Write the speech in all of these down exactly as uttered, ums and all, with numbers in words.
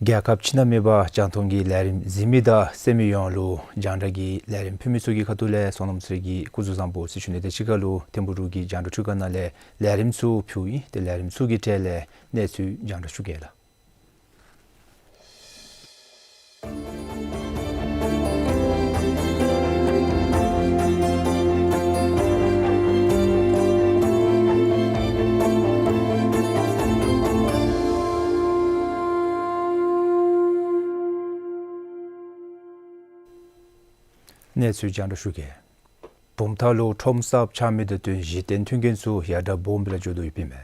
རྒྱལ་ཁབ་ཕྱི་ནང་མེད་པར་རྒྱང་མཐོང་གི་ལས་རིམ་གཟིགས་མི་དང་གསན་མི་ཡོངས་ལུ་རྒྱང་བསྒྲགས་ཀྱི་ལས་རིམ་ཕུལ་མི་ཚུ་གི་ཁ་ཐུག་ལས་གསན་མི་ཚུ་གི་སྐུ་གཟུགས་བཟང་པོ་ཟེར་ཞུ་ནི། དེ་ཅིག་ཁར་ལུ་ཐིམ་ཕུག་རུ་གི་རྒྱང་བསྒྲགས་ཁྲུས་ཁང་ནང་ལས་ལས་རིམ་ཚུ་ཕུལཝ་ཨིན། ཏེ་ལས་རིམ་ཚུ་གི་གྲས་ལས་གནས་ཚུལ་རྒྱང་བསྒྲགས་ཞུ་གེ་ལགས། གནས་ཚུལ་རྒྱང་བསྒྲགས་ཞུ་གེ། བུམ་ཐང་ལུ་ཁྲོམ་གསརཔ་ཆགས་མི་དང་བསྟུན་གཞི་རྟེན་མཐུན་རྐྱེན་ཚུ་ཡར་དྲག་སྦོམ་སྦེ་ར་འགྱོ་དོ་ཡོདཔ་ཨིན་མས།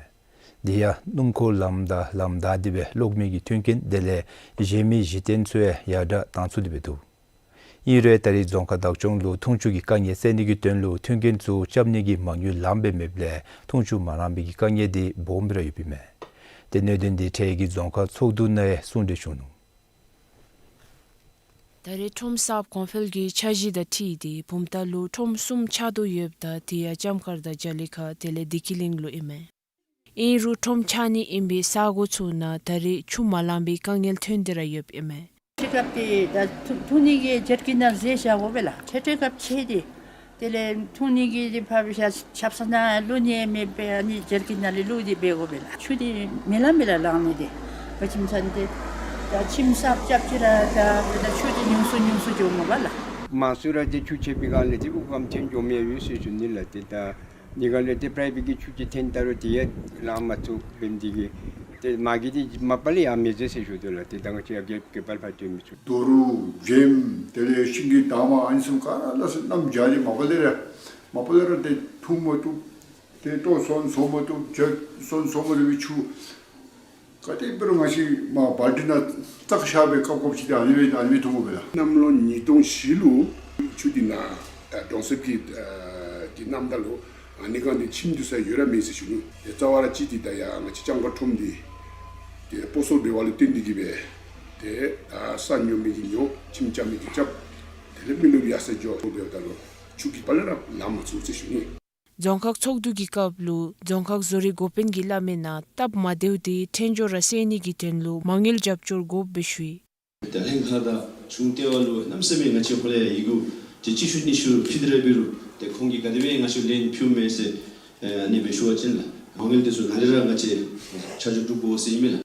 དེ་ཡང་སྣུམ་འཁོར་ལམ་དང་ལམ་བདའ་སྟེ་སྦེ་ལོག་མི་གི་མཐུན་རྐྱེན་དེ་ལས་གཞན་མི་གཞི་རྟེན་ཚུ་ཡང་ཡར་དྲག་བཏང་ཚུགས་ཏེ་སྦེ་འདུག། ཨིན་རུང་ད་རེས་རྫོང་ཁག་བདག་སྐྱོང་ལུ་འཐུང་ཆུ་གི་དཀའ་ངལ་སེལ་ནི་གི་དོན་ལུ་མཐུན་རྐྱེན་ཚུ་རྐྱབ་ནི་གི་མ་དངུལ་ལངམ་སྦེ་མེདཔ་ལས་འཐུང་ཆུ་མ་ལང་པའི་གི་དཀའ་ངལ་དེ་སྦོམ་སྦེ་ར་ཡོདཔ་ཨིན་མས། ཏེ་གནད་དོན་དེ་འཕྲལ་གྱི་རྫོང་ཁག་ཚོགས་འདུ་ནང་ཡང་གསུང་གྲོས་བྱུང་ནུག། ད་རེས་ཁྲོམ་གསརཔ་གོང་འཕེལ་གྱི་འཆར་གཞི་དང་འཁྲིལ་ཏེ་བུམ་ཐང་ལུ་ཁྲོམ་གསུམ་ཆགས་དོ་ཡོདཔ་ད་དེ་ཡང་ལྕམ་མཁར་དང་རྒྱ་ལི་ཁ་དེ་ལས་བདེ་སྐྱིད་གླིང་ལུ་ཨིན་མས། ཨིན་རུང་ཁྲོམ་ཆགས་ནི་ཨིན་པའི་ས་གོ་ཚུ་ནང་ད་རེས་ཆུ་མ་ལང་པའི་དཀའ་ངལ་ཐོན་ཏེ་ར་ཡོདཔ་ཨིན་མས། ཆུ་ཁབ་དེ་ད་འཐུང་འཐུང་ནི་གི་ཇར་ཀིན་ནང་བཟོ་བཞག་དགོ་པས་ལགས། ཆེ་ཆེ་ཁབ་ཆེ་དེ། དེ་ལས་འཐུང་ནི་གི་དེ་ཕར་བཞག་ཆབ་གསང་ནང་བླུག་ནི་མེད་པས། ཨ་ནི་ཇར་ཀིན་ནང་ལས་བླུག་སྟེ་འབད་དགོ་པས་ལགས། ཆུ་དེ་མི་ལང་མི་ལ་ལང་ནི་དེ། བ་ཁྱིམ་ཚང་དེ་ད་ཁྱིམ་གསརཔ་རྐྱབ་ཅི་ར་ད་ད་ཆུ་དེ་ཉུང་སུ་ཉུང་སུ་འགྱོཝ་མས་པ་ལགས། མང་སུ་ར་དེ་ཆུ་ཆད་པའི་སྒང་ལས་དེ་སྦུག་གམ་ཐོན་འགྱོ་མི་ཡོད་ཟེར་ཞུ་ནི་ལགས། དེ་ད་ཉེ་ག་ལས་དེ་པའིཔ་གི་ཆུ་ཅིག་འཐེན་ད་རུང་དེ་ཡང་ལང་མ་ཚུགས། འབདན་དེ་གིས་དེ་མ་གི་དེ་མ་པ་ལས་ཡང་མི་བཟོ་ཟེར་ཞུ་དོ་ལགས། དེ་ད་ང་བཅས་ཡང་གེ་གེ་པལ་ཕར་སྟོན་མི་ཚུགས། རྡོ་རུག་འགྲེམ་དེ་ལས་ཤིང་གི་འདབ་མ་ཨ་ནི་བཟུམ་ག་ར་ལ་སོགས་གནམ་བྱཱར་ཏེ་མ་པ་ལས་ར་མ་པ་ལས་ར་དེ་འཐུང་མ་བཏུབ། དེ་ལྟོ་སོན་བཟོ་མ་བཏུབ། ཇ་སོན་བཟོ་མ་བཏུབ་པའི་ཆུ་ག་དེ་འབད་རུང་ང་བཅས་མར་བལ་ཊིན་ནང་བཙག་བཞག་སྦེ་བཀབ་བཀབ་ཅིག་དེ་ཨ་ནི་སྦེ་ཨ་ནི་སྦེ་འཐུང་དགོ་པས་ལགས། གནམ་ལོ་ཉིས་སྟོང་བཞི་ལུ་ཆུ་དེ་ནཱ་ད་གྲོང་གསེབ་ཀྱི་ཨ་གི་གནམ་ཐང་ལུ་ཨ་ནི་སྒང་དེ་ཁྱིམ་སྡོད་ས་ཡོད་ར་མེད་ཟེར་ཞུ་ནི། དེ་རྩ་བ་ར་ཅིག་དེ་ད་ཡར་ང་བཅས་ལྕམ་མཁར་ཁྲོམ་དེ་དེ་སྤོ་སོར་འབད་བ་ལུ་བརྟེན་ཏེ་གིས་སྦེ་དེ་ད་ས་ཉོ་མི་གིས་ཉོ། ཁྱིམ་རྐྱབ་མི་གིས་རྐྱབ། དེ་ལས་མི་ལུ་ཡར་སེང་འགྱོ་འགྱོ་འབདཝ་ད་ལུ་ཆུ་གིས་པ་ལས་ར་ལང་མ་ཚུགས་ཟེར་ཞུ་ནི། རྫོང་ཁག་ཚོགས་འདུ་གི་སྐབས་ལུ་རྫོང་ཁག་བཟོ་རིག་འགོ་དཔོན་གྱིས་སླབ་མི་ནང་སྟབས་མ་བདེཝ་དེ་ཕྲན་བྱོལ་ར་སེལ་ནི་གི་དོན་ལུ་མ་དངུལ་རྒྱབ་སྐྱོར་དགོཔ་སྦེ་ཞུ་ཡི། ད་ལྷན་ཁག་དང་གཞུང་ལྟེ་བ་ལུ་གནམ་མེད་ས་མེད་ང་བཅས་ཁོ་ལས་ཡི་གུ་དེ་གཅིག་ཤུལ་གཉིས་ཤུལ་ཕུལ་ཏེ་ར་འབད་རུང་དེ་ཁོང་གིས་ག་དེ་སྦེ་ང་བཅས་ལན་ཕུལཝ་མེད་ཟེར་ཨ་ནི་སྦེ་ཞུ་བ་ཅིན་ལགས། མ་དངུལ་དེ་ཚུ་ནཱ་ལས་ར་ང་བཅས་ཆ་འཇོག་གྲུབ་དགོ་ཟེར་ཨིན་མས་ལགས།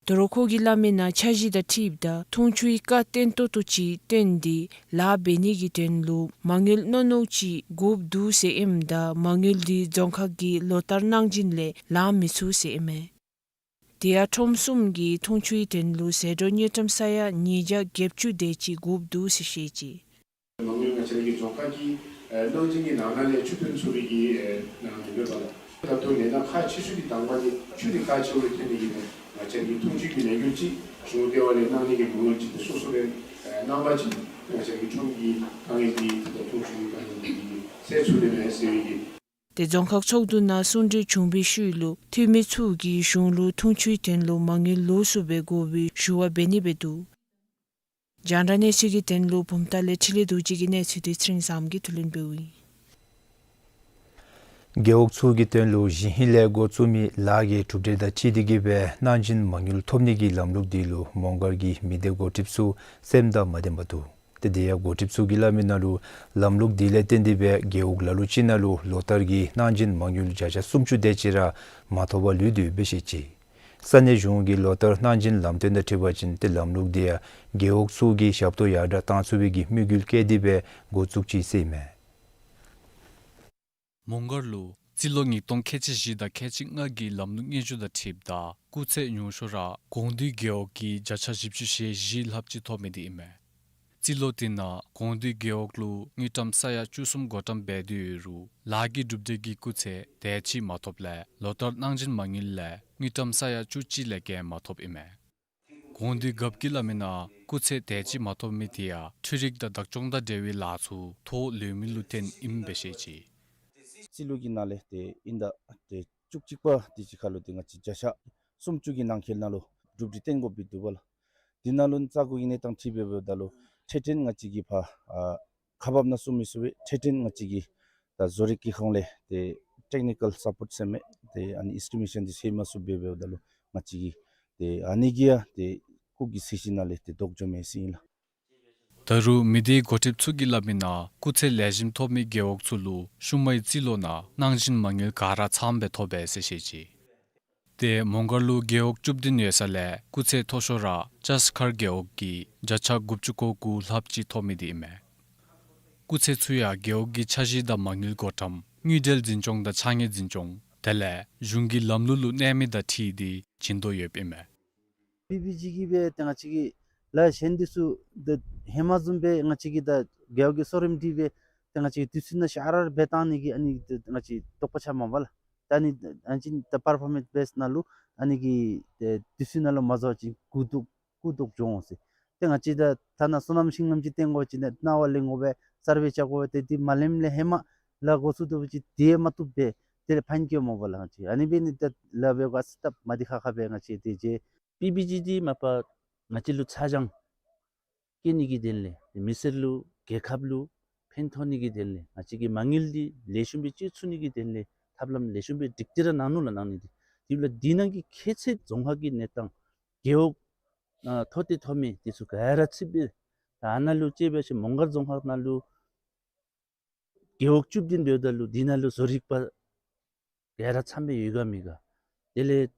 དོ་རུང་ཁོ་གིས་སླབ་མི་ནང་འཆར་གཞི་དང་འཁྲིལཝ་ད་འཐུང་ཆུའི་རྐ་བརྟན་ཏོག་ཏོ་ཅིག་བཏོན་ཏེ་ལཱ་འབད་ནི་གི་དོན་ལུ་མ་དངུལ་རྣོ་རྣོ་ཅིག་དགོཔ་འདུག་ཟེར་ཨིནམ་ད་མ་དངུལ་དེ་རྫོང་ཁག་གི་ལོ་ལྟར་གནང་སྦྱིན་ལས་ལང་མི་ཚུགས་ཟེར་ཨིན་མས། དེ་ཡང་ཁྲོམ་གསུམ་གྱི་འཐུང་ཆུའི་དོན་ལུ་ཟད་འགྲོ་དངུལ་ཀྲམ་ས་ཡ་ཉིས་བརྒྱ་བརྒྱད་ཅུ་དེ་ཅིག་དགོཔ་འདུག་ཟེར་བཤད་ཅི། མ་དངུལ་ང་བཅས་ར་གི་རྫོང་ཁག་གི་ཨེ་གནང་སྦྱིན་གྱི་ནང་ན་ལས་ཆུ་ཐོན་ཚུགས་པའི་གི་ཨེ་ནང་ནི་ཡོདཔ་ལགས། ད་ལྟོ་ལས་སྣ་ཁག་ཆེ་ཤོས་ཀྱི་དང་པ་འདི་ཆུ་འདི་རྐ་ཆེཝ་ལུ་བརྟེན་ཏེ་གིས་ང་བཅས་ར་གི་འཐུང་ཆུ་གི་ལས་འགུལ་ཅིག་གཞུང་ལྟེ་བ་ལས་གནང་ནི་གི་མ་དངུལ་ཅིག་དེ་སོ་སོ་ལས་ཨེ་གནང་པ་ཅིན་ང་བཅས་ར་གི་ཁྲོམ་གྱི་དཀའ་ངལ་འདི་ད་འཐུང་ཆུ་གི་དཀའ་ངལ་འདི་སེལ་ཚུགས་ནི་མས་ཟེར་བའི་གི། དེ་རྫོང་ཁག་ཚོགས་འདུ་ནང་གསུང་གྲོས་བྱུང་བའི་ཤུལ་ལུ་འཐུས་མི་ཚུ་གིས་གཞུང་ལུ་འཐུང་ཆུའི་དོན་ལུ་མ་དངུལ་ལོགས་སུ་སྦེ་དགོ་པའི་ཞུ་བ་འབད་ནི་སྦེ་འདུག། རྒྱང་བསྒྲགས་གནས་ཚུལ་གྱི་དོན་ལུ་བུམ་ཐང་ལས་འཕྲིན་ལས་རྡོ་རྗེ་གི་གནས་ཚུལ་དེ་ཚེ་རིང་བཟངམོ་གིས་བསྡུ་ལེན་འབདཝ་ཨིན། རྒེད་འོག་ཚུ་གི་དོན་ལུ་གཞི་ཧིང་ལས་འགོ་བཙུགས་མི་ལཱ་གི་གྲུབ་འབྲས་དང་འཁྲིལ་ཏེ་གིས་སྦེ་གནང་སྦྱིན་མ་དངུལ་ཐོབ་ནི་གི་ལམ་ལུགས་དེ་ལུ་མོང་སྒར་གྱི་མི་སྡེ་འགོ་ཁྲིདཔ་ཚུ་སེམས་དང་མ་ལྡནམ་འདུག། ཏེ་དེ་ཡང་འགོ་ཁྲིདཔ་ཚུ་གིས་སླབ་མི་ནང་ལུ་ལམ་ལུགས་དེ་ལས་བརྟེན་ཏེ་སྦེ་རྒེད་འོག་ལ་ལུ་ཅིག་ནང་ལུ་ལོ་ལྟར་གྱི་གནང་སྦྱིན་མ་དངུལ་བརྒྱ་ཆ་སུམ་ཅུ་དེ་ཅིག་ར་མ་ཐོབ་པར་ལུས་ཏེ་ཡོདཔ་སྦེ་བཤད་ཅི། ས་གནས་གཞུང་གི་ལོ་ལྟར་གནང་སྦྱིན་ལམ་སྟོན་དང་འཁྲིལ་བ་ཅིན་ཏེ་ལམ་ལུགས་དེ་ཡང་རྒེད་འོག་ཚུ་གི་ཞབས་ཏོག་ཡར་དྲག་གཏང་ཚུགས་པའི་གི་དམིགས་ཡུལ་བསྐྱེད་དེ་སྦེ་འགོ་བཙུགས་ཅི་ཟེར་ཨིན་མས། མོང་སྒར་ལུ་རྩིས་ལོ་ཉིས་སྟོང་ཁལ་གཅིག་བཞི་དང་ཁལ་གཅིག་ལྔ་གི་ལམ་ལུགས་སྙན་ཞུ་དང་འཁྲིལཝ་ད་སྐུགས་ཚད་ཉུང་ཤོས་ར་གོང་འདུས་རྒེད་འོག་གིས་བརྒྱ་ཆ་བཞི་བཅུ་ཞེ་བཞི་ལྷགཔ་ཅིག་ཐོབ་མི་དེ་ཨིན་མས། རྩིས་ལོ་དེ་ནང་གོང་འདུས་རྒེད་འོག་ལུ་དངུལ་ཀྲམ་ས་ཡ་བཅུ་གསུམ་བགོ་བཀྲམ་འབད་དེ་ཡོད་རུང་ལཱ་གི་གྲུབ་འབྲས་ཀྱི་སྐུགས་ཚད་དེ་ཅིག་མ་ཐོབ་ལས་ལོ་ལྟར་གནང་སྦྱིན་མ་དངུལ་ལས་དངུལ་ཀྲམ་ས་ཡ་བཅུ་གཅིག་ལས་བརྒལ་མ་ཐོབ་ཨིན་མས། གོང་འདུས་རྒཔོ་གིས་སླབ་མི་ནང་སྐུགས་ཚད་དེ་ཅིག་མ་ཐོབ་མི་དེ་ཡང་འཕྲུལ་རིག་དང་བདག་སྐྱོང་དང་འབྲེལ་བའི་ལཱ་ཚུ་ཐོ་ལུས་མི་ལུ་བརྟེན་ཨིནམ་སྦེ་བཤད་ཅི། རྩིས་ལོ་གི་ནང་ལས་ཏེ་ཨིན་ཟླ་ཏེ་བཅུ་གཅིག་པ་དེ་ཅིག་ཁར་ལུ་ཏེ་ང་བཅས་བརྒྱ་ཆ་ སུམ་ཅུ་གི་ནང་འཁོད་ནང་ལུ་གྲུབ་འབྲས་བསྟན་དགོཔ་སྦེ་འདུག་པ་ལགས། དེ་ནང་ལུ་ནི་ས་གོ་གི་གནས་སྟངས་འཁྲིལ་སྦེ་འབདཝ་ད་ལུ་འཕྲལ་འཕྲལ་ང་བཅས་ཀྱིས་ཕར་ཨ་ཁག་འབག་ནང་སོང་མི་ཚུགས་པས། འཕྲལ་འཕྲལ་ང་བཅས་ཀྱིས་ད་བཟོ་རིག་གི་ཁོངས་ལས་ཏེ་ཊེཀ་ནི་ཀཱལ་སཔོརཊ་ཟེར་མི་ཏེ་ཨ་ནི་ཨེས་ཊི་མེ་ཤཱན་འདི་ཚུ་མ་ཚུགས་པར་འབདཝ་ད་ལུ་ང་བཅས་ཀྱིས་ཏེ་ཨ་ནི་གིས་ཡང་ཏེ་སྐུགས་ཀྱི་ཚད་གཞི་ནང་ལས་ཏེ་ལྡོག་འགྱོཝ་མས་ཟེར་ཨིན་ལགས། ད་རུང་མི་སྡེའི་འགོ་ཁྲིདཔ་ཚུ་གིས་སླབ་མི་ནང་སྐུགས་ཚད་ལེགས་ཤོམ་ཐོབ་མི་རྒེད་འོག་ཚུ་ལུ་ཤུལ་མའི་རྩིས་ལོ་ནང་གནང་སྦྱིན་མ་དངུལ་ག་ར་ཚངམ་སྦེ་ཐོབ་པས་ཟེར་བཤད་ཅི། ཏེ་མོང་སྒར་ལུ་རྒེད་འོག་བཅུ་བདུན་ཡོད་ས་ལས་སྐུགས་ཚད་མཐོ་ཤོས་ར་ཅཱས་མཁར་རྒེད་འོག་གིས་བརྒྱ་ཆ་དགུ་བཅུ་གོ་དགུ་ལྷགཔ་ཅིག་ཐོབ་མི་འདི་ཨིན་མས། སྐུགས་ཚད་ཚུ་ཡང་རྒེད་འོག་གི་འཆར་གཞི་དང་མ་དངུལ་བགོ་བཀྲམ་དངུལ་འབྲེལ་འཛིན་སྐྱོང་དང་ཕྱགས་སྙིགས་འཛིན་སྐྱོང་དེ་ལས་གཞུང་གི་ལམ་ལུགས་ལུ་གནས་མི་དང་འཁྲིལ་ཏེ་བྱིན་དོ་ཡོདཔ་ཨིན་མས། པི་བི་ཇི་གིས་སྦེ་ཏེ་ང་བཅས་ཀྱི་ལཱ་གཞན་འདི་ཚུ་ད་ཧེ་མ་བཟུམ་སྦེ་ང་བཅས་ཀྱིས་ད་རྒེད་འོག་གི་གསོ་རིམ་འདི་སྦེ་ཏེ་ང་བཅས་ཀྱིས་དུས་ཚོད་ནང་ཞར་ར་འབད་བཏང་ནི་གི་ཨ་ནི་ཏེ་ང་བཅས་དོགས་པ་ཆགས་མས་པ་ལགས། ད་ཨ་ནི་ཨ་ནི་ཅིག་ད་པར་ཕོར་མེནསི་བེསི་ནང་ལུ་ཨ་ནི་གི་ཏེ་དུས་ཚོད་ནང་ལུ་མ་བཟོ་བ་ཅིན་སྐུགས་དོ་སྐུགས་དོ་འགྱོ་འོང་ཟེར། ཏེ་ང་བཅས་ད་ཐ་ན་སོ་ནམ་ཤིང་ལམ་ཅིག་བཏོན་དགོ་པ་ཅིན་གནང་བ་ལེན་དགོ་པས། སར་ཝེ་རྐྱབ་དགོ་པས། ཏེ་འདི་མ་ལེནམ་ལས་ཧེ་མ་ལཱ་འགོ་བཙུགས་དོ་པ་ཅིན་དེ་མ་བཏུབ་པས། དེ་ལས་ཕན་བཀལཝ་མས་པ་ལགས། ང་བཅས་ཨ་ནི་འབད་ནི་ད་ལཱ་འབད་དགོ་ཟེར་སྟབས་མ་བདེ་ཁག་ཁ་སྦེ་ང་བཅས་དེ་རྗེས་པི་བི་ཇི་འདི་མ་པ་ང་བཅས་ལུ་ཚ་གྱང་བཀལ་ནི་གི་དོན་ལས་མི་སེར་ལུ་རྒྱལ་ཁབ་ལུ་ཕན་ཐོགས་ནི་གི་དོན་ལས་ང་བཅས་ཀྱི་མ་དངུལ་འདི་ལེགས་ཤོམ་སྦེ་སྤྱོད་ཚུགས་ནི་གི་དོན་ལས་ཐབས་ལམ་ལེགས་ཤོམ་སྦེ་སྒྲིག་སྟེ་ར་གནང་ནུག་ལགས། གནང་ནི་འདི་དེ་ལས་འདི་ནང་གི་ཁྱད་ཚད་རྫོང་ཁག་གི་གནས་སྟངས་རྒེད་འོག་ཨ་མཐོ་ལྟེ་མཐོ་དམན་འདི་ཚུ་ག་ར་ཚུད་པས། ད་ཨ་ནཱ་ལུ་དཔྱེ་འབད་བ་ཅིན་མོང་སྒར་རྫོང་ཁག་ནང་ལུ་རྒེད་འོག་བཅུ་བདུན་འབདཝ་ད་ལུ་འདི་ནང་ལུ་བཟོ་རིག་པ་ག་ར་ཚངམ་སྦེ་ཡོད་ག་མེད་ག། དེ་ལས་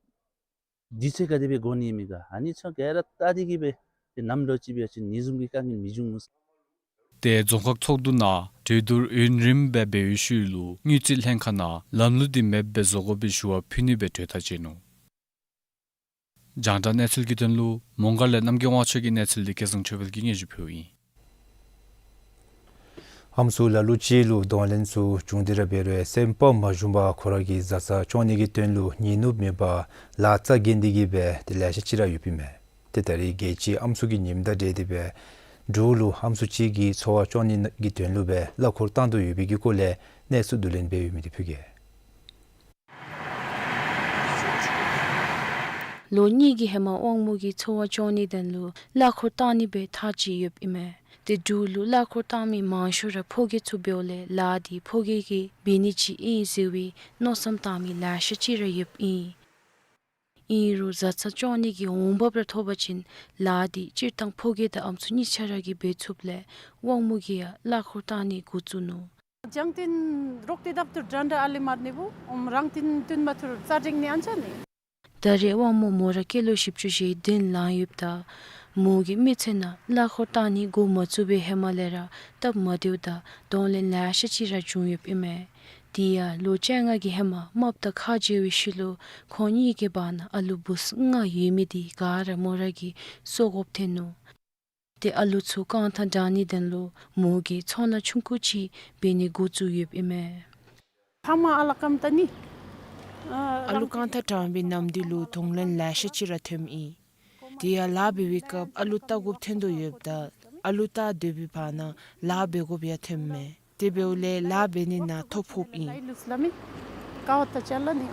དུས་ཚོད་ག་དེ་སྦེ་འགོར་ནི་མེད་ག། ཨ་ནི་ཚུ་ག་ར་བལྟ་སྟེ་གིས་སྦེ་ཏེ་གནམ་ལོ་ཅིག་འབད་བ་ཅིན་ཨ་ནི་བཟུམ་གྱི་དཀའ་ངལ་མི་འབྱུང་ངོ་། ཏེ་རྫོང་ཁག་ཚོགས་འདུ་ནང་གྲོས་བསྡུར་ཡུན་རིངམོ་སྦེ་འབད་བའི་ཤུལ་ལུ་དངུལ་རྩིས་ལྷན་ཁག་ནང་ལམ་ལུགས་འདི་མེདཔ་སྦེ་བཟོ་དགོ་པའི་ཞུ་བ་ཕུལ་ནི་སྦེ་གྲོས་ཐག་བཅད་ནུག། རྒྱང་བསྒྲགས་གནས་ཚུལ་གྱི་དོན་ལུ་མོང་སྒར་ལས་རྣམ་རྒྱལ་དབང་ཕྱུག་གི་གནས་ཚུལ་འདི་སྐལ་བཟང་ཆོས་འཕེལ་གྱིས་སྙན་ཞུ་ཕུལཝ་ཨིན། ཨམ་སྲུ་ལ་ལུ་ཅིག་ལུ་གདོང་ལེན་ཚུ་བྱུང་སྟེ་ར་འབད་རུང་སེམས་པ་མ་ཞུམ་པར་ཁོ་ར་གི་བཟའ་ཚང་སྐྱོང་ནི་གི་དོན་ལུ་ཉིན་ནུབ་མེད་པར་ལཱ་རྩ་འགེངས་ཏེ་གིས་སྦེ་ཏེ་ལེ་ཤ་ཅིག་ར་ཡོདཔ་ཨིན་མས། ཏེ་ད་རེས་རྒྱལ་སྤྱིའི་ཨམ་སྲུ་གི་ཉིནམ་དང་འབྲེལ་ཏེ་སྦེ་འབྲུག་ལུ་ཨམ་སྲུ་ཅིག་གི་འཚོ་བ་སྐྱོང་ནི་གི་དོན་ལུ་སྦེ་གླ་འཁོར་བཏང་དོ་ཡོད་པའི་གི་སྐོར་ལས་གནས་ཚུལ་བསྡུ་ལེན་འབད་ཡོད་མི་འདི་ཕུལ་གེ། ལོ་གཉིས་ཀྱི་ཧེ་མ་དབང་མོ་གིས་འཚོ་བ་སྐྱོང་ནིའི་དོན་ལུ་གླ་འཁོར་བཏང་ནི་སྦེ་ཐག་བཅད་ཡོདཔ་ཨིན་མས། ཏེ་འབྲུག་ལུ་གླ་འཁོར་བཏང་མི་མང་ཤོས་ར་ཕོ་སྐྱེས་ཚུ་འབདཝ་ལས་ལཱ་འདི་ཕོ་སྐྱེས་ཀྱིས་འབད་ནི་ཅིག་ཨིན་ཟེར་བའི་མནོ་བསམ་བཏང་མི་ལེ་ཤ་ཅིག་ར་ཡོདཔ་ཨིན། ཨིན་རུང་བཟའ་ཚང་སྐྱོང་ནི་གི་འོང་འབབ་ར་ཐོབ་པ་ཅིན་ལཱ་འདི་སྤྱིར་བཏང་ཕོ་སྐྱེས་དང་ཨམ་སྲུ་གཉིས་ཆ་ར་གིས་འབད་ཚུགསཔ་ལས་དབང་མོ་གིས་ཡང་གླ་འཁོར་བཏང་ནི་འགོ་བཙུགས་ནུག། རྒྱང་བསྟུན་རོགས་ཏེ་བཏབ་ཐུར་འདྲན་འདྲ་ཨ་ལི་མར་ནི་བུ་ཨོམ་རང་བསྟུན་བསྟུན་མ་ཐུར་རྩ་འགྲིག་ནི་ཨན་ཆ་ནི། ད་རེས་དབང་མོ་མོ་ར་སྐྱེས་ལོ་བཞི་བཅུ་ཞེ་བདུན་ལང་ཡོདཔ་ད་མོ་གི་མི་ཚེ་ནང་གླ་འཁོར་བཏང་ནི་འགོ་མ་བཙུགས་པའི་ཧེ་མ་ལས་ར་སྟབས་མ་བདེཝ་དང་གདོང་ལེན་ལེ་ཤ་ཅིག་ར་བྱུང་ཡོདཔ་ཨིན་མས། དེ་ཡང་ལོ་བཅོ་ལྔ་གི་ཧེ་མ་རྨགཔ་དང་ཁ་འབྱལ་བའི་ཤུལ་ལུ་ཁོང་གཉིས་ཀྱི་བར་ན་ཨ་ལུ་བུཚ་ལྔ་ཡོད་མི་འདི་ག་ར་མོ་ར་གིས་གསོ་དགོཔ་ཐོན་ནུག། ཏེ་ཨ་ལུ་ཚུ་རྐང་ཐང་དྲང་ནིའི་དོན་ལུ་མོ་གིས་ཚོང་ལཱ་ཆུང་ཀུ་ཅིག་འབད་ནི་འགོ་བཙུགས་ཡོདཔ་ཨིན་མས། ཕ་མ་ཨ་ལ་ཀམ་ཏ་ནི། ཨ་ལུ་རྐང་ཐང་དྲང་བའི་ནམ་དུས་ལུ་གདོང་ལེན་ལེ་ཤ་ཅིག་ར་ཐོནམ་ཨིན། དེ་ཡང་ལཱ་འབད་བའི་སྐབས་ཨ་ལུ་བལྟ་དགོཔ་ཐོན་དོ་ཡོདཔ་ད་ཨ་ལུ་བལྟ་སྡོད་པའི་བར་ན་ལཱ་འབད་དགོཔ་ཡང་ཐོནམ་མས། དེ་འབདཝ་ལས་ལཱ་འབད་ནི་ནང་ཐོ་ཕོགཔ་ཨིན། ལཱ་ཡི་ལུས་ལ་མི་ཀ་བ་ཏ་ཅ་ལ་ནི།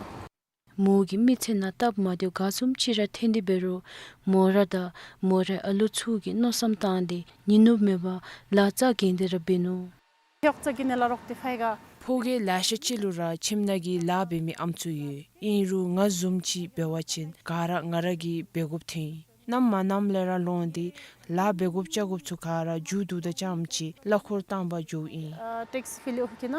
མོ་གི་མི་ཚེ་ནང་སྟབས་མ་བདེཝ་ག་བཟུམ་ཅིག་ར་ཐོན་ཏེ་འབད་རུང་མོ་ར་དང་མོ་རའི་ཨ་ལུ་ཚུ་གིས་མནོ་བསམ་བཏང་སྟེ་ཉིན་ནུབ་མེད་པར་ལཱ་རྩ་འགེངས་ཏེ་ར་འབད་ནུག། ཡོག་ཙ་གི་ནི་ལ་རོགས་ཏེ་ཕའི་ག། ཕོ་སྐྱེས་ལེ་ཤ་ཅིག་ལུ་ར་ཁྱིམ་ནང་གི་ལཱ་འབད་མི་ཨམ་སྲུ་ཡོད། ཨིན་རུང་ང་བཟུམ་ཅིག་འབད་བ་ཅིན་ག་ར་ང་ར་གིས་འབད་དགོཔ་ཐོན་ཡི། གནམ་མ་གནམ་ལས་ར་ལོང་སྟེ་ལཱ་འབད་དགོཔ་རྐྱབ་དགོཔ་ཚུ་ག་ར་མཇུག་བསྡུ་ད་རྐྱངམ་ཅིག་གླ་འཁོར་བཏང་པར་འགྱོཝ་ཨིན། ཨ་ཊེག་སི་ཕི་ལི་ཨོ་ཁི་ན།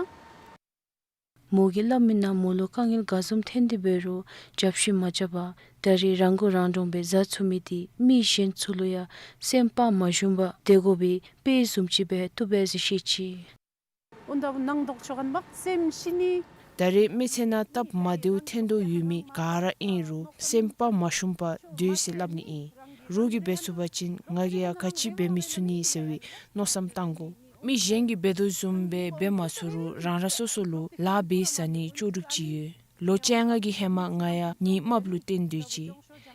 མོ་གིས་སླབ་མི་ནང་མོ་ལུ་དཀའ་ངལ་ག་བཟུམ་ཐོན་ཏེ་འབད་རུང་རྒྱབ་བཤུད་མ་རྐྱབ་པར་ད་རེས་རང་མགོ་རང་འདྲོངས་སྦེ་བཟའ་ཚུགས་མི་འདི་མི་གཞན་ཚུ་ལུ་ཡང་སེམས་པ་མ་ཞུམ་པར་སྡོད་དགོ་པའི་དཔེ་བཟུམ་ཅིག་སྦེ་བཏུབ་པས་ཟེར་བཤད་ཅི། འུན་ད་ནང་དོག་ཆོ་གན་བག་སེམས་ཤི་ནི། ད་རེས་མི་ཚེ་ནང་སྟབས་མ་བདེཝ་ཐོན་དོ་ཡོད་མི་ག་ར་ཨིན་རུང་སེམས་པ་མ་ཞུམ་པར་སྡོད་ཟེར་སླབ་ནི་ཨིན། རོགས་ཀྱིས་འབད་ཚུགས་པ་ཅིན་ང་གིས་ཡང་ག་ཅི་འབད་མི་ཚུགས་ནི་ཟེར་བའི་མནོ་བསམ་བཏང་དགོ། མི་གཞན་གྱིས་འབད་དོ་བཟུམ་སྦེ་འབད་མ་ཚུགས་རུང་རང་རང་སོ་སོ་ལུ་ལཱ་འབད་ཟ་ནི་ལྕོགས་གྲུབ་ཅིག་ཡོད། ལོ་བཅོ་ལྔ་གི་ཧེ་མ་ང་ཡང་ངེའི་རྨགཔ་ལུ་བརྟེན་སྡོད་ཅི།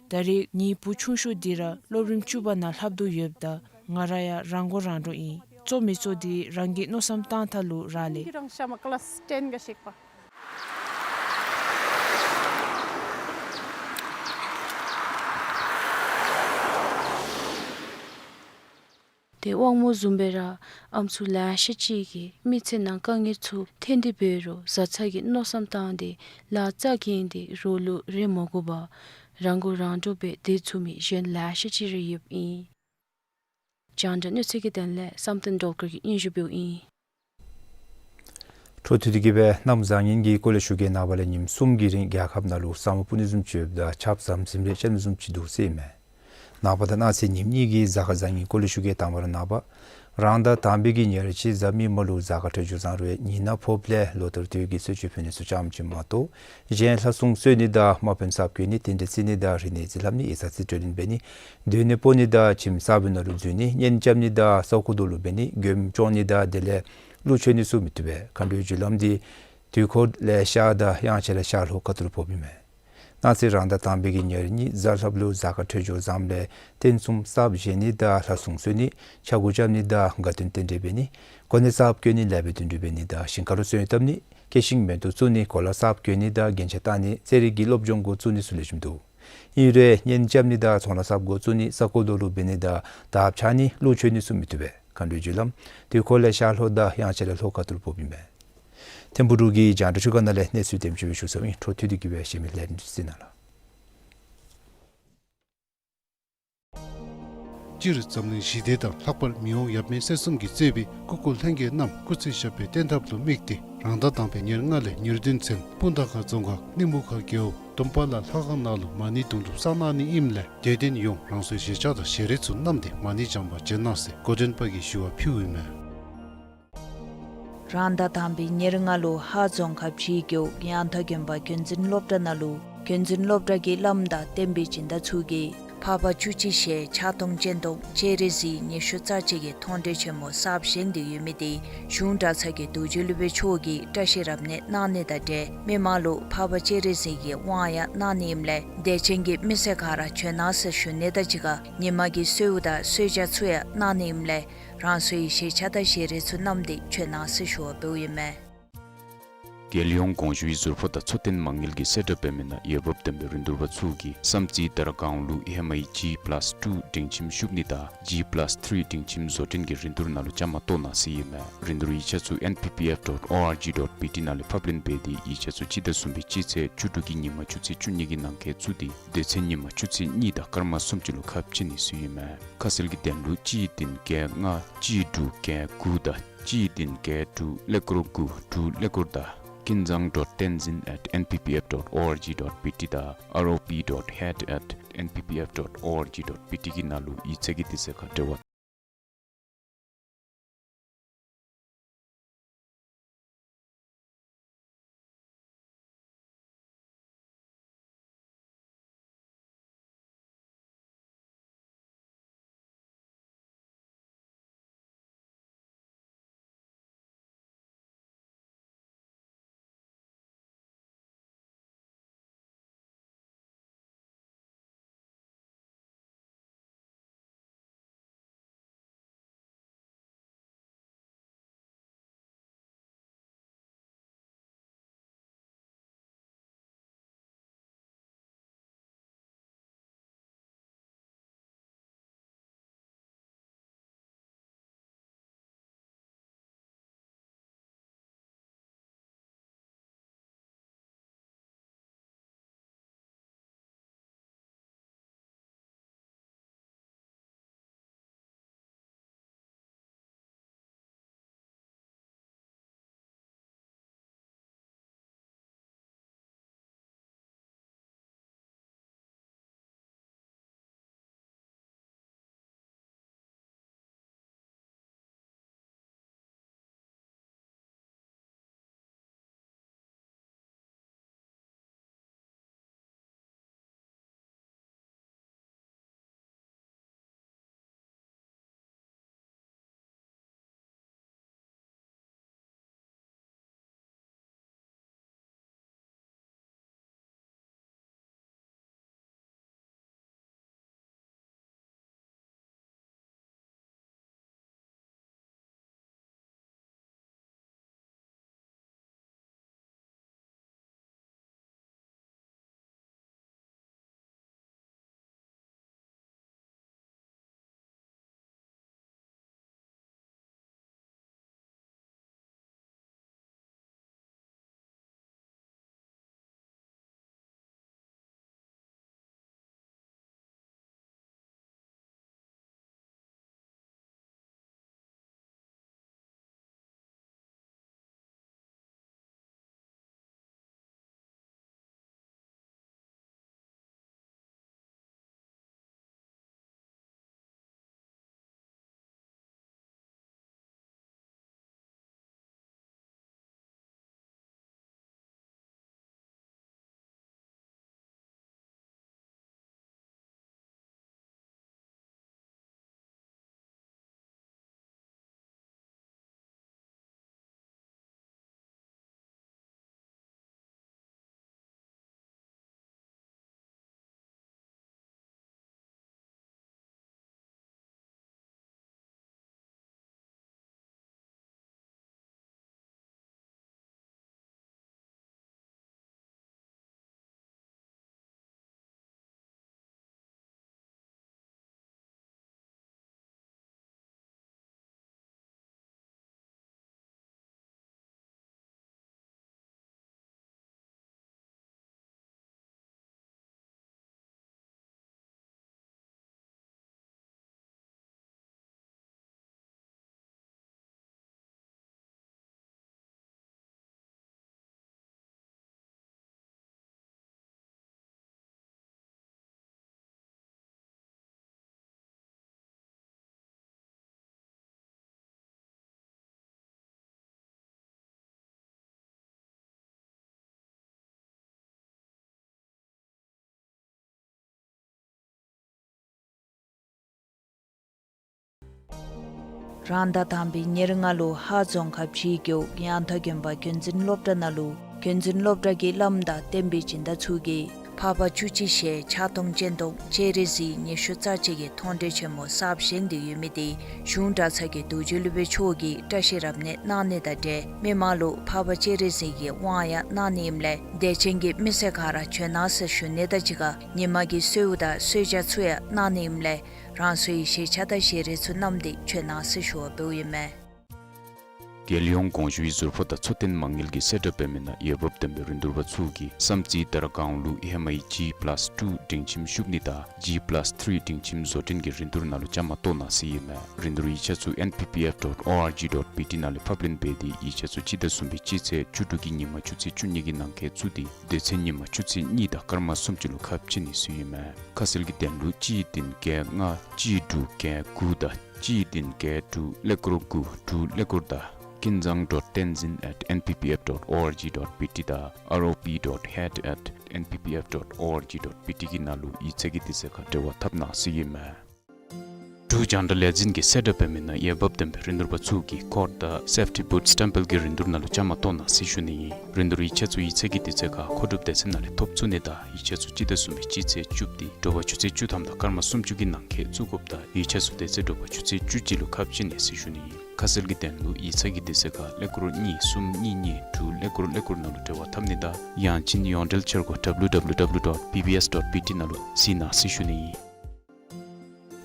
ད་རེས་ངེའི་བུ་ཆུང་ཤོས་འདི་ར་སློབ་རིམ་བཅུ་པ་ནང་ལྷབ་དོ་ཡོདཔ་ད་ང་ར་ཡང་རང་མགོ་རང་འདྲོངས་ཨིན། གཙོ་མི་གཙོ་འདི་རང་གི་མནོ་བསམ་བཏང་ཐངས་ལུ་རག་ལས། ཁྱོད་ར་ཤ་མ་ཀ་ལཱསི་ཊེན་ག་ཤེག་པ། ཏེ་དབང་མོ་བཟུམ་སྦེ་ར་ཨམ་སྲུ་ལེ་ཤ་ཅིག་གིས་མི་ཚེ་ནང་དཀའ་ངལ་ཚུ་འཐོན་ཏེ་འབད་རུང་བཟའ་ཚང་གི་མནོ་བསམ་བཏང་སྟེ་ལཱ་རྩ་འགེངས་ཏེ་རོགས་ལུ་རེ་མ་དགོ་པར་རང་མགོ་རང་འདྲོངས་སྦེ་སྡོད་ཚུགས་མི་གཞན་ལེ་ཤ་ཅིག་ར་ཡོདཔ་ཨིན། རྒྱང་བསྒྲགས་གནས་ཚུལ་གྱི་དོན་ལས་བསམ་གཏན་སྒྲོལ་དཀར་གྱིས་སྙན་ཞུ་འབདཝ་ཨིན། འཕྲོ་མཐུད་དེ་གི་སྦེ་གནམ་བཟང་ངན་གྱི་སྐོར་ལས་ཞུ་གེ། ནངས་པ་ལས་ཉིནམ་གསུམ་གྱི་རིང་རྒྱལ་ཁབ་ནང་ལུ་ས་སྨུག་སྤུབ་ནི་བཟུམ་ཅིག་ཡོདཔ་ད་ཆརཔ་ཟམ་ཟིམ་རེ་རྐྱབ་ནི་བཟུམ་ཅིག་འདུག་ཟེར་ཨིན་མས། ནངས་པ་དང་གནངས་ཚེ་ཉིནམ་གཉིས་ཀྱི་གཟའ་སྐར་བཟང་ངན་སྐོར་ལས་ཞུ་གེ། དང་པ་ར་ནངས་པ་རང་ཟླ་དང་པའི་གི་ཉེར་གཅིག་གཟའ་མིག་དམར་ལུ་གཟའ་སྐར་འཕྲོད་སྦྱོར་བཟང་རུང་ཉི་ནག་ཕོགཔ་ལས་ལོ་ལྟར་དུས་ཀྱི་གསོལ་མཆོད་ཕུལ་ནི་ཚུ་ཙམ་ཅིག་མ་གཏོགས་གཞན་ལྷ་སྲུང་གསོལ་ནི་དང་དམག་དཔོན་གསརཔ་བསྐོ་ནི་རྟེན་འབྲེལ་བརྩི་ནི་དང་རིག་གནས་རྩིས་ལྷབ་ནི་ཡིག་ཚང་རྩིས་སྤྲོད་ལེན་འབད་ནི་སྡོད་གནས་སྤོ་ནི་དང་ཁྱིམ་གསར་པའི་ནང་ལུ་འཛུལ་ནི་གཉེན་རྐྱབ་ནི་དང་ས་གོ་རྡོ་ལུ་འབད་ནི་མགྱོནམ་སྐྱོང་ནི་དང་དེ་ལས་གླུ་མཆོད་ནི་ཚུ་མི་བཏུབ་པས། མཁའ་འགྲོའི་རྒྱུ་ལམ་འདི་དུས་འཁོར་ལས་ཤར་དང་དབྱངས་འཆར་ལས་ཤར་ལྷོ་ཁ་ཐུག་ལུ་ཕོགཔ་ཨིན་མས། གནངས་ཚེ་རང་ཟླ་དང་པའི་གི་ཉེར་གཉིས་གཟའ་ལྷགཔ་ལུ་གཟའ་སྐར་འཕྲོད་སྦྱོར་བཟངམ་ལས་རྟེན་གསུམ་གསརཔ་བཞེངས་ནི་དང་ལྷ་སྲུང་གསོལ་ནི་ཕྱྭ་འགུགས་རྐྱབ་ནི་དང་དགའ་སྟོན་རྟེན་འབྲེལ་འབད་ནི་གོ་གནས་གསརཔ་བསྐོ་ནི་ལེགས་པའི་དོན་འགྲུབ་འབད་ནི་དང་ཞིང་ཁ་ལུ་སོན་བཏབ་ནི་སྐྱེད་ཤིང་མེ་ཏོག་བཙུགས་ནི་གོ་ལ་གསརཔ་གྱོན་ནི་དང་རྒྱན་ཆ་བཏགས་ནི་རྩེད་རིགས་ཀྱི་སློབ་སྦྱོང་འགོ་བཙུགས་ནི་ཚུ་ལེགས་ཤོམ་འདུག། ཨིན་རུང་གཉེན་རྐྱབ་ནི་དང་ཚོང་ལཱ་གསརཔ་འགོ་བཙུགས་ནི་ས་གོ་རྡོ་ལུ་འབད་ནི་དང་དར་འཕྱར་ནི་གླུ་མཆོད་ནི་ཚུ་མི་བཏུབ་པས། མཁའ་འགྲོའི་རྒྱུ་ལམ་དུས་འཁོར་ལས་ཤར་ལྷོ་དང་དབྱངས་འཆར་ལས་ལྷོ་ཁ་ཐུག་ལུ་ཕོགཔ་ཨིན་མས། ཐིམ་ཕུག་འབྲུག་གི་རྒྱང་བསྒྲགས་ཁྲི་ཁང་ནང་ལས་གནས་ཚུལ་དེམ་ཅིག་སྦེ་ཞུ་ཚརཝ་ཨིན། འཕྲོ་མཐུད་དེ་གི་སྦེ་གཞན་མི་ལས་རིམ་ཚུ་གཟིགས་གནང་ལགས། སྤྱིར་འཛམ་གླིང་ཞི་བདེ་དང་ལྷག་པར་མི་དབང་ཡབ་མེས་སྲས་གསུམ་གྱིས་གཙོས་པའི་སྐུ་འཁོར་ལྷན་རྒྱས་རྣམས་སྐུ་ཚེ་ཞབས་པད་བརྟན་ཐབས་ལུ་དམིགས་ཏེ་རང་ཟླ་དང་པའི་ཉེར་ལྔ་ལས་ཉེར་བདུན་ཚུན་སྤུངས་ཐང་ཁ་རྫོང་ཁག་གླིང་མུ་ཁ་རྒེད་འོག་དུམ་པ་ལ་ལྷ་ཁང་ནང་ལུ་མ་ཎི་དུང་སྒྲུབ་བསགས་གནང་ནི་ཨིནམ་ལས་དད་ལྡན་ཡོངས་རང་སོའི་བཞེས་ཆག་དང་བཞེས་རས་ཚུ་བསྣམས་ཏེ་མ་ཎི་བགྱངམ་བྱོན་གནང་ཟེར་འགོ་འདྲེན་པ་གིས་ཞུ་བ་ཕུལཝ་ཨིན་མས། རང་ཟླ་དང་པའི་ཉེར་ལྔ་ལུ་ཧཱ་རྫོང་ཁག་བྱིའུ་རྒེད་འོག་ཡང་ཐང་དགོན་པ་རྒྱུན་འཛིན་སློབ་གྲྭ་ནང་ལུ་རྒྱུན་འཛིན་སློབ་གྲྭ་གི་བླམ་དང་བསྟན་པའི་སྦྱིན་བདག་ཚུ་གིས་འཕགས་པ་བཅུ་གཅིག་ཞལ་ཕྱག་སྟོང་སྤྱན་སྟོང་སྤྱན་རས་གཟིགས་ཉི་ཤུ་རྩ་གཅིག་གི་མཐོང་གྲོལ་ཆེན་མོ་གསརཔ་བཞེངས་ཏེ་ཡོད་མི་དེ་གཞུང་གྲྭ་ཚང་གི་རྡོ་རྗེ་སློབ་དཔོན་མཆོག་གིས་བཀྲ་ཤིས་རབ་གནས་གནང་ནི་དང་འབྲེལ་མི་མང་ལུ་འཕགས་པ་སྤྱན་རས་གཟིགས་ཀྱི་དབང་ཡང་གནང་ནི་ཨིནམ་ལས་དད་ཅན་གྱི་མི་སེར་ག་ར་བྱོན་གནང་ཟེར་ཞུ་ནི་དང་གཅིག་ཁར་ཉིན་མ་གི་གསོལཝ་དང་གསོལ་ཇ་ཚུ་ཡང་གནང་ནི་ཨིནམ་ལས་རང་སོའི་བཞེས་ཆག་དང་བཞེས་རས་ཚུ་བསྣམས་ཏེ་བྱོན་གནང་ཟེར་ཞུ་བ་ཕུལཝ་ཨིན་མས། རྒྱལ་ཡོངས་གོང་ཞུའི་ཟུར་ཕོགས་དང་འཚོ་རྟེན་མ་དངུལ་གྱི་གསལ་བསྒྲགས་འབད་མི་ནང་འོས་འབབ་ལྡན་པའི་རིན་བསྡུར་པ་ཚུ་གིས་བསམ་རྩེ་དར་སྒང་ལུ་ཧེ་མའི་ཇི་པ་ལཱསི་ཊུ་སྒྲིང་ཁྱིམ་ཞུགས་ནི་དང་ཇི་པ་ལཱསི་ཐིརི་སྒྲིང་ཁྱིམ་བཟོ་སྐྲུན་གྱི་རིན་བསྡུར་ནང་ལུ་བཅའ་མར་གཏོགས་གནང་ཟེར་ཨིན་མས། རིན་བསྡུར་ཡིག་ཆ་ཚུ་ཨེན་པི་པི་ཨེཕ་ཌོཊ་ཨོ་ཨར་ཇི་ཌོཊ་བི་ཊི་ནང་ལས་ཕབ་ལེན་འབད་དེ་ཡིག་ཆ་ཚུ་སྤྱི་ཟླ་གསུམ་པའི་སྤྱི་ཚེས་བཅུ་དྲུག་གི་ཉིན་མ་ཆུ་ཚོད་བཅུ་གཉིས་ཀྱི་ནང་འཁོད་བཙུགས་ཏེ་དེ་ཚེ་ཉིན་མ་ཆུ་ཚོད་གཉིས་དང་སྐར་མ་སུམ་ཅུ་ལུ་ཁ་ཕྱེ་ནི་ཟེར་ཨིན་མས། ཁ་གསལ་གྱི་དོན་ལུ་གཅིག་བདུན་བརྒྱད་ལྔ་གཅིག་དྲུག་བརྒྱད་དགུ་དང་གཅིག་བདུན་བརྒྱད་དྲུག་ཀླད་ཀོར་དགུ་དྲུག་ཀླད་ཀོར་དང་ཀུན་བཟང་ཌོཊ་བསྟན་འཛིན་ཨེཊ་ཨེན་པི་པི་ཨེཕ་ཌོཊ་ཨོ་ཨར་ཇི་ཌོཊ་བི་ཊི་དང་ཨར་ཨོ་པི་ཌོཊ་ཧེཌ་ཨེཊ་ཨེན་པི་པི་ཨེཕ་ཌོཊ་ཨོ་ཨར་ཇི་ཌོཊ་བི་ཊི་གི་ནང་ལུ་ཡིག་ཚང་གི་དུས་ཚོད་ཁར་འབྲེལ་བ། རང་ཟླ་དང་པའི་ཉེར་ལྔ་ལུ་ཧཱ་རྫོང་ཁག་བཞིའི་རྒེད་འོག་ཡང་ཐང་དགོན་པ་རྒྱུན་འཛིན་སློབ་གྲྭ་ནང་ལུ་རྒྱུན་འཛིན་སློབ་གྲྭ་གི་བླམ་དང་བསྟན་པའི་སྦྱིན་བདག་ཚུ་གིས་འཕགས་པ་བཅུ་གཅིག་ཞལ་ཕྱག་སྟོང་སྤྱན་སྟོང་སྤྱན་རས་གཟིགས་ཉི་ཤུ་རྩ་གཅིག་གི་མཐོང་གྲོལ་ཆེན་མོ་གསརཔ་བཞེངས་ཏེ་ཡོད་མི་དེ་གཞུང་གྲྭ་ཚང་གི་རྡོ་རྗེ་སློབ་དཔོན་མཆོག་གིས་བཀྲ་ཤིས་རབ་གནས་གནང་ནི་དང་འབྲེལ་མི་མང་ལུ་འཕགས་པ་སྤྱན་རས་གཟིགས་ཀྱི་དབང་ཡང་གནང་ནི་ཨིནམ་ལས་དད་ཅན་གྱི་མི་སེར་ག་ར་བྱོན་གནང་ཟེར་ཞུ་ནི་དང་གཅིག་ཁར་ཉིན་མ་གི་གསོལཝ་དང་གསོལ་ཇ་ཚུ་ཡང་གནང་ནི་ཨིནམ་ལས་རང་སོའི་ཞལ་ཆས་དང་ཞལ་རས་ཚུ་བསྣམས་ཏེ་བྱོན་གནང་ཟེར་ཞུ་བ་འབདཝ་ཨིན་མས། རྒྱལ་ཡོངས་གོང་ཞུའི་ཟུར་ཕོགས་དང་འཚོ་རྟེན་མ་དངུལ་གྱིས་གསལ་བསྒྲགས་འབད་མི་ནང་འོས་འབབ་ལྡན་པའི་རིན་བསྡུར་པ་ཚུ་གིས་བསམ་རྩེ་དར་སྒང་ལུ་ཨེམ་ཨའི་ཇི་པ་ལཱསི་ཊུ་སྒྲིང་ཁྱིམ་ཤུགས་གཉིས་དང་ཇི་པ་ལཱསི་ཊུ་སྒྲིང་ཁྱིམ་བཟོ་སྐྲུན་གྱི་རིན་བསྡུར་ནང་ལུ་བཅའ་མར་གཏོགས་གནང་ཟེར་ཨིན་མས། རིན་བསྡུར་ཡིག་ཆ་ཚུ་ཨེན་པི་པི་ཨེཕ་ཌོཊ་ཨོ་ཨར་ཇི་ཌོཊ་བི་ཊི་ནང་ལས་ཕབ་ལེན་འབད་དེ་ཡིག་ཆ་ཚུ་སྤྱི་ཟླ་གསུམ་པའི་སྤྱི་ཚེས་བཅུ་དྲུག་གི་ཉིན་མ་ཆུ་ཚོད་བཅུ་གཉིས་ཀྱི་ནང་འཁོད་བཙུགས་ཏེ་དེ་ཚེ་ཉིན་མ་ཆུ་ཚོད་གཉིས་དང་སྐར་མ་སུམ་ཅུ་ལུ་ཁ་ཕྱེ་ནི་ཟེར་ཨིན་མས། ཁ་གསལ་གྱི་དོན་ལུ་གཅིག་བདུན་བརྒྱད་ལྔ་གཅིག་དྲུག་བརྒྱད་དགུ་དང་གཅིག་བདུན་བརྒྱད་དྲུག་ཀླད་ཀོར་དགུ་དྲུག་ཀླད་ཀོར་དང་ཀུན་བཟང་ཌོཊ་ཏེན་ཟིན་ཨེཊ་ཨེན་པི་པི་ཨེཕ་ཌོཊ་ཨོ་ཨར་ཇི་ཌོཊ་བི་ཊི་དང་ཨར་ཨོ་པི་ཌོཊ་ཧེཌ་ཨེཊ་ཨེན་པི་པི་ཨེཕ་ཌོཊ་ཨོ་ཨར་ཇི་ཌོཊ་བི་ཊི་གི་ནང་ལུ་ཡིག་ཚང་གི་དུས་ཚོད་ཁར་འབྲེལ་བ་འཐབ་གནང་ཟེར་ཨིན་མས། འབྲུག་རྒྱང་བསྒྲགས་ལས་འཛིན་གྱིས་གསལ་བསྒྲགས་འབད་མི་ནང་འོས་འབབ་ལྡན་པའི་རིན་བསྡུར་པ་ཚུ་གིས་ཀོཊ་དང་སེཕ་ཊི་བུཊ་སི་ཊེམ་པལ་གྱི་རིན་བསྡུར་ནང་ལུ་བཅའ་མར་གཏོགས་གནང་ཟེར་ཞུ་ནི་ཨིན། རིན་བསྡུར་ཡིག་ཆ་ཚུ་ཡིག་ཚང་གི་དུས་ཚོད་ཁར་མཁོ་སྒྲུབ་སྡེ་ཚན་ནང་ལས་ཐོབ་ཚུགས་ནི་དང་ཡིག་ཆ་ཚུ་སྤྱི་ཟླ་གསུམ་པའི་སྤྱི་ཚེས་བཅུ་སྟེ་དྲོ་པ་ཆུ་ཚོད་བཅུ་ཐམ་དང་སྐར་མ་སུམ་ཅུ་གི་ནང་འཁོད་བཙུགས་དགོཔ་དང་ཡིག་ཆ་ཚུ་དེ་ཚེ་དྲོ་པ་ཆུ་ཚོད་བཅུ་གཅིག་ལུ་ཁ་ཕྱེ་ནི་ཟེར་ཞུ་ནི་ཨིན། ཁ་གསལ་གྱི་དོན་ལུ་ཡིག་ཚང་གི་དུས་ཚོད་ཁར་ཀླད་ཀོར་གཉིས་གསུམ་གཉིས་གཉིས་དྲུག་ཀླད་ཀོར་ཀླད་ཀོར་ནང་ལུ་འབྲེལ་བ་འཐབ་ནི་དང་ཡང་ཅིན་ཡོངས་འབྲེལ་འཆར་སྒོ་ཌབ་ལིའུ་ཌབ་ལིའུ་ཌབ་ལིའུ་ཌོཊ་བི་བི་ཨེསི་ཌོཊ་བི་ཊི་ནང་ལུ་གཟིགས་གནང་ཟེར་ཞུ་ནི་ཨིན།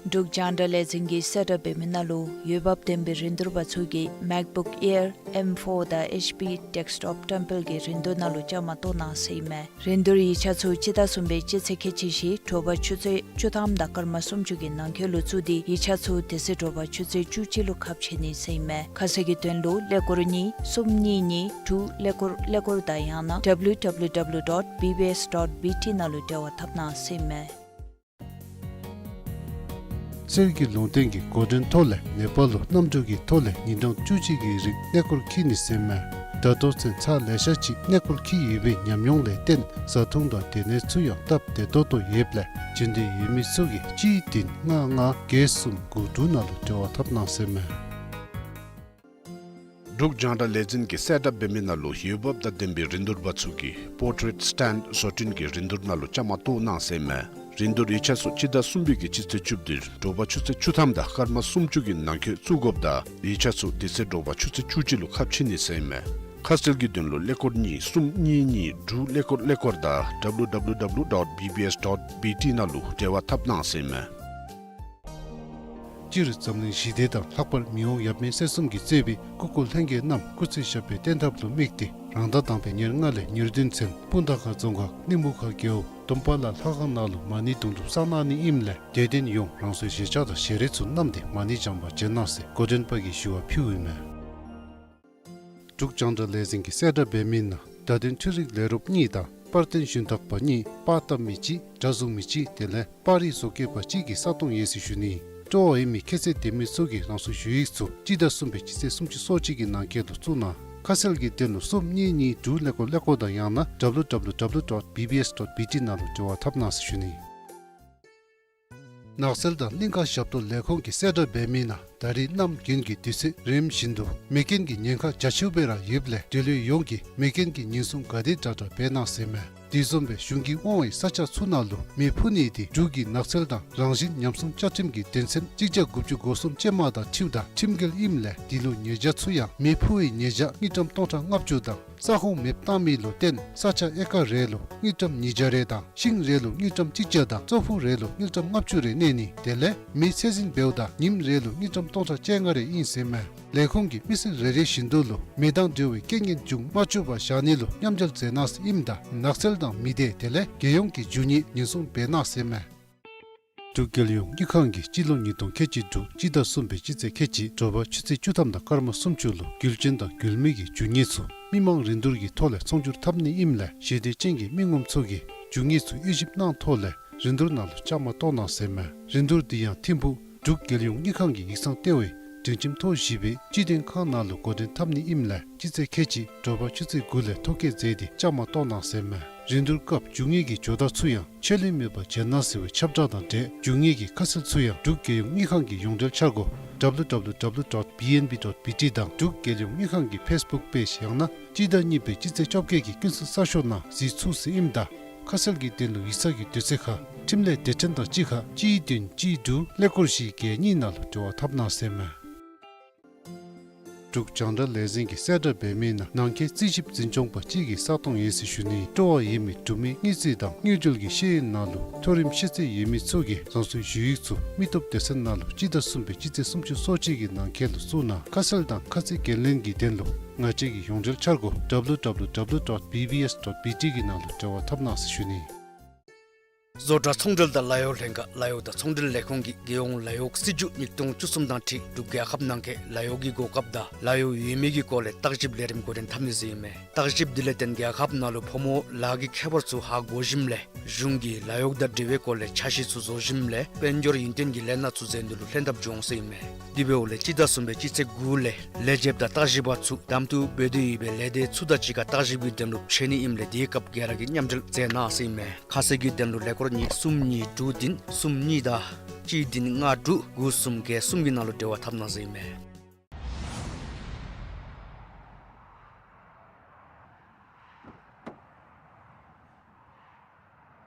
འབྲུག་རྒྱང་བསྒྲགས་ལས་འཛིན་གྱིས་གསལ་བསྒྲགས་འབད་མི་ནང་ལུ་འོས་འབབ་ལྡན་པའི་རིན་བསྡུར་པ་ཚུ་གིས་མེཀ་བུཀ་ཨེར་ཨེམ་ཕོར་དང་ཨེཆ་པི་ཌེསྐ་ཊོཔ་ཊེམ་པལ་གྱི་རིན་བསྡུར་ནང་ལུ་བཅའ་མར་གཏོགས་གནང་ཟེར་ཨིན་མས། རིན་བསྡུར་ཡིག་ཆ་ཚུ་སྤྱི་ཟླ་གསུམ་པའི་སྤྱི་ཚེས་ཁལ་གཅིག་བཞི་དྲོ་པ་ཆུ་ཚོད་བཅུ་ཐམ་དང་སྐར་མ་སུམ་ཅུ་གི་ནང་འཁོད་ལུ་བཙུགས་ཏེ་ཡིག་ཆ་ཚུ་དེ་ཚེ་དྲོ་པ་ཆུ་ཚོད་བཅུ་གཅིག་ལུ་ཁ་ཕྱེ་ནི་ཟེར་ཨིན་མས། ཁ་གསལ་གྱི་དོན་ལུ་ཀླད་ཀོར་གཉིས་གསུམ་གཉིས་གཉིས་དྲུག་ཀླད་ཀོར་ཀླད་ཀོར་དང་ཡང་ན་ཌབ་ལིའུ་ཌབ་ལིའུ་ཌབ་ལིའུ་ཌོཊ་བི་བི་ཨེསི་ཌོཊ་བི་ཊི་ནང་ལུ་འབྲེལ་བ་འཐབ་གནང་ཟེར་ཨིན་མས། གསེར་གྱི་ལུང་བསྟན་གྱི་འགོ་འདྲེན་ཐོག་ལས་ནེ་པཱལ་ལུ་གནམ་གྲུ་གི་ཐོག་ལས་ཉིན་གྲངས་བཅུ་གཅིག་གི་རིང་གནས་སྐོར་འཁྱིད་ནི་ཟེར་ཨིན་མས། ད་ལྟོ་ཚུན་ཚར་ལེ་ཤ་ཅིག་གནས་སྐོར་འཁྱིད་ཡོད་པའི་ཉམས་མྱོང་ལས་བརྟེན་བཟའ་འཐུང་དང་སྡོད་གནས་ཚུ་ཡང་སྟབས་བདེ་ཏོག་ཏོ་ཡོདཔ་ལས་འབྱོན་འདོད་ཡོད་མི་ཚུ་གིས་གཅིག་བདུན་ལྔ་ལྔ་བརྒྱད་གསུམ་དགུ་དྲུག་ནང་ལུ་འབྲེལ་བ་འཐབ་གནང་ཟེར་ཨིན་མས། འབྲུག་རྒྱང་བསྒྲགས་ལས་འཛིན་གྱིས་གསལ་བསྒྲགས་འབད་མི་ནང་ལུ་འོས་འབབ་དང་ལྡན་པའི་རིན་བསྡུར་པ་ཚུ་གིས་པོར་ཊེཊ་སི་ཊེནཌ་བཟོ་སྐྲུན་གྱི་རིན་བསྡུར་ནང་ལུ་བཅའ་མར་གཏོགས་གནང་ཟེར་ཨིན་མས། རིན་བསྡུར་ཡིག་ཆ་ཚུ་སྤྱི་ཟླ་གསུམ་པའི་གི་སྤྱི་ཚེས་བཅུ་བདུན་དྲོ་པ་ཆུ་ཚོད་བཅུ་ཐམ་དང་སྐར་མ་སུམ་ཅུ་གི་ནང་འཁོད་བཙུགས་དགོཔ་དང་ཡིག་ཆ་ཚུ་དེ་ཚེ་དྲོ་པ་ཆུ་ཚོད་བཅུ་གཅིག་ལུ་ཁ་ཕྱེ་ནི་ཟེར་ཨིན་མས། ཁ་གསལ་གྱི་དོན་ལུ་ཀླད་ཀོར་གཉིས་གསུམ་གཉིས་གཉིས་དྲུག་ཀླད་ཀོར་ཀླད་ཀོར་དང་ཌབ་ལིའུ་ཌབ་ལིའུ་ཌབ་ལིའུ་ཌོཊ་བི་བི་ཨེསི་ཌོཊ་བི་ཊི་ནང་ལུ་འབྲེལ་བ་འཐབ་གནང་ཟེར་ཨིན་མས། སྤྱིར་འཛམ་གླིང་ཞི་བདེ་དང་ལྷག་པར་མི་དབང་ཡབ་མེས་སྲས་གསུམ་གྱིས་གཙོས་པའི་སྐུ་འཁོར་ལྷན་རྒྱས་རྣམས་སྐུ་ཚེ་ཞབས་པད་བརྟན་ཐབས་ལུ་དམིགས་ཏེ་རང་ཟླ་དང་པའི་ཉེར་ལྔ་ལས་ཉེར་བདུན་ཚུན་སྤུངས་ཐང་ཁ་རྫོང་ཁག་གླིང་བུ་ཁ་རྒེད་འོག་དོམ་པ་ལ་ལྷ་ཁང་ནང་ལུ་མ་ཎི་དུང་སྒྲུབ་བསགས་གནང་ནི་ཨིནམ་ལས་དད་ལྡན་ཡོངས་རང་སོའི་ཞལ་ཆས་དང་ཞལ་རས་ཚུ་བསྣམས་ཏེ་མ་ཎི་བགྱང་པར་འབྱོན་གནང་ཟེར་འགོ་འདྲེན་པ་གིས་ཞུ་བ་ཕུལཝ་ཨིན་མས། འབྲུག་རྒྱང་བསྒྲགས་ལས་འཛིན་གྱིས་གསལ་བསྒྲགས་འབད་མི་ནང་བརྡ་དོན་འཕྲུལ་རིག་ལས་རོགསཔ་གཉིས་དང་པར་སྟོན་ཞུན་དག་པ་གཉིས་པར་བཏབ་མི་གཅིག་དྲ་བཟུང་མི་གཅིག་དེ་ལས་པར་རིས་བཟོ་བཀོད་པ་གཅིག་གི་ས་སྟོང་ཡོད་ཟེར་ཞུ་ནི། སྤྲོ་བ་ཡོད་མི་ཁྱད་ཚད་ལྡན་མི་ཚུ་གིས་རང་སོའི་ཞུ་ཡིག་ཚུ་སྤྱི་ཟླ་གསུམ་པའི་སྤྱི་ཚེས་སུམ་ཅུ་སོ་གཅིག་གི་ནང་འཁོད་དུ་བཙུགས་གནང་། ཁ་གསལ་གྱི་དོན་ལུ་གསུམ་གཉིས་གཉིས་དྲུག་ཀླད་ཀོར་ཀླད་ཀོར་དང་ཡང་ན་ཌབ་ལིའུ་ཌབ་ལིའུ་ཌབ་ལིའུ་ཌོཊ་བི་བི་ཨེསི་ཌོཊ་བི་ཊི་ནང་ལུ་འབྲེལ་བ་འཐབ་གནང་ཟེར་ཞུ་ནི། ནགས་ཚལ་དང་གླིང་ཁ་ཞབས་ཏོག་ལས་ཁུངས་ཀྱིས་གསལ་བསྒྲགས་འབད་མི་ནང་ད་རེས་གནམ་དགུན་གྱི་དུས་ཚོད་རིམ་བཞིན་དུ་མེ་རྐྱེན་གྱི་ཉེན་ཁ་རྒྱ་ཆེཝ་སྦེ་ར་ཡོདཔ་ལས་འབྲེལ་ཡོད་ཡོངས་ཀྱིས་མེ་རྐྱེན་གྱི་ཉེན་སྲུང་ག་དེ་དྲག་དྲག་འབད་གནང་ཟེར་མས། དེ་བཟུམ་སྦེ་གཞུང་གིས་དབང་བའི་ས་ཆ་ཚུ་ནང་ལུ་མེ་འཕུ་ནི་དེ་འབྲུག་གི་ནགས་ཚལ་དང་རང་བཞིན་ཉམས་སྲུང་བཅའ་ཁྲིམས་ཀྱི་དོན་ཚན་གཅིག་བརྒྱ་དགུ་བཅུ་གོ་གསུམ་ཅན་མ་དང་འཁྲིལཝ་ད་ཁྲིམས་འགལ་ཨིནམ་ལས་དེ་ལུ་ཉེས་བྱ་ཚུ་ཡང་མེ་འཕུ་བའི་ཉེས་བྱ་དངུལ་ཀྲམ་སྟོང་ཕྲག་ལྔ་བཅུ་དང་ས་ཁོངས་མེདཔ་བཏང་མི་ལུ་བརྟེན་ས་ཆ་ཨེ་ཀར་རེ་ལུ་དངུལ་ཀྲམ་ཉིས་བརྒྱ་རེ་དང་ཤིང་རེ་ལུ་དངུལ་ཀྲམ་གཅིག་བརྒྱ་དང་ཙོག་ཕུད་རེ་ལུ་དངུལ་ཀྲམ་ལྔ་བཅུ་རེ་གནས་ནི་དེ་ལས་མེ་ཚད་འཛིན་འབདཝ་ད་ཉིནམ་རེ་ལུ་དངུལ་ཀྲམ་སྟོང་ཕྲག་བཅོ་ལྔ་རེ་ཨིན་ཟེར་མས། ལས་ཁུངས་ཀྱིས་མི་སེར་རེ་རེ་བཞིན་དུ་ལུ་མེ་དང་འབྲེལ་བའི་རྐྱེན་ངན་འབྱུང་མ་བཅུག་པར་བཞག་ནི་ལུ་མཉམ་འབྲེལ་མཛད་གནང་ཟེར་ཨིནམ་ད་ནགས་ཚལ་དང་མི་སྡེ་དེ་ལས་རྒྱལ་ཡོངས་ཀྱི་རྒྱུ་དངོས་ཉེན་སྲུང་འབད་གནང་ཟེར་མས། འབྲུག་རྒྱལ་ཡོངས་དངུལ་ཁང་གིས་སྤྱི་ལོ་ཉིས་སྟོང་ཁལ་གཅིག་དྲུག་སྤྱི་ཟླ་གསུམ་པའི་སྤྱི་ཚེས་ཁལ་གཅིག་དྲོ་པ་ཆུ་ཚོད་བཅུ་ཐམ་དང་སྐར་མ་སུམ་ཅུ་ལུ་རྒྱུ་ཅན་དང་རྒྱུ་མེད་ཀྱི་རྒྱུ་དངོས་ཚུ་མི་མང་རིན་བསྡུར་གྱི་ཐོག་ལས་ཚོང་སྒྱུར་འཐབ་ནི་ཨིནམ་ལས་ཞི་བདེ་ཅན་གྱི་མི་ངོམ་ཚུ་གིས་རྒྱུ་དངོས་ཚུ་དབྱེ་ཞིབ་གནང་ཐོག་ལས་རིན་བསྡུར་ནང་ལུ་བཅའ་མར་གཏོགས་གནང་ཟེར་མས། རིན་བསྡུར་འདི་ཡང་ཐིམ་ཕུག་འབྲུག་རྒྱལ་ཡོངས་དངུལ་ཁང་གི་ཡིག་ཚང་ལྟེ་བའི་སྒྲིང་ཁྱིམ་ཐོག་བཞི་པའི་སྤྱི་དོན་ཁང་ནང་ལུ་འགོ་འདྲེན་འཐབ་ནི་ཨིནམ་ལས་སྤྱི་ཚེས་ཁལ་གཅིག་དྲོ་པ་ཆུ་ཚོད་དགུ་ལས་ཐོ་བཀོད་མཛད་དེ་བཅའ་མར་གཏོགས་གནང་ཟེར་མས། རིན་བསྡུར་སྐབས་འབྱུང་ངེས་ཀྱི་ཇོ་བདག་ཚུ་ཡང་ཆད་ལུས་མེད་པར་མཇལ་གནང་ཟེར་བའི་ཁྱབ་བསྒྲགས་དང་འབྲེལ་འབྱུང་ངེས་ཀྱི་ཁ་གསལ་ཚུ་ཡང་འབྲུག་རྒྱལ་ཡོངས་དངུལ་ཁང་གི་ཡོངས་འབྲེལ་འཆར་སྒོ་W W W dot B N B dot B T དང་འབྲུག་རྒྱལ་ཡོངས་དངུལ་ཁང་གི་ཕེསི་བུཀ་པེཇ་ཡང་ན་སྤྱི་ཟླ་གཉིས་པའི་སྤྱི་ཚེས་བཅོ་བརྒྱད་ཀྱི་ཀུན་གསལ་གསར་ཤོག་ནང་གཟིགས་ཚུགས་ཟེར་ཨིནམ་ད། ཁ་གསལ་གྱི་དོན་ལུ་ཡིག་ཚང་གི་དུས་ཚོད་ཁར་འཕྲིན་ལས་སྡེ་ཚན་དང་གཅིག་ཁར་གཅིག་བདུན་གཅིག་དྲུག་ཀླད་ཀོར་བཞི་བརྒྱད་གཉིས་ནང་ལུ་འབྲེལ་བ་འཐབ་གནང་ཟེར་མས། འབྲུག་རྒྱང་བསྒྲགས་ལས་འཛིན་གྱིས་གསལ་བསྒྲགས་འབད་མི་ནང་ནང་འཁོད་རྩིས་ཞིབ་འཛིན་སྐྱོང་པ་གཅིག་གི་ས་སྟོང་ཡོད་ཟེར་ཞུ་ནི། སྤྲོ་བ་ཡོད་མི་འབྲུག་མི་དངུལ་རྩིས་དང་དངུལ་འབྲེལ་གྱི་ཤེས་ཡོན་ནང་ལུ་མཐོ་རིམ་ཤེས་ཚད་ཡོད་མི་ཚུ་གིས་རང་སོའི་ཞུ་ཡིག་ཚུ་མི་སྟོབས་སྡེ་ཚན་ནང་ལུ་སྤྱི་ཟླ་གསུམ་པའི་སྤྱི་ཚེས་སུམ་ཅུ་སོ་གཅིག་གི་ནང་འཁོད་ལུ་བཙུགས་གནང་། ཁ་གསལ་དང་ཁ་ཚིག་འགན་ལེན་གྱི་དོན་ལུ་ང་བཅས་ཀྱི་ཡོངས་འབྲེལ་འཆར་སྒོ་W W W dot B B S dot B T གི་ནང་ལུ་འབྲེལ་བ་འཐབ་གནང་ཟེར་ཞུ་ནི། བཟོ་གྲྭ་ཚོང་འབྲེལ་དང་ལཱ་གཡོག་ལྷན་ཁག་ལཱ་གཡོག་དང་ཚོང་འབྲེལ་ལས་ཁུངས་ཀྱིས་རྒྱལ་ཡོངས་ལཱ་གཡོག་སྲིད་བྱུས་ཉིས་སྟོང་བཅུ་གསུམ་དང་འཁྲིལ་འབྲུག་རྒྱལ་ཁབ་ནང་འཁོད་ལཱ་གཡོག་གི་གོ་སྐབས་དང་ལཱ་གཡོག་ཡོད་མེད་ཀྱི་སྐོར་ལས་བརྟག་ཞིབ་ལས་རིམ་འགོ་འདྲེན་འཐབ་ནི་ཟེར་ཨིན་མས། བརྟག་ཞིབ་འདི་ལས་བརྟེན་རྒྱལ་ཁབ་ནང་ལུ་ཕོ་མོ་ལཱ་གི་ཁྱད་པར་ཚུ་ཧ་གོ་ཞིནམ་ལས་གཞུང་གིས་ལཱ་གཡོག་དང་འབྲེལ་བའི་སྐོར་ལས་འཆར་གཞི་ཚུ་བཟོ་ཞིནམ་ལས་དཔལ་འབྱོར་ཡུན་བརྟན་གྱི་ལས་སྣ་ཚུ་མཛད་ནི་ལུ་ལྷན་ཐབས་འབྱུང་ཟེར་ཨིན་མས། དེ་འབདཝ་ལས་སྤྱི་ཟླ་གསུམ་པའི་སྤྱི་ཚེས་དགུ་ལས་ལས་བྱེདཔ་དང་བརྟག་ཞིབ་པ་ཚུ་གདམ་འཐུ་འབད་དེ་ཡོད་པའི་ལས་སྡེ་ཚུ་དང་གཅིག་ཁར་བརྟག་ཞིབ་ཀྱི་དོན་ལུ་འབྱོན་ནི་ཨིནམ་ལས་དེའི་སྐབས་ག་ར་གིས་མཉམ་འབྲེལ་མཛད་གནང་ཟེར་ཨིན་མས། ཁ་གསལ་གྱི་དོན་ལུ་ཀླད་ཀོར་གཉིས་གསུམ་གཉིས་དྲུག་བདུན་གསུམ་གཉིས་དང་གཅིག་བདུན་ལྔ་དྲུག་དགུ་གསུམ་བརྒྱད་གསུམ་གྱི་ནང་ལུ་འབྲེལ་བ་འཐབ་གནང་ཟེར་ཨིན་མས།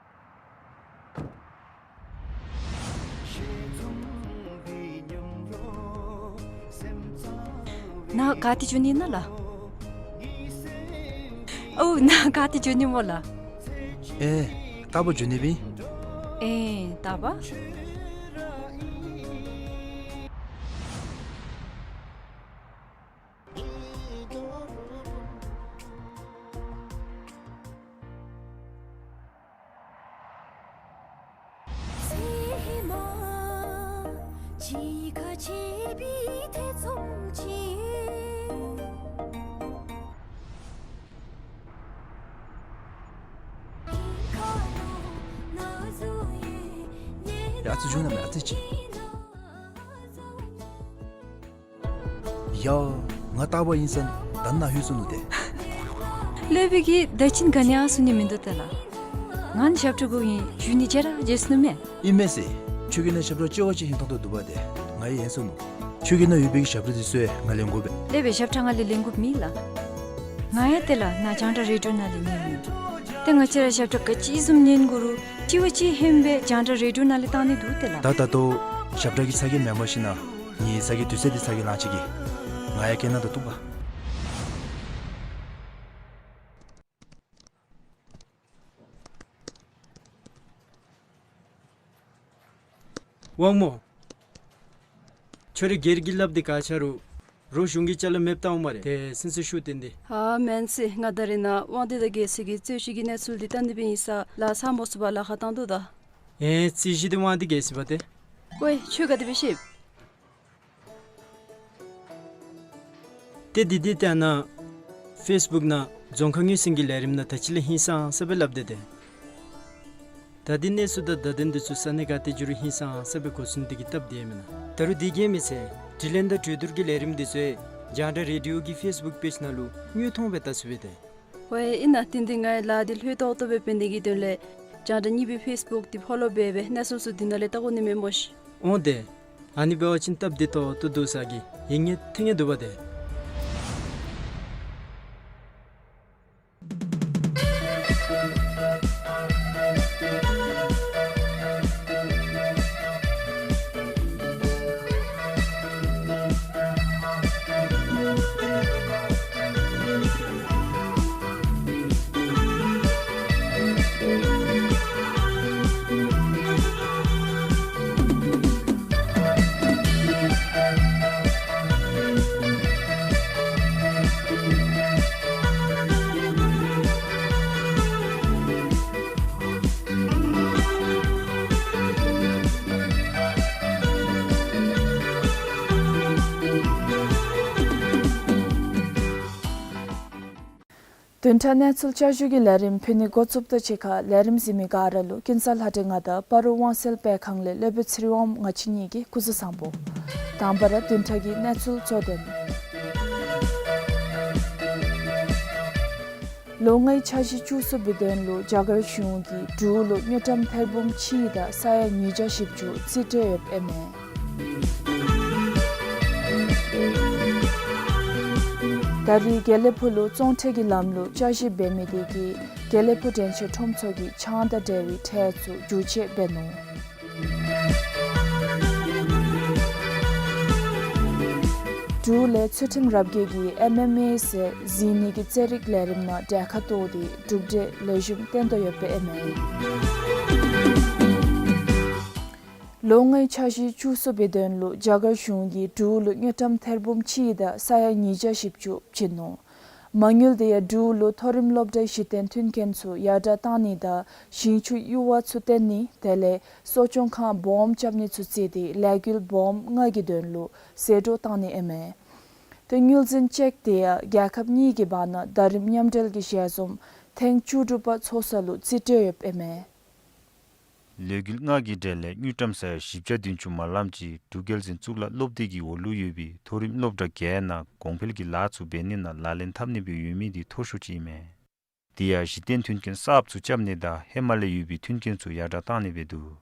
ནཱ་ག་ཏེ་འགྱོ་ནི་ཨིན་ན་ལགས། ཨོ་ནཱ་ག་ཏེ་འགྱོ་ནི་སྨོ་ལགས། ཨེ་རྟག་པར་འགྱོ་ནི་སྦེ་ཨིན། ཨེ་རྟག་པར། ཡ་ཨ་ཙི་བཞུགས་གནང་མས། ཨ་ཙི་ཅིག། ཡ་ང་རྟག་པར་ཨིན་ས་ད་ནཱ་ལྷོད་སོ་ནུག་ཏེ། སློབ་དཔོན་གྱིས་ད་ཅི་ག་ནི་ཡང་གསུང་ནི་མིན་འདུག་ཏེ་ལགས། ང་ནི་ཞབས་ཁྲ་དགོ་ཨིན་ཞུ་ནི་བརྗེད་ར་བརྗེད་སོ་ནུག་མས། ཨིན་མས་ཟེར། ཁྱོད་ཀྱི་ནང་ཞབས་ཁྲ་ལྕི་བ་ཅིག་ཧིང་ཐང་ཏོག་འདུག་པ་ཏེ། ང་ཡང་ཧན་སོ་ནུག། ཁྱོད་ཀྱི་ནང་ཡོད་པའི་གི་ཞབས་ཁྲ་འདི་ཚུ་ཡང་ང་ལེན་དགོ་པས། སློབ་དཔོན་ཞབས་ཁྲ་ང་ལས་ལེན་དགོཔ་མེད་ལགས། ང་ཡང་ཏེ་ལགས་ནཱ་རྒྱང་བསྒྲགས་རེ་ཌིའོ་ནང་ལས་ཉན་ནི། ཏེ་ང་བཅས་ར་ཞབས་ཁྲ་ག་ཅི་བཟུམ་ཉན་དགོ་རུང་ལྕི་བ་ཅིག་ཧན་སྦེ་རྒྱང་བསྒྲགས་རེ་ཌིའོ་ནང་ལས་བཏང་ནི་འདུག་ཏེ་ལགས། ད་ད་ལྟོ་ཞབས་ཁྲ་གི་ཚ་གྱང་མེན་པར་ཞིན་ན་ངེའི་ཚ་གྱང་དུས་ཚོད་འདི་ཚ་གྱང་ལང་ཅི་གི། ང་ཡང་སྐད་ནང་དུ་གཏུགས་པ། དབང་མོ། ཁྱོད་ར་སྒེར་གྱི་སླབ་འདི་ག་ཆ་རུང་རོགས་གཞུང་གི་ཅ་ལ་མེདཔ་བཏང་འོང་སྨ་རེ། ཏེ་སེམས་ཚེགས་ཤོར་ཏེ་འདི། ཨ་མེན་ཟེར། ང་ད་རེས་ནཱ་དབང་འདུས་དང་རྒྱལ་སྲས་ཀྱིས་རྩོད་གཞི་གི་གནས་ཚུལ་འདི་བལྟ་ནི་སྦེ་ཨིན་ས་ལཱ་ཚང་མོ་ཚུ་བ་ལཱ་ཁག་བཏང་དོ་ད། ཨེ་རྩོད་གཞི་འདི་དབང་འདུས་རྒྱལ་སྲས་པ་ཏེ། ཝའེ་ཁྱོད་ག་དེ་སྦེ་ཤེས། ཏེ་འདི་འདི་ལྟ་ན་ཕེསི་བུཀ་ནང་རྫོང་ཁ་ངོས་ཟིན་གྱི་ལས་རིམ་ནང་ད་ཅི་ལས་ཧིང་སངས་ས་སྦེ་སླབ་སྟེ་ཏེ། ད་འདི་གནས་ཚུལ་དང་བརྡ་དོན་འདི་ཚུ་ས་གནས་ག་ཏེ་འགྱོ་རུང་ཧིང་སངས་ས་སྦེ་གོ་ཚུགས་ནི་འདི་གིས་སྟབས་བདེ་མེན་ན། ད་རུང་འདི་གིས་མི་ཚད་དྲི་ལན་དང་གྲོས་བསྡུར་གྱི་ལས་རིམ་འདི་ཚུ་རྒྱང་བསྒྲགས་རེ་ཌིའོ་གི་ཕེསི་བུཀ་པེཇ་ནང་ལུ་དངོས་མཐོང་སྦེ་བལྟ་ཚུགས་པས་ཏེ། ཝའེ་ཨིན་ན་ཏེ་འདི་ང་ཡང་ལཱ་འདི་ལྷོད་ཏོག་ཏོ་སྦེ་འབད་ནི་གི་དོན་ལས་རྒྱང་བསྒྲགས་གཉིས་པའི་ཕེསི་བུཀ་འདི་ཕོ་ལོ་འབད་སྦེ་གནས་ཚུལ་ཚུ་འདི་ནང་ལས་བལྟ་དགོ་ནི་མས་སྨོ་ཤིག། འོང་ཏེ། ཨ་ནི་འབད་བ་ཅིན་སྟབས་བདེ་ཏོག་ཏོ་འདུག་ས་གི་ཡིད་ངེས་ཐིང་ངེ་འདུག་པ་ཏེ། བདུན་ཕྲག་གནས་ཚུལ་བསྐྱར་ཞུ་གི་ལས་རིམ་ཕུལ་ནི་འགོ་བཙུགསཔ་དང་གཅིག་ཁར་ལས་རིམ་གཟིགས་མི་ག་ར་ལུ་ཀུན་བཟང་ལྷ་སྒྲོན་ང་དང་སྤ་རོ་དབང་གསལ་སྤེལ་ཁང་ལས་སློབ་དཔོན་ཚེ་རིང་དབང་མོ་ང་བཅས་གཉིས་ཀྱིས་སྐུ་གཟུགས་བཟང་པོ། དང་པ་ར་བདུན་ཕྲག་གི་གནས་ཚུལ་གཙོ་དོན། ལོ་ལྔའི་འཆར་གཞི་བཅུ་གསུམ་པའི་དོན་ལུ་རྒྱ་གར་གཞུང་གིས་འབྲུག་ལུ་དངུལ་ཀྲམ་ཐེར་འབུམ་གཅིག་དང་ས་ཡ་ཉིས་བརྒྱ་བཞི་བཅུ་རྩིས་སྤྲོད་ཡོདཔ་ཨིན་མས། ད་རེས་དགེ་ལེགས་ཕུག་ལུ་བཙོང་ཁྲལ་གྱི་ལམ་ལུགས་བསྐྱར་ཞིབ་འབད་མི་དེ་གིས་དགེ་ལེགས་ཕུག་འདྲེན་བྱེད་ཁྲོམ་ཚོགས་ཀྱིས་ཆང་དང་འབྲེལ་བའི་ཁྲལ་ཚུ་འགྱུར་བཅོས་འབད་ནུག། འབྲུག་ལས་ཚུལ་ཁྲིམས་རབ་རྒྱས་ཀྱིས་ཨེམ་ཨེམ་ཨེ་ཟེར་གཟིགས་ནི་གི་རྩེད་རིགས་ལས་རིམ་ནང་གྲལ་ཁར་གཏོགས་ཏེ་གྲུབ་འབྲས་ལེགས་ཤོམ་བསྟན་དོ་ཡོདཔ་ཨིན་མས། ལོ་ལྔའི་འཆར་གཞི་བཅུ་གསུམ་པའི་དོན་ལུ་རྒྱ་གར་གཞུང་གིས་འབྲུག་ལུ་དངུལ་ཀྲམ་ཐེར་འབུམ་གཅིག་དང་ས་ཡ་ཉིས་བརྒྱ་བཞི་བཅུ་བྱིན་ནུག། མ་དངུལ་དེ་ཡང་འབྲུག་ལུ་མཐོ་རིམ་སློབ་གྲྭའི་གཞི་རྟེན་མཐུན་རྐྱེན་ཚུ་ཡར་དྲག་བཏང་ནི་དང་ཞིང་ཆུ་གཡུར་བ་ཚུ་བཏོན་ནི་དེ་ལས་གསོ་སྐྱོང་ཁང་སྦོམ་རྐྱབ་ནི་ཚུ་བརྩིས་ཏེ་ལས་འགུལ་སྦོམ་ལྔ་གི་དོན་ལུ་ཟད་འགྲོ་བཏང་ནི་ཨིན་མས། ཏེ་དངུལ་འཛིན་ཅེཀ་དེ་ཡང་རྒྱལ་ཁབ་གཉིས་ཀྱི་བར་ན་ཟླ་རིམ་མཉམ་འབྲེལ་གྱི་ཞལ་འཛོམས་ཐེངས་བཅུ་དྲུག་པ་ཚོགས་ས་ལུ་རྩིས་སྤྲོད་ཡོདཔ་ཨིན་མས། ལས་འགུལ་ལྔ་གི་གྲས་ལས་དངུལ་ཀྲམ་ས་ཡ་བཞི་བརྒྱ་བདུན་ཅུ་མ་ལམ་ཅིག་འབྲུག་རྒྱལ་འཛིན་གཙུག་ལག་སློབ་སྡེ་གི་འོག་ལུ་ཡོད་པའི་མཐོ་རིམ་སློབ་གྲྭ་བརྒྱད་ནང་གོང་འཕེལ་གྱི་ལཱ་ཚུ་འབད་ནི་ནང་ལག་ལེན་འཐབ་ནི་སྦེ་ཡོད་མི་དེ་མཐོ་ཤོས་ཅིག་ཨིན་མས། དེ་ཡང་གཞི་རྟེན་མཐུན་རྐྱེན་གསརཔ་ཚུ་རྐྱབ་ནི་དང་ཧེ་མ་ལས་ཡོད་པའི་མཐུན་རྐྱེན་ཚུ་ཡར་དྲག་བཏང་ནི་སྦེ་འདུག།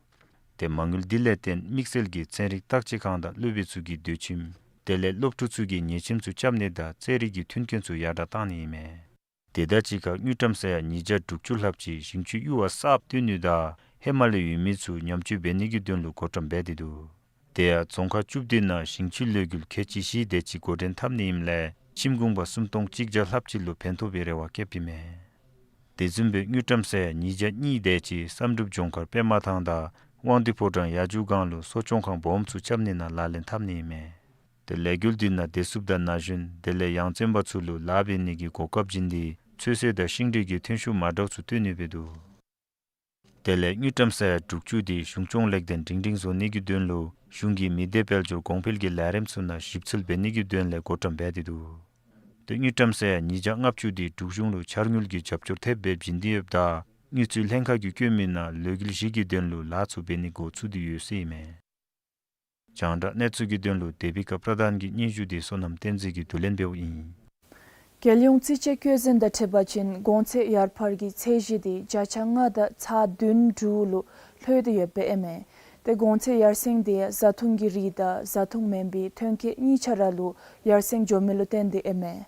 ཏེ་མ་དངུལ་དེ་ལས་བརྟེན་དམིགས་བསལ་གྱི་ཚན་རིག་བརྟག་དཔྱད་ཁང་དང་སློབ་དཔོན་ཚུ་གི་སྡོད་ཁྱིམ་དེ་ལས་སློབ་ཕྲུག་ཚུ་གི་ཉལ་ཁྱིམ་ཚུ་རྐྱབ་ནི་དང་རྩེད་རིགས་ཀྱི་མཐུན་རྐྱེན་ཚུ་ཡར་དྲག་བཏང་ནི་ཨིན་མས། དེ་དང་གཅིག་ཁར་དངུལ་ཀྲམ་ས་ཡ་ཉིས་བརྒྱ་དྲུག་ཅུ་ལྷགཔ་ཅིག་ཞིང་ཆུ་གཡུར་བ་གསརཔ་བཏོན་ནི་དང་ཧེ་མ་ལས་ཡོད་མི་ཚུ་ཉམས་བཅོས་འབད་ནི་གི་དོན་ལུ་བགོ་བཀྲམ་འབད་དེ་འདུག། དེ་ཡང་རྫོང་ཁག་བཅུ་བདུན་ནང་ཞིང་ཆུའི་ལས་འགུལ་ཁལ་གཅིག་བཞི་དེ་ཅིག་འགོ་འདྲེན་འཐབ་ནི་ཨིནམ་ལས་ཁྱིམ་གུང་པ་སུམ་སྟོང་གཅིག་བརྒྱ་ལྷགཔ་ཅིག་ལུ་ཕན་ཐོགས་པའི་རེ་བ་བསྐྱེདཔ་ཨིན་མས། དེ་བཟུམ་སྦེ་དངུལ་ཀྲམ་ས་ཡ་ཉིས་བརྒྱ་གཉིས་དེ་ཅིག་བསམ་གྲུབ་ལྗོངས་མཁར་པདྨ་ཐང་དང་དབང་འདུས་ཕོ་བྲང་ཡར་འཇུག་སྒང་ལུ་གསོ་སྐྱོང་ཁང་སྦོམ་ཚུ་རྐྱབ་ནི་ནང་ལག་ལེན་འཐབ་ནི་ཨིན་མས། ཏེ་ལས་འགུལ་དེ་ནང་བདེ་སྲུངཔ་དང་ན་གཞོན་དེ་ལས་ཡང་བཙོན་པ་ཚུ་ལུ་ལཱ་འབད་ནི་གི་གོ་སྐབས་བྱིན་ཏེ་ཚོད་བསྲེ་དང་ཤིང་འབྲས་ཀྱི་ཐོན་ཤུགས་མ་འདྲཝ་ཚུ་བཏོན་ནི་སྦེ་འདུག། དེ་ལས་དངུལ་ཀྲམ་ས་ཡ་དྲུག་ཅུ་དེ་གཞུང་སྐྱོང་ལེགས་ལྡན་སྒྲིང་སྒྲིང་བཟོ་ནི་གི་དོན་ལུ་གཞུང་གིས་མི་སྡེ་དཔལ་འབྱོར་གོང་འཕེལ་གྱི་ལས་རིམ་ཚུ་ནང་ཞིབ་འཚོལ་འབད་ནི་གི་དོན་ལས་བགོ་བཀྲམ་འབད་དེ་འདུག། ཏེ་དངུལ་ཀྲམ་ས་ཡ་ཉིས་བརྒྱ་ལྔ་བཅུ་དེ་འབྲུག་གཞུང་ལུ་འཆར་དངུལ་གྱི་རྒྱབ་སྐྱོར་ཐེབས་སྦེ་བྱིན་ཏེ་ཡོདཔ་ད་དངུལ་རྩིས་ལྷན་ཁག་གིས་བཀོད་མི་ནང་ལས་འགུལ་བཞི་གི་དོན་ལུ་ལཱ་ཚུ་འབད་ནི་འགོ་བཙུགས་ཏེ་ཡོད་ཟེར་ཨིན་མས། རྒྱང་བསྒྲགས་གནས་ཚུལ་གྱི་དོན་ལུ་དེ་བི་ཀ་པྲ་དཱན་གྱི་སྙན་ཞུ་དེ་བསོད་ནམས་བསྟན་འཛིན་གྱིས་བསྡུ་ལེན་འབདཝ་ཨིན། རྒྱལ་ཡོངས་རྩིས་དཔྱད་བཀོད་འཛིན་དང་འཁྲིལ་བ་ཅིན་གོང་ཚད་ཡར་འཕར་གྱི་ཚད་གཞི་དེ་བརྒྱ་ཆ་ལྔ་དང་ཚག་བདུན་དྲུག་ལུ་ལྷོད་དེ་ཡོདཔ་ཨིན་མས། ཏེ་གོང་ཚད་ཡར་སེང་དེ་ཡང་བཟའ་འཐུང་གི་རིགས་དང་བཟའ་འཐུང་མེན་པའི་ཐོན་སྐྱེད་གཉིས་ཆ་ར་ལུ་ཡར་སེང་འགྱོ་མི་ལུ་བརྟེན་ཏེ་ཨིན་མས།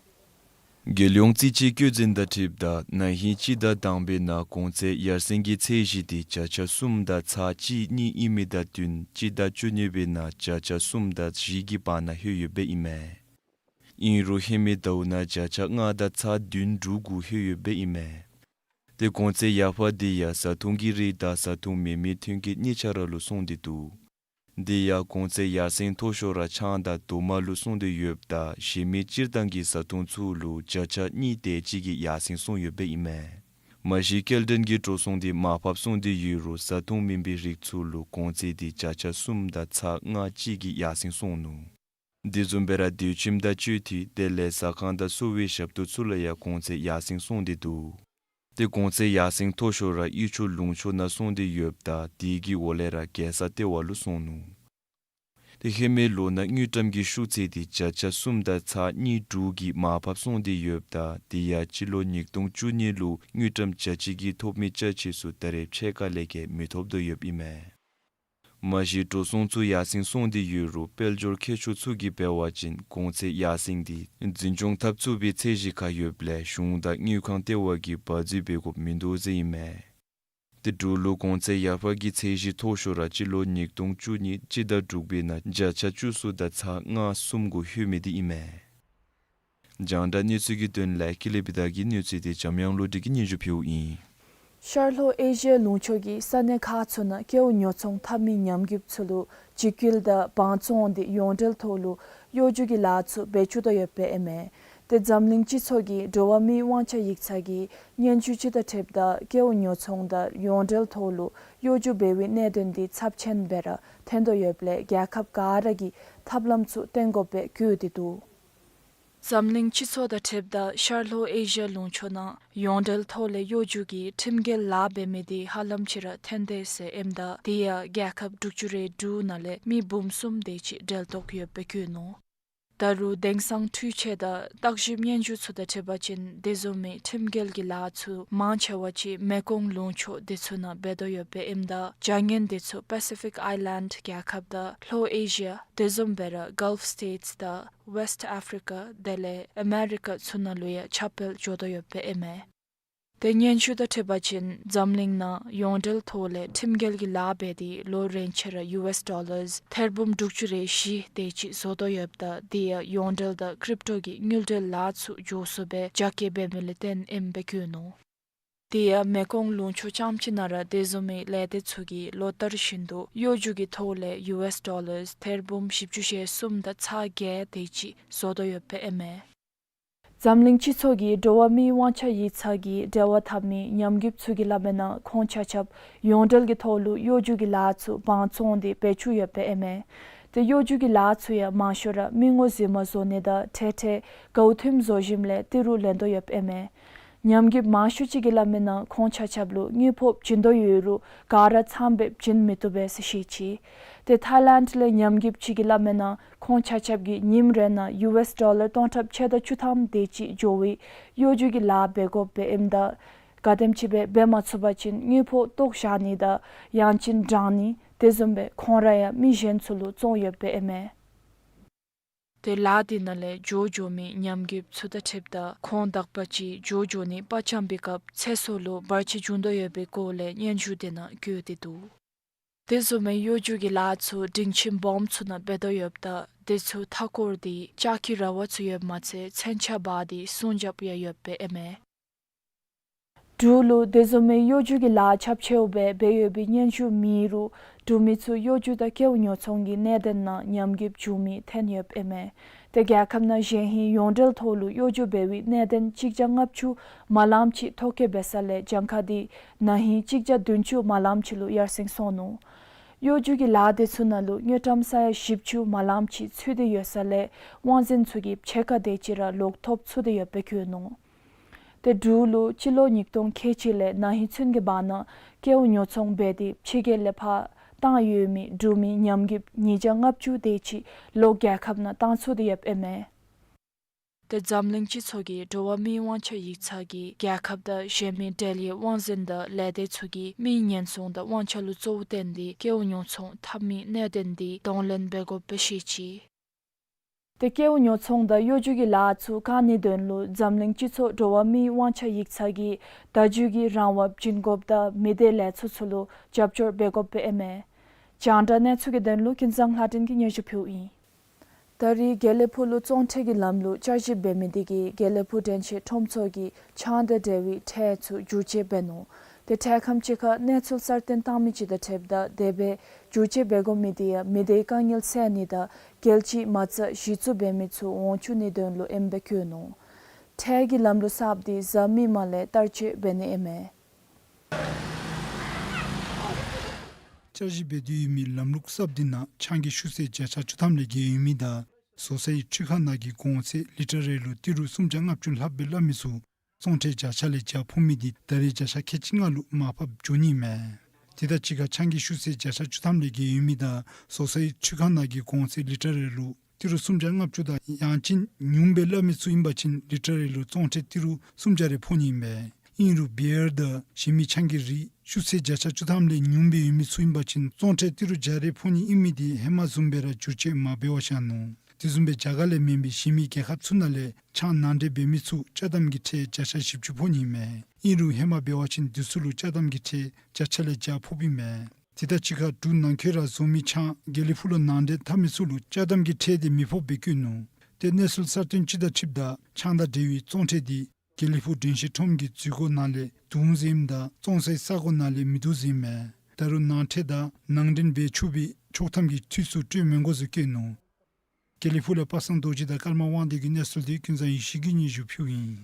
རྒྱལ་ཡོངས་རྩིས་དཔྱད་བཀོད་འཛིན་དང་འཁྲིལཝ་ད་ན་ཧིང་སྤྱི་ཟླ་དང་པའི་ནང་གོང་ཚད་ཡར་སེང་གི་ཚད་གཞི་དེ་བརྒྱ་ཆ་གསུམ་དང་ཚག་གཅིག་གཉིས་ཨིན་མི་དང་བསྟུན་སྤྱི་ཟླ་བཅུ་གཉིས་པའི་ནང་བརྒྱ་ཆ་གསུམ་དང་བཞི་གི་བར་ན་ལྷོད་ཡོདཔ་ཨིན་མས། ཨིན་རུང་ཧེ་མའི་ཟླཝ་ནང་བརྒྱ་ཆ་ལྔ་དང་ཚག་བདུན་དྲུག་གུ་ལྷོད་ཡོདཔ་ཨིན་མས། ཏེ་གོང་ཚད་ཡར་འཕར་དེ་ཡང་བཟའ་འཐུང་གི་རིགས་དང་བཟའ་འཐུང་མེན་མི་ཐོན་སྐྱེད་གཉིས་ཆ་ར་ལུ་སོང་སྟེ་འདུག། དེ་ཡང་གོང་ཚད་ཡར་སེང་མཐོ་ཤོས་ར་ཆང་དང་དོ་མ་ལུ་སོང་སྟེ་ཡོདཔ་ད་གཞན་མི་སྤྱིར་བཏང་གི་བཟའ་འཐུང་ཚུ་ལུ་བརྒྱ་ཆ་གཉིས་དེ་ཅིག་གི་ཡར་སེང་སོང་ཡོདཔ་ཨིན་མས། མ་གཞི་སྐྱེལ་འདྲེན་གྱི་འགྲོ་སོང་དེ་མར་ཕབ་སོང་སྟེ་ཡོད་རུང་བཟའ་འཐུང་མེན་པའི་རིགས་ཚུ་ལུ་གོང་ཚད་དེ་བརྒྱ་ཆ་གསུམ་དང་ཚག་ལྔ་གཅིག་གི་ཡར་སེང་སོང་ནུག། དེ་བཟུམ་སྦེ་ར་སྡོད་ཁྱིམ་དང་སྤྱོད་ཐུས་དེ་ལས་ཟ་ཁང་དང་གསོ་བའི་ཞབས་ཏོག་ཚུ་ལུ་ཡང་གོང་ཚད་ཡར་སེང་སོང་སྟེ་འདུག། ཏེ་གོང་ཚད་ཡར་སེང་མཐོ་ཤོས་ར་གཡུས་ཕྱོགས་ལུང་ཕྱོགས་ནང་སོང་སྟེ་ཡོདཔ་ད་དེ་གི་འོག་ལས་ར་རྒྱལ་ས་ལྟེ་བ་ལུ་སོང་ནུག། ཏེ་ཧེ་མའི་ལོ་ནང་དངུལ་ཀྲམ་གྱི་ཤུགས་ཚད་དེ་བརྒྱ་ཆ་གསུམ་དང་ཚག་གཉིས་དྲུག་གིས་མར་ཕབ་སོང་སྟེ་ཡོདཔ་ད་དེ་ཡང་སྤྱི་ལོ་ཉིས་སྟོང་བཅུ་གཉིས་ལུ་དངུལ་ཀྲམ་བརྒྱ་གཅིག་གི་ཐོབ་མི་ཅ་ཆས་ཚུ་ད་རེས་ཕྱེད་ཀ་ལས་བརྒལ་མི་ཐོབ་དོ་ཡོདཔ་ཨིན་མས། མ་གཞི་འགྲོ་སོང་ཚུ་ཡར་སེང་སོང་སྟེ་ཡོད་རུང་དཔལ་འབྱོར་མཁས་མཆོག་ཚུ་གིས་འབད་བ་ཅིན་གོང་ཚད་ཡར་སེང་དེ་འཛིན་སྐྱོང་འཐབ་ཚུགས་པའི་ཚད་གཞི་ཁར་ཡོདཔ་ལས་གཞུང་དང་དངུལ་ཁང་ལྟེ་བ་གིས་བ་རྫུ་འབད་དགོཔ་མིན་འདུག་ཟེར་ཨིན་མས། ཏེ་འབྲུག་ལུ་གོང་ཚད་ཡར་འཕར་གྱི་ཚད་གཞི་མཐོ་ཤོས་ར་སྤྱི་ལོ་ཉིས་སྟོང་བཅུ་གཉིས་སྤྱི་ཟླ་དྲུག་པའི་ནང་བརྒྱ་ཆ་བཅུ་གསུམ་དང་ཚག་ལྔ་གསུམ་གུ་ལྷོད་མི་དེ་ཨིན་མས། རྒྱང་བསྒྲགས་གནས་ཚུལ་གྱི་དོན་ལས་ཀི་ལི་པི་དཱ་གི་གནས་ཚུལ་དེ་འཇམ་དབྱངས་བློ་གྲོས་ཀྱིས་སྙན་ཞུ་ཕུལཝ་ཨིན། ཤར་ལྷོ་ཨེ་ཤི་ཡ་ལུང་ཕྱོགས་ཀྱི་ས་གནས་ཁག་ཚུ་ནང་ཀེའུ་ཉོ་ཚོང་འཐབ་མི་ཉམས་རྒུདཔ་ཚུ་ལུ་འཇིགས་སྐུལ་དང་དབང་བཙོང་དེ་ཡོངས་འབྲེལ་ཐོག་ལུ་གཡོ་སྒྱུ་གི་ལཱ་ཚུ་འབད་བཅུག་དོ་ཡོདཔ་ཨིན་མས། ཏེ་འཛམ་གླིང་སྤྱི་ཚོགས་ཀྱི་འགྲོ་བ་མིའི་དབང་ཆ་ཡིག་ཚང་གི་སྙན་ཞུ་ཅིག་དང་འཁྲིལཝ་ད་ཀེའུ་ཉོ་ཚོང་དང་ཡོངས་འབྲེལ་ཐོག་ལུ་གཡོ་སྒྱུ་འབད་བའི་གནད་དོན་དེ་ཚབས་ཆེན་སྦེ་ར་ཐོན་དོ་ཡོདཔ་ལས་རྒྱལ་ཁབ་ག་ར་གིས་ཐབས་ལམ་ཚུ་བཏོན་དགོཔ་སྦེ་བཀོད་དེ་འདུག། འཛམ་གླིང་སྤྱི་ཚོགས་དང་འཁྲིལཝ་ད་ཤར་ལྷོ་ཨེ་ཤི་ཡ་ལུང་ཕྱོགས་ནང་ཡོངས་འབྲེལ་ཐོག་ལས་གཡོ་སྒྱུ་གི་ཁྲིམས་འགལ་ལཱ་འབད་མི་དེ་ཧ་ལམ་ཅིག་ར་ཐོན་དེས་ཟེར་ཨིནམ་ད་དེ་ཡང་རྒྱལ་ཁབ་དྲུག་ཅུ་རེ་དྲུག་ནང་ལས་མི་འབུམ་གསུམ་དེ་ཅིག་འབྲེལ་གཏོགས་ཡོདཔ་སྦེ་བཀོད་ནུག། ད་རུང་དེང་སང་འཕྲུལ་ཆས་དང་བརྟག་ཞིབ་སྙན་ཞུ་ཚུ་དང་འཁྲིལ་བ་ཅིན་དེ་བཟུམ་མའི་ཁྲིམས་འགལ་གྱི་ལཱ་ཚུ་མང་ཆེ་བ་ཅིག་མེ་ཀོང་ལུང་ཕྱོགས་དེ་ཚུ་ནང་འབད་དོ་ཡོདཔ་ཨིནམ་ད་བྱ་ངན་དེ་ཚུ་པེ་སི་ཕིག་ཨའི་ལེནཌ་རྒྱལ་ཁབ་དང་ལྷོ་ཨེ་ཤི་ཡ་དེ་བཟུམ་སྦེ་ར་གཱལཕ་སི་ཊེཊསི་དང་ཝེསཊ་ཨཕ་རི་ཀ་དེ་ལས་ཨ་མེ་རི་ཀ་ཚུ་ནང་ལུ་ཡང་ཁྱབ་སྤེལ་འགྱོ་དོ་ཡོདཔ་ཨིན་མས། ཏེ་སྙན་ཞུ་དང་འཁྲིལ་བ་ཅིན་འཛམ་གླིང་ནང་ཡོངས་འབྲེལ་ཐོག་ལས་ཁྲིམས་འགལ་གྱི་ལཱ་འབད་དེ་ལོ་རེ་ཆ་ར་ཡུ་ཨེསི་ཌོ་ལརསི་ཐེར་འབུམ་དྲུག་ཅུ་རེ་བཞི་དེ་ཅིག་བཟོ་དོ་ཡོདཔ་ད་དེ་ཡང་ཡོངས་འབྲེལ་དང་ཀྲིབ་ཊོ་གི་དངུལ་འབྲེལ་ལཱ་ཚུ་མགྱོགས་སུ་སྦེ་རྒྱ་སྐྱེད་འབད་མི་ལས་བརྟེན་ཨིནམ་སྦེ་བཀོད་ནུག། དེ་ཡང་མེ་ཀོང་ལུང་ཕྱོགས་རྐྱངམ་ཅིག་ནང་ར་དེ་བཟུམ་མའི་ལས་སྡེ་ཚུ་གིས་ལོ་ལྟར་བཞིན་དུ་གཡོ་སྒྱུ་གི་ཐོག་ལས་ཡུ་ཨེསི་ཌོ་ལརསི་ཐེར་འབུམ་བཞི་བཅུ་ཞེ་གསུམ་དང་ཚག་བརྒྱད་དེ་ཅིག་བཟོ་དོ་ཡོདཔ་ཨིན་མས། འཛམ་གླིང་སྤྱི་ཚོགས་ཀྱི་འགྲོ་བ་མིའི་དབང་ཆ་ཡིག་ཚང་གིས་འབྲེལ་བ་འཐབ་མི་ཉམས་རྒུདཔ་ཚུ་གི་སླབ་མིའི་ནང་ཁོང་ཆ་ཁྱབ་ཡོངས་འབྲེལ་གྱི་ཐོག་ལུ་གཡོ་སྒྱུ་གི་ལཱ་ཚུ་དབང་བཙོང་སྟེ་འབད་བཅུག་ཡོདཔ་ཨིན་མས། ཏེ་གཡོ་སྒྱུ་གི་ལཱ་ཚུ་ཡང་མང་ཤོས་ར་མི་ངོ་རྫུན་མ་བཟོ་ནི་དང་ཁྲལ་ཁྲལ་གའུ་ཐིམ་བཟོ་ཞིནམ་ལས་ཏི་རུ་ལེན་དོ་ཡོདཔ་ཨིན་མས། ཉམས་རྒུདཔ་མང་ཤོས་ཅིག་གི་སླབ་མིའི་ནང་ཁོང་ཆ་ཁྱབ་ལུ་དངུལ་ཕོགས་བྱིན་དོ་ཡོད་རུང་ག་ར་ཚངམ་སྦེ་བྱིན་མི་བཏུབ་པས་ཟེར་བཤད་ཅི། ཏེ་ཐཱའི་ལེནཌ་ལས་ཉམས་རྒུདཔ་ཅིག་གི་སླབ་མིའི་ནང་ཁོང་ཆ་ཁྱབ་ཀྱིས་ཉིནམ་རེ་ནང་ཡུ་ཨེསི་ཌོ་ལར་སྟོང་ཕྲག་ཕྱེད་དང་བཅུ་ཐམ་དེ་ཅིག་འགྱོ་བའི་གཡོ་སྒྱུ་གི་ལཱ་འབད་དགོཔ་སྦེ་ཨིནམ་ད་ག་དེམ་ཅིག་སྦེ་འབད་མ་ཚུགས་པ་ཅིན་དངུལ་ཕོགས་བཏོག་བཞག་ནི་དང་ཡང་ཅིན་དྲང་ནི་དེ་བཟུམ་སྦེ་ཁོང་ར་ཡང་མི་གཞན་ཚུ་ལུ་བཙོང་ཡོདཔ་ཨིན་མས། ཏེ་ལཱ་དེ་ནང་ལས་འགྱོ་འགྱོ་མི་ཉམས་རྒུདཔ་ཚུ་དང་འཁྲིལཝ་ད་ཁོང་དག་པ་ཅིག་འགྱོ་འགྱོ་ནི་དཔའ་བཅམ་པའི་སྐབས་ཚེ་སྲོག་ལུ་བར་ཆད་འབྱུང་དོ་ཡོད་པའི་སྐོར་ལས་སྙན་ཞུ་དེ་ནང་བཀོད་དེ་འདུག། དེ་བཟུམ་མའི་གཡོ་སྒྱུ་གི་ལཱ་ཚུ་སྒྲིང་ཆེན་སྦོམ་ཚུ་ནང་འབད་དོ་ཡོདཔ་ད་དེ་ཚུ་མཐའ་སྐོར་དེ་ལྕགས་ཀྱི་ར་བ་ཚུ་ཡོདཔ་མ་ཚད་མཚོན་ཆ་འབག་སྟེ་སྲུང་རྒྱབ་ཡང་ཡོདཔ་ཨིན་མས། འབྲུག་ལུ་དེ་བཟུམ་མའི་གཡོ་སྒྱུ་གི་ལཱ་ཁྱབ་ཆེཝ་སྦེ་འབད་ཡོད་པའི་སྙན་ཞུ་མེད་རུང་འབྲུག་མི་ཚུ་གཡོ་སྒྱུ་དང་ཀེའུ་ཉོ་ཚོང་གི་གནད་དོན་ནང་ཉམས་རྒུདཔ་བྱུང་མི་ཐོན་ཡོདཔ་ཨིན་མས། ཏེ་རྒྱལ་ཁབ་ནང་གཞེས་ཧིང་ཡོངས་འབྲེལ་ཐོག་ལུ་གཡོ་སྒྱུ་འབད་བའི་གནད་དོན་གཅིག་བརྒྱ་ལྔ་བཅུ་མ་ལངམ་ཅིག་ཐོ་བཀོད་འབད་ས་ལས་གྱངས་ཁ་དེ་ན་ཧིང་གཅིག་བརྒྱ་བདུན་ཅུ་མ་ལངམ་ཅིག་ལུ་ཡར་སེང་སོང་ནུག། གཡོ་སྒྱུ་གི་ལཱ་དེ་ཚུ་ནང་ལུ་དངུལ་ཀྲམ་ས་ཡ་བཞི་བཅུ་མ་ལངམ་ཅིག་ཚུད་དེ་ཡོད་ས་ལས་དབང་འཛིན་ཚུ་གིས་ཕྱེད་ཀ་དེ་ཅིག་ར་ལོག་ཐོབ་ཚུགས་ཏེ་ཡོདཔ་སྦེ་བཀོད་ནུག། ཏེ་འབྲུག་ལུ་སྤྱི་ལོ་ཉིས་སྟོང་ཁལ་གཅིག་ལས་ན་ཧིང་ཚུན་གྱི་བར་ན་ཀེའུ་ཉོ་ཚོང་འབད་དེ་ཕྱི་རྒྱལ་ལས་ཕར་བཏང་ཡོད་མི་འབྲུག་མི་ཉམས་རྒུདཔ་ཉིས་བརྒྱ་ལྔ་བཅུ་དེ་ཅིག་ལོག་རྒྱལ་ཁབ་ནང་བཏང་ཚུགས་ཏེ་ཡོདཔ་ཨིན་མས། ཏེ་འཛམ་གླིང་སྤྱི་ཚོགས་ཀྱི་འགྲོ་བ་མིའི་དབང་ཆ་ཡིག་ཚང་གིས་རྒྱལ་ཁབ་དང་གཞན་མི་འབྲེལ་ཡོད་དབང་འཛིན་དང་ལས་སྡེ་ཚུ་གིས་མིའི་ཉེན་སྲུང་དང་དབང་ཆ་ལུ་གཙོ་བོ་བསྟེན་ཏེ་ཀེའུ་ཉོ་ཚོང་འཐབ་མི་གནད་དོན་དེ་གདོང་ལེན་འབད་དགོཔ་སྦེ་བཤད་ཅི། ཏེ་ཀེའུ་ཉོ་ཚོང་དང་གཡོ་སྒྱུ་གི་ལཱ་ཚུ་བཀག་ནིའི་དོན་ལུ་འཛམ་གླིང་སྤྱི་ཚོགས་འགྲོ་བ་མིའི་དབང་ཆ་ཡིག་ཚང་གིས་བརྡ་བརྒྱུད་ཀྱི་རང་དབང་བྱིན་དགོཔ་དང་མི་སྡེ་ལས་ཚོགས་ཚུ་ལུ་རྒྱབ་སྐྱོར་འབད་དགོཔ་སྦེ་ཨིན་མས། རྒྱང་བསྒྲགས་གནས་ཚུལ་གྱི་དོན་ལུ་ཀུན་བཟང་ལྷ་སྒྲོན་གྱིས་སྙན་ཞུ་ཕུལཝ་ཨིན། ད་རེས་དགེ་ལེགས་ཕུག་ལུ་བཙོང་ཁྲལ་གྱི་ལམ་ལུགས་བསྐྱར་ཞིབ་འབད་མི་དེ་གིས་དགེ་ལེགས་ཕུག་དྲན་ཤེས་ཁྲོམ་ཚོགས་ཀྱིས་ཆང་དང་འབྲེལ་བའི་ཁྲལ་ཚུ་བསྒྱུར་བཅོས་འབད་ནུག། ཏེ་ཁྲལ་ཁང་གཅིག་ཁར་གནས་ཚུལ་གསར་བཏོན་བཏང་མི་ཅིག་དང་འཁྲིལཝ་ད་དེ་སྦེ་བསྒྱུར་བཅོས་འབད་དགོ་མི་དེ་ཡང་མི་སྡེའི་དཀའ་ངལ་སེལ་ནི་དང་རྒྱལ་སྤྱིའི་མ་རྩ་གཞི་བཙུགས་འབད་མི་ཚུ་འོང་བཅུག་ནིའི་དོན་ལུ་ཨིནམ་སྦེ་བཀོད་ནུག། ཁྲལ་གྱི་ལམ་ལུགས་གསརཔ་དེ་གཟའ་མིག་དམར་ལས་བསྟར་སྤྱོད་འབད་ནི་ཨིན་མས། བསྐྱར་ཞིབ་འབད་དོ་ཡོད་མི་ལམ་ལུགས་གསརཔ་དེ་ནང་ཆང་གི་ཤུགས་ཚད་བརྒྱ་ཆ་བཅུ་ཐམ་ལས་བརྒལ་ཡོད་མི་དང་བཟོ་ཚྭའི་འཕྲུལ་ཁང་ནང་གི་གོང་ཚད་ལི་ཊར་རེ་ལུ་ཏི་རུ་སུམ་བརྒྱ་ལྔ་བཅུ་ལྷགཔ་སྦེ་སླབ་མི་ཚུ་བཙོང་ཁྲལ་བརྒྱ་ཆ་ལས་བརྒྱ་ཕོག་མི་དེ་ད་རེས་བརྒྱ་ཆ་ཁལ་གཅིག་ལྔ་ལུ་མར་ཕབ་འགྱོ་ནི་མས། དེ་དང་གཅིག་ཁར་ཆང་གི་ཤུགས་ཚད་བརྒྱ་ཆ་བཅུ་ཐམ་ལས་བརྒལ་ཡོད་མི་དང་བཟོ་ཚྭའི་འཕྲུལ་ཁང་ནང་གི་གོང་ཚད་ལི་ཊར་རེ་ལུ་ཏི་རུ་སུམ་བརྒྱ་ལྔ་བཅུ་དང་ཡང་ཅིན་ཉུངམ་སྦེ་སླབ་མི་ཚུ་ཨིན་པ་ཅིན་ལི་ཊར་རེ་ལུ་བཙོང་ཁྲལ་ཏི་རུ་སུམ་བརྒྱ་རེ་ཕོག་ནི་ཨིན་པས། ཨིན་རུང་བི་ཡར་དང་གཞན་མི་ཆང་གི་རིགས་ཤུགས་ཚད་བརྒྱ་ཆ་བཅུ་ཐམ་ལས་ཉུངམ་སྦེ་ཡོད་མི་ཚུ་ཨིན་པ་ཅིན་བཙོང་ཁྲལ་ཏི་རུ་བརྒྱ་རེ་ཕོག་ནི་ཨིན་མི་དེ་ཧེ་མ་བཟུམ་སྦེ་ར་བསྒྱུར་བཅོས་མ་འབད་བར་བཞག་ནུག། དེ་བཟུམ་སྦེ་རྒྱ་གར་ལས་མེན་པའི་གཞན་མི་རྒྱལ་ཁབ་ཚུ་ནང་ལས་ཆང་ནང་འདྲེན་འབད་མི་ཚུ་ཅ་དམ་གྱི་ཁྲལ་བརྒྱ་ཆ་བཞི་བཅུ་ཕོག་ནི་ཨིན་མས། ཨིན་རུང་ཧེ་མ་འབད་བ་ཅིན་དེ་ཚུ་ལུ་ཅ་དམ་གྱི་ཁྲལ་བརྒྱ་ཆ་ལས་བརྒྱ་ཕོགཔ་ཨིན་མས། དེ་དང་གཅིག་ཁར་འབྲུག་ནང་འཁོད་ར་བཟོ་མི་ཆང་དགེ་ལེགས་ཕུག་ལུ་ནང་འདྲེན་འཐབ་མི་ཚུ་ལུ་ཅ་དམ་གྱི་ཁྲལ་དེ་མི་ཕོགཔ་སྦེ་བཀོད་ནུག། ཏེ་གནས་ཚུལ་གསར་བཏོན་ཅིག་དང་འཁྲིལཝ་ད་ཆང་དང་འབྲེལ་བའི་བཙོང་ཁྲལ་དེ་དགེ་ལེགས་ཕུག་དྲན་ཤེས་ཁྲོམ་གྱི་འཛུལ་སྒོ་ནང་ལས་བརྡུང་ཟེར་ཨིནམ་ད་བཙོང་སའི་ས་སྒོ་ནང་ལས་མི་བརྡུང་ཟེར་ཨིན་མས། ད་རུང་ནང་ཁྲལ་དང་ནང་འདྲེན་འབད་ཆོག་པའི་ཆོག་ཐམ་གྱི་འཐུས་ཚུ་སྤྲོད་མི་དགོ་ཟེར་བཀོད་ནུག། དགེ་ལེགས་ཕུག་ལས་པ་སངས་རྡོ་རྗེ་དང་ཀརྨ་དབང་འདུས་ཀྱི་གནས་ཚུལ་དེ་ཀུན་བཟང་ཡེ་ཤེས་ཀྱིས་སྙན་ཞུ་ཕུལཝ་ཨིན།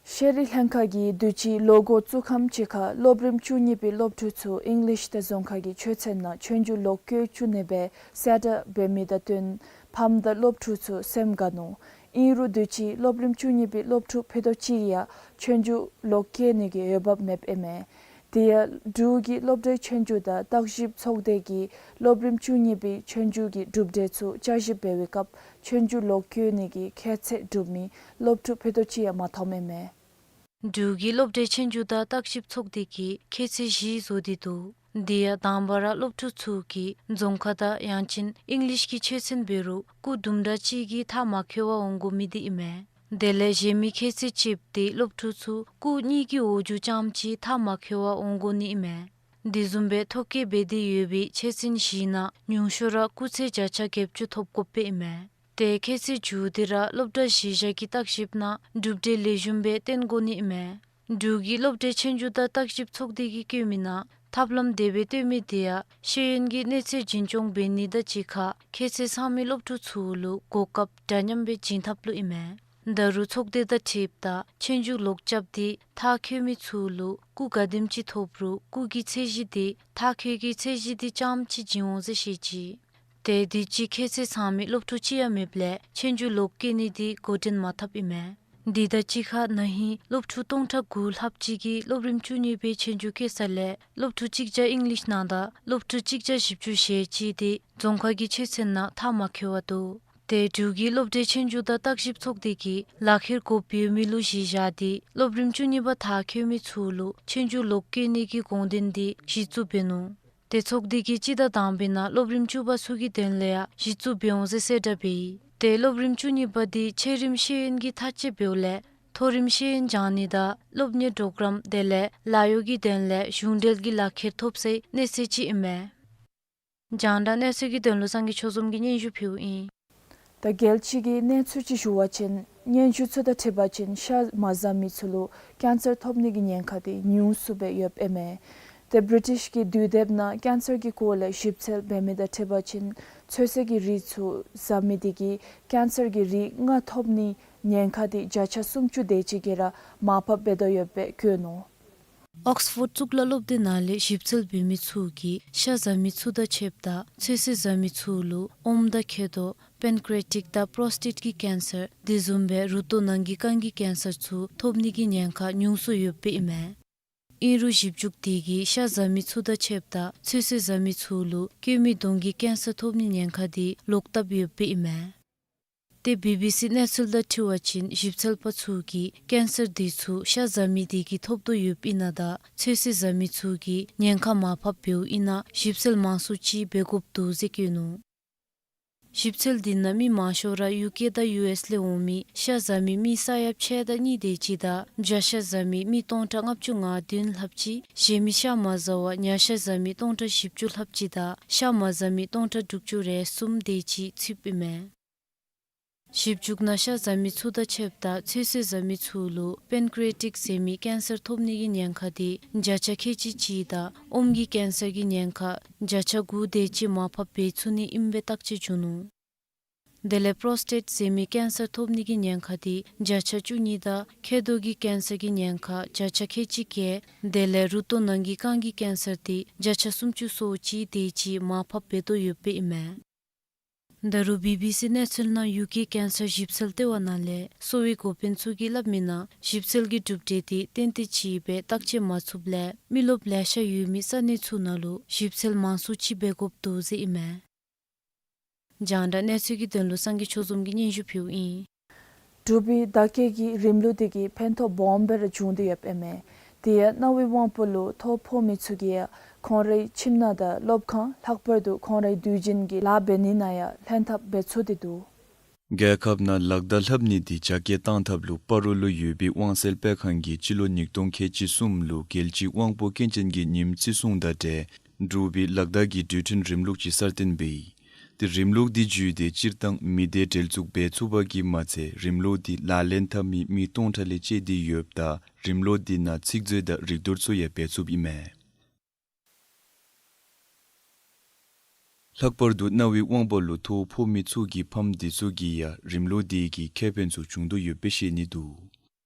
ཤེས་རིག་ལྷན་ཁག་གིས་དུས་ཅི་ལོ་འགོ་བཙུགས་ཁམས་ཅིག་ཁར་སློབ་རིམ་བཅུ་གཉིས་པའི་སློབ་ཕྲུག་ཚུ་ཨིང་ལིཤ་དང་རྫོང་ཁ་གི་ཆོས་ཚན་ནང་ཆོས་རྒྱུགས་ལོག་བཀོལ་བཅུག་ནི་སྦེ་གསལ་བསྒྲགས་འབད་མི་དང་བསྟུན་ཕམ་དང་སློབ་ཕྲུག་ཚུ་སེམས་དགའ་ནུག། ཨིན་རུང་དུས་ཅི་སློབ་རིམ་བཅུ་གཉིས་པའི་སློབ་ཕྲུག་ཕུད་རྡོག་གཅིག་ཡང་ཆོས་རྒྱུགས་ལོག་བཀོལ་ནི་གི་འོས་འབབ་མེདཔ་ཨིན་མས། དེ་ཡང་འབྲུག་གི་སློབ་གྲྭའི་ཆོས་རྒྱུགས་དང་བརྟག་ཞིབ་ཚོགས་སྡེ་གིས་སློབ་རིམ་བཅུ་གཉིས་པའི་ཆོས་རྒྱུགས་ཀྱི་གྲུབ་འབྲས་ཚུ་བསྐྱར་ཞིབ་འབད་བའི་སྐབས་ཆོས་རྒྱུགས་ལོག་བཀོད་ནི་གི་ཁྱད་ཚད་གྲུབ་མི་སློབ་ཕྲུག་ཕུད་རྡོག་གཅིག་ཡང་མ་ཐོབ་མས་མས། འབྲུག་གི་སློབ་གྲྭའི་ཆོས་རྒྱུགས་དང་བརྟག་ཞིབ་ཚོགས་སྡེ་གིས་ཁྱད་ཚད་བཞི་བཟོ་སྟེ་འདུག། དེ་ཡང་དང་པ་ར་སློབ་ཕྲུག་ཚུ་གིས་རྫོང་ཁ་དང་ཡང་ཅིན་ཨིང་ལིཤ་གི་ཆོས་ཚན་འབད་རུང་སྐུགས་དུམ་གྲ་ཅིག་གིས་མཐར་མ་འཁྱོལ་བར་འོང་དགོ་མི་དེ་ཨིན་མས། དེ་ལས་གཞན་མི་ཁྱད་ཚད་ཅིག་དེ་སློབ་ཕྲུག་ཚུ་སྐུགས་གཉིས་ཀྱི་འོག་འཇུག་རྐྱངམ་ཅིག་མཐར་མ་འཁྱོལ་བར་འོང་དགོ་ནི་ཨིན་མས། དེ་བཟུམ་སྦེ་ཐོ་བཀོད་འབད་དེ་ཡོད་པའི་ཆོས་ཚན་བཞིའི་ནང་ཉུང་ཤོས་ར་སྐུགས་ཚད་བརྒྱ་ཆ་བརྒྱད་ཅུ་ཐོབ་དགོཔ་སྦེ་ཨིན་མས། དེ་ཁྱད་ཚད་བཅུ་དེ་ར་སློབ་གྲྭ་གཞི་བཞག་གི་བརྟག་ཞིབ་ནང་གྲུབ་འབྲས་ལེགས་ཤོམ་སྦེ་སྟོན་དགོ་ནི་ཨིན་མས། འབྲུག་གི་སློབ་གྲྭའི་ཆོས་རྒྱུགས་དང་བརྟག་ཞིབ་ཚོགས་སྡེ་གིས་བཀོད་མི་ནང་ཐབས་ལམ་དེ་སྦེ་བཏོན་མི་དེ་ཡང་ཤེས་ཡོན་གྱི་གནས་ཚད་རྒྱུན་སྐྱོང་འབད་ནི་དང་གཅིག་ཁར་ཁྱད་ཚད་ཚང་མི་སློབ་ཕྲུག་ཚུ་ལུ་གོ་སྐབས་འདྲ་མཉམ་སྦེ་བྱིན་ཐབས་ལུ་ཨིན་མས། ད་རུང་ཚོགས་སྡེ་དང་འཁྲིལཝ་ད་ཆོས་རྒྱུགས་ལོག་རྐྱབ་སྟེ་མཐར་འཁྱོལ་མི་ཚུ་ལུ་སྐུགས་ག་དེམ་ཅིག་ཐོབ་རུང་སྐུགས་ཀྱི་ཚད་གཞི་དེ་མཐར་འཁྱོལ་གྱི་ཚད་གཞི་དེ་རྐྱངམ་ཅིག་བྱིན་འོང་ཟེར་བཤད་ཅི། དེ་དུས་ཅི་ཁྱད་ཚད་ཚང་མི་སློབ་ཕྲུག་གཅིག་ཡང་མེདཔ་ལས་ཆོས་རྒྱུགས་ལོག་བཀོད་ནི་དེ་འགོ་འདྲེན་མ་འཐབ་ཨིན་མས། དེ་དང་གཅིག་ཁར་ན་ཧིང་སློབ་ཕྲུག་སྟོང་ཕྲག་དགུ་ལྷགཔ་ཅིག་གིས་སློབ་རིམ་བཅུ་གཉིས་པའི་ཆོས་རྒྱུགས་བཀོད་ས་ལས་སློབ་ཕྲུག་གཅིག་བརྒྱ་ཨིང་ལིཤ་ནང་དང་སློབ་ཕྲུག་གཅིག་བརྒྱ་བཞི་བཅུ་ཞེ་གཅིག་དེ་རྫོང་ཁ་གི་ཆོས་ཚན་ནང་མཐར་མ་འཁྱོལ་བར་འདུག། དེ་འབྲུག་གི་སློབ་གྲྭའི་ཆོས་རྒྱུགས་དང་བརྟག་ཞིབ་ཚོགས་སྡེ་གིས་ལག་ཁྱེར་དགོཔ་ཡོད་མི་ལུ་གཞི་བཞག་སྟེ་སློབ་རིམ་བཅུ་གཉིས་པ་མཐར་འཁྱོལ་མི་ཚུ་ལུ་ཆོས་རྒྱུགས་ལོག་བཀོད་ནི་གི་དགོངས་དོན་དེ་གཞི་བཙུགས་འབད་ནུག། དེ་ཚོགས་སྡེ་གིས་སྤྱི་ཟླ་དང་པའི་ནང་སློབ་རིམ་བཅུ་པ་ཚུ་གི་དོན་ལུ་ཡང་གཞི་བཙུགས་འབད་འོང་ཟེར་གསལ་བསྒྲགས་འབད་ཡི། དེ་སློབ་རིམ་བཅུ་གཉིས་པ་དེ་ཆེ་རིམ་ཤེས་ཡོན་གྱི་མཐར་དཔྱད་འབདཝ་ལས་མཐོ་རིམ་ཤེས་ཡོན་སྦྱང་ནི་དང་སློབ་གཉེར་པྲོ་གརམ་དེ་ལས་ལཱ་གཡོག་གི་དོན་ལས་གཞུང་འབྲེལ་གྱི་ལག་ཁྱེར་ཐོབ་སའི་གནས་ཚད་ཅིག་ཨིན་མས། རྒྱང་བསྒྲགས་གནས་ཚུལ་གྱི་དོན་ལུ་སངས་རྒྱས་ཆོས་འཛོམས་ཀྱིས་སྙན་ཞུ་ཕུལཝ་ཨིན། ད་རྒྱལ་སྤྱི་གི་གནས་ཚུལ་ཅིག་ཞུ་བ་ཅིན་སྙན་ཞུ་ཚུ་དང་འཁྲིལ་བ་ཅིན་ཤ་མ་བཟའ་མི་ཚུ་ལུ་ཀེན་སར་ཐོབ་ནི་གི་ཉེན་ཁ་དེ་ཉུང་སུ་སྦེ་ཡོདཔ་ཨིན་མས། དེ་བི་རི་ཊིཤ་གི་དུས་དེབ་ནང་ཀེན་སར་གྱི་སྐོར་ལས་ཞིབ་འཚོལ་འབད་མི་དང་འཁྲིལ་བ་ཅིན་ཚོད་བསྲེ་གི་རིགས་ཚུ་བཟའ་མི་དེ་གིས་ཀེན་སར་གྱི་རིགས་ལྔ་ཐོབ་ནི་ཉེན་ཁ་དེ་བརྒྱ་ཆ་སུམ་ཅུ་དེ་ཅིག་གིས་ར་མར་ཕབ་འབད་དོ་ཡོདཔ་སྦེ་བཀོད་ནུག། ཨོགསི་ཕོཌ་གཙུག་ལག་སློབ་སྡེ་ནང་ལས་ཞིབ་འཚོལ་འབད་མི་ཚུ་གིས་ཤ་བཟའ་མི་ཚུ་དང་ཕྱདཔ་ད་ཚོད་བསྲེ་བཟའ་མི་ཚུ་ལུ་ཨོམ་དང་མཁལ་རྡོག་པེན་ཀྲི་ཡ་ཊིཀ་དང་པྲོ་སི་ཊེཊ་ཀྱི་ཀེན་སར་དེ་བཟུམ་སྦེ་རུ་ཏོག་ནང་གི་རྐང་གི་ཀེན་སར་ཚུ་ཐོབ་ནི་གི་ཉེན་ཁ་ཉུང་སུ་ཡོདཔ་ཨིན་མས། ཨིན་རུང་ཞིབ་འཇུག་དེ་གིས་ཤ་བཟའ་མི་ཚུ་དང་ཕྱདཔ་ད་ཚོད་བསྲེ་བཟའ་མི་ཚུ་ལུ་སྐྱོད་མའི་གདོང་གི་ཀེན་སར་ཐོབ་ནི་ཉེན་ཁ་དེ་ལོག་བཏབ་ཡོདཔ་ཨིན་མས། དེ་བི་བི་སི་གནས་ཚུལ་དང་འཁྲིལ་བ་ཅིན་ཞིབ་འཚོལ་པ་ཚུ་གིས་ཀེན་སར་དེ་ཚུ་ཤ་བཟའ་མི་དེ་གིས་ཐོབ་དོ་ཡོདཔ་ཨིན་ན་དང་ཚོད་བསྲེ་བཟའ་མི་ཚུ་གིས་ཉེན་ཁ་མར་ཕབ་འབདཝ་ཨིན་ན་ཞིབ་འཚོལ་མང་སུ་ཅིག་འབད་དགོཔ་འདུག་ཟེར་བཀོད་ནུག། ཞིབ་འཚོལ་དེ་ནང་མི་མང་ཤོས་ར་ཡུ་ཀེ་དང་ཡུ་ཨེསི་ལས་འོང་མི་ཤ་བཟའ་མི་མི་ས་ཡ་ཕྱེད་དང་གཉིས་དེ་ཅིག་དང་བྱ་ཤ་བཟའ་མི་མི་སྟོང་ཕྲག་ལྔ་བཅུ་ང་བདུན་ལྷགཔ་ཅིག་གཞན་མི་ཤ་མ་བཟའ་བར་ཉ་ཤ་བཟའ་མི་སྟོང་ཕྲག་བཞི་བཅུ་ལྷགཔ་ཅིག་དང་ཤ་མ་བཟའ་མི་སྟོང་ཕྲག་དྲུག་ཅུ་རེ་གསུམ་དེ་ཅིག་ཚུདཔ་ཨིན་མས། ཞིབ་འཇུག་ནང་ཤ་བཟའ་མི་ཚུ་དང་ཕྱདཔ་ད་ཚོད་བསྲེ་བཟའ་མི་ཚུ་ལུ་པེན་ཀྲི་ཡ་ཊིཀ་ཟེར་མི་ཀེན་སར་ཐོབ་ནི་གི་ཉེན་ཁ་དེ་བརྒྱ་ཆ་ཁལ་གཅིག་ཅིག་དང་ཨོམ་གྱི་ཀེན་སར་གྱི་ཉེན་ཁ་བརྒྱ་ཆ་དགུ་དེ་ཅིག་མར་ཕབ་འབད་ཚུགས་ནི་ཨིནམ་སྦེ་བརྟག་དཔྱད་བྱུང་ནུག། དེ་ལས་པྲོ་སི་ཊེཊ་ཟེར་མི་ཀེན་སར་ཐོབ་ནི་གི་ཉེན་ཁ་དེ་བརྒྱ་ཆ་བཅུ་གཉིས་དང་མཁལ་རྡོག་གི་ཀེན་སར་གྱི་ཉེན་ཁ་བརྒྱ་ཆ་ཁལ་གཅིག་བརྒལ། དེ་ལས་རུ་ཏོག་ནང་གི་རྐང་གི་ཀེན་སར་དེ་བརྒྱ་ཆ་སུམ་ཅུ་སོ་གཅིག་དེ་ཅིག་མར་ཕབ་འབད་དོ་ཡོདཔ་ཨིན་མས། ད་རུང་བི་བི་སི་གནས་ཚུལ་ནང་ཡུ་ཀེ་ཀེན་སར་ཞིབ་འཚོལ་ལྟེ་བ་ནང་ལས་གསོ་བའི་འགོ་དཔོན་ཚུ་གིས་སླབ་མི་ནང་ཞིབ་འཚོལ་གྱི་གྲུབ་འབྲས་དེ་ཏན་ཏན་ཅིག་སྦེ་བརྟག་དཔྱད་མ་ཚུགསཔ་ལས་མི་རློབས་ལེ་ཤ་ཡོད་མི་ས་གནས་ཚུ་ནང་ལུ་ཞིབ་འཚོལ་མང་སུ་ཅིག་འབད་དགོཔ་འདུག་ཟེར་ཨིན་མས། རྒྱང་བསྒྲགས་གནས་ཚུལ་གྱི་དོན་ལུ་སངས་རྒྱས་ཆོས་འཛོམས་ཀྱིས་སྙན་ཞུ་ཕུལཝ་ཨིན། འབྲུག་པའི་བདག་སྐྱེད་ཀྱི་རིམ་ལུགས་དེ་གིས་ཕན་ཐོགས་སྦོམ་སྦེ་ར་བྱུང་སྟེ་ཡོདཔ་ཨིན་མས། དེ་ཡང་རྣ་བའི་དབང་པོ་ལུ་ཐོ་ཕོག་མི་ཚུ་གིས་ཡང་ཁོང་རའི་ཁྱིམ་ནང་དང་སློབ་ཁང་ལྷག་པར་དུ་ཁོང་རའི་དུས་རྒྱུན་གྱི་ལཱ་འབད་ནི་ནང་ཡང་ལྷན་ཐབས་འབད་ཚུགས་ཏེ་འདུག། རྒྱལ་ཁབ་ནང་ལག་བརྡ་ལྷབ་ནི་དེ་རྒྱ་སྐྱེད་གཏང་ཐབས་ལུ་སྤ་རོ་ལུ་ཡོད་པའི་དབང་གསལ་སྤེལ་ཁང་གིས་སྤྱི་ལོ་ཉིས་སྟོང་ཁལ་གཅིག་གསུམ་ལུ་རྒྱལ་སྤྱིའི་དབང་པོ་སྐྱོན་ཅན་གྱི་ཉིནམ་བརྩི་སྲུང་དང་འབྲེལ་འབྲུག་པའི་ལག་བརྡ་གི་འགྲོས་མཐུན་རིམ་ལུགས་ཅིག་གསར་བཏོན་འབད་ཡི། དེ་རིམ་ལུགས་དེ་བརྒྱུད་དེ་སྤྱིར་བཏང་མི་སྡེ་འབྲེལ་འཛུགས་འབད་ཚུགས་པ་གིས་མ་ཚད་རིམ་ལུགས་དེ་ལག་ལེན་འཐབ་མི་མི་སྟོང་ཕྲག་ལས་བཅད་དེ་ཡོདཔ་ད་རིམ་ལུགས་དེ་ནང་ཚིག་མཛོད་དང་རིག་རྡོར་ཚུ་ཡང་འབད་ཚུགསཔ་ཨིན་མས། ལྷག་པར་དུ་རྣ་བའི་དབང་པོ་ལུ་ཐོ་ཕོག་མི་ཚུ་གི་ཕམ་དེ་ཚུ་གིས་ཡང་རིམ་ལུགས་དེ་གིས་ཁེ་ཕན་ཚུ་བྱུང་དོ་ཡོདཔ་སྦེ་བཤད་ནི་འདུག།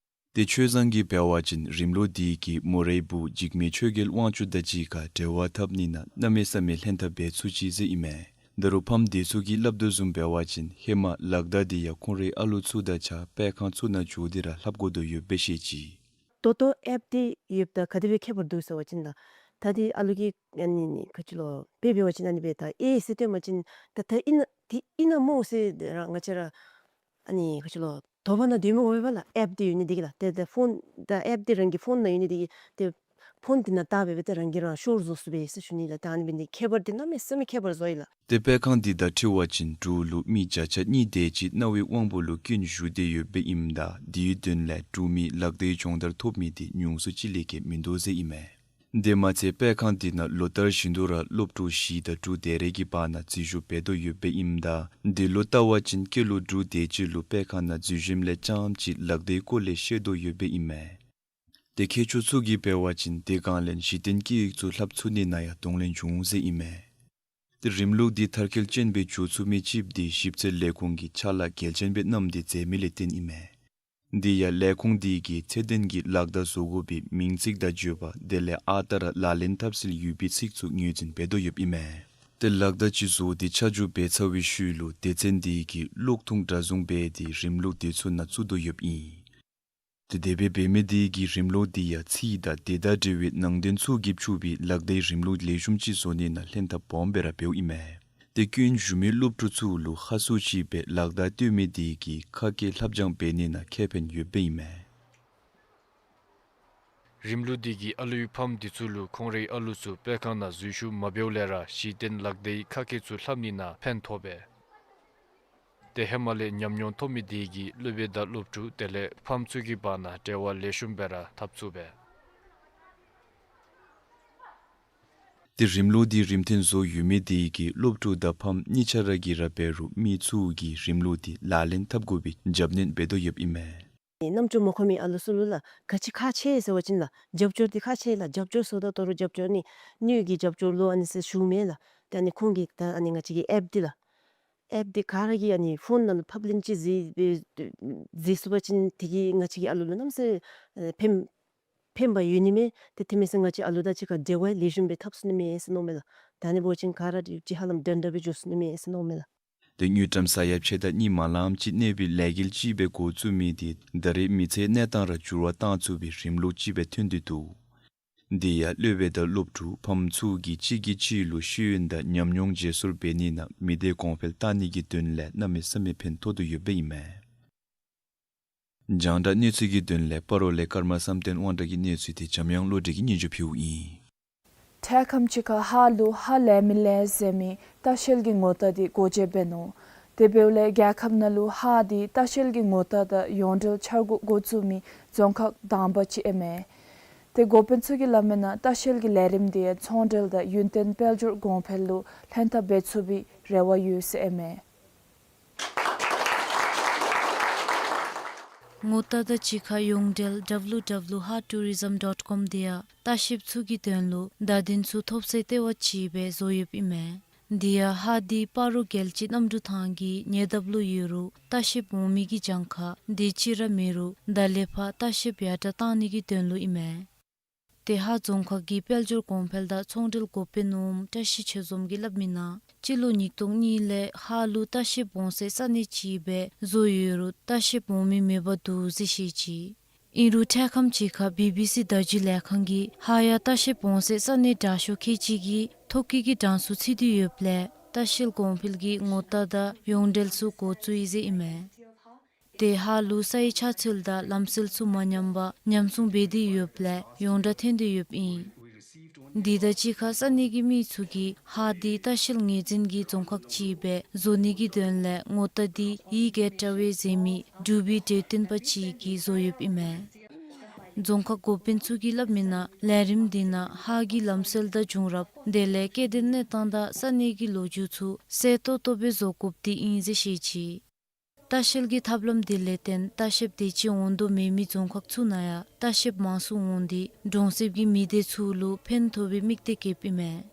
དེ་ཆོས་བཟང་གིས་འབད་བ་ཅིན་རིམ་ལུགས་དེ་གིས་མོ་རའི་བུ་འཇིགས་མེད་ཆོས་རྒྱལ་དབང་ཕྱུག་དང་གཅིག་ཁར་འབྲེལ་བ་འཐབ་ནི་ནང་གནམ་མེད་ས་མེད་ལྷན་ཐབས་འབད་ཚུགས་ཅི་ཟེར་ཨིན་མས། ད་རུང་ཕམ་དེ་ཚུ་གིས་སླབ་དོ་བཟུམ་འབད་བ་ཅིན་ཧེ་མ་ལག་བརྡ་དེ་ཡང་ཁོང་རའི་ཨ་ལོ་ཚུ་དང་གཅིག་ཁར་སྤེལ་ཁང་ཚུ་ནང་འགྱོ་སྟེ་ར་ལྷབ་དགོ་དོ་ཡོདཔ་སྦེ་བཤད་ཅི། ཏོ་ཏོ་ཨེཔ་འདི་ཡོདཔ་ད་ག་དེ་སྦེ་ཁྱད་པར་འདུག་ཟེར་བ་ཅིན་ད་ད་འདི་ཨ་ལུ་གིས་ཨ་ནི་ནི་ག་ཅི་ལོ་དཔེ་འབད་བ་ཅིན་ཨ་ནི་སྦེ་ད་ཨེ་ཟེར་སྟོན་པ་ཅིན་ད་ད་ཨིན་ན་འདི་ཨིན་ན་སྨོ་ཟེར་ར་ང་བཅས་ར་ཨ་ནི་ག་ཅི་ལོ་དོགས་པ་ནང་སྡོད་མི་དགོ་པས་ལགས། ཨེཔ་འདི་ཡོད་ནི་འདི་གིས་ལགས། ཏེ་ཏེ་ཕོན་ད་ཨེཔ་འདི་རང་གི་ཕོན་ནང་ཡོད་ནི་འདི་གིས་ཏེ་ཕོན་འདི་ནང་བལྟ་སྦེ་སྦེ་ཏེ་རང་གིས་རང་ཤོར་བཟོ་ཚུགས་པས་ཟེར་ཞུ་ནི་ལགས། ད་ཨ་ནི་སྦེ་ནི་ཁྱད་པར་འདི་གནམ་མེད་ས་མེད་ཁྱད་པར་བཟོ་ཡི་ལགས། ཏེ་སྤེལ་ཁང་འདི་དང་འཁྲིལ་བ་ཅིན་འབྲུག་ལུ་མི་བརྒྱ་ཆ་གཉིས་དེ་ཅིག་རྣ་བའི་དབང་པོ་ལུ་སྐྱོན་ཞུགས་ཏེ་ཡོདཔ་ཨིནམ་ད་དེའི་དོན་ལས་འབྲུག་མི་ལག་བརྡའི་སྦྱོང་བརྡར་ཐོབ་མི་འདི་ཉུང་སུ་ཅིག་ལས་བརྒལ་མིན་འདུག་ཟེར་ཨིན་མས། དེ་མ་ཚད་སྤེལ་ཁང་འདི་ནང་ལོ་ལྟར་བཞིན་དུ་ར་སློབ་ཕྲུག་བཞི་དང་དྲུག་དེ་རེ་གི་བར་ན་འཛུལ་ཞུགས་འབད་དོ་ཡོདཔ་ཨིནམ་ད་འདི་ལུ་བལྟ་བ་ཅིན་སྐྱེས་ལོ་དྲུག་དེ་ཅིག་ལུ་སྤེལ་ཁང་ནང་འཛུལ་ཞིནམ་ལས་རྐྱངམ་ཅིག་ལག་བརྡའི་སྐོར་ལས་ཤེས་དོ་ཡོདཔ་ཨིན་མས། ཏེ་མཁས་མཆོག་ཚུ་གིས་འབད་བ་ཅིན་དེ་སྒང་ལས་གཞི་རྟེན་སྐད་ཡིག་ཚུ་ལྷབ་ཚུགས་ནི་ནང་ཡང་གདོང་ལེན་འབྱུང་ཟེར་ཨིན་མས། ཏེ་རིམ་ལུགས་འདི་མཐར་འཁྱོལ་ཅན་སྦེ་འགྱོ་ཚུགས་མི་ཅིག་འདི་ཞིབ་འཚོལ་ལས་ཁུངས་ཀྱིས་ཕྱག་ལཱ་གལ་ཆེན་སྦེ་གནངམ་འདི་མཛད་མི་ལས་བརྟེན་ཨིན་མས། འདི་ཡང་ལས་ཁུངས་འདི་གིས་ཚད་ལྡན་གྱི་ལག་བརྡ་བཟོ་དགོ་པའི་མིང་ཚིག་དང་བརྗོད་པ་དེ་ལས་ཨ་རྟག་ར་ལག་ལེན་འཐབ་སྲོལ་ཡོད་པའི་ཚིག་ཚུ་ངོས་འཛིན་འབད་དོ་ཡོདཔ་ཨིན་མས། ཏེ་ལག་བརྡ་ཅིག་བཟོ་སྟེ་ཆ་འཇོག་འབད་ཚར་བའི་ཤུལ་ལུ་སྡེ་ཚན་འདི་གིས་གློག་ཐུང་འདྲ་བཟུང་འབད་དེ་རིམ་ལུགས་དེ་ཚུ་ནང་བཙུགས་དོ་ཡོདཔ་ཨིན། ཏེ་དེ་སྦེ་འབད་མི་དེ་གིས་རིམ་ལུགས་དེ་ཡང་ཚིག་དང་དེ་དང་འབྲེལ་བའི་ནང་དོན་ཚུ་གིས་ཕྱུག་པའི་ལག་བརྡའི་རིམ་ལུགས་ལེགས་ཤོམ་ཅིག་བཟོ་ནི་ནང་ལྷན་ཐབས་སྦོམ་སྦེ་ར་འབདཝ་ཨིན་མས། ཏེ་སྐྱོན་ཞུགས་མི་སློབ་ཕྲུག་ཚུ་ལུ་ཧ་སུ་ཅིག་སྦེ་ལག་བརྡ་སྟོན་མི་དེ་གིས་ཁ་སྐད་ལྷབ་སྦྱང་འབད་ནི་ནང་ཁེ་ཕན་ཡོདཔ་ཨིན་མས། རིམ་ལུགས་དེ་གིས་ཨ་ལུའི་ཕམ་དེ་ཚུ་ལུ་ཁོང་རའི་ཨ་ལུ་ཚུ་སྤེལ་ཁང་ནང་འཛུལ་ཞུགས་མ་འབདཝ་ལས་ར་གཞི་རྟེན་ལག་བརྡའི་ཁ་སྐད་ཚུ་ལྷབ་ནི་ནང་ཕན་ཐོགས་པས། ཏེ་ཧེ་མ་ལས་ཉམས་མྱོང་ཐོབ་མི་དེ་གིས་སློབ་དཔོན་དང་སློབ་ཕྲུག་དེ་ལས་ཕམ་ཚུ་གི་བར་ན་འབྲེལ་བ་ལེགས་ཤོམ་སྦེ་ར་འཐབ་ཚུགས་པས། ཏེ་རིམ་ལུགས་འདི་རིམ་མཐུན་བཟོ་ཡོད་མི་དེ་གིས་སློབ་ཕྲུག་དང་ཕམ་གཉིས་ཆ་ར་གིས་ར་འབད་རུང་མི་ཚུ་གིས་རིམ་ལུགས་འདི་ལག་ལེན་འཐབ་དགོ་པའི་རྒྱབ་སྣོན་འབད་དོ་ཡོདཔ་ཨིན་མས། རྣམ་ཅོ་མ་ཁོམ་མི་ཨ་ལུ་ཚུ་ལུ་ལགས་ག་ཅི་ཁག་ཆེ་ཟེར་བ་ཅིན་ལགས་རྒྱབ་སྐྱོར་འདི་ཁག་ཆེ་ལགས། རྒྱབ་སྐྱོར་ཟེརཝ་ད་ད་རུང་རྒྱབ་སྐྱོར་ནི་སྣོད་ཀྱི་རྒྱབ་སྐྱོར་ལུ་ཨ་ནི་ཟེར་ཞུཝ་མེན་ལགས། ཏེ་ཨ་ནི་ཁོང་གིས་ད་ཨ་ནི་ང་བཅས་ཀྱི་ཨེཔ་འདི་ལགས། ཨེཔ་འདི་ག་ར་གིས་ཨ་ནི་ཕོན་ནང་ལུ་ཕབ་ལེན་ཅིག་མཛད་མཛད་ཚུགས་པ་ཅིན་དེ་གིས་ང་བཅས་ཀྱི་ཨ་ལུ་ལུ་གནམ་མེད་ས་མེད་ཕན་ཕན་པ་ཡོད་ནི་མས། ཏེ་དེ་མེན་ཟེར་ང་བཅས་ཨ་ལུ་དང་གཅིག་ཁར་འབྲེལ་བ་ལེགས་ཤོམ་སྦེ་འཐབ་ཚུགས་ནི་མས་ཟེར་མནོཝ་མས་ལགས། ད་ཨ་ནི་འབད་བ་ཅིན་ག་ར་ཅིག་ཧ་ལམ་འདྲན་འདྲ་སྦེ་འགྱོ་ཚུགས་ནི་མས་ཟེར་མནོཝ་མས་ལགས། ཏེ་དངུལ་ཀྲམ་ས་ཡ་ཕྱེད་དང་གཉིས་མ་ལངམ་ཅིག་གནས་པའི་ལས་འགུལ་ཅིག་སྦེ་འགོ་བཙུགས་མི་དེ་ད་རེས་མི་ཚེའི་གནས་སྟངས་ར་འགྱུར་བ་བཏང་ཚུགས་པའི་རིམ་ལུགས་ཅིག་སྦེ་ཐོན་ཏེ་འདུག། དེ་ཡང་སློབ་དཔོན་དང་སློབ་ཕྲུག་ཕམ་ཚུ་གིས་གཅིག་གིས་གཅིག་ལུ་ཤེས་ཡོན་དང་ཉམས་མྱོང་བརྗེ་སོར་འབད་ནི་ནང་མི་སྡེ་གོང་འཕེལ་བཏང་ནི་གི་དོན་ལས་གནམ་མེད་ས་མེད་ཕན་ཐོགས་དོ་ཡོདཔ་ཨིན་མས། རྒྱང་བསྒྲགས་གནས་ཚུལ་གྱི་དོན་ལས་སྤ་རོ་ལས་ཀརྨ་བསམ་གཏན་དབང་གྲགས་ཀྱི་གནས་ཚུལ་དེ་འཇམ་དབྱངས་བློ་གྲོས་ཀྱིས་སྙན་ཞུ་ཕུལཝ་ཨིན། འཕྲལ་ཁམས་ཅིག་ཁར་ཧཱ་ལུ་ཧཱ་ལས་མི་ལས་ཟེར་མི་ལྟ་བཤལ་གྱི་ངོ་རྟགས་འདི་སྒོ་འབྱེད་འབད་ནུག། དེ་འབདཝ་ལས་རྒྱལ་ཁབ་ནང་ལུ་ཧཱ་འདི་ལྟ་བཤལ་གྱི་ངོ་རྟགས་དང་ཡོངས་འབྲེལ་འཆར་འགོད་འགོ་བཙུགས་མི་རྫོང་ཁག་དང་པ་ཅིག་ཨིན་མས། ཏེ་འགོ་དཔོན་ཚུ་གིས་སླབ་མིའི་ནང་ལྟ་བཤལ་གྱི་ལས་རིམ་འདི་ཚོང་འབྲེལ་དང་ཡུན་བརྟན་དཔལ་འབྱོར་གོང་འཕེལ་ལུ་ལྷན་ཐབས་འབད་ཚུགས་པའི་རེ་བ་ཡོད་ཟེར་ཨིན་མས། ངོ་རྟགས་དང་གཅིག་ཁར་ཡོངས་འབྲེལ་W W W ཧཱ་ཊུ་རི་ཛམ་ཌོཊ་ཀོམ་འདི་ཡང་ལྟ་བཤལཔ་ཚུ་གི་དོན་ལུ་བརྡ་དོན་ཚུ་ཐོབ་སའི་ལྟེ་བ་ཅིག་སྦེ་བཟོ་ཡོདཔ་ཨིན་མས། འདི་ཡང་ཧཱ་འདི་སྤ་རོ་རྒྱལ་སྤྱི་གནམ་གྲུ་ཐང་གི་ཉེ་འདབས་ལུ་ཡོད་རུང་ལྟ་བཤལཔ་འོང་མི་གི་གྱངས་ཁ་དེ་ཅིག་ར་མེད་རུང་ད་ལས་ཕར་ལྟ་བཤལཔ་ཡར་དྲགས་བཏང་ནི་གི་དོན་ལུ་ཨིན་མས། ཏེ་ཧཱ་རྫོང་ཁག་གི་དཔལ་འབྱོར་གོང་འཕེལ་དང་ཚོང་འབྲེལ་འགོ་དཔོན་ནོར་བུ་བཀྲ་ཤིས་ཆོས་འཛོམས་ཀྱིས་སླབ་མིའི་ནང་སྤྱི་ལོ་ཉིས་སྟོང་གཉིས་ལས་ཧཱ་ལུ་ལྟ་བཤལཔ་འོང་སའི་ས་གནས་ཅིག་སྦེ་བཟོ་ཡོད་རུང་ལྟ་བཤལཔ་འོང་མི་མེདཔ་འདུག་ཟེར་བཤད་ཅི། ཨིན་རུང་འཕྲལ་ཁམས་ཅིག་ཁར་བི་བི་སི་བརྡ་བརྒྱུད་ལས་ཁང་གིས་ཧཱ་ཡང་ལྟ་བཤལཔ་འོང་སའི་ས་གནས་དྲག་ཤོས་ཁལ་གཅིག་གི་ཐོ་བཀོད་ཀྱི་གྲངས་སུ་ཚུད་དེ་ཡོདཔ་ལས་ལྟ་བཤལ་གོང་འཕེལ་གྱི་ངོ་རྟགས་དང་ཡོངས་འབྲེལ་ཚུ་འགོ་བཙུགས་ཡི་ཟེར་ཨིན་མས། ཏེ་ཧཱ་ལུ་སའི་ཆགས་ཚུལ་དང་ལམ་སྲོལ་ཚུ་མ་ཉམས་པར་ཉམས་སྲུང་འབད་དེ་ཡོདཔ་ལས་ཡོངས་གྲགས་ཐོན་ཏེ་ཡོདཔ་ཨིན། དེ་དང་གཅིག་ཁར་ས་གནས་ཀྱི་མི་ཚུ་གིས་ཧཱ་འདི་ལྟ་བཤལ་ངོས་འཛིན་གྱི་རྫོང་ཁག་ཅིག་སྦེ་བཟོ་ནི་གི་དོན་ལས་ངོ་རྟགས་འདི་ཡིད་དགའ་བཀྲ་བའི་ཟེར་མི་འབྲུག་པའི་གྲོས་སྟོན་པ་ཅིག་གིས་བཟོ་ཡོདཔ་ཨིན་མས། རྫོང་ཁག་འགོ་དཔོན་ཚུ་གིས་སླབ་མིའི་ནང་ལས་རིམ་འདི་ནང་ཧཱ་གི་ལམ་སྲོལ་དང་བྱུང་རབས་དེ་ལས་སྐྱེ་ལྡན་གནས་སྟངས་དང་ས་གནས་ཀྱི་ལོ་རྒྱུས་ཚུ་གསལ་ཏོག་ཏོ་སྦེ་བཟོ་དགོཔ་འདི་ཨིན་ཟེར་བཤད་ཅི། ལྟ་བཤལ་གྱི་ཐབས་ལམ་འདི་ལས་བརྟེན་ལྟ་བཤལཔ་དེ་ཅིག་འོང་དོ་མེད་མི་རྫོང་ཁག་ཚུ་ནང་ཡང་ལྟ་བཤལཔ་མང་སུ་འོང་སྟེ་གྲོང་གསེབ་ཀྱི་མི་སྡེ་ཚུ་ལུ་ཕན་ཐོགས་པའི་དམིགས་གཏད་བསྐྱེདཔ་ཨིན་མས།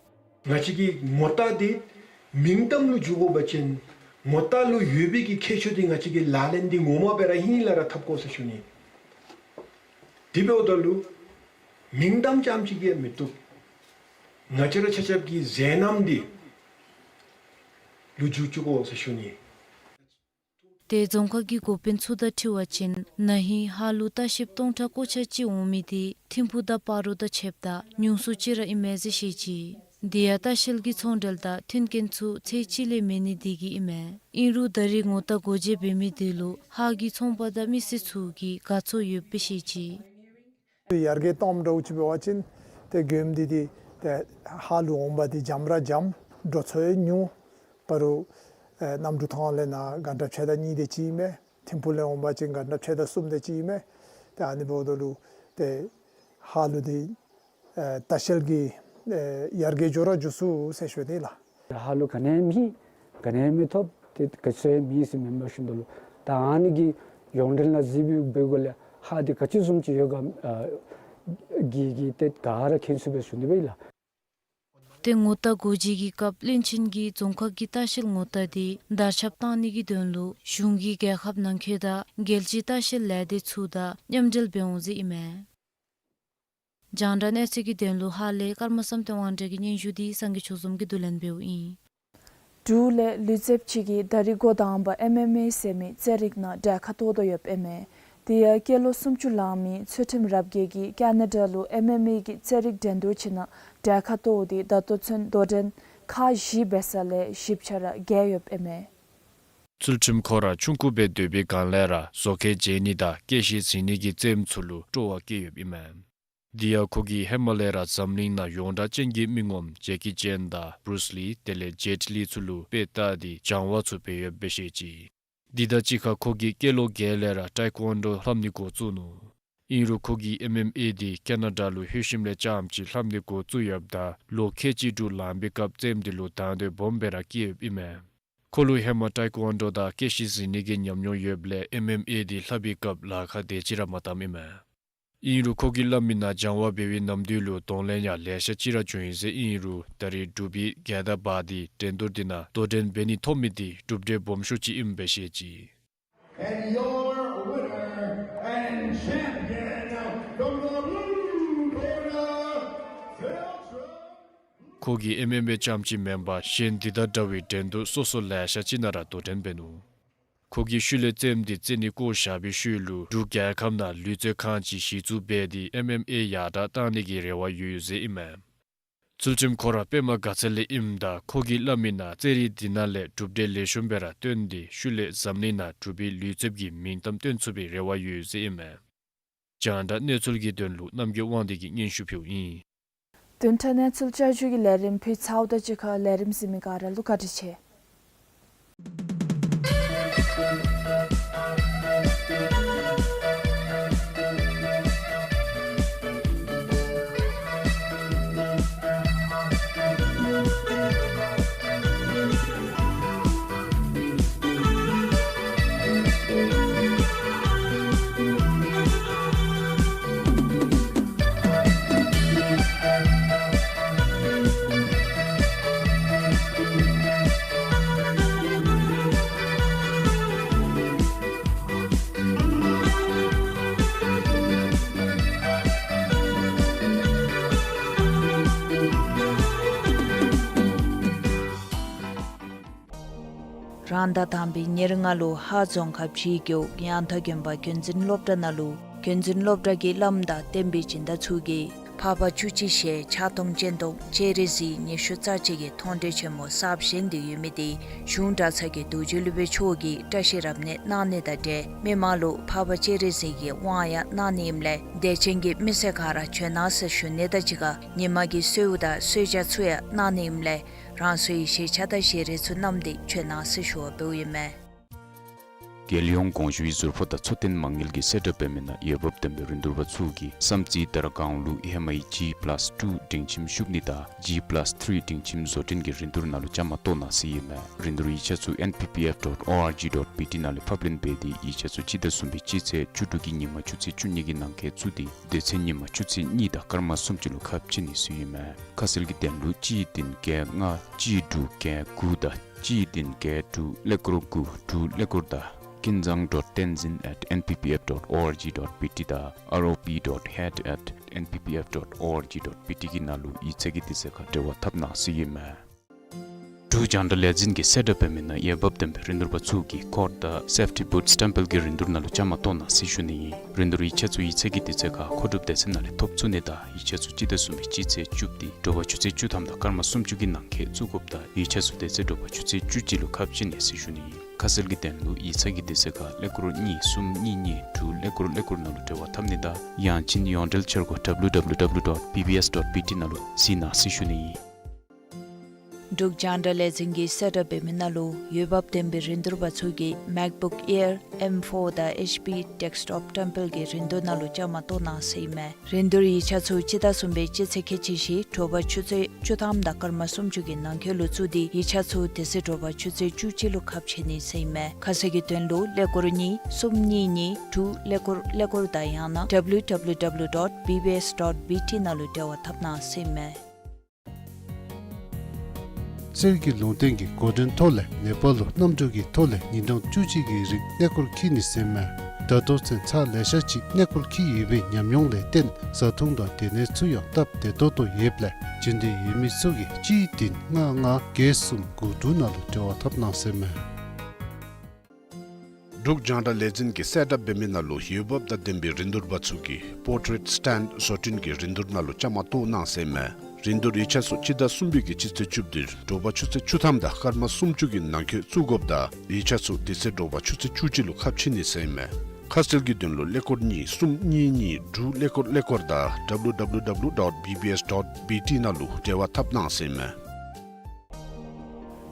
ང་བཅས་ཀྱི་ངོ་རྟགས་འདི་མིང་གཏམ་ལུ་འཇུག་དགོ་པ་ཅིན་ངོ་རྟགས་ལུ་ཡོད་པའི་གི་ཁྱད་ཆོས་འདི་ང་བཅས་ཀྱིས་ལག་ལེན་འདི་ངོ་མ་སྦེ་ར་ཧིང་ལས་ར་འཐབ་དགོ་ཟེར་ཞུ་ནི། དེ་འབདཝ་ད་ལུ་མིང་གཏམ་རྐྱངམ་ཅིག་གིས་མི་བཏུབ། ང་བཅས་ར་ཆ་ཁྱབ་ཀྱི་མཛད་རྣམ་འདི་ལུ་འཇུག་བཅུག་དགོ་ཟེར་ཞུ་ནི། ཏེ་རྫོང་ཁག་གི་འགོ་དཔོན་ཚུ་དང་འཁྲིལ་བ་ཅིན་ན་ཧིང་ཧ་ལུ་ལྟ་བཤལཔ་སྟོང་ཕྲག་ཀོ་ཆ་གཅིག་འོང་མི་འདི་ཐིམ་ཕུག་དང་སྤ་རོ་དང་ཕྱདཔ་ད་ཉུང་སུ་ཅིག་ར་ཨིན་མས་ཟེར་བཤད་ཅི། དེ་ཡང་ལྟ་བཤལ་གྱི་ཚོང་འབྲེལ་དང་མཐུན་རྐྱེན་ཚུ་ཚད་ཅིག་ལས་མེད་ནི་དེ་གིས་ཨིན་མས། ཨིན་རུང་ད་རེས་ངོ་རྟགས་འགོ་འབྱེད་འབད་མི་དེ་ལུ་ཧཱ་གི་ཚོང་པ་དང་མི་སེར་ཚུ་གིས་དགའ་ཚོར་ཡོདཔ་སྦེ་བཤད་ཅི། ཡར་རྒྱས་གཏངམ་འདྲཝ་ཅིག་འབད་བ་ཅིན་ཏེ་མགྱོནམ་འདི་ཏེ་ཧཱ་ལུ་འོང་པ་འདི་འཇམ་ར་འཇམ་འགྲོ་སོང་ཡང་ཉུང་། པ་རུ་ཨེ་གནམ་གྲུ་ཐང་ལས་ནཱ་གྷན་ཊ་ཕྱེད་དང་གཉིས་དེ་ཅིག་ཨིན་མས། ཐིམ་ཕུག་ལས་འོང་པ་ཅིན་གྷན་ཊ་ཕྱེད་དང་གསུམ་དེ་ཅིག་ཨིན་མས། ཏེ་ཨ་ནི་འབདཝ་ད་ལུ་ཏེ་ཧཱ་ལུ་འདི་ཨེ་ལྟ་བཤལ་གྱི་ཨེ་ཡར་རྒྱས་འགྱོ་ར་འགྱོ་ཚུགས་ཟེར་ཞུ་ནི་ལགས། ཧཱ་ལུ་ག་ནི་ཡང་མེད། ག་ནི་ཡང་མི་ཐོབ། ཏེ་ག་ཅི་ཡང་མེད་ཟེར་མེན་པར་ཞུ་དོ་ལོ། ད་ཨ་ནི་གི་ཡོངས་འབྲེལ་ནང་གཟིགས་འབད་འབདཝ་ལས་ཧཱ་འདི་ག་ཅི་བཟུམ་ཅིག་ཡོད་ག་ཨ་གི་གི་ཏེ་ག་ར་མཁྱེན་ཚུགས་པས་ཞུ་ནི་སྦེ་ལགས། ཏེ་ངོ་རྟགས་འགོ་འབྱེད་ཀྱི་སྐབས་བློན་ཆེན་གྱིས་རྫོང་ཁག་གི་ལྟ་བཤལ་ངོ་རྟགས་འདི་དར་ཁྱབ་གཏང་ནི་གི་དོན་ལུ་གཞུང་གིས་རྒྱལ་ཁབ་ནང་འཁོད་དང་རྒྱལ་སྤྱིའི་ལྟ་བཤལ་ལས་སྡེ་ཚུ་དང་མཉམ་འབྲེལ་འབད་འོང་ཟེར་ཨིན་མས། རྒྱང་བསྒྲགས་གནས་ཚུལ་གྱི་དོན་ལུ་ཧཱ་ལས་ཀརྨ་བསམ་གཏན་དབང་གྲགས་ཀྱི་སྙན་ཞུ་འདི་སངས་རྒྱས་ཆོས་འཛོམས་ཀྱིས་བསྡུ་ལེན་འབདཝ་ཨིན། འབྲུག་ལས་ལུས་རྩལཔ་ཅིག་གིས་ད་རིས་འགོ་དང་པ་ཨེམ་ཨེམ་ཨེ་ཟེར་མི་རྩེད་རིགས་ནང་གྲལ་ཁར་གཏོགས་དོ་ཡོདཔ་ཨིན་མས། དེ་ཡང་སྐྱེས་ལོ་སུམ་ཅུ་ལང་མི་ཚུལ་ཁྲིམས་རབ་རྒྱས་ཀྱིས་ཀེ་ན་ཌ་ལུ་ཨེམ་ཨེམ་ཨེ་གི་རྩེད་རིགས་འགྲན་བསྡུར་ཅིག་ནང་གྲལ་ཁར་གཏོགས་ཏེ་ད་ལྟོ་ཚུན་དོ་འགྲན་ཁག་བཞི་འབད་ས་ལས་བཞི་ཆ་ར་རྒྱལ་ཡོདཔ་ཨིན་མས། ཚུལ་ཁྲིམས་ཁོ་ར་ཆུང་ཀུ་སྦེ་སྡོད་པའི་སྒང་ལས་ར་བཟོ་མཁས་བྱེད་ནི་དང་སྐྱེད་ཤིང་འཛིན་ནི་གི་རྩེདམོ་ཚུ་ལུ་སྤྲོ་བ་བསྐྱེད་ཡོདཔ་ཨིན་མས། དེ་ཡང་ཁོ་གིས་ཧེ་མ་ལས་ར་འཛམ་གླིང་ནང་ཡོངས་གྲགས་ཅན་གྱི་མི་ངོམ་ཇེ་ཀི་ཅན་དང་བུ་རུས་ལི་དེ་ལས་ཇེཊ་ལི་ཚུ་ལུ་དཔེ་བལྟ་སྟེ་སྦྱང་བ་ཚུ་འབད་ཡོདཔ་སྦེ་བཤད་ཅི། དེ་དང་གཅིག་ཁར་ཁོ་གིས་སྐྱེས་ལོ་བརྒྱད་ལས་ར་ཊའེ་ཀོ་ཝོན་ཌོ་ལྷབ་ནི་འགོ་བཙུགས་ནུག། ཨིན་རུང་ཁོ་གིས་ཨེམ་ཨེམ་ཨེ་འདི་ཀེ་ན་ཌ་ལུ་ལྷོད་ཞིནམ་ལས་རྐྱངམ་ཅིག་ལྷབ་ནི་འགོ་བཙུགས་ཡོདཔ་ད་ལོ་ཁལ་གཅིག་དྲུག་ལང་པའི་སྐབས་རྩེདམོ་འདི་ལུ་དང་འདོད་སྦོམ་སྦེ་ར་བསྐྱེད་ཡོདཔ་ཨིན་མས། ཁོ་ལུ་ཧེ་མ་ཊའེ་ཀོ་ཝོན་ཌོ་དང་སྐྱེད་ཤིང་འཛིན་ནི་གི་ཉམས་མྱོང་ཡོདཔ་ལས་ཨེམ་ཨེམ་ཨེ་འདི་ལྷབ་པའི་སྐབས་ལཱ་ཁག་དེ་ཅིག་ར་མ་བཏངམ་ཨིན་མས། ཨིན་རུང་ཁོ་གིས་སླབ་མི་ནང་སྦྱང་བ་འབད་བའི་ནམ་དུས་ལུ་གདོང་ལེན་ཡང་ལེ་ཤ་ཅིག་ར་བྱུང་ཡི་ཟེར། ཨིན་རུང་ད་རེས་འབྲུག་པའི་རྒྱལ་དར་འབག་སྟེ་འགྲན་བསྡུར་འདི་ནང་དོ་འགྲན་འབད་ནི་ཐོབ་མི་འདི་གྲུབ་འབྲས་སྦོམ་ཤོས་ཅིག་ཨིནམ་སྦེ་བཤད་ཅི། And your winner and champion from the blue corner, Filtrum. ཁོ་གིས་ཨེམ་ཨེམ་ཨེ་རྐྱངམ་ཅིག་མེན་པར་གཞན་འདི་དང་འདྲ་བའི་འགྲན་བསྡུར་སོ་སོ་ལེ་ཤ་ཅིག་ནང་ར་དོ་འགྲན་འབད་ནུག། ཁོ་གིས་ཤུལ་ལས་རྩེདམོ་འདི་རྩེད་ནི་བཀོ་བཞག་པའི་ཤུལ་ལུ་འབྲུག་རྒྱལ་ཁབ་ནང་ལུས་རྩལ་ཁང་ཅིག་གཞི་བཙུགས་འབད་དེ་ཨེམ་ཨེམ་ཨེ་ཡར་དྲག་གཏང་ནི་གི་རེ་བ་ཡོད་ཟེར་ཨིན་མས། ཚུལ་ཁྲིམས་ཁོ་ར་པདྨ་དགའ་ཚལ་ལས་ཨིནམ་ད་ཁོ་གིས་སླབ་མི་ནང་རྩེད་རིགས་འདི་ནང་ལས་གྲུབ་འབྲས་ལེགས་ཤོམ་སྦེ་ར་སྟོན་ཏེ་ཤུལ་ལས་འཛམ་གླིང་ནང་འབྲུག་པའི་ལུས་རྩལཔ་གི་མིང་གཏམ་སྟོན་ཚུགས་པའི་རེ་བ་ཡོད་ཟེར་ཨིན་མས། རྒྱང་བསྒྲགས་གནས་ཚུལ་གྱི་དོན་ལུ་རྣམ་རྒྱལ་དབང་འདུས་ཀྱིས་སྙན་ཞུ་ཕུལཝ་ཨིན། བདུན་ཕྲག་གནས་ཚུལ་བསྐྱར་ཞུ་གི་ལས་རིམ་ཕུལ་ཚརཝ་དང་གཅིག་ཁར་ལས་རིམ་གཟིགས་མི་ག་ར་ལུ་བཀའ་དྲིན་ཆེ། རང་ཟླ་དང་པའི་ཉེར་ལྔ་ལུ་ཧཱ་རྫོང་ཁག་བཞིའི་རྒེད་འོག་ཡང་ཐང་དགོན་པ་རྒྱུན་འཛིན་སློབ་གྲྭ་ནང་ལུ་རྒྱུན་འཛིན་སློབ་གྲྭ་གི་བླམ་དང་བསྟན་པའི་སྦྱིན་བདག་ཚུ་གིས་འཕགས་པ་བཅུ་གཅིག་ཞལ་ཕྱག་སྟོང་སྤྱན་སྟོང་སྤྱན་རས་གཟིགས་ཉི་ཤུ་རྩ་གཅིག་གི་མཐོང་གྲོལ་ཆེན་མོ་གསརཔ་བཞེངས་ཏེ་ཡོད་མི་དེ་གཞུང་གྲྭ་ཚང་གི་རྡོ་རྗེ་སློབ་དཔོན་མཆོག་གིས་བཀྲ་ཤིས་རབ་གནས་གནང་ནི་དང་འབྲེལ་མི་མང་ལུ་འཕགས་པ་སྤྱན་རས་གཟིགས་ཀྱི་དབང་ཡང་གནང་ནི་ཨིནམ་ལས་དད་ཅན་གྱི་མི་སེར་ག་ར་བྱོན་གནང་ཟེར་ཞུ་ནི་དང་གཅིག་ཁར་ཉིན་མ་གི་གསོལཝ་དང་གསོལ་ཇ་ཚུ་ཡང་གནང་ནི་ཨིནམ་ལས་རང་སོའི་ཞལ་ཆས་དང་ཞལ་རས་ཚུ་བསྣམས་ཏེ་བྱོན་གནང་ཟེར་ཞུ་བ་འབདཝ་ཨིན་མས། རྒྱལ་ཡོངས་དགོངས་ཞུའི་ཟུར་ཕོགས་དང་འཚོ་རྟེན་མ་དངུལ་གྱི་གསལ་བསྒྲགས་འབད་མི་ནང་ཡ་རབས་བསྟན་པའི་རིན་བསྡུར་པ་ཚུ་གིས་བསམ་རྩེ་དར་སྒང་ལུ་ཧེ་མའི་ཇི་པ་ལཱསི་ཊུ་སྒྲིང་ཁྱིམ་ཤུགས་ནི་དང་ཇི་པ་ལཱསི་ཐི་རི་སྒྲིང་ཁྱིམ་བཟོ་སྐྲུན་གྱི་རིན་བསྡུར་ནང་ལུ་བཅའ་མར་གཏོགས་གནང་ཟེར་ཨིན་མས། རིན་བསྡུར་ཡིག་ཆ་ཚུ་ཨེན་པི་པི་ཨེཕ་ཌོཊ་ཨོ་ཨར་ཇི་ཌོཊ་པི་ཊི་ནང་ལས་ཕབ་ལེན་འབད་དེ་ཡིག་ཆ་ཚུ་སྤྱི་ཟླ་གསུམ་པའི་སྤྱི་ཚེས་བཅུ་དྲུག་གི་ཉིན་མ་ཆུ་ཚོད་བཅུ་གཉིས་ཀྱི་ནང་འཁོད་བཙུགས་ཏེ་དེ་ཚེ་ཉིན་མ་ཆུ་ཚོད་གཉིས་དང་སྐར་མ་སུམ་ཅུ་ལུ་ཁ་ཕྱེ་ནི་ཟེར་ཨིན་མས། ཁ་གསལ་གྱི་དོན་ལུ་གཅིག་བདུན་བརྒྱད་ལྔ་གཅིག་དྲུག་བརྒྱད་དགུ་དང་གཅིག་བདུན་བརྒྱད་དྲུག་ཀླད་ཀོར་དགུ་དྲུག་ཀླད་ཀོར་དང་ཀུན་བཟང་ཌོཊ་བསྟན་འཛིན་ཨེཊ་ཨེན་པི་པི་ཨེཕ་ཌོཊ་ཨོ་ཨར་ཇི་ཌོཊ་པི་ཊི་དང་ཨར་ཨོ་པི་ཌོཊ་ཧེཌ་ཨེཊ་ཨེན་པི་པི་ཨེཕ་ཌོཊ་ཨོ་ཨར་ཇི་ཌོཊ་པི་ཊི་གི་ནང་ལུ་ཡིག་ཚང་གི་དུས་ཚོད་ཁར་འབྲེལ་བ་འཐབ་གནང་ཟེར་ཨིན་མས། འབྲུག་རྒྱང་བསྒྲགས་ལས་འཛིན་གྱི་གསལ་བསྒྲགས་འབད་མི་ནང་འོས་འབབ་ལྡན་པའི་རིན་བསྡུར་པ་ཚུ་གིས་ཀོཌ་དང་སེཕ་ཊི་བུཊ་སི་ཊེམ་པལ་གྱི་རིན་བསྡུར་ནང་ལུ་བཅའ་མར་གཏོགས་གནང་ཟེར་ཞུ་ནི་ཨིན། རིན་བསྡུར་ཡིག་ཆ་ཚུ་ཡིག་ཚང་གི་དུས་ཚོད་ཁར་མཁོ་སྒྲུབ་སྡེ་ཚན་ནང་ལས་ཐོབ་ཚུགས་ནི་དང་ཡིག་ཆ་ཚུ་སྤྱི་ཟླ་གསུམ་པའི་སྤྱི་ཚེས་བཅུ་སྟེ་དྲོ་པ་ཆུ་ཚོད་བཅུ་ཐམ་དང་སྐར་མ་སུམ་ཅུ་གི་ནང་འཁོད་བཙུགས་དགོཔ་དང་ཡིག་ཆ་ཚུ་དེ་ཚེ་དྲོ་པ་ཆུ་ཚོད་བཅུ་གཅིག་ལུ་ཁ་ཕྱེ་ནི་ཟེར་ཞུ་ནི་ཨིན། ཁ་གསལ་གྱི་དོན་ལུ་ཡིག་ཚང་གི་དུས་ཚོད་ཁར་ཀླད་ཀོར་གཉིས་གསུམ་གཉིས་གཉིས་དྲུག་ཀླད་ཀོར་ཀླད་ཀོར་ནང་ལུ་འབྲེལ་བ་འཐབ་ནི་དང་ཡང་ཅིན་ཡོངས་འབྲེལ་འཆར་སྒོ་W W W dot B B S dot B T ནང་ལུ་གཟིགས་གནང་ཟེར་ཞུ་ནི་ཨིན། འབྲུག་རྒྱང་བསྒྲགས་ལས་འཛིན་གྱི་གསལ་བསྒྲགས་འབད་མི་ནང་ལུ་འོས་འབབ་ལྡན་པའི་རིན་བསྡུར་པ་ཚུ་གིས་མེཀ་བུཀ་ཨེར་ཨེམ་ཕོར་དང་ཨེཆ་པི་ཌེསྐ་ཊོཔ་ཊེམ་པལ་གྱི་རིན་བསྡུར་ནང་ལུ་བཅའ་མར་གཏོགས་གནང་ཟེར་ཨིན་མས། རིན་བསྡུར་ཡིག་ཆ་ཚུ་སྤྱི་ཟླ་གསུམ་པའི་སྤྱི་ཚེས་ཁལ་གཅིག་བཞི་དྲོ་པ་ཆུ་ཚོད་བཅུ་ཐམ་དང་སྐར་མ་སུམ་ཅུ་གི་ནང་འཁོད་ལུ་བཙུགས་ཏེ་ཡིག་ཆ་ཚུ་དེ་ཚེ་དྲོ་པ་ཆུ་ཚོད་བཅུ་གཅིག་ལུ་ཁ་ཕྱེ་ནི་ཟེར་ཨིན་མས། ཁ་གསལ་གྱི་དོན་ལུ་ཀླད་ཀོར་གཉིས་གསུམ་གཉིས་གཉིས་དྲུག་ཀླད་ཀོར་ཀླད་ཀོར་དང་ཡང་ན་W W W dot B B S dot B T ནང་ལུ་འབྲེལ་བ་འཐབ་གནང་ཟེར་ཨིན་མས། གསེར་གྱི་ལུང་བསྟན་གྱི་འགོ་འདྲེན་ཐོག་ལས་ནེ་པཱལ་ལུ་གནམ་གྲུ་གི་ཐོག་ལས་ཉིན་གྲངས་བཅུ་གཅིག་གི་རིང་གནས་སྐོར་འཁྱིད་ནི་ཟེར་ཨིན་མས། ད་ལྟོ་ཚུན་ཚར་ལེ་ཤ་ཅིག་གནས་སྐོར་འཁྱིད་ཡོད་པའི་ཉམས་མྱོང་ལས་བརྟེན་བཟའ་འཐུང་དང་སྡོད་གནས་ཚུ་ཡང་སྟབས་བདེ་ཏོག་ཏོ་ཡོདཔ་ལས་འབྱོན་འདོད་ཡོད་མི་ཚུ་གིས་གཅིག་བདུན་ལྔ་ལྔ་བརྒྱད་གསུམ་དགུ་དྲུག་ནང་ལུ་འབྲེལ་བ་འཐབ་གནང་ཟེར་ཨིན་མས། འབྲུག་རྒྱང་བསྒྲགས་ལས་འཛིན་གྱི་གསལ་བསྒྲགས་འབད་མི་ནང་ལུ་འོས་འབབ་དང་ལྡན་པའི་རིན་བསྡུར་པ་ཚུ་གིས་པོར་ཊེཊ་སི་ཊེནཌ་བཟོ་སྐྲུན་གྱི་རིན་བསྡུར་ནང་ལུ་བཅའ་མར་གཏོགས་གནང་ཟེར་ཨིན་མས། རིན་བསྡུར་ཡིག་ཆ་ཚུ་སྤྱི་ཟླ་གསུམ་པའི་གི་སྤྱི་ཚེས་བཅུ་བདུན་དྲོ་པ་ཆུ་ཚོད་བཅུ་ཐམ་དང་སྐར་མ་སུམ་ཅུ་གི་ནང་འཁོད་བཙུགས་དགོཔ་དང་ཡིག་ཆ་ཚུ་དེ་ཚེ་དྲོ་པ་ཆུ་ཚོད་བཅུ་གཅིག་ལུ་ཁ་ཕྱེ་ནི་ཟེར་ཨིན་མས། ཁ་གསལ་གྱི་དོན་ལུ་ཀླད་ཀོར་གཉིས་གསུམ་གཉིས་གཉིས་དྲུག་ཀླད་ཀོར་ཀླད་ཀོར་དང་W W W dot B B S dot B T ནང་ལུ་འབྲེལ་བ་འཐབ་གནང་ཟེར་ཨིན་མས།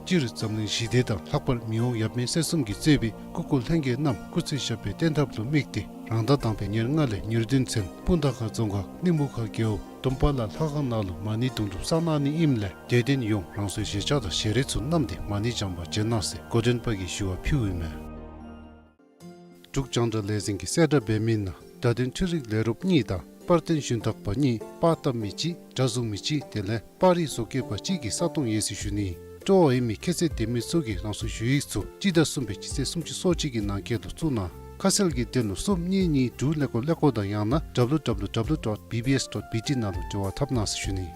སྤྱིར་འཛམ་གླིང་ཞི་བདེ་དང་ལྷག་པར་མི་དབང་ཡབ་མེས་སྲས་གསུམ་གྱིས་གཙོས་པའི་སྐུ་འཁོར་ལྷན་རྒྱས་རྣམས་སྐུ་ཚེ་ཞབས་པད་བརྟན་ཐབས་ལུ་དམིགས་ཏེ་རང་ཟླ་དང་པའི་ཉེར་ལྔ་ལས་ཉེར་བདུན་ཚུན་སྤུངས་ཐང་ཁ་རྫོང་ཁག་གླིང་མུ་ཁ་རྒེད་འོག་དུམ་པ་ལ་ལྷ་ཁང་ནང་ལུ་མ་ཎི་དུང་སྒྲུབ་བསགས་གནང་ནི་ཨིནམ་ལས་དད་ལྡན་ཡོངས་རང་སོའི་གཞིས་ཆགས་དང་ཞལ་རས་ཚུ་བསྣམས་ཏེ་མ་ཎི་བགྱང་པར་བྱོན་གནང་ཟེར་འགོ་འདྲེན་པ་གིས་ཞུ་བ་ཕུལཝ་ཨིན་མས། འབྲུག་རྒྱང་བསྒྲགས་ལས་འཛིན་གྱི་གསལ་བསྒྲགས་འབད་མི་ནང་བརྡ་དོན་འཕྲུལ་རིག་ལས་རོགསཔ་གཉིས་དང་པར་སྟོན་ཞུན་དག་པ་གཉིས་པར་བཏབ་མི་གཅིག་འདྲ་བཟུང་མི་གཅིག་དེ་ལས་པར་རིས་བཟོ་བཀོད་པ་གཅིག་གི་ས་སྟོང་ཡོད་ཟེར་ཞུ་ནི། སྤྲོ་བ་ཡོད་མི་ཁྱད་ཚད་ལྡན་མི་ཚུ་གིས་རང་སོའི་ཞུ་ཡིག་ཚུ་སྤྱི་ཟླ་གསུམ་པའི་སྤྱི་ཚེས་སུམ་ཅུ་སོ་གཅིག་གི་ནང་འཁོད་དུ་བཙུགས་གནང་། ཁ་གསལ་གྱི་དོན་ལུ་གསུམ་གཉིས་གཉིས་དྲུག་ཀླད་ཀོར་ཀླད་ཀོར་དང་ཡང་ན་W W W dot B B S dot B T ནང་ལུ་འབྲེལ་བ་འཐབ་གནང་ཟེར་ཞུ་ནི།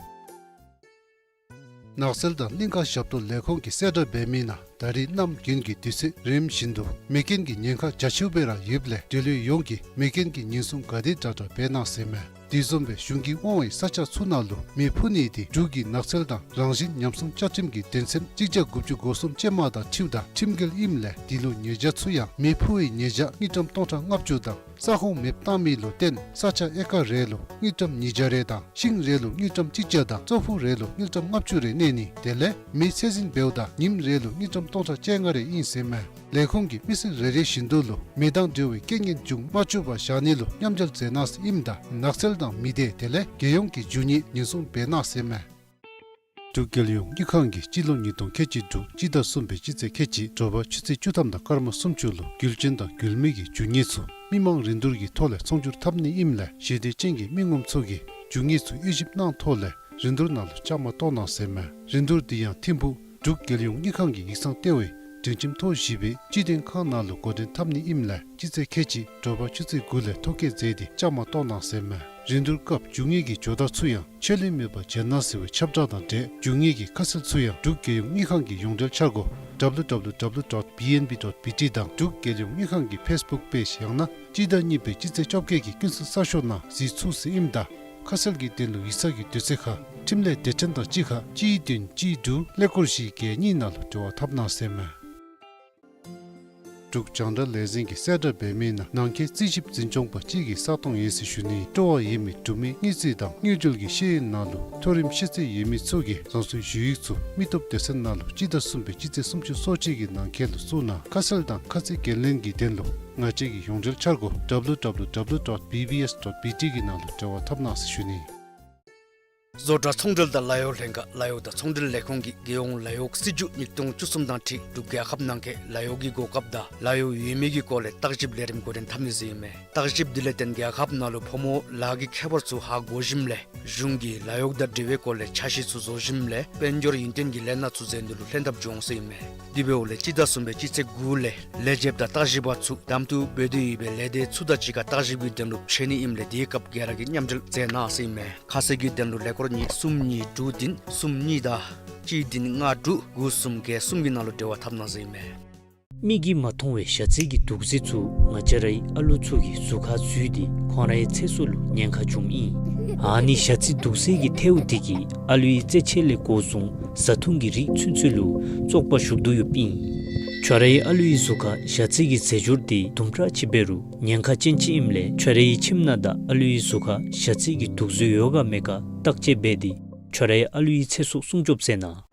ནགས་ཚལ་དང་གླིང་ཁ་ཞབས་ཏོག་ལས་ཁུངས་ཀྱི་གསལ་བསྒྲགས་འབད་མི་ནང་ད་རེས་གནམ་དགུན་གྱི་དུས་ཚོད་རིམ་བཞིན་དུ་མེ་རྐྱེན་གྱི་ཉེན་ཁ་རྒྱ་ཆེཝ་སྦེ་ར་ཡོདཔ་ལས་འབྲེལ་ཡོད་ཡོངས་ཀྱིས་མེ་རྐྱེན་གྱི་ཉེན་སྲུང་ག་དེ་དྲག་དྲག་འབད་གནང་ཟེར་ཨིན་མས། དེ་བཟུམ་སྦེ་གཞུང་གིས་དབང་བའི་ས་ཆ་ཚུ་ནང་ལུ་མེ་འཕུ་ནི་དེ་འབྲུག་གི་ནགས་ཚལ་དང་རང་བཞིན་ཉམས་སྲུང་བཅའ་ཁྲིམས་ཀྱི་དོན་ཚན་གཅིག་བརྒྱ་དགུ་བཅུ་གོ་གསུམ་ཅན་མ་དང་འཁྲིལཝ་ད་ཁྲིམས་འགལ་ཨིནམ་ལས་དེ་ལུ་ཉེས་བྱ་ཚུ་ཡང་མེ་འཕུ་བའི་ཉེས་བྱ་དངུལ་ཀྲམ་སྟོང་ཕྲག་ལྔ་བཅུ་དང་ས་ཁོངས་མེདཔ་བཏང་མི་ལུ་བརྟེན་ས་ཆ་ཨེ་ཀར་རེ་ལུ་དངུལ་ཀྲམ་ཉིས་བརྒྱ་རེ་དང་ཤིང་རེ་ལུ་དངུལ་ཀྲམ་གཅིག་བརྒྱ་དང་ཙོག་ཕུག་རེ་ལུ་དངུལ་ཀྲམ་ལྔ་བཅུ་རེ་གནས་ནི། དེ་ལས་མེ་ཚད་འཛིན་འབདཝ་ད་ཉིནམ་རེ་ལུ་དངུལ་ཀྲམ་སྟོང་ཕྲག་བཅོ་ལྔ་རེ་ཨིན་ཟེར་ཨིན་མས། ལས་ཁུངས་ཀྱིས་མི་སེར་རེ་རེ་བཞིན་དུ་ལུ་མེ་དང་འབྲེལ་བའི་རྐྱེན་ངན་འབྱུང་མ་བཅུག་པར་བཞག་ནི་ལུ་མཉམ་འབྲེལ་མཛད་གནང་ཟེར་ཨིནམ་ད་ནགས་ཚལ་དང་མི་སྡེ་དེ་ལས་རྒྱལ་ཡོངས་ཀྱི་རྒྱུ་དངོས་ཉེན་སྲུང་འབད་གནང་ཟེར་ཨིན་མས། འབྲུག་རྒྱལ་ཡོངས་དངུལ་ཁང་གིས་སྤྱི་ལོ་ཉིས་སྟོང་ཁལ་གཅིག་དྲུག་སྤྱི་ཟླ་གསུམ་པའི་སྤྱི་ཚེས་ཁལ་གཅིག་དྲོ་པ་ཆུ་ཚོད་བཅུ་ཐམ་དང་སྐར་མ་སུམ་ཅུ་ལུ་རྒྱུ་ཅན་དང་རྒྱུ་མེད་ཀྱི་རྒྱུ་དངོས་ཚུ་མི་མང་རིན་བསྡུར་གྱི་ཐོག་ལས་ཚོང་སྒྱུར་འཐབ་ནི་ཨིནམ་ལས་ཞི་བདེ་ཅན་གྱི་མི་ངོམ་ཚུ་གིས་རྒྱུ་དངོས་ཚུ་དབྱེ་ཞིབ་གནང་ཐོག་ལས་རིན་བསྡུར་ནང་ལུ་བཅའ་མར་གཏོགས་གནང་ཟེར་ཨིན་མས། རིན་བསྡུར་འདི་ཡང་ཐིམ་ཕུག་འབྲུག་རྒྱལ་ཡོངས་དངུལ་ཁང་གི་ཡིག་ཚང་ལྟེ་བའི་སྒྲིག་ཁྲིམས་ཐོ་བཞི་པའི་སྤྱི་དོན་ཁང་ནང་ལུ་འགོ་འདྲེན་འཐབ་ནི་ཨིནམ་ལས་སྤྱི་ཚེས་ཁལ་གཅིག་དྲོ་པ་ཆུ་ཚོད་དགུ་ལས་ཐོ་བཀོད་མཛད་དེ་བཅའ་མར་གཏོགས་གནང་ཟེར་ཨིན་མས། རིན་བསྡུར་སྐབས་རྒྱུ་དངོས་ཀྱི་ཇོ་བདག་ཚུ་ཡང་ཆད་ལུས་མེད་པར་བྱོན་གནང་ཟེར་བའི་ཁྱབ་བསྒྲགས་དང་འབྲེལ་རྒྱུ་དངོས་ཀྱི་ཁ་གསལ་ཚུ་ཡང་འབྲུག་རྒྱལ་ཡོངས་དངུལ་ཁང་གི་ཡོངས་འབྲེལ་འཆར་སྒོ་W W W dot B N B dot B T དང་འབྲུག་རྒྱལ་ཡོངས་དངུལ་ཁང་གི་ཕེསི་བུཀ་པེཇ་ཡང་ན་སྤྱི་ཟླ་གཉིས་པའི་སྤྱི་ཚེས་བཅོ་བརྒྱད་ཀྱི་ཀུན་གསལ་གསར་ཤོག་ནང་གཟིགས་ཚུགས་ཟེར་ཨིནམ་ད་ཁ་གསལ་གྱི་དོན་ལུ་ཡིག་ཚང་གི་དུས་ཚོད་ཁར་འཕྲིན་ལས་སྡེ་ཚན་དང་གཅིག་ཁར་གཅིག་བདུན་གཅིག་དྲུག་ཀླད་ཀོར་བཞི་བརྒྱད་གཉིས་ནང་ལུ་འབྲེལ་བ་འཐབ་གནང་ཟེར་ཨིན་མས། འབྲུག་རྒྱང་བསྒྲགས་ལས་འཛིན་གྱི་གསལ་བསྒྲགས་འབད་མི་ནང་ནང་འཁོད་རྩིས་ཞིབ་འཛིན་སྐྱོང་པ་གཅིག་གི་ས་སྟོང་ཡོད་ཟེར་ཞུ་ནི། སྤྲོ་བ་ཡོད་མི་འབྲུག་མི་དངུལ་རྩིས་དང་དངུལ་འབྲེལ་གྱི་ཤེས་ཡོན་ནང་ལུ་མཐོ་རིམ་ཤེས་ཚད་ཡོད་མི་ཚུ་གིས་རང་སོའི་ཞུ་ཡིག་ཚུ་མི་སྟོབས་སྡེ་ཚན་ནང་ལུ་སྤྱི་ཟླ་གསུམ་པའི་སྤྱི་ཚེས་སུམ་ཅུ་སོ་གཅིག་གི་ནང་འཁོད་ལུ་བཙུགས་གནང་། ཁ་གསལ་དང་ཁ་ཚིག་འགན་ལེན་གྱི་དོན་ལུ་ང་བཅས་ཀྱི་ཡོངས་འབྲེལ་འཆར་སྒོ་W W W dot B B S dot B T གི་ནང་ལུ་འབྲེལ་བ་འཐབ་གནང་ཟེར་ཞུ་ནི། བཟོ་གྲྭ་ཚོང་འབྲེལ་དང་ལཱ་གཡོག་ལྷན་ཁག་ལཱ་གཡོག་དང་ཚོང་འབྲེལ་ལས་ཁུངས་ཀྱིས་རྒྱལ་ཡོངས་ལཱ་གཡོག་སྲིད་བྱུས་ཉིས་སྟོང་བཅུ་གསུམ་དང་འཁྲིལ་འབྲུག་རྒྱལ་ཁབ་ནང་འཁོད་ལཱ་གཡོག་གི་གོ་སྐབས་དང་ལཱ་གཡོག་ཡོད་མེད་ཀྱི་སྐོར་ལས་བརྟག་ཞིབ་ལས་རིམ་འགོ་འདྲེན་འཐབ་ནི་ཟེར་ཨིན་མས། བརྟག་ཞིབ་འདི་ལས་བརྟེན་རྒྱལ་ཁབ་ནང་ལུ་ཕོ་མོ་ལཱ་གི་ཁྱད་པར་ཚུ་ཧ་གོ་ཞིནམ་ལས་གཞུང་གིས་ལཱ་གཡོག་དང་འབྲེལ་བའི་སྐོར་ལས་འཆར་གཞི་ཚུ་བཟོ་ཞིནམ་ལས་དཔལ་འབྱོར་ཡུན་བརྟན་གྱི་ལས་སྣ་ཚུ་མཛད་ནི་ལུ་ལྷན་ཐབས་འབྱུང་ཟེར་ཨིན་མས། དེ་འབདཝ་ལས་སྤྱི་ཟླ་གསུམ་པའི་སྤྱི་ཚེས་དགུ་ལས་ལས་བྱེདཔ་དང་བརྟག་ཞིབ་པ་ཚུ་གདམ་འཐུ་འབད་དོ་ཡོད་པའི་ལས་སྡེ་ཚུ་དང་གཅིག་ཁར་བརྟག་ཞིབ་ཀྱི་དོན་ལུ་ཕྱད་ནི་ཨིནམ་ལས་དེའི་སྐབས་ག་ར་གིས་མཉམ་འབྲེལ་མཛད་གནང་ཟེར་ཨིན་མས། ཁ་གསལ་གྱི་དོན་ལུ་ཀླད་ཀོར་ གཉིས་གསུམ་གཉིས་དྲུག་བདུན་གསུམ་གཉིས་དང་གཅིག་བདུན་ལྔ་དྲུག་དགུ་གསུམ་བརྒྱད་གསུམ་གྱི་ནང་ལུ་འབྲེལ་བ་འཐབ་གནང་ཟེར་ཨིན་མས། མིག་གིས་མ་མཐོང་བའི་ཞ་རྩི་གི་དུག་རྫས་ཚུ་ང་བཅས་རའི་ཨ་ལུ་ཚུ་གི་གཟུགས་ཁར་འཛུལ་ཏེ་ཁོང་རའི་ཚེ་སྲོག་ལུ་ཉེན་ཁ་འབྱུངམ་ཨིན། ཨ་ནི་ཞ་རྩི་དུག་རྫས་ཀྱི་ཐལཝ་དེ་གིས་ཨ་ལུའི་རྩེད་ཆས་ལས་འགོ་བཟུང་བཟའ་འཐུང་གི་རིགས་ཚུན་ཚོད་ལུ་བཙོག་པ་ཞུགས་དོ་ཡོདཔ་ཨིན། ཁྱོད་རའི་ཨ་ལུའི་གཟུགས་ཁར་ཞ་རྩི་གི་རྫས་སྦྱོར་དེ་དུམ་གྲ་ཅིག་འབད་རུང་ཉེན་ཁ་ཅན་ཅིག་ཨིནམ་ལས་ཁྱོད་རའི་ཁྱིམ་ནང་དང་ཨ་ལུའི་གཟུགས་ཁར་ཞ་རྩི་གི་དུག་རྫས་ཡོད་ག་མེད་ག་བརྟག་དཔྱད་འབད་དེ་ཁྱོད་རའི་ཨ་ལུའི་ཚེ་སྲོག་སྲུང་སྐྱོབ་མཛད་གནང་།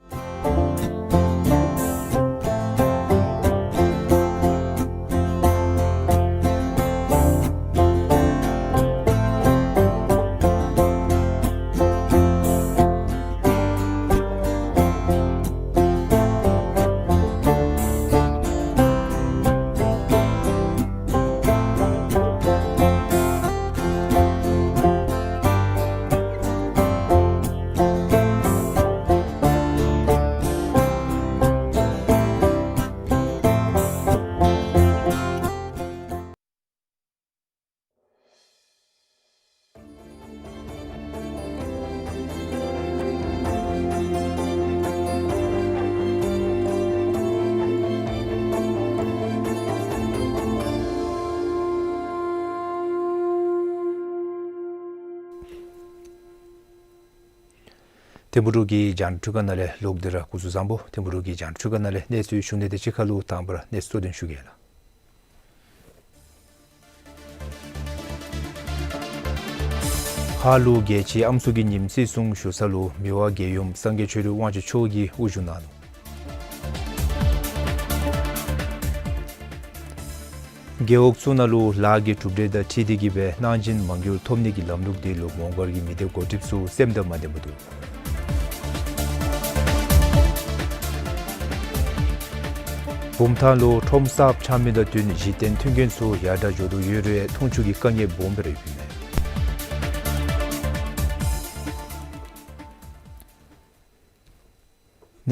ཐིམ་ཕུ་འབྲུག་གི་རྒྱང་བསྒྲགས་ཁང་ནང་ལས་ལོག་སྟེ་ར་སྐུ་གཟུགས་བཟང་པོ། ཐིམ་ཕུ་འབྲུག་གི་རྒྱང་བསྒྲགས་ཁང་ནང་ལས་གནས་ཚུལ་ཞུ་ནི་དང་གཅིག་ཁར་ལུ་དང་པ་ར་གནས་ཚུལ་གཙོ་དོན་ཞུ་གེ་ལགས། ཧཱ་ལུ་རྒྱལ་སྤྱིའི་ཨམ་སྲུ་གི་ཉིནམ་བརྩི་སྲུང་ཞུ་ས་ལུ་མི་དབང་རྒྱལ་ཡུམ་སངས་རྒྱས་ཆོས་སྒྲོན་དབང་ཕྱུག་མཆོག་གིས་དབུ་བཞུགས་གནང་ནུག། རྒེད་འོག་ཚུ་ནང་ལུ་ལཱ་གི་གྲུབ་འབྲས་དང་འཁྲིལ་ཏེ་གིས་སྦེ་གནང་སྦྱིན་མ་དངུལ་ཐོབ་ནི་གི་ལམ་ལུགས་དེ་ལུ་མོང་སྒར་གྱི་མི་སྡེ་འགོ་ཁྲིདཔ་ཚུ་སེམས་དང་མ་ལྡནམ་འདུག། བུམ་ཐང་ལུ་ཁྲོམ་གསརཔ་ཆགས་མི་དང་བསྟུན་གཞི་རྟེན་མཐུན་རྐྱེན་ཚུ་ཡར་དྲག་འགྱོ་དོ་ཡོད་རུང་འཐུང་ཆུ་གི་དཀའ་ངལ་སྦོམ་སྦེ་ར་ཡོདཔ་ཨིན་མས།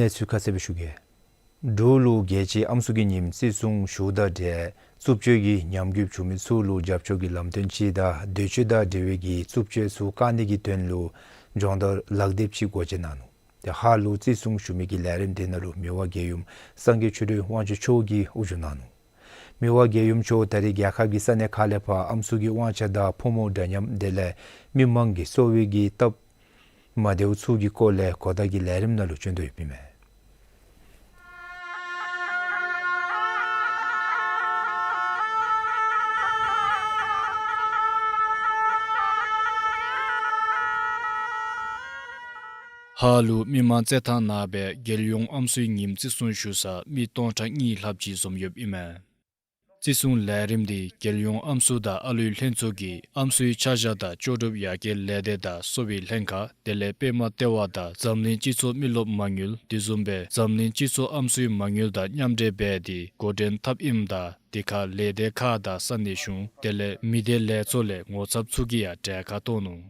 གནས་ཚུལ་ཁ་གསལ་སྦེ་ཞུ་གེ། འབྲུག་ལུ་རྒྱལ་སྤྱིའི་ཨམ་སྲུ་གི་ཉིནམ་བརྩི་སྲུང་ཞུཝ་དང་འབྲེལ་རྩུབ་སྤྱོད་ཀྱི་ཉམས་རྒུདཔ་བྱུང་མི་ཚུ་ལུ་རྒྱབ་སྐྱོར་གྱི་ལམ་སྟོན་ཅིག་དང་འདོད་སྤྱོད་དང་འབྲེལ་བའི་གི་རྩུབ་སྤྱོད་ཚུ་བཀག་ནི་གི་དོན་ལུ་སྦྱོང་བརྡར་ལག་དེབ་ཅིག་སྒོ་འབྱེད་གནང་ནུག། ཏེ་ཧཱ་ལུ་བརྩི་སྲུང་ཞུ་མི་གི་ལས་རིམ་དེ་ནང་ལུ་མི་དབང་རྒྱལ་ཡུམ་སངས་རྒྱས་ཆོས་སྒྲོན་དབང་ཕྱུག་མཆོག་གིས་དབུ་བཞུགས་གནང་ནུག། མི་དབང་རྒྱལ་ཡུམ་མཆོག་ད་རེས་རྒྱལ་ཁབ་ཀྱི་ས་གནས་ཁག་ལས་ཕར་ཨམ་སྲུ་གི་དབང་ཆ་དང་ཕོ་མོ་འདྲ་མཉམ་དེ་ལས་མི་མང་གི་གསོ་བའི་གི་སྟབས་མ་བདེཝ་ཚུ་གི་སྐོར་ལས་གོ་བརྡ་གི་ལས་རིམ་ནང་ལུ་བྱོན་དོ་ཡོདཔ་ཨིན་མས། ཧཱ་ལུ་མི་མང་རྩེད་ཐང་ནང་སྦེ་རྒྱལ་ཡོངས་ཨམ་སྲུའི་ཉིནམ་བརྩི་སྲུང་ཞུ་ས་མི་སྟོང་ཕྲག་གཉིས་ལྷགཔ་ཅིག་འཛོམས་ཡོདཔ་ཨིན་མས། བརྩི་སྲུང་ལས་རིམ་འདི་རྒྱལ་ཡོངས་ཨམ་སྲུ་དང་ཨ་ལུའི་ལྷན་ཚོགས་ཀྱིས་ཨམ་སྲུའི་ཆ་བཞག་དང་ལྕོགས་གྲུབ་ཡར་རྒྱས་ལས་སྡེ་དང་གསོ་བའི་ལྷན་ཁག་དེ་ལས་པདྨ་ལྟེ་བ་དང་འཛམ་གླིང་སྤྱི་ཚོགས་མི་རློབས་མ་དངུལ་དེ་བཟུམ་སྦེ་འཛམ་གླིང་སྤྱི་ཚོགས་ཨམ་སྲུའི་མ་དངུལ་དང་མཉམ་འབྲེལ་འབད་དེ་འགོ་འདྲེན་འཐབ་ཨིནམ་ད་དེ་ཁར་ལས་སྡེ་ཁག་དང་ས་གནས་གཞུང་དེ་ལས་མི་སྡེ་ལས་ཚོགས་ལས་ངོ་ཚབ་ཚུ་གིས་ཡང་གྲལ་ཁར་གཏོགས་ནུག།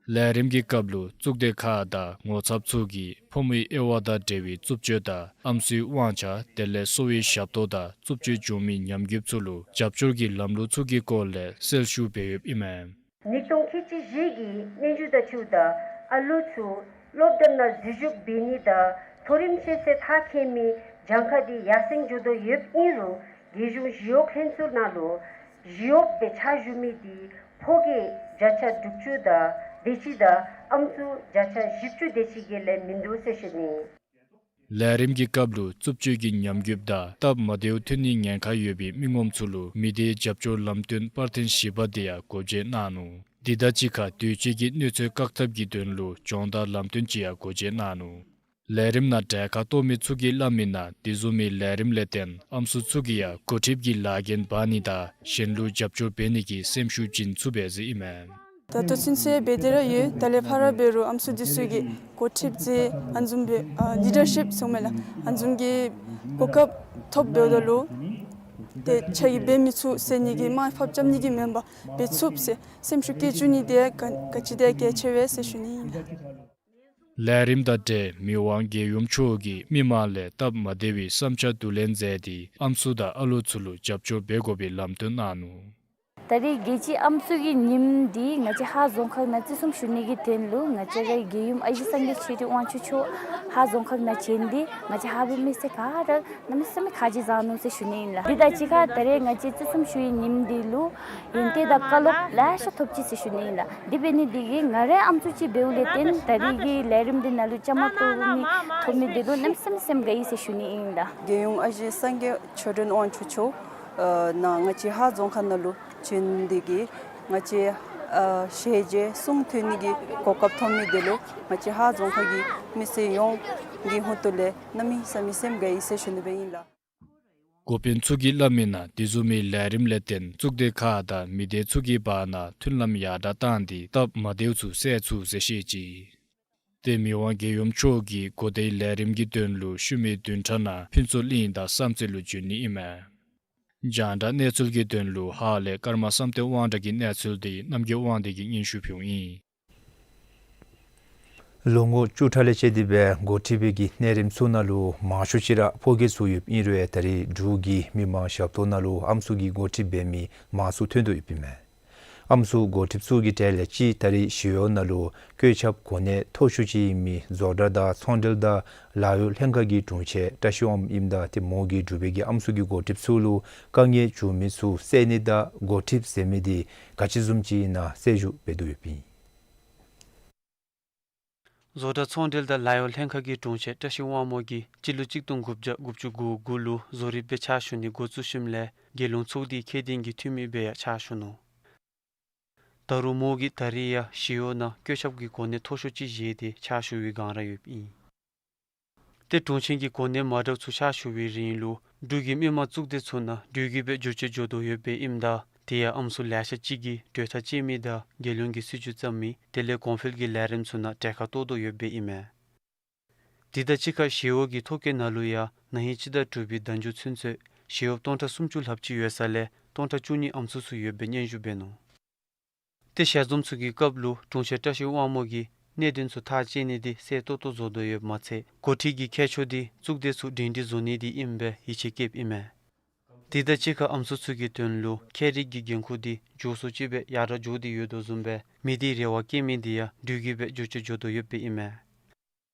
ལས་རིམ་གྱི་སྐབས་ལུ་གཙུག་སྡེ་ཁག་དང་ངོ་ཚབ་ཚུ་གིས་ཕོ་མོའི་དབྱེ་བ་དང་འབྲེལ་བའི་རྩུབ་སྤྱོད་དང་ཨམ་སྲུའི་དབང་ཆ་དེ་ལས་གསོ་བའི་ཞབས་ཏོག་དང་རྩུབ་སྤྱོད་བྱུང་མི་ཉམས་རྒུདཔ་ཚུ་ལུ་རྒྱབ་སྐྱོར་གྱི་ལམ་ལུགས་ཚུ་གི་སྐོར་ལས་གསལ་ཞུ་འབད་ཡོདཔ་ཨིན་མས། ཉིས་སྟོང་ཁལ་གཅིག་བཞི་གི་སྙན་ཞུ་དང་འཁྲིལཝ་ད་ཨ་ལུ་ཚུ་སློབ་གྲྭ་ནང་འཛུལ་ཞུགས་འབད་ནི་དང་མཐོ་རིམ་ཤེས་ཚད་མཐར་འཁྱོལ་མི་གྱངས་ཁ་འདི་ཡར་སེང་འགྱོ་དོ་ཡོདཔ་ཨིན་རུང་རྒྱལ་གཞུང་ཞི་གཡོག་ལྷན་ཚོགས་ནང་ལུ་ཞི་གཡོགཔ་སྦེ་ཕྱག་ཞུ་མི་འདི་ཕོ་སྐྱེས་བརྒྱ་ཆ་དྲུག་ཅུ་དང་དེ་ཅིག་དང་ཨམ་སྲུ་བརྒྱ་ཆ་བཞི་བཅུ་དེ་ཅིག་གི་ལས་མིན་འདུག་ཟེར་ཞུ་ནི། ལས་རིམ་གྱི་སྐབས་ལུ་རྩུབ་སྤྱོད་ཀྱི་ཉམས་རྒུདཔ་དང་སྟབས་མ་བདེཝ་ཐོན་ནིའི་ཉེན་ཁ་ཡོད་པའི་མི་ངོམ་ཚུ་ལུ་མི་སྡེའི་རྒྱབ་སྐྱོར་ལམ་སྟོན་པར་ཐེངས་བཞི་པ་དེ་ཡང་སྒོ་འབྱེད་གནང་ནུག། དེ་དང་གཅིག་ཁར་དུས་ཅི་གི་གནོད་འཚེ་བཀག་ཐབས་ཀྱི་དོན་ལུ་སྦྱོང་བརྡར་ལམ་སྟོན་ཅིག་ཡང་སྒོ་འབྱེད་གནང་ནུག། ལས་རིམ་ནང་གྲལ་ཁར་གཏོགས་མི་ཚུ་གིས་སླབ་མི་ནང་དེ་བཟུམ་མའི་ལས་རིམ་ལས་བརྟེན་ཨམ་སྲུ་ཚུ་གིས་ཡང་འགོ་ཁྲིདཔ་གི་ལཱ་འགན་འབག་ནི་དང་གཞན་ལུ་རྒྱབ་སྐྱོར་འབད་ནི་གི་སེམས་ཤུགས་བྱིན་ཚུགས་པས་ཟེར་ཨིན་མས། ད་ལྟོ་ཚུན་ཚོད་འབད་དེ་ར་ཡོད། ད་ལས་ཕར་ར་འབད་རུང་ཨམ་སྲུ་འདི་ཚུ་གིས་འགོ་ཁྲིདཔ་ཟེར་ཨ་ནི་བཟུམ་སྦེ་ཨ་ལི་ཌར་ཤིཔ་ཟེར་མས་ལགས། ཨ་ནི་བཟུམ་གྱི་གོ་སྐབས་ཐོབ་འབདཝ་ད་ལུ་ཏེ་ཁྱོད་ཀྱིས་འབད་མི་ཚུགས་ཟེར་ནི་གི་དམའ་ཕབ་རྐྱབ་ནི་གི་མེན་པར་འབད་ཚུགསཔ་ཟེར་སེམས་ཤུགས་བསྐྱེད་བཅུག་ནི་དེ་ག་ག་ཅི་དེ་གལ་ཆེ་བས་ཟེར་ཞུ་ནི་ཨིན་ལགས། ལས་རིམ་དང་འབྲེལ་མི་དབང་རྒྱལ་ཡུམ་མཆོག་གིས་མི་མང་ལས་སྟབས་མ་བདེ་བའི་བསམ་འཆར་བསྡུ་ལེན་མཛད་དེ་ཨམ་སྲུ་དང་ཨ་ལུ་ཚུ་ལུ་རྒྱབ་སྐྱོར་འབད་དགོ་པའི་ལམ་སྟོན་གནང་ནུག། ད་ ད་རེས་རྒྱལ་སྤྱིའི་ཨམ་སྲུ་གི་ཉིནམ་འདི་ང་བཅས་ཧཱ་རྫོང་ཁག་ནང་བརྩི་སྲུང་ཞུ་ནི་གི་དོན་ལུ་ང་བཅས་རའི་རྒྱལ་ཡུམ་ཨ་ཞེ་སངས་རྒྱས་ཆོས་སྐྱོང་དབང་ཕྱུག་མཆོག་ཧཱ་རྫོང་ཁག་ནང་བྱོན་ཏེ་ང་བཅས་ཧཱ་པའི་མི་སེར་ག་ར་གནམ་མེད་ས་མེད་ཁ་རྗེ་བཟང་ནུག་ཟེར་ཞུ་ནི་ཨིན་ལགས། འདི་དང་གཅིག་ཁར་ད་རེས་ང་བཅས་བརྩི་སྲུང་ཞུ་བའི་ཉིནམ་འདི་ལུ་ཡོན་ཏན་དང་བཀའ་སློབ་ལེ་ཤ་ཐོབ་ཅི་ཟེར་ཞུ་ནི་ཨིན་ལགས། འདི་འབད་ནི་འདི་གིས་ང་རའི་ཨམ་སྲུ་ཅིག་འབདཝ་ལས་བརྟེན་ད་རེས་ཀྱི་ལས་རིམ་འདི་ནང་ལུ་བཅའ་མར་གཏོགས་ནི་ཐོབ་མི་འདི་ལུ་གནམ་མེད་ས་མེད་སེམས་དགའ་ཡི་ཟེར་ཞུ་ནི་ཨིན་ལགས། རྒྱལ་ཡུམ་ཨ་ཞེ་སངས་རྒྱས་ཆོས་སྐྱོང་དབང་ཕྱུག་མཆོག་ནཱ་ང་བཅས་ཧཱ་རྫོང་ཁག་ནང་ལུ་བྱོན་ནི་འདི་གིས་ང་བཅས་ཨ་ཞལ་མཇལ་གསུང་ཐོས་ནི་གི་གོ་སྐབས་ཐོབ་མི་འདི་ལུ་ང་བཅས་ཧཱ་རྫོང་ཁག་གི་མི་སེར་ཡོངས་ཀྱི་ཧོངས་ལས་གནམ་མེད་ས་མེད་སེམས་དགའ་ཡི་ཟེར་ཞུ་ནི་སྦེ་ཨིན་ལགས། འགོ་དཔོན་ཚུ་གིས་སླབ་མིའི་ནང་དེ་བཟུམ་མའི་ལས་རིམ་ལས་བརྟེན་གཙུག་སྡེ་ཁག་དང་མི་སྡེ་ཚུ་གི་བར་ན་མཐུན་ལམ་ཡར་དྲག་བཏང་སྟེ་སྟབས་མ་བདེཝ་ཚུ་སེལ་ཚུགས་ཟེར་བཤད་ཅི། ཏེ་མི་དབང་རྒྱལ་ཡུམ་མཆོག་གིས་གོ་བརྡའི་ལས་རིམ་གྱི་དོན་ལུ་ཤུལ་མའི་བདུན་ཕྲག་ནང་ཕུན་ཚོགས་གླིང་དང་བསམ་རྩེ་ལུ་བྱོན་ནི་ཨིན་མས། རྒྱང་བསྒྲགས་གནས་ཚུལ་གྱི་དོན་ལུ་ཧཱ་ལས་ཀརྨ་བསམ་གཏན་དབང་གྲགས་ཀྱི་གནས་ཚུལ་འདི་རྣམ་རྒྱལ་དབང་འདུས་ཀྱིས་སྙན་ཞུ་ཕུལཝ་ཨིན། ལོ་ངོ་བཅུ་ཕྲག་ལས་བཅད་དེ་སྦེ་འགོ་ཁྲིདཔ་གི་གནས་རིམ་ཚུ་ནང་ལུ་མང་ཤོས་ཅིག་ར་ཕོ་སྐྱེས་ཚུ་ཡོདཔ་ཨིན་རུང་ད་རེས་འབྲུག་གི་མི་མང་ཞབས་ཏོག་ནང་ལུ་ཨམ་སྲུ་གི་འགོ་ཁྲིདཔ་འབད་མི་མང་སུ་ཐོན་དོ་ཡོདཔ་ཨིན་མས། ཨམ་སྲུ་འགོ་ཁྲིདཔ་ཚུ་གི་གྲས་ལས་གཅིག་ད་རེས་ཞི་གཡོག་ནང་ལུ་བཀོད་ཁྱབ་གོ་གནས་མཐོ་ཤོས་ཅིག་ཨིན་མི་བཟོ་གྲྭ་དང་ཚོང་འབྲེལ་དང་ལཱ་གཡོག་ལྷན་ཁག་གི་དྲུང་ཆེན་བཀྲ་ཤིས་དབང་མོ་ཨིནམ་ད་ཏེ་མོ་གིས་འབྲུག་པའི་གི་ཨམ་སྲུ་གི་འགོ་ཁྲིདཔ་ཚུ་ལུ་དཀའ་ངལ་བྱུང་མི་ཚུ་སེལ་ནི་དང་འགོ་ཁྲིདཔ་ཟེར་མི་འདི་ག་ཅི་བཟུམ་ཅིག་ཨིན་ན་གསལ་ཞུ་འབད་དོ་ཡོདཔ་ཨིན། བཟོ་གྲྭ་ཚོང་འབྲེལ་དང་ལཱ་གཡོག་ལྷན་ཁག་གི་དྲུང་ཆེན་བཀྲ་ཤིས་དབང་མོ་གིས་སྤྱི་ལོ་གཅིག་སྟོང་དགུ་བརྒྱ་དགུ་བཅུ་གོ་དགུ་ལུ་བཟོ་རིགཔ་སྦེ་ཕྱག་ཞུ་ནི་འགོ་བཙུགས་ཞིནམ་ལས་རྒྱལ་ཡོངས་ཚོགས་སྡེའི་ཁྱད་ལྡན་གྱི་འཐུས་མི་སྦེ་ཡང་ཕྱག་ཞུ་ནུག། ད་རུང་མོ་གིས་ད་རེས་ཡང་ཞི་གཡོག་ནང་བཀོད་ཁྱབ་ཀྱི་གོ་གནས་མཐོ་ཤོས་ཅིག་བཞེས་ཏེ་ཕྱག་ཞུ་བའི་བསྒང་ར་ཡོདཔ་ཨིན། ཏེ་དྲུང་ཆེན་གྱི་གོ་གནས་མ་འདྲཝ་ཚུ་ཕྱག་ཞུ་བའི་རིང་ལུ་འབྲུག་གི་མི་དམངས་གཙུག་སྡེ་ཚུ་ནང་འགྲུལ་བཞུད་སྦེ་འགྱོ་ཆེ་འགྱོ་དོ་ཡོདཔ་ཨིནམ་ད་དེ་ཡང་ཨམ་སྲུ་ལེ་ཤ་ཅིག་གིས་གྲོས་ཐག་བཅད་མི་དང་རྒྱལ་ཡོངས་ཀྱི་སྲིད་བྱུས་བརྩམ་མི་དེ་ལས་གོང་འཕེལ་གྱི་ལས་རིམ་ཚུ་ནང་གྲལ་ཁར་གཏོགས་དོ་ཡོདཔ་ཨིན་མས། དེ་དང་གཅིག་ཁར་ཞི་གཡོག་གི་ཐོ་བཀོད་ནང་ལུ་ཡང་ན་ཧིང་སྤྱི་ཟླ་དྲུག་པའི་ཟླ་མཇུག་ཚུན་ཚོད་ཞི་གཡོགཔ་སྟོང་ཕྲག་སུམ་ཅུ་ལྷགཔ་ཅིག་ཡོད་ས་ལས་སྟོང་ཕྲག་བཅུ་གཉིས་ཨམ་སྲུ་ཚུ་ཡོདཔ་སྦེ་སྙན་ཞུ་འབད་ནུག། ཏེ་ཞལ་འཛོམས་ཚུ་གི་སྐབས་ལུ་དྲུང་ཆེན་བཀྲ་ཤིས་དབང་མོ་གིས་གནད་དོན་ཚུ་ཐག་བཅད་ནི་འདི་གསལ་ཏོག་ཏོ་བཟོ་དོ་ཡོདཔ་མ་ཚད་འགོ་ཁྲིད་ཀྱི་ཁྱད་ཆོས་འདི་གཙུག་སྡེ་ཚུ་སྒྲིང་སྒྲི་བཟོ་ནི་འདི་ཨིནམ་སྦེ་ཡིད་ཆེས་བསྐྱེདཔ་ཨིན་མས། དེ་དང་གཅིག་ཁར་ཨམ་སྲུ་ཚུ་གི་དོན་ལུ་ཁྱད་རིག་གི་འགན་ཁུར་འདི་མགྱོགས་སུ་ཅིག་སྦེ་ཡར་དྲག་འགྱོ་སྟེ་ཡོད་དོ་བཟུམ་སྦེ་མི་སྡེའི་རེ་བ་བསྐྱེད་མི་འདི་ཡང་འགྲུལ་བཞུད་སྦེ་འགྱོ་ཆེ་འགྱོ་དོ་ཡོདཔ་ཨིན་མས།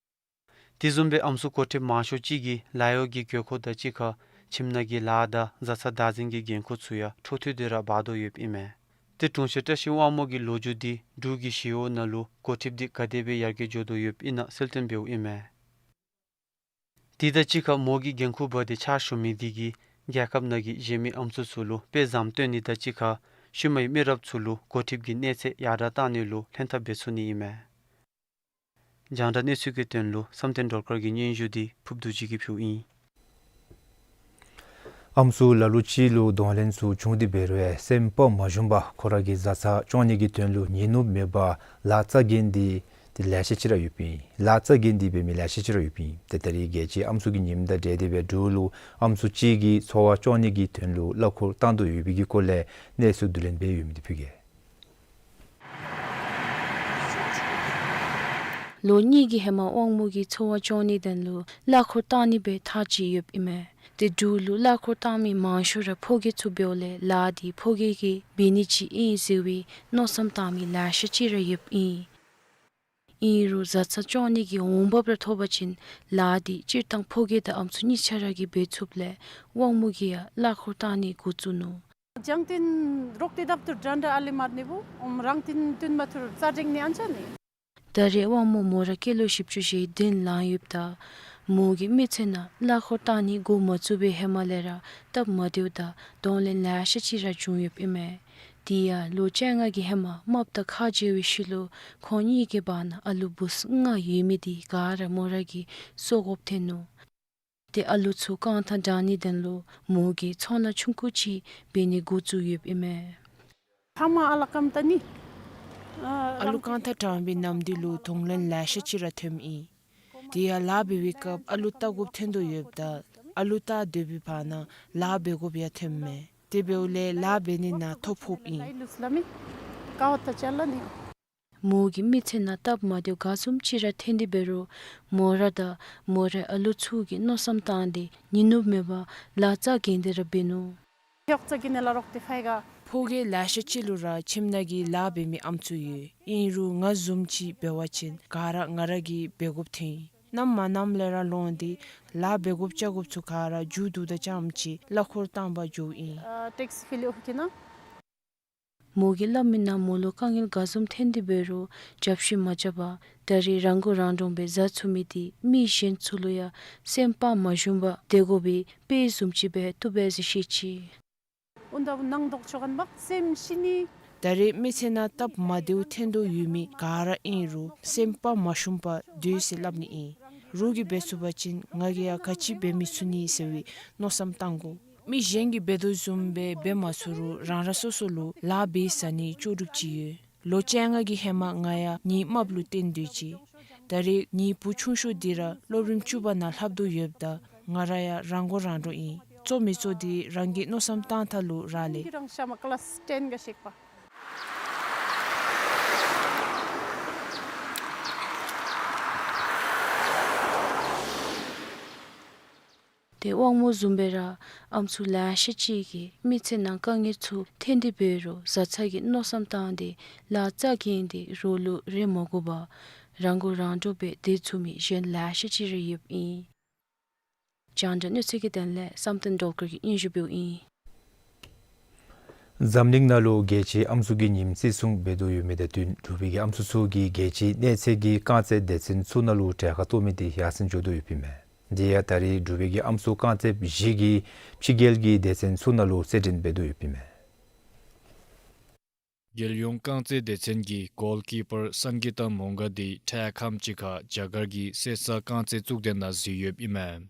དེ་བཟུམ་སྦེ་ཨམ་སྲུ་འགོ་ཁྲིདཔ་མང་ཤོས་ཅིག་གིས་ལཱ་གཡོག་གི་དགོས་མཁོ་དང་གཅིག་ཁར་ཁྱིམ་ནང་གི་ལཱ་དང་བཟའ་ཚང་བདག་འཛིན་གྱི་འགན་ཁུར་ཚུ་ཡང་འཕྲོ་མཐུད་དེ་ར་འབག་དོ་ཡོདཔ་ཨིན་མས། ཏེ་དྲུང་ཆེན་བཀྲ་ཤིས་དབང་མོ་གི་ལོ་རྒྱུས་འདི་འབྲུག་གི་ཞི་གཡོག་ནང་ལུ་འགོ་ཁྲིདཔ་འདི་ག་དེ་སྦེ་ཡར་རྒྱས་འགྱོ་དོ་ཡོདཔ་ཨིན་ན་གསལ་སྟོན་འབདཝ་ཨིན་མས། དེ་དང་གཅིག་ཁར་མོ་གིས་འགན་ཁུར་འབག་སྟེ་ཕྱག་ཞུ་མི་འདི་གིས་རྒྱལ་ཁབ་ནང་གི་གཞན་མི་ཨམ་སྲུ་ཚུ་ལུ་དཔེ་བཟང་སྟོན་ནི་དང་གཅིག་ཁར་ཤུལ་མའི་མི་རབས་ཚུ་ལུ་འགོ་ཁྲིདཔ་གི་གནས་ཚད་ཡར་དྲག་བཏང་ནི་ལུ་ལྷན་ཐབས་འབད་ཚུགས་ནི་ཨིན་མས། རྒྱང་བསྒྲགས་གནས་ཚུལ་གྱི་དོན་ལུ་བསམ་གཏན་སྒྲོལ་དཀར་གྱི་སྙན་ཞུ་འདི་ཕུརབ་རྡོ་རྗེ་གིས་ཕུལཝ་ཨིན། ཨམ་སྲུ་ལ་ལུ་ཅིག་ལུ་གདོང་ལེན་ཚུ་བྱུང་སྟེ་འབད་རུང་སེམས་དཔའ་མ་ཞུམ་པར་ཁོ་ར་གི་བཟའ་ཚང་སྐྱོང་ནི་གི་དོན་ལུ་ཉིན་ནུབ་མེད་པར་ལཱ་རྩ་འགེངས་ཏེ་ཏེ་ལེ་ཤ་ཅིག་ར་ཡོདཔ་ཨིན། ལཱ་རྩ་འགེངས་ཏེ་འབད་མི་ལེ་ཤ་ཅིག་ར་ཡོདཔ་ཨིན། ཏེ་ད་རེས་རྒྱལ་སྤྱིའི་ཨམ་སྲུ་གི་ཉིནམ་དང་འབྲེལ་ཏེ་འབད་འབྲུག་ལུ་ཨམ་སྲུ་ཅིག་གི་འཚོ་བ་སྐྱོང་ནི་གི་དོན་ལུ་གླ་འཁོར་བཏང་དོ་ཡོད་པའི་གི་སྐོར་ལས་གནས་ཚུལ་བསྡུ་ལེན་འབད་ཡོད་མི་འདི་ཕུལ་གེ། ལོ་གཉིས་ཀྱི་ཧེ་མ་དབང་མོ་གིས་འཚོ་བ་སྐྱོང་ནི་དོན་ལུ་གླ་འཁོར་བཏང་ནི་སྦེ་ཐག་བཅད་ཡོདཔ་ཨིན་མས། ཏེ་འབྲུག་ལུ་གླ་འཁོར་བཏང་མི་མང་ཤོས་ར་ཕོ་སྐྱེས་ཚུ་འབདཝ་ལས་ལཱ་འདི་ཕོ་སྐྱེས་ཀྱིས་འབད་ནི་ཅིག་ཨིན་ཟེར་བའི་མནོ་བསམ་བཏང་མི་ལེ་ཤ་ཅིག་ར་ཡོདཔ་ཨིན། ཨིན་རུང་བཟའ་ཚང་སྐྱོང་ནི་གི་འོང་འབབ་ར་ཐོབ་པ་ཅིན་ལཱ་འདི་སྤྱིར་བཏང་ཕོ་སྐྱེས་དང་ཨམ་སྲུ་གཉིས་ཆ་ར་གིས་འབད་ཚུགསཔ་ལས་དབང་མོ་གིས་ཡང་གླ་འཁོར་བཏང་ནི་འགོ་བཙུགས་ནུག། རྒྱང་བསྟན་རོགས་ཏེ་བརྡབ་ཐུར་འདྲན་འདྲ་ཨ་ལི་མར་ནི་བུ་ཨོམ་རང་བསྟན་བསྟུན་མ་ཐུར་རྩ་འགྲིག་ནི་ཨན་ཆ་ནི། ད་རེས་དབང་མོ་མོ་ར་སྐྱེས་ལོ་བཞི་བཅུ་ཞེ་བདུན་ལང་ཡོདཔ་ད་མོ་གི་མི་ཚེ་ནང་གླ་འཁོར་བཏང་ནི་འགོ་མ་བཙུགས་པའི་ཧེ་མ་ལས་ར་སྟབས་མ་བདེཝ་དང་གདོང་ལེན་ལེ་ཤ་ཅིག་ར་བྱུང་ཡོདཔ་ཨིན་མས། དེ་ཡང་ལོ་བཅོ་ལྔ་གི་ཧེ་མ་རྨགཔ་དང་ཁ་བྱལ་བའི་ཤུལ་ལུ་ཁོང་གཉིས་ཀྱི་བར་ན་ཨ་ལུ་བུཚ་ལྔ་ཡོད་མི་འདི་ག་ར་མོ་ར་གིས་གསོ་དགོཔ་ཐོན་ནུག། ཏེ་ཨ་ལུ་ཚུ་རྐང་ཐང་དྲང་ནི་དོན་ལུ་མོ་གིས་ཚོང་ལཱ་ཆུང་ཀུ་ཅིག་འབད་ནི་འགོ་བཙུགས་ཡོདཔ་ཨིན་མས། ཕ་མ་ཨ་ལ་ཀམ་ཏ་ནི། ཨ་ལུ་རྐང་ཐང་དྲང་བའི་ནམ་དུས་ལུ་གདོང་ལེན་ལེ་ཤ་ཅིག་ར་ཐོནམ་ཨིན། དེ་ཡང་ལཱ་འབད་བའི་སྐབས་ཨ་ལུ་བལྟ་དགོཔ་ཐོན་དོ་ཡོདཔ་ད་ཨ་ལུ་བལྟ་སྡོད་པའི་བར་ན་ལཱ་འབད་དགོཔ་ཡང་ཐོནམ་མས། དེ་འབདཝ་ལས་ལཱ་འབད་ནི་ནང་ཐོ་ཕོགཔ་ཨིན། མོ་གི་མི་ཚེ་ནང་སྟབས་མ་བདེཝ་ག་བཟུམ་ཅིག་ར་ཐོན་ཏེ་འབད་རུང་མོ་ར་དང་མོ་རའི་ཨ་ལུ་ཚུ་གིས་མནོ་བསམ་བཏང་སྟེ་ཉིན་ནུབ་མེད་པར་ལཱ་རྩ་འགེངས་ཏེ་ར་འབད་ནུག། ཕོ་སྐྱེས་ལེ་ཤ་ཅིག་ལུ་ར་ཁྱིམ་ནང་གི་ལཱ་འབད་མི་ཨམ་སྲུ་ཡོད། ཨིན་རུང་ང་བཟུམ་ཅིག་འབད་བ་ཅིན་ག་ར་ང་ར་གིས་འབད་དགོཔ་ཐོན་ཡི། གནམ་མ་གནམ་ལས་ར་ལོང་སྟེ་ལཱ་འབད་དགོཔ་བཅའ་དགོཔ་ཚུ་ག་ར་མཇུག་བསྡུ་ད་ཙམ་ཅིག་གླ་འཁོར་བཏང་པར་འགྱོཝ་ཨིན། ཨ་ཊེག་སི་ཕི་ལི་ཨོ་ཁི་ན། མོ་གིས་སླབ་མིའི་ནང་མོ་ལུ་དཀའ་ངལ་ག་བཟུམ་ཐོན་ཏེ་འབད་རུང་རྒྱབ་བཤུད་མ་རྐྱབ་པར་ད་རེས་རང་མགོ་རང་འདྲོངས་སྦེ་བཟའ་ཚུགས་མི་འདི་མི་གཞན་ཚུ་ལུ་ཡང་སེམས་པ་མ་ཞུམ་པར་སྡོད་དགོ་པའི་དཔེ་བཟུམ་ཅིག་སྦེ་བཏུབ་པས་ཟེར་བཤད་ཅི། འོན་ཏེ་ནང་དོག་ཆོ་ག་ནི་སེམས་ཤི་ནི། ད་རེས་མི་ཚེ་ནང་སྟབས་མ་བདེཝ་ཐོན་དོ་ཡོད་མི་ག་ར་ཨིན་རུང་སེམས་པ་མ་ཞུམ་པར་སྡོད་ཟེར་སླབ་ནི་ཨིན། རོགས་ཀྱིས་འབད་ཚུགས་པ་ཅིན་ང་གིས་ཡང་ག་ཅི་འབད་མི་ཚུགས་ནི་ཟེར་བའི་མནོ་བསམ་བཏང་དགོ། མི་གཞན་གྱིས་འབད་དོ་བཟུམ་སྦེ་འབད་མ་ཚུགས་རུང་རང་རང་སོ་སོ་ལུ་ལཱ་འབད་བཟའ་ནི་ལྕོགས་གྲུབ་ཅིག་ཡོད། ལོ་བཅོ་ལྔ་གི་ཧེ་མ་ང་ཡང་ངེའི་རྨགཔ་ལུ་བརྟེན་སྡོད་ཅི། ད་རེས་ངེའི་བུ་ཆུང་ཤོས་འདི་ར་སློབ་རིམ་བཅུ་པ་ནང་ལྷབ་དོ་ཡོདཔ་ད་ང་ར་ཡང་རང་མགོ་རང་འདྲོངས་ཨིན། བཙོག་མི་བཙོག་འདི་རང་གིས་མནོ་བསམ་བཏང་ཐངས་ལུ་རག་ལས། རང་ཤ་མ་ཀི་ལཱསི་ཊེན་ག་ཤེག་པ། ཏེ་དབང་མོ་བཟུམ་སྦེ་ར་ཨམ་སྲུ་ལེ་ཤ་ཅིག་གིས་མི་ཚེ་ནང་དཀའ་ངལ་ཚུ་ཐོན་ཏེ་འབད་རུང་བཟའ་ཚང་གི་མནོ་བསམ་བཏང་སྟེ་ལཱ་རྩ་འགེངས་ཏེ་རོགས་ལུ་རེ་མ་དགོ་པར་རང་མགོ་རང་འདྲོངས་སྦེ་སྡོད་ཚུགས་མི་གཞན་ལེ་ཤ་ཅིག་ར་ཡོདཔ་ཨིན། རྒྱང་བསྒྲགས་གནས་ཚུལ་གྱི་དོན་ལས་བསམ་གཏན་སྒྲོལ་དཀར་གྱིས་སྙན་ཞུ་འབདཝ་ཨིན། འཛམ་གླིང་ནང་ལུ་རྒྱལ་སྤྱིའི་ཨམ་སྲུ་གི་ཉིནམ་བརྩི་སྲུང་འབད་དོ་ཡོད་མི་དང་བསྟུན་འབྲུག་པའི་གི་ཨམ་སྲུ་ཚུ་གིས་རྒྱལ་སྤྱིའི་གནས་ཚད་ཀྱི་རྐང་རྩེད་སྡེ་ཚན་ཚུ་ནང་ལུ་གྲལ་ཁར་གཏོགས་མི་འདི་ཡར་སེང་འགྱོ་དོ་ཡོདཔ་ཨིན་མས། དེ་ཡང་ད་རེས་འབྲུག་པའི་གི་ཨམ་སྲུ་རྐང་རྩེདཔ་བཞི་གིས་ཕྱི་རྒྱལ་གྱི་སྡེ་ཚན་ཚུ་ནང་ལུ་རྩེད་འགྲན་འབད་དོ་ཡོདཔ་ཨིན་མས། རྒྱལ་ཡོངས་རྐང་རྩེད་སྡེ་ཚན་གྱི་གོལ་ཀི་པར་སངྒིཏ་མོང་སྒར་འདི་འཕྲལ་ཁམས་ཅིག་ཁར་རྒྱ་གར་གྱི་གསེར་རྩ་རྐང་རྩེད་གཙུག་སྡེ་ནང་འཛུལ་ཡོདཔ་ཨིན་མས།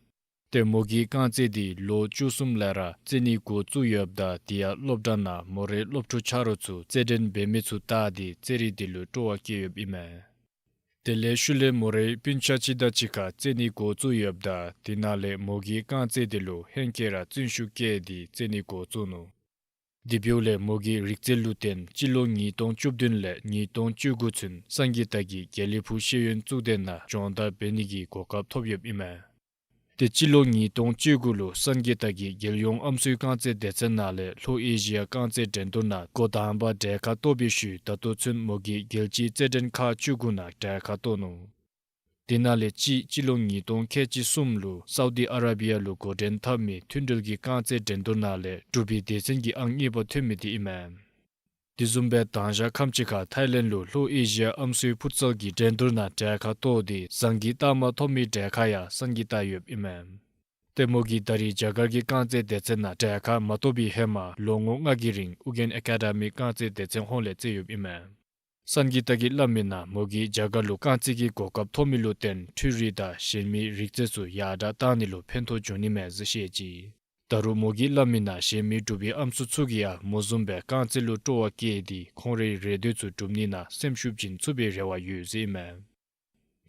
ཏེ་མོ་གིས་རྐང་རྩེད་འདི་ལོ་བཅུ་གསུམ་ལས་ར་རྩེད་ནི་འགོ་བཙུགས་ཡོདཔ་ད་དེ་ཡང་སློབ་གྲྭ་ནང་མོ་རའི་སློབ་ཕྲུག་ཆ་རོགས་ཚུ་རྩེད་འགྲན་འབད་མི་ཚུ་བལྟ་སྟེ་རྩེད་རིགས་འདི་ལུ་སྤྲོ་བ་བསྐྱེད་ཡོདཔ་ཨིན་མས། དེ་ལས་ཤུལ་ལས་མོ་རའི་སྤུན་ཆ་ཅིག་དང་གཅིག་ཁར་རྩེད་ནི་འགོ་བཙུགས་ཡོདཔ་ད་དེ་ནང་ལས་མོ་གིས་རྐང་རྩེད་འདི་ལུ་ཧེང་སྐལ་ར་བརྩོན་ཤུགས་བསྐྱེད་དེ་རྩེད་ནི་འགོ་བཙུགས་ནུག། དེ་འབདཝ་ལས་མོ་གི་རིག་རྩལ་ལུ་བརྟེན་སྤྱི་ལོ་ཉིས་སྟོང་བཅུ་བདུན་ལས་ཉིས་སྟོང་བཅུ་དགུ་ཚུན་སངྒིཏ་གི་དགེ་ལེགས་ཕུག་ཤེས་ཡོན་གཙུག་སྡེ་ནང་སྦྱོང་བརྡར་འབད་ནི་གི་གོ་སྐབས་ཐོབ་ཡོདཔ་ཨིན་མས། ཏེ་སྤྱི་ལོ་ཉིས་སྟོང་བཅུ་དགུ་ལུ་སངྒིཏ་གིས་རྒྱལ་ཡོངས་ཨམ་སྲུའི་རྐང་རྩེད་སྡེ་ཚན་ནང་ལས་ལྷོ་ཨེ་ཤི་ཡ་རྐང་རྩེད་འགྲན་བསྡུར་ནང་འགོ་དང་པ་གྲལ་ཁར་གཏོགས་པའི་ཤུལ་ད་ལྟོ་ཚུན་མོ་གིས་རྒྱལ་སྤྱིའི་རྩེད་འགྲན་ཁག་བཅུ་དགུ་ནང་གྲལ་ཁར་གཏོགས་ནུག། དེ་ནང་ལས་གཅིག་སྤྱི་ལོ་ཉིས་སྟོང་ཁལ་གཅིག་གསུམ་ལུ་སའུ་ཌི་ཨ་ར་བི་ཡ་ལུ་འགོ་འདྲེན་འཐབ་མི་མཐུན་སྒྲིལ་གྱི་རྐང་རྩེད་འགྲན་བསྡུར་ནང་ལས་འབྲུག་པའི་སྡེ་ཚན་གྱི་ཨང་གཉིས་པ་ཐོན་མི་དེ་ཨིན་མས། དེ་བཟུམ་སྦེ་དང་ཞག་ཁམས་ཅིག་ཁར་ཐའི་ལེནཌ་ལུ་ལྷོ་ཨེ་ཤི་ཡ་ཨམ་སྲུའི་ཕུཊ་སཱལ་གྱི་འགྲན་བསྡུར་ནང་གྲལ་ཁར་གཏོགས་ཏེ་བཟང་གི་རྟགས་མ་ཐོབ་མི་གྲལ་ཁར་ཡང་སངྒིཏ་ཡོདཔ་ཨིན་མས། ཏེ་མོ་གིས་ད་རེས་རྒྱ་གར་གྱི་རྐང་རྩེད་སྡེ་ཚན་ནང་གྲལ་ཁར་མ་གཏོགས་པའི་ཧེ་མ་ལོ་ངོ་ལྔ་གི་རིང་ཨུ་རྒྱན་ཨེ་ཀ་ཌ་མི་རྐང་རྩེད་སྡེ་ཚན་ཧོངས་ལས་རྩེད་ཡོདཔ་ཨིན་མས། སངྒིཏ་གིས་སླབ་མིའི་ནང་མོ་གིས་རྒྱ་གར་ལུ་རྐང་རྩེད་ཀྱི་གོ་སྐབས་ཐོབ་མི་ལུ་བརྟེན་འཕྲུལ་རིག་དང་གཞན་མི་རིག་རྩལ་ཚུ་ཡར་དྲགས་གཏང་ནི་ལུ་ཕན་ཐོགས་འབྱུང་ནི་མས་ཟེར་བཤད་ཅི། ད་རུང་མོ་གིས་སླབ་མིའི་ནང་གཞན་མི་འབྲུག་པའི་ཨམ་སྲུ་ཚུ་གིས་ཡང་མོ་བཟུམ་སྦེ་རྐང་རྩེད་ལུ་སྤྲོ་བ་བསྐྱེད་དེ་ཁོང་རའི་རེ་འདོད་ཚུ་སྒྲུབ་ནི་ནང་སེམས་ཤུགས་བྱིན་ཚུགས་པའི་རེ་བ་ཡོད་ཟེར་ཨིན་མས།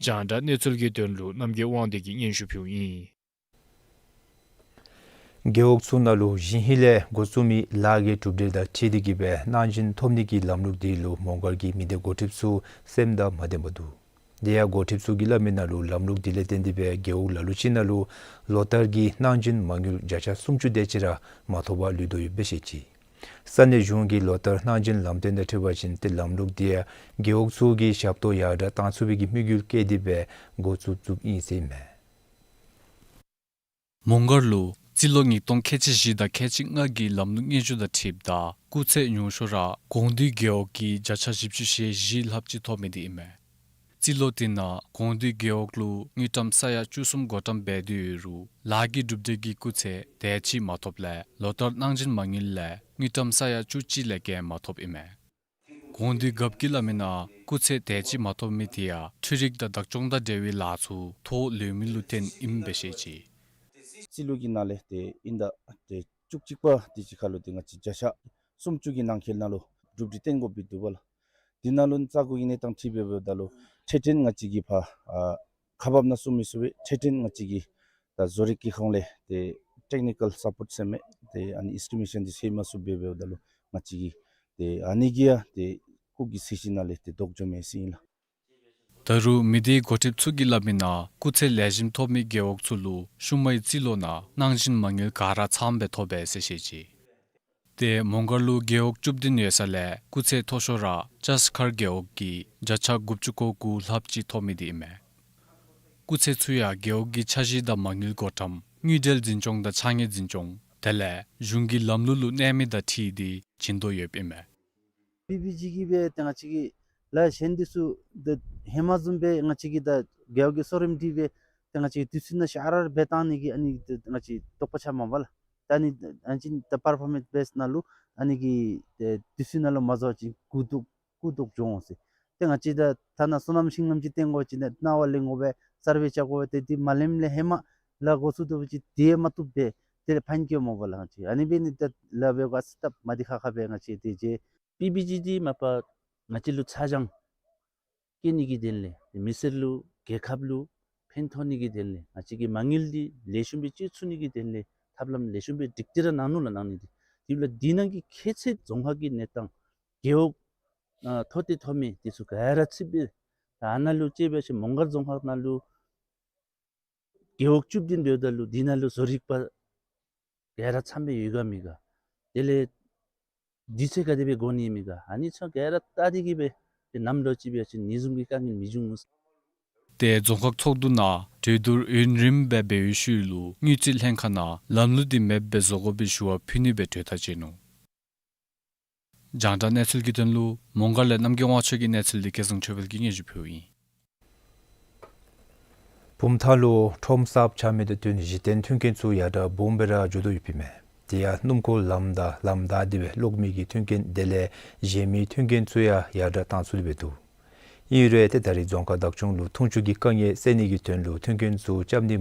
རྒྱང་བསྒྲགས་གནས་ཚུལ་གྱི་དོན་ལུ་རྣམ་རྒྱལ་དབང་འདུས་ཀྱིས་སྙན་ཞུ་ཕུལཝ་ཨིན། རྒེད་འོག་ཚུ་ནང་ལུ་ཞིན་ཧི་ལས་འགོ་བཙུགས་མི་ལཱ་གི་གྲུབ་འབྲས་དང་འཁྲིལ་ཏེ་གིས་སྦེ་གནང་སྦྱིན་ཐོབ་ནི་གི་ལམ་ལུགས་འདི་ལུ་མོང་སྒར་གྱི་མི་སྡེ་འགོ་ཁྲིདཔ་ཚུ་སེམས་དང་མ་ལྡནམ་འདུག། དེ་ཡང་འགོ་ཁྲིདཔ་ཚུ་གིས་སླབ་མིའི་ནང་ལུ་ལམ་ལུགས་འདི་ལས་བརྟེན་ཏེ་སྦེ་རྒེད་འོག་ལ་ལུ་ཅིག་ནང་ལུ་ལོ་ལྟར་གྱི་གནང་སྦྱིན་མ་དངུལ་བརྒྱ་ཆ་སུམ་ཅུ་དེ་ཅིག་ར་མ་ཐོབ་པར་ལུས་དོ་ཡོདཔ་སྦེ་བཤད་ཅི། ས་གནས་གཞུང་གི་ལོ་ལྟར་གནང་སྦྱིན་ལམ་སྟོན་དང་འཁྲིལ་བ་ཅིན་ཏེ་ལམ་ལུགས་འདི་ཡང་རྒེད་འོག་ཚུ་གི་ཞབས་ཏོག་ཡར་དྲགས་གཏང་ཚུགས་པའི་གི་དམིགས་ཡུལ་བསྐྱེད་དེ་སྦེ་འགོ་བཙུགས་བཙུགསཔ་ཨིན་ཟེར་ཨིན་མས། མོང་སྒར་ལུ་སྤྱི་ལོ་ཉིས་སྟོང་ཁལ་གཅིག་བཞི་དང་ཁལ་གཅིག་ལྔ་གི་ལམ་ལུགས་སྙན་ཞུ་དང་འཁྲིལཝ་ད་སྐུགས་ཚད་ཉུང་ཤོས་ར་གོང་འདུས་རྒེད་འོག་གིས་བརྒྱ་ཆ་བཞི་བཅུ་ཞེ་བཞི་ལྷགཔ་ཅིག་ཐོབ་མི་འདི་ཨིན་མས། སྤྱི་ལོ་དེ་ནང་གོང་འདུས་རྒེད་འོག་ལུ་དངུལ་ཀྲམ་ས་ཡ་བཅུ་གསུམ་བགོ་བཀྲམ་འབད་དེ་ཡོད་རུང་ལཱ་གི་གྲུབ་འབྲས་ཀྱི་སྐུགས་ཚད་དེ་ཅིག་མ་ཐོབ་ལས་ལོ་ལྟར་གནང་སྦྱིན་མ་དངུལ་ལས་དངུལ་ཀྲམ་ས་ཡ་བཅུ་གཅིག་ལས་བརྒལ་མ་ཐོབ་ཨིན་མས། གོང་འདུས་རྒཔོ་གིས་སླབ་མིའི་ནང་སྐུགས་ཚད་དེ་ཅིག་མ་ཐོབ་མི་དེ་ཡང་འཕྲུལ་རིག་དང་བདག་སྐྱོང་དང་འབྲེལ་བའི་ལཱ་ཚུ་ཐོ་ལེགས་མི་ལུ་བརྟེན་ཨིནམ་སྦེ་བཤད་ཅི། སྤྱི་ལོ་གི་ནང་ལས་ཏེ་ཨིན་ཟླ་ཏེ་བཅུ་གཅིག་པ་དེ་ཅིག་ཁར་ལུ་ཏེ་ང་བཅས་བརྒྱ་ཆ་སུམ་ཅུ་གི་ནང་འཁོད་ནང་ལུ་གྲུབ་འབྲས་བཏོན་དགོཔ་སྦེ་འདུག་པ་ལགས། དེ་ནང་ལུ་རྩ་འགོ་གི་གནས་སྟངས་འཁྲིལ་སྦེ་འབདཝ་ད་ལུ་འཕྲལ་འཕྲལ་ང་བཅས་ཀྱིས་ཕར་ཨ་ཁག་འབག་ནང་བཙུགས་མི་ཚུགས་པས། འཕྲལ་འཕྲལ་ང་བཅས་ཀྱིས་ད་བཟོ་རིག་གི་ཁོངས་ལས་ཏེ་ཊེཀ་ནི་ཀཱལ་སཔོརཊ་ཟེར་མི་ཏེ་ཨ་ནི་ཨེས་ཊི་མེ་ཤཱན་འདི་ཟེར་མ་ཚུགས་པར་འབདཝ་ད་ལུ་ང་བཅས་ཀྱིས་ཏེ་ཨ་ནི་གིས་ཡང་ཏེ་སྐུགས་ཀྱི་ཚད་གཞི་ནང་ལས་ཏེ་ལྡོག་འགྱོཝ་མས་ཟེར་ཨིན་ལགས། ད་རུང་མི་སྡེའི་འགོ་ཁྲིདཔ་ཚུ་གིས་སླབ་མིའི་ནང་སྐུགས་ཚད་ལེགས་ཤོམ་ཐོབ་མི་རྒེད་འོག་ཚུ་ལུ་ཤུལ་མའི་རྩིས་ལོ་ནང་གནང་སྦྱིན་མ་དངུལ་ག་ར་ཚངམ་སྦེ་ཐོབ་པས་ཟེར་བཤད་ཅི། ཏེ་མོང་སྒར་ལུ་རྒེད་འོག་བཅུ་བདུན་ཡོད་ས་ལས་སྐུགས་ཚད་མཐོ་ཤོས་ར་ལྕགས་མཁར་རྒེད་འོག་གིས་བརྒྱ་ཆ་དགུ་བཅུ་གོ་དགུ་ལྷགཔ་ཅིག་ཐོབ་མི་འདི་ཨིན་མས། སྐུགས་ཚད་ཚུ་ཡང་རྒེད་འོག་གི་འཆར་གཞི་དང་མ་དངུལ་བགོ་བཀྲམ་དངུལ་འབྲེལ་འཛིན་སྐྱོང་དང་ཕྱགས་སྙིགས་འཛིན་སྐྱོང་དེ་ལས་གཞུང་གི་ལམ་ལུགས་ལུ་གནས་མི་དང་འཁྲིལ་ཏེ་བྱིན་དོ་ཡོདཔ་ཨིན་མས། པི་བི་ཇི་གིས་སྦེ་ཏེ་ང་བཅས་ཀྱི་ལཱ་གཞན་འདི་ཚུ་ཏེ་ཧེ་མ་བཟུམ་སྦེ་ང་བཅས་ཀྱིས་ད་རྒེད་འོག་གི་གསོ་རིམ་འདི་སྦེ་ཏེ་ང་བཅས་ཀྱིས་དུས་ཚོད་ནང་ཞར་ར་འབད་བཏང་ནི་གི་ཨ་ནི་ཏེ་ང་བཅས་དོགས་པ་ཆགས་མས་པ་ལགས། ད་ཨ་ནི་ཨ་ནི་ཅིག་ད་པར་ཕོར་མེནསི་བེསི་ནང་ལུ་ཨ་ནི་གི་ཏེ་དུས་ཚོད་ནང་ལུ་མ་བཟོ་བ་ཅིན་གུ་དོག་གུ་དོག་འགྱོ་འོང་ཟེར། ཏེ་ང་བཅས་ད་ཐ་ན་སོ་ནམ་ཤིང་ལམ་ཅིག་བཏོན་དགོ་པ་ཅིན་གནང་བ་ལེན་དགོ་པས། སར་ཝེ་རྐྱབ་དགོ་པས། ཏེ་འདི་མ་ལེནམ་ལས་ཧེ་མ་ལཱ་འགོ་བཙུགས་ད་པ་ཅིན་དེ་མ་བཏུབ་པས། དེ་ལས་ཕན་སྐྱེད་མས་པ་ལགས། ང་བཅས་ཨ་ནི་འབད་ནི་ད་ལཱ་འབད་དགོ་ཟེར་སྟབས་མ་བདེ་ཁག་ཁ་སྦེ་ང་བཅས་དེ་རྗེས་པི་བི་ཇི་འདི་མ་པ་ང་བཅས་ལུ་ཚ་གྱང་བསྐྱེད་ནི་གི་དོན་ལས་མི་སེར་ལུ་རྒྱལ་ཁབ་ལུ་ཕན་ཐོགས་ནི་གི་དོན་ལས་ང་བཅས་ཀྱིས་མ་དངུལ་འདི་ལེགས་ཤོམ་སྦེ་སྤྱོད་ཚུགས་ནི་གི་དོན་ལས་ཐབས་ལམ་ལེགས་ཤོམ་སྦེ་སྒྲིག་སྟེ་ར་ནང་ལུ་ལཱ་གནང་ནི་འདི། དེ་ལས་འདི་ནང་གི་ཁྱད་ཚད་རྫོང་ཁག་གི་གནས་སྟངས་རྒེད་འོག་ཨ་མཐོ་ཏེ་མཐོ་དམན་འདི་ཚུ་ག་ར་ཚུད་པས། ད་ཨ་ནཱ་ལུ་དཔྱེ་འབད་བ་ཅིན་མོང་སྒར་རྫོང་ཁག་ནང་ལུ་རྒེད་འོག་བཅུ་བདུན་འབདཝ་ད་ལུ་འདི་ནང་ལུ་བཟོ་རིག་པ་ག་ར་ཚངམ་སྦེ་ཡོད་ག་མེད་ག། དེ་ལས་དུས་ཚོད་ག་དེ་སྦེ་འགོར་ནི་མེད་ག། ཨ་ནི་ཚུ་ག་ར་བལྟ་སྟེ་གི་སྦེ་ཏེ་ནམ་ལོ་ཅིག་འབད་བ་ཅིན་ཨ་ནི་བཟུམ་གྱི་དཀའ་ངལ་མི་འབྱུང་ངོ་། ཏེ་རྫོང་ཁག་ཚོགས་འདུ་ནང་གྲོས་བསྡུར་ཡུན་རིངམོ་སྦེ་འབད་བའི་ཤུལ་ལུ་དངུལ་རྩིས་ལྷན་ཁག་ནང་ལམ་ལུགས་འདི་མེདཔ་སྦེ་བཟོ་དགོ་པའི་ཞུ་བ་ཕུལ་ནི་སྦེ་གྲོས་ཐག་བཅད་ནུག། རྒྱང་བསྒྲགས་གནས་ཚུལ་གྱི་དོན་ལུ་མོང་སྒར་ལས་རྣམ་རྒྱལ་དབང་ཕྱུག་གི་གནས་ཚུལ་འདི་སྐལ་བཟང་ཆོས་འཕེལ་གྱིས་སྙན་ཞུ་ཕུལཝ་ཨིན། བུམ་ཐང་ལུ་ཁྲོམ་གསརཔ་ཆགས་མི་དང་བསྟུན་གཞི་རྟེན་མཐུན་རྐྱེན་ཚུ་ཡར་དྲག་སྦོམ་སྦེ་ར་འགྱོ་དོ་ཡོདཔ་ཨིན་མས། དེ་ཡང་སྣུམ་འཁོར་ལམ་དང་ལམ་བདའ་སྟེ་སྦེ་གློག་མེ་གི་མཐུན་རྐྱེན་དེ་ལས་གཞན་མི་མཐུན་རྐྱེན་ཚུ་ཡང་ཡར་དྲག་བཏང་ཚུགས་ཏེ་སྦེ་འདུག། ཨིན་རུང་ཏེ་ད་རེས་རྫོང་ཁག་བདག་སྐྱོང་ལུ་འཐུང་ཆུ་གི་དཀའ་ངལ་སེལ་ནི་གི་དོན་ལུ་མཐུན་རྐྱེན་ཚུ་རྐྱབ་ནི་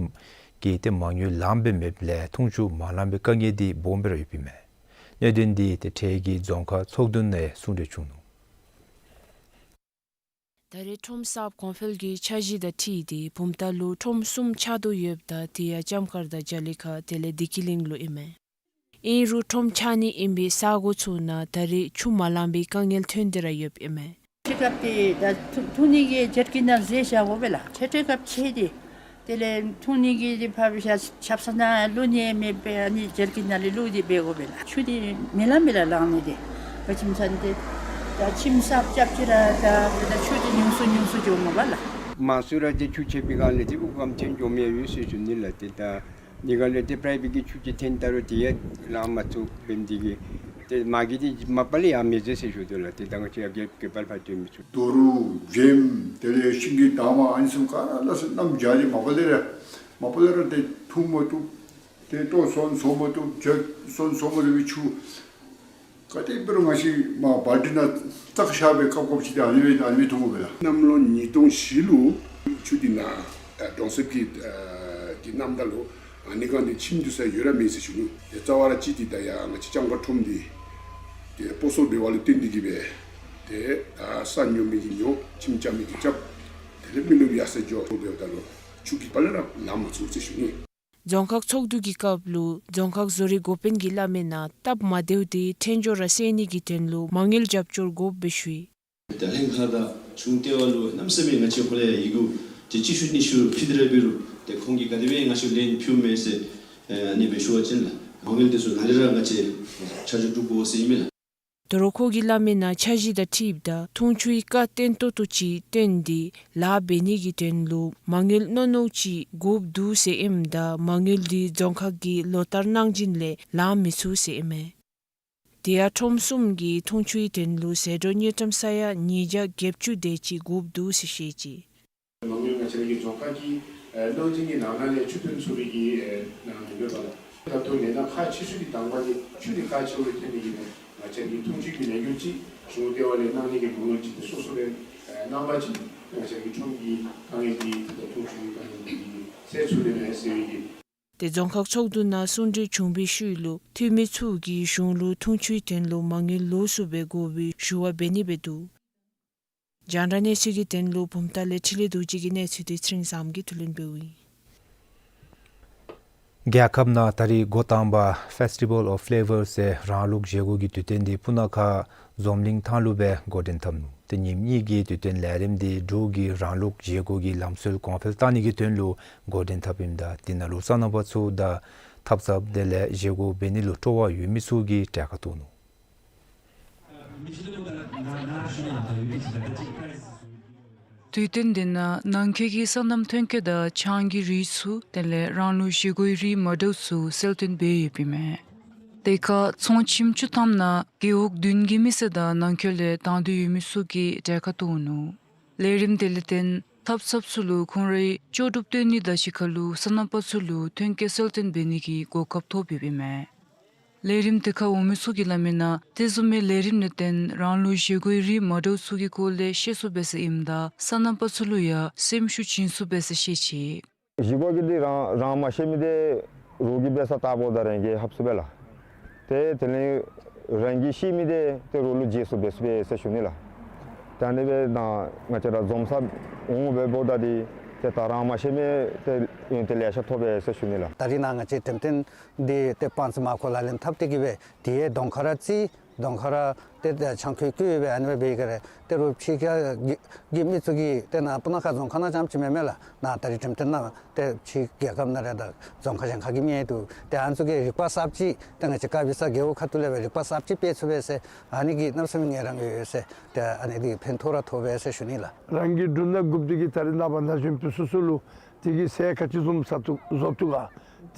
གི་ཏེ་མ་དངུལ་ལངམ་སྦེ་མེདཔ་ལས་འཐུང་ཆུ་མ་ལང་པའི་དཀའ་ངལ་འདི་སྦོམ་སྦེ་ར་ཡོདཔ་ཨིན་མས། གནད་དོན་འདི་ཏེ་འཕྲལ་གྱི་རྫོང་ཁག་ཚོགས་འདུ་ནང་གསུང་གྲོས་བྱུང་ནུག། ད་རེས་ཁྲོམ་གསརཔ་གོང་འཕེལ་གྱི་འཆར་གཞི་དང་འཁྲིལ་ཏེ་བུམ་ཐང་ལུ་ཁྲོམ་གསུམ་ཆགས་དོ་ཡོདཔ་ད་དེ་ཡང་ལྕམ་དཀར་དང་རྒྱ་ལི་ཁ་དེ་ལས་བདེ་སྐྱིད་གླིང་ལུ་ཨིན་མས། ཨིན་རུང་ཁྲོམ་ཆགས་ནི་ཨིན་པའི་ས་གོ་ཚུ་ནང་ད་རེས་ཆུ་མ་ལང་པའི་དཀའ་ངལ་ཐོན་ཏེ་ར་ཡོདཔ་ཨིན་མས། འཕྲལ་སྐབས་ཏེ་ད་འཐུང་འཐུང་ནི་གི་ཇར་ཀིན་ནང་བཟོ་བཞག་དགོ་པས་ལགས། འཕྲལ་འཕྲལ་སྐབས་ཆད་དེ། དེ་ལས་འཐུང་ནི་གི་ཏེ་ཕར་བཞག་ཆབ་གསང་ནང་བླུག་ནི་མེད་པས། ཨ་ནི་ཇར་ཀིན་ནང་ལས་བླུག་སྟེ་འབད་དགོ་པས་ལགས། ཆུ་འདི་མི་ལང་མི་ལང་ལང་ནི་འདི་ག་ཅི་སྨོ་ཟེར་ན་ཏེ་ད་ཁྱིམ་གསརཔ་རྐྱབ་ཅི་ར་ད་ད་ཆུ་འདི་ཉུང་སུ་ཉུང་སུ་འགྱོཝ་མས་པ་ལགས། མང་སུ་ར་ཏེ་ཆུ་ཆད་པའི་སྒང་ལས་ཏེ་སྦོམ་ཐོན་འགྱོ་མི་ཡོད་ཟེར་ཞུ་ནི་ལགས། ཏེ་ད་ནི་ག་ལས་ཏེ་པའིཔ་གི་ཆུ་ཅིག་འཐེན་ད་རུང་དེ་ཡང་ལང་མ་ཚུགས་པའི་འདི་གིས་ཏེ་མ་གི་འདི་མ་པ་ལས་ཡང་མི་མཛད་ཟེར་ཞུ་དོ་ལགས། ཏེ་ད་ང་བཅས་ཡང་གེ་གེ་པར་ཕར་སྟོན་མི་ཚུགས། རྡོ་རུག་འགྲེམ་དེ་ལས་ཤིང་གི་འདབ་མ་ཨ་ནི་བཟུམ་ག་ར་ལ་སོགས་གནམ་བྱཱར་ཏེ་མ་པ་ལས་ར་མ་པ་ལས་ར་ཏེ་འཐུང་མ་བཏུབ། ཏེ་ལྟོ་སོན་སོང་མ་བཏུབ། ཇ་སོན་སོང་མ་བཏུབ་པའི་ཆུ་ག་དེ་འབད་རུང་ང་བཅས་མར་བལ་ཏི་ནང་བཙག་བཞག་པའི་སྐབས་སྐབས་ཅིག་ཏེ་ཨ་ནི་སྦེ་ཨ་ནི་སྦེ་འཐུང་དགོ་པས་ལགས། གནམ་ལོ་ཉིས་སྟོང་བཞི་ལུ་ཆུ་འདི་ནཱ་ད་གྲོང་གསེབ་ཀྱི་ཨ་གི་གནམ་ད་ལུ་ཨ་ནི་སྒང་འདི་ཁྱིམ་འདུག་ས་ཡོད་ར་མེད་ཟེར་ཞུ་ནི། ཏེ་རྩ་བ་ར་ཅིག་འདི་ད་ཡར་ང་བཅས་ལྕམ་མཁར་ཁྲོམ་འདི་ཏེ་སྤོ་སོར་འབད་བ་ལུ་བརྟེན་ཏེ་གི་སྦེ་ཏེ་ད་ས་ཉོ་མི་གིས་ཉོ། ཁྱིམ་རྐྱབ་མི་གིས་རྐྱབ། དེ་ལས་མི་ལུ་ཡར་སེང་འགྱོ། འབདཝ་ད་ལུ་ཆུ་གིས་དཔའ་ལས་ར་ལང་མ་ཚུགས་ཟེར་ཞུ་ནི། རྫོང་ཁག་ཚོགས་འདུ་གི་སྐབས་ལུ་རྫོང་ཁག་བཟོ་རིག་འགོ་དཔོན་གྱིས་སླབ་མི་ནང་སྟབས་མ་བདེཝ་འདི་ཕྲན་ཚེགས་ར་སེལ་ནི་གི་དོན་ལུ་མ་དངུལ་རྒྱབ་སྐྱོར་དགོཔ་སྦེ་ཞུ་ཡི། ད་ལྷན་ཁག་དང་གཞུང་ལྟེ་བ་ལུ་གནམ་མེད་ས་མེད་ང་བཅས་ཧོ་ལས་ཡི་གུ་ཏེ་གཅིག་ཤུལ་གཉིས་ཤུལ་ཕུལ་ཏེ་ར་འབད་རུང་ཏེ་ཁོང་གིས་ག་དེ་སྦེ་ང་བཅས་ལུ་ལེན་ཕུལཝ་མས་ཟེར་ཨ་ནི་སྦེ་ཞུ་བ་ཅིན་ལགས། མ་དངུལ་འདི་ཚུ་ནཱ་ལས་ར་ང་བཅས་ཆ་འཇོག་གྲུབ་དགོ་ཟེར་ཨིན་མས་ལགས། དོ་རུང་ཁོ་གིས་སླབ་མི་ནང་འཆར་གཞི་དང་འཁྲིལཝ་ད་འཐུང་ཆུའི་རྐ་བརྟན་ཏོག་ཏོ་ཅིག་བཏོན་ཏེ་ལཱ་འབད་ནི་གི་དོན་ལུ་མ་དངུལ་རྣོ་རྣོ་ཅིག་དགོཔ་འདུག་ཟེར་ཨིནམ་ད་མ་དངུལ་འདི་རྫོང་ཁག་གིས་ལོ་ལྟར་གནང་བྱིན་ལས་ལང་མི་ཚུགས་ཟེར་ཨིན་མས། དེ་ཡང་ཁྲོམ་གསུམ་གྱི་འཐུང་ཆུའི་དོན་ལུ་ཟད་འགྲོ་དངུལ་ཀྲམ་ས་ཡ་ཉིས་བརྒྱ་བརྒྱད་ཅུ་དེ་ཅིག་དགོཔ་འདུག་ཟེར་བཤད་ཅི། མ་དངུལ་ང་བཅས་ར་གི་རྫོང་ཁག་གི་ཨེ་གནང་བྱིན་གྱི་ནང་ན་ལས་ཆུ་ཐོན་ཚུགས་པའི་གི་ཨེ་གནང་ནི་ཡོདཔ་ལགས། ད་ལྟོ་ལས་སྣ་ཁག་ཆེ་ཤོས་ཀྱི་དང་པ་འདི་ཆུ་འདི་ཁག་ཆེཝ་ལས་བརྟེན་ཏེ་གི་ནི་ང་བཅས་ར་གི་འཐུང་ཆུ་གི་ལས་འགུལ་ཅིག་གཞུང་ལྟེ་བ་ལས་གནང་ནི་གི་མ་དངུལ་ཅིག་ཏེ་སོ་སོ་ལས་ཨེ་གནང་པ་ཅིན་ང་བཅས་ར་གི་ཁྲོམ་གྱི་དཀའ་ངལ་འདི་ད་ལྟོ་འཐུང་ཆུ་གི་དཀའ་ངལ་འདི་སེལ་ཚུགས་ནི་མས་ཟེར་བའི་གི། ཏེ་རྫོང་ཁག་ཚོགས་འདུ་ནང་གསུང་གྲོས་བྱུང་བའི་ཤུལ་ལུ་འཐུས་མི་ཚུ་གིས་གཞུང་ལུ་འཐུང་ཆུའི་དོན་ལུ་མ་དངུལ་ལོགས་སུ་སྦེ་དགོ་པའི་ཞུ་བ་འབད་ནི་སྦེ་འདུག། རྒྱང་བསྒྲགས་གནས་ཚུལ་གྱི་དོན་ལུ་བུམ་ཐང་ལས་འཕྲིན་ལས་རྡོ་རྗེ་གི་གནས་ཚུལ་འདི་ཚེ་རིང་བཟངམོ་གིས་བསྡུ་ལེན་འབདཝ་ཨིན། རྒྱལ་ཁབ་ནང་ད་རིས་འགོ་དང་པ་Festival of Flavours ཟེར་རང་ལུགས་བཞེས་སྒོ་གི་དུས་སྟོན་འདི་སྤུ་ན་ཁ་འཛོམས་གླིང་ཐང་ལུ་སྦེ་འགོ་འདྲེན་འཐབ་ནུག། ཏེ་ཉིནམ་གཉིས་ཀྱི་དུས་སྟོན་ལས་རིམ་འདི་འབྲུག་གི་རང་ལུགས་བཞེས་སྒོ་གི་ལམ་སྲོལ་གོང་འཕེལ་བཏང་ནི་གི་དོན་ལུ་འགོ་འདྲེན་འཐབ་ཨིནམ་ད་དེ་ནང་ལུ་སོ་ནམ་པ་ཚུ་དང་འཐབ་འཐབ་དེ་ལས་བཞེས་སྒོ་འབད་ནི་ལུ་སྤྲོ་བ་ཡོད་མི་ཚུ་གིས་གྲལ་ཁར་གཏོགས་ནུག། དུས་སྟོན་འདི་ནང་ནང་འཁོད་ཀྱི་སོ་ནམ་ཐོན་སྐྱེད་དང་ཆང་གི་རིགས་ཚུ་དེ་ལས་རང་ལུགས་བཞེས་སྒོའི་རིགས་མ་འདྲཝ་ཚུ་གསལ་སྟོན་འབད་ཡོདཔ་ཨིན་མས། དེ་ཁར་ཚོང་ཁྱིམ་བཅུ་ཐམ་ནང་རྒེད་འོག་བདུན་གྱི་མི་སེར་དང་ནང་འཁོད་ལས་དང་འདོད་ཡོད་མི་ཚུ་གིས་གྲལ་ཁར་གཏོགས་ནུག། ལས་རིམ་དེ་ལས་བརྟེན་འཐབ་འཐབ་ཚུ་ལུ་ཁོང་རའི་ལྕོགས་གྲུབ་སྟོན་ནི་དང་གཅིག་ཁར་ལུ་སོ་ནམ་པ་ཚུ་ལུ་ཐོན་སྐྱེད་གསལ་སྟོན་འབད་ནི་གི་གོ་སྐབས་ཐོབ་ཡོདཔ་ཨིན་མས། ལས་རིམ་དེ་ཁར་འོང་མི་ཚུ་གིས་སླབ་མི་ནང་དེ་བཟུམ་མའི་ལས་རིམ་ལས་བརྟེན་རང་ལུགས་བཞེས་སྒོའི་རིགས་མ་འདྲཝ་ཚུ་གི་སྐོར་ལས་ཤེས་ཚུགས་པས་ཟེར་ཨིནམ་ད་སོ་ནམ་པ་ཚུ་ལུ་ཡང་སེམས་ཤུགས་བྱིན་ཚུགས་པས་ཟེར་བཤད་ཅི། བཞེས་སྒོ་གི་འདི་རང་རང་མ་ཤེས་མི་འདི་རོགས་ཀྱིས་འབད་ས་ལྟ་བུ་དང་རང་གིས་ཧབ་ཚུགས་པས་ལགས། ཏེ་དེ་ལས་རང་གིས་ཤེས་མི་འདི་ཏེ་རོགས་ལུ་བརྗེ་ཚུགས་པས་ཟེར་ཞུ་ནི་ལགས། ད་ཨ་ནི་སྦེ་ད་ང་བཅས་ར་འཛོམས་ས་འོང་སྦེ་འབདཝ་ད་འདི་ཏེ་ད་རང་མ་ཤེས་མི་ཏེ་ཡོན་ཏན་ལེ་ཤ་ཐོབ་པས་ཟེར་ཞུ་ནི་ལགས། ད་རིས་ནཱ་ང་བཅས་འགྲེམས་སྟོན་འདི་ཏེ་སྤང་རྩི་མར་ཁུ་ལག་ལེན་འཐབ་སྟེ་གི་སྦེ་དེ་ཡང་གདོང་ཁར་ར་རྩི་གདོང་ཁར་ར་ཏེ་ཆང་ཁོལ་བཀོལ་སྦེ་ཨ་ནི་སྦེ་འབད་ག་ར་ཏེ་རོགས་ཕྱི་རྒྱལ་གྱི་མི་ཚུ་གིས་ཏེ་ནཱ་སྤུ་ན་ཁ་རྫོང་ཁག་ནང་རྐྱངམ་ཅིག་མེན་མས་ལགས། ནཱ་ད་རིས་འགྲེམས་སྟོན་ནང་ཏེ་ཕྱི་རྒྱལ་ཁབ་ནང་ར་དང་རྫོང་ཁག་གཞན་ཁ་གི་མི་ཡང་འདུག། ཏེ་ཨ་ནི་ཚུ་གིས་རིག་པ་གསརཔ་ཅིག་ཏེ་ང་བཅས་དཀར་སྦི་ས་རྒེད་འོག་ཁ་ཐུག་ལས་སྦེ་རིག་པ་གསརཔ་ཅིག་སྤེལ་ཚུགས་པས་ཟེར་ཨ་ནི་གི་གནམ་མེད་ས་མེད་ངལ་རངས་ཡོད་ཟེར། ཏེ་ཨ་ནི་འདི་ཕན་ཐོགས་ར་ཐོགས་པས་ཟེར་ཞུ་ནི་ལགས། རང་གི་འབྲུ་སྣ་དགུ་འདི་གིས་ད་རིས་ནངས་པ་ན་གཞོན་ཕོ་སོ་སོ་ལུ་དེ་གིས་ཟས་ག་ཅི་བཟུམ་ཟ་བཏུབ་བཟའ་བཏུབ་ག།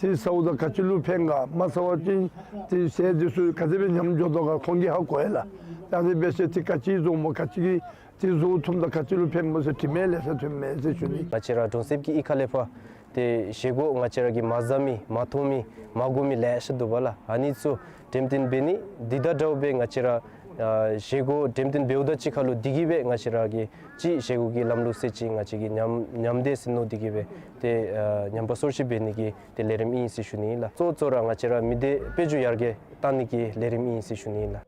དེ་ཟཝ་ད་ག་ཅི་ལུ་ཕན་ག། མ་ཟ་བ་ཅིན་དེ་ཟས་དེ་ཚུ་ག་དེ་སྦེ་ཉམས་འགྱོ་དོ་ག་ཁོང་གིས་ཧ་གོ་ཡི་ལགས། ད་དེ་འབད་ཟེར་དེ་ག་ཅི་བཟུམ་མོ་ག་ཅི་གིས་དེ་བཟའ་བཏུབ་ད་ག་ཅི་ལུ་ཕན་མོ་ཟེར་དྲི་མི་ལེ་ཤ་ཐོན་མས་ཟེར་ཞུ་ནི། ང་བཅས་ར་གྲོང་གསེབ་ཀྱི་གཡུས་ཁ་ལས་ཕར་ཏེ་བཞེས་སྒོ་ང་བཅས་ར་གིས་མ་བཟའ་མི་མ་མཐོང་མི་མ་གོ་མི་ལེ་ཤ་འདུག་པ་ལགས། ཨ་ནི་ཚུ་འགྲེམས་སྟོན་འབད་ནི་འདི་དང་འདྲཝ་སྦེ་ང་བཅས་ར་ཨ་བཞེས་སྒོ་འགྲེམས་སྟོན་འབདཝ་དང་གཅིག་ཁར་ལུ་འདི་གིས་སྦེ་ང་བཅས་ར་གི་ཅིག་བཞེས་སྒོ་གི་ལམ་ལུགས་ཟེར་ཅིག་ང་བཅས་ཀྱིས་ཉམས་ཉམས་དེས་ཟེར་མནོ་སྟེ་གི་སྦེ་ཏེ་ཨ་ཉམས་པ་སོར་ཆུད་འབད་ནི་གི་ཏེ་ལས་རིམ་ཨིན་ཟེར་ཞུ་ནི་ཨིན་ལགས། གཙོ་གཙོ་ར་ང་བཅས་ར་མི་སྡེ་དཔལ་འབྱོར་ཡར་རྒྱས་གཏང་ནི་གི་ལས་རིམ་ཨིན་ཟེར་ཞུ་ནི་ཨིན་ལགས།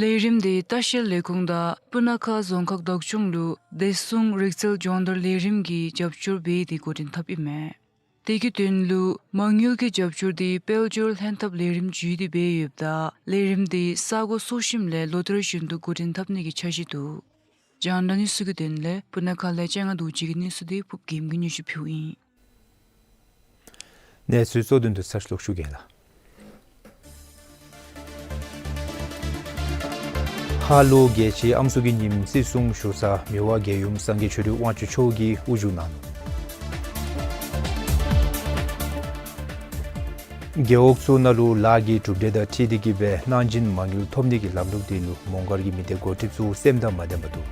ལས་རིམ་འདི་ལྟ་བཤལ་ལས་ཁུངས་དང་སྤུ་ན་ཁ་རྫོང་ཁག་བདག་སྐྱོང་ལུ་བདེ་སྲུང་རིག་རྩལ་སྦྱོང་བརྡར་ལས་རིམ་གྱིས་རྒྱབ་སྐྱོར་འབད་དེ་འགོ་འདྲེན་འཐབ་ཨིན་མས། དེ་གི་དོན་ལུ་མ་དངུལ་གྱི་རྒྱབ་སྐྱོར་འདི་དཔལ་འབྱོར་ལྷན་ཐབས་ལས་རིམ་བརྒྱུད་དེ་འབད་ཡོདཔ་ད་ལས་རིམ་འདི་ས་གོ་སོགས་ཤིམ་ལས་ལོ་ལྟར་བཞིན་དུ་འགོ་འདྲེན་འཐབ་ནི་གི་འཆར་གཞི་འདུག། རྒྱང་བསྒྲགས་གནས་ཚུལ་གྱི་དོན་ལས་སྤུ་ན་ཁ་ལས་ལྕང་ང་རྡོ་རྗེ་གི་གནས་ཚུལ་འདི་ཕུརཔ་རྒྱལམོ་གིས་སྙན་ཞུ་ཕུལཝ་ཨིན། གནས་ཚུལ་གཙོ་དོན་དུ་ཚར་ལོག་ཞུ་གེ་ལགས། ཧ་ལོ་རྒྱལ་སྤྱིའི་ཨམ་སྲུ་གི་ཉིནམ་བརྩི་སྲུང་ཞུ་ས་མི་དབང་རྒྱལ་ཡུམ་སངས་རྒྱས་ཆོས་སྒྲོན་དབང་ཕྱུག་མཆོག་གིས་དབུ་བཞུགས་གནང་ནུག། རྒེད་འོག་ཚུ་ནང་ལུ་ལཱ་གི་གྲུབ་འབྲས་དང་འཁྲིལ་ཏེ་གི་སྦེ་གནང་སྦྱིན་མ་དངུལ་ཐོབ་ནི་གི་ལམ་ལུགས་འདི་ལུ་མོང་སྒར་གྱི་མི་སྡེ་འགོ་ཁྲིདཔ་ཚུ་སེམས་དང་མ་ལྡན་པར་འདུག།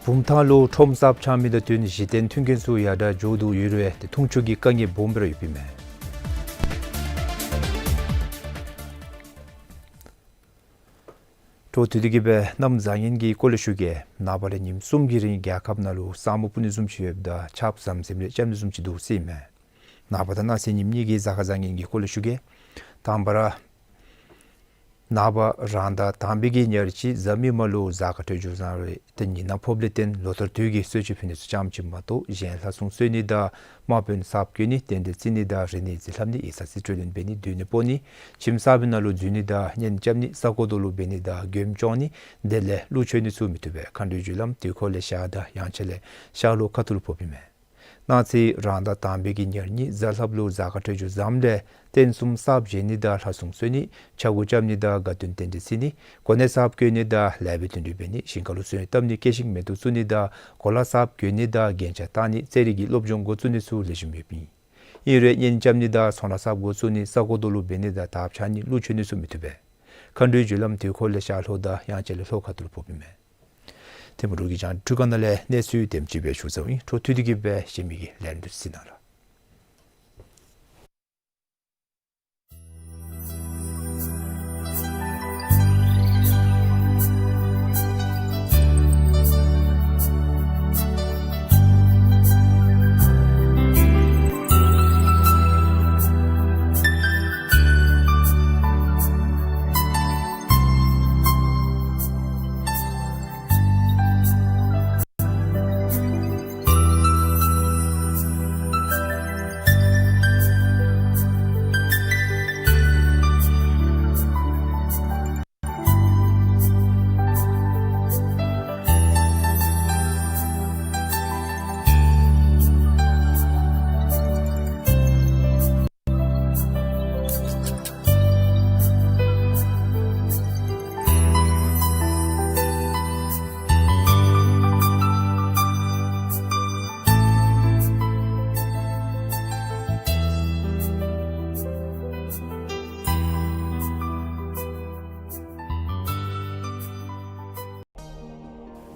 བུམ་ཐང་ལུ་ཁྲོམ་གསརཔ་ཆགས་མི་དང་བསྟུན་གཞི་རྟེན་མཐུན་རྐྱེན་ཚུ་ཡར་དྲག་འགྱོ་དོ་ཡོད་རུང་ཏེ་འཐུང་ཆུ་གི་དཀའ་ངལ་སྦོམ་སྦེ་ར་ཡོདཔ་ཨིན་མས། འཕྲོ་མཐུད་དེ་གི་སྦེ་གནམ་བཟང་ངན་གྱི་སྐོར་ལས་ཞུ་གེ། ནངས་པ་ལས་ཉིནམ་གསུམ་གྱི་རིང་རྒྱལ་ཁབ་ནང་ལུ་ས་སྨུག་སྤུབ་ནི་བཟུམ་ཅིག་ཡོདཔ་ད་ཆརཔ་ཟམ་ཟིམ་རེ་རྐྱབ་ནི་བཟུམ་ཅིག་འདུག་ཟེར་ཨིན་མས། ནངས་པ་དང་གནངས་ཚེ་ཉིནམ་གཉིས་ཀྱི་གཟའ་སྐར་བཟང་ངན་གྱི་སྐོར་ལས་ཞུ་གེ། དང་པ་ར་ནངས་པ་རང་ཟླ་དང་པའི་གི་ཉེར་གཅིག་གཟའ་མིག་དམར་ལུ་གཟའ་སྐར་འཕྲོད་སྦྱོར་བཟང་རུང་ཏེ་ཉི་ནག་ཕོགཔ་ལས་བརྟེན་ལོ་ལྟར་དུས་ཀྱི་གསོལ་མཆོད་ཕུལ་ནི་ཚུ་རྐྱངམ་ཅིག་མ་གཏོགས་གཞན་ལྷ་སྲུང་གསོལ་ནི་དང་དམག་དཔོན་གསརཔ་བསྐོ་ནི་རྟེན་འབྲེལ་བརྩི་ནི་དང་རིག་གནས་འཛིན་ལྷབ་ནི་ཡིག་ཚང་རྩིས་སྤྲོད་ལེན་འབད་ནི་སྡོད་གནས་སྤོ་ནི་ཁྱིམ་གསརཔ་ནང་ལུ་འཛུལ་ནི་དང་གཉེན་རྐྱབ་ནི་ས་གོ་དོ་ལུ་འབད་ནི་དང་མགྱོནམ་བཅོ་ནི་དེ་ལས་གླུ་མཆོད་ནི་ཚུ་མི་བཏུབ་པས། མཁའ་འགྲོའི་རྒྱུ་ལམ་དུས་འཁོར་ལས་ཤར་དང་དབྱངས་འཆར་ལས་ཤར་ལྷོ་ཁ་ཐུག་ལུ་ཕོགཔ་ཨིན་མས། གནངས་ཚེ་རང་ཟླ་དང་པའི་གི་ཉེར་གཉིས་གཟའ་ལྷགཔ་ལུ་གཟའ་སྐར་འཕྲོད་སྦྱོར་བཟངམ་ལས་རྟེན་གསུམ་གསརཔ་བཞེངས་ནི་དང་ལྷ་སྲུང་གསོལ་ནི་ཆ་གོས་རྐྱབ་ནི་དང་དགའ་སྟོན་རྟེན་འབྲེལ་བརྩི་ནི་གོ་གནས་གསརཔ་བསྐོ་ནི་དང་ལེགས་པའི་དོན་འགྲུབ་འབད་ནི་ཞིང་ཁ་ལུ་སོན་བཏབ་ནི་སྐྱེ་ཤིང་མེ་ཏོག་བཙུགས་ནི་དང་གོ་ལ་གསརཔ་གྱོན་ནི་དང་རྒྱན་ཆ་བཏགས་ནི་རྩེད་རིགས་ཀྱི་སློབ་སྦྱོང་འགོ་བཙུགས་ནི་ཚུ་ལེགས་ཤོམ་ཡོདཔ་ཨིན། ཨིན་རུང་གཉེན་རྐྱབ་ནི་དང་ཚོང་ལཱ་གསརཔ་འགོ་བཙུགས་ནི་ས་གོ་དོ་ལུ་འབད་ནི་དང་དར་འཕྱར་ནི་གླུ་མཆོད་ནི་ཚུ་མི་བཏུབ་པས། མཁའ་འགྲོའི་རྒྱུ་ལམ་དུས་འཁོར་ལས་ཤར་ལྷོ་དང་དབྱངས་འཆར་ལས་ལྷོ་ཁ་ཐུག་ལུ་ཕོགཔ་ཨིན་མས། ཐིམ་རུ་གི་རྒྱང་བསྒྲགས་ཁང་ནང་ལས་གནས་ཚུལ་དེམ་ཅིག་སྦེ་ཞུ་ཚརཝ་ཨིན། འཕྲོ་མཐུད་དེ་གི་སྦེ་གཞན་མི་གི་ལས་རིམ་ཚུ་གཟིགས་གནང་ལགས།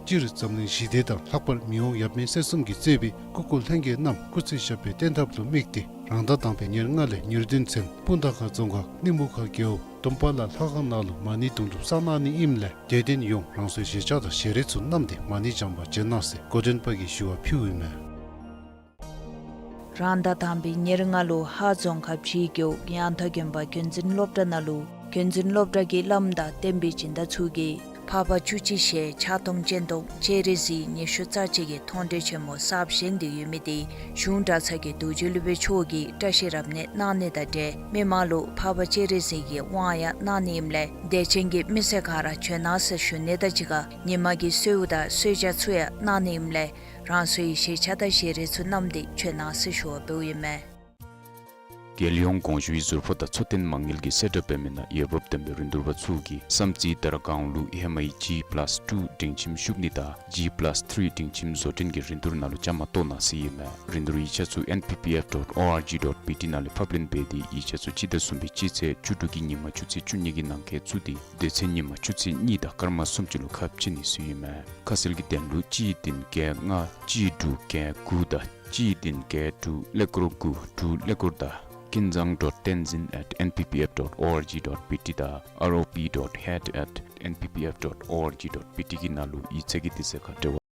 སྤྱིར་འཛམ་གླིང་ཞི་བདེ་དང་ལྷག་པར་མི་དབང་ཡབ་མེས་སྲས་གསུམ་གྱིས་གཙོས་པའི་སྐུ་འཁོར་ལྷན་རྒྱས་རྣམས་སྐུ་ཚེ་ཞབས་པད་བརྟན་ཐབས་ལུ་དམིགས་ཏེ། རང་ཟླ་དང་པའི་ཉེར་ལྔ་ལས་ཉེར་བདུན་ཚུན་སྤུངས་ཐང་ཁ་རྫོང་ཁག་གླིང་མུ་ཁ་རྒེད་འོག་དུམ་པ་ལ་ལྷ་ཁང་ནང་ལུ་མ་ཎི་དུང་སྒྲུབ་བསགས་གནང་ནི་ཨིནམ་ལས། དད་ལྡན་ཡོངས་རང་སོའི་བཞེས་ཆགས་དང་ཞལ་རས་ཚུ་བསྣམས་ཏེ་མ་ཎི་བགྱངམ་མཇལ་གནང་ཟེར་འགོ་འདྲེན་པ་གིས་ཞུ་བ་ཕུལཝ་ཨིན་མས། རང་ཟླ་དང་པའི་ཉེར་ལྔ་ལུ་ཧཱ་རྫོང་ཁག་བཞི་རྒེད་འོག་ཡང་ཐང་དགོན་པ་རྒྱུན་འཛིན་སློབ་གྲྭ་ནང་ལུ་རྒྱུན་འཛིན་སློབ་གྲྭ་གི་བླམ་དང་བསྟན་པའི་སྦྱིན་བདག་ཚུ་གིས་འཕགས་པ་བཅུ་གཅིག་ཞལ་ཕྱག་སྟོང་སྤྱན་སྟོང་སྤྱན་རས་གཟིགས་ཉི་ཤུ་རྩ་གཅིག་གི་མཐོང་གྲོལ་ཆེན་མོ་གསརཔ་བཞེངས་ཏེ་ཡོད་མི་དེ་གཞུང་གྲྭ་ཚང་གི་རྡོ་རྗེ་སློབ་དཔོན་མཆོག་གིས་བཀྲ་ཤིས་རབ་གནས་གནང་ནི་དང་འབྲེལ་མི་མང་ལུ་འཕགས་པ་སྤྱན་རས་གཟིགས་ཀྱི་དབང་ཡང་གནང་ནི་ཨིནམ་ལས་དད་ཅན་གྱི་མི་སེར་ག་ར་བྱོན་གནང་ཟེར་ཞུ་ནི་དང་གཅིག་ཁར་ཉིན་མ་གི་གསོལཝ་དང་གསོལ་ཇ་ཚུ་ཡང་གནང་ནི་ཨིནམ་ལས། རང་སོའི་བཞེས་ཆགས་དང་ཞལ་རས་ཚུ་བསྣམས་ཏེ་བྱོན་གནང་ཟེར་ཞུ་བ་འབདཝ་ཨིན་མས། རྒྱལ་ཡོངས་གོང་ཞུའི་ཟུར་ཕོགས་དང་འཚོ་རྟེན་མ་དངུལ་གྱི་གསལ་བསྒྲགས་འབད་མི་ནང་འོས་འབབ་ལྡན་པའི་རིན་བསྡུར་པ་ཚུ་གིས་བསམ་རྩེ་དར་སྒང་ལུ་ཧེ་མའི་ཇི་པ་ལཱསི་ཊུ་སྒྲིང་ཁྱིམ་ཤུགས་ནི་དང་ཇི་པ་ལཱསི་ཐི་རི་སྒྲིང་ཁྱིམ་བཟོ་སྐྲུན་གྱི་རིན་བསྡུར་ནང་ལུ་བཅའ་མར་གཏོགས་གནང་ཟེར་ཨིན་མས། རིན་བསྡུར་ཡིག་ཆ་ཚུ་ཨེན་པི་པི་ཨེཕ་ཌོཊ་ཨོ་ཨར་ཇི་ཌོཊ་བི་ཊི་ནང་ལས་ཕབ་ལེན་འབད་དེ་ཡིག་ཆ་ཚུ་སྤྱི་ཟླ་གསུམ་པའི་སྤྱི་ཚེས་བཅུ་དྲུག་གི་ཉིན་མ་ཆུ་ཚོད་བཅུ་གཉིས་ཀྱི་ནང་འཁོད་བཙུགས་ཏེ་དེ་ཚེ་ཉིན་མ་ཆུ་ཚོད་གཉིས་དང་སྐར་མ་སུམ་ཅུ་ལུ་ཁ་ཕྱེ་ནི་ཟེར་ཨིན་མས། ཁ་གསལ་གྱི་དོན་ལུ་གཅིག་བདུན་བརྒྱད་ལྔ་གཅིག་དྲུག་བརྒྱད་དགུ་དང་གཅིག་བདུན་བརྒྱད་དྲུག་ཀླད་ཀོར་དགུ་དྲུག་ཀླད་ཀོར་དང་ཀུན་བཟང་dot tenzin at N P P F dot O R G dot B T དང་R O P dot head at N P P F dot O R G dot B T གི་ནང་ལུ་ཡིག་ཚང་གི་དུས་ཚོད་ཁར་འབྲེལ་བ།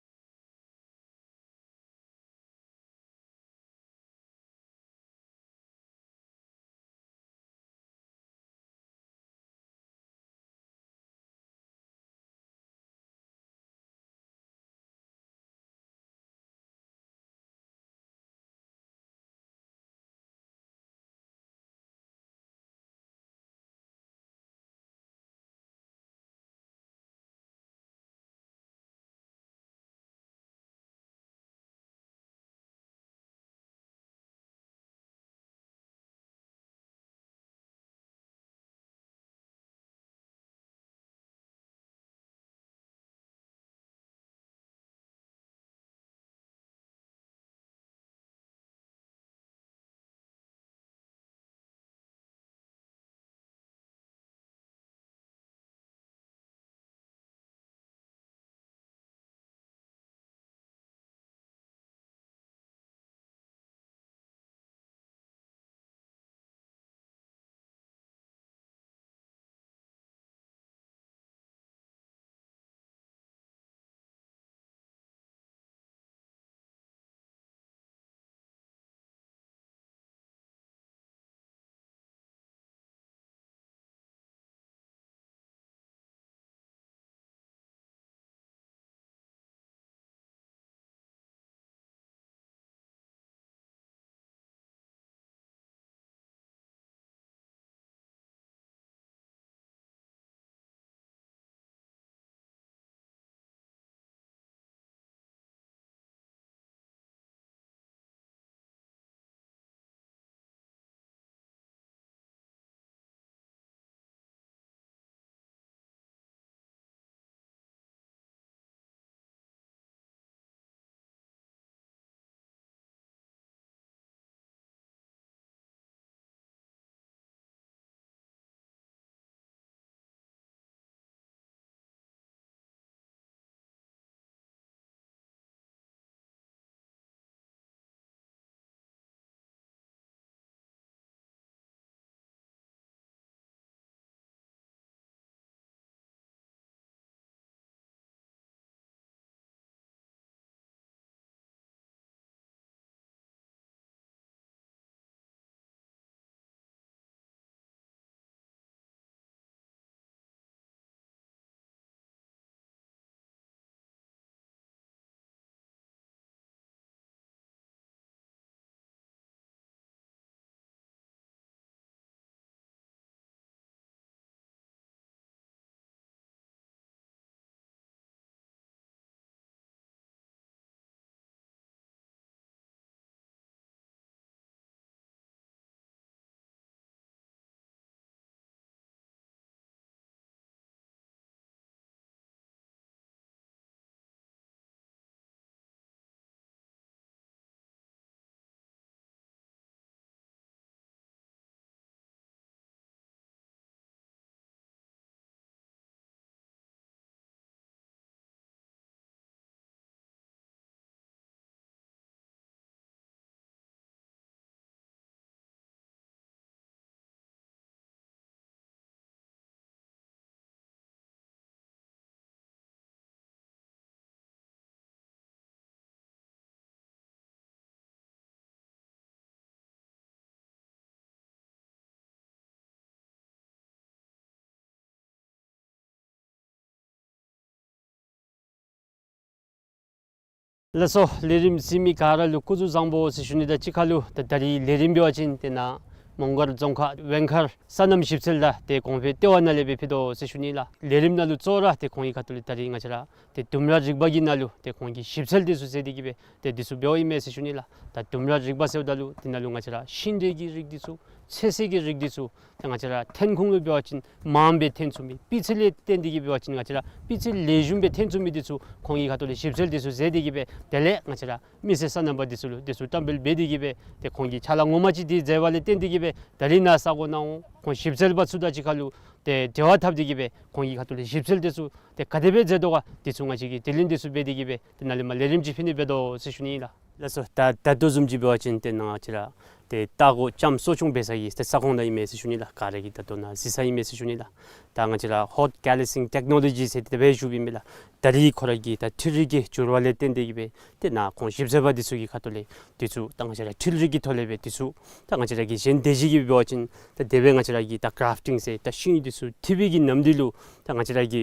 ལགས་སོ། ལས་རིམ་གཟིགས་མི་ག་ར་ལུ་སྐུ་གཟུགས་བཟང་པོ་ཟེར་ཞུ་ནི་དང་གཅིག་ཁར་ལུ་ད་ད་རིས་ལས་རིམ་འབད་བ་ཅིན་ཏེ་ནཱ་མོང་སྒར་རྫོང་ཁག་ཝེང་མཁར་སོ་ནམ་ཞིབ་འཚོལ་དང་ཏེ་གོང་འཕེལ་ལྟེ་བ་ནང་ལས་སྦེ་ཕུལ་དོ་ཟེར་ཞུ་ནི་ལགས། ལས་རིམ་ནང་ལུ་གཙོ་བོ་ར་ཏེ་ཁོང་གི་ཁ་ཐུག་ལས་ད་རིས་ང་བཅས་ར་ཏེ་ལྡུམ་ར་རིག་པ་གི་ནང་ལུ་ཏེ་ཁོང་གིས་ཞིབ་འཚོལ་འདི་ཚུ་མཛད་དེ་གི་སྦེ་ཏེ་འདི་ཚུ་འབདཝ་ཨིན་མས་ཟེར་ཞུ་ནི་ལགས། ད་ལྡུམ་ར་རིག་པ་ཟེརཝ་ད་ལུ་འདི་ནང་ལུ་ང་བཅས་ར་ཤིང་འབྲས་ཀྱི་རིགས་འདི་ཚུ་ཚོད་བསྲེ་གི་རིགས་འདི་ཚུ་ད་ང་བཅས་ར་ཐོན་ཁུངས་ལུ་འབད་བ་ཅིན་མངམ་སྦེ་ཐོན་ཚུགས་མི་སྤུས་ཚད་ལས་བརྟེན་ཏེ་གི་འབད་བ་ཅིན་ང་བཅས་ར་སྤུས་ཚད་ལེགས་ཤོམ་སྦེ་ཐོན་ཚུགས་མི་འདི་ཚུ་ཁོང་གི་ཁ་ཐུག་ལས་ཞིབ་འཚོལ་འདི་ཚུ་མཛད་དེ་གི་སྦེ་དེ་ལས་ང་བཅས་ར་མི་སེར་སོ་ནམ་པ་འདི་ཚུ་ལུ་འདི་ཚུ་བཀྲམ་སྤེལ་འབད་དེ་གི་སྦེ་ཏེ་ཁོང་གིས་ཕྱག་ལཱ་ངོ་མ་ཅིག་འདི་མཛད་པ་ལས་བརྟེན་ཏེ་གི་སྦེ་ད་རིས་ནཱ་ས་གོ་ནང་འོང་ཁོང་ཞིབ་འཚོལ་པ་ཚུ་དང་གཅིག་ཁར་ལུ་ཏེ་འབྲེལ་བ་འཐབ་སྟེ་གི་སྦེ་ཁོང་གི་ཁ་ཐུག་ལས་ཞིབ་འཚོལ་འདི་ཚུ་ཏེ་ག་དེ་སྦེ་མཛད་དོ་ག་འདི་ཚུ་ང་བཅས་ཀྱིས་དྲི་ལན་འདི་ཚུ་འབད་དེ་གི་སྦེ་ཏེ་ནཱ་ལས་མར་ལས་རིམ་ཅིག་ཕུལ་ནི་འབད་དོ་ཟེར་ཞུ་ནི་ལགས། ལགས་སོ། ད་ད་ལྟོ་བཟུམ་ཅིག་འབད་བ་ཅིན་ཏེ་ནཱ་ང་བཅས་ར་ཏེ་ལྟ་སྒོ་ལྕངམ་གསོ་སྐྱོང་འབད་ས་གི་ཏེ་ས་ཁོངས་ནང་ཨིན་མས་ཟེར་ཞུ་ནི་ལགས། ག་ར་གིས་ད་ལྟོ་ནཱ་གཟིགས་ས་ཨིན་མས་ཟེར་ཞུ་ནི་ལགས། ད་ང་བཅས་ར་ཧོཊ་ཀེ་ལི་སིང་ཊེཀ་ནོ་ལོ་ཇི་ཟེར་དེ་སྦེ་ཞུཝ་ཨིན་མས་ལགས། ད་རིས་ཁོ་ར་གི་ད་འཕྲུལ་རིག་གི་འགྱུར་བ་ལས་བརྟེན་ཏེ་གི་སྦེ་ཏེ་ནཱ་ཁོང་ཞིབ་འཚོལ་པ་འདི་ཚུ་གི་ཁ་ཐུག་ལས་འདི་ཚུ་ད་ང་བཅས་ར་འཕྲུལ་རིག་གི་ཐོག་ལས་སྦེ་འདི་ཚུ་ད་ང་བཅས་ར་གི་གཞན་སྡེ་བཞི་གི་འབད་བ་ཅིན་ད་དེ་སྦེ་ང་བཅས་ར་གི་ད་གརཱཕ་ཊིང་ཟེར་ད་ཤིང་འདི་ཚུ་འཐུ་བའི་གི་ནམ་དུས་ལུ་ད་ང་བཅས་ར་གི་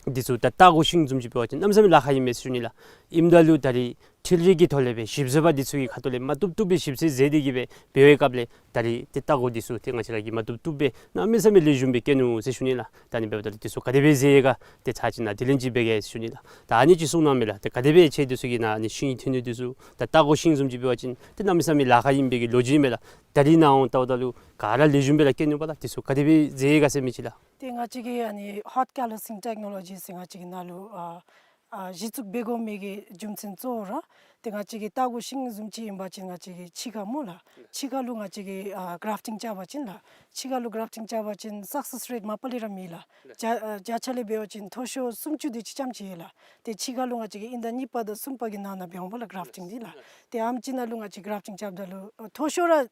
འདི་ཚུ་ད་ལྟ་སྒོ་ཤིང་བཟུམ་ཅིག་འབད་བ་ཅིན་གནམ་མེད་ས་མེད་ལཱ་ཁག་ཨིན་མས་ཟེར་ཞུ་ནི་ལགས། ཨིནམ་ད་ལུ་ད་རིས་འཕྲུལ་རིག་གི་ཐོག་ལས་སྦེ་ཞིབ་འཚོལ་པ་འདི་ཚུ་གི་ཁ་ཐུག་ལས་མ་བཏུབ་བཏུབ་སྦེ་ཞིབ་འཚོལ་མཛད་དེ་གི་སྦེ་འབད་བའི་སྐབས་ལས་ད་རིས་ཏེ་ལྟ་སྒོ་འདི་ཚུ་ཏེ་ང་བཅས་ར་གིས་མ་བཏུབ་བཏུབ་སྦེ་གནམ་མེད་ས་མེད་ལེགས་ཤོམ་སྦེ་བཀལ་ནུག་ཟེར་ཞུ་ནི་ལགས། ད་ཨ་ནི་འབདཝ་ད་ལུ་འདི་ཚུ་ག་དེ་སྦེ་མཛད་ཡི་ག་ཏེ་ཚར་ཅིག་ནཱ་དྲི་ལན་ཅིག་འབད་གེ་ཟེར་ཞུ་ནི་ལགས། ད་ཨ་ནི་ཅིག་གསུང་གནང་མས་ལགས། ཏེ་ག་དེ་སྦེ་ཁྱེད་འདི་ཚུ་གིས་ནཱ་ཨ་ནི་ཤིང་འཐུ་ནི་འདི་ཚུ་ད་ལྟ་སྒོ་ཤིང་བཟུམ་ཅིག་འབད་བ་ཅིན་ཏེ་གནམ་མེད་ས་མེད་ལཱ་ཁག་ཨིན་པའི་གི་ལོ་རྒྱུས་མས་ལགས། ད་རིས་ནཱ་འོང་ལྟཝ་ད་ལུ་ག་ར་ལེགས་ཤོམ་སྦེ་ར་བཀལ་ནུག་པ་ལགས། འདི་ཚུ་ག་དེ་སྦེ་མཛད་ཡི་ག་ཟེར་མི་ཅིག་ལགས། ཏེ་ང་བཅས་ཀྱི་ཨ་ནི་ཧོཊ་ཀེ་ལི་སིང་ཊེཀ་ནོ་ལོ་ཇི་ཟེར་ང་བཅས་ཀྱི་ནང་ལུ་ཨ་ཨ་གཞི་བཙུགས་འབད་དགོ་མི་གི་རྒྱུ་མཚན་གཙོ་བོ་ར་ཏེ་ང་བཅས་ཀྱི་ལྟ་སྒོ་ཤིང་བཟུམ་ཅིག་ཨིན་པ་ཅིན་ང་བཅས་ཀྱི་ཕྱི་ཁར་སྨོ་ལགས། ཕྱི་ཁར་ལུ་ང་བཅས་ཀྱིས་ཨ་གརཱཕ་ཊིང་རྐྱབ་པ་ཅིན་ལགས། ཕྱི་ཁར་ལུ་གརཱཕ་ཊིང་རྐྱབ་པ་ཅིན་སག་སེསི་རེཊ་མ་པ་ལས་ར་མེད་ལགས། བརྒྱ་ཨ་བརྒྱ་ཆ་ལས་འབད་བ་ཅིན་མཐོ་ཤོས་སུམ་ཅུ་དེ་ཅིག་ཙམ་ཅིག་ཡོད་ལགས། ཏེ་ཕྱི་ཁར་ལུ་ང་བཅས་ཀྱིས་དབྱིན་ཟླ་གཉིས་པ་དང་གསུམ་པ་གི་ནང་ན་འབད་འོང་པ་ལགས་གརཱཕ་ཊིང་འདི་ལགས། ཏེ་ཨ་ནེམ་ཅིག་ནང་ལུ་ང་བཅས་གརཱཕ་ཊིང་རྐྱབ་ད་ལུ་ཨ་མཐོ་ཤོས་ར་ཨ་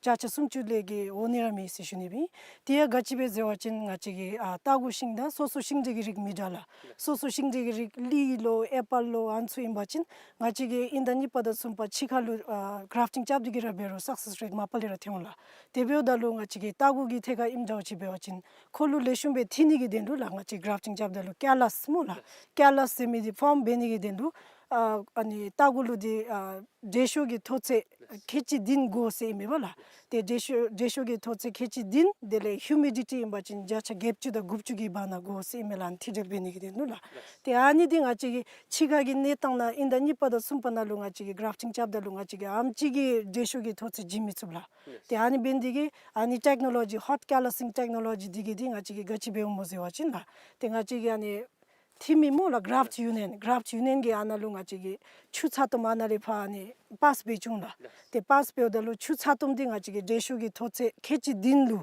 བརྒྱ་ཆ་སུམ་ཅུ་ལས་བརྒལ་འོང་ནི་ར་མེད་ཟེར་ཞུ་ནི་སྦེ་ཨིན། དེ་ཡང་ག་ཅི་སྦེ་ཟེར་བ་ཅིན་ང་བཅས་ཀྱི་ཨ་ལྟ་སྒོ་ཤིང་དང་སོ་སོ་ཤིང་འབྲས་ཀྱི་རིགས་མི་འདྲ་ལགས། སོ་སོ་ཤིང་འབྲས་ཀྱི་རིགས་ལི་ལོ་ཨེ་པཱལ་ལོ་ཨ་ནི་ཚུ་ཨིན་པ་ཅིན་ང་བཅས་ཀྱིས་དབྱིན་ཟླ་གཉིས་པ་དང་གསུམ་པ་ཕྱི་ཁར་ལུ་ཨ་གརཱཕ་ཊིང་རྐྱབ་སྟེ་གི་ར་འབད་རུང་སག་སེསི་རེཊ་མ་པ་ལས་ར་ཐོན་འོང་ལགས། དེ་འབདཝ་ད་ལུ་ང་བཅས་ཀྱི་ལྟ་སྒོ་གི་ཐད་ཁར་ཨིནམ་འདྲཝ་ཅིག་འབད་བ་ཅིན་ཁོ་ལུ་ལེགས་ཤོམ་སྦེ་འཐུ་ནི་གི་དོན་ལུ་ལགས། ང་བཅས་གརཱཕ་ཊིང་རྐྱབ་ད་ལུ་ཀེ་ལཱས་སྨོ་ལགས། ཀེ་ལཱས་ཟེར་མི་འདི་ཕོརམ་འབད་ནི་གི་དོན་ལུ་ཨ་ཨ་ནི་ལྟ་སྒོ་ལུ་འདི་ཨ་དྲོད་ཤུགས་ཀྱི་མཐོ་ཚད་ཁལ་གཅིག་བདུན་དགོ་ཟེར་ཨིན་མས་པ་ལགས། ཏེ་དྲོད་ཤུགས་དྲོད་ཤུགས་ཀྱི་མཐོ་ཚད་ཁལ་གཅིག་བདུན་དེ་ལས་ཧིའུ་མི་ཌི་ཊི་ཨིན་པ་ཅིན་བརྒྱ་ཆ་བརྒྱད་ཅུ་དང་དགུ་བཅུ་གི་བར་ན་དགོ་ཟེར་ཨིན་མས་ལགས། ཨ་ནི་འཐུ་སྦྱོར་འབད་ནི་གི་དོན་ལུ་ལགས། ཏེ་ཨ་ནི་འདི་ང་བཅས་ཀྱི་ཕྱི་ཁ་གི་གནས་སྟངས་ནང་དབྱིན་ཟླ་གཉིས་པ་དང་གསུམ་པ་ནང་ལུ་ང་བཅས་ཀྱིས་གརཱཕ་ཊིང་རྐྱབ་ད་ལུ་ང་བཅས་ཀྱིས་ཨ་ནེམ་ཅིག་གི་དྲོད་ཤུགས་ཀྱི་མཐོ་ཚད་བྱིན་མི་ཚུགས་ལགས། ཏེ་ཨ་ནི་འབད་ནི་འདི་གིས་ཨ་ནི་ཊེཀ་ནོ་ལོ་ཇི་ཧོཊ་ཀེ་ལཱ་སིང་ཊེཀ་ནོ་ལོ་ཇི་འདི་གིས་འདི་ང་བཅས་ཀྱིས་ག་ཅི་འབདཝ་སྨོ་ཟེར་བ་ཅིན་ལགས། ཏེ་ང་བཅས་ཀྱི་ཨ་ནི་འཐུ་མི་སྨོ་ལགས་གརཱཕཊ་ཡུ་ནི་ཡན་གརཱཕཊ་ཡུ་ནི་ཡན་གྱི་ཨ་ནཱ་ལུ་ང་བཅས་ཀྱིས་ཆུ་ཚ་ཏོམ་ཨ་ནཱ་ལས་ཕར་ཨ་ནི་པཱསི་འབད་བཅུག་ལགས། ཏེ་པཱསི་འབདཝ་ད་ལུ་ཆུ་ཚ་ཏོམ་འདི་ང་བཅས་ཀྱིས་དྲོད་ཤུགས་ཀྱི་མཐོ་ཚད་ཁལ་གཅིག་བདུན་ལུ་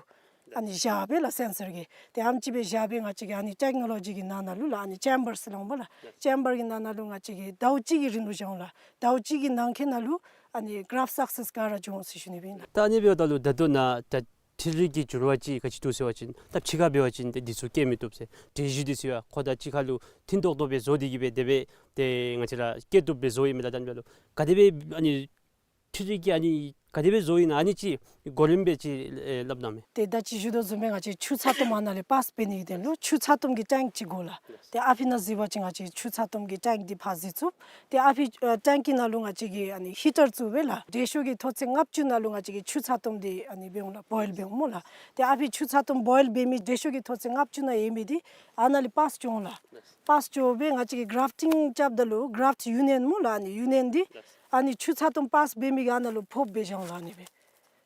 ཨ་ནི་བཞག་སྦེ་ལགས་སེན་སར་གྱིས། ཏེ་ཨ་ནེམ་ཅིག་སྦེ་བཞག་སྦེ་ང་བཅས་ཀྱིས་ཨ་ནི་ཊེཀ་ནོ་ལོ་ཇི་གི་ནང་ན་ལུ་ལགས་ཨ་ནི་ཅེམ་བར་ཟེར་སླབ་འོང་པ་ལགས། ཅེམ་བར་གྱི་ནང་ན་ལུ་ང་བཅས་ཀྱིས་ཟླཝ་གཅིག་གི་རིང་ལུ་བཞག་འོང་ལགས། ཟླཝ་གཅིག་གི་ནང་འཁོད་ནང་ལུ་ཨ་ནི་གརཱཕཊ་སག་སེསི་ག་ར་འབྱུང་འོང་ཟེར་ཞུ་ནི་སྦེ་ཨིན་ལགས། ད་ཨ་ནི་འབདཝ་ད་ལུ་ད་ལྟོ་ནཱ་ད་འཕྲུལ་རིག་གི་འགྱུར་བ་ཅིག་ག་ཅི་འདུག་ཟེར་བ་ཅིན་ད་ཕྱི་ཁར་འབད་བ་ཅིན་ཏེ་འདི་ཚུ་བཀལ་མི་བཏུབ་ཟེར། དྲོད་གཞི་འདི་ཚུ་ཡང་ཁོ་དང་གཅིག་ཁར་ལུ་མཐུན་ཏོག་ཏོ་སྦེ་བཟོ་སྟེ་གིས་སྦེ་དེ་སྦེ་ཏེ་ང་བཅས་ར་བཀལ་བཏུབ་སྦེ་བཟོཝ་ཨིན་མས་ལགས། ད་ཨ་ནི་འབདཝ་ད་ལུ་ག་དེ་སྦེ་ཨ་ནི་འཕྲུལ་རིག་གི་ཨ་ནི་ག་དེ་སྦེ་བཟོཝ་ཨིན་ན་ཨ་ནི་ཅིག་གོ་རིམ་སྦེ་ཅིག་ཨེ་སླབ་གནང་མས། ཏེ་ད་ཅི་ཞུ་དོ་བཟུམ་སྦེ་ང་བཅས་ཆུ་ཚ་ཏོམ་ཨ་ནཱ་ལས་པཱསི་འབད་ནི་གི་དོན་ལུ་ཆུ་ཚ་ཏོམ་གྱི་ཊེངཀ་ཅིག་དགོ་ལགས། ཏེ་ཨ་ཕི་ནང་གཟིགས་པ་ཅིན་ང་བཅས་ཆུ་ཚ་ཏོམ་གྱི་ཊེངཀ་འདི་ཕར་གཟིགས་ཚུགས། ཏེ་ཨ་ཕི་ཨ་ཊེངཀ་གི་ནང་ལུ་ང་བཅས་ཀྱིས་ཨ་ནི་ཧི་ཊར་བཙུགས་སྦེ་ལགས་དྲོད་ཤུགས་ཀྱི་མཐོ་ཚད་ལྔ་བཅུ་ནང་ལུ་ང་བཅས་ཀྱིས་ཆུ་ཚ་ཏོམ་འདི་ཨ་ནི་འབད་འོང་ལགས་བོའིལ་འབད་འོང་སྨོ་ལགས། ཏེ་ཨ་ཕི་ཆུ་ཚ་ཏོམ་བོའིལ་འབད་མི་དྲོད་ཤུགས་ཀྱི་མཐོ་ཚད་ལྔ་བཅུ་ནང་ཡོད་མི་འདི་ཨ་ནཱ་ལས་པཱསི་འགྱོ་འོང་ལགས། པཱསི་འགྱོ་སྦེ་ང་བཅས་ཀྱིས་གརཱཕཊིང་རྐྱབ་ད་ལུ་གརཱཕཊ་ཡུ་ནི་ཡན་སྨོ་ལགས། ཨ་ནི་ཡུ་ནི་ཡན་འདི་ཨ་ནི་ཆུ་ཚ་ཏོམ་པཱསི་འབད་མི་གི་ཨ་ནཱ་ལུ་ཕོགཔ་སྦེ་བཞག་འོང་ལགས་ཨ་ནི་སྦེ།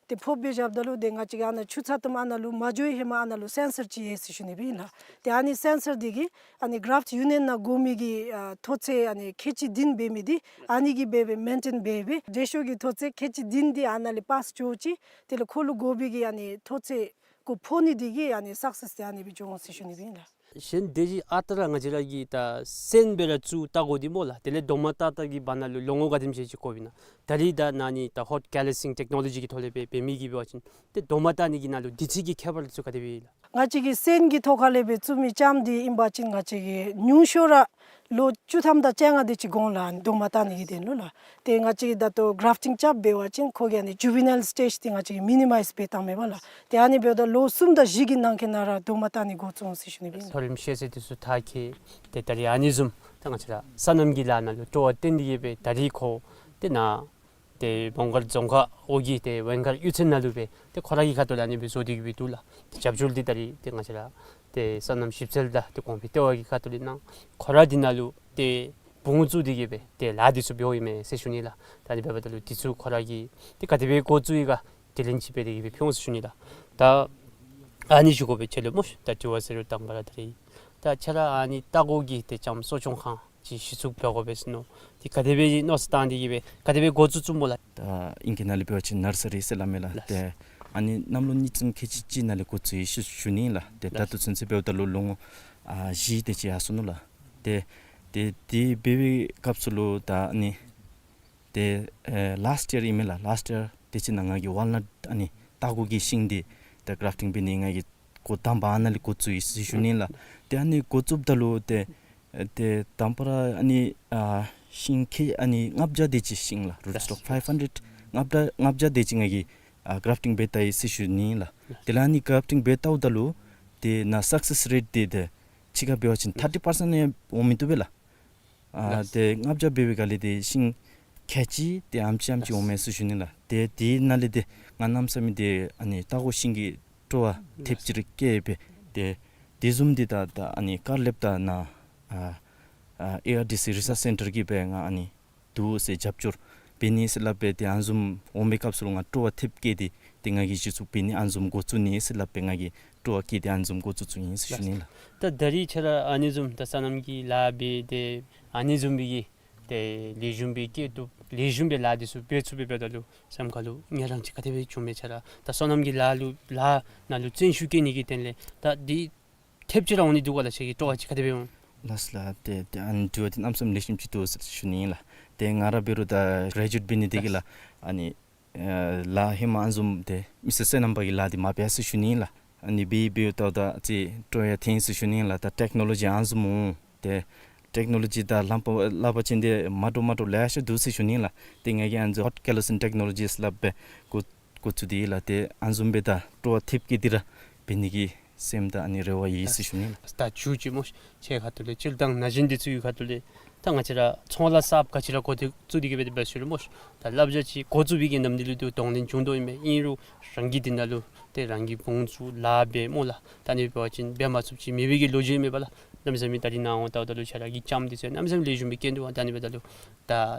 ཏེ་ཕོགཔ་སྦེ་བཞགཔ་ད་ལུ་ཏེ་ང་བཅས་ཀྱིས་ཨ་ནཱ་ཆུ་ཚ་ཏོམ་ཨ་ནཱ་ལུ་མ་འགྱོ་བའི་ཧེ་མ་ཨ་ནཱ་ལུ་སེན་སར་ཅིག་ཡོད་ཟེར་ཞུ་ནི་སྦེ་ཨིན་ལགས། ཏེ་ཨ་ནི་སེན་སར་འདི་གིས་ཨ་ནི་གརཱཕཊ་ཡུ་ནི་ཡན་ནང་དགོ་མི་གི་ཨ་མཐོ་ཚད་ཨ་ནི་ཁལ་གཅིག་བདུན་འབད་མི་འདི་ཨ་ནི་གིས་སྦེ་སྦེ་མེན་ཊེན་འབད་སྦེ་དྲོད་ཤུགས་ཀྱི་མཐོ་ཚད་ཁལ་གཅིག་བདུན་འདི་ཨ་ནཱ་ལས་པཱསི་འགྱོ་ཅི། དེ་ལས་ཁོ་ལུ་དགོ་པའི་གི་ཨ་ནི་མཐོ་ཚད་ཁོ་ཕོག་ནི་འདི་གིས་ཨ་ནི་སག་སེསི་འདི་ཨ་ནི་སྦེ་འགྱོ་འོང་ཟེར་ཞུ་ནི་སྦེ་ཨིན་ལགས། གཞན་དེ་བཞིན་ཨ་རྟག་ར་ང་བཅས་ར་གི་ད་སོན་སྦེ་ར་བཙུགས་ལྟ་དགོ་འདི་སྨོ་ལགས། དེ་ལས་རྡོག་མ་བཏགས་བཏགས་ཀྱི་བར་ན་ལུ་ལོ་ངོ་ག་དེམ་ཅིག་ཅིག་འགོརཝ་ཨིན་ན། ད་རིས་ད་ནཱ་ནི་ད་ཧོཊ་ཀེ་ལི་སིང་ཊེཀ་ནོ་ལོ་ཇི་གི་ཐོག་ལས་སྦེ་འབད་མི་གིས་འབད་བ་ཅིན་ཏེ་རྡོག་མ་བཏགས་ནི་གི་ནང་ལུ་དུས་ཚོད་ཀྱི་ཁྱད་པར་ཚུ་ག་དེ་སྦེ་ཨིན་ལགས། ང་བཅས་ཀྱིས་སོན་གྱི་ཐོག་ཁ་ལས་སྦེ་བཙུགས་མི་ཙམ་འདི་ཨིན་པ་ཅིན་ང་བཅས་ཀྱིས་ཉུང་ཤོས་ར་ལོ་བཅུ་ཐམ་དང་བཅོ་ལྔ་དེ་ཅིག་འགོར་འོང་ལགས། རྡོག་མ་བཏགས་ནི་གི་དོན་ལུ་ལགས། ཏེ་ང་བཅས་ཀྱིས་ད་ལྟོ་གརཱཕཊིང་རྐྱབ་འབད་བ་ཅིན་ཁོ་གི་ཨ་ནི་ཇུ་ཝི་ནཱའིལ་སི་ཊེཇ་འདི་ང་བཅས་ཀྱིས་མི་ནི་མའིཛ་འབད་བཏངམ་མས་པ་ལགས། ཏེ་ཨ་ནི་འབདཝ་ད་ལོ་གསུམ་དང་བཞི་གི་ནང་འཁོད་ནང་ར་རྡོག་མ་བཏགས་ནི་འགོ་བཙུགས་འོང་ཟེར་ཞུ་ནི་སྦེ་ཨིན་ལགས། མཐོ་རིམ་ཤེས་ཚད་འདི་ཚུ་མཐར་འཁྱོལ་ཏེ་ད་རིས་ཨ་ནི་བཟུམ་ ད་ང་བཅས་ར་སོ་ནམ་གྱི་ལཱ་ནང་ལུ་སྤྲོ་བ་བཏོན་ཏེ་གི་སྦེ་ད་རིས་ཁོ་ཏེ་ནཱ་ཏེ་མོང་སྒར་རྫོང་ཁག་འོག་གི་ཏེ་ཝེང་མཁར་གཡུས་ཚན་ནང་ལུ་སྦེ་ཏེ་ཁོ་ར་གི་ཁ་ཐུག་ལས་ཨ་ནི་སྦེ་བཟོ་སྟེ་གི་སྦེ་འདུག་ལགས། ཏེ་རྒྱབ་སྐྱོར་འདི་ད་རིས་ཏེ་ང་བཅས་ར་ཏེ་སོ་ནམ་ཞིབ་འཚོལ་དང་ཏེ་གོང་འཕེལ་ལྟེ་བ་གི་ཁ་ཐུག་ལས་གནང་། ཁོ་ར་འདི་ནང་ལུ་ཏེ་བུ་ངོ་བཙུགས་ཏེ་གི་སྦེ་ཏེ་ལཱ་འདི་ཚུ་འབད་འོང་ཨིན་མས་ཟེར་ཞུ་ནི་ལགས། ད་ཨ་ནི་འབདཝ་ད་ལུ་འདི་ཚུ་ཁོ་ར་གིས་ཏེ་ག་དེ་སྦེ་འགོ་བཙུགས་ཡི་ག་དེ་ལན་ཅིག་སྦེ་དེ་གི་སྦེ་ཕུལ་འོང་ཟེར་ཞུ་ནི་ལགས། ད་ཨ་ནི་ཞུ་དགོ་པས། ཁྱོད་ལུ་སྨོ་ཤ་ད་དྲི་བ་ཟེར་རུང་དང་པ་ར་ད་རིས་ད་ཁྱོད་ར་ཨ་ནི་ལྟ་སྐོར་གྱི་ཏེ་ལྕམ་གསོ་སྐྱོང་ཁང་ཅིག་གཞི་བཙུགས་འབད་དགོ་པས་ཟེར་མནོ། ཏེ་ག་དེ་སྦེ་མནོ་བསམ་བཏང་སྟེ་གི་སྦེ་ག་དེ་སྦེ་འགོ་བཙུགས་བཙུགསཔ་སྨོ་ལགས། ད་ཨིང་སྐད་ནང་ལས་འབད་བ་ཅིན་ནར་སི་རི་ཟེར་སླབ་མས་ལགས། ལགས། ཏེ་ཨ་ནི་གནམ་ལོ་གཉིས་ཙམ་ཁལ་གཅིག་གཅིག་ནང་ལས་འགོ་བཙུགས་ཡི་ཟེར་ཞུ་ནི་ལགས། ཏེ་ད་ལགས། ལྟོ་ཚུན་ཚོད་འབདཝ་ད་ལུ་ལོ་ངོ་ཨ་བཞི་དེ་ཅིག་ཡར་སོ་ནུག་ལགས། ཏེ་ཏེ་དེ་འབད་བའི་སྐབས་སུ་ལུ་ད་ཨ་ནི་ཏེ་ཨེ་ལཱསཊ་ཡར་ཨིན་མས་ལགས། ལཱསཊ་ཡར་དེ་ཅིག་ནང་ང་གིས་ཝཱལ་ནཊ་ཨ་ནི་ལྟ་སྐོར་གྱི་ཤིང་འདི་ཏེ་གརཱཕ་ཊིང་འབད་ནི་ང་གིས་འགོ་དང་པ་ཨ་ནཱ་ལས་འགོ་བཙུགས་ཡི་ཟེར་ཞུ་ནི་ལགས། ཏེ་ཨ་ནི་འགོ་བཙུགསཔ་ད་ལུ་ཏེ་ཨེ་ཏེ་དང་པ་ར་ཨ་ནི་ཨ་ཤིང་ཁལ་ཨ་ནི་ལྔ་བརྒྱ་དེ་ཅིག་ཤིང་ལགས། རུཊ་སི་ཊོག་ཕའིབ་ཧན་ཌེཌ་ལྔ་བརྒྱ་ལྔ་བརྒྱ་དེ་ཅིག་ང་གིས་ཨ་གརཱཕ་ཊིང་འབད་བལྟ་ཡི་ཟེར་ཞུ་ནི་ལགས། དེ་ལས་ཨ་ནི་གརཱཕ་ཊིང་འབད་བལྟཝ་ད་ལུ་ཏེ་ནཱ་སག་སེསི་རེཊ་འདི་ཏེ་ཕྱི་ཁར་འབད་བ་ཅིན་ཐར་ཊི་པར་སེནཊ་ཡང་འོང་མི་བཏུབ་པས་ལགས། ཨ་ལགས། ཏེ་ལྔ་བརྒྱ་འབད་བའི་སྒང་ལས་ཏེ་ཤིང་ཁལ་གཅིག་ཏེ་ཨ་ནེམ་ཅིག་ཨ་ནེམ་ཅིག་ལགས། འོང་མས་ཟེར་ཞུ་ནི་ལགས། ཏེ་དེ་ནང་ལས་ཏེ་ང་གནམ་མེད་ས་མེད་ཏེ་ཨ་ནི་ལྟ་སྐོར་ཤིང་གི་སྤྲོ་བ་ཐེབས་ཅིག་ར་སྐྱེས་པས། ཏེ་དེ་བཟུམ་འདི་ད་ད་ཨ་ནི་ཀར་ལེབ་དང་ནཱ་ཨ་ཨ་ཨེ་ཨར་ཌི་སི་རི་སརཆ་སེན་ཊར་གྱིས་སྦེ་ང་ཨ་ནི་འདུག་ཟེར་རྒྱབ་སྐྱོར་འབད་ནི་ཟེར་སླབ་སྦེ་ཏེ་ཨ་ནི་བཟུམ་འོང་པའི་སྐབས་སུ་ལུ་ང་སྤྲོ་བ་ཐེབས་སྐྱེས་ཏེ་ཏེ་ང་གིས་གཞི་བཙུགས་འབད་ནི་ཨ་ནི་བཟུམ་འགོ་བཙུགས་ནི་ཟེར་སླབ་སྦེ་ང་གིས་སྤྲོ་བ་བསྐྱེད་དེ་ཨ་ནི་བཟུམ་འགོ་བཙུགས་བཙུགསཔ་ཨིན་ཟེར་ཞུ་ནི་ལགས། ད་ད་རིས་ཁྱོད་ར་ཨ་ནི་བཟུམ་ད་སོ་ནམ་གྱི་ལཱ་འབད་དེ་ཨ་ནི་བཟུམ་སྦེ་གི་ཏེ་ལེགས་ཤོམ་སྦེ་སྐྱེད་ཐུབ་ལེགས་ཤོམ་སྦེ་ལཱ་འདི་ཚུ་འབད་ཚུགས་པས། འབདཝ་ད་ལུ་སེམས་ཁ་ལུ་ངལ་རངས་ཅིག་ག་དེ་སྦེ་བྱུངམ་མས། ཁྱོད་ར་ད་སོ་ནམ་གྱི་ལཱ་ལུ་ལཱ་ནང་ལུ་བརྩོན་ཤུགས་བསྐྱེད་ནི་གི་དོན་ལས་ད་འདི་ཐེབས་ཅིག་ར་འོང་ནི་འདུག་ག་ལགས། ཁྱོད་ཀྱི་སྤྲོ་བ་ཅིག་ག་དེ་སྦེ་འོང་། ལགས་ལགས། ཏེ་ཏེ་ཨ་ནི་དྲི་བ་འདི་གནམ་མེད་ས་མེད་ལེགས་ཤོམ་ཅིག་འདུག་ཟེར་ཞུ་ནི་ཨིན་ལགས། ཏེ་ང་ར་འབད་རུང་ད་གྲེ་ཇུ་ཨེཊ་འབད་ནི་དེ་གིས་ལགས་ཨ་ནི་ཨེ་ལཱ་ཧེ་མ་ཨ་ནི་བཟུམ་ཏེ་མི་སེར་སོ་ནམ་པ་གི་ལཱ་འདི་མ་འབད་ཟེར་ཞུ་ནི་ཨིན་ལགས། ཨ་ནི་འབད་འབདཝ་ད་ད་ཅིག་སྤྲོ་ཡང་ཐོན་ཟེར་ཞུ་ནི་ཨིན་ལགས། ད་ཊེཀ་ནོ་ལོ་ཇི་ཨ་ནི་བཟུམ་འོང་ཏེ་ཊེཀ་ནོ་ལོ་ཇི་དང་ལག་པར་ལག་པར་ཅན་འདི་མ་འདྲཝ་མ་འདྲཝ་ལེ་ཤ་འདུག་ཟེར་ཞུ་ནི་ཨིན་ལགས། ཏེ་ང་གིས་ཨ་ནི་བཟུམ་ཧོཊ་ཀེ་ལོ་སིན་ཊེཀ་ནོ་ལོ་ཇི་ཟེར་སླབ་སྦེ་འགོ་འགོ་བཙུགས་ཏེ་ལགས། ཏེ་ཨ་ནི་བཟུམ་སྦེ་ད་སྤྲོ་བ་ཐེབས་སྐྱེད་དེ་ར་འབད་ནི་གི་སེམས་དང་ཨ་ནི་རེ་བ་ཡོད་ཟེར་ཞུ་ནི་ལགས། ད་མཇུག་ཅིག་སྨོ་ཤ་ཁྱོད་ཁ་ཐུག་ལས་སྤྱིར་བཏང་ན་གཞོན་འདི་ཚུ་གི་ཁ་ཐུག་ལས་ད་ང་བཅས་ར་ཚོང་ལཱ་གསརཔ་ག་ཅི་ར་འགོ་འདི་བཙུགས་ཏེ་གི་སྦེ་འབད་ཞུ་རུང་སྨོ་ཤ་ད་བསླབ་བྱ་ཅིག་འགོ་བཙུགས་པའི་གི་ནམ་དུས་ལུ་ཏེ་གདོང་ལེན་བྱུང་དོ་ཨིན་མས། ཨིན་རུང་རང་གིས་འདི་ནང་ལུ་ཏེ་རང་གིས་བུ་ཚུ་ལཱ་འབད་སྨོ་ལགས། ད་ཨ་ནི་འབད་བ་ཅིན་འབད་མ་ཚུགསཔ་ཅིག་མེད་པའི་གི་ལོ་རྒྱུས་མེད་པ་ལགས། གནམ་མེད་ས་མེད་ད་རིས་ནཱ་འོང་ལྟཝ་ད་ལུ་ཁྱོད་ར་གི་ལྕམ་འདི་ཚུ་གནམ་མེད་ས་མེད་ལེགས་ཤོམ་སྦེ་སྐྱེད་འདུག། ད་ཨ་ནི་འབདཝ་ད་ལུ་ད་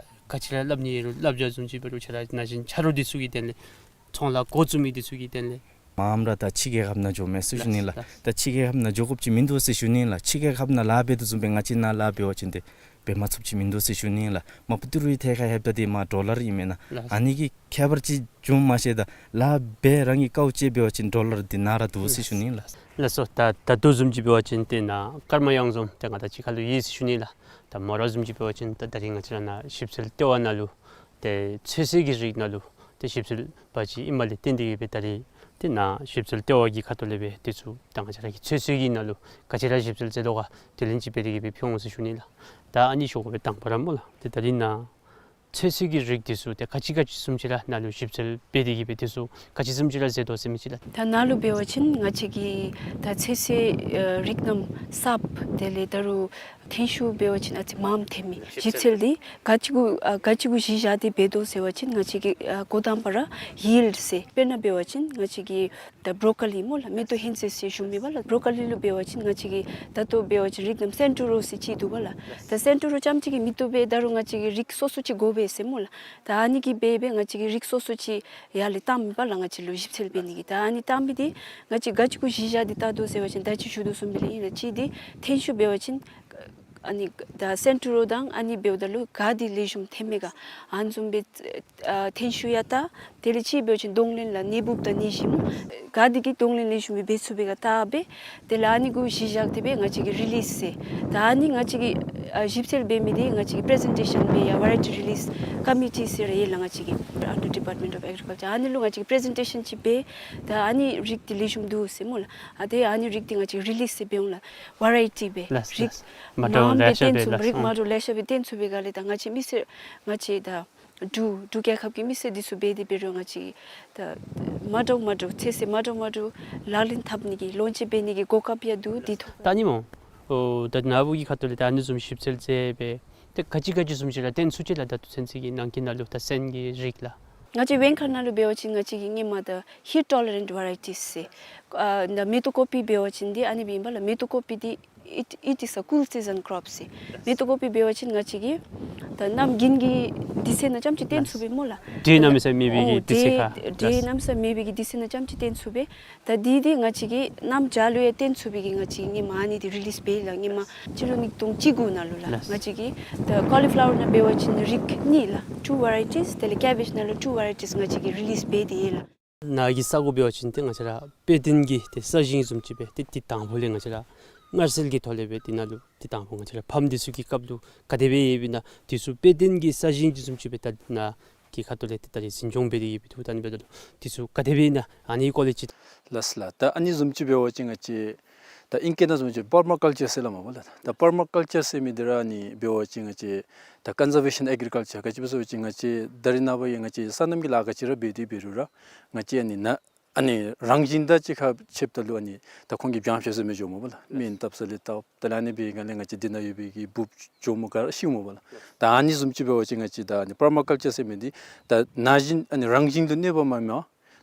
ག་ཅི་ར་སླབ་ནི་ཨིན་རུང་བསླབ་བྱ་བཟུམ་ཅིག་འབད་རུང་ཁྱོད་ར་ན་གཞོན་ཆ་རོགས་འདི་ཚུ་གི་དོན་ལས་ཚོང་ལཱ་འགོ་བཙུགས་མི་འདི་ཚུ་གི་དོན་ལས། མངམ་ར་ད་ཕྱི་རྒྱལ་ཁབ་ནང་འགྱོ་མས་ཟེར་ཞུ་ནི་ལགས། ལགས། ད་ཕྱི་རྒྱལ་ཁབ་ནང་འགྱོ་དགོཔ་ཅིག་མིན་འདུག་ཟེར་ཞུ་ནི་ལགས། ཕྱི་རྒྱལ་ཁབ་ནང་ལཱ་འབད་དོ་བཟུམ་སྦེ་ང་བཅས་ནཱ་ལཱ་འབད་བ་ཅིན་ཏེ་འབད་མ་ཚུགསཔ་ཅིག་མིན་འདུག་ཟེར་ཞུ་ནི་ལགས། མ་པ་ཏི་རུའི་ཐད་ཁར་ལྷོདཔ་ད་འདི་མར་ཌོ་ལར་ཨིན་མེན་ན། ལགས། ཨ་ནི་གི་ཁྱད་པར་ཅིག་བྱུངམ་མ་ཤེས། ད་ལཱ་འབད་རང་གིས་དཀའཝ་སྤྱད་འབད་བ་ཅིན་ཌོ་ལར་འདི་ནཱ་ར་འདུག་ཟེར་ཞུ་ནི་ལགས། ལགས་སོ། ད་ད་ལྟོ་བཟུམ་ཅིག་འབད་བ་ཅིན་ཏེ་ནཱ་ཀརྨ་གཡང་འཛོམས་ཏེ་ང་དང་གཅིག་ཁར་ལུ་ཡོད་ཟེར་ཞུ་ནི་ལགས། ད་མོ་ར་བཟུམ་ཅིག་འབད་བ་ཅིན་ད་ད་རིས་ང་བཅས་ར་ནཱ་ཞིབ་འཚོལ་ལྟེ་བ་ནང་ལུ་ཏེ་ཚོད་བསྲེ་གི་རིགས་ནང་ལུ་ཏེ་ཞིབ་འཚོལ་པ་ཅིག་ཨིནམ་ལས་བརྟེན་ཏེ་གི་སྦེ་ད་རིས་ཏེ་ནཱ་ཞིབ་འཚོལ་ལྟེ་བ་གི་ཁ་ཐུག་ལས་སྦེ་དེ་ཚུ་ད་ང་བཅས་ར་གི་ཚོད་བསྲེ་གི་ནང་ལུ་ག་ཅི་ར་ཞིབ་འཚོལ་མཛད་དོ་ག་དེ་ལན་ཅིག་འབད་དེ་གི་སྦེ་ཕུལ་འོང་ཟེར་ཞུ་ནི་ལགས། ད་ཨ་ནི་ཞུ་དགོ་པས། དང་པ་ར་སྨོ་ལགས། ཏེ་ད་རིས་ནཱ་ཚོད་བསྲེ་གི་རིགས་དེ་ཚུ་ཏེ་ག་ཅི་ག་ཅི་བཟུམ་ཅིག་ར་ནཱ་ལུ་ཞིབ་འཚོལ་འབད་དེ་གི་སྦེ་དེ་ཚུ་ག་ཅི་བཟུམ་ཅིག་ར་མཛད་དོ་ཟེར་མི་ཅིག་ལགས། ད་ནཱ་ལུ་འབད་བ་ཅིན་ང་བཅས་ཀྱི་ད་ཚོད་བསྲེ་ཨ་རིགས་རྣམས་གསརཔ་དེ་ལས་ད་རུང་ཐོན་ཤུགས་འབད་བ་ཅིན་ཨ་ཙི་མངམ་ཐོན་མི་ཞིབ་འཚོལ་འདི་ག་ཅི་གུ་ཨ་ག་ཅི་གུ་གཞི་བཞག་སྟེ་འབད་དོ་ཟེར་བ་ཅིན་ང་བཅས་ཀྱི་ཨ་འགོ་དང་པ་ར་ཡིལཌ་ཟེར། དཔེར་ན་འབད་བ་ཅིན་ང་བཅས་ཀྱི་ད་བོ་རོ་ཀོ་ལི་སྨོ་ལགས། མེ་ཏོག་ཧོན་ཚོད་ཟེར་ཞུ་མི་པ་ལགས། བོ་རོ་ཀོ་ལི་ལུ་འབད་བ་ཅིན་ང་བཅས་ཀྱི་ད་ལྟོ་འབད་བ་ཅིན་རིགས་རྣམས་སེན་ཊོ་རོ་ཟེར་ཅིག་འདུག་པ་ལགས། ད་སེན་ཊོ་རོ་རྐྱངམ་ཅིག་གིས་མི་བཏུབ་པས། ད་རུང་ང་བཅས་ཀྱི་རིགས་སོ་སོ་ཅིག་དགོ་པས་ཟེར་སྨོ་ལགས། ད་ཨ་ནི་གིས་འབད་འབད་ང་བཅས་ཀྱིས་རིགས་སོ་སོ་ཅིག་ཡར་ལས་བཏངམ་ཨིན་པ་ལགས། ང་བཅས་ལུ་ཞིབ་འཚོལ་འབད་ནི་གི། ད་ཨ་ནི་བཏངམ་འདི་ང་བཅས་ག་ཅི་གུ་གཞི་བཞག་སྟེ་བལྟ་དོ་ཟེར་བ་ཅིན་ད་ཅི་ཞུ་དོ་བཟུམ་སྦེ་ལས་ཨིན་ལགས། གཅིག་འདི་ཐོན་ཤུགས་འབད་བ་ཅིན་ཨ་ནི་ད་སེན་ཊོ་རོ་དང་ཨ་ནི་འབདཝ་ད་ལུ་ག་འདི་ལེགས་ཤོམ་ཐོན་མས་ག་ཨ་ནི་བཟུམ་སྦེ་ཨ་ཐོན་ཤུགས་ཡང་བལྟ། དེ་ལས་གཅིག་འབད་བ་ཅིན་གདོང་ལེན་ལགས། ནད་འབུཔ་དང་ནད་གཞི་སྨོ། ག་འདི་གིས་གདོང་ལེན་ལེགས་ཤོམ་སྦེ་འབད་ཚུགས་པས་ག་བལྟ་སྦེ། དེ་ལས་ཨ་ནི་གུ་གཞི་བཞག་སྟེ་སྦེ་ང་བཅས་ཀྱིས་རི་ལིསི་ཟེར། ད་ཨ་ནི་ང་བཅས་ཀྱིས་ཨ་ཞིབ་འཚོལ་འབད་མི་འདི་ང་བཅས་ཀྱིས་པི་རི་ཛེན་ཊེ་ཤཱན་འབད་ཡང་ཝེ་རའི་ཊི་རི་ལིསི་ཀོ་མི་ཊི་ཟེར་ར་ཡོད་ལགས། ང་བཅས་ཀྱི་ཨན་ཌར་ཌི་པཱརཊ་མེནཊ་ཨོཕ་ཨེག་རི་ཀལ་ཅར། ཨ་ནི་ལུ་ང་བཅས་ཀྱིས་པི་རི་ཛེན་ཊེ་ཤཱན་ཅིག་འབད། ད་ཨ་ནི་རིགས་འདི་ལེགས་ཤོམ་འདུག་ཟེར་སྨོ་ལགས། ཨ་དེ་ཨ་ནི་རིགས་འདི་ང་བཅས་རི་ལིསི་ཟེར་འབད་འོང་ལགས། ཝེ་རའི་ཊི་སྦེ། ལགས་རིགས་ལགས། མ་འདྲཝ་མངམ་སྦེ་ལེ་ཤ་སྦེ་བཏོན་ཚུགས། ལགས། རིགས་མ་འདྲཝ་ལེ་ཤ་སྦེ་བཏོན་ཚུགས་པའི་སྒང་ལས་ད་ང་བཅས་མི་སེར་ང་བཅས་ད་འབྲུག་འབྲུག་རྒྱལ་ཁབ་ཀྱི་མི་སེར་འདི་ཚུ་འབད་དེ་འབད་རུང་ང་བཅས་ད་མ་འདྲཝ་མ་འདྲཝ་ཚོད་བསྲེ་མ་འདྲཝ་མ་འདྲཝ་ལག་ལེན་འཐབ་ནི་གི་ལོན་ཅིང་འབད་ནི་གི་གོ་སྐབས་ཡང་འདུག། འདི་ཐོབ། ད་ཨ་ནི་སྨོ། ཨོ་ད་ནཱ་བུ་གི་ཁ་ཐུག་ལས་ད་ཨ་ནི་བཟུམ་ཞིབ་འཚོལ་མཛད་སྦེ་ཏེ་ག་ཅི་ག་ཅི་བཟུམ་ཅིག་ར་བཏོན་ཚུགས་ཅི་ལགས། ད་ལྟོ་ཚུན་ཚོད་ཀྱི་ནང་འཁོད་ནང་ལུ་ད་སོན་གྱི་རིགས་ལགས། ང་བཅས་བེན་ཁ་ནང་ལུ་འབད་བ་ཅིན་ང་བཅས་ཀྱིས་སྔོན་མ་ད་heat tolerant varieties ཟེར། ཨ་ད་མེ་ཏོག་ཀོ་པི་འབད་བ་ཅིན་འདི་ཨ་ནི་སྦེ་ཨིན་པས་ལགས། མེ་ཏོག་ཀོ་པི་འདི་it, it is a cool season crop ཟེར། མེ་ཏོག་ཀོ་པི་འབད་བ་ཅིན་ང་བཅས་ཀྱིས་ད་གནམ་དགུན་གྱི་དུས་ཚོད་ནང་རྐྱངམ་ཅིག་བཏོན་ཚུགས་པས་སྨོ་ལགས། འདྲེ་གནམ་མེད་ས་མེད་པའི་གི་ཨོ་དུས་ཚོད་ཁར་འདྲེ་གནམ་མེད་ས་མེད་པའི་གི་དུས་ཚོད་ནང་རྐྱངམ་ཅིག་བཏོན་ཚུགས་པས། ད་འདི་འདི་ང་བཅས་ཀྱིས་གནམ་བྱཱར་ལུ་ཡང་བཏོན་ཚུགས་པའི་གི་ང་བཅས་ཀྱིས་སྔོན་མ་ཨ་ནི་འདི་རི་ལིསི་འབད་ཡི་ལགས། སྔོན་མ་སྤྱི་ལོ་ཉིས་སྟོང་བཅུ་དགུ་ནང་ལུ་ལགས། ལགས། ང་བཅས་ཀྱིས་ད་ཀོ་ལི་ཕ་ལ་ཝར་ནང་འབད་བ་ཅིན་རིགས་གཉིས་ལགས། two varieties། དེ་ལས་ཀེ་བེཇ་ནང་ལུ་two varieties ང་བཅས་ཀྱིས་རི་ལིསི་འབད་དེ་ཡོད་ལགས། ནཱ་གི་ས་གོ་འབད་བ་ཅིན་ཏེ་ང་བཅས་ར་དཔེ་སྟོན་གྱི་ཏེ་ས་ཞིང་བཟུམ་ཅིག་སྦེ་ཏེ་དེ་དང་པོ་ལས་ང་བཅས་ར་མངར་ཚིལ་གྱི་ཐོག་ལས་སྦེ་དེ་ནང་ལུ་དེ་དང་པོ་ང་བཅས་ར་ཕམ་འདི་ཚུ་གི་སྐབས་ལུ་ག་དེ་སྦེ་ཡོདཔ་ཨིན་ན་དེ་ཚུ་དཔེ་སྟོན་གྱི་ས་ཞིང་འདི་བཟུམ་ཅིག་སྦེ་ད་ནཱ་གི་ཁ་ཐུག་ལས་ཏེ་ད་རིས་འཛིན་སྐྱོང་འབད་དེ་ཡོདཔ་འདུག། ད་ཨ་ནི་འབདཝ་ད་ལུ་དེ་ཚུ་ག་དེ་སྦེ་ཨིན་ན་ཨ་ནི་སྐོར་ལས་ཅིག། ལགས་ལགས། ད་ཨ་ནི་བཟུམ་ཅིག་འབད་བ་ཅིན་ང་བཅས་ད་ཨིང་སྐད་ནང་བཟུམ་ཅིག་པར་མ་ཀཱལ་ཅར་ཟེར་སླབ་མས་པ་ལགས། ད་པར་མ་ཀཱལ་ཅར་ཟེར་མི་འདི་ར་ཨ་ནི་འབད་བ་ཅིན་ང་བཅས་ད་ཀོན་ཛར་ཝེ་ཤཱན་ཨེག་རི་ཀཱལ་ཅར། ག་ཅི་སྦེ་ཟེར་བ་ཅིན་ང་བཅས་ད་རེས་ནངས་པ་ཡང་ང་བཅས་སོ་ནམ་གྱི་ལཱ་ག་ཅི་ར་འབད་དེ་འབད་རུང་ར་ང་བཅས་ཨ་ནི་ནཱ་ཨ་ནི་རང་བཞིན་དང་གཅིག་ཁར་ཕྱདཔ་ད་ལུ་ཨ་ནི་ད་ཁོང་གིས་བྱང་ཤེས་ཟེར་མི་འགྱོཝ་མས་པ་ལགས། སྨན་བཏབ་ས་ལས་བཏབ། དེ་ལས་ཨ་ནི་འབད་བའི་སྒང་ལས་ང་བཅས་འདི་ནང་ཡོད་པའི་གི་འབུཔ་གྱོགམོ་ག་ར་ཤིཝ་མས་པ་ལགས། ད་ཨ་ནི་བཟུམ་ཅིག་འབད་བ་ཅིན་ང་བཅས་ད་ཨ་ནི་པར་མ་ཀཱལ་ཅར་ཟེར་མི་འདི་ད་ན་གཞོན་ཨ་ནི་རང་བཞིན་དུ་གནོད་པ་མ་མ་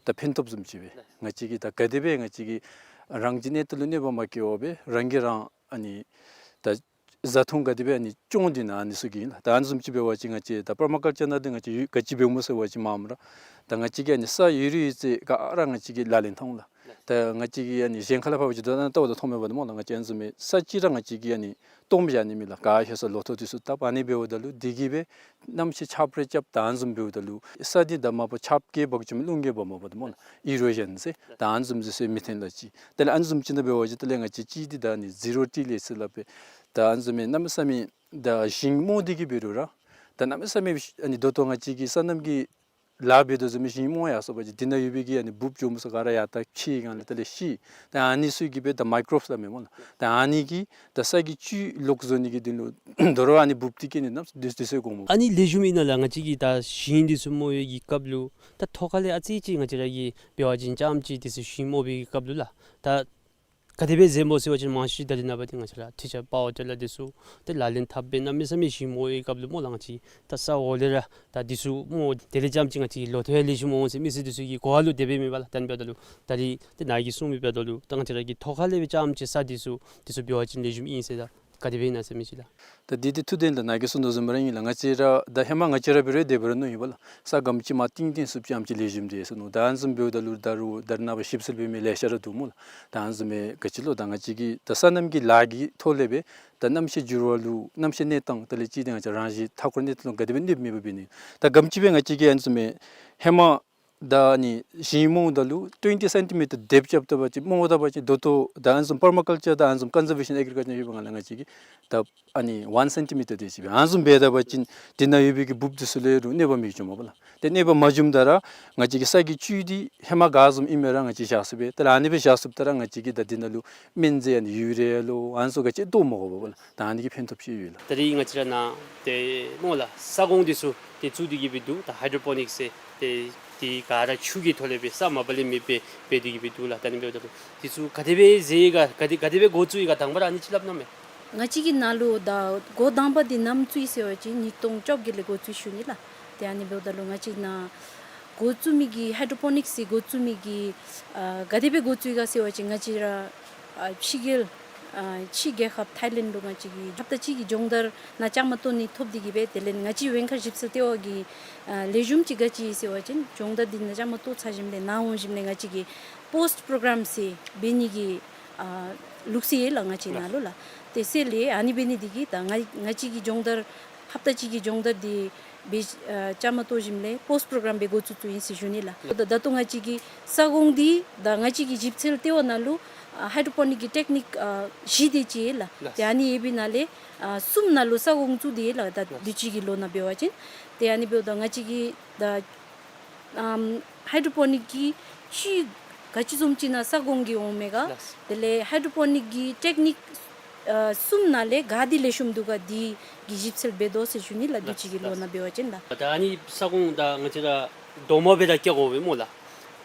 ད་ཕན་ཐོགས་བཟུམ་ཅིག་སྦེ་ང་བཅས་ཀྱིས་ད་ག་དེ་སྦེ་ང་བཅས་ཀྱིས་རང་བཞིན་གནོད་ཐོག་ལུ་གནོད་པ་མ་བཀལ་བར་སྦེ་རང་གིས་རང་ཨ་ནི་ད་བཟའ་འཐུང་ག་དེ་སྦེ་ཨ་ནི་སྐྱོང་སྟེ་ན་ཨ་ནི་ཚུ་གི་ཨིན་ལགས། ད་ཨ་ནི་བཟུམ་ཅིག་འབད་བ་ཅིན་ང་བཅས་ད་པར་མ་ཀཱལ་ཅར་ནང་འདི་ང་བཅས་ཡོད་ག་ཅི་འབདཝ་སྨོ་ཟེར་བ་ཅིན་མ་མ་ར་ད་ང་བཅས་ཀྱིས་ཨ་ནི་ས་ཡོད་རིགས་ཡོད་ཚད་ག་ར་ང་བཅས་ཀྱིས་ལག་ལེན་འཐབ་འོང་ལགས། ད་ང་བཅས་ཀྱིས་ཨ་ནི་གཞན་ཁ་ལས་ཕར་འབད་བ་ཅིན་ད་ལྟོ་བ་ད་མཐོངམ་མས་པ་ད་སྨོ་ལགས། ང་བཅས་ཨ་ནི་བཟུམ་མའི་ས་ཅིག་ར་ང་བཅས་ཀྱིས་ཨ་ནི་སྟོངམ་བཞག་ནི་མེད་ལགས། ག་ལྷོད་ས་ལོ་ཐོག་འདི་ཚུ་བཏབ། ཨ་ནི་འབདཝ་ད་ལུ་འདི་གིས་སྦེ་གནམ་གཤིས་ཆརཔ་རེ་རྐྱབ། ད་ཨ་ནི་བཟུམ་འབདཝ་ད་ལུ་ས་འདི་ད་མ་པ་ཆརཔ་གིས་འབག་བཅུག་མི་རླུང་གིས་འབག་མ་པ་ད་སྨོ་ལགས། ཨི་རོ་ཞཱན་ཟེར་ད་ཨ་ནི་བཟུམ་ཚུ་ཟེར་མི་ཐོན་ལགས་ཅིག། དེ་ལས་ཨ་ནི་བཟུམ་ཅིག་ནང་འབད་བ་ཅིན་དེ་ལས་ང་བཅས་ཅིག་འདི་ད་ཨ་ནི་ཟི་རོ་ཊི་ལི་ཟེར་སླབ་སྦེ་ད་ཨ་ནི་བཟུམ་མའི་གནམ་མེད་ས་མེད་ད་ཞིང་རྨོ་སྟེ་གི་འབད་རུང་ར་ད་གནམ་མེད་ས་མེད་ཨ་ནི་ད་ལྟོ་ང་བཅས་ཀྱིས་སོ་ནམ་གྱི་ལཱ་འབད་དོ་བཟུམ་མའི་ཞིང་རྨོ་ཡར་སོང་པ་ཅིན་འདི་ནང་ཡོད་པའི་གི་ཨ་ནི་འབུཔ་གྱོགམོ་ཚུ་ག་ར་ཡར་ད་ཆད་གང་ལས་དེ་ལས་ཤི། ད་ཨ་ནི་ཚུ་གིས་སྦེ་ད་མའི་ཀོ་རོབས་སླབ་མས་སྨོ་ལགས། ད་ཨ་ནི་གིས་ད་ས་གི་བཅུད་ལོག་བཟོ་ནི་གི་དོན་ལུ་དོ་རུང་ཨ་ནི་འབུཔ་འདི་གིས་ནི་གནམ་དུས་དུས་ཚོད་འགོརཝ་མས། ཨ་ནི་ལེགས་ཤོམ་ཨིན་ན་ལགས། ང་བཅས་ཀྱིས་ད་ཞིང་འདི་ཚུ་རྨོ་བའི་གི་སྐབས་ལུ་ད་ཐོག་ཁ་ལས་ཨ་ཙི་ཅིག་ང་བཅས་ར་གིས་འབད་བ་ཅིན་རྐྱངམ་ཅིག་འདི་ཚུ་ཞིང་རྨོ་བའི་གི་སྐབས་ལུ་ལགས་ད་ག་དེ་སྦེ་མཛདཔ་སྨོ་ཟེར་བ་ཅིན་མང་ཤོས་ད་རེས་ནངས་པ་འདི་ང་བཅས་ར་ཊི་ཆར་པ་ཝར་ཊི་ལར་འདི་ཚུ་ཏེ་ལག་ལེན་འཐབ་སྦེ་གནམ་མེད་ས་མེད་ཞིང་རྨོ་བའི་སྐབས་ལུ་སྨོ་ལགས། ང་བཅས་ད་ས་འོག་ལས་ར་ད་འདི་ཚུ་རྨོ། དེ་ལས་རྐྱངམ་ཅིག་ང་བཅས་ལོ་ཐོག་ཡང་ལེགས་ཤོམ་འོང་ཟེར་མི་སེར་འདི་ཚུ་གི་གོ་བ་ལུ་དེ་སྦེ་མེད་པ་ལགས། ད་ཨ་ནི་འབདཝ་ད་ལུ་ད་རིས་ཏེ་ནཱ་གིས་གསུངས་མི་འབདཝ་ད་ལུ་ད་ང་བཅས་ར་གི་ཐོག་ཁ་ལས་སྦེ་རྐྱངམ་ཅིག་ས་འདི་ཚུ་འདི་ཚུ་འབད་བ་ཅིན་ལེགས་ཤོམ་ཨིན་ཟེར་ད་ག་དེ་སྦེ་ཨིན་ན་ཟེར་མི་ཅིག་ལགས། ད་འདི་འདི་ཐུགས་བདེན་ལགས། ནཱ་གིས་གསུངས་དོ་བཟུམ་ར་ཨིན་ལགས། ང་བཅས་ར་ད་ཧེ་མ་ང་བཅས་ར་འབད་རུང་དེ་སྦེ་ར་མནོ་ཡི་པ་ལགས། ས་སྒམ་ཅིག་མར་བཏིང་བཏིང་བཙུགས་རྐྱངམ་ཅིག་ལེགས་ཤོམ་འདི་ཟེར་མནོ། ད་ཨ་ནི་བཟུམ་འབདཝ་ད་ལུ་ད་རུང་ད་རེས་ནངས་པ་ཞིབ་འཚོལ་འབད་མི་ལེ་ཤ་ར་འདུག་སྨོ་ལགས། ད་ཨ་ནི་བཟུམ་མའི་ག་ཅི་ལོ་ད་ང་བཅས་ཀྱིས་ད་སོ་ནམ་གྱི་ལཱ་གི་ཐོག་ལས་སྦེ་ད་གནམ་གཤིས་འགྱུར་བ་ལུ་གནམ་གཤིས་གནས་སྟངས་དེ་ལས་ཅིག་ཏེ་ང་བཅས་རང་བཞིན་མཐའ་འཁོར་གནས་སྟངས་ལུ་ག་དེ་སྦེ་གནོདཔ་མེད་པ་འབད་ནི། ད་སྒམ་ཅིག་སྦེ་ང་བཅས་ཀྱིས་ཨ་ནི་བཟུམ་མའི་ཧེ་མ་ད་ཨ་ནི་ཞིང་རྨོཝ་ད་ལུ་ཊུ་ཝེན་ཊི་སེན་ཊི་མི་ཊར་ཌེབཐ་རྐྱབ་ད་པ་ཅིན་རྨོ་ད་པ་ཅིན་ད་ལྟོ་ད་ཨ་ནི་བཟུམ་པར་མ་ཀལ་ཅར་དང་ཨ་ནི་བཟུམ་ཀོན་ཛར་ཝེ་ཤཱན་ཨེག་རི་ཀལ་ཅར་ཡོད་པའི་སྒང་ལས་ང་བཅས་ཀྱིས་ད་ཨ་ནི་ཝན་སེན་ཊི་མི་ཊར་དེ་ཅིག་སྦེ་ཨ་ནི་བཟུམ་འབད་ད་པ་ཅིན་དེ་ནང་ཡོད་པའི་གི་འབུཔ་འདི་ཚུ་ལུ་རུང་གནོད་པ་མི་འབྱུངམ་མས་པ་ལགས། ཏེ་གནོད་པ་མ་བྱུངམ་ད་ར་ང་བཅས་ཀྱི་ས་གི་བཅུད་འདི་ཧེ་མ་ག་བཟུམ་ཨིན་མི་ར་ང་བཅས་བཞག་ཚུགས་པས། ད་ཨ་ནི་སྦེ་བཞག་ཚུགསཔ་ད་ར་ང་བཅས་ཀྱིས་ད་དེ་ནང་ལུ་སྨན་རྫས་ཨ་ནི་ཡུ་རི་ཡ་ལོ་ཨ་ནི་ཚུ་ག་ཅི་བཏོག་མི་དགོ་པས་པ་ལགས། ད་ཨ་ནི་གི་ཕན་ཐོགས་ཅིག་ཡོད་ལགས། ད་རིས་ང་བཅས་ར་ནཱ་ཏེ་སྨོ་ལགས་ས་གོང་འདི་ཚུ་ཏེ་བཙུགས་ཏེ་གི་སྦེ་འདུག། ད་ཧའི་ཌྲོ་པོ་ནིཀསི་ཟེར་ཏེ་དེ་ག་ར་ཆུ་གི་ཐོག་ལས་སྦེ་ས་མ་པ་ལས་མེད་པར་འབད་དེ་གི་སྦེ་འདུག་ལགས། ད་ཨ་ནི་འབདཝ་ད་ལུ་འདི་ཚུ་ག་དེ་སྦེ་མཛད་ཡི་ག་ག་དེ་ག་དེ་སྦེ་འགོ་བཙུགས་ཡི་ག་དང་པ་ར་ཨ་ནི་ཅིག་སླབ་གནང་མས། ང་བཅས་ཀྱི་ནཱ་ལུ་ད་འགོ་དང་པ་འདི་ནམ་བཙུགས་ཡི་ཟེར་བ་ཅིན་ཉིས་སྟོང་བཅོ་བརྒྱད་ལས་འགོ་བཙུགས་ཞུ་ནི་ལགས། ཏེ་ཨ་ནི་འབདཝ་ད་ལུ་ང་བཅས་ནཱ་འགོ་བཙུགས་མི་གི་ཧའི་ཌྲོ་པོ་ནིཀསི་འགོ་བཙུགས་མི་གི་ཨ་ག་དེ་སྦེ་འགོ་བཙུགས་ཡི་ག་ཟེར་བ་ཅིན་ང་བཅས་ར་ཨ་ཕྱི་རྒྱལ་ཨ་ཕྱི་རྒྱལ་ཁབ་ཐའི་ལེནཌ་ལུ་ང་བཅས་ཀྱིས་ཧབ་ཏ་གཅིག་གི་སྦྱོང་བརྡར་ནང་བཅའ་མར་གཏོགས་ནི་ཐོབ་སྟེ་གི་སྦེ་དེ་ལས་ང་བཅས་བེན་ཁར་ཞིབ་འཚོལ་ལྟེ་བ་གི་ཨ་ལེགས་ཤོམ་ཅིག་ག་ཅི་ཨིན་ཟེར་བ་ཅིན་སྦྱོང་བརྡར་འདི་ནང་བཅའ་མར་གཏོགས་ཚར་ཞིནམ་ལས་ནཱ་འོང་ཞིནམ་ལས་ང་བཅས་ཀྱིས་པོསཊ་པྲོ་གརམ་ཟེར་འབད་ནི་གི་ཨ་ལུགས་སྲོལ་ཡོད་ལགས་ང་བཅས་ནཱ་ལུ་ལགས། དེ་ཟེར་ལས་ཨ་ནི་འབད་ནི་འདི་གིས་ད་ང་ང་བཅས་ཀྱི་སྦྱོང་བརྡར་ཧབ་ཏ་གཅིག་གི་སྦྱོང་བརྡར་འདི་འབད་ཨ་བཅའ་མར་གཏོགས་ཞིནམ་ལས་པོསཊ་པྲོ་གརམ་སྦེ་འགོ་བཙུགས་བཙུགསཔ་ཨིན་ཟེར་ཞུ་ནི་ལགས། ད་ད་ལྟོ་ང་བཅས་ཀྱི་ས་གོང་འདི་ད་ང་བཅས་ཀྱི་ཞིབ་འཚོལ་ལྟེ་བ་ནང་ལུ་ཨ་ཧའི་ཌྲོ་པོ་ནིཀ་གི་ཊེཀ་ནིཀ་ཨ་བཞི་དེ་ཅིག་ཡོད་ལགས། ལགས། ཏེ་ཨ་ནི་ཡོད་པའི་ནང་ལས་ཨ་གསུམ་ནང་ལུ་ས་གོང་བཙུགས་ཏེ་ཡོད་ལགས། ད་ལགས། དུས་ཅི་གི་ལོ་ནང་འབད་བ་ཅིན་ཏེ་ཨ་ནི་འབདཝ་ད་ང་བཅས་ཀྱིས་ད་ཨམ་ཧའི་ཌྲོ་པོ་ནིཀ་གི་བཅུད་ག་ཅི་བཟུམ་ཅིག་ནང་ས་གོང་གིས་འོང་མས་ག། ལགས། དེ་ལས་ཧའི་ཌྲོ་པོ་ནིཀ་གི་ཊེཀ་ནིཀ་ཨ་གསུམ་ནང་ལས་ག་འདི་ལེགས་ཤོམ་འདུག་ག་འདི་གི་ཞིབ་འཚོལ་འབད་དོ་ཟེར་ཞུ་ནི་ལགས། དུས་ཅི་གི་ལོ་ནང་འབད་བ་ཅིན་ལགས། ད་ཨ་ནི་ས་གོང་ད་ང་བཅས་ར་རྡོག་མ་སྦེ་ར་བཀལ་དགོ་པས་སྨོ་ལགས།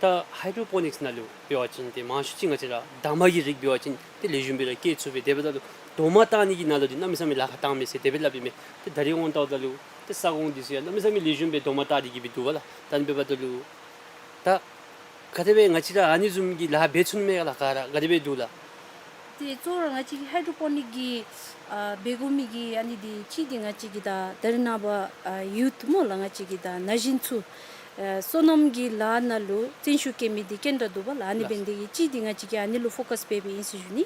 ད་ཧའི་ཌྲོ་པོ་ནིཀསི་ནང་ལུ་འབད་བ་ཅིན་ཏེ་མང་ཤོས་ཅིག་ང་བཅས་ར་འདབ་མ་གི་རིགས་འབད་བ་ཅིན་ཏེ་ལེགས་ཤོམ་སྦེ་ར་བཀལ་ཚུགས་པས། དེ་འབདཝ་ད་ལུ་ རྡོག་མ་བཏགས་ནི་གི་ནང་ལུ་འདི་གནམ་མེད་ས་མེད་ལཱ་ཁག་བཏང་མས་ཟེར་དེ་སྦེ་སླབ་ཨིན་མས། ཏེ་ད་རིས་འོང་བལྟཝ་ད་ལུ་ཏེ་ས་ཁོངས་འདི་ཚུ་ཡང་གནམ་མེད་ས་མེད་ལེགས་ཤོམ་སྦེ་རྡོག་མ་བཏགས་ཏེ་གི་སྦེ་འདུག་པ་ལགས། ད་ཨ་ནི་འབདཝ་ད་ལུ་ད་ག་དེ་སྦེ་ང་བཅས་ར་ཨ་ནི་བཟུམ་གྱི་ལཱ་འབད་ཚུགས་ནི་མས་ག་ལགས། ག་ར་ག་དེ་སྦེ་འདུག་ལགས། ཏེ་གཙོ་བོ་ར་ང་བཅས་ཀྱི་ཧའི་ཌྲོ་པོ་ནིག་གི་ཨ་འབད་དགོ་མི་གི་ཨ་ནི་འདི་གཅིག་འདི་ང་བཅས་ཀྱི་ད་ད་རེས་ནངས་པ་ཨ་ཡུཐ་སྨོ་ལགས། ང་བཅས་ཀྱི་ད་ན་གཞོན་ཚུ་ཨ་སོ་ནམ་གྱི་ལཱ་ནང་ལུ་བརྩོན་ཤུགས་བསྐྱེད་མི་འདི་ག་དེ་ར་འདུག་པ་ལགས། ཨ་ནི་ལགས། འབད་ནི་དེ་གིས་གཅིག་འདི་ང་བཅས་ཀྱིས་ཨ་ནི་ལུ་ཕོ་ཀཱས་འབད་འབདཝ་ཨིན་ཟེར་ཞུ་ནི།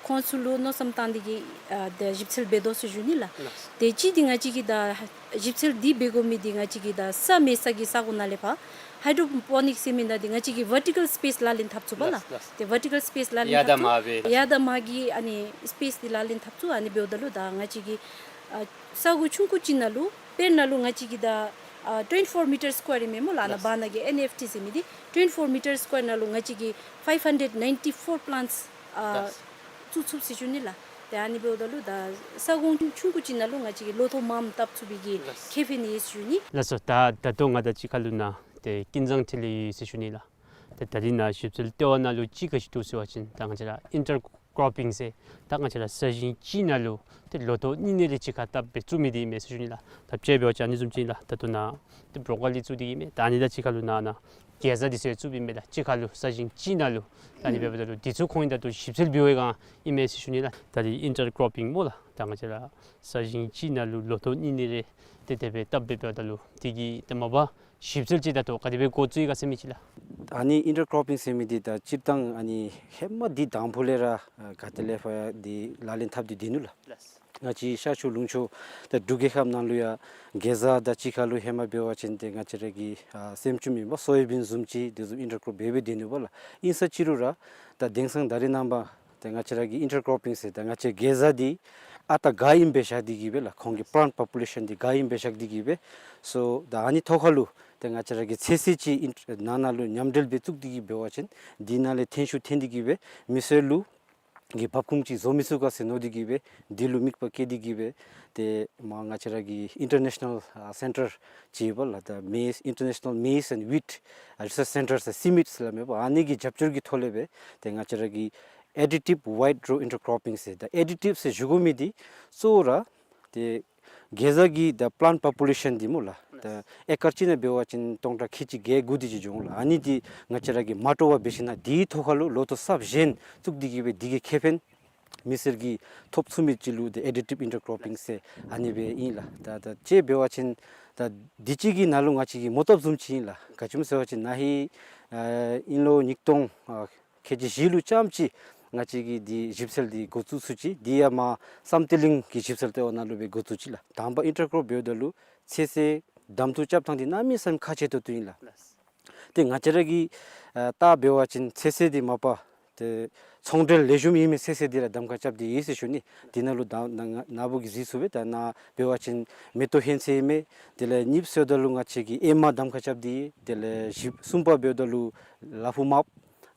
ཁོང་ཚུ་ལུ་མནོ་བསམ་བཏང་སྟེ་གི་ཨ་ད་ཞིབ་འཚོལ་འབད་དོ་ཟེར་ཞུ་ནི་ལགས། ལགས། ཏེ་གཅིག་འདི་ང་བཅས་ཀྱིས་ད་ཞིབ་འཚོལ་འདི་འབད་དགོ་མི་འདི་ང་བཅས་ཀྱིས་ད་ས་མེད་ས་གི་ས་གོ་ནང་ལས་ཕར་ཧའི་ཌྲོ་པོ་ནིག་ཟེར་མི་ནང་འདི་ང་བཅས་ཀྱིས་ཝར་ཊི་ཀལ་སི་པེསི་ལག་ལེན་འཐབ་ཚུགས་པ་ལགས། ལགས། ཏེ་ཝར་ཊི་ཀལ་སི་པེསི་ལག་ལེན་ཡར་དང་འཐབ་ཚུགས། མར་སྦེ་ཡར་དང་མར་གྱི་ཨ་ནི་སི་པེསི་འདི་ལག་ལེན་འཐབ་ཚུགས། ཨ་ནི་འབདཝ་ད་ལུ་ད་ང་བཅས་ཀྱིས་ཨ་ས་གོ་ཆུང་ཀུ་ཅིག་ནང་ལུ་དཔེར་ན་ལུ་ང་བཅས་ཀྱིས་ད་ཨ་ཊུ་ཝེན་ཊི་ཕོར་མི་ཊར་སི་ཀོ་ཡར་ཨིན་མས་སྨོ་ལགས། ཨ་ནཱ་ལགས། བར་ན་གི་ཨེན་ཨེཕ་ཊི་ཟེར་མི་འདི་ཊུ་ཝེན་ཊི་ཕོར་མི་ཊར་སི་ཀོ་ཡར་ནང་ལུ་ང་བཅས་ཀྱིས་ཕའིབ་ཧན་ཌེཌ་ནའིན་ཊི་ཕོར་པི་ལཱནཊསི་ཨ་ལགས། བཙུགས་ཚུགས་ཟེར་ཞུ་ནི་ལགས། ཏེ་ཨ་ནི་འབདཝ་ད་ལུ་ད་ས་ཁོངས་ཆུང་ཀུ་ཅིག་ནང་ལུ་ང་བཅས་ཀྱིས་ལོ་ཐོག་མངམ་བཏབ་ཚུགས་པའི་གི་ལགས། ཁེ་ཕན་ཡོད་ཟེར་ཞུ་ནི། ལགས་སོ། ད་ད་ལྟོ་ང་དང་གཅིག་ཁར་ལུ་ནཱ་ཏེ་ཀུན་བཟང་འཕྲིན་ལས་ཡོད་ཟེར་ཞུ་ནི་ལགས། ཏེ་ད་རིས་ནཱ་ཞིབ་འཚོལ་ལྟེ་བ་ནང་ལུ་ཅིག་ག་ཅི་འདུག་ཟེར་བ་ཅིན་ད་ང་བཅས་ར་ཨིན་ཊར་ཀོར་པིང་ཟེར་ད་ང་བཅས་ར་ས་ཞིང་གཅིག་ནང་ལུ་ཏེ་ལོ་ཐོག་གཉིས་གཉིས་རེ་གཅིག་ཁར་བཏབ་སྦེ་བཙུགས་མི་འདི་ཨིན་མས་ཟེར་ཞུ་ནི་ལགས། ད་དཔྱེ་འབད་བ་ཅིན་ཨ་ནི་བཟུམ་ཅིག་ཨིན་ལགས། ད་ལྟོ་ནཱ་ཏེ་བོརོ་ཀོ་ལི་བཙུགས་ཏེ་གི་མས། ད་ཨ་ནི་དང་གཅིག་ཁར་ལུ་ནཱ་ནཱ་གེ་ཛར་འདི་ཚུ་ཡང་བཙུགསཔ་ཨིན་མས་ལགས། གཅིག་ཁར་ལུ་ས་ཞིང་གཅིག་ནང་ལུ། ད་ཨ་ནི་འབདཝ་ད་ལུ་འདི་ཚུ་ཁོང་གིས་ད་ལྟོ་ཞིབ་འཚོལ་འབད་བའི་སྒང་ཨིན་མས་ཟེར་ཞུ་ནི་ལགས། ད་རིས་ཨིན་ཊར་ཀོར་པིང་སྨོ་ལགས། ད་ང་བཅས་ར་ས་ཞིང་གཅིག་ནང་ལུ་ལོ་ཐོག་གཉིས་གཉིས་རེ་ཏེ་དེ་སྦེ་བཏབ་སྦེ་འབདཝ་ད་ལུ་འདི་གི་ཏེ་མ་པ་ཞིབ་འཚོལ་ཅིག་ད་ལྟོ་ག་དེ་སྦེ་འགོ་བཙུགས་ཡི་ག་ཟེར་མི་ཅིག་ལགས། ཨ་ནི་ཨིན་ཊར་ཀོར་པིང་ཟེར་མི་འདི་ད་སྤྱིར་བཏང་ཨ་ནི་ཧེ་མ་འདི་དང་ཕུ་ལས་ར་ཨ་ག་ཏེ་ལས་ཕར་འདི་ལག་ལེན་འཐབ་སྟེ་སྡོད་ནུག་ལགས། ལགས། ང་བཅས་ཤར་ཕྱོགས་ལུང་ཕྱོགས་ད་འབྲུག་རྒྱལ་ཁབ་ནང་ལུ་ཡང་གེ་ཛར་དང་གཅིག་ཁར་ལུ་ཧེ་མ་འབད་བ་ཅིན་ཏེ་ང་བཅས་ར་གི་ཨ་སེམ་ཅུམ་ཨིན་པ་སོ་ཡ་བིན་བཟུམ་ཅིག་དེ་བཟུམ་ཨིན་ཊར་ཀོར་འབད་སྦེ་སྡོད་ནུག་པ་ལགས། ཨིན་ས་ཅི་རུང་ར་ད་དེང་སང་ད་རིས་ནངས་པ་ཏེ་ང་བཅས་ར་གི་ཨིན་ཊར་ཀོར་པིང་ཟེར་ད་ང་བཅས་གེ་ཛར་འདི་ཨ་རྟག་ག་ཨིནམ་སྦེ་བཞག་སྟེ་གི་སྦེ་ལགས། ཁོང་གི་པི་ལཱནཊ་པོ་པུ་ལེ་ཤཱན་འདི་ག་ཨིནམ་སྦེ་བཞག་སྟེ་གི་སྦེ་སོ་ད་ཨ་ནི་ཐོག་ཁར་ལུ་ཏེ་ང་བཅས་ར་གི་ཚོད་བསྲེ་ཅིག་ཨིན་ནང་ན་ལུ་མཉམ་འབྲེལ་སྦེ་བཙུགས་ཏེ་གི་འབད་བ་ཅིན་འདི་ནང་ལས་ཐོན་ཤུགས་ཐོན་ཏེ་གི་སྦེ་མི་སེར་ལུ་གི་འབབ་ཁུངས་ཅིག་བཟོ་མི་ཚུགས་ག་ཟེར་མནོ་སྟེ་གི་སྦེ་འདི་ལུ་དམིགས་པ་བསྐྱེད་དེ་གི་སྦེ་ཏེ་མར་ང་བཅས་ར་གི་ཨིན་ཊར་ནེ་ཤ་ནཱལ་ཨ་སེན་ཊར་ཅིག་ཡོད་པ་ལགས། ད་མེ་ཛི་ཨིན་ཊར་ནེ་ཤ་ནཱལ་མེ་ཛི་ཨེནཌ་ཝིཊ་ཨ་རི་སརཆ་སེན་ཊར་ཟེར་སི་མིཊ་ཟེར་སླབ་མས་པ། ཨ་ནི་གི་རྒྱབ་སྐྱོར་གྱི་ཐོག་ལས་སྦེ་ཏེ་ང་བཅས་ར་གི་ཨེ་ཌི་ཊིབ་ཝའིཊ་རོ་ཨིན་ཊར་ཀོར་པིང་ཟེར་ད་ཨེ་ཌི་ཊིབ་ཟེར་ཞུ་དགོ་མི་འདི་གཙོ་བོ་ར་ཏེ་གེ་ཛར་གྱི་ད་པི་ལཱནཊ་པོ་པུ་ལེ་ཤཱན་འདི་སྨོ་ལགས། ད་ཨེ་ཀར་གཅིག་ནང་འབད་བ་ཅིན་སྟོང་ཕྲག་ཁལ་གཅིག་བརྒྱད་དགུ་དེ་ཅིག་འབྱུང་ལགས། ཨ་ནི་འདི་ང་བཅས་ར་གིས་མ་སྤྲོ་བར་འབད་ཞིན་ན་འདིའི་ཐོག་ཁར་ལུ་ལོ་ཐོག་གསརཔ་གཞན་བཙུགས་ཏེ་གི་སྦེ་འདི་གི་ཁེ་ཕན་མི་སེར་གྱིས་ཐོབ་ཚུགས་མི་ཅིག་ལུ་ཏེ་ཨེ་ཌི་ཊིབ་ཨིན་ཊར་ཀོར་པིང་ཟེར་ཨ་ནི་སྦེ་ཨིན་ལགས། ད་ད་དཔྱེ་འབད་བ་ཅིན་ད་འདི་ཅིག་གི་ནང་ལུ་ང་བཅས་ཀྱིས་མོ་བཏབ་བཟུམ་ཅིག་ཨིན་ལགས། ག་ཅི་སྨོ་ཟེར་བ་ཅིན་ན་ཧིང་ཨ་དབྱིན་ལོ་ཉིས་སྟོང་ཨ་ཁལ་གཅིག་བཞི་ལུ་ཙམ་ཅིག་ང་བཅས་ཀྱིས་འདི་ཞིབ་འཚོལ་འདི་འགོ་བཙུགས་ཚུགས་ཅི། འདི་ཡང་མར་བསམ་གཏན་གླིང་གི་ཞིབ་འཚོལ་ལྟེ་བ་ནང་ལུ་སྦེ་འགོ་བཙུགས་ཅི་ལགས། དང་པ་ཨིན་ཊར་ཀོར་འབདཝ་ད་ལུ་ཚོད་བསྲེ་གདམ་འཐུ་རྐྱབ་ཐངས་འདི་གནམ་མེད་ས་མེད་ཁག་ཆེ་ཏོག་ཏོ་ཨིན་ལགས། ཏེ་ང་བཅས་ར་གིས་ཨ་ད་འབད་བ་ཅིན་ཚོད་བསྲེ་འདི་མ་པ་ཏེ་ཚོང་འབྲེལ་ལེགས་ཤོམ་ཨིན་མི་ཚོད་བསྲེ་འདི་ར་གདམ་ཁ་རྐྱབ་སྟེ་ཡོད་ཟེར་ཞུ་ནི། འདི་ནང་ལུ་ད་ན་ན་ན་བུ་གིས་གཟིགས་ཚུགས་པས། ད་ནཱ་འབད་བ་ཅིན་མེ་ཏོག་ཧོན་ཚོད་ཨིན་མས། དེ་ལས་གཉིས་པ་ཟེརཝ་ད་ལུ་ང་བཅས་ཀྱིས་ཨེ་མ་གདམ་ཁ་རྐྱབ་སྟེ་ཡོད། དེ་ལས་བཞི་གསུམ་པ་འབདཝ་ད་ལུ་ལ་ཕུག་མརཔ།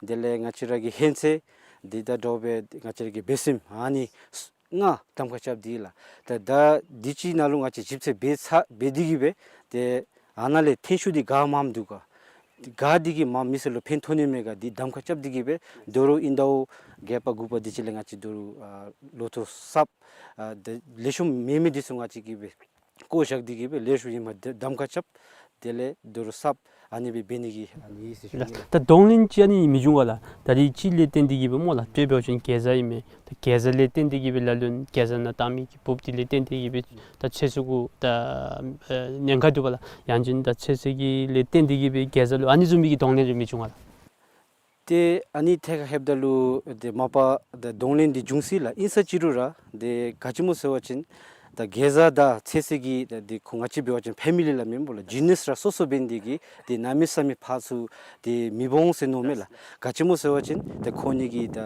དེ་ལས་ང་བཅས་ར་གི་ཧོན་ཚོད། འདི་དང་འདྲཝ་སྦེ་ང་བཅས་ར་གི་སྦེ་སྲིནམ། ཨ་ནི་ལྔ་གདམ་ཁ་རྐྱབ་སྟེ་ཡོད་ལགས། ད་ད་འདི་ཅིག་ནང་ལུ་ང་བཅས་ཞིབ་འཚོལ་འབད་ཚར་འབད་དེ་གི་སྦེ་ཏེ་ཨ་ནཱ་ལས་ཐོན་ཤུགས་འདི་ག་མངམ་འདུག་ག། ག་འདི་གིས་མ་མི་སེར་ལུ་ཕན་ཐོགས་ནི་མས་ག་འདི་གདམ་ཁ་རྐྱབ་སྟེ་གི་སྦེ་དོ་རུང་ཨིན་ཟླཝ་བརྒྱད་པ་དགུ་པ་འདི་ཅིག་ལས་ང་བཅས་དོ་རུང་ཨ་ལོ་ཐོག་གསརཔ་ཨ་ད་ལེགས་ཤོམ་མེད་མི་འདི་ཚུ་ང་བཅས་ཀྱིས་སྦེ་བཀོ་བཞག་སྟེ་གི་སྦེ་ལེགས་ཤོམ་ཨིན་མས་གདམ་ཁ་རྐྱབ། དེ་ལས་དོ་རུང་གསརཔ་ཨ་ནི་སྦེ་འབད་ནི་གི་ཨ་ནི་ཟེར་ཞུ་ནི་ལགས། ད་གདོང་ལེན་ཅིག་ཨ་ནི་མི་འབྱུང་ག་ལགས། ད་རིས་ཅིག་ལས་བརྟེན་ཏེ་གི་སྦེ་སྨོ་ལགས། དཔེ་འབད་བ་ཅིན་གེ་ཛར་ཨིན་མས། ད་གེ་ཛར་ལས་བརྟེན་ཏེ་གི་སྦེ་ལ་ལུ་གེ་ཛར་ནང་བཏང་མི་གི་འབུཔ་འདི་ལས་བརྟེན་ཏེ་གི་སྦེ་ད་ཚོད་བསྲེ་གུ་ད་ཨེ་ཉེན་ཁ་འདུག་པ་ལགས། ཡང་ཅིན་ད་ཚོད་བསྲེ་གི་ལས་བརྟེན་ཏེ་གི་སྦེ་གེ་ཛར་ལུ་ཨ་ནི་བཟུམ་མའི་གི་གདོང་ལེན་རེ་མི་འབྱུང་ག་ལགས། ཏེ་ཨ་ནི་ཐད་ཁར་ལྷོདཔ་ད་ལུ་ཏེ་མ་པ་ད་གདོང་ལེན་འདི་འབྱུང་སྲིད་ལགས། ཨིན་ས་ཅི་རུང་ར་ཏེ་ག་ཅི་སྨོ་ཟེར་བ་ཅིན་ད་གེ་ཛར་དང་ཚོད་བསྲེ་གི་ད་འདི་ཁོ་ང་བཅས་འབད་བ་ཅིན་ཕེ་མི་ལི་སླབ་མས་སྨོ་ལགས། ཇི་ནསི་ར་སོ་སོ་འབད་ནི་དེ་གིས་ཏེ་གནམ་མེད་ས་མེད་ཕར་ཚུར་ཏེ་མི་འོང་ཟེར་མནོཝ་མས་ལགས། ག་ཅི་སྨོ་ཟེར་བ་ཅིན་ཏེ་ཁོང་གཉིས་ཀྱི་ད་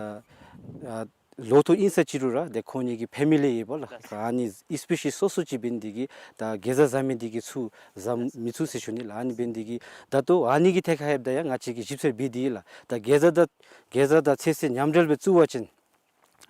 ཨ་ལོ་ཐོག་ཨིན་ས་ཅི་རུང་ར་ཏེ་ཁོང་གཉིས་ཀྱི་ཕེ་མི་ལི་ཡོདཔ་ལགས། ཨ་ནི་སི་པེ་ཤིས་སོ་སོ་ཅིག་འབད་ནི་དེ་གིས་ད་གེ་ཛར་བཟའ་མི་དེ་གིས་ཚུར་བཟའ་མི་ཚུགས་ཟེར་ཞུ་ནི་ལགས། ཨ་ནི་འབད་ནི་དེ་གིས་ད་ལྟོ་ཨ་ནི་གི་ཐད་ཁར་ལྷོདཔ་ད་ཡང་ང་བཅས་ཀྱིས་ཞིབ་འཚོལ་འབད་དེ་ཡོད་ལགས། ད་གེ་ཛར་དང་གེ་ཛར་དང་ཚོད་བསྲེ་མཉམ་འབྲེལ་སྦེ་བཙུགས་པ་ཅིན་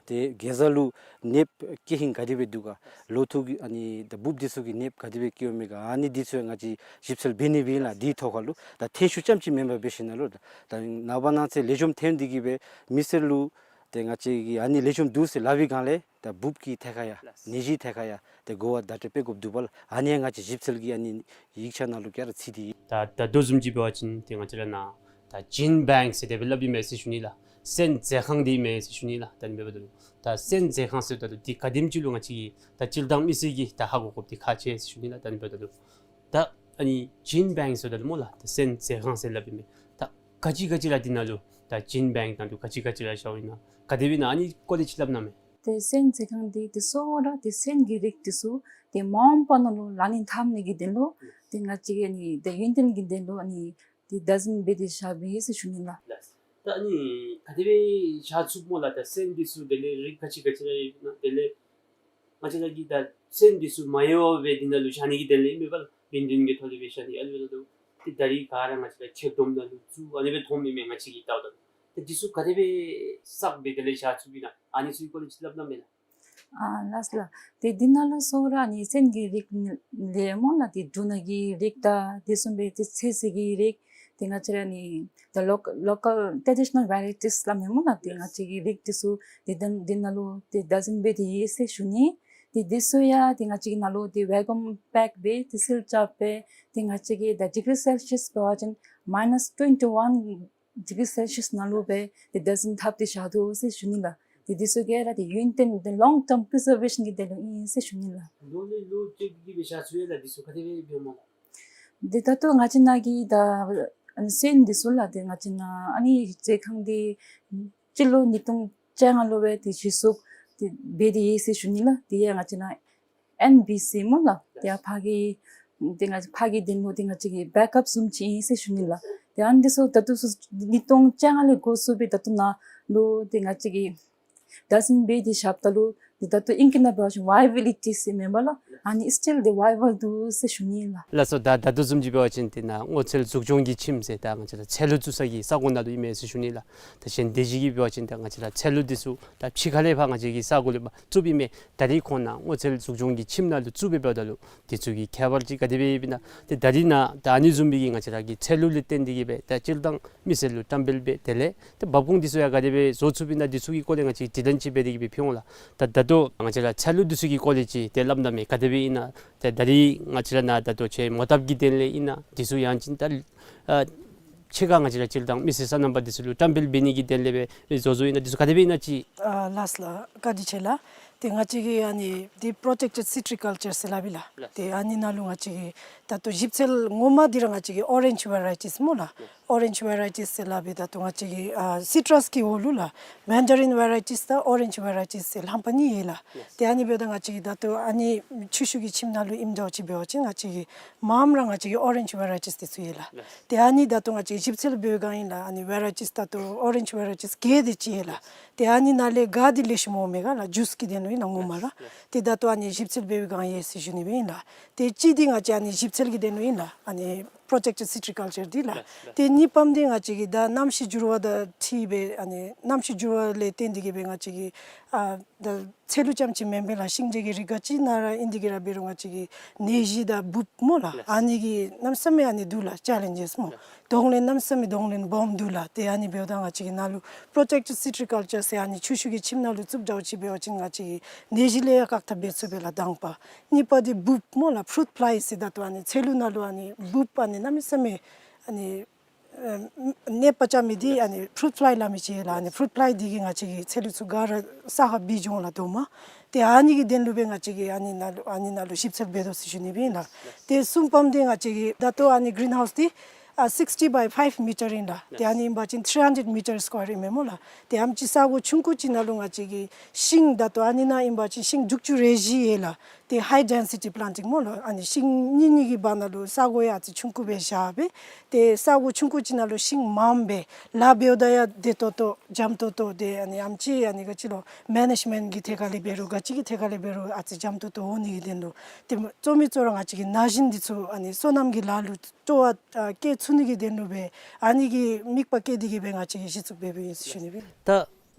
ཏེ་གེ་ཛར་ལུ་ནདཔ་སྐྱེ་ཧིང་ག་དེ་སྦེ་འདུག་ག། ལོ་ཐོག་གི་ཨ་ནི་ད་འབུཔ་འདི་ཚུ་གི་ནདཔ་ག་དེ་སྦེ་སྐྱེཝ་མས་ག། ཨ་ནི་འདི་ཚུ་ཡང་ང་བཅས་ཞིབ་འཚོལ་འབད་ནི་སྦེ་ཨིན་ལགས། འདིའི་ཐོག་ཁར་ལུ་ད་ཐོན་ཤུགས་ཙམ་ཅིག་མེན་པར་འབད་ཞིན་ན་ལུ་ད་ནངས་པ་གནངས་ཚེ་ལེགས་ཤོམ་ཐོན་ཏེ་གི་སྦེ་མི་སེར་ལུ་ ཏེ་ང་བཅས་ཀྱིས་ཨ་ནི་ལེགས་ཤོམ་འདུག་ཟེར་སླབ་པའི་སྒང་ལས་ད་འབུཔ་གི་ཐད་ཁར་ཡང་ནད་གཞིའི་ཐད་ཁར་ཡང་ཏེ་གོ་བ་བརྡ་སྤྲོད་འབད་དགོཔ་འདུག་པ་ལགས། ཨ་ནི་ཡང་ང་བཅས་ཞིབ་འཚོལ་གྱི་ཨ་ནི་ཡིག་ཆ་ནང་ལུ་ག་ར་ཚུད་དེ་ཡོད། ད་ད་ལྟོ་བཟུམ་ཅིག་འབད་བ་ཅིན་ཏེ་ང་བཅས་ར་ནཱ་ད་ཇིན་བེངཀ་ཟེར་དེ་སྦེ་སླབ་ཨིན་མས་ཟེར་ཞུ་ནི་ལགས། སོན་མཛོད་ཁང་འདི་ཨིན་མས་ཟེར་ཞུ་ནི་ལགས། ད་ཨ་ནི་འབདཝ་ད་ལུ་ད་སོན་མཛོད་ཁང་ཟེརཝ་ད་ལུ་འདི་ག་དེམ་ཅིག་ལུ་ང་བཅས་ཀྱི་ད་སྤྱིར་བཏང་མི་སེར་གྱིས་ད་ཧ་གོ་དགོཔ་འདི་ཁག་ཆེ་ཟེར་ཞུ་ནི་ལགས། ད་ཨ་ནི་འབདཝ་ད་ལུ་ད་ཨ་ནི་ཇིན་བེངཀ་ཟེརཝ་ད་ལུ་སྨོ་ལགས། ད་སོན་མཛོད་ཁང་ཟེར་སླབ་ཨིན་མས། ད་ག་ཅི་ག་ཅི་ར་འདི་ནང་ལུ་ད་ཇིན་བེངཀ་ནང་ལུ་ག་ཅི་ག་ཅི་ར་བཞག་ཡོད་ན་ག་དེ་སྦེ་ཨིན་ན་ཨ་ནི་སྐོར་ལས་ཅིག་སླབ་གནང་མས། ཏེ་སོན་མཛོད་ཁང་འདི་ཏེ་གཙོ་བོ་ར་ཏེ་སོན་གྱི་རིགས་འདི་ཚུ་ཏེ་མ་འོངས་པ་ནང་ལུ་ལག་ལེན་འཐབ་ནི་གི་དོན་ལུ་ཏེ་ང་བཅས་ཀྱི་ཨ་ནི་ཏེ་ཡུན་བརྟན་གྱི་དོན་ལུ་ཨ་ནི་ཏེ་བདག་འཛིན་འབད་དེ་བཞག་པས་ཟེར་ཞུ་ནི་ལགས། ལགས། ད་ཨ་ནི་ག་དེ་སྦེ་བཞག་ཚུགས་སྨོ་ལགས། ད་སོན་འདི་ཚུ་དེ་ལས་རིགས་ག་ཅི་ག་ཅི་ར་ཡོད་ན་དེ་ལས་ང་བཅས་ར་གིས་ད་སོན་འདི་ཚུ་མ་ཡལ་བར་སྦེ་འདི་ནང་ལུ་བཞག་ནི་གི་དོན་ལས་ཨིན་མས་པ་ལགས། ཡུན་བརྟན་གྱི་ཐོག་ལས་སྦེ་བཞག་ནི་ཨ་ནི་འབདཝ་ད་ལུ་ཏེ་ད་རིས་ག་ར་ང་བཅས་ར་ཁྱེར་སྡོམ་ནང་ལུ་བཙུགས་ཨ་ནི་སྦེ་མཐོངམ་ཨིན་མས། ང་བཅས་ཀྱིས་བལྟཝ་ད་ལུ་ཏེ་འདི་ཚུ་ག་དེ་སྦེ་བསགས་སྦེ་དེ་ལས་བཞག་ཚུགསཔ་ཨིན་ན་ཨ་ནི་ཚུ་གི་སྐོར་ལས་ཅིག་སླབ་གནང་མས་ལགས། ཨ་ལགས་ལགས། ཏེ་འདི་ནང་ལུ་གཙོ་བོ་ར་ཨ་ནི་སོན་གྱི་རིགས་ལས་སྨོ་ལགས། ཏེ་འབྲུ་སྣ་གི་རིགས་དང་དེ་བཟུམ་སྦེ་ཏེ་ཚོད་བསྲེ་གི་རིགས་ཏེ་ང་བཅས་ར་ཨ་ནི་the local, local traditional varieties སླབ་མས་སྨོ་ལགས། ཏེ་ང་བཅས་ཀྱི་རིགས་འདི་ཚུ་ཏེ་ད་འདི་ནང་ལུ་ཏེ་བདག་འཛིན་འབད་དེ་ཡོད་ཟེར་ཞུ་ནི། ཏེ་འདི་ཚུ་ཡང་ཏེ་ང་བཅས་ཀྱི་ནང་ལུ་ཏེ་ཝེ་ཀུམ་པེཀ་འབད་དེ་སིལ་རྐྱབ་སྦེ་ཏེ་ང་བཅས་ཀྱི་ད་ཌིག་རི་སེལ་སི་ཡས་འབད་བ་ཅིན་མའི་ནཱས་ཊུ་ཝེན་ཊི་ཝན་ཌིག་རི་སེལ་སི་ཡས་ནང་ལུ་སྦེ་ཏེ་བདག་འཛིན་འཐབ་སྟེ་བཞག་དོ་ཟེར་ཞུ་ནི་ལགས། ཏེ་འདི་ཚུ་ག་ར་ཏེ་ཡུན་བརྟན་ཏེ་ལོང་ཊརམ་པི་རི་ཛར་ཝེ་ཤཱན་གྱི་དོན་ལུ་ཨིན་ཟེར་ཞུ་ནི་ལགས། ལོ་ལས་ལོ་བཅད་དེ་གི་སྦེ་བཞག་ཚུགས་ཡོད་ལགས། འདི་ཚུ་ག་དེ་སྦེ་འབདཝ་སྨོ་ལགས། ཏེ་ད་ལྟོ་ང་བཅས་ནཱ་གི་ད་ཨ་ནི་སོན་འདི་ཚུ་ལགས་ཏེ་ང་བཅས་ནཱ་ཨ་ནི་མཛོད་ཁང་འདི་སྤྱི་ལོ་ཉིས་སྟོང་བཅོ་ལྔ་ལུ་སྦེ་ཏེ་གཞི་བཙུགས་ཏེ་འབད་དེ་ཡོད་ཟེར་ཞུ་ནི་ལགས། དེ་ཡང་ང་བཅས་ནཱ་ཨེན་བི་སི་སྨོ་ལགས། ཏེ་ཡར་ཕར་གྱི་ཏེ་ང་ཕར་གྱི་དོན་ལུ་ཏེ་ང་བཅས་ཀྱི་བེཀ་ཨཔ་བཟུམ་ཅིག་ཨིན་ཟེར་ཞུ་ནི་ལགས། ཏེ་ཨ་ནི་འདི་ཚུ་ད་ལྟོ་ཚུ་ཉིས་སྟོང་བཅོ་ལྔ་ལས་འགོ་བཙུགས་སྦེ་ད་ལྟོ་ནཱ་ལུ་ཏེ་ང་བཅས་ཀྱིས་བདག་འཛིན་འབད་དེ་བཞགཔ་ད་ལུ་ཏེ་ད་ལྟོ་ཨིང་སྐད་ནང་འབད་བ་ཅིན་ཝའི་བི་ལི་ཊི་ཟེར་མེན་པ་ལགས། ཨ་ནི་སི་ཊིལ་ཏེ་ཝའི་བཱལ་འདུག་ཟེར་ཞུ་ནི་ལགས། ལགས་སོ། ད་ད་ལྟོ་བཟུམ་ཅིག་འབད་བ་ཅིན་ཏེ་ནཱ་སྔོ་ཚལ་འཛུགས་སྐྱོང་གི་ཁྱིམ་ཟེར་ད་ང་བཅས་ར་ཚལ་ལུ་བཙུགས་ས་གི་ས་གོ་ནང་ལུ་ཨིན་མས་ཟེར་ཞུ་ནི་ལགས། ད་གཞན་སྡེ་བཞི་གིས་འབད་བ་ཅིན་ད་ང་བཅས་ར་ཚལ་ལུ་འདི་ཚུ་ད་ཕྱི་ཁ་ལས་ཕར་ང་བཅས་ཀྱི་ས་གོ་ལས་ཕར་བཙུགསཔ་ཨིན་མས། ད་རིས་ཁོང་ནཱ་སྔོ་ཚལ་འཛུགས་སྐྱོང་གི་ཁྱིམ་ནང་ལུ་བཙུགས་སྦེ་འབདཝ་ད་ལུ་འདི་ཚུ་གི་ཁྱད་པར་ཅིག་ག་དེ་སྦེ་ཡོདཔ་ཨིན་ན། ཏེ་ད་རིས་ནཱ་ད་ཨ་ནི་བཟུམ་སྦེ་གི་ང་བཅས་ར་གི་ཚལ་ལུ་ལས་བརྟེན་ཏེ་གི་སྦེ་ད་སྤྱིར་བཏང་མི་སེར་ལུ་བཀྲམ་སྤེལ་འབད་དེ་ལས་ཏེ་འབབ་ཁུངས་འདི་ཚུ་ཡང་ག་དེ་སྦེ་བཟོ་ཚུགསཔ་ཨིན་ན་འདི་ཚུ་གི་སྐོར་ལས་ང་བཅས་དྲི་ལན་ཅིག་འབད་དེ་གི་སྦེ་ཕུལ་འོང་ལགས། ད་ད་ལྟོ་ང་བཅས་ར་ཚལ་ལུ་འདི་ཚུ་གི་སྐོར་ལས་ཅིག་ཏེ་སླབ་གནང་མས། ག་དེ་སྦེ་ཨིན་ན། ཏེ་ད་རིས་ང་བཅས་ར་ནཱ་ད་ལྟོ་ཁྱེད་མོ་བཏབ་ཀྱི་དོན་ལས་ཨིན་ན་འདི་ཚུ་ཡང་ཅིན་ད་ཨ་ཕྱི་ཁར་ང་བཅས་ར་སྤྱིར་བཏང་མི་སེར་སོ་ནམ་པ་འདི་ཚུ་ལུ་བཀྲམ་སྤེལ་འབད་ནི་གི་དོན་ལས་སྦེ་བཟོ་བཟོཝ་ཨིན་ན་འདི་ཚུ་ག་དེ་སྦེ་ཨིན་ན་ཅིག། ཨ་ལགས་ལགས། བཀའ་དྲིན་ཆེ་ལགས། ཏེ་ང་བཅས་ཀྱི་ཨ་ནི་འདི་པྲོ་ཊེཀ་ཊེཌ་སི་ཊི་རི་ཀལ་ཅར་ཟེར་སླབ་ཨིན་ལགས། ལགས། ཏེ་ཨ་ནི་ནང་ལུ་ང་བཅས་ཀྱིས་ད་ལྟོ་ཞིབ་འཚོལ་ངོ་མ་འདི་ར་ང་བཅས་ཀྱིས་ཨོ་རེནཇ་ཝེ་རའི་ཊིས་སྨོ་ལགས། ཨོ་རེནཇ་ཝེ་རའི་ཊིས་ཟེར་སླབ་ཨིན། ད་ལྟོ་ང་བཅས་ཀྱིས་ཨ་སི་ཊྲས་ཀྱི་འོག་ལུ་ལགས་མེན་ཌ་རིན་ཝེ་རའི་ཊིས་དང་ཨོ་རེནཇ་ཝེ་རའི་ཊིས་ཟེར་རྣམ་པ་གཉིས་ཡོད་ལགས། ལགས། ཏེ་ཨ་ནི་འབདཝ་ད་ང་བཅས་ཀྱིས་ད་ལྟོ་ཨ་ནི་ཆུ་ཤུགས་ཀྱི་ཁྱིམ་ནང་ལུ་ཨིནམ་འདྲཝ་ཅིག་འབད་བ་ཅིན་ང་བཅས་ཀྱིས་མངམ་ར་ང་བཅས་ཀྱིས་ཨོ་རེནཇ་ཝེ་རའི་ཊིས་འདི་ཚུ་ཡོད་ལགས། ལགས། ཏེ་ཨ་ནི་ད་ལྟོ་ང་བཅས་ཞིབ་འཚོལ་འབད་བའི་སྒང་ཨིན་ལགས། ཨ་ནི་ཝེ་རའི་ཊིས་ད་ལྟོ་ཨོ་རེནཇ་ཝེ་རའི་ཊིས་བརྒྱད་དེ་ཅིག་ཡོད་ལགས། ཏེ་ཨ་ནི་ནང་ལས་ག་འདི་ལེགས་ཤོམ་འོང་མས་ག་ལགས། ཇུས་ཀྱི་དོན་ལུ་ཨིན་ལགས་ངོ་མ་ར། ཏེ་ད་ལྟོ་ཨ་ནི་ཞིབ་འཚོལ་འབད་བའི་སྒང་ཡོད་ཟེར་ཞུ་ནི་སྦེ་ཨིན་ལགས། ཏེ་གཅིག་འདི་ང་བཅས་ཨ་ནི་ཞིབ་འཚོལ་གྱི་དོན་ལུ་ཨིན་ལགས། ཨ་ནི་པྲོ་ཊེཀ་ཊེཌ་སི་ཊི་རི་ཀལ་ཅར་འདི་ལགས། ཏེ་གཉིས་པམ་འདི་ང་བཅས་ཀྱིས་ད་གནམ་གཤིས་འགྱུར་བ་དང་འཁྲིལ་སྦེ་ཨ་ནི་གནམ་གཤིས་འགྱུར་བ་ལས་བརྟེན་ཏེ་གི་སྦེ་ང་བཅས་ཀྱིས་ཨ་ད་ཚལ་ལུ་རྐྱངམ་ཅིག་མེན་པར་ལགས་ཤིང་འབྲས་ཀྱི་རིགས་ག་ཅི་ནང་ར་ཨིན་ཏེ་གི་ར་འབད་རུང་ང་བཅས་ཀྱིས་ནད་གཞི་དང་འབུཔ་སྨོ་ལགས། ལགས། ཨ་ནི་གི་གནམ་མེད་ས་མེད་ཨ་ནི་འདུག་ལགས། ཅེ་ལེནཇེས་སྨོ། ལགས། གདོང་ལེན་གནམ་མེད་ས་མེད་གདོང་ལེན་སྦོམ་འདུག་ལགས། ཏེ་ཨ་ནི་འབདཝ་ད་ང་བཅས་ཀྱི་ནཱ་ལུ་པྲོ་ཊེཀ་ཊེཌ་སི་ཊི་རི་ཀལ་ཅར་ཟེར་ཨ་ནི་ཆུ་ཤུགས་ཀྱི་ཁྱིམ་ནང་ལུ་བཙུགས་འདྲཝ་ཅིག་འབད་བ་ཅིན་ང་བཅས་ཀྱིས་ནད་གཞི་ལས་ཡང་བཀག་ཐབས་འབད་ཚུགས་པས་ལགས་དང་པ། གཉིས་པ་འདི་འབུཔ་སྨོ་ལགས། ཕུ་རུཊ་ཕླའི་ཟེར་ད་ལྟོ་ཨ་ནི་ཚལ་ལུ་ནང་ལུ་ཨ་ནི་འབུཔ་ཨ་ནི་གནམ་མེད་ས་མེད་ཨ་ནི་ཨ་ནད་པ་རྐྱབ་མི་འདི་ཨ་ནི་ཕུ་རུཊ་ཕླའི་སླབ་མི་ཅིག་ཡོད་ལགས། ཨ་ནི་ཕུ་རུཊ་ཕླའི་འདི་གིས་ང་བཅས་ཀྱི་ཚལ་ལུ་ཚུ་ག་ར་ས་ཁར་སྦེ་འགྱོ་འོང་ལགས་དོ་མ། ཏེ་ཨ་ནི་གི་དོན་ལུ་སྦེ་ང་བཅས་ཀྱིས་ཨ་ནི་ནང་ལུ་ཨ་ནི་ནང་ལུ་ཞིབ་འཚོལ་འབད་དོ་ཟེར་ཞུ་ནི་སྦེ་ཨིན་ལགས། ཏེ་གསུམ་པམ་འདི་ང་བཅས་ཀྱི་ད་ལྟོ་ཨ་ནི་གི་རིན་ཧའུསི་འདི་ཨ་སིགསི་ཊི་བའི་ཕའིབ་མི་ཊར་ཨིན་ལགས། ཏེ་ཨ་ནི་ཨིན་པ་ཅིན་ཐྲི་ཧན་ཌེཌ་མི་ཊར་སི་ཀོ་ཡར་ཨིན་མས་སྨོ་ལགས། ཏེ་ཨ་ནེམ་ཅིག་ས་གོ་ཆུང་ཀུ་ཅིག་ནང་ལུ་ང་བཅས་ཀྱིས་ཤིང་ད་ལྟོ་ཨ་ནི་ནང་ཨིན་པ་ཅིན་ཤིང་དྲུག་ཅུ་རེ་བཞི་ཡོད་ལགས། ཏེ་ཧའི་ཌེན་སི་ཊི་པི་ལཱནཊིང་སྨོ་ལགས། ཨ་ནི་ཤིང་གཉིས་གཉིས་ཀྱི་བར་ན་ལུ་ས་གོ་ཡང་ཨ་ཙི་ཆུང་ཀུ་སྦེ་བཞག་སྦེ་ཏེ་ས་གོ་ཆུང་ཀུ་ཅིག་ནང་ལུ་ཤིང་མངམ་སྦེ་ལཱ་འབདཝ་ད་ཡང་བདེ་ཏོག་ཏོ་འཇམ་ཏོག་ཏོ་ཏེ་ཨ་ནི་ཨ་ནེམ་ཅིག་ཨ་ནི་ག་ཅི་ལོ་མེ་ནེཇ་མེནཊ་ཀྱི་ཐད་ཁར་ལས་འབད་རུང་ག་ཅི་གི་ཐད་ཁར་ལས་འབད་རུང་ཨ་ཙི་འཇམ་ཏོག་ཏོ་འོང་ནི་གི་དོན་ལུ་ཏེ་གཙོ་མི་གཙོ་ར་ང་བཅས་ཀྱི་ན་གཞོན་འདི་ཚུ་ཨ་ནི་སོ་ནམ་གྱི་ལཱ་ལུ་སྤྲོ་བ་ཨ་བསྐྱེད་ཚུགས་ནི་གི་དོན་ལུ་སྦེ་ཨ་ནི་གི་དམིགས་པ་བསྐྱེད་དེ་གི་སྦེ་ང་བཅས་ཀྱིས་གཞི་བཙུགས་འབད་འབདཝ་ཨིན་ཟེར་ཞུ་ནི་སྦེ། ད་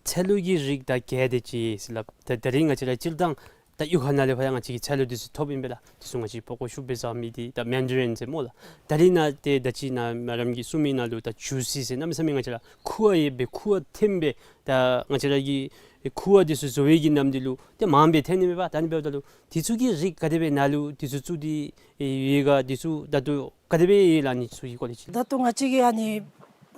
ཚལ་ལུ་གི་རིགས་ད་བརྒྱད་དེ་ཅིག་ཟེར་སླབ། ད་ད་རིས་ང་བཅས་ར་སྤྱིར་བཏང་ ད་གཡུས་ཁ་ནང་ལས་ཕར་ཡང་ང་བཅས་ཀྱིས་ཚལ་ལུ་འདི་ཚུ་ཐོབ་ཨིན་པས་ལགས། འདི་ཚུ་ང་བཅས་ཕོ་ཀོ་ཤུ་སྦེ་བཟའ་མི་འདི་ད་མེན་ཌ་རིན་ཟེར་སྨོ་ལགས། ད་རིས་ནཱ་ཏེ་ད་ཅི་ནཱ་མེ་ཌམ་གྱིས་གསུངས་མི་ནང་ལུ་ད་ཇུ་སི་ཟེར་གནམ་མེད་ས་མེད་ང་བཅས་ར་ཁུ་བ་ཡོད་པའི་ཁུ་བ་ཐོན་སྦེ་ད་ང་བཅས་ར་གི་ཁུ་བ་འདི་ཚུ་བཟོ་བའི་གི་གནམ་འདི་ལུ་ཏེ་མངམ་སྦེ་ཐོན་ནི་མས་པ། ད་ཨ་ནི་འབདཝ་ད་ལུ་འདི་ཚུ་གི་རིགས་ག་དེ་སྦེ་ནཱ་ལུ་འདི་ཚུ་བཙུགས་ཏེ་ཡོད་ག། འདི་ཚུ་ད་ལྟོ་ག་དེ་སྦེ་ཡོད་ལགས། ཨ་ནི་ཚུ་གི་སྐོར་ལས་ཅིག། ད་ལྟོ་ང་བཅས་ཀྱི་ཨ་ནི་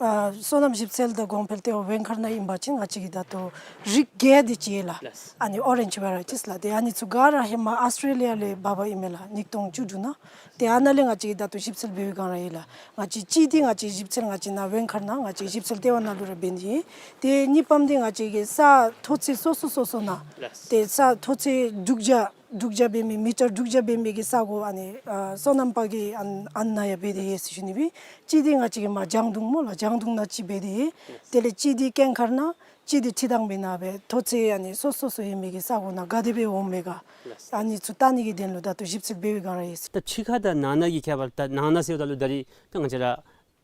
ཨ་སོ་ནམ་ཞིབ་འཚོལ་དང་གོང་འཕེལ་ལྟེ་བ་ཝེང་མཁར་ནང་ཨིན་པ་ཅིན་ང་བཅས་ཀྱི་ད་ལྟོ་རིགས་བརྒྱད་དེ་ཅིག་ཡོད་ལགས། ལགས། ཨ་ནི་ཨོ་རེནཇ་ཝེ་རའི་ཊིས་ལགས། ཏེ་ཨ་ནི་ཚུ་ག་ར་ཧེ་མ་ཨཱོས་ཊྲེ་ལི་ཡ་ལས་འབག་འབགཔ་ཨིན་མས་ལགས། ཉིས་སྟོང་བཅུ་དྲུག་ནང་། ཏེ་ཨ་ནཱ་ལས་ང་བཅས་ཀྱིས་ད་ལྟོ་ཞིབ་འཚོལ་འབད་བའི་སྒང་ར་ཡོད་ལགས། ང་བཅས་གཅིག་འདི་ང་བཅས་ཞིབ་འཚོལ་ང་བཅས་ནཱ་ཝེང་མཁར་ནང་ང་བཅས་ཞིབ་འཚོལ་ལྟེ་བ་ནང་ལུ་ར་འབད་ནི་ཨིན། ཏེ་གཉིས་པམ་འདི་ང་བཅས་ཀྱི་ས་མཐོ་ཚད་སོ་སོ་སོ་སོ་ནང་། ལགས། ཏེ་ས་མཐོ་ཚད་དྲུག་བརྒྱ་དྲུག་བརྒྱ་འབད་མི་མི་ཊར་དྲུག་བརྒྱ་འབད་མི་གི་ས་གོ་ཨ་ནི་ཨ་སོ་ནམ་པ་གིས་ཨ་ནི་ཨ་ནཱ་ཡང་འབད་དེ་ཡོད་ཟེར་ཞུ་ནི་ཨིན། གཅིག་འདི་ང་བཅས་ཀྱི་མར་ལྗང་གདུང་སྨོ་ལགས། ལྗང་གདུང་ནང་གཅིག་འབད་དེ་ཡོད། དེ་ལས་གཅིག་འདི་ཀེང་མཁར་ནང་གཅིག་འདི་ཁྲི་ཐང་པའི་ནང་སྦེ་མཐོ་ཚད་ཨ་ནི་སོ་སོ་སོ་ཡོད་མི་གི་ས་གོ་ནང་ག་དེ་སྦེ་འོང་མས་ག། ལགས། ཨ་ནི་ཚུ་བལྟ་ནི་གི་དོན་ལུ་ད་ལྟོ་ཞིབ་འཚོལ་འབད་བའི་སྒང་ར་ཡོད་ཟེར། ད་ཕྱི་ཁ་དང་ནང་ན་གི་ཁྱད་པར། ད་ནང་ན་ཟེརཝ་ད་ལུ་ད་རིས་ད་ང་བཅས་ར་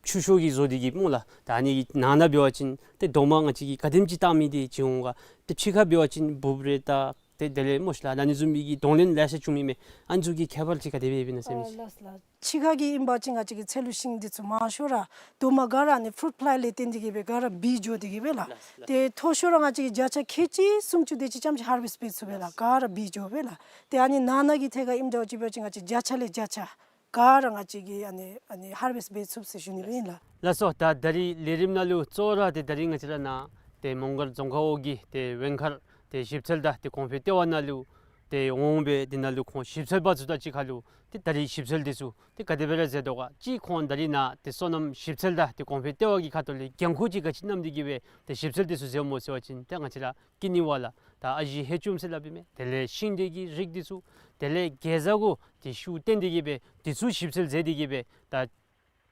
ཆུ་ཤོག་གི་བཟོ་སྟེ་གི་སྨོ་ལགས། ད་ཨ་ནི་གི་ནང་ན་འབད་བ་ཅིན་ཏེ་རྡོག་མ་ང་བཅས་ཀྱིས་ག་དེམ་ཅིག་བཏགས་མི་འདི་ཅིག་འོང་ག། ཏེ་ཕྱི་ཁ་འབད་བ་ཅིན་སྦུབ་རེ་ད་ཏེ་དེ་ལས་སྨོ་ཤིག་ལགས། ད་ཨ་ནི་བཟུམ་མའི་གི་གདོང་ལེན་ལེ་ཤ་བྱུང་མི་མས། ཨ་ནི་ཚུ་གི་ཁྱད་པར་ཅིག་ག་དེ་སྦེ་ཡོདཔ་ཨིན་ན་ཟེར་མི་ཅིག། ཨ་ལགས་ལགས། ཕྱི་ཁ་གི་ཨིན་པ་ཅིན་ང་བཅས་ཀྱི་ཚལ་ལུ་ཤིང་འདི་ཚུ་མང་ཤོས་ར་རྡོག་མ་ག་ར་ཨ་ནི་ཕུ་རུཊ་ཕླའི་ལས་བརྟེན་ཏེ་གི་སྦེ་ག་ར་བིད་འགྱོ་སྟེ་གི་སྦེ་ལགས། ལགས་ལགས། ཏེ་མཐོ་ཤོས་ར་ང་བཅས་ཀྱིས་བརྒྱ་ཆ་ཁལ་གཅིག་སུམ་ཅུ་དེ་ཅིག་ཙམ་ཅིག་ཧར་ཝེསཊ་འབད་ཚུགས་པས་ལགས། ག་ར་བིད་འགྱོ་སྦེ་ལགས། ཏེ་ཨ་ནི་ནང་ན་གི་ཐད་ཁར་ཨིནམ་འདྲཝ་ཅིག་འབད་བ་ཅིན་ང་བཅས་བརྒྱ་ཆ་ལས་བརྒྱ་ཆ་ག་ར་ང་བཅས་ཀྱིས་ཨ་ནི་ཨ་ནི་ཧར་ཝེསཊ་འབད་ཚུགས་ཟེར་ཞུ་ནི་ཨིན་ལགས། ལགས་སོ། ད་ད་རིས་ལས་རིམ་ནང་ལུ་གཙོ་བོ་ར་ཏེ་ད་རིས་ང་བཅས་ར་ནཱ་ཏེ་མོང་སྒར་རྫོང་ཁག་འོག་གི་ཏེ་ཝེང་མཁར་ཏེ་ཞིབ་འཚོལ་དང་ཏེ་གོང་འཕེལ་ལྟེ་བ་ནང་ལུ་ཏེ་འོང་སྦེ་དེ་ནང་ལུ་ཁོང་ཞིབ་འཚོལ་པ་ཚུ་དང་གཅིག་ཁར་ལུ་ཏེ་ད་རིས་ཞིབ་འཚོལ་འདི་ཚུ་ཏེ་ག་དེ་སྦེ་ར་མཛད་དོ་ག། གཅིག་ཁོང་ད་རིས་ནཱ་ཏེ་སོ་ནམ་ཞིབ་འཚོལ་དང་ཏེ་གོང་འཕེལ་ལྟེ་བ་གི་ཁ་ཐུག་ལས་འགན་ཁུར་ཅིག་ག་ཅི་བསྣམས་ཏེ་གི་སྦེ་ཏེ་ཞིབ་འཚོལ་འདི་ཚུ་མཛདཔ་སྨོ་ཟེར་བ་ཅིན་ཏེ་ང་བཅས་ར་ཀི་ནི་ཝ་ལ་ད་ཨ་ཞེ་ཧེ་ཅུམ་ཟེར་སླབ་ཨིན་མས། དེ་ལས་ཤིང་འབྲས་ཀྱི་རིགས་འདི་ཚུ་དེ་ལས་གེ་ཛ་གུ་ཏེ་ཤུགས་བཏོན་ཏེ་གི་སྦེ་འདི་ཚུ་ཞིབ་འཚོལ་མཛད་དེ་གི་སྦེ་ད་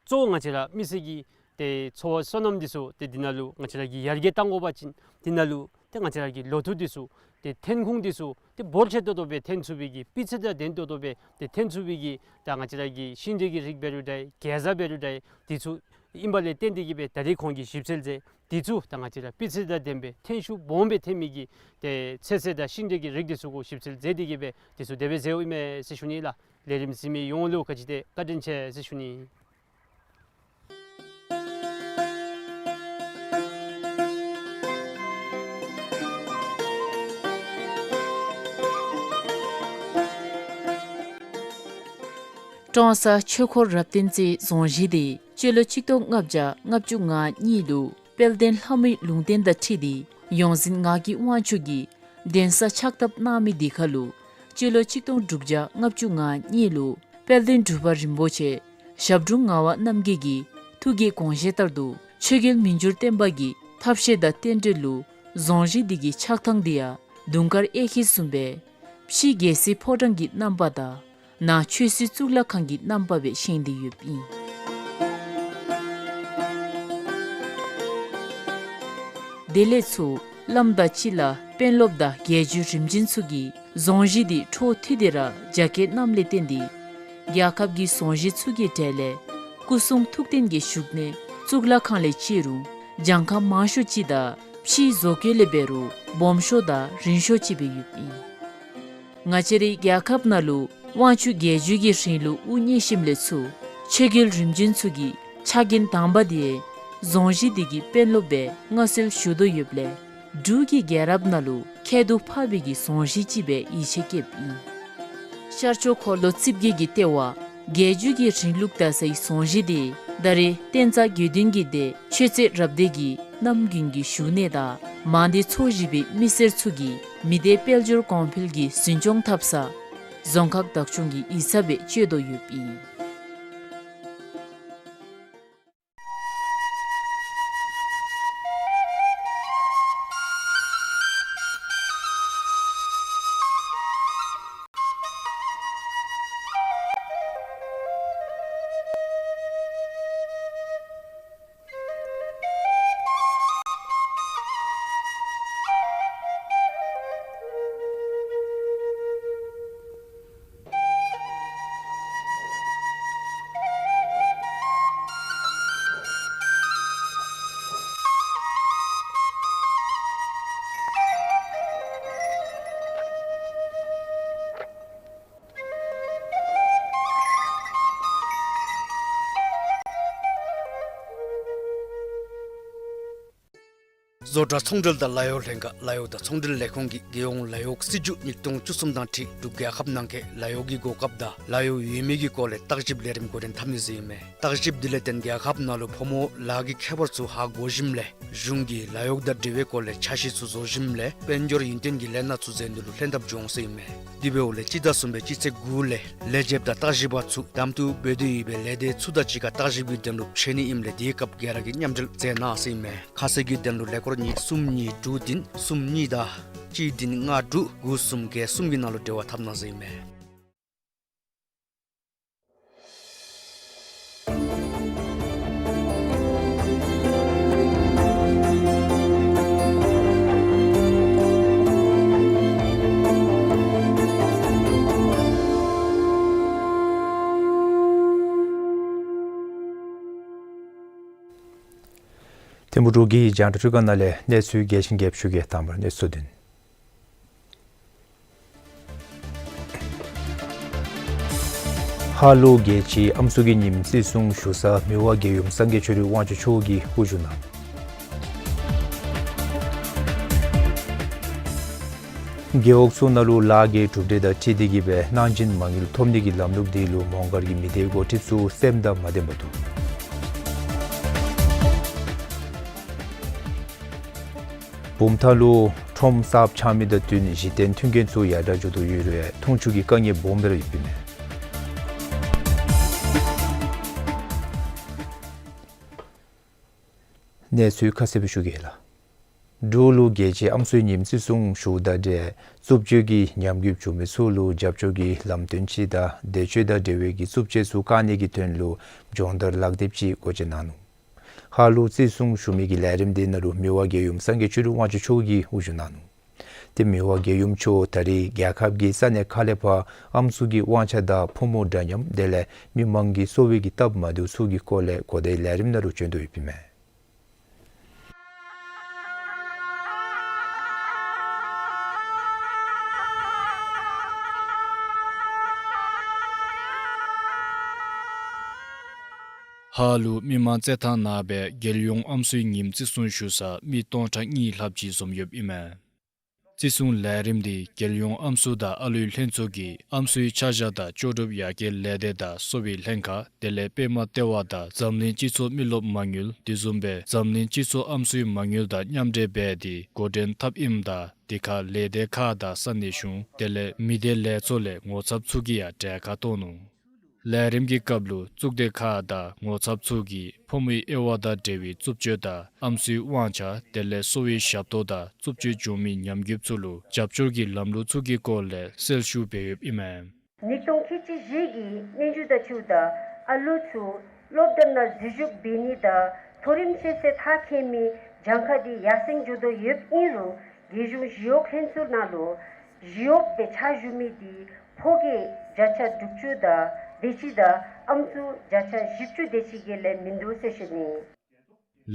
གཙོ་བོ་ང་བཅས་ར་མི་སེར་གྱི་ཏེ་འཚོ་བ་སོ་ནམ་འདི་ཚུ་ཏེ་འདི་ནང་ལུ་ང་བཅས་ར་གིས་ཡར་རྒྱས་གཏང་དགོ་པ་ཅིན་འདི་ནང་ལུ་ཏེ་ང་བཅས་ར་གི་ལོ་ཐོག་འདི་ཚུ་ཏེ་ཐོན་ཁུངས་འདི་ཚུ་ཏེ་འབོར་ཆེ་ཏོག་ཏོ་སྦེ་ཐོན་ཚུགས་པའི་གི་སྤུས་ཚད་དང་ལྡན་ཏོག་ཏོ་སྦེ་ཏེ་ཐོན་ཚུགས་པའི་གི་ད་ང་བཅས་ར་གི་ཤིང་འབྲས་ཀྱི་རིགས་འབད་རུང་འདྲ་གེ་ཛ་འབད་རུང་འདྲ་འདི་ཚུ་ཨིན་པ་ལས་བརྟེན་ཏེ་གི་སྦེ་ད་རིས་ཁོང་གིས་ཞིབ་འཚོལ་མཛད། འདི་ཚུ་ད་ང་བཅས་ར་སྤུས་ཚད་དང་ལྡན་པའི་ཐོན་ཤུགས་སྦོམ་སྦེ་ཐོན་མི་གི་ཏེ་ཚོད་བསྲེ་དང་ཤིང་འབྲས་ཀྱི་རིགས་འདི་ཚུ་གུ་ཞིབ་འཚོལ་མཛད་དེ་གི་སྦེ་འདི་ཚུ་དེ་སྦེ་མཛདཔ་ཨིན་མས་ཟེར་ཞུ་ནི་ལགས། ལས་རིམ་གཟིགས་མི་ཡོངས་ལུ་ག་ཅི་དེ་བཀའ་དྲིན་ཆེ་ཟེར་ཞུ་ནི། ཀྲོང་གསར་ཆོས་འཁོར་རབ་བརྟན་རྩེའི་རྫོང་གཞིས་དེ་སྤྱི་ལོ་གཅིག་སྟོང་ལྔ་བརྒྱ་ལྔ་བཅུ་ང་གཉིས་ལུ་དཔལ་ལྡན་ལྷ་མོའི་ལུང་བསྟན་དང་འཁྲིལ་ཏེ་ཡོངས་འཛིན་ངག་གི་དབང་ཕྱུག་གིས་གདན་ས་ཕྱག་བཏབ་གནང་མི་འདི་ཁར་ལུ་སྤྱི་ལོ་གཅིག་སྟོང་དྲུག་བརྒྱ་ལྔ་བཅུ་ང་གཉིས་ལུ་དཔལ་ལྡན་འབྲུག་པ་རིན་པོ་ཆེ་ཞབས་དྲུང་ངག་དབང་རྣམ་རྒྱལ་གྱི་ཐུགས་ཀྱི་དགོངས་བཞེད་ལྟར་དུ་ཆོས་རྒྱལ་མི་འགྱུར་བརྟན་པ་གི་ཐབས་ཤེས་དང་རྟེན་འབྲེལ་ལུ་རྫོང་གཞིས་འདི་གི་ཕྱག་ཐང་འདི་ཡང་དུང་དཀར་གཡས་འཁྱིལ་བཟུམ་སྦེ་ཕྱི་རྒྱལ་སྲིད་ཕོ་བྲང་གི་རྣམ་པ་དང་ནང་ཆོས་སྲིད་གཙུག་ལག་ཁང་གི་རྣམ་པ་སྦེ་བཞེངས་ཏེ་ཡོདཔ་ཨིན། དེ་ལས་ཚུར་བླམ་དང་སྤྱི་བླ་དཔོན་སློབ་དང་རྒྱལ་བརྒྱུད་རིམ་བྱོན་ཚུ་གིས་རྫོང་གཞིས་འདི་འཕྲོ་མཐུད་དེ་ར་རྒྱ་བསྐྱེད་གནངམ་ལས་བརྟེན་ཏེ་རྒྱལ་ཁབ་ཀྱི་རྫོང་གཞིས་ཚུ་གི་གྲས་ལས་སྐུ་གསུང་ཐུགས་རྟེན་གྱི་བཞུགས་གནས་གཙུག་ལག་ཁང་ལས་བརྩི་རུང་གྱངས་ཁ་མང་ཤོས་ཅིག་དང་ཕྱིའི་བཟོ་བཀོད་ལས་འབད་རུང་སྦོམ་ཤོས་དང་རིང་ཤོས་ཅིག་སྦེ་ཡོདཔ་ཨིན། ང་བཅས་རའི་རྒྱལ་ཁབ་ནང་ལུ་དབང་ཕྱུག་རྒྱལ་བརྒྱུད་ཀྱི་རིང་ལུགས་དབུ་བརྙེས་ཞིནམ་ལས་ཚུར་ཆོས་རྒྱལ་རིམ་བྱོན་ཚུ་གི་ཕྱག་འགན་དང་པ་དེ་རྫོང་གཞིས་འདི་གི་དཔོན་སློབ་སྦེ་མངའ་གསོལ་ཞུ་དོ་ཡོདཔ་ལས་འབྲུག་གི་རྒྱལ་རབས་ནང་ལུ་ཁྱད་དུ་འཕགས་པའི་གི་རྫོང་གཞིས་ཅིག་སྦེ་ཡིད་ཆེས་བསྐྱེདཔ་ཨིན། ཤར་ཕྱོགས་འཁོར་ལོ་རྩིབས་བརྒྱད་ཀྱི་ལྟེ་བ་རྒྱལ་བརྒྱུད་ཀྱི་རིང་ལུགས་དར་སའི་རྫོང་གཞིས་དེ་ད་རེས་བསྟན་རྩ་དགེ་འདུན་གྱི་སྡེ་ཆོས་རྩེ་རབ་སྡེ་གི་གནམ་དགུན་གྱི་བཞུགས་གནས་དང་མང་སྡེ་ཚོ་བཞི་པའི་མི་སེར་ཚུ་གིས་མི་སྡེ་དཔལ་འབྱོར་གོང་འཕེལ་གྱི་འཛིན་སྐྱོང་འཐབ་ས་རྫོང་ཁག་བདག་སྐྱོང་གི་ཡིག་ཚང་སྦེ་སྤྱོད་དོ་ཡོདཔ་ཨིན། བཟོ་གྲྭ་ཚོང་འབྲེལ་དང་ལཱ་གཡོག་ལྷན་ཁག་ལཱ་གཡོག་དང་ཚོང་འབྲེལ་ལས་ཁུངས་ཀྱིས་རྒྱལ་ཡོངས་ལཱ་གཡོག་སྲིད་བྱུས་ཉིས་སྟོང་བཅུ་གསུམ་དང་འཁྲིལ་འབྲུག་རྒྱལ་ཁབ་ནང་འཁོད་ལཱ་གཡོག་གི་གོ་སྐབས་དང་ལཱ་གཡོག་ཡོད་མེད་ཀྱི་སྐོར་ལས་བརྟག་ཞིབ་ལས་རིམ་འགོ་འདྲེན་འཐབ་ནི་ཟེར་ཨིན་མས། བརྟག་ཞིབ་འདི་ལས་བརྟེན་རྒྱལ་ཁབ་ནང་ལུ་ཕོ་མོ་ལཱ་གི་ཁྱད་པར་ཚུ་ཧ་གོ་ཞིནམ་ལས་གཞུང་གིས་ལཱ་གཡོག་དང་འབྲེལ་བའི་སྐོར་ལས་འཆར་གཞི་ཚུ་བཟོ་ཞིནམ་ལས་དཔལ་འབྱོར་ཡུན་བརྟན་གྱི་ལས་སྣ་ཚུ་འཛིན་དོན་ལུ་ལྷན་ཐབས་འབྱུང་ཟེར་ཨིན་མས། དེ་འབདཝ་ལས་སྤྱི་ཟླ་གསུམ་པའི་སྤྱི་ཚེས་དགུ་ལས་ལས་བྱེདཔ་དང་བརྟག་ཞིབ་པ་ཚུ་གདམ་འཐུ་འབད་དེ་ཡོད་པའི་ལས་སྡེ་ཚུ་དང་གཅིག་ཁར་བརྟག་ཞིབ་ཀྱི་དོན་ལུ་འཕྱད་ནི་ཨིནམ་ལས་དེའི་སྐབས་བརྒྱ་ར་གིས་མཉམ་འབྲེལ་མཛད་གནང་ཟེར་ཨིན་མས། ཁ་གསལ་གྱི་དོན་ལུ་ཀླད་ཀོར་གཉིས་གསུམ་གཉིས་དྲུག་བདུན་གསུམ་གཉིས་དང་གཅིག་བདུན་ལྔ་དྲུག་དགུ་གསུམ་བརྒྱད་གསུམ་གྱི་ནང་ལུ་འབྲེལ་བ་འཐབ་གནང་ཟེར་ཨིན་མས། ཐིམ་ཕུག་འབྲུག་གི་རྒྱང་བསྒྲགས་ཁང་ནང་ལས་གནས་ཚུལ་གལ་ཆེན་རྒྱས་ཞུ་གེ། དང་པ་ར་གནས་ཚུལ་བདུན། ཧ་ལུགས་རྒྱལ་སྤྱིའི་ཨམ་སྲུ་གི་ཉིནམ་བརྩི་སྲུང་ཞུ་ས་མི་དབང་རྒྱལ་ཡུམ་སངས་རྒྱས་ཆོས་སྒྲོན་དབང་ཕྱུག་མཆོག་གིས་དབུ་བཞུགས་གནང་། རྒེད་འོག་ཚུ་ནང་ལུ་ལཱ་གི་གྲུབ་འབྲས་དང་འཁྲིལ་ཏེ་གིས་སྦེ་གནང་སྦྱིན་མ་དངུལ་ཐོབ་ནི་གི་ལམ་ལུགས་འདི་ལུ་མོང་སྒར་གྱི་མི་སྡེའི་འགོ་ཁྲིདཔ་ཚུ་སེམས་དང་མ་ལྡནམ་འདུག། བུམ་ཐང་ལུ་ཁྲོམ་གསརཔ་ཆགས་མི་དང་བསྟུན་གཞི་རྟེན་མཐུན་རྐྱེན་ཚུ་ཡར་དྲག་འགྱོ་དོ་ཡོད་རུང་འཐུང་ཆུ་གི་དཀའ་ངལ་སྦོམ་སྦེ་ར་ཡོདཔ་ཨིན་མས། གནས་ཚུལ་ཁ་གསལ་སྦེ་ཞུ་གེ་ལགས། འབྲུག་ལུ་རྒྱལ་སྤྱིའི་ཨམ་སྲུའི་ཉིནམ་བརྩི་སྲུང་ཞུཝ་དང་འབྲེལ་རྩུབ་སྤྱོད་ཀྱི་ཉམས་རྒུདཔ་བྱུང་མི་ཚུ་ལུ་རྒྱབ་སྐྱོར་གྱི་ལམ་སྟོན་ཅིག་དང་བདེ་སྤྱོད་དང་འབྲེལ་བའི་གི་རྩུབ་སྤྱོད་ཚུ་བཀག་ནི་གི་དོན་ལུ་སྦྱོང་བརྡར་ལག་དེབ་ཅིག་འགོ་འབྱེད་གནང་ནུག། ཧ་ལུགས་བརྩི་སྲུང་ཞུ་མི་གི་ལས་རིམ་འདི་ནང་ལུ་མི་དབང་རྒྱལ་ཡུམ་སངས་རྒྱས་ཆོས་སྒྲོན་དབང་ཕྱུག་མཆོག་གིས་དབུ་བཞུགས་གནང་ནུག། ཏེ་མི་དབང་རྒྱལ་ཡུམ་མཆོག་ད་རེས་རྒྱལ་ཁབ་ཀྱི་ས་གནས་ཁག་ལས་ཕར་ཨམ་སྲུ་གི་དབང་ཆ་དང་ཕོ་མོ་འདྲ་མཉམ་དེ་ལས་མི་མང་གི་གསོ་བའི་གི་སྟབས་མ་བདེཝ་ཚུ་གི་སྐོར་ལས་གོ་བརྡའི་ལས་རིམ་ནང་ལུ་བྱོན་དོ་ཡོདཔ་ཨིན་མས། ཧ་ལུགས་མི་མང་རྩེད་ཐང་ནང་སྦེ་རྒྱལ་ཡོངས་ཨམ་སྲུའི་ཉིནམ་བརྩི་སྲུང་ཞུ་ས་མི་སྟོང་ཕྲག་གཉིས་ལྷགཔ་ཅིག་འཛོམས་ཡོདཔ་ཨིན་མས། བརྩི་སྲུང་ལས་རིམ་འདི་རྒྱལ་ཡོངས་ཨམ་སྲུ་དང་ཨ་ལུའི་ལྷན་ཚོགས་ཀྱིས་ཨམ་སྲུའི་ཆ་བཞག་དང་ལྕོགས་གྲུབ་ཡར་རྒྱས་ལས་སྡེ་དང་གསོ་བའི་ལྷན་ཁག་དེ་ལས་པདྨ་ལྟེ་བ་དང་འཛམ་གླིང་སྤྱི་ཚོགས་མི་རློབས་མ་དངུལ་དེ་བཟུམ་སྦེ་འཛམ་གླིང་སྤྱི་ཚོགས་ཨམ་སྲུའི་མ་དངུལ་དང་མཉམ་འབྲེལ་འབད་དེ་འགོ་འདྲེན་འཐབ་ཨིནམ་ད་དེ་ཁར་ལས་སྡེ་ཁག་དང་ས་གནས་གཞུང་དེ་ལས་མི་སྡེ་ལས་ཚོགས་ལས་ངོ་ཚབ་ཚུ་གིས་ཡང་གྲལ་ཁར་གཏོགས་ནུག། ལས་རིམ་གྱི་སྐབས་ལུ་གཙུག་སྡེ་ཁག་དང་ངོ་ཚབ་ཚུ་གིས་ཕོ་མོའི་དབྱེ་བ་དང་འབྲེལ་བའི་རྩུབ་སྤྱོད་དང་ཨམ་སྲུའི་དབང་ཆ་དེ་ལས་གསོ་བའི་ཞབས་ཏོག་དང་རྩུབ་སྤྱོད་བྱུང་མི་ཉམས་རྒུདཔ་ཚུ་ལུ་རྒྱབ་སྐྱོར་གྱི་ལམ་ལུགས་ཚུ་གི་སྐོར་ལས་གསལ་ཞུ་འབད་ཡོདཔ་ཨིན་མས། ཉིས་སྟོང་ཁལ་གཅིག་བཞི་གི་སྙན་ཞུ་དང་འཁྲིལཝ་ད་ཨ་ལུ་ཚུ་སློབ་གྲྭ་ནང་འཛུལ་ཞུགས་འབད་ནི་དང་མཐོ་རིམ་ཤེས་ཚད་མཐར་འཁྱོལ་མི་གྱངས་ཁ་འདི་ཡར་སེང་འགྱོ་དོ་ཡོདཔ་ཨིན་རུང་རྒྱལ་གཞུང་ཞི་གཡོག་ལྷན་ཚོགས་ནང་ལུ་ཞི་གཡོགཔ་སྦེ་ཕྱག་ཞུ་མི་འདི་ཕོ་སྐྱེས་བརྒྱ་ཆ་དྲུག་ཅུ་དང་དེ་ཅིག་དང་ཨམ་སྲུ་བརྒྱ་ཆ་བཞི་བཅུ་དེ་ཅིག་གི་ལས་མིན་འདུག་ཟེར་ཞུ་ནི།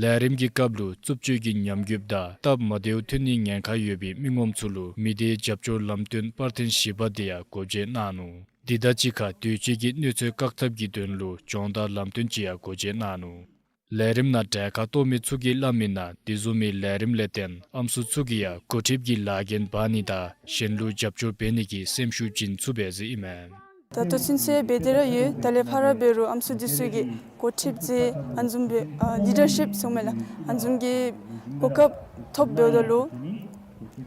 ལས་རིམ་གྱི་སྐབས་ལུ་རྩུབ་སྤྱོད་ཀྱི་ཉམས་རྒུདཔ་དང་སྟབས་མ་བདེཝ་ཐོན་ནིའི་ཉེན་ཁ་ཡོད་པའི་མི་ངོམ་ཚུ་ལུ་མི་སྡེའི་རྒྱབ་སྐྱོར་ལམ་སྟོན་པར་ཐེངས་བཞི་པ་དེ་ཡང་འགོ་འབྱེད་གནང་ནུག། དེ་དང་གཅིག་ཁར་དུས་ཅི་གི་གནོད་འཚེ་བཀག་ཐབས་ཀྱི་དོན་ལུ་སྦྱོང་བརྡར་ལམ་སྟོན་ཅིག་ཡང་འགོ་འབྱེད་གནང་ནུག། ལས་རིམ་ནང་གྲལ་ཁར་གཏོགས་མི་ཚུ་གིས་སླབ་མི་ནང་དེ་བཟུམ་མའི་ལས་རིམ་ལས་བརྟེན་ཨམ་སྲུ་ཚུ་གིས་ཡང་འགོ་ཁྲིདཔ་གི་ལཱ་འགན་འབག་ནི་དང་གཞན་ལུ་རྒྱབ་སྐྱོར་འབད་ནི་གི་སེམས་ཤུགས་བྱིན་ཚུགས་པས་ཟེར་ཨིན་མས། ད་ལྟོ་ཚུན་ཚོད་འབད་དེ་ར་ཡོད། ད་ལས་ཕར་འབད་རུང་ཨམ་སྲུ་འདི་ཚུ་གིས་འགོ་ཁྲིདཔ་ཟེར་ཨ་ནི་བཟུམ་སྦེ་ཨ་ལི་ཌར་ཤིཔ་ཟེར་མས་ལགས། ཨ་ནི་བཟུམ་གྱི་གོ་སྐབས་ཐོབ་འབདཝ་ད་ལུ་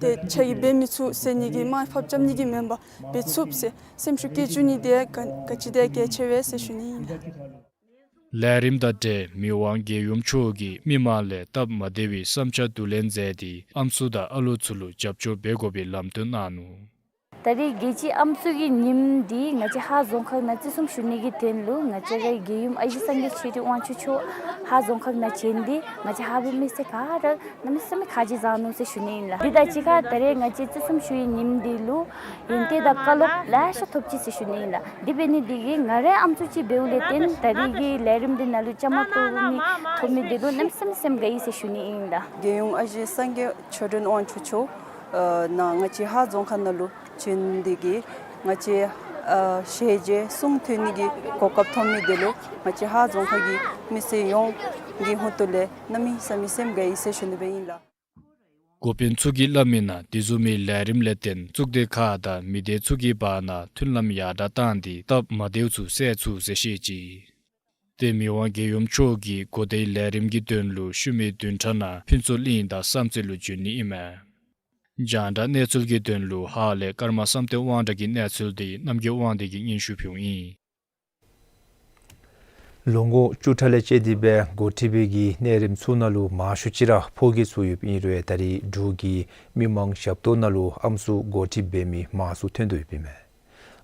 ཏེ་ཁྱོད་ཀྱིས་འབད་མི་ཚུགས་ཟེར་ནི་གི་དམའ་ཕབ་རྐྱབ་ནི་གི་མེན་པར་འབད་ཚུགསཔ་ཟེར་སེམས་ཤུགས་བསྐྱེད་བཅུག་ནི་དེ་ག་ག་ཅི་དེ་གལ་ཆེ་བས་ཟེར་ཞུ་ནི་ཨིན་ལགས། ལས་རིམ་དང་འབྲེལ་མི་དབང་རྒྱལ་ཡུམ་མཆོག་གིས་མི་མང་ལས་སྟབས་མ་བདེ་བའི་བསམ་འཆར་བསྡུ་ལེན་མཛད་དེ་ཨམ་སྲུ་དང་ཨ་ལུ་ཚུ་ལུ་རྒྱབ་སྐྱོར་འབད་དགོ་པའི་ལམ་སྟོན་གནང་ནུག། ད་རེས་རྒྱལ་སྤྱིའི་ཨམ་སྲུ་གི་ཉིནམ་འདི་ང་བཅས་ཧཱ་རྫོང་ཁག་ནང་བརྩི་སྲུང་ཞུ་ནི་གི་དོན་ལུ་ང་བཅས་རའི་རྒྱལ་ཡུམ་ཨ་ཞེ་སངས་རྒྱས་ཆོས་སྒྲོན་དབང་ཕྱུག་མཆོག་ཧཱ་རྫོང་ཁག་ནང་བྱོན་ཏེ་ང་བཅས་ཧཱ་པའི་མི་སེར་ག་ར་གནམ་མེད་ས་མེད་ཁ་རྗེ་བཟང་ནུག་ཟེར་ཞུ་ནི་ཨིན་ལགས། འདི་དང་གཅིག་ཁར་ད་རེས་ང་བཅས་བརྩི་སྲུང་ཞུ་བའི་ཉིནམ་འདི་ལུ་ཡོན་ཏན་དང་བཀའ་སློབ་ལེ་ཤ་ཐོབ་ཅི་ཟེར་ཞུ་ནི་ཨིན་ལགས། འདི་འབད་ནི་འདི་གིས་ང་རའི་ཨམ་སྲུ་ཅིག་འབདཝ་ལས་བརྟེན་ད་རེས་ཀྱི་ལས་རིམ་འདི་ནང་ལུ་བཅའ་མར་གཏོགས་མི་ཐོབ་མི་འདི་ལུ་གནམ་མེད་ས་མེད་སེམས་དགའ་ཡི་ཟེར་ཞུ་ནི་ཨིན་ལགས། རྒྱལ་ཡུམ་ཨ་ཞེ་སངས་རྒྱས་ཆོས་སྒྲོན་དབང་ཕྱུག་མཆོག་ཨ་ནཱ་ང་བཅས་ཧཱ་རྫོང་ཁག་ནང་ལུ་བྱོན་ཏེ་གིས་ང་བཅས་ཨ་ཞལ་མཇལ་གསུང་ཐོས་ནི་གི་གོ་སྐབས་ཐོབ་མི་འདི་ལུ་ང་བཅས་ཧཱ་རྫོང་ཁག་གི་མི་སེར་ཡོངས་ཀྱི་ཧོངས་ཏོ་ལས་གནམ་མེད་ས་མེད་སེམས་དགའ་ཡི་ཟེར་ཞུ་ནི་སྦེ་ཨིན་ལགས། འགོ་དཔོན་ཚུ་གིས་སླབ་མིའི་ནང་དེ་བཟུམ་མའི་ལས་རིམ་ལས་བརྟེན་གཙུག་སྡེ་ཁག་དང་མི་སྡེ་ཚུ་གི་བར་ན་མཐུན་ལམ་ཡར་དྲག་བཏང་སྟེ་སྟབས་མ་བདེཝ་ཚུ་སེལ་ཚུགས་ཟེར་བཤད་ཅི། ཏེ་མི་དབང་རྒྱལ་ཡུམ་མཆོག་གིས་གོ་བརྡའི་ལས་རིམ་གྱི་དོན་ལུ་ཤུལ་མའི་བདུན་ཕྲག་ནང་ཕུན་ཚོགས་གླིང་དང་བསམ་རྩེ་ལུ་འབྱོན་ནི་ཨིན་མས། རྒྱང་བསྒྲགས་གནས་ཚུལ་གྱི་དོན་ལུ་ཧཱ་ལས་ཀརྨ་བསམ་གཏན་དབང་གྲགས་ཀྱི་གནས་ཚུལ་འདི་རྣམ་རྒྱལ་དབང་འདུས་ཀྱིས་སྙན་ཞུ་ཕུལཝ་ཨིན། ལོ་ངོ་བཅུ་ཕྲག་ལས་བཅད་དེ་སྦེ་འགོ་ཁྲིདཔ་གི་གནས་རིམ་ཚུ་ནང་ལུ་མང་ཤོས་ཅིག་ར་ཕོ་སྐྱེས་ཚུ་ཡོདཔ་ཨིན་རུང་ད་རེས་འབྲུག་གི་མི་མང་ཞབས་ཏོག་ནང་ལུ་ཨམ་སྲུ་འགོ་ཁྲིདཔ་འབད་མི་མང་སུ་ཐོན་དོ་ཡོདཔ་ཨིན་མས།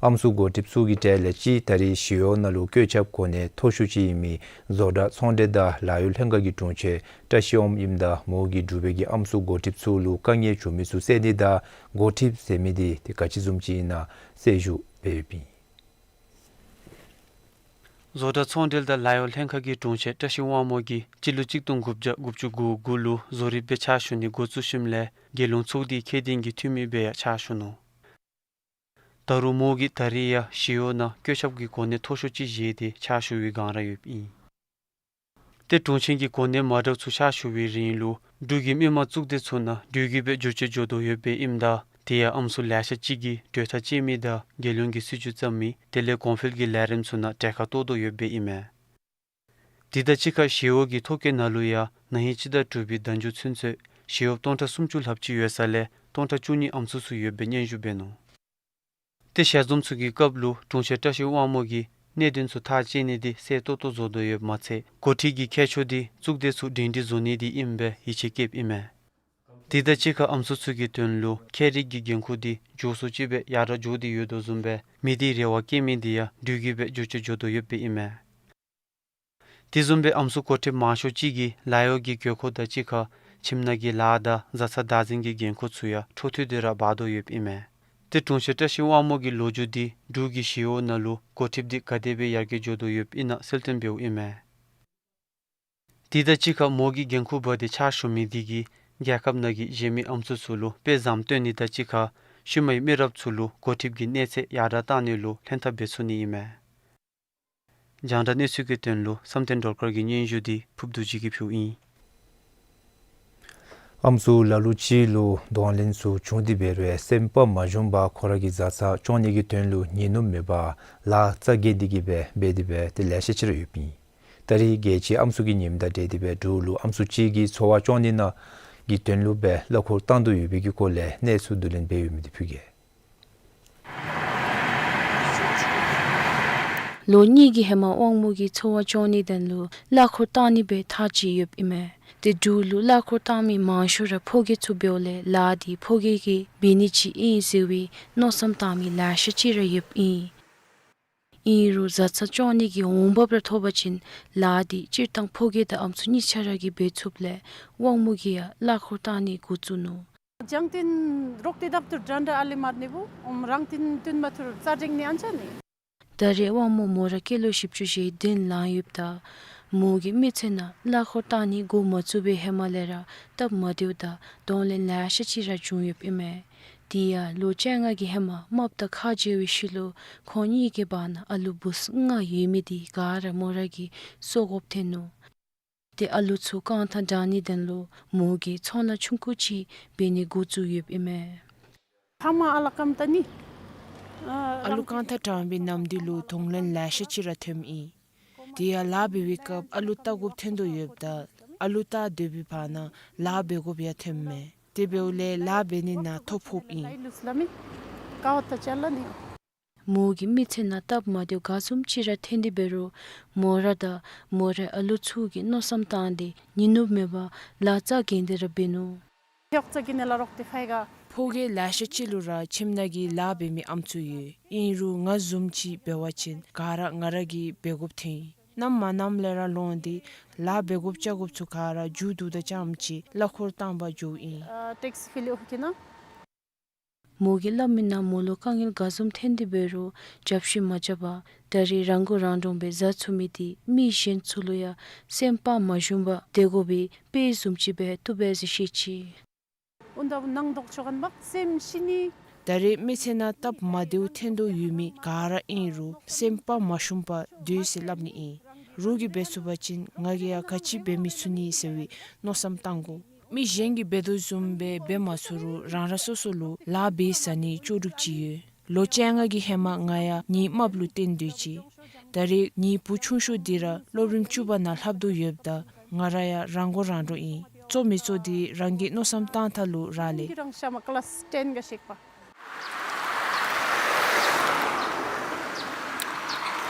ཨམ་སྲུ་འགོ་ཁྲིདཔ་ཚུ་གི་གྲས་ལས་གཅིག་ད་རེས་ཞི་གཡོག་ནང་ལུ་བཀོད་ཁྱབ་གོ་གནས་མཐོ་ཤོས་ཅིག་ཨིན་མི་བཟོ་གྲྭ་ཚོང་འབྲེལ་དང་ལཱ་གཡོག་ལྷན་ཁག་གི་དྲུང་ཆེན་བཀྲ་ཤིས་དབང་མོ་ཨིནམ་ད་མོ་གིས་འབྲུག་པའི་གི་ཨམ་སྲུ་འགོ་ཁྲིདཔ་ཚུ་ལུ་དཀའ་ངལ་བྱུང་མི་ཚུ་སེལ་ནི་དང་འགོ་ཁྲིདཔ་ཟེར་མི་འདི་ཏེ་ག་ཅི་བཟུམ་ཅིག་ཨིན་ན་གསལ་ཞུ་འབད་ཡོདཔ་ཨིན། བཟོ་གྲྭ་ཚོང་འབྲེལ་དང་ལཱ་གཡོག་ལྷན་ཁག་གི་དྲུང་ཆེན་བཀྲ་ཤིས་དབང་མོ་གིས་སྤྱི་ལོ་གཅིག་སྟོང་དགུ་བརྒྱ་དགུ་བཅུ་གོ་དགུ་ལུ་བཟོ་རིགཔ་སྦེ་ཕྱག་ཞུ་ནི་འགོ་བཙུགས་ཞིནམ་ལས་རྒྱལ་ཡོངས་ཚོགས་སྡེའི་ཁེ་ཏེ་གི་འཐུས་མི་སྦེ་ཡང་ཕྱག་ཞུ་ནུག། ད་རུང་མོ་གིས་ད་རེས་ཡང་ཞི་གཡོག་ནང་བཀོད་ཁྱབ་ཀྱི་གོ་གནས་མཐོ་ཤོས་ཅིག་བཞེས་ཏེ་ཕྱག་ཞུ་བའི་བསྒང་ར་ཡོདཔ་ཨིན། ཏེ་དྲུང་ཆེན་གྱི་གོ་གནས་མ་འདྲཝ་ཚུ་ཕྱག་ཞུ་བའི་རིང་ལུ་འབྲུག་གི་མི་དམངས་གཙུག་སྡེ་ཚུ་ནང་འགྲུལ་བཞུད་སྦེ་འགྱོ་ཅི་འགྱོ་དོ་ཡོདཔ་ཨིནམ་ད་དེ་ཡང་ཨམ་སྲུ་ལེ་ཤ་ཅིག་གིས་གྲོས་ཐག་བཅད་མི་དང་རྒྱལ་ཡོངས་ཀྱི་སྲིད་བྱུས་བརྩམ་མི་དེ་ལས་གོང་འཕེལ་གྱི་ལས་རིམ་ཚུ་ནང་གྲལ་ཁར་གཏོགས་དོ་ཡོདཔ་ཨིན་མས། དེ་དང་གཅིག་ཁར་ཞི་གཡོག་གི་ཐོ་བཀོད་ནང་ལུ་ཡང་ན་ཧིང་སྤྱི་ཟླ་དྲུག་པའི་ཟླ་མཇུག་ཚུན་ཚོད་ཞི་གཡོགཔ་སྟོང་ཕྲག་སུམ་ཅུ་ལྷགཔ་ཅིག་ཡོད་ས་ལས་སྟོང་ཕྲག་བཅུ་གཉིས་ཨམ་སྲུ་ཚུ་ཡོདཔ་སྦེ་སྙན་ཞུ་འབད་ནུག། ཏེ་ཞལ་འཛོམས་ཚུ་གི་སྐབས་ལུ་དྲུང་ཆེན་བཀྲ་ཤིས་དབང་མོ་གིས་གནད་དོན་ཚུ་ཐག་བཅད་ནི་འདི་གསལ་ཏོག་ཏོ་བཟོ་དོ་ཡོདཔ་མ་ཚད་འགོ་ཁྲིད་ཀྱི་ཁྱད་ཆོས་འདི་གཙུག་སྡེ་ཚུ་སྒྲིང་སྒྲིང་བཟོ་ནི་འདི་ཨིནམ་སྦེ་ཡིད་ཆེས་བསྐྱེདཔ་ཨིན་མས། དེ་དང་གཅིག་ཁར་ཨམ་སྲུ་ཚུ་གི་དོན་ལུ་ཁྱད་རིག་གི་འགན་ཁུར་འདི་མགྱོགས་སུ་ཅིག་སྦེ་ཡར་དྲག་འགྱོ་སྟེ་ཡོད་དོ་བཟུམ་སྦེ་མི་སྡེའི་རེ་བ་བསྐྱེད་མི་འདི་ཡང་འགྲུལ་བཞུད་སྦེ་འགྱོ་ཅི་འགྱོ་དོ་ཡོདཔ་ཨིན་མས། དེ་བཟུམ་སྦེ་ཨམ་སྲུ་འགོ་ཁྲིདཔ་མང་ཤོས་ཅིག་གིས་ལཱ་གཡོག་གི་དགོས་མཁོ་དང་གཅིག་ཁར་ཁྱིམ་ནང་གི་ལཱ་དང་བཟའ་ཚང་བདག་འཛིན་གྱི་འགན་ཁུར་ཚུ་ཡང་འཕྲོ་མཐུད་དེ་ར་འབག་དོ་ཡོདཔ་ཨིན་མས། ཏེ་དྲུང་ཆེན་བཀྲ་ཤིས་དབང་མོ་གི་ལོ་རྒྱུས་འདི་འབྲུག་གི་ཞི་གཡོག་ནང་ལུ་འགོ་ཁྲིདཔ་འདི་ག་དེ་སྦེ་ཡར་རྒྱས་འགྱོ་དོ་ཡོདཔ་ཨིན་ན་གསལ་སྟོན་འབདཝ་ཨིན་མས། དེ་དང་གཅིག་ཁར་མོ་གིས་འགན་ཁུར་འབག་སྟེ་ཕྱག་ཞུ་མི་འདི་གིས་རྒྱལ་ཁབ་ནང་གི་གཞན་མི་ཨམ་སྲུ་ཚུ་ལུ་དཔེ་བཟང་པོ་སྟོན་ནི་དང་གཅིག་ཁར་ཤུལ་མའི་མི་རབས་ཚུ་ལུ་འགོ་ཁྲིདཔ་གི་གནས་ཚད་ཡར་དྲག་བཏང་ནི་ལུ་ལྷན་ཐབས་འབད་ཚུགས་ནི་ཨིན་མས། རྒྱང་བསྒྲགས་གནས་ཚུལ་གྱི་དོན་ལུ་བསམ་གཏན་སྒྲོལ་དཀར་གྱི་སྙན་ཞུ་འདི་ཕུརཔ་རྡོ་རྗེ་གིས་ཕུལཝ་ཨིན། ཨམ་སྲུ་ལ་ལུ་ཅིག་ལུ་གདོང་ལེན་ཚུ་བྱུང་སྟེ་འབད་རུང་སེམས་པ་མ་ཞུམ་པར་ཁོ་ར་གི་བཟའ་ཚང་སྐྱོང་ནི་གི་དོན་ལུ་ཉིན་ནུབ་མེད་པར་ལཱ་རྩ་འགེངས་ཏེ་གི་སྦེ་འབད་དེ་སྦེ་ཏེ་ལེ་ཤ་ཅིག་ར་ཡོདཔ་ཨིན། ད་རེས་རྒྱལ་སྤྱིའི་ཨམ་སྲུ་གི་ཉིནམ་དང་འབྲེལ་ཏེ་སྦེ་འབྲུག་ལུ་ཨམ་སྲུ་ཅིག་གི་འཚོ་བ་སྐྱོང་ནི་ནང་གི་དོན་ལུ་སྦེ་གླ་འཁོར་བཏང་དོ་ཡོད་པའི་གི་སྐོར་ལས་གནས་ཚུལ་བསྡུ་ལེན་འབད་ཡོད་མི་འདི་ཕུལ་གེ། ལོ་གཉིས་ཀྱི་ཧེ་མ་དབང་མོ་གིས་འཚོ་བ་སྐྱོང་ནི་དོན་ལུ་གླ་འཁོར་བཏང་ནི་སྦེ་ཐག་བཅད་ཡོདཔ་ཨིན་མས། ཏེ་འབྲུག་ལུ་གླ་འཁོར་བཏང་མི་མང་ཤོས་ར་ཕོ་སྐྱེས་ཚུ་འབདཝ་ལས་ལཱ་འདི་ཕོ་སྐྱེས་ཀྱིས་འབད་ནི་ཅིག་ཨིན་ཟེར་བའི་མནོ་བསམ་བཏང་མི་ལེ་ཤ་ཅིག་ར་ཡོདཔ་ཨིན། ཨིན་རུང་བཟའ་ཚང་སྐྱོང་ནི་གི་འོང་འབབ་ར་ཐོབ་པ་ཅིན་ལཱ་འདི་སྤྱིར་བཏང་ཕོ་སྐྱེས་དང་ཨམ་སྲུ་གཉིས་ཆ་ར་གིས་འབད་ཚུགསཔ་ལས་དབང་མོ་གིས་ཡང་གླ་འཁོར་བཏང་ནི་འགོ་བཙུགས་ནུག། རྒྱང་བསྟུན་རོགས་ཏེ་བཏབ་ཐུར་འདྲན་འདྲ་ཨ་ལི་མར་ནི་བུ་ཨོམ་རང་བསྟུན་བསྟུན་མ་ཐུར་རྩ་འགྲིག་ནི་ཨན་ཆ་ནི། ད་རེས་དབང་མོ་མོ་ར་སྐྱེས་ལོ་བཞི་བཅུ་ཞེ་བདུན་ལང་ཡོདཔ་ད་མོ་གི་མི་ཚེ་ནང་གླ་འཁོར་བཏང་ནི་འགོ་མ་བཙུགས་པའི་ཧེ་མ་ལས་ར་སྟབས་མ་བདེཝ་དང་གདོང་ལེན་ལེ་ཤ་ཅིག་ར་བྱུང་ཡོདཔ་ཨིན་མས། དེ་ཡང་ལོ་བཅོ་ལྔ་གི་ཧེ་མ་རྨགཔ་དང་ཁ་བྱལ་བའི་ཤུལ་ལུ་ཁོང་གཉིས་ཀྱི་བར་ན་ཨ་ལུ་བུཚ་ལྔ་ཡོད་མི་འདི་ག་ར་མོ་ར་གིས་གསོ་དགོཔ་ཐོན་ནུག། ཏེ་ཨ་ལུ་ཚུ་རྐང་ཐང་དྲང་ནི་དོན་ལུ་མོ་གིས་ཚོང་ལཱ་ཆུང་ཀུ་ཅིག་འབད་ནི་འགོ་བཙུགས་ཡོདཔ་ཨིན་མས། ཕ་མ་ཨ་ལ་ཀམ་ཏ་ནི། ཨ་ལུ་རྐང་ཐང་དྲང་བའི་ནམ་དུས་ལུ་གདོང་ལེན་ལེ་ཤ་ཅིག་ར་ཐོནམ་ཨིན། དེ་ཡང་ལཱ་འབད་བའི་སྐབས་ཨ་ལུ་བལྟ་དགོཔ་ཐོན་དོ་ཡོདཔ་ད་ཨ་ལུ་བལྟ་སྡོད་པའི་བར་ན་ལཱ་འབད་དགོཔ་ཡང་ཐོནམ་མས། དེ་འབདཝ་ལས་ལཱ་འབད་ནི་ནང་ཐོ་ཕོགཔ་ཨིན། མོ་གི་མི་ཚེ་ནང་སྟབས་མ་བདེཝ་ག་བཟུམ་ཅིག་ར་ཐོན་ཏེ་འབད་རུང་མོ་ར་དང་མོ་རའི་ཨ་ལུ་ཚུ་གིས་མནོ་བསམ་བཏང་སྟེ་ཉིན་ནུབ་མེད་པར་ལཱ་རྩ་འགེངས་ཏེ་ར་འབད་ནུག། ཕོ་སྐྱེས་ལེ་ཤ་ཅིག་ལུ་ར་ཁྱིམ་ནང་གི་ལཱ་འབད་མི་ཨམ་སྲུ་ཡོད། ཨིན་རུང་ང་བཟུམ་ཅིག་འབད་བ་ཅིན་ག་ར་ང་ར་གིས་འབད་དགོཔ་ཐོན། གནམ་མ་གནམ་ལས་ར་ལོང་སྟེ་ལཱ་འབད་དགོཔ་རྐྱབ་དགོཔ་ཚུ་ག་ར་མཇུག་བསྡུ་ད་རྐྱངམ་ཅིག་གླ་འཁོར་བཏང་པར་འགྱོཝ་ཨིན། ཨ་ཊེག་སི་ཕི་ལི་ཨོ་ཁེ་ན། མོ་གིས་སླབ་མིའི་ནང་མོ་ལུ་དཀའ་ངལ་ག་བཟུམ་ཐོན་ཏེ་འབད་རུང་རྒྱབ་བཤུད་མ་རྐྱབ་པར་ད་རེས་རང་མགོ་རང་འདྲོངས་སྦེ་བཟའ་ཚུགས་མི་འདི་མི་གཞན་ཚུ་ལུ་ཡང་སེམས་པ་མ་ཞུམ་པར་སྡོད་དགོ་པའི་དཔེ་བཟུམ་ཅིག་སྦེ་བཏུབ་པས་ཟེར་བཤད་ཅི། ད་རེས་མི་ཚེ་ནང་སྟབས་མ་བདེཝ་ཐོན་དོ་ཡོད་མི་ག་ར་ཨིན་རུང་སེམས་པ་མ་ཞུམ་པར་སྡོད་ཟེར་སླབ་ནི་ཨིན། རོགས་ཀྱིས་འབད་ཚུགས་པ་ཅིན་ང་གིས་ཡང་ག་ཅི་འབད་མི་ཚུགས་ནི་ཟེར་བའི་མནོ་བསམ་བཏང་དགོ། མི་གཞན་གྱིས་འབད་དོ་བཟུམ་སྦེ་འབད་མ་ཚུགས་རུང་རང་རང་སོ་སོ་ལུ་ལཱ་འབད་ས་ནི་ལྕོགས་གྲུབ་ཅིག་ཡོད། ལོ་བཅོ་ལྔ་གི་ཧེ་མ་ང་ཡང་ངེའི་རྨགཔ་ལུ་བརྟེན་སྡོད་ཅི། ད་རེས་ངེའི་བུ་ཆུང་ཤོས་འདི་ར་སློབ་རིམ་བཅུ་པ་ནང་ལྷབ་དོ་ཡོདཔ་ད་ང་ར་ཡང་རང་མགོ་རང་འདྲོངས་ཨིན། བཙོག་མི་བཙོག་འདི་རང་གིས་མནོ་བསམ་བཏང་ཐངས་ལུ་རག་ལས། ཁྱོད་རང་ཤ་མ་ཀི་ལཱསི་ཊེན་ག་ཤེག་པ།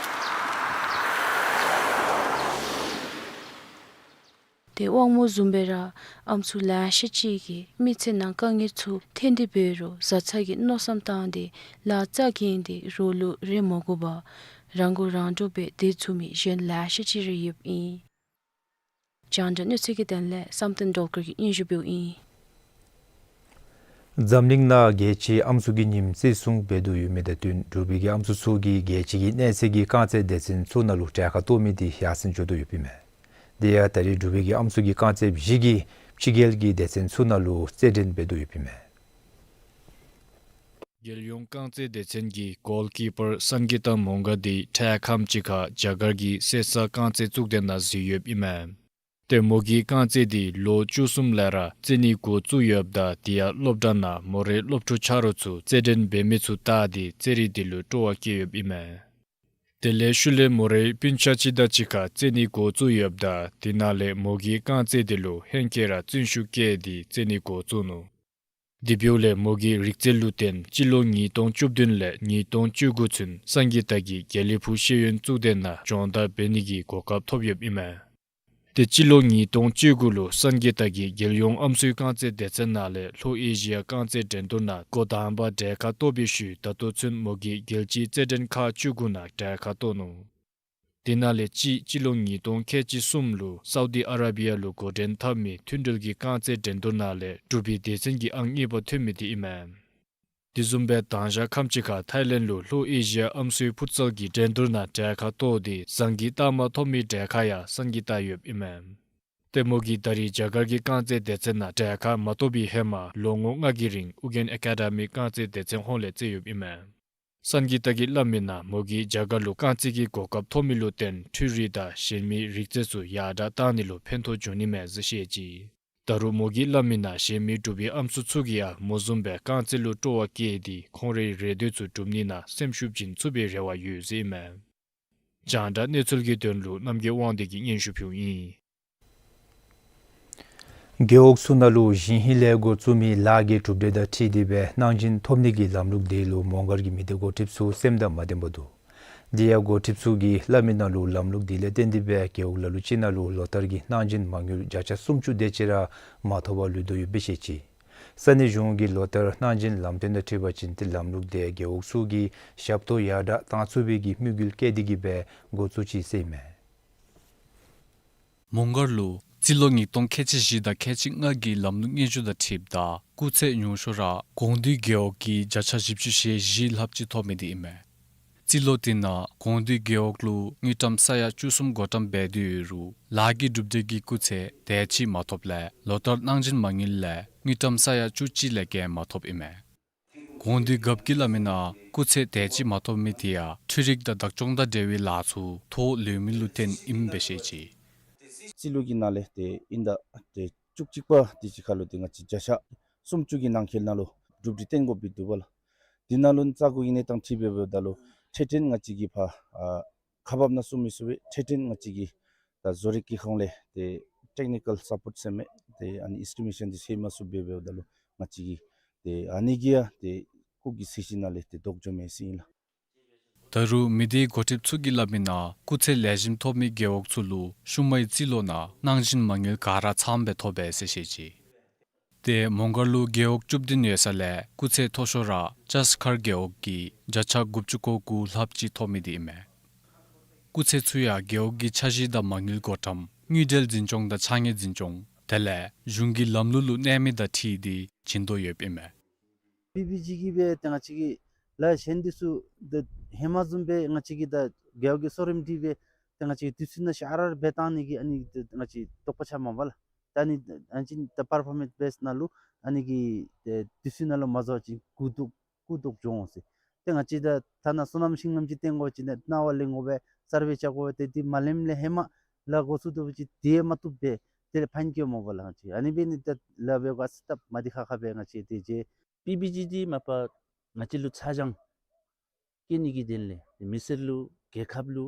ཏེ་དབང་མོ་བཟུམ་སྦེ་ར་ཨམ་སྲུ་ལེ་ཤ་ཅིག་གིས་མི་ཚེ་ནང་དཀའ་ངལ་ཚུ་ཐོན་ཏེ་འབད་རུང་བཟའ་ཚང་གི་མནོ་བསམ་བཏང་སྟེ་ལཱ་རྩ་འགེངས་ཏེ་རོགས་ལུ་རེ་མ་དགོ་པར་རང་མགོ་རང་འདྲོངས་སྦེ་སྡོད་ཚུགས་མི་གཞན་ལེ་ཤ་ཅིག་ར་ཡོདཔ་ཨིན། རྒྱང་བསྒྲགས་གནས་ཚུལ་གྱི་དོན་ལས་བསམ་གཏན་སྒྲོལ་དཀར་གྱིས་སྙན་ཞུ་འབདཝ་ཨིན། འཛམ་གླིང་ནང་རྒྱལ་སྤྱིའི་ཨམ་སྲུ་གི་ཉིནམ་བརྩི་སྲུང་འབད་དོ་ཡོད་མི་དང་བསྟུན་འབྲུག་པའི་གི་ཨམ་སྲུ་ཚུ་གིས་རྒྱལ་སྤྱི་གི་གནས་ཚད་ཀྱི་རྐང་རྩེད་སྡེ་ཚན་ཚུ་ནང་ལུ་གྲལ་ཁར་གཏོགས་མི་འདི་ཡར་སེང་འགྱོ་དོ་ཡོདཔ་ཨིན་མས། དེ་ཡང་ད་རེས་འབྲུག་པའི་གི་ཨམ་སྲུ་གི་རྐང་རྩེདཔ་བཞི་གིས་ཕྱི་རྒྱལ་གྱི་སྡེ་ཚན་ཚུ་ནང་ལུ་རྩེད་འགྲན་འབད་དོ་ཡོདཔ་ཨིན་མས། རྒྱལ་ཡོངས་རྐང་རྩེད་སྡེ་ཚན་གྱི་གོལ་ཀི་པར་སངས་ཀྱིཏ་མོང་སྒར་འདི་འཕྲལ་ཁམས་ཅིག་ཁར་རྒྱ་གར་གྱི་སེ་ས་རྐང་རྩེད་གཙུག་སྡེ་ནང་འཛུལ་ཡོདཔ་ཨིན་མས། ཏེ་མོ་གི་རྐང་རྩེད་འདི་ལོ་བཅུ་གསུམ་ལས་ར་རྩེད་ནི་འགོ་བཙུགས་ཡོདཔ་ད་དེ་ཡང་སློབ་གྲྭ་ནང་མོ་རའི་སློབ་ཕྲུག་ཆ་རོགས་ཚུ་རྩེད་འགྲན་འབད་མི་ཚུ་བལྟ་སྟེ་རྩེད་རིགས་འདི་ལུ་སྤྲོ་བ་བསྐྱེད་ཡོདཔ་ཨིན་མས། དེ་ལས་ཤུལ་ལས་མོ་རའི་སྤུན་ཆ་ཅིག་དང་གཅིག་ཁར་རྩེད་ནི་འགོ་བཙུགས་ཡོདཔ་ད་དེ་ནང་ལས་མོ་གི་རྐང་རྩེད་འདི་ལུ་ཧེང་སྐལ་ར་བརྩོན་ཤུགས་བསྐྱེད་དེ་རྩེད་ནི་འགོ་བཙུགས་ནུག། དེ་འབདཝ་ལས་མོ་གི་རིག་རྩལ་ལུ་བརྟེན་སྤྱི་ལོ་ཉིས་སྟོང་བཅུ་བདུན་ལས་ཉིས་སྟོང་བཅུ་དགུ་ཚུན་སངས་ཀྱིཏ་གི་དགེ་ལེགས་ཕུག་ཤེས་ཡོན་གཙུག་སྡེ་ནང་སྦྱོང་བརྡར་འབད་ནི་གི་གོ་སྐབས་ཐོབ་ཡོདཔ་ཨིན་མས། ཏེ་སྤྱི་ལོ་ཉིས་སྟོང་བཅུ་དགུ་ལུ་སངས་ཀྱིཏ་གི་རྒྱལ་ཡོངས་ཨམ་སྲུའི་རྐང་རྩེད་སྡེ་ཚན་ནང་ལས་ལྷོ་ཨེ་ཤི་ཡ་རྐང་རྩེད་འགྲན་བསྡུར་ནང་འགོ་དང་པ་གྲལ་ཁར་གཏོགས་པའི་ཤུལ་ད་ལྟོ་ཚུན་མོ་གིས་རྒྱལ་སྤྱིའི་རྩེད་འགྲན་ཁག་བཅུ་དགུ་ནང་གྲལ་ཁར་གཏོགས་ནུག། དེ་ནང་ལས་གཅིག་སྤྱི་ལོ་ཉིས་སྟོང་ཁལ་གཅིག་གསུམ་ལུ་སའུ་དི་ཨ་ར་བི་ཡ་ལུ་འགོ་འདྲེན་འཐབ་མི་མཐུན་སྒྲིལ་གྱི་རྐང་རྩེད་འགྲན་བསྡུར་ནང་ལས་འབྲུག་པའི་སྡེ་ཚན་གྱི་ཨང་གཉིས་པ་ཐོན་མི་འདི་ཨིན་མས། དེ་བཟུམ་སྦེ་དང་ཞག་ཁམས་ཅིག་ཁར་ཐའི་ལེནཌ་ལུ་ལྷོ་ཨེ་ཤི་ཡ་ཨམ་སྲུའི་ཕུཊ་སཱལ་གྱི་འགྲན་བསྡུར་ནང་གྲལ་ཁར་གཏོགས་ཏེ་ཟངས་ཀྱི་རྟགས་མ་ཐོབ་མི་གྲལ་ཁར་ཡང་སངས་ཀྱིཏ་ཡོདཔ་ཨིན་མས། ཏེ་མོ་གིས་ད་རེས་རྒྱ་གར་གྱི་རྐང་རྩེད་སྡེ་ཚན་ནང་གྲལ་ཁར་མ་གཏོགས་པའི་ཧེ་མ་ལོ་ངོ་ལྔ་གི་རིང་ཨུ་རྒྱན་ཨེ་ཀ་ཌ་མི་རྐང་རྩེད་སྡེ་ཚན་ཧོངས་ལས་རྩེ་ཡོདཔ་ཨིན་མས། སངས་ཀྱིཏ་གིས་སླབ་མི་ནང་མོ་གིས་རྒྱ་གར་ལུ་རྐང་རྩེད་ཀྱི་གོ་སྐབས་ཐོབ་མི་ལུ་བརྟེན་འཕྲུལ་རིག་དང་གཞན་མི་རིག་རྩལ་ཚུ་ཡར་དྲགས་བཏང་ནི་ལུ་ཕན་ཐོགས་འབྱུང་ནི་མས་ཟེར་བཤད་ཅི། ད་རུང་མོ་གིས་སླབ་མི་ནང་གཞན་མི་འབྲུག་པའི་ཨམ་སྲུ་ཚུ་གིས་ཡང་མོ་བཟུམ་སྦེ་རྐང་རྩེད་ལུ་སྤྲོ་བ་བསྐྱེད་དེ་ཁོང་རའི་རེ་འདོད་ཚུ་འགྲུབ་ནི་ནང་སེམས་ཤུགས་བྱིན་ཚུགས་པའི་རེ་བ་ཡོད་ཟེར་ཨིན་མས། རྒྱང་བསྒྲགས་གནས་ཚུལ་གྱི་དོན་ལུ་རྣམ་རྒྱལ་དབང་འདུས་ཀྱིས་སྙན་ཞུ་ཕུལཝ་ཨིན། རྒེད་འོག་ཚུ་ནང་ལུ་ཞིང་ཧིང་ལས་འགོ་བཙུགས་མི་ལཱ་གི་གྲུབ་འབྲས་དང་འཁྲིལ་ཏེ་སྦེ་གནང་སྦྱིན་ཐོབ་ནི་གི་ལམ་ལུགས་དེ་ལུ་མོང་སྒར་གྱི་མི་སྡེ་འགོ་ཁྲིདཔ་ཚུ་སེམས་དང་མ་ལྡན་པར་འདུག། དེ་ཡང་འགོ་ཁྲིདཔ་ཚུ་གིས་སླབ་མི་ནང་ལུ་ལམ་ལུགས་དེ་ལས་བརྟེན་ཏེ་སྦེ་རྒེད་འོག་ལ་ལུ་ཅིག་ནང་ལུ་ལོ་ལྟར་གྱི་གནང་སྦྱིན་མ་དངུལ་བརྒྱ་ཆ་སུམ་ཅུ་དེ་ཅིག་ར་མ་ཐོབ་པར་ལུས་དོ་ཡོདཔ་སྦེ་བཤད་ཅི། ས་གནས་གཞུང་གིས་ལོ་ལྟར་གནང་སྦྱིན་ལམ་སྟོན་དང་འཁྲིལ་བ་ཅིན་ཏེ་ལམ་ལུགས་དེ་རྒེད་འོག་ཚུ་གི་ཞབས་ཏོག་ཡར་དྲགས་བཏང་ཚུགས་པའི་གི་དམིགས་ཡུལ་བསྐྱེད་དེ་གིས་སྦེ་འགོ་བཙུགས་ཅི་ཟེར་ཨིན་མས། མོང་སྒར་ལུ་རྩིས་ལོ་ཉིས་སྟོང་ཁལ་གཅིག་བཞི་དང་ཁལ་གཅིག་ལྔ་གི་ལམ་ལུགས་སྙན་ཞུ་དང་འཁྲིལཝ་ད་སྐུགས་ཚད་ཉུང་ཤོས་ར་གོང་འདུས་རྒེད་འོག་གིས་བརྒྱ་ཆ་བཞི་བཅུ་ཞེ་བཞི་ལྷགཔ་ཅིག་ཐོབ་མི་འདི་ཨིན་མས། རྩིས་ལོ་དེ་ནང་གོང་འདུས་རྒེད་འོག་ལུ་དངུལ་ཀྲམ་ས་ཡ་བཅུ་གསུམ་བགོ་བཀྲམ་འབད་དེ་ཡོད་རུང་ལཱ་གི་གྲུབ་འབྲས་ཀྱི་སྐུགས་ཚད་དེ་ཅིག་མ་ཐོབ་ལས་ལོ་ལྟར་གནང་སྦྱིན་མ་དངུལ་ལས་དངུལ་ཀྲམ་ས་ཡ་བཅུ་གཅིག་ལས་བརྒལ་མ་ཐོབ་ཨིན་མས། གོང་འདུས་རྒཔོ་གིས་སླབ་མི་ནང་སྐུགས་ཚད་དེ་ཅིག་མ་ཐོབ་མི་དེ་ཡང་འཕྲུལ་རིག་དང་བདག་སྐྱོང་དང་འབྲེལ་བའི་ལཱ་ཚུ་ཐོ་ལེན་མི་ལུ་བརྟེན་ཨིནམ་སྦེ་བཤད་ཅི། རྩིས་ལོ་གི་ནང་ལས་ཏེ་དབྱིན་ཟླ་ཏེ་བཅུ་གཅིག་པ་དེ་ཅིག་ཁར་ལུ་ཏེ་ང་བཅས་བརྒྱ་ཆ་སུམ་ཅུ་གི་ནང་འཁོད་ནང་ལུ་གྲུབ་འབྲས་བསྟན་དགོཔ་སྦེ་འདུག་པ་ལགས། དེ་ནང་ལུ་རྩ་འགོ་གི་གནས་སྟངས་འཁྲིལ་སྦེ་འབདཝ་ད་ལུ་འཕྲལ་འཕྲལ་ང་བཅས་ཀྱིས་ཕར་ཨ་ཁག་འབག་ནང་བཙུགས་མི་ཚུགས་པས། འཕྲལ་འཕྲལ་ང་བཅས་ཀྱིས་ད་བཟོ་རིག་གི་ཁོངས་ལས་ཏེ་ཊེཀ་ནི་ཀཱལ་སཔོརཊ་ཟེར་མི་ཏེ་ཨ་ནི་ཨེས་ཊི་མེ་ཤཱན་འདི་ཟེར་མ་ཚུགསཔ་སྦེ་འབདཝ་ད་ལུ་ང་བཅས་ཀྱིས་ཏེ་ཨ་ནི་གིས་ཡང་ཏེ་སྐུགས་ཀྱི་ཚད་གཞི་ནང་ལས་ཏེ་ལྡོག་འགྱོཝ་མས་ཟེར་ཨིན་ལགས། ད་རུང་མི་སྡེའི་འགོ་ཁྲིདཔ་ཚུ་གིས་སླབ་མི་ནང་སྐུགས་ཚད་ལེགས་ཤོམ་ཐོབ་མི་རྒེད་འོག་ཚུ་ལུ་ཤུལ་མའི་རྩིས་ལོ་ནང་གནང་སྦྱིན་མ་དངུལ་ག་ར་ཚངམ་སྦེ་ཐོབ་པས་ཟེར་བཤད་ཅི། ཏེ་མོང་སྒར་ལུ་རྒེད་འོག་བཅུ་བདུན་ཡོད་ས་ལས་སྐུགས་ཚད་མཐོ་ཤོས་ར་ལྕགས་མཁར་རྒེད་འོག་གིས་བརྒྱ་ཆ་དགུ་བཅུ་གོ་དགུ་ལྷགཔ་ཅིག་ཐོབ་མི་འདི་ཨིན་མས། སྐུགས་ཚད་ཚུ་ཡང་རྒེད་འོག་གི་འཆར་གཞི་དང་མ་དངུལ་བགོ་བཀྲམ་དངུལ་འབྲེལ་འཛིན་སྐྱོང་དང་ཕྱགས་སྙིགས་འཛིན་སྐྱོང་དེ་ལས་གཞུང་གི་ལམ་ལུགས་ལུ་གནས་མི་དང་འཁྲིལ་ཏེ་བྱིན་དོ་ཡོདཔ་ཨིན་མས། པི་བི་ཇི་གིས་སྦེ་ཏེ་ང་བཅས་ཀྱི་ལཱ་གཞན་འདི་ཚུ་ཏེ་ཧེ་མ་བཟུམ་སྦེ་ང་བཅས་ཀྱིས་ད་རྒེད་འོག་གི་གསོ་རིམ་སྒྲིག་སྦེ་ཏེ་ང་བཅས་ཀྱིས་དུས་ཚོད་ནང་ཞིན་ཨར་ཨར་འབད་བཏང་ནི་གི་ཨ་ནི་ཏེ་ང་བཅས་དོགས་པ་ཆགས་མས་པ་ལགས། ད་ཨ་ནི་ཨ་ནི་ཅིག་ད་པར་ཕོར་མེནསི་བེསི་ནང་ལུ་ཨ་ནི་གི་ཏེ་དུས་ཚོད་ནང་ལུ་མ་བཟོ་བ་ཅིན་སྐུགས་དོ་སྐུགས་དོ་འགྱོ་འོང་ཟེར། ཏེ་ང་བཅས་ད་ཐ་ན་སོ་ནམ་ཤིང་ནམ་ཅིག་བཏོན་དགོ་པ་ཅིན་ནཱ་ནངས་པ་ལེན་དགོ་པས། གསར་སྦེ་རྐྱབ་དགོ་པས། ཏེ་འདི་མ་ལེནམ་ལས་ཧེ་མ་ལཱ་འགོ་བཙུགས་དོ་པ་ཅིན་དེ་མ་བཏུབ་པས། དེ་ལས་ཕན་སྐྱེད་མོ་བ་ལང་ཅི། ཨ་ནི་འབད་ནི་ད་ལ་བའི་ག་སི་ཏབ་མ་དེ་ཁ་ཁ་སྦེ་ང་བཅས་དེ་རྗེས་པི་བི་ཇི་འདི་མ་པ་ང་བཅས་ལུ་ཚ་གྱང་སྐྱེ་ནི་གི་དོན་ལས་མི་སེར་ལུ་རྒྱལ་ཁབ་ལུ་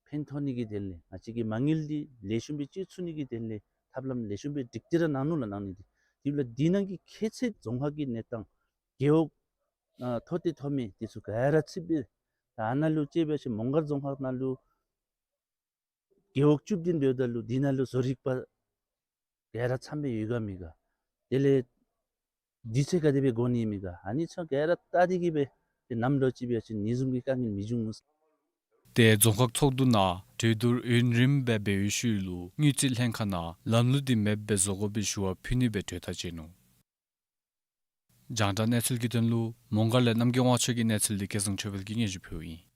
ཕན་ཐོགས་ནི་གི་དོན་ལས་ང་བཅས་ཀྱི་མ་དངུལ་འདི་ལེགས་ཤོམ་སྦེ་སྤྱོད་ཚུགས་ནི་གི་དོན་ལས་ཐབས་ལམ་ལེགས་ཤོམ་སྦེ་སྒྲིག་སྟེ་ར་གནང་ནུག་ལགས། གནང་ནི་འདི་དེ་ལས་འདི་ནང་གི་ཁྱད་ཚད་རྫོང་ཁག་གི་གནས་སྟངས་རྒེད་འོག་ཨ་མཐོ་གཏད་མཐོ་དམན་འདི་ཚུ་ག་ར་ཚུད་པས། ད་ཨ་ནཱ་ལུ་ཅིག་འབད་ཞིནམ་མོང་སྒར་རྫོང་ཁག་ནང་ལུ་རྒེད་འོག་བཅུ་བདུན་འབདཝ་ད་ལུ་འདི་ནང་ལུ་བཟོ་རིག་པ་ག་ར་ཚངམ་སྦེ་ཡོད་ག་མེད་ག། དེ་ལས་དུས་ཚོད་ག་དེ་སྦེ་འགོར་ནི་མེད་ག། ཨ་ནི་ཚུ་ག་ར་བལྟ་སྟེ་གི་སྦེ་ཏེ་ནམ་ལོ་ཅིག་འབད་ཞིནམ་ཨ་ནི་བཟུམ་གྱི་དཀའ་ངལ་མི་འབྱུང་ངོ་ཟེར། ཏེ་རྫོང་ཁག་ཚོགས་འདུ་ནང་གྲོས་བསྡུར་ཡུན་རིངམོ་སྦེ་འབད་བའི་ཤུལ་ལུ་དངུལ་རྩིས་ལྷན་ཁག་ནང་ལམ་ལུགས་འདི་མེདཔ་སྦེ་བཟོ་དགོ་པའི་ཞུ་བ་ཕུལ་ནི་སྦེ་གྲོས་ཐག་བཅད་ནུག། རྒྱང་བསྒྲགས་གནས་ཚུལ་གྱི་དོན་ལུ་མོང་སྒར་ལས་རྣམ་རྒྱལ་དབང་ཕྱུག་གི་གནས་ཚུལ་འདི་སྐལ་བཟང་ཆོས་འཕེལ་གྱིས་སྙན་ཞུ་ཕུལཝ་ཨིན།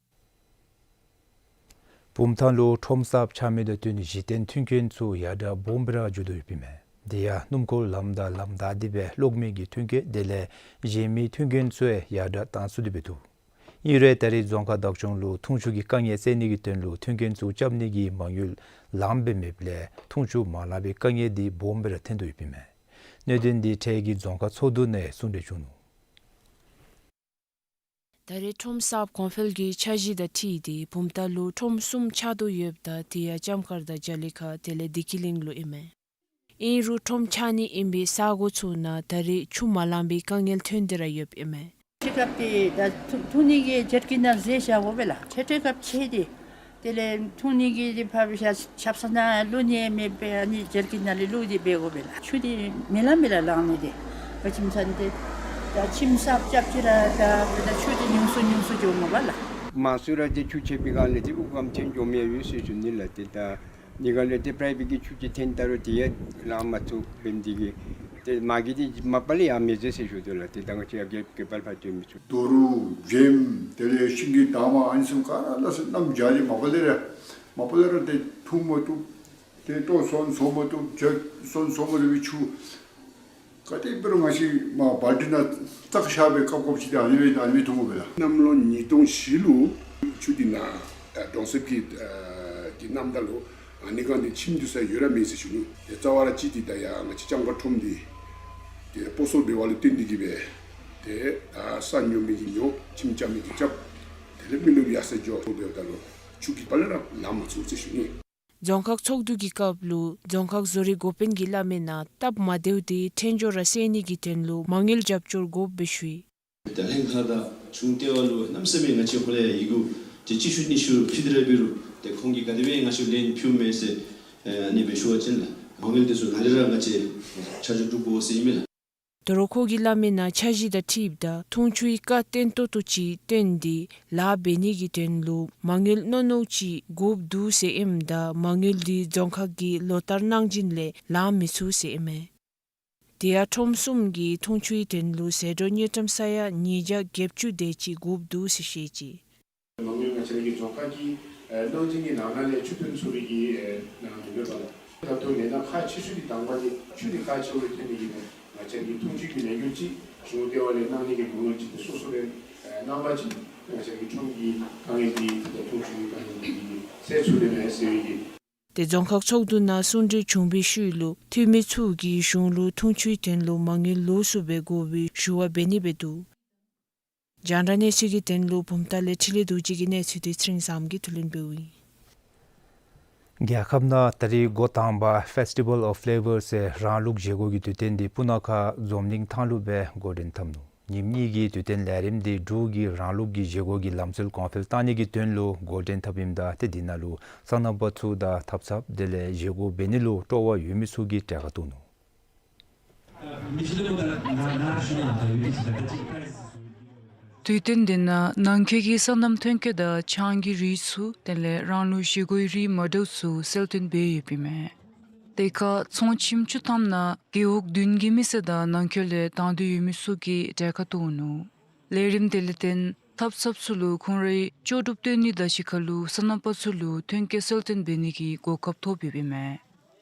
བུམ་ཐང་ལུ་ཁྲོམ་གསརཔ་ཆགས་མི་དང་བསྟུན་གཞི་རྟེན་མཐུན་རྐྱེན་ཚུ་ཡར་དྲག་སྦོམ་སྦེ་ར་འགྱོ་དོ་ཡོདཔ་ཨིན་མས། དེ་ཡང་སྣུམ་འཁོར་ལམ་དང་ལམ་བདའ་སྟེ་སྦེ་གློག་མེ་གི་མཐུན་རྐྱེན་དེ་ལས་གཞན་མི་མཐུན་རྐྱེན་ཚུ་ཡང་ཡར་དྲག་བཏང་ཚུགས་ཏེ་སྦེ་འདུག། ཨིན་རུང་ད་རེས་རྫོང་ཁག་བདག་སྐྱོང་ལུ་འཐུང་ཆུ་གི་དཀའ་ངལ་སེལ་ནི་གི་དོན་ལུ་མཐུན་རྐྱེན་ཚུ་རྐྱབ་ནི་གི་མ་དངུལ་ལངམ་སྦེ་མེདཔ་ལས་འཐུང་ཆུ་མ་ལང་པའི་དཀའ་ངལ་འདི་སྦོམ་སྦེ་ར་ཐོན་དོ་ཡོདཔ་ཨིན་མས། གནད་དོན་འདི་འཕྲལ་གྱི་རྫོང་ཁག་ཚོགས་འདུ་ནང་གསུང་གྲོས་བྱུང་ནུག། ད་རེས་ཁྲོམ་གསརཔ་གོང་འཕེལ་གྱི་འཆར་གཞི་དང་འཁྲིལ་ཏེ་བུམ་ཐང་ལུ་ཁྲོམ་གསུམ་ཆགས་དོ་ཡོདཔ་ད་དེ་ཡང་ལྕམ་མཁར་དང་རྒྱ་གླིང་ཁ་དེ་ལས་བདེ་སྐྱིད་གླིང་ལུ་ཨིན་མས། ཨིན་རུང་ཁྲོམ་ཆགས་ནི་ཨིན་པའི་ས་གོ་ཚུ་ནང་ད་རེས་ཆུ་མ་ལང་པའི་དཀའ་ངལ་ཐོན་ཏེ་ར་ཡོདཔ་ཨིན་མས། ཆུ་སྐབས་ཏེ་ད་འཐུང་འཐུང་ནི་གི་ཇར་ཀིན་ནང་བཟོས་བཞག་དགོ་པས་ལགས། ཆུ་སྤྲོད་སྐབས་ཆེ་སྟེ། དེ་ལས་འཐུང་ནི་གི་དེ་ཕར་བཞག་ཆབ་གསང་ནང་བླུག་ནི་མེད་པས། ཨ་ནི་ཇར་ཀིན་ནང་ལས་བླུགས་ཏེ་འབད་དགོ་པས་ལགས། ཆུ་དེ་མི་ལང་མི་ལ་ལང་ནི་དེ་ག་ཁྱིམ་ཚང་དེ་ད་ཁྱིམ་གསརཔ་རྐྱབ་ཅི་ར་ད་ད་ཆུ་དེ་ཉུང་སུ་ཉུང་སུ་འགྱོཝ་མས་པ་ལགས། མང་སུ་ར་དེ་ཆུ་ཆད་པའི་སྒང་ལས་དེ་དབུགས་སྐམ་ཐོན་འགྱོཝ་མས་ཡོད་ཟེར་ཞུ་ནི་ལགས། དེ་ད་ཉེ་ག་ལས་དེ་པའིཔ་གི་ཆུ་ཅིག་འཐེན་ད་རུང་དེ་ཡང་ལང་མ་ཚུགས་པས། དེ་གིས་དེ་མ་གི་དེ་མ་པ་ལས་ཡང་མི་བཟོ་ཟེར་ཞུ་དོ་ལགས། དེ་ད་ང་བཅས་ཡང་གེ་གེ་པལ་ཕར་སྤྲོད་མི་ཚུགས། རྡོ་རུག་འགྲེམ་དེ་ལས་ཤིང་གི་འདབ་མ་ཨ་ནི་ཚུ་ག་ར་ལ་སོ་ནམ་རྒྱ་ལས་མ་པ་ལས་ར་མ་པ་ལས་ར་དེ་འཐུང་མ་བཏུབ། དེ་ལྟོ་སོན་སོ་མ་བཏུབ། ཇ་སོན་སོ་མ་བཏུབ་པའི་ཆུ་ག་དེ་འབད་རུང་ང་བཅས་མར་བལ་ཊིན་ནང་བཙག་བཞག་སྦེ་སྐབས་སྐབས་ཅིག་དེ་ཨ་ནི་སྦེ་ཨ་ནི་སྦེ་འཐུང་དགོ་པས་ལགས། གནམ་ལོ་ཉིས་སྟོང་བཞི་ལུ་ཆུ་དེ་ནཱ་ཨ་གྲོང་གསེབ་ཀྱི་ཨ་དེ་གནམ་ཐང་ལུ་ཨ་ནི་སྒང་དེ་ཁྱིམ་སྡོད་ས་ཡོད་ར་མེད་ཟེར་ཞུ་ནི། དེ་རྩ་བ་ར་གཅིག་དེ་ད་ཡར་ང་བཅས་ལྕམ་མཁར་ཁྲོམ་དེ་དེ་སྤོ་སོར་འབད་བ་ལུ་བརྟེན་ཏེ་གིས་སྦེ་དེ་ད་ས་ཉོ་མི་གིས་ཉོ། ཁྱིམ་རྐྱབ་མི་གིས་རྐྱབ། དེ་ལས་མི་ལུ་ཡར་སེང་འགྱོ་སོང་འབདཝ་ད་ལུ་ཆུ་གིས་དཔའ་ལས་ར་ལང་མ་ཚུགས་ཟེར་ཞུ་ནི། རྫོང་ཁག་ཚོགས་འདུ་གི་སྐབས་ལུ་རྫོང་ཁག་བཟོ་རིག་འགོ་དཔོན་གྱིས་སླབ་མིའི་ནང་སྟབས་མ་བདེཝ་དེ་ཕྲན་བཅོས་ར་སེལ་ནི་གི་དོན་ལུ་མ་དངུལ་རྒྱབ་སྐྱོར་དགོཔ་སྦེ་ཞུ་ཡི། ད་ལྷན་ཁག་དང་གཞུང་ལྟེ་བ་ལུ་གནམ་མེད་ས་མེད་ང་བཅས་ཁོ་ལས་ཡི་གུ་དེ་གཅིག་ཤུལ་གཉིས་ཤུལ་ཕུལ་ཏེ་ར་འབད་རུང་དེ་ཁོང་གིས་ག་དེ་སྦེ་ང་བཅས་ལན་ཕུལཝ་མས་ཟེར་ཨ་ནི་སྦེ་ཞུ་བ་ཅིན་ལགས། མ་དངུལ་དེ་ཚུ་ད་རིས་ར་ང་བཅས་ཆ་འཇོག་གྲུབ་དགོ་ཟེར་ཨིན་མས་ལགས། དོ་རུང་ཁོ་གིས་སླབ་མིའི་ནང་འཆར་གཞི་དང་འཁྲིལཝ་ད་འཐུང་ཆུའི་རྐ་བརྟན་ཏོག་ཏོ་ཅིག་བཏོན་ཏེ་ལཱ་འབད་ནི་གི་དོན་ལུ་མ་དངུལ་རྣོ་རྣོ་ཅིག་དགོཔ་འདུག་ཟེར་ཨིནམ་ད་མ་དངུལ་འདི་རྫོང་ཁག་གིས་ལོ་ལྟར་གནང་བྱིན་ལས་ལང་མི་ཚུགས་ཟེར་ཨིན་མས། དེ་ཡང་ཁྲོམ་གསུམ་གྱི་འཐུང་ཆུའི་དོན་ལུ་ཟད་འགྲོ་དངུལ་ཀྲམ་ས་ཡ་ཉིས་བརྒྱ་བརྒྱད་ཅུ་དེ་ཅིག་དགོཔ་འདུག་ཟེར་བཤད་ཅི། མ་དངུལ་ང་བཅས་ར་གི་རྫོང་ཁག་གི་ཨེ་གནང་སྦྱིན་གྱི་ནང་ན་ལས་ཆུ་བཏོན་ཚུགས་པའི་གི་ཨེ་ནང་མི་འདུག་པ་ལགས། ད་ལྟོ་ལས་སྣ་ཁག་ཆེ་ཤོས་ཀྱི་དང་པ་དེ་ཆུ་དེ་ཁག་ཆེ་བ་ལུ་བརྟེན་ཏེ་གིས་ང་བཅས་ཀྱི་འཐུང་ཆུ་གི་ལས་འགུལ་ཅིག་གཞུང་ལྟེ་བ་ལས་གནང་ནི་གི་མ་དངུལ་ཅིག་དེ་སོ་སོ་ལས་ཨེ་གནང་པ་ཅིན་ང་བཅས་ཀྱི་ཁྲོམ་གྱི་དཀའ་ངལ་འདི་ད་འཐུང་ཆུ་གི་དཀའ་ངལ་འདི་སེལ་ཚུགས་ནི་མས་ཟེར་བའི་གི། དེ་རྫོང་ཁག་ཚོགས་འདུ་ནང་གསུང་གྲོས་བྱུང་བའི་ཤུལ་ལུ་འཐུས་མི་ཚུ་གིས་གཞུང་ལུ་འཐུང་ཆུའི་དོན་ལུ་མ་དངུལ་ལོགས་སུ་སྦེ་དགོ་པའི་ཞུ་བ་འབད་ནི་སྦེ་འདུག། རྒྱང་བསྒྲགས་གནས་ཚུལ་གྱི་དོན་ལུ་བུམ་ཐང་ལས་འཕྲིན་ལས་རྡོ་རྗེ་གི་གནས་ཚུལ་དེ་ཚེ་རིང་བཟངམོ་གིས་བསྡུ་ལེན་འབདཝ་ཨིན། རྒྱལ་ཁབ་ནང་ད་རིས་འགོ་དང་པ་Festival of Flavors ཟེར་རང་ལུགས་བཞེས་སྒོ་གི་དུས་སྟོན་འདི་སྤུ་ན་ཁ་འཛམ་གླིང་ཐང་ལུ་སྦེ་འགོ་འདྲེན་འཐབ་ནུག། ཉིནམ་གཉིས་ཀྱི་དུས་སྟོན་ལས་རིམ་འདི་འབྲུག་གི་རང་ལུགས་ཀྱི་བཞེས་སྒོ་གི་ལམ་སྲོལ་གོང་འཕེལ་གཏང་ནི་གི་དོན་ལུ་འགོ་འདྲེན་འཐབ་ཨིནམ་ད་ཏེ་འདི་ནང་ལུ་སོ་ནམ་པ་ཚུ་དང་ཐབ་ཚངཔ་དེ་ལས་བཞེས་སྒོ་འབད་ནི་ལུ་སྤྲོ་བ་ཡོད་མི་ཚུ་གིས་གྲལ་ཁར་གཏོགས་ནུག། དུས་སྟོན་འདི་ནང་ནང་འཁོད་ཀྱི་སོ་ནམ་ཐོན་སྐྱེད་དང་ཆང་གི་རིགས་ཚུ་དེ་ལས་རང་ལུགས་བཞེས་སྒོའི་རིགས་མ་འདྲཝ་ཚུ་གསལ་སྟོན་འབད་ཡོདཔ་ཨིན་མས། དེ་ཁར་ཚོང་ཁྱིམ་བཅུ་ཐམ་ནང་རྒེད་འོག་བདུན་གྱི་མི་སེར་དང་ནང་འཁོད་ལས་དང་འདོད་ཡོད་མི་ཚུ་གིས་གྲལ་ཁར་གཏོགས་ནུག། ལས་རིམ་དེ་ལས་བརྟེན་ཐབ་ཚངཔ་ཚུ་ལུ་ཁོང་རའི་ལྕོགས་གྲུབ་སྟོན་ནི་དང་གཅིག་ཁར་ལུ་སོ་ནམ་པ་ཚུ་ལུ་ཐོན་སྐྱེད་གསལ་སྟོན་འབད་ནི་གི་གོ་སྐབས་ཐོབ་ཡོདཔ་ཨིན་མས།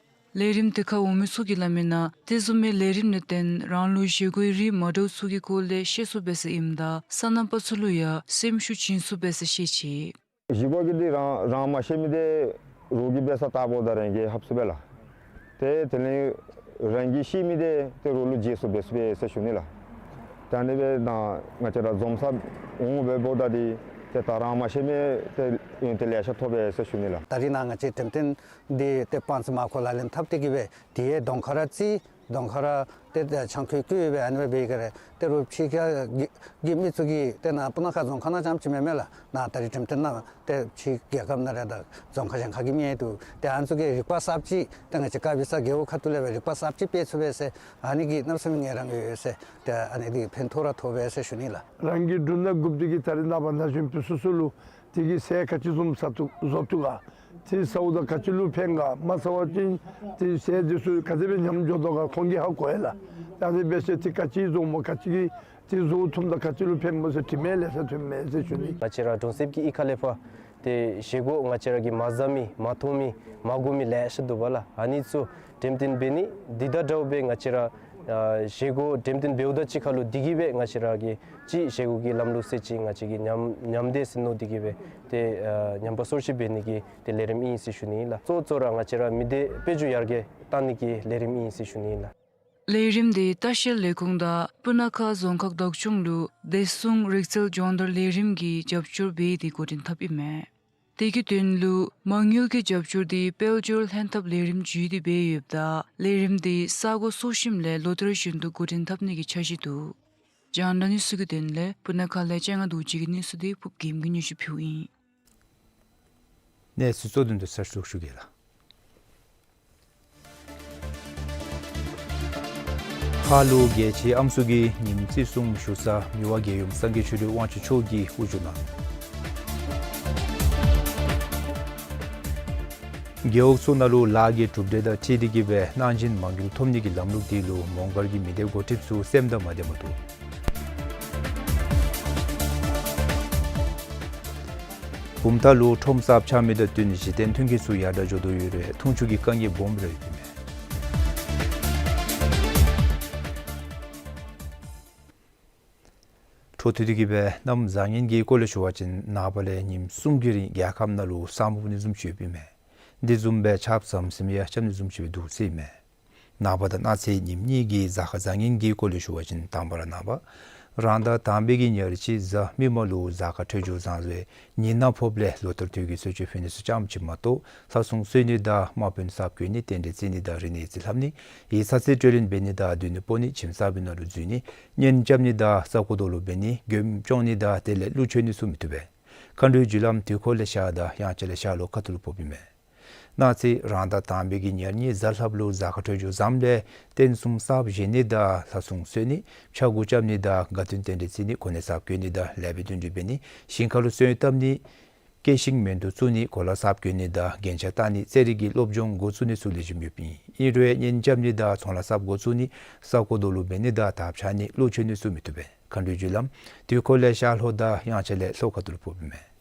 ལས་རིམ་དེ་ཁར་འོང་མི་ཚུ་གིས་སླབ་མིའི་ནང་དེ་བཟུམ་མའི་ལས་རིམ་ལས་བརྟེན་རང་ལུགས་བཞེས་སྒོའི་རིགས་མ་འདྲཝ་ཚུ་གི་སྐོར་ལས་ཤེས་ཚུགས་པས་ཟེར་ཨིནམ་ད་སོ་ནམ་པ་ཚུ་ལུ་ཡང་སེམས་ཤུགས་བྱིན་ཚུགས་པས་ཟེར་བཤད་ཅི། བཞེས་སྒོ་གི་འདི་རང་རང་མ་ཤེས་མི་འདི་རོགས་ཀྱིས་འབད་ས་ལྟ་བུ་དང་རང་གིས་ཧབ་སུ་འབད་ལགས། ཏེ་དེ་ལས་རང་གིས་ཤེས་མི་འདི་ཏེ་རོགས་ལུ་རྗེས་སུ་འབད་ཚུགས་པས་ཟེར་ཞུ་ནི་ལགས། ད་ཨ་ནི་སྦེ་ད་ང་བཅས་ར་འཛོམས་ས་འོང་འབདཝ་ད་འདི་ཏེ་ད་རང་མ་ཤེས་མི་ཏེ་ཡོན་ཏན་ལེ་ཤ་ཐོབ་པས་ཟེར་ཞུ་ནི་ལགས། ད་རིས་ནཱ་ང་བཅས་འགྲེམས་སྟོན་འདི་ཏེ་དཔང་རྩིས་མར་ཁོ་ལག་ལེན་འཐབ་སྟེ་གི་སྦེ་དེ་ཡང་གདོང་ཁར་ར་རྩིས་གདོང་ཁར་ར་ཏེ་ཆང་ཁོལ་ཁོལ་སྦེ་ཨ་ནི་སྦེ་འབད་ག་ར་ཏེ་རོགས་ཕྱི་རྒྱལ་གྱི་མི་ཚུ་གིས་ཏེ་ནཱ་སྤུ་ན་ཁ་རྫོང་ཁག་ནང་རྐྱངམ་ཅིག་མེན་མས་ལགས། ནཱ་ད་རིས་འགྲེམས་སྟོན་ནང་ཏེ་ཕྱི་རྒྱལ་ཁབ་ནང་ར་དང་རྫོང་ཁག་གཞན་ཁ་གི་མི་ཡང་འདུག། ཏེ་ཨ་ནི་ཚུ་གིས་རིག་པ་གསརཔ་ཅིག་ཏེ་ང་བཅས་དཀར་སྦི་ས་རྒེད་འོག་ཁ་ཐུག་ལས་སྦེ་རིག་པ་གསརཔ་ཅིག་སྤེལ་ཚུགས་པས་ཟེར་ཨ་ནི་གི་གནམ་མེད་ས་མེད་ངལ་རངས་ཡོད་ཟེར་ཏེ་ཨ་ནི་འདི་ཕན་ཐོགས་ར་ཐོགས་པས་ཟེར་ཞུ་ནི་ལགས། རང་གི་འབྲུ་སྣ་དགུ་པོ་འདི་གིས་ད་རིས་ནངས་པ་ན་གཞོན་ཕོ་སོ་སོ་ལུ་དེ་གིས་ཟས་ག་ཅི་བཟུམ་ཟ་བཏུབ་བཟོ་བཏུབ་ག། དེ་ཟཝ་ད་ག་ཅི་ལུ་ཕན་ག། མ་ཟ་བ་ཅིན་དེ་ཟས་དེ་ཚུ་ག་དེ་སྦེ་ཉམས་འགྱོ་དོ་ག་ཁོང་གིས་ཧ་གོ་ཡི་ལགས། ད་དེ་འབད་ཟེར་དེ་ག་ཅི་བཟུམ་མོ་ག་ཅི་གིས་དེ་བཟོ་བཏུབ་ད་ག་ཅི་ལུ་ཕན་མོ་ཟེར་དྲི་མི་ལེ་ཤ་ཐོན་མས་ཟེར་ཞུ་ནི། ང་བཅས་ར་གྲོང་གསེབ་ཀྱི་གཡུས་ཁ་ལས་ཕར་ཏེ་བཞེས་སྒོ་ང་བཅས་ར་གིས་མ་བཟའ་མི་མ་མཐོང་མི་མ་གོ་མི་ལེ་ཤ་འདུག་པ་ལགས། ཨ་ནི་ཚུ་འགྲེམས་སྟོན་འབད་ནི་འདི་དང་འདྲཝ་སྦེ་ང་བཅས་ར་ཨ་བཞེས་སྒོ་འགྲེམས་སྟོན་འབདཝ་ད་ཅིག་ཁར་ལུ་འདི་གིས་སྦེ་ང་བཅས་ར་གི་ཅིག་བཞེས་སྒོ་གི་ལམ་ལུགས་ཟེར་ཅིག་ང་བཅས་ཀྱིས་ཉམས་ཉམས་དེས་ཟེར་མནོ་སྟེ་གི་སྦེ་ཏེ་ཨ་ཉམས་པ་སོར་ཆུད་འབད་ནི་གི་ཏེ་ལས་རིམ་ཨིན་ཟེར་ཞུ་ནི་ཨིན་ལགས། གཙོ་གཙོ་ར་ང་བཅས་ར་མི་སྡེ་དཔལ་འབྱོར་ཡར་རྒྱས་གཏང་ནི་གི་ལས་རིམ་ཨིན་ཟེར་ཞུ་ནི་ཨིན་ལགས། ལས་རིམ་འདི་ལྟ་བཤལ་ལས་ཁུངས་དང་སྤུ་ན་ཁ་རྫོང་ཁག་བདག་སྐྱོང་ལུ་བདེ་སྲུང་རིག་རྩལ་སྦྱོང་བརྡར་ལས་རིམ་གྱིས་རྒྱབ་སྐྱོར་འབད་དེ་འགོ་འདྲེན་འཐབ་ཨིན་མས། དེ་གི་དོན་ལུ་མ་དངུལ་གྱི་རྒྱབ་སྐྱོར་འདི་དཔལ་འབྱོར་ལྷན་ཐབས་ལས་རིམ་བརྒྱུད་དེ་འབད་ཡོདཔ་ད་ལས་རིམ་འདི་ས་གོ་སོགས་གསུམ་ལས་ལོ་བསྟར་བཞིན་དུ་འགོ་འདྲེན་འཐབ་ནི་གི་འཆར་གཞི་འདུག། རྒྱང་བསྒྲགས་གནས་ཚུལ་གྱི་དོན་ལས་སྤུ་ན་ཁ་ལས་ལྕང་ང་རྡོ་རྗེ་གི་གནས་ཚུལ་འདི་ཕུརབ་རྒྱལམོ་གིས་སྙན་ཞུ་ཕུལཝ་ཨིན། གནས་ཚུལ་གཙོ་དོན་དུ་གསར་ཞུ་ཞུ་གེ་ལགས། ཧཱ་ལུ་རྒྱལ་ཆེ་ཨམ་སྲུ་གིས་ཉིནམ་རྩིས་སྲུང་ཞུ་ས་མི་དབང་རྒྱལ་ཡུམ་སངས་རྒྱས་ཆོས་སྒྲོན་དབང་ཕྱུག་མཆོག་གིས་དབུ་བཞུགས་གནང་། རྒེད་འོག་ཚུ་ནང་ལུ་ལཱ་གི་གྲུབ་འབྲས་དང་འཁྲིལ་ཏེ་གི་སྦེ་གནང་སྦྱིན་མ་དངུལ་ཐོབ་ནི་གི་ལམ་ལུགས་འདི་ལུ་མོང་སྒར་གྱི་མི་སྡེ་འགོ་ཁྲིདཔ་ཚུ་སེམས་དང་མ་བདེ་མ་བཏུབ། བུམ་ཐང་ལུ་ཁྲོམ་གསརཔ་ཆགས་མི་དང་བསྟུན་གཞི་རྟེན་མཐུན་རྐྱེན་ཚུ་ཡར་དྲག་འགྱོ་དོ་ཡོད་རུང་འཐུང་ཆུ་གི་དཀའ་ངལ་སྦོམ་ར་ཡོདཔ་ཨིན་མས། འཕྲོ་མཐུད་དེ་གི་སྦེ་གནམ་བཟང་ངན་གྱི་སྐོར་ལས་ཞུ་བ་ཅིན་ནངས་པ་ལས་ཉིནམ་གསུམ་གྱི་རིང་རྒྱལ་ཁབ་ནང་ལུ་ས་སྨུག་ནི་བཟུམ་ཅིག་ཡོདཔ་ཨིན་མས། འདི་བཟུམ་སྦེ་ཆརཔ་ཟམ་ཟིམ་ཡང་རྐྱབ་ནི་བཟུམ་ཅིག་སྦེ་འདུག་ཟེར་ཨིན་མས། ནངས་པ་དང་གནངས་ཚེ་ཉིནམ་གཉིས་ཀྱི་གཟའ་སྐར་བཟང་ངན་གྱི་སྐོར་ལས་ཞུ་བ་ཅིན་དང་པ་ར་ནངས་པ་རང་ཟླ་དང་པའི་གི་ཉེར་གཅིག་གཟའ་མིག་དམར་ལུ་གཟའ་སྐར་འཕྲོད་སྦྱོར་བཟང་བའི་ཉིན་ནག་ཕོགཔ་ལས་ལོ་ལྟར་དུས་ཀྱི་གསོལ་མཆོད་ཕུལ་ནི་ཚུ་རྐྱངམ་ཅིག་མ་གཏོགས་ལྷ་སྲུང་གསོལ་ནི་དང་དམག་དཔོན་གསརཔ་བསྐོ་ནི་རྟེན་འབྲེལ་བརྩི་ནི་དང་རིག་གནས་རྩིས་ལྷབ་ནི་ཡིག་ཚང་རྩིས་སྤྲོད་ལེན་འབད་ནི་དང་སྡོད་གནས་སྤོ་ནི་ཁྱིམ་གསར་པའི་ནང་ལུ་འཛུལ་ནི་གཉེན་རྐྱབ་ནི་དང་ས་རྐོ་རྡོ་སློག་འབད་ནི་མགྱོནམ་སྐྱོང་ནི་དང་དེ་ལས་ཀླུ་མཆོད་ནི་ཚུ་མི་བཏུབ་པས། མཁའ་འགྲོའི་རྒྱུ་ལམ་དུས་འཁོར་ལས་ཤར་དང་དབྱངས་འཆར་ལས་ཤར་ལྷོ་ཁ་ཐུག་ལུ་ཕོགཔ་ཨིན་མས། གནངས་ཚེ་རང་ཟླ་དང་པའི་གི་ཉེར་གཉིས་གཟའ་ལྷགཔ་ལུ་གཟའ་སྐར་འཕྲོད་སྦྱོར་བཟངམ་ལས་རྟེན་གསུམ་གསརཔ་བཞེངས་ནི་དང་ལྷ་སྲུང་གསོལ་ནི་ཕྱྭ་འགུགས་རྐྱབ་ནི་དང་དགའ་སྟོན་རྟེན་འབྲེལ་བརྩི་ནི་གོ་གནས་གསརཔ་བསྐོ་ནི་དང་ལེགས་པའི་དོན་འགྲུབ་འབད་ནི་ཞིང་ཁ་ལུ་སོན་བཏབ་ནི་སྐྱེ་ཤིང་མེ་འདུ་བཙུགས་ནི་གོ་ལ་གསརཔ་བསྐོ་ནི་དང་རྒྱན་ཆ་བཏགས་ནི་རྩེད་རིགས་ཀྱི་སློབ་སྦྱོང་འགོ་བཙུགས་ནི་ཚུ་ལེགས་ཤོམ་ཡོདཔ་ཨིན། ཨིན་རུང་གཉེན་རྐྱབ་ནི་དང་ཚོང་ལཱ་གསརཔ་འགོ་བཙུགས་ནི་ས་རྐོ་རྡོ་སློག་འབད་ནི་དང་དར་འཕྱར་ནི་ཀླུ་མཆོད་ནི་ཚུ་མི་བཏུབ་པས། མཁའ་འགྲོའི་རྒྱུ་ལམ་དུས་འཁོར་ལས་ཤར་ལྷོ་དང་དབྱངས་འཆར་ལས་ལྷོ་ཁ་ཐུག་ལུ་ཕོགཔ་ཨིན་མས།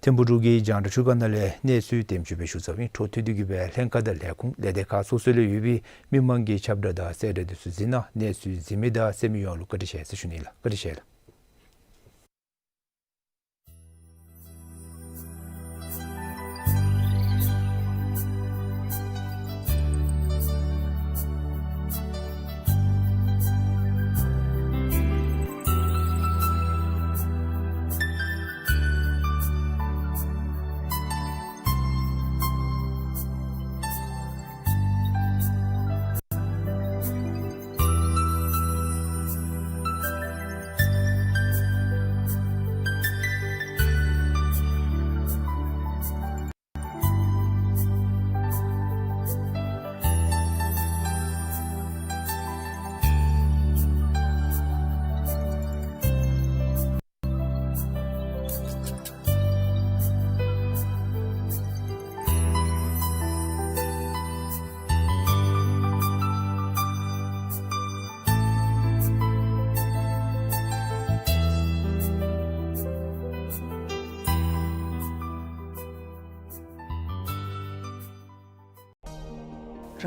ཐིམ་ཕུག་འབྲུག་གི་རྒྱང་བསྒྲགས་ཁྲུས་ཁང་ནང་ལས་གནས་ཚུལ་དེམ་ཅིག་སྦེ་ཞུ་ཚརཝ་ཨིན། འཕྲོ་མཐུད་དེ་གི་སྦེ་ལྷན་ཁག་དང་ལས་ཁུངས་ལས་སྡེ་ཁག་སོ་སོ་ལས་ཡོད་པའི་མི་མང་གི་ཁྱབ་བསྒྲགས་དང་གསལ་བསྒྲགས་འདི་ཚུ་གཟིགས་གནང་། གནས་ཚུལ་གཟིགས་མི་དང་གསན་མི་ཡོངས་ལུ་བཀའ་དྲིན་ཆེ་ཟེར་ཞུ་ནི་ལགས། བཀའ་དྲིན་ཆེ་ལགས།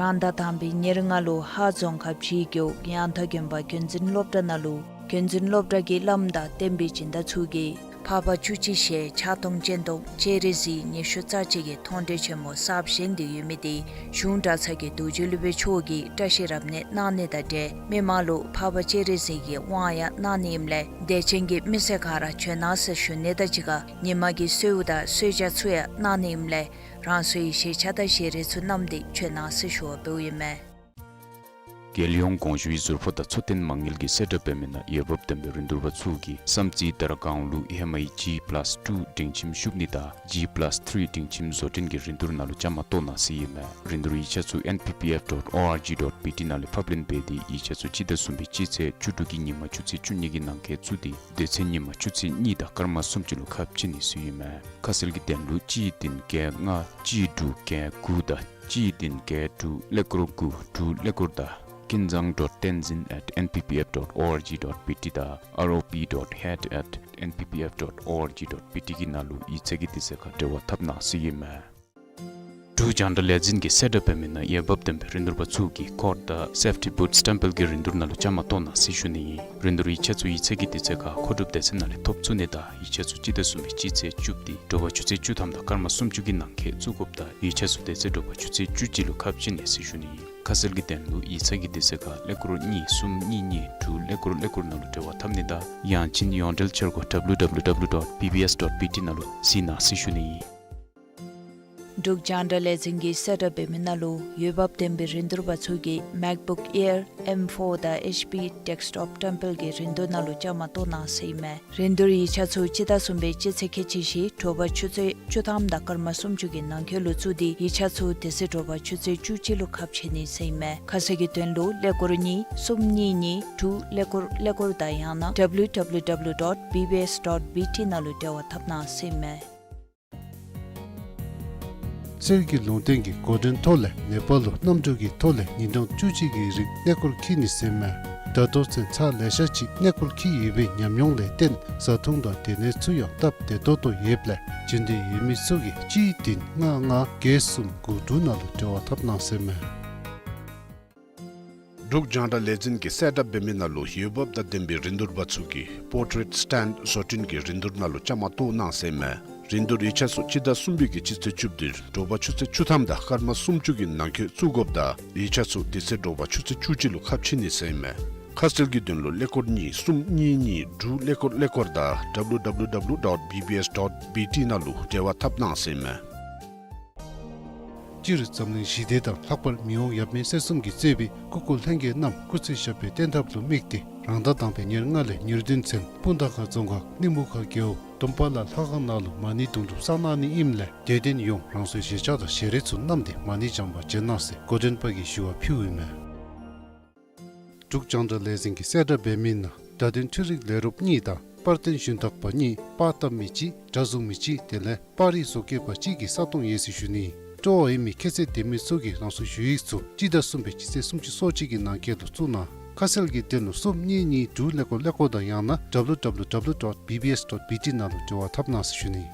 རང་ཟླ་དང་པའི་ཉེར་ལྔ་ལུ་ཧཱ་རྫོང་ཁག་ཕྱིའི་རྒེད་འོག་ཡང་ཐང་དགོན་པ་བརྒྱུད་འཛིན་སློབ་གྲྭ་ནང་ལུ་བརྒྱུད་འཛིན་སློབ་གྲྭ་གི་བླམ་དང་བསྟན་པའི་སྦྱིན་བདག་ཚུ་གིས་ འཕགས་པ་བཅུ་གཅིག་ཞལ་ཕྱག་སྟོང་སྤྱན་སྟོང་སྤྱན་རས་གཟིགས་ཉི་ཤུ་རྩ་གཅིག་གི་མཐོང་གྲོལ་ཆེན་མོ་གསརཔ་བཞེངས་ཏེ་ཡོད་མི་དེ་གཞུང་གྲྭ་ཚང་གི་རྡོ་རྗེ་སློབ་དཔོན་མཆོག་གིས་བཀྲ་ཤིས་རབ་གནས་གནང་ནི་དང་འབྲེལ་མི་མང་ལུ་འཕགས་པ་སྤྱན་རས་གཟིགས་ཀྱི་དབང་ཡང་གནང་ནི་ཨིནམ་ལས་དད་ཅན་གྱི་མི་སེར་ག་ར་བྱོན་གནང་ཟེར་ཞུ་ནི་དང་གཅིག་ཁར་ཉིན་མ་གི་གསོལཝ་དང་གསོལ་ཇ་ཚུ་ཡང་གནང་ནི་ཨིནམ་ལས་རང་སོའི་ཞལ་ཆ་དང་ཞལ་རས་ཚུ་བསྣམས་ཏེ་བྱོན་གནང་ཟེར་ཞུ་བ་འབདཝ་ཨིན་མས། རྒྱལ་ཡོངས་དགོངས་ཞུའི་ཟུར་ཕོགས་དང་འཚོ་རྟེན་མ་དངུལ་གྱིས་གསལ་བསྒྲགས་འབད་མི་ནང་འོས་འབབ་ལྡན་པའི་རིན་བསྡུར་པ་ཚུ་གིས་བསམ་རྩེ་དར་དཀར་ལུ་ཨེམ་ཨའི་ཇི་པ་ལཱསི་ཊུ་སྒྲིང་ཁྱིམ་ཤུགས་ནི་དང་ཇི་པ་ལཱསི་ཐི་རི་སྒྲིང་ཁྱིམ་བཟོ་སྐྲུན་གྱི་རིན་བསྡུར་ནང་ལུ་བཅའ་མར་གཏོགས་གནང་ཟེར་ཨིན་མས། རིན་བསྡུར་ཡིག་ཆ་ཚུ་ཨེན་པི་པི་ཨེཕ་ཌོཊ་ཨོ་ཨར་ཇི་ཌོཊ་བི་ཊི་ནང་ལས་ཕབ་ལེན་འབད་དེ་ཡིག་ཆ་ཚུ་སྤྱི་ཟླ་གསུམ་པའི་སྤྱི་ཚེས་བཅུ་དྲུག་གི་ཉིན་མ་ཆུ་ཚོད་བཅུ་གཉིས་ཀྱི་ནང་འཁོད་བཙུགས་ཏེ་དེ་ཚེ་ཉིན་མ་ཆུ་ཚོད་གཉིས་དང་སྐར་མ་སུམ་ཅུ་ལུ་ཁ་ཕྱེ་ནི་ཟེར་ཨིན་མས། ཁ་གསལ་གྱི་དོན་ལུ་གཅིག་བདུན་བརྒྱད་ལྔ་གཅིག་དྲུག་བརྒྱད་དགུ་དང་གཅིག་བདུན་བརྒྱད་དྲུག་ཀླད་ཀོར་དགུ་དྲུག་ཀླད་ཀོར་དང་ཀུན་བཟང་ཌོཊ་ཏེན་ཟིན་ཨེཊ་ཨེན་པི་པི་ཨེཕ་ཌོཊ་ཨོ་ཨར་ཇི་ཌོཊ་བི་ཊི་དང་ཨར་ཨོ་པི་ཌོཊ་ཧེཌ་ཨེཊ་ཨེན་པི་པི་ཨེཕ་ཌོཊ་ཨོ་ཨར་ཇི་ཌོཊ་བི་ཊི་གི་ནང་ལུ་ཡིག་ཚང་གི་དུས་ཚོད་ཁར་འབྲེལ་བ་འཐབ་གནང་ཟེར་ཨིན་མས། འབྲུག་རྒྱང་བསྒྲགས་ལས་འཛིན་གྱིས་གསལ་བསྒྲགས་འབད་མི་ནང་འོས་འབབ་ལྡན་པའི་རིན་བསྡུར་པ་ཚུ་གིས་ཀོཌ་དང་སེཕ་ཊི་བུཊ་སི་ཊེམ་པལ་གྱི་རིན་བསྡུར་ནང་ལུ་བཅའ་མར་གཏོགས་གནང་ཟེར་ཞུ་ནི་ཨིན། རིན་བསྡུར་ཡིག་ཆ་ཚུ་ཡིག་ཚང་གི་དུས་ཚོད་ཁར་མཁོ་སྒྲུབ་སྡེ་ཚན་ནང་ལས་ཐོབ་ཚུགས་ནི་དང་ཡིག་ཆ་ཚུ་སྤྱི་ཟླ་གསུམ་པའི་སྤྱི་ཚེས་བཅུ་པ་དེ་དྲོ་པ་ཆུ་ཚོད་བཅུ་ཐམ་དང་སྐར་མ་སུམ་ཅུ་གི་ནང་འཁོད་བཙུགས་དགོཔ་དང་ཡིག་ཆ་ཚུ་དེ་ཚེ་དྲོ་པ་ཆུ་ཚོད་བཅུ་གཅིག་ལུ་ཁ་ཕྱེ་ནི་ཟེར་ཞུ་ནི་ཨིན། ཁ་གསལ་གྱི་དོན་ལུ་ཡིག་ཚང་གི་དུས་ཚོད་ཁར་ཀླད་ཀོར་གཉིས་གསུམ་གཉིས་གཉིས་དྲུག་ཀླད་ཀོར་ཀླད་ཀོར་ནང་ལུ་འབྲེལ་བ་འཐབ་ནི་དང་ཡང་ཅིན་ཡོངས་འབྲེལ་འཆར་སྒོ་ཌབ་ལིའུ་ཌབ་ལིའུ་ཌབ་ལིའུ་ཌོཊ་བི་བི་ཨེསི་ཌོཊ་བི་ཊི་ནང་ལུ་གཟིགས་གནང་ཟེར་ཞུ་ནི་ཨིན། འབྲུག་རྒྱང་བསྒྲགས་ལས་འཛིན་གྱིས་གསལ་བསྒྲགས་འབད་མི་ནང་ལུ་འོས་འབབ་ལྡན་པའི་རིན་བསྡུར་པ་ཚུ་གིས་མེཀ་བུཀ་ཨེར་ཨེམ་ཕོར་དང་ཨེཆ་པི་ཌེསྐ་ཊོབ་ཊེམ་པལ་གྱི་རིན་བསྡུར་ནང་ལུ་བཅའ་མར་གཏོགས་གནང་ཟེར་ཨིན་མས། རིན་བསྡུར་ཡིག་ཆ་ཚུ་སྤྱི་ཟླ་གསུམ་པའི་སྤྱི་ཚེས་ཁལ་གཅིག་བཞི་དྲོ་པ་ཆུ་ཚོད་བཅུ་ཐམ་དང་སྐར་མ་སུམ་ཅུ་གི་ནང་འཁོད་ལུ་བཙུགས་ཏེ་ཡིག་ཆ་ཚུ་དེ་ཚེ་དྲོ་པ་ཆུ་ཚོད་བཅུ་གཅིག་ལུ་ཁ་ཕྱེ་ནི་ཟེར་ཨིན་མས། ཁ་གསལ་གྱི་དོན་ལུ་ཀླད་ཀོར་གཉིས་གསུམ་གཉིས་གཉིས་དྲུག་ཀླད་ཀོར་ཀླད་ཀོར་དང་ཡང་ན་ཌབ་ལིའུ་ཌབ་ལིའུ་ཌབ་ལིའུ་ཌོཊ་བི་བི་ཨེསི་ཌོཊ་བི་ཊི་ནང་ལུ་འབྲེལ་བ་འཐབ་གནང་ཟེར་ཨིན་མས། གསེར་གྱི་ལུང་བསྟན་གྱི་འགོ་འདྲེན་ཐོག་ལས་ནེ་པཱལ་ལུ་གནམ་གྲུ་གི་ཐོག་ལས་ཉིན་གྲངས་བཅུ་གཅིག་གི་རིང་ཀླད་ཀོར་འཁྱིད་ནི་ཟེར་ཨིན་མས། ད་ལྟོ་ཚུན་ཚར་ལེ་ཤ་ཅིག་ཀླད་ཀོར་འཁྱིད་ཡོད་པའི་ཉམས་མྱོང་ལས་བརྟེན་བཟའ་འཐུང་དང་སྡོད་གནས་ཚུ་ཡང་སྟབས་བདེ་ཏོག་ཏོ་ཡོདཔ་ལས་འབྱོན་འདོད་ཡོད་མི་ཚུ་གིས་གཅིག་བདུན་ལྔ་ལྔ་བརྒྱད་གསུམ་དགུ་དྲུག་ནང་ལུ་འབྲེལ་བ་འཐབ་གནང་ཟེར་ཨིན་མས། འབྲུག་རྒྱང་བསྒྲགས་ལས་འཛིན་གྱིས་གསལ་བསྒྲགས་འབད་མི་ནང་ལུ་འོས་འབབ་དང་ལྡན་པའི་རིན་བསྡུར་པ་ཚུ་གིས་པོར་ཊེཊ་སི་ཊེནཌ་བཟོ་སྐྲུན་གྱི་རིན་བསྡུར་ནང་ལུ་བཅའ་མར་གཏོགས་གནང་ཟེར་ཨིན་མས། རིན་བསྡུར་ཡིག་ཆ་ཚུ་སྤྱི་ཟླ་གསུམ་པའི་གི་སྤྱི་ཚེས་བཅུ་པ་དེ་དྲོ་པ་ཆུ་ཚོད་བཅུ་ཐམ་དང་སྐར་མ་སུམ་ཅུ་གི་ནང་འཁོད་བཙུགས་དགོཔ་དང་ཡིག་ཆ་ཚུ་དེ་ཚེ་དྲོ་པ་ཆུ་ཚོད་བཅུ་གཅིག་ལུ་ཁ་ཕྱེ་ནི་ཟེར་ཨིན་མས། ཁ་གསལ་གྱི་དོན་ལུ་ཀླད་ཀོར་གཉིས་གསུམ་གཉིས་གཉིས་དྲུག་ཀླད་ཀོར་ཀླད་ཀོར་དང་ཌབ་ལིའུ་ཌབ་ལིའུ་ཌབ་ལིའུ་ཌོཊ་བི་བི་ཨེསི་ཌོཊ་བི་ཊི་ནང་ལུ་འབྲེལ་བ་འཐབ་གནང་ཟེར་ཨིན་མས། སྤྱིར་འཛམ་གླིང་ཞི་བདེ་དང་ལྷག་པར་མི་དབང་ཡབ་མེས་སྲས་གསུམ་གྱིས་གཙོས་པའི་སྐུ་འཁོར་ལྷན་རྒྱས་རྣམས་སྐུ་ཚེ་ཞབས་པད་བརྟན་ཐབས་ལུ་དམིགས་ཏེ་རང་ཟླ་དང་པའི་ཉེར་ལྔ་ལས་ཉེར་བདུན་ཚུན་སྤུངས་ཐང་ཁ་རྫོང་ཁག་གླིང་མུ་ཁ་རྒེད་འོག་དུམ་པ་ལ་ལྷ་ཁང་ནང་ལུ་མ་ཎི་དུང་སྒྲུབ་གསར་གནང་ནི་ཨིནམ་ལས་དད་ལྡན་ཡོངས་རང་སོའི་ཞལ་ཆ་དང་ཞལ་རས་ཚུ་བསྣམས་ཏེ་མ་ཎི་བགྱང་པར་འབྱོན་གནང་ཟེར་འགོ་འདྲེན་པ་གིས་ཞུ་བ་ཕུལཝ་ཨིན་མས། འབྲུག་རྒྱང་བསྒྲགས་ལས་འཛིན་གྱིས་གསལ་བསྒྲགས་འབད་མི་ནང་བརྡ་དོན་འཕྲུལ་རིག་ལས་རོགསཔ་གཉིས་དང་པར་སྟོན་ཞུན་དག་པ་གཉིས་པར་བཏབ་མི་གཅིག་སྒྲ་བཟུང་མི་གཅིག་དེ་ལས་པར་རིས་བཟོ་བཀོད་པ་གཅིག་གི་ས་སྟོང་ཡོད་ཟེར་ཞུ་ནི། སྤྲོ་བ་ཡོད་མི་ཁྱད་ཚད་ལྡན་མི་ཚུ་གིས་རང་སོའི་ཞུ་ཡིག་ཚུ་སྤྱི་ཟླ་གསུམ་པའི་སྤྱི་ཚེས་སུམ་ཅུ་སོ་གཅིག་གི་ནང་འཁོད་དུ་བཙུགས་གནང་། ཁ་གསལ་གྱི་དོན་ལུ་གསུམ་གཉིས་གཉིས་དྲུག་ཀླད་ཀོར་ཀླད་ཀོར་དང་ཡང་ན་ཌབ་ལིའུ་ཌབ་ལིའུ་ཌབ་ལིའུ་ཌོཊ་བི་བི་ཨེསི་ཌོཊ་བི་ཊི་ནང་ལུ་འབྲེལ་བ་འཐབ་གནང་ཟེར་ཞུ་ནི།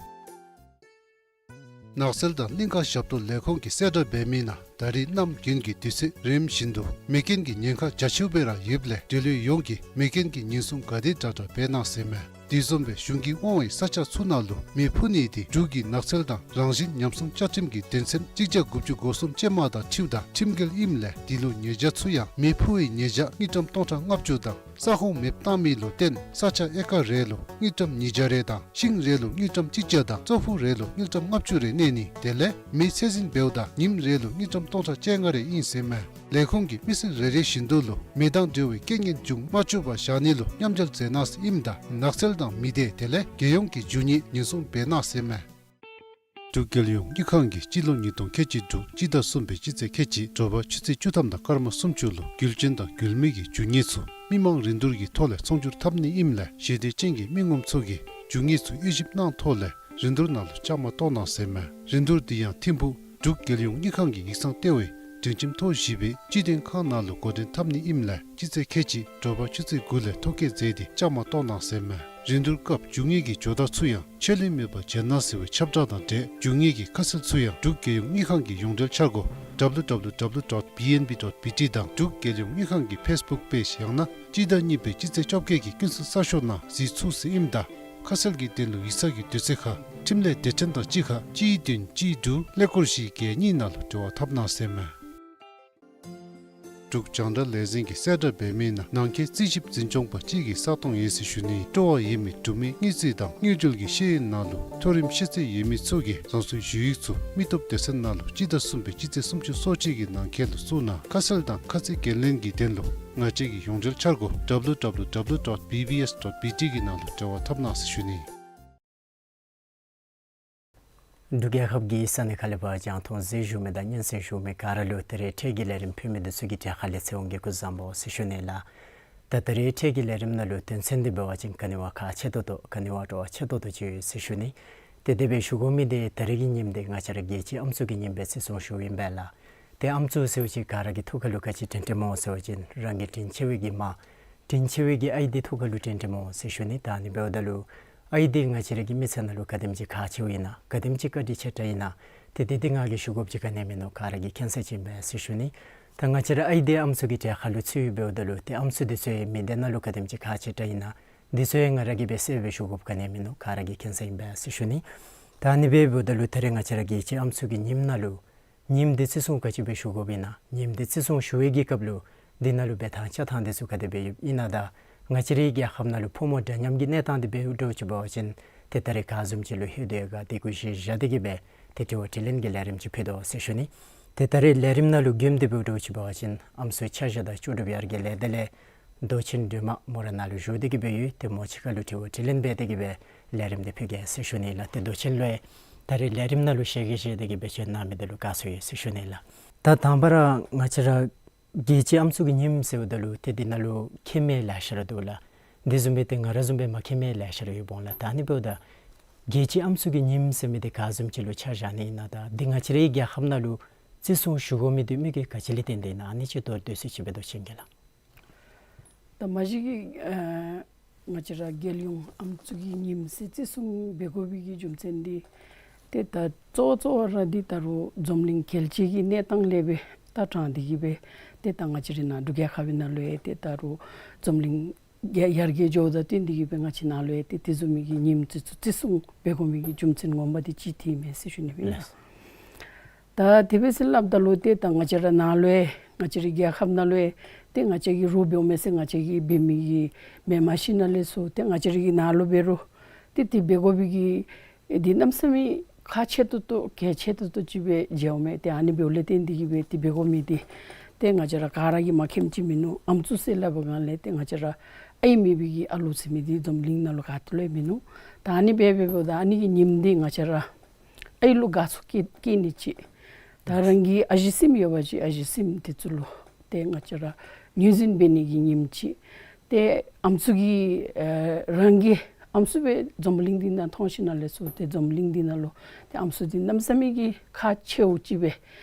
ནགས་ཚལ་དང་གླིང་ཀ་ཞབས་ཏོག་ལས་ཁུངས་ཀྱིས་གསལ་བསྒྲགས་འབད་མི་ནང་ད་རེས་གནམ་དགུན་གྱི་དུས་ཚོད་རིམ་བཞིན་དུ་མེ་རྐྱེན་གྱི་ཉེན་ཁ་རྒྱ་ཆེཝ་སྦེ་ར་ཡོདཔ་ལས་འབྲེལ་ཡོད་ཡོངས་ཀྱིས་མེ་རྐྱེན་གྱི་ཉེན་སྲུང་ག་དེ་དྲག་དྲག་འབད་གནང་ཟེར་ཨིན་མས། དེ་བཟུམ་སྦེ་གཞུང་གིས་དབང་བའི་ས་ཆ་ཚུ་ནང་ལུ་མེ་ཕུ་ནི་དེ་འབྲུག་གི་ནགས་ཚལ་དང་རང་བཞིན་ཉམས་སྲུང་བཅའ་ཁྲིམས་ཀྱི་དོན་ཚན་གཅིག་བརྒྱ་དགུ་བཅུ་གོ་གསུམ་ཅན་མ་དང་འཁྲིལཝ་ད་ཁྲིམས་འགལ་ཨིནམ་ལས་དེ་ལུ་ཉེས་བྱ་ཚུ་ཡང་མེ་ཕུ་བའི་ཉེས་བྱ་དངུལ་ཀྲམ་སྟོང་ཕྲག་ལྔ་བཅུ་དང་ས་ཁོངས་མེདཔ་བཏང་མི་ལུ་བརྟེན་ས་ཆ་ཨེ་ཀར་རེ་ལུ་དངུལ་ཀྲམ་ཉིས་བརྒྱ་རེ་དང་ཤིང་རེ་ལུ་དངུལ་ཀྲམ་གཅིག་བརྒྱ་དང་ཙོག་ཕུ་རེ་ལུ་དངུལ་ཀྲམ་ལྔ་བཅུ་རེ་གནས་ནི་དེ་ལས་མེ་ཚད་འཛིན་འབདཝ་ད་ཉིནམ་རེ་ལུ་དངུལ་ཀྲམ་སྟོང་ཕྲག་བཅོ་ལྔ་རེ་ཨིན་ཟེར་ཨིན་མས། ལས་ཁུངས་ཀྱིས་མི་སེར་རེ་རེ་བཞིན་དུ་ལུ་མེ་དང་འབྲེལ་བའི་རྐྱེན་ངན་འབྱུང་མ་བཅུག་པར་བཞག་ནི་ལུ་མཉམ་འབྲེལ་མཛད་གནང་ཟེར་ཨིནམ་ད་ནགས་ཚལ་དང་མི་སྡེ་དེ་ལས་རྒྱལ་ཡོངས་ཀྱི་རྒྱུ་དངོས་ཉེན་སྲུང་འབད་གནང་ཟེར་ཨིན་མས། འབྲུག་རྒྱལ་ཡོངས་དངུལ་ཁང་གིས་སྤྱི་ལོ་ཉིས་སྟོང་ཁལ་གཅིག་དྲུག་སྤྱི་ཟླ་གསུམ་པའི་སྤྱི་ཚེས་ཁལ་གཅིག་དྲོ་པ་ཆུ་ཚོད་བཅུ་ཐམ་དང་སྐར་མ་སུམ་ཅུ་ལུ་རྒྱུ་ཅན་དང་རྒྱུ་མེད་ཀྱི་རྒྱུ་དངོས་ཚུ་མི་མང་རིན་བསྡུར་གྱི་ཐོག་ལས་ཚོང་སྒྱུར་འཐབ་ནི་ཨིནམ་ལས་ཞི་བདེ་ཅན་གྱི་མི་ངོམ་ཚུ་གིས་རྒྱུ་དངོས་ཚུ་དབྱེ་ཞིབ་གནང་ཐོག་ལས་རིན་བསྡུར་ནང་ལུ་བཅའ་མར་གཏོགས་གནང་ཟེར་ཨིན་མས། རིན་བསྡུར་འདི་ཡང་ཐིམ་ཕུག་འབྲུག་རྒྱལ་ཡོངས་དངུལ་ཁང་གི་ཡིག་ཚང་ལྟེ་བའི་སྒྲིང་ཁྱིམ་ཐོག་བཞི་པའི་སྤྱི་དོན་ཁང་ནང་ལུ་འགོ་འདྲེན་འཐབ་ནི་ཨིནམ་ལས་སྤྱི་ཚེས་ཁལ་གཅིག་དྲོ་པ་ཆུ་ཚོད་དགུ་ལས་ཐོ་བཀོད་མཛད་དེ་བཅའ་མར་གཏོགས་གནང་ཟེར་ཨིན་མས། རིན་བསྡུར་སྐབས་རྒྱུ་དངོས་ཀྱི་ཇོ་བདག་ཚུ་ཡང་ཆད་ལུས་མེད་པར་བྱོན་གནང་ཟེར་བའི་ཁྱབ་བསྒྲགས་དང་འབྲེལ་རྒྱུ་དངོས་ཀྱི་ཁ་གསལ་ཚུ་ཡང་འབྲུག་རྒྱལ་ཡོངས་དངུལ་ཁང་གི་ཡོངས་འབྲེལ་འཆར་སྒོ་ཌབ་ལིའུ་ཌབ་ལིའུ་ཌབ་ལིའུ་ཌོཊ་བི་ཨེན་བི་ཌོཊ་བི་ཊི་དང་འབྲུག་རྒྱལ་ཡོངས་དངུལ་ཁང་གི་ཕེསི་བུཀ་པེཇ་ཡང་ན་སྤྱི་ཟླ་གཉིས་པའི་སྤྱི་ཚེས་བཅོ་བརྒྱད་ཀྱི་ཀུན་གསལ་གསར་ཤོག་ནང་གཟིགས་ཚུགས་ཟེར་ཨིནམ་ད་ ཁ་གསལ་གྱི་དོན་ལུ་ཡིག་ཚང་གི་དུས་ཚོད་ཁར་ཁྲིམས་ལས་སྡེ་ཚན་དང་གཅིག་ཁར་གཅིག་བདུན་གཅིག་དྲུག་ཀླད་ཀོར་བཞི་བརྒྱད་གཉིས་ནང་ལུ་འབྲེལ་བ་འཐབ་གནང་ཟེར་མས། འབྲུག་རྒྱང་བསྒྲགས་ལས་འཛིན་གྱིས་གསལ་བསྒྲགས་འབད་མི་ནང་ནང་འཁོད་རྩིས་ཞིབ་འཛིན་སྐྱོང་པ་གཅིག་གི་ས་སྟོང་ཡོད་ཟེར་ཞུ་ནི། སྤྲོ་བ་ཡོད་མི་འབྲུག་མི་དངུལ་རྩིས་དང་དངུལ་འབྲེལ་གྱི་ཤེས་ཡོན་ནང་ལུ་མཐོ་རིམ་ཤེས་ཚད་ཡོད་མི་ཚུ་གིས་རང་སོའི་ཞུ་ཡིག་ཚུ་མི་སྟོབས་སྡེ་ཚན་ནང་ལུ་སྤྱི་ཟླ་གསུམ་པའི་སྤྱི་ཚེས་སུམ་ཅུ་སོ་གཅིག་གི་ནང་འཁོད་ལུ་བཙུགས་གནང་། ཁ་གསལ་དང་ཁ་ཚིག་འགན་ལེན་གྱི་དོན་ལུ་ང་བཅས་ཀྱི་ཡོངས་འབྲེལ་འཆར་སྒོ་W W W dot B B S dot B T གི་ནང་ལུ་འབྲེལ་བ་འཐབ་གནང་ཟེར་ཞུ་ནི། འབྲུག་རྒྱལ་ཁབ་ཀྱི་ས་གནས་ཁག་ལས་ཕར་རྒྱང་མཐོང་གཟིགས་བཞུགས་མི་དང་སྙན་གསན་བཞུགས་མི་ག་ར་ལུ་ད་རེས་འཕྲལ་གྱི་ལས་རིམ་ཕུལ་མི་འདི་ཚུ་གི་གྲས་ཁ་ལས་ཚེ་དབང་གིས་སྐུ་གཟུགས་བཟང་པོ་ཟེར་ཞུ་ནི་ལགས། ད་ད་རེས་འཕྲལ་གྱི་ལས་རིམ་ནང་ལུ་དོན་ཚན་འདི་འབད་བ་ཅིན་ག་ནི་བ་ཁག་ཆེ་ཏོག་ཏོ་ག་ནི་བ་སྤྲོ་བ་ཆེ་ཏོག་ཏོ་ཅིག་ཡོད་ཟེར་ཞུ་ནི། ཏེ་དེ་སྦེ་ཞུ་དགོ་མི་འདི་ད་རེས་ཀྱི་ཉིནམ་འདི་ང་བཅས་ར་རྒྱལ་སྤྱིའི་ཨམ་སྲུ་གི་ཉིནམ་སྦེ་བརྩི་སྲུང་ཞུཝ་ཨིན་པས་ལགས། ཏེ་ཨམ་སྲུ་ཟེར་བ་ཅིན་ག་ར་གི་ཐུགས་ཁ་ལུ་ག་ཅི་དྲན་དྲནམ་སྨོ་ཟེར་བ་ཅིན་རང་གི་དྲིན་ཆེ་བའི་གི་མ་དྲིན་ཆེ་བའི་གི་ཨའི་འདི་ཐུགས་ཁ་ལུ་དྲན་དྲནམ་སྨོ་ཟེར་ཞུ་ནི། ད་ཨ་ནི་འབདཝ་ད་ལུ་ཨའི་འདི་ང་བཅས་ར་གི་མི་ཚེ་ནང་ལུ་ག་དེམ་ཅིག་ཁག་ཆེཝ་ཨིན་ན་ག་དེམ་ཅིག་བཀའ་དྲིན་ཆེ་དྲགས་ཨིན་ན་ཏེ་འདི་འདི་ང་གིས་ཞུ་དགོཔ་ཅིག་ག་ནི་ཡང་མིན་ནུག། ག་ར་གིས་མཁྱེན་གསལ་ཅིག་ཨིན་པས་ཟེར་ཞུ་ནི། ད་ང་བཅས་ར་ཨའི་འདི་ཨམ་སྲུ་གི་གྲས་ཁ་ལུ་ཚུདཔ་འབདཝ་ད་ལུ་ཏེ་ཨམ་སྲུ་འདི་ཚུ་ཡང་མི་སྡེ་ནང་ལུ་ག་དེམ་ཅིག་ཁག་ཆེ་དྲགས་ཨིན་ན་འདི་ཚུ་ཡང་ང་ར་གིས་སྦེ་གསལ་སྦེ་ཞུ་དགོཔ་ག་ནི་ཡང་མིན་ནུག། ག་ར་གིས་མཁྱེན་གསལ་ཨིན་པས་ཟེར་ཞུ་ནི། ད་ཨ་ནི་སྦེ་འབདཝ་ད་ལུ་ད་རེས་ང་བཅས་ར་རྒྱལ་སྤྱིའི་ཨམ་སྲུ་གི་ཉིནམ་ནང་ལུ་ཉིནམ་འདི་བརྩི་སྲུང་ག་ཅི་སྦེ་ཞུ་དགོཔ་ཨིན་ན། ཉིནམ་འདི་བརྩི་སྲུང་ཞུ་བའི་གི་སྐབས་ལུ་འདི་ནང་ལུ་འབད་ཐངས་བཅའ་ཐངས་འདི་ཚུ་ག་དེ་སྦེ་ཡོདཔ་ཨིན་ན། ད་ང་བཅས་རའི་རྒྱལ་ཁབ་ནང་ལུ་ཕོ་མོ་འདྲ་མཉམ་གྱི་གནས་སྟངས་འདི་འབདཝ་འདྲཝ་ཅིག་འབད་བ་ཅིན་ཏེ་ད་རེས་ག་བཟུམ་ཅིག་ལུ་ལྷོད་དེ་ཡོད་ག་འདི་གུ་གཞི་བཞག་སྟེ་གི་སྦེ་ཏེ་དྲི་བ་དྲིས་ལན་གྱི་ལས་རིམ་ཅིག་ཕུལ་དོ་ཟེར་ཞུ་ནི། ཏེ་ད་རེས་ལས་རིམ་ནང་ལུ་མགྱོནམ་འདི་འབདཝ་འདྲཝ་ཅིག་འབད་བ་ཅིན་ཨམ་སྲུ་ཆ་བཞག་དང་ལྕོགས་གྲུབ་ཡར་རྒྱས་ལས་སྡེ་ལས་མདོ་ཆེན་སྒྲོལ་མ་མོ་ར་ནཱ་ལུ་བཞུགས་ཏེ་གི་སྦེ་ཡོད། ཏེ་མོ་གཅིག་ཁར་ལུ་དྲི་བ་དྲིས་ལན་འབད་དེ་གི་སྦེ་ལས་རིམ་འདི་ཕུལ་གེ་ཟེར་ཞུ་ནི་ལགས། ཏེ་མདོ་ཆེན་ལུ་ཡང་ད་རེས་ལས་རིམ་ནང་ལུ་ཞལ་གྱིས་བཞེས་ཏེ་གི་སྦེ་བྱོན་གནང་མི་འདི་ལུ་དགའ་བསུ་ཡོད་ཟེར་ཞུ་ནི་ལགས། ད་དང་པ་ར་ང་བཅས་ར་རྒྱལ་སྤྱིའི་ཨམ་སྲུ་གི་ཉིནམ་ཟེརཝ་ད་ལུ་ཏེ་འདི་ནང་ལུ་མཁྱེན་མི་ལེ་ཤ་ར་འདུག་ལགས། འདི་བཟུམ་སྦེ་ཏེ་ང་ར་བཟུམ་སྦེ་མ་མཁྱེན་མི་ལེ་ཤ་ར་ཡོདཔ་འོང་ལགས། ད་ཨ་ནི་འབདཝ་ད་རྒྱལ་སྤྱིའི་ཨམ་སྲུ་གི་ཉིནམ་ཟེར་མི་འདི་ག་བཟུམ་ཅིག་ལུ་ཆ་བཞག་ནི་ཨིན་ན། ད་འདི་ང་བཅས་རའི་རྒྱལ་ཁབ་ནང་ལུ་བརྩི་སྲུང་ཞུ་དགོ་མི་འདི་དམིགས་ཡུལ་ག་ཅི་ལས་བརྟེན་ཏེ་ཨིན་ན། ཨ་ནི་ཅིག་མདོར་བསྡུས་སུ་ཅིག་འབད་དོ་ཅིག་གེ་ལགས། ད་མ་གཞི་གི་ཨ་ང་བཅས་ར་རྒྱལ་ཡོངས་ཨམ་སྲུ་གི་ཉིནམ་ཟེར་བརྩི་སྲུང་འབད་དགོ་པའི་གི་རྒྱུ་མཚན་འདི་ཏེ་ད་གཙོ་བོ་གཙོ་བོ་ར་འདི་ད་རུང་འཛམ་གླིང་རྒྱལ་སྤྱི་གི་གནས་སྟངས་ལས་སྦེ་ད་དྲངས་ཏེ་གི་སྦེ་ཏེ་ད་ང་བཅས་རའི་ནཱ་འབྲུག་རྒྱལ་ཁབ་ནང་ལུ་ཡང་ཏེ་ད་རུང་འཛམ་གླིང་ཡར་རྒྱས་འགྱོཝ་དང་བསྟུན་ཏེ་གི་སྦེ་ང་བཅས་ནཱ་ལུ་ཡང་ཏེ་དེ་བཟུམ་མའི་གི་ཉིནམ་འདི་ཚུ་བརྩི་སྲུང་འབད་དགོ་མི་གི་རྒྱུ་མཚན་ངོ་མ་འདི་ཅིག་འདི་ཨིན་མས་ཟེར་ཞུ་ནི་ཨིན་ལགས། ད་དེ་སྦེ་ཟེར་སླབ་ད་ལུ་ཏེ་ད་ང་བཅས་ར་ནཱ་ལུ་ཡང་ང་བཅས་རའི་རྒྱལ་ཁབ་ནང་ལུ་ཡང་ཏེ་ང་བཅས་ཀྱིས་རོགས་འབདཝ་མས་ཟེར་ང་བཅས་ཀྱིས་འབད་མི་གི་མེ་མ་ཤིན་ན་ལས་ཚུར་ཏེ་ང་བཅས་རའི་གི་ནཱ་ལུ་འབད་རུང་ཏེ་དེ་འབད་དགོ་པའི་གི་འདི་གནམ་མེད་ས་མེད་ཁག་ཆེ་ཏོག་ཏོ་གལ་ཆེ་ཏོག་ཏོ་ཅིག་སྦེ་མཇལཝ་མས། ཏེ་ཨ་ནི་འབདཝ་ལས་བརྟེན་ཏེ་གི་སྦེ་དེ་འབད་དགོ་མི་འདི་ཏེ་ང་བཅས་ར་ག་ར་གིས་མ་མཁྱེནམ་ཅིག་མིན་ནུག། ཨམ་སྲུ་ཟེར་སླབ་པའི་སྒང་ལས་ཏེ་ང་བཅས་ར་ཨའི་མེད་པའི་གི་ཨ་ལུ་ཟེར་མི་འདི་འཛམ་གླིང་ནང་ལུ་ག་ཏེ་ལུ་ཡང་མིན་ནུག། ད་ཨ་ནི་འབད་འབདཝ་ད་ཨ་ནི་གི་ཉིནམ་འདི་ང་བཅས་ར་ཨའི་ལུ་དགའ་ཚོར་བསྐྱེད་བསྐྱེད་ནི་ཅིག། ད་རང་གི་ཨ་ཞེ་སྲིངམ་ཡོད་པ་ཅིན་ཨ་ཞེ་སྲིངམ་འདི་ཚུ་ལུ་ཏེ་ང་བཅས་ར་ངོས་འཛིན་འབད་ནི་གི་ཉིནམ་ཅིག། ཏེ་ཨམ་སྲུ་གི་ཨེ་རང་གི་ཨམ་སྲུ་སྦེ་འཛམ་གླིང་འདི་ནང་མཐོང་ཞིནམ་ལས་ཚུར་ཏེ་འཛམ་གླིང་འདི་ནང་ལུ་ཏེ་ཨམ་སྲུ་འདི་གནམ་མེད་ས་མེད་ཀྱི་ཁག་ཆེཝ་ཅིག་སྦེ་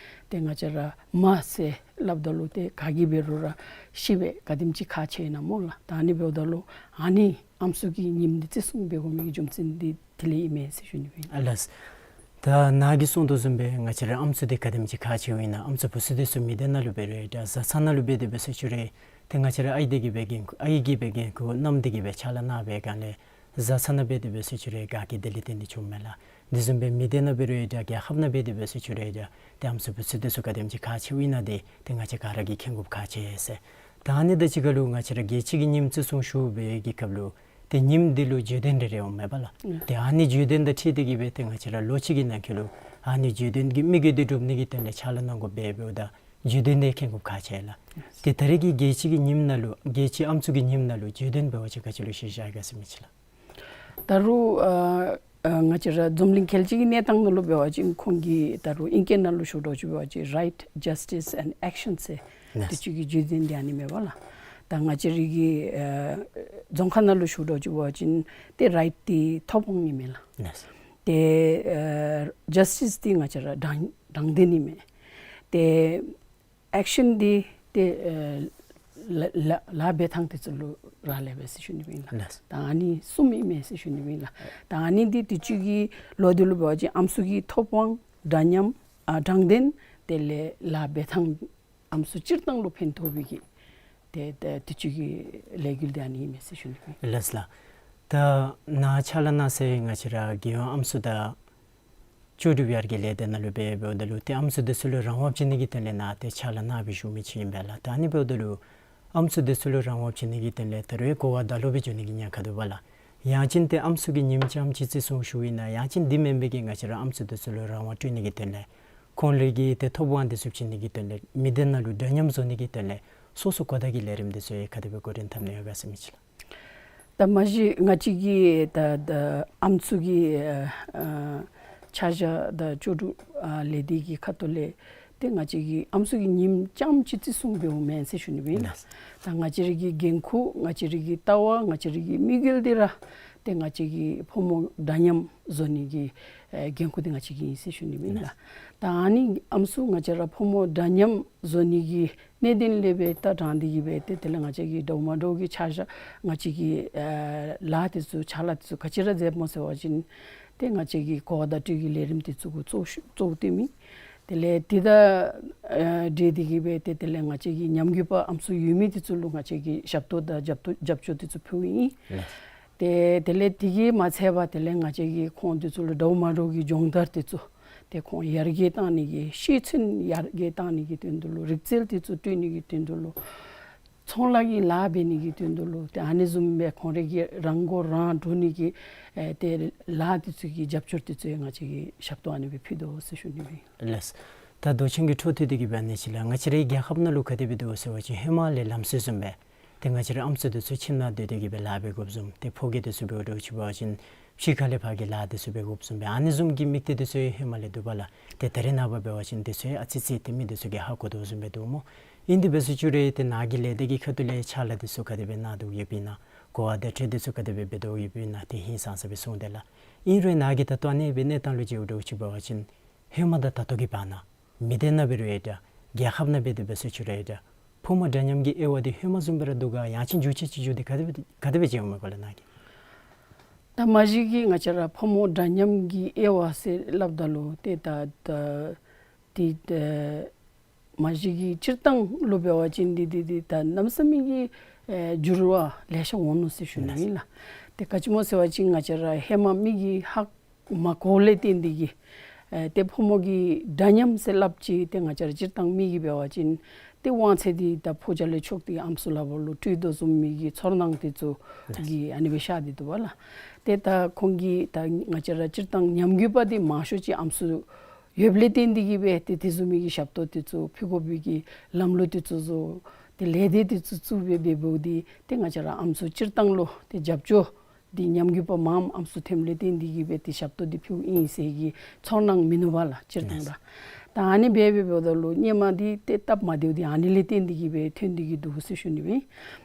ཏེ་ང་བཅས་ར་མ་ཟེར་སླབ་ད་ལུ་ཏེ་ག་གིས་འབད་རུང་ར་ཤེས་པས་ག་དེམ་ཅིག་ཁག་ཆེ་ཨིན་ན་སྨོ་ལགས། ད་ཨ་ནི་འབདཝ་ད་ལུ་ཨ་ནི་ཨམ་སྲུ་གི་ཉིནམ་འདི་བརྩི་སྲུང་འབད་དགོ་མི་གི་རྒྱུ་མཚན་འདི་དེ་ལས་ཨིན་མས་ཟེར་ཞུ་ནི་ཨིན། ཨ་ལགས། ད་ནཱ་གིས་གསུངས་དོ་བཟུམ་སྦེ་ང་བཅས་ར་ཨམ་སྲུ་འདི་ག་དེམ་ཅིག་ཁག་ཆེཝ་ཨིན་ན། ཨམ་སྲུ་བུ་ཚུ་འདི་ཚུ་མི་སྡེ་ནང་ལུ་འབད་རུང་ཡང་འདྲ་བཟའ་ཚང་ནང་ལུ་འབད་དེ་འབད་ཟེར་ཅི་རུང་ཏེ་ང་བཅས་ར་ཨའི་འདི་གིས་འབད་འགན་ཁུར་ཨའི་གིས་འབད་འགན་ཁུར་མནའམ་འདི་གིས་འབད་ཕྱག་ལཱ་གནང་བའི་སྒང་ལས་བཟའ་ཚང་ནང་འབད་དེ་འབད་ཟེར་ཅི་རུང་ཡང་དགའ་སྐྱིད་དེ་ལས་བརྟེན་ཏེ་བྱུངམ་མས་ལགས། དེ་བཟུམ་སྦེ་མི་སྡེ་ནང་འབད་རུང་ཡང་འདྲ་རྒྱལ་ཁབ་ནང་འབད་དེ་འབད་ཟེར་ཅི་རུང་ཡང་འདྲ་ཏེ་ཨམ་སྲུ་བུ་ཚུ་འདི་ཚུ་ག་དེམ་ཅིག་ཁག་ཆེཝ་ཨིན་ན་འདི་ཏེ་ང་བཅས་ག་ར་གིས་མཁྱེན་དགོཔ་ཁག་ཆེ་ཟེར། ད་ཨ་ནི་དང་གཅིག་ཁར་ལུ་ང་བཅས་ར་རྒྱལ་སྤྱི་གི་ཉིནམ་བརྩི་སྲུང་ཞུ་བའི་གི་སྐབས་ལུ་ཏེ་ཉིནམ་འདི་ལུ་བརྗོད་དོན་རེ་རེ་འོངམ་མས་པ་ལགས། ཨ་ཏེ་ཨ་ནི་བརྗོད་དོན་དང་འཁྲིལ་ཏེ་གི་སྦེ་ཏེ་ང་བཅས་ར་ལོ་གཅིག་གི་ནང་འཁོད་ལུ་ཨ་ནི་བརྗོད་དོན་གྱི་དམིགས་ཡུལ་འདི་འགྲུབ་ནི་གི་དོན་ལས་ཕྱག་ལཱ་གནང་དགོཔ་འབདཝ་ད་བརྗོད་དོན་འདི་མཁྱེན་དགོཔ་ཁག་ཆེ་ལགས། ཏེ་ད་རེས་ཀྱི་རྒྱལ་སྤྱི་གི་ཉིནམ་ནང་ལུ་རྒྱལ་སྤྱིའི་ཨམ་སྲུ་གི་ཉིནམ་ནང་ལུ་བརྗོད་དོན་འབད་བ་ཅིན་ག་ཅི་ལུ་གཞི་བཞག་ག་ཟེར་མི་ཅིག་ལགས། ད་རུང་ཨ་ཨ་ང་བཅས་ར་འཛམ་གླིང་རྒྱལ་སྤྱི་གི་གནས་སྟངས་ནང་ལུ་འབད་བ་ཅིན་ཁོང་གིས་ད་རུང་ཨིང་སྐད་ནང་ལུ་ཞུ་འདྲཝ་ཅིག་འབད་བ་ཅིན་Right, Justice and Action ཟེར་ལགས། དེ་ཚུ་གི་བརྗོད་དོན་འདི་ཨ་ནི་མས་པ་ལགས། ད་ང་བཅས་རའི་གི་ཨ་རྫོང་ཁ་ནང་ལུ་ཞུ་འདྲཝ་ཅིག་འབད་བ་ཅིན་ཏེ་རའིཊ་འདི་ཐོབ་དབང་ཨིན་མས་ལགས། ལགས། ཏེ་ཨ་ཇཱསི་ཊིསི་འདི་ང་བཅས་ར་དྲང་དྲང་བདེན་ཨིན་མས། ཏེ་ཨེག་ཤན་འདི་ཏེ་ཨ་ལཱ་ལཱ་ལཱ་འབད་ཐངས་དེ་ཚུ་ལུ་རག་ལས་པས་ཟེར་ཞུ་ནི་ཨིན་ལགས། ལགས། ད་ཨ་ནི་གསུམ་ཨིན་མས་ཟེར་ཞུ་ནི་ཨིན་ལགས། ད་ཨ་ནི་འདི་དུས་ཅི་གི་ལོ་འདི་ལུ་འབད་བ་ཅིན་ཨམ་སྲུ་གི་ཐོབ་དབང་འདྲ་མཉམ་ཨ་དྲང་བདེན་དེ་ལས་ལཱ་འབད་ཐངས་ཨམ་སྲུ་སྤྱིར་བཏང་ལུ་ཕན་ཐོགས་པའི་གི་ཏེ་ཏེ་དུས་ཅི་གི་ལས་འགུལ་འདི་ཨ་ནི་ཨིན་མས་ཟེར་ཞུ་ནི་ཨིན། ལགས་ལགས། ད་ནཱ་ཕྱག་ལཱ་གནང་ས་ང་བཅས་ར་རྒྱལ་ཡོངས་ཨམ་སྲུ་དང་ལྕོགས་གྲུབ་ཡར་རྒྱས་ལས་སྡེ་ནང་ལུ་འབད་འབདཝ་ད་ལུ་ཏེ་ཨམ་སྲུ་འདི་ཚུ་ལུ་རང་དབང་བྱིན་ནི་གི་དོན་ལས་ནཱ་ཏེ་ཕྱག་ལཱ་གནང་སྦེ་བཞུགས་མི་ཅིག་ཨིན་པས་ལགས། ད་ཨ་ནི་འབདཝ་ད་ལུ་ཨམ་སྲུ་འདི་ཚུ་ལུ་རང་དབང་བྱིན་ནི་གི་དོན་ལས་ད་རུང་གོ་བ་ད་ལོག་སྦེ་འགྱོ་ནི་གི་ཉེན་ཁ་འདུག་པ་ལགས། ཡང་ཅིན་ཏེ་ཨམ་སྲུ་གི་ཉིནམ་ཙམ་ཅིག་བརྩི་སྲུང་ཞུཝ་ཨིན་ན་ཡང་ཅིན་འདི་མེན་པའི་གི་ང་བཅས་ར་ཨམ་སྲུ་འདི་ཚུ་ལུ་རང་དབང་སྤྲོད་ནི་གི་དོན་ལས་ཁོང་རའི་གི་ཏེ་ཐོབ་དབང་འདི་ཚུ་བྱིན་ནི་གི་དོན་ལས་མི་སྡེ་ནང་ལུ་འདྲ་མཉམ་བཟོ་ནི་གི་དོན་ལས་སོ་སོ་གོ་བརྡ་གི་ལས་རིམ་འདི་ཚུ་ག་དེ་སྦེ་འགོ་འདྲེན་འཐབ་ནི་ཡོད་ག་ཟེར་མི་ཅིག་ལགས། ད་མ་གཞི་ང་བཅས་ཀྱི་ད་ད་ཨམ་སྲུ་གི་ཨ་ཨ་ཆ་བཞག་དང་ལྕོགས་གྲུབ་ཨ་ལས་སྡེ་གི་ཁ་ཐུག་ལས་ཏེ་ང་བཅས་ཀྱིས་ཨམ་སྲུ་གི་ཉིནམ་ཙམ་ཅིག་བརྩི་སྲུང་འབདཝ་མེན་ཟེར་ཞུ་ནི་སྦེ་ཨིན་ལགས། ད་ང་བཅས་རའི་གི་འགན་ཁུར་ང་བཅས་རའི་གི་ལྟ་བ་ང་བཅས་རའི་གི་དམིགས་ཡུལ་འདི་ར་ཏེ་ང་བཅས་ཀྱི་ཕོ་མོ་འདྲ་མཉམ་བཟོ་ནི་གི་ཨེ་འགན་ཁུར་འདི་ང་བཅས་ཀྱི་ཨིན་ཟེར་ཞུ་ནི་སྦེ་ཨིན་ལགས། ད་ཨ་ནི་ཨམ་སྲུ་ང་བཅས་ར་ཕོ་མོ་འདྲ་མཉམ་བཟོ་ནི་གི་གནད་དོན་ལས་སྦེ་ད་དྲངས་ཏེ་གི་སྦེ་ཏེ་དེ་ལས་ང་བཅས་ཀྱིས་འདྲཝ་མ་འདྲཝ་གི་ཆ་བཞག་ང་བཅས་ཀྱི་ཨེ་ལཱ་འདི་ཚུ་ཕྱག་ལཱ་འདི་ཚུ་ག་ཅི་ར་མཛདཔ་སྨོ་ཟེར་བ་ཅིན་ཏེ་ང་བཅས་ཀྱིས་གོ་བ་བརྡ་སྤྲོད་ཀྱི་ལས་རིམ་འདི་ཚུ་གུ་གཙོ་གཙོ་བོ་བཏོན་མི། དེ་ལས་དེ་དང་ཨེ་འབྲེལ་ཏེ་གི་སྦེ་ཏེ་དེ་ལས་ང་བཅས་ཀྱི་ཉམས་རྒུད་པ་ཨམ་སྲུ་ཡོད་མི་འདི་ཚུ་ལུ་ང་བཅས་ཀྱིས་ཞབས་ཏོག་དང་རྒྱབ་སྐྱོར་རྒྱབ་སྐྱོར་འདི་ཚུ་ཕུལཝ་ཨིན། ལགས། ཏེ་དེ་ལས་དེ་གིས་མ་ཚད་པར་དེ་ལས་ང་བཅས་ཀྱིས་ཁོང་འདི་ཚུ་ལུ་འདྲཝ་མ་འདྲཝ་གི་སྦྱོང་བརྡར་འདི་ཚུ་ཏེ་ཁོང་ཡར་རྒྱས་གཏང་ནི་གི་ཤེས་ཚད་ཡར་རྒྱས་གཏང་ནི་གི་དོན་དུ་ལུ་རིག་རྩལ་འདི་ཚུ་སྤྲོད་ནི་གི་དོན་དུ་ལུ་ཚོང་ལཱ་གི་ལཱ་འབད་ནི་གི་དོན་དུ་ལུ་ཏེ་ཨ་ནི་བཟུམ་སྦེ་ཁོང་རའི་གི་རང་མགོ་རང་འདྲོངས་ནི་གི་ཨེ་ཏེ་ལཱ་འདི་ཚུ་གི་རྒྱབ་སྐྱོར་འདི་ཚུ་ཡང་ང་བཅས་ཀྱིས་ཞབས་ཏོག་ཨ་ནི་སྦེ་ཕུལ་དོ་ཟེར་ཞུ་ནི་སྦེ་ཨིན། ལགས། ད་མདོ་ཆེན་གྱི་འཕྲོ་མཐུད་དེ་གི་སྦེ་ཨ་ནི་ཅིག་ལགས། ང་བཅས་རའི་རྒྱལ་ཁབ་ནང་ལུ་ག་དེ་སྦེ་འདུག་ཟེར་བ་ཅིན་ཧེ་མ་ལས་ལམ་སྲོལ་བཟུམ་སྦེ་ཏེ་ང་བཅས་ར་ཨམ་སྲུ་འདི་ཚུ་ཁྱིམ་ནང་སྡོད་དེ་གི་སྦེ་ལཱ་འབད་དགོཔ་བཟུམ་ཏེ་ཕོ་སྐྱེས་འདི་ཚུ་འབདཝ་འདྲཝ་ཅིག་འབད་བ་ཅིན་ཕྱི་ཁ་ལས་ཕར་གྱི་ལཱ་འདི་ཚུ་འབད་དགོཔ་བཟུམ་སྦེ་ཨ་ནི་བཟུམ་གྱི་དམིགས་གཏད་འདི་ཚུ་ཧེ་མ་ལས་འདུག་པ་ལགས། ཏེ་ད་རེས་ནངས་པ་འབད་བ་ཅིན་འདི་ཚུ་ཡང་ཨ་ཙི་ཙི་ཏེ་མི་འདི་ཚུ་གིས་ཧ་གོ་དོ་བཟུམ་སྦེ་འདུག་སྨོ། ཨིན་དེ་འབད་ཟེར་ཞུ་རུང་ཏེ་ནཱ་གི་ལས་སྡེ་གི་ཁ་ཐུག་ལས་ཕྱག་ལཱ་འདི་ཚུ་ག་དེ་སྦེ་གནང་དོ་ཡོདཔ་ཨིན་ན། གོ་བ་བརྡ་སྤྲོད་འདི་ཚུ་ག་དེ་སྦེ་འབད་དོ་ཡོདཔ་ཨིན་ན་ཏེ་ཧིང་སངས་ས་སྦེ་གསུངས་ཏེ་ལགས། ཨིན་རུང་ནཱ་གི་ད་ལྟོ་ཨ་ནི་སྦེ་གནས་སྟངས་ལུ་མཇལཝ་འདྲཝ་ཅིག་འབད་བ་ཅིན་ཧེ་མ་དང་ད་ལྟོ་གི་བར་ན་མི་སྡེ་ནང་འབད་རུང་ཡང་འདྲ་རྒྱལ་ཁབ་ནང་འབད་དེ་འབད་ཟེར་ཞུ་རུང་ཡང་འདྲ་ཕོ་མོ་འདྲ་མཉམ་གྱི་དབྱེ་བ་འདི་ཧེ་མ་བཟུམ་སྦེ་ར་འདུག་ག་ཡང་ཅིན་འགྱུར་བཅོས་ཅིག་འགྱོ་སྟེ་ག་དེ་སྦེ་ག་དེ་སྦེ་མཇལཝ་མས་གོ་ལགས་ནཱ་གིས། ད་མ་གཞི་གི་ང་བཅས་ར་ཕོ་མོ་འདྲ་མཉམ་གྱི་དབྱེ་བ་ཟེར་སླབ་ད་ལུ་ཏེ་ད་ད་ཏེ་ད་མ་གཞི་གི་སྤྱིར་བཏང་ལུ་འབད་བ་ཅིན་འདི་འདི་འདི་ད་གནམ་མེད་ས་མེད་ཀྱི་ཨེ་འགྱུར་བ་ལེ་ཤ་འོང་ནུག་ཟེར་ཞུ་ནི་ཨིན་ལགས། ཏེ་ག་ཅི་སྨོ་ཟེར་བ་ཅིན་ང་བཅས་ར་ཧེ་མ་མི་གིས་ཧ་མ་གོཝ་ལས་བརྟེན་ཏེ་གི་ཨེ་ཏེ་ཕོ་མོ་གི་འདྲ་མཉམ་ཟེར་སླབ་ཅི། ཏེ་ང་བཅས་ར་སྤྱིར་བཏང་མི་གིས་འབད་བ་ཅིན་ཏེ་དབང་ཚད་འདི་ད་ཕོ་རྒྱས་ལས་མཆོག་ཏེ་ཨམ་སྲུ་ལག་པར་ལུ་སྤྲོད་དོ་བཟུམ་མའི་གི་ཚོར་སྣང་འདི་ཚུ་གིས་ཨ་ནི་སྦེ་ཤར་ཏེ་འདུག་པ་ལགས། ཏེ་ད་ཁོང་གིས་ད་ང་བཅས་ར་སྤྱིར་བཏང་ཉམས་རྒུད་པ་འདི་མང་ཤོས་ཅིག་ཨམ་སྲུ་ཡོདཔ་ལས་བརྟེན་ཏེ་གི་སྦེ་ཏེ་དེ་བཟུམ་མའི་གི་ཞབས་ཏོག་འདི་ཚུ་ཕུལ་དགོ་པའི་གི་ལམ་ལུགས་འདི་ཚུ་བཟོ་ཏེ་ལས་སྡེ་འདི་ཚུ་བཙུགས་སྦེ་འབདཝ་འདི་ཏེ་ང་བཅས་ར་ཨམ་སྲུ་སྤྱིར་བཏང་ལུ་ཏེ་རྒྱབ་སྐྱོར་འདི་ཉམས་རྒུད་པ་མངམ་ཨམ་སྲུ་ཐོནམ་ལས་བརྟེན་ཏེ་གི་སྦེ་ཏེ་ཞབས་ཏོག་འདི་ཕུལཝ་ཨིན་ཟེར་གྱི་ཚོར་སྣང་མིན་ནུག་པ་ལགས་སྤྱིར་བཏང་ར། ད་ཨ་ནི་སྦེ་འབད་འབདཝ་ད་ལུ་ཧེ་མ་འདི་ཏེ་སྟབས་མ་བདེཝ་འདི་ཨ་ནི་ལས་བརྟེན་ཏེ་གི་སྦེ་ཐོན་ཏེ་གི་འདུག་ཟེར་ཞུ་ནི་སྦེ།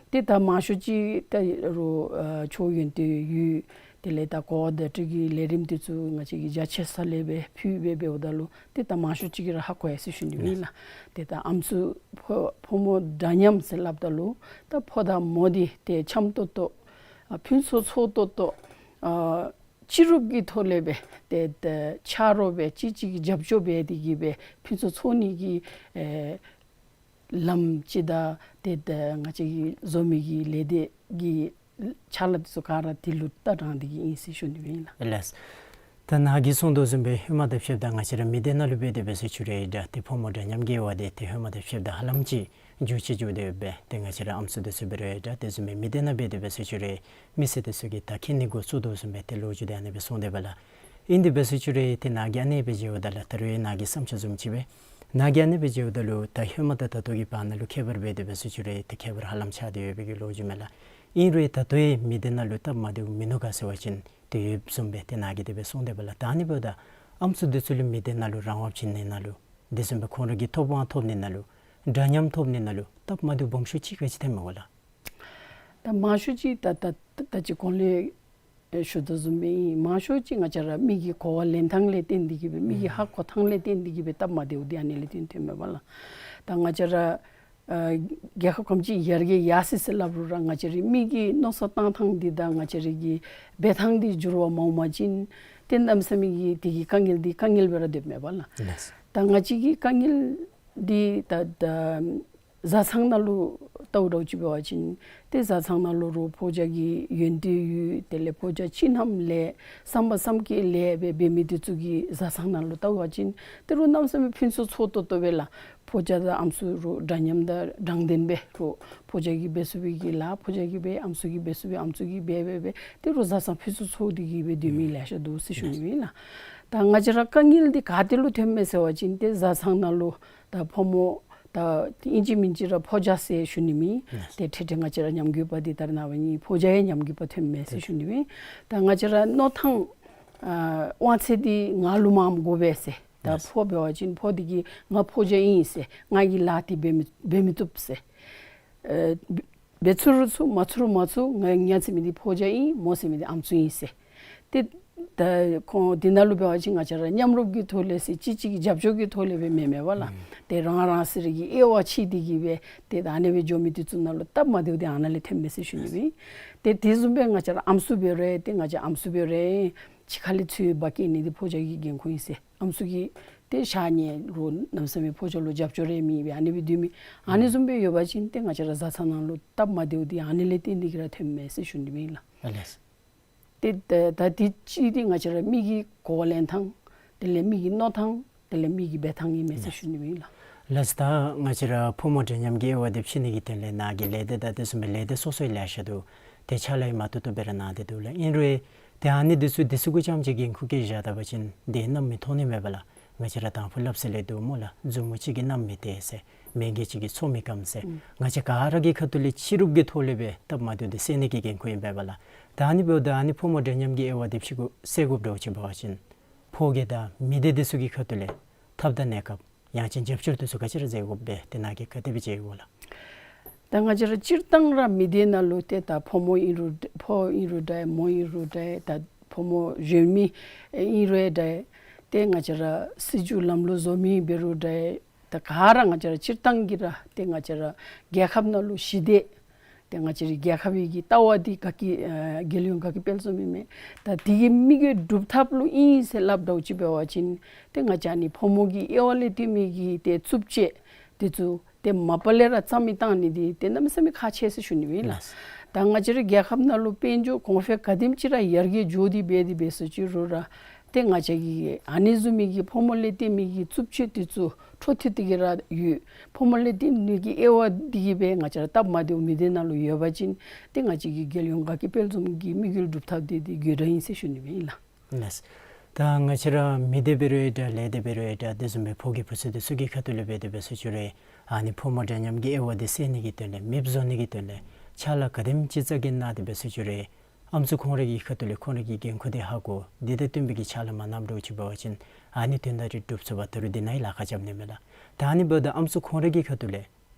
ཏེ་ད་མང་ཤོས་ཅིག་ད་རུང་ཨ་ཆོས་ཡོན་ཏན་ཡོད། དེ་ལས་ད་གོ་བ་བརྡ་སྤྲོད་ཀྱི་ལས་རིམ་འདི་ཚུ་ང་བཅས་ཀྱིས་རྒྱ་ཆེ་ས་ལས་སྦེ་ཕུལ་སྦེ་འབདཝ་ད་ལུ་ཏེ་ད་མང་ཤོས་ཅིག་གིས་ར་ཧ་གོ་ཡི་ཟེར་ཞུ་ནི་ཨིན་ལགས། ཏེ་ད་ཨམ་སྲུ་ཕོ་ཕོ་མོ་འདྲ་མཉམ་ཟེར་སླབ་ད་ལུ་ད་ཕོ་དང་མོ་འདི་ཏེ་འཆམ་ཏོག་ཏོ་ཨ་ཕུན་སུམ་ཚོགས་ཏོག་ཏོ་ཨ་སྤྱི་རུབ་ཀྱི་ཐོག་ལས་སྦེ་ཏེ་ཏེ་ཆ་རོགས་སྦེ་གཅིག་གཅིག་གི་རྒྱབ་སྐྱོར་འབད་དེ་གི་སྦེ་ཕུན་སུམ་ཚོགས་ནི་གི་ཨེ་ལམ་ཅིག་དང་ཏེ་ཏེ་ང་བཅས་ཀྱིས་བཟོ་མི་གི་ལས་སྡེ་གི་ཕྱག་ལཱ་འདི་ཚུ་ག་ར་དེ་ལུ་ལྟ་དྲངས་ཏེ་གི་ཨིན་ཟེར་ཞུ་ནི་ཨིན་ལགས། ལགས། ད་ནཱ་གིས་གསུངས་དོ་བཟུམ་སྦེ་ཧེ་མ་དང་ཕྱདཔ་ད་ང་བཅས་ར་མི་སྡེ་ནང་ལུ་འབད་དེ་འབད་ཟེར་ཞུ་རུང་ཡང་འདྲ་ཏེ་ཕོ་མོ་འདྲ་མཉམ་གྱི་དབྱེ་བ་འདི་ཏེ་ཧེ་མ་དང་ཕྱདཔ་ད་ཧ་ལམ་ཅིག་འགྱུར་བཅོས་འགྱོ་སྟེ་ཡོདཔ་སྦེ་ཏེ་ང་བཅས་ར་ཨམ་སྲུ་འདི་ཚུ་འབད་རུང་ཡང་འདྲ་དེ་བཟུམ་སྦེ་མི་སྡེ་ནང་འབད་དེ་འབད་ཟེར་ཞུ་རུང་མི་སེར་འདི་ཚུ་གིས་ད་མཁྱེན་ནི་འགོ་བཙུགས་དོ་བཟུམ་སྦེ་ཏེ་ལོ་རྒྱུས་འདི་ཨ་ནི་སྦེ་གསུངས་ཏེ་འབད་ལགས། ཨིན་དེ་འབད་ཟེར་ཞུ་རུང་ཏེ་ནཱ་གིས་ཨ་ནི་སྦེ་མཇལཝ་ད་ལགས་ད་རུང་ནཱ་གི་བསམ་འཆར་བཟུམ་ཅིག་སྦེ་ནཱ་གིས་ཨ་ནི་སྦེ་མཇལཝ་ད་ལུ་ད་ཧེ་མ་དང་ད་ལྟོ་གི་བར་ན་ལུ་ཁྱད་པར་འབད་དེ་འབད་ཟེར་ཞུ་རུང་ཏེ་ཁྱད་པར་ཧ་ལམ་ཆགས་ཏེ་ཡོད་པའི་གི་ལོ་རྒྱུས་མས་ལགས། ཨིན་རུང་ད་ལྟོའི་མི་སྡེ་ནང་ལུ་སྟབས་མ་བདེཝ་མིན་ནུག་ག་ཟེར་བ་ཅིན་ཏེ་ཡོདཔ་བཟུམ་སྦེ་ཏེ་ནཱ་གིས་དེ་སྦེ་གསུངས་ཏེ་འབད་ལགས། ད་ཨ་ནི་འབདཝ་ད་ཨམ་སྲུ་འདི་ཚུ་ལུ་མི་སྡེ་ནང་ལུ་རང་དབང་བྱིན་ནི་ནང་ལུ་དེ་བཟུམ་སྦེ་ཁོང་ར་གི་ཐོབ་དབང་ཐོབ་ནི་ནང་ལུ་འདྲ་མཉམ་ཐོབ་ནི་ནང་ལུ་སྟབས་མ་བདེཝ་སྦོམ་ཤོས་ཅིག་ག་ཅི་ཐོནམ་མས་གོ་ལགས། ད་མང་ཤོས་ཅིག་ད་ད་ད་ཅི་གོང་ལས་ཨེ་ཞུ་དོ་བཟུམ་སྦེ་ཨིན། མང་ཤོས་ཅིག་ང་བཅས་ར་མི་གི་གོ་བ་ལེན་ཐངས་ལས་བརྟེན་ཏེ་གི་སྦེ་མི་གི་ཧ་གོ་ཐངས་ལས་བརྟེན་ཏེ་གི་སྦེ་སྟབས་མ་བདེཝ་འདི་ཨ་ནི་ལས་བརྟེན་ཐོནམ་མས་པ་ལགས། ད་ང་བཅས་ར་ཨ་རྒྱལ་ཁབ་ག་དེམ་ཅིག་ཡར་རྒྱས་ཡར་སོ་ཡི་ཟེར་སླབ་རུང་ར་ང་བཅས་རའི་མི་གི་མནོ་བསམ་བཏང་ཐངས་འདི་དང་ང་བཅས་རའི་གི་འབད་ཐངས་འདི་འགྱུར་བ་མ་འོང་པ་ཅིན་ཏེ་གནམ་མེད་ས་མེད་ཀྱི་དེ་གི་དཀའ་ངལ་འདི་དཀའ་ངལ་སྦེ་ར་སྡོདཔ་མས་པ་ལགས། ལགས། ད་ང་བཅས་ཀྱི་དཀའ་ངལ་འདི་ད་ད་ བཟའ་ཚང་ནང་ལུ་ལྟཝ་ད་ཅིག་འབད་བ་ཅིན་ཏེ་བཟའ་ཚང་ནང་ལུ་རོགས་ཕོ་རྒྱས་ཀྱི་ཡོན་ཏན་ཡོད། དེ་ལས་ཕོ་རྒྱས་སྤྱི་རྣམ་ལེགས་བསམ་པ་བསམ་སྐྱིད་ལེགས་སྦེ་འབད་མི་འདི་ཚུ་གིས་བཟའ་ཚང་ནང་ལུ་ལྟ་བ་ཅིན་ཏེ་རོགས་གནམ་མེད་ས་མེད་ཕུན་སུམ་ཚོགས་ཏོག་ཏོ་སྦེ་ལགས། ཕོ་རྒྱས་དང་ཨམ་སྲུ་རོགས་འདྲ་མཉམ་དང་དྲང་བདེན་སྦེ་རོགས་ཕོ་རྒྱས་ཀྱིས་འབད་ཚུགས་པའི་གི་ལཱ་ཕོ་རྒྱས་ཀྱིས་འབད། ཨམ་སྲུ་གིས་འབད་ཚུགས་པའི་ཨམ་སྲུ་གིས་འབད་འབད་འབད་ཏེ་རོགས་བཟའ་ཚང་ཕུན་སུམ་ཚོགས་ཏེ་གི་སྦེ་སྡོད་མི་ལེ་ཤ་འདུག་ཟེར་ཞུ་ནི་ཨིན་ལགས། ད་ང་བཅས་ར་དཀའ་ངལ་འདི་ག་ཏེ་ལུ་ཐོནམ་མས་ཟེར་བ་ཅིན་ཏེ་བཟའ་ཚང་ནང་ལུ་ད་ཕོ་མོ་ད་ཨིན་ཅི་མིན་ཅི་ར་ཕོ་རྒྱས་ཟེར་ཞུ་ནི་མེད། ཏེ་ཁྲེ་ཁྲེ་ང་བཅས་ར་ཉམས་རྒུད་པ་འདི་ད་རེས་ནངས་པ་ནི་ཕོ་རྒྱས་ཡང་ཉམས་རྒུད་པ་ཐོནམ་མས་ཟེར་ཞུ་ནི་མེད། ད་ང་བཅས་ར་མནོ་ཐངས་ཨ་དབང་ཚད་འདི་ང་ལུ་མངམ་དགོ་པས་ཟེར། ད་ཕོ་འབད་བ་ཅིན་ཕོ་འདི་གིས་ང་ཕོ་རྒྱས་ཨིན་ཟེར། ང་གིས་ལཱ་འདི་འབད་མི་འབད་མི་བཏུབ་ཟེར། ཨེ་འབད་ཚུགས་རུང་ཚུགས་མ་ཚུགས་རུང་མ་ཚུགས་ང་ང་བཅས་མི་འདི་ཕོ་རྒྱས་ཨིན། མོ་ཟེར་མི་འདི་ཨམ་སྲུ་ཨིན་ཟེར། ཏེ་ད་ཁོང་འདི་ནང་ལུ་འབད་བ་ཅིན་ང་བཅས་ར་མཉམ་རུབ་ཀྱི་ཐོག་ལས་ཟེར་གཅིག་གཅིག་གི་རྒྱབ་སྐྱོར་གྱི་ཐོག་ལས་སྦེ་མེན་མེན་པ་ལགས། ཏེ་རང་རང་སོ་སོ་གི་དབྱེ་བ་ཕྱེ་སྟེ་གི་སྦེ་ཏེ་ད་ཨ་ནི་སྦེ་འགྱོ་མི་འདི་ཚུ་ནང་ལུ་སྟབས་མ་བདེཝ་འདི་ཨ་ནཱ་ལས་ཐོནམ་མས་ཟེར་ཞུ་ནི་ཨིན། ཏེ་དེ་བཟུམ་སྦེ་ང་བཅས་ར་ཨམ་སྲུ་འབད་རུང་ཏེ་ང་བཅས་ཨམ་སྲུ་འབད་རུང་ཕྱི་ཁ་ལས་ཚུར་འབག་སྐྱེལ་ནི་འདི་ཕོ་རྒྱས་ཀྱི་འགན་ཁུར་ཨིན་ཟེར། ཨམ་སྲུ་གིས་ཏེ་ཤ་ཉེ་རོགས་གནམ་མེད་ས་མེད་ཕོ་རྒྱས་ལུ་རྒྱབ་སྐྱོར་རེ་མེད་པར་ཨ་ནི་སྦེ་སྡོད་མི་ཨ་ནི་བཟུམ་སྦེ་ཡོད་པ་ཅིན་ཏེ་ང་བཅས་ར་བཟའ་ཚང་ནང་ལུ་སྟབས་མ་བདེཝ་འདི་ཨ་ནི་ལས་བརྟེན་ཏེ་གི་ར་ཐོནམ་མས་ཟེར་ཞུ་ནི་ཨིན་ལགས། ལགས། ཏེ་ད་ད་འདི་གཅིག་འདི་ང་བཅས་ར་མི་གི་གོ་བ་ལེན་ཐངས་དེ་ལས་མི་གི་མནོ་ཐངས་དེ་ལས་མི་གི་འབད་ཐངས་ཨིན་མས་ཟེར་ཞུ་ནི་ཨིན་ལགས། ལགས། ད་ང་བཅས་ར་ཕོ་མོ་འདྲ་མཉམ་གྱི་དབྱེ་བ་འདི་ཕྱེ་ནི་གི་དོན་ལས་ནཱ་གིས་ལས་སྡེ་དང་དེ་བཟུམ་མའི་ལས་སྡེ་སོ་སོའི་ལེ་ཤ་འདུག། ཏེ་ཕྱག་ལཱ་ཡང་མ་ཐུབ་ཐུབ་སྦེ་ར་གནང་སྟེ་འདུག་ལགས། ཨིན་རུང་ཏེ་ཨ་ནི་འདི་ཚུ་འདི་ཚུ་གུ་རྐྱངམ་ཅིག་འགན་ཁུར་བཀལ་བཞག་ད་པ་ཅིན་ཏེ་གནམ་མེད་མཐོང་ནི་མེད་པ་ལགས། ང་བཅས་ར་དང་ཕུ་སླབ་ས་ལས་འདུག་སྨོ་ལགས། མཛུབ་མོ་གཅིག་གིས་གནམ་མི་ཐེག་ཟེར། མི་འགྱུར་གཅིག་གིས་མཚོ་མི་སྐམ་ཟེར། ང་བཅས་ག་ར་གི་ཁ་ཐུག་ལས་ཕྱི་རུབ་ཀྱི་ཐོག་ལས་སྦེ་སྟབས་མ་བདེཝ་འདི་སེལ་ནི་གི་འགན་ཁུར་ཨིན་པས་ལགས། ད་ཨ་ནི་འབདཝ་ད་ཨ་ནི་ཕོ་མོ་འདྲ་མཉམ་གྱི་དབྱེ་བ་འདི་ཕྱེ་དགོ་སེལ་དགོཔ་འདྲཝ་ཅིག་འབད་བ་ཅིན་ཕོ་རྒྱས་དང་མི་སྡེ་འདི་ཚུ་གི་ཁ་ཐུག་ལས་ཐབས་དང་གནས་སྐབས་ཡང་ཅིན་རྒྱབ་སྐྱོར་འདི་ཚུ་ག་ཅི་ར་མཛད་དགོཔ་སྦེ་ཏེ་ནཱ་གིས་ག་དེ་སྦེ་མཇལ་གོ་ལགས། ད་ང་བཅས་ར་སྤྱིར་བཏང་ར་མི་སྡེ་ནང་ལུ་ཏེ་ད་ཕོ་མོ་ཨིན་རུང་ཕོ་ཨིན་རུང་འདྲ་མོ་ཨིན་རུང་འདྲ་ད་ཕོ་མོ་གཞོན་མི་ཨིན་རུང་འདྲ་ཏེ་ང་བཅས་ར་སྲིད་བྱུས་ལམ་ལུགས་བཟོ་མི་འབད་རུང་འདྲ་ད་ག་ར་ང་བཅས་ར་སྤྱིར་བཏང་གི་ར་ཏེ་ང་བཅས་ར་རྒྱལ་ཁབ་ནང་ལུ་ཞི་བདེ་ཏེ་ང་བཅས་རའི་རྒྱལ་ཁབ་ཀྱི་ལྟ་བ་འདི་དགའ་སྐྱིད་ཨ་རྒྱལ་ཡོངས་དགའ་སྐྱིད་དཔལ་འཛོམས་ཨིན་མས། ད་དེ་གི་དམིགས་ཡུལ་སྒྲུབ་ཐབས་ལུ་ཨིན་ཟེར་སླབ་འདྲཝ་ཅིག་འབད་བ་ཅིན་ཏེ་ང་བཅས་ཨ་ནི་ཕོ་མོ་གི་དབྱེ་བ་ལས་བརྟེན་མི་གི་ཏེ་རྩུབ་སྤྱོད་འདི་ཚུ་ཏེ་མ་པ་ལས་ར་རྩ་མེད་བཏང་ནི་འདི་ཏེ་གནམ་མེད་ས་མེད་ཁག་ཆེ་ཟེར་ཞུ་ནི་ཨིན་ལགས། ད་ང་བཅས་རའི་རྒྱལ་ཁབ་ནང་ལུ་དཔལ་འབྱོར་གོང་འཕེལ་ག་དེམ་ཅིག་ར་ཡར་རྒྱས་འགྱོ་སྟེ་འབད་དེ་འབད་ཟེར་ཅི་རུང་ར་ཏེ་ང་བཅས་ཀྱི་ཨ་ནི་བཟུམ་མའི་གི་ཕོ་མོ་ལས་བརྟེན་མི་གི་རྩུབ་སྤྱོད་འདི་ཚུ་འཕྲོ་མཐུད་དེ་གི་ར་ཡོད། ཕོ་མོ་ལས་བརྟེན་མི་གི་དབྱེ་བ་འདི་གིས་སྦེ་ང་བཅས་ར་སྟབས་མ་བདེཝ་མི་སྡེ་ནང་ལུ་ཡོད་པ་ཅིན་ཏེ་ང་བཅས་ཀྱི་རྒྱལ་ཡོངས་དགའ་སྐྱིད་དཔལ་འཛོམས་ཀྱི་དམིགས་ཡུལ་སྒྲུབ་ཐབས་འདི་འདི་དགོད་བྲ་ཨིན་ཟེར་ཞུ་ནི་ཨིན་ལགས། ལགས། ད་ང་བཅས་ར་མི་སྡེ་འབད་རུང་ཡང་འདྲ་ལས་སྡེ་འབད་རུང་ཡང་འདྲ་དེ་བཟུམ་སྦེ་ཕོ་རྒྱས་བུ་ཚ་འདི་ཚུ་གི་ཁ་ཐུག་ལས་འབད་དེ་འབད་ཟེར་ཅི་རུང་ཨ་ནི་ཕོ་མོ་འདྲ་མཉམ་གྱི་དབྱེ་བ་འདི་སེལ་ནི་གི་དོན་ལས་མེདཔ་བཟོ་ནི་གི་དོན་ལས་ཕྱག་ལཱ་ག་དེམ་ཅིག་རྩ་འགེངས་གནང་སྟེ་འབད་ཟེར་ཅི་རུང་ཨམ་སྲུ་ཁོང་ར་གི་ཁ་ཐུག་ལས་ཁོང་ར་གི་འགན་ཁུར་འདི་ཧ་གོ་འདི་དང་བསྟུན་པའི་གི་ཕྱག་ལཱ་མ་གནངམ་འདྲཝ་ཅིག་འབད་བ་ཅིན་ཨ་ནི་དོན་དག་འདི་སྒྲུབ་ཚུགས་པར་ད་རུང་འདི་ནང་ལཱ་ཁག་རྐྱབ་ནི་མས་ལགས། ད་ཨ་ནི་འབདཝ་ད་ཨམ་སྲུ་ཁོང་ར་གི་ཁ་ཐུག་ལས་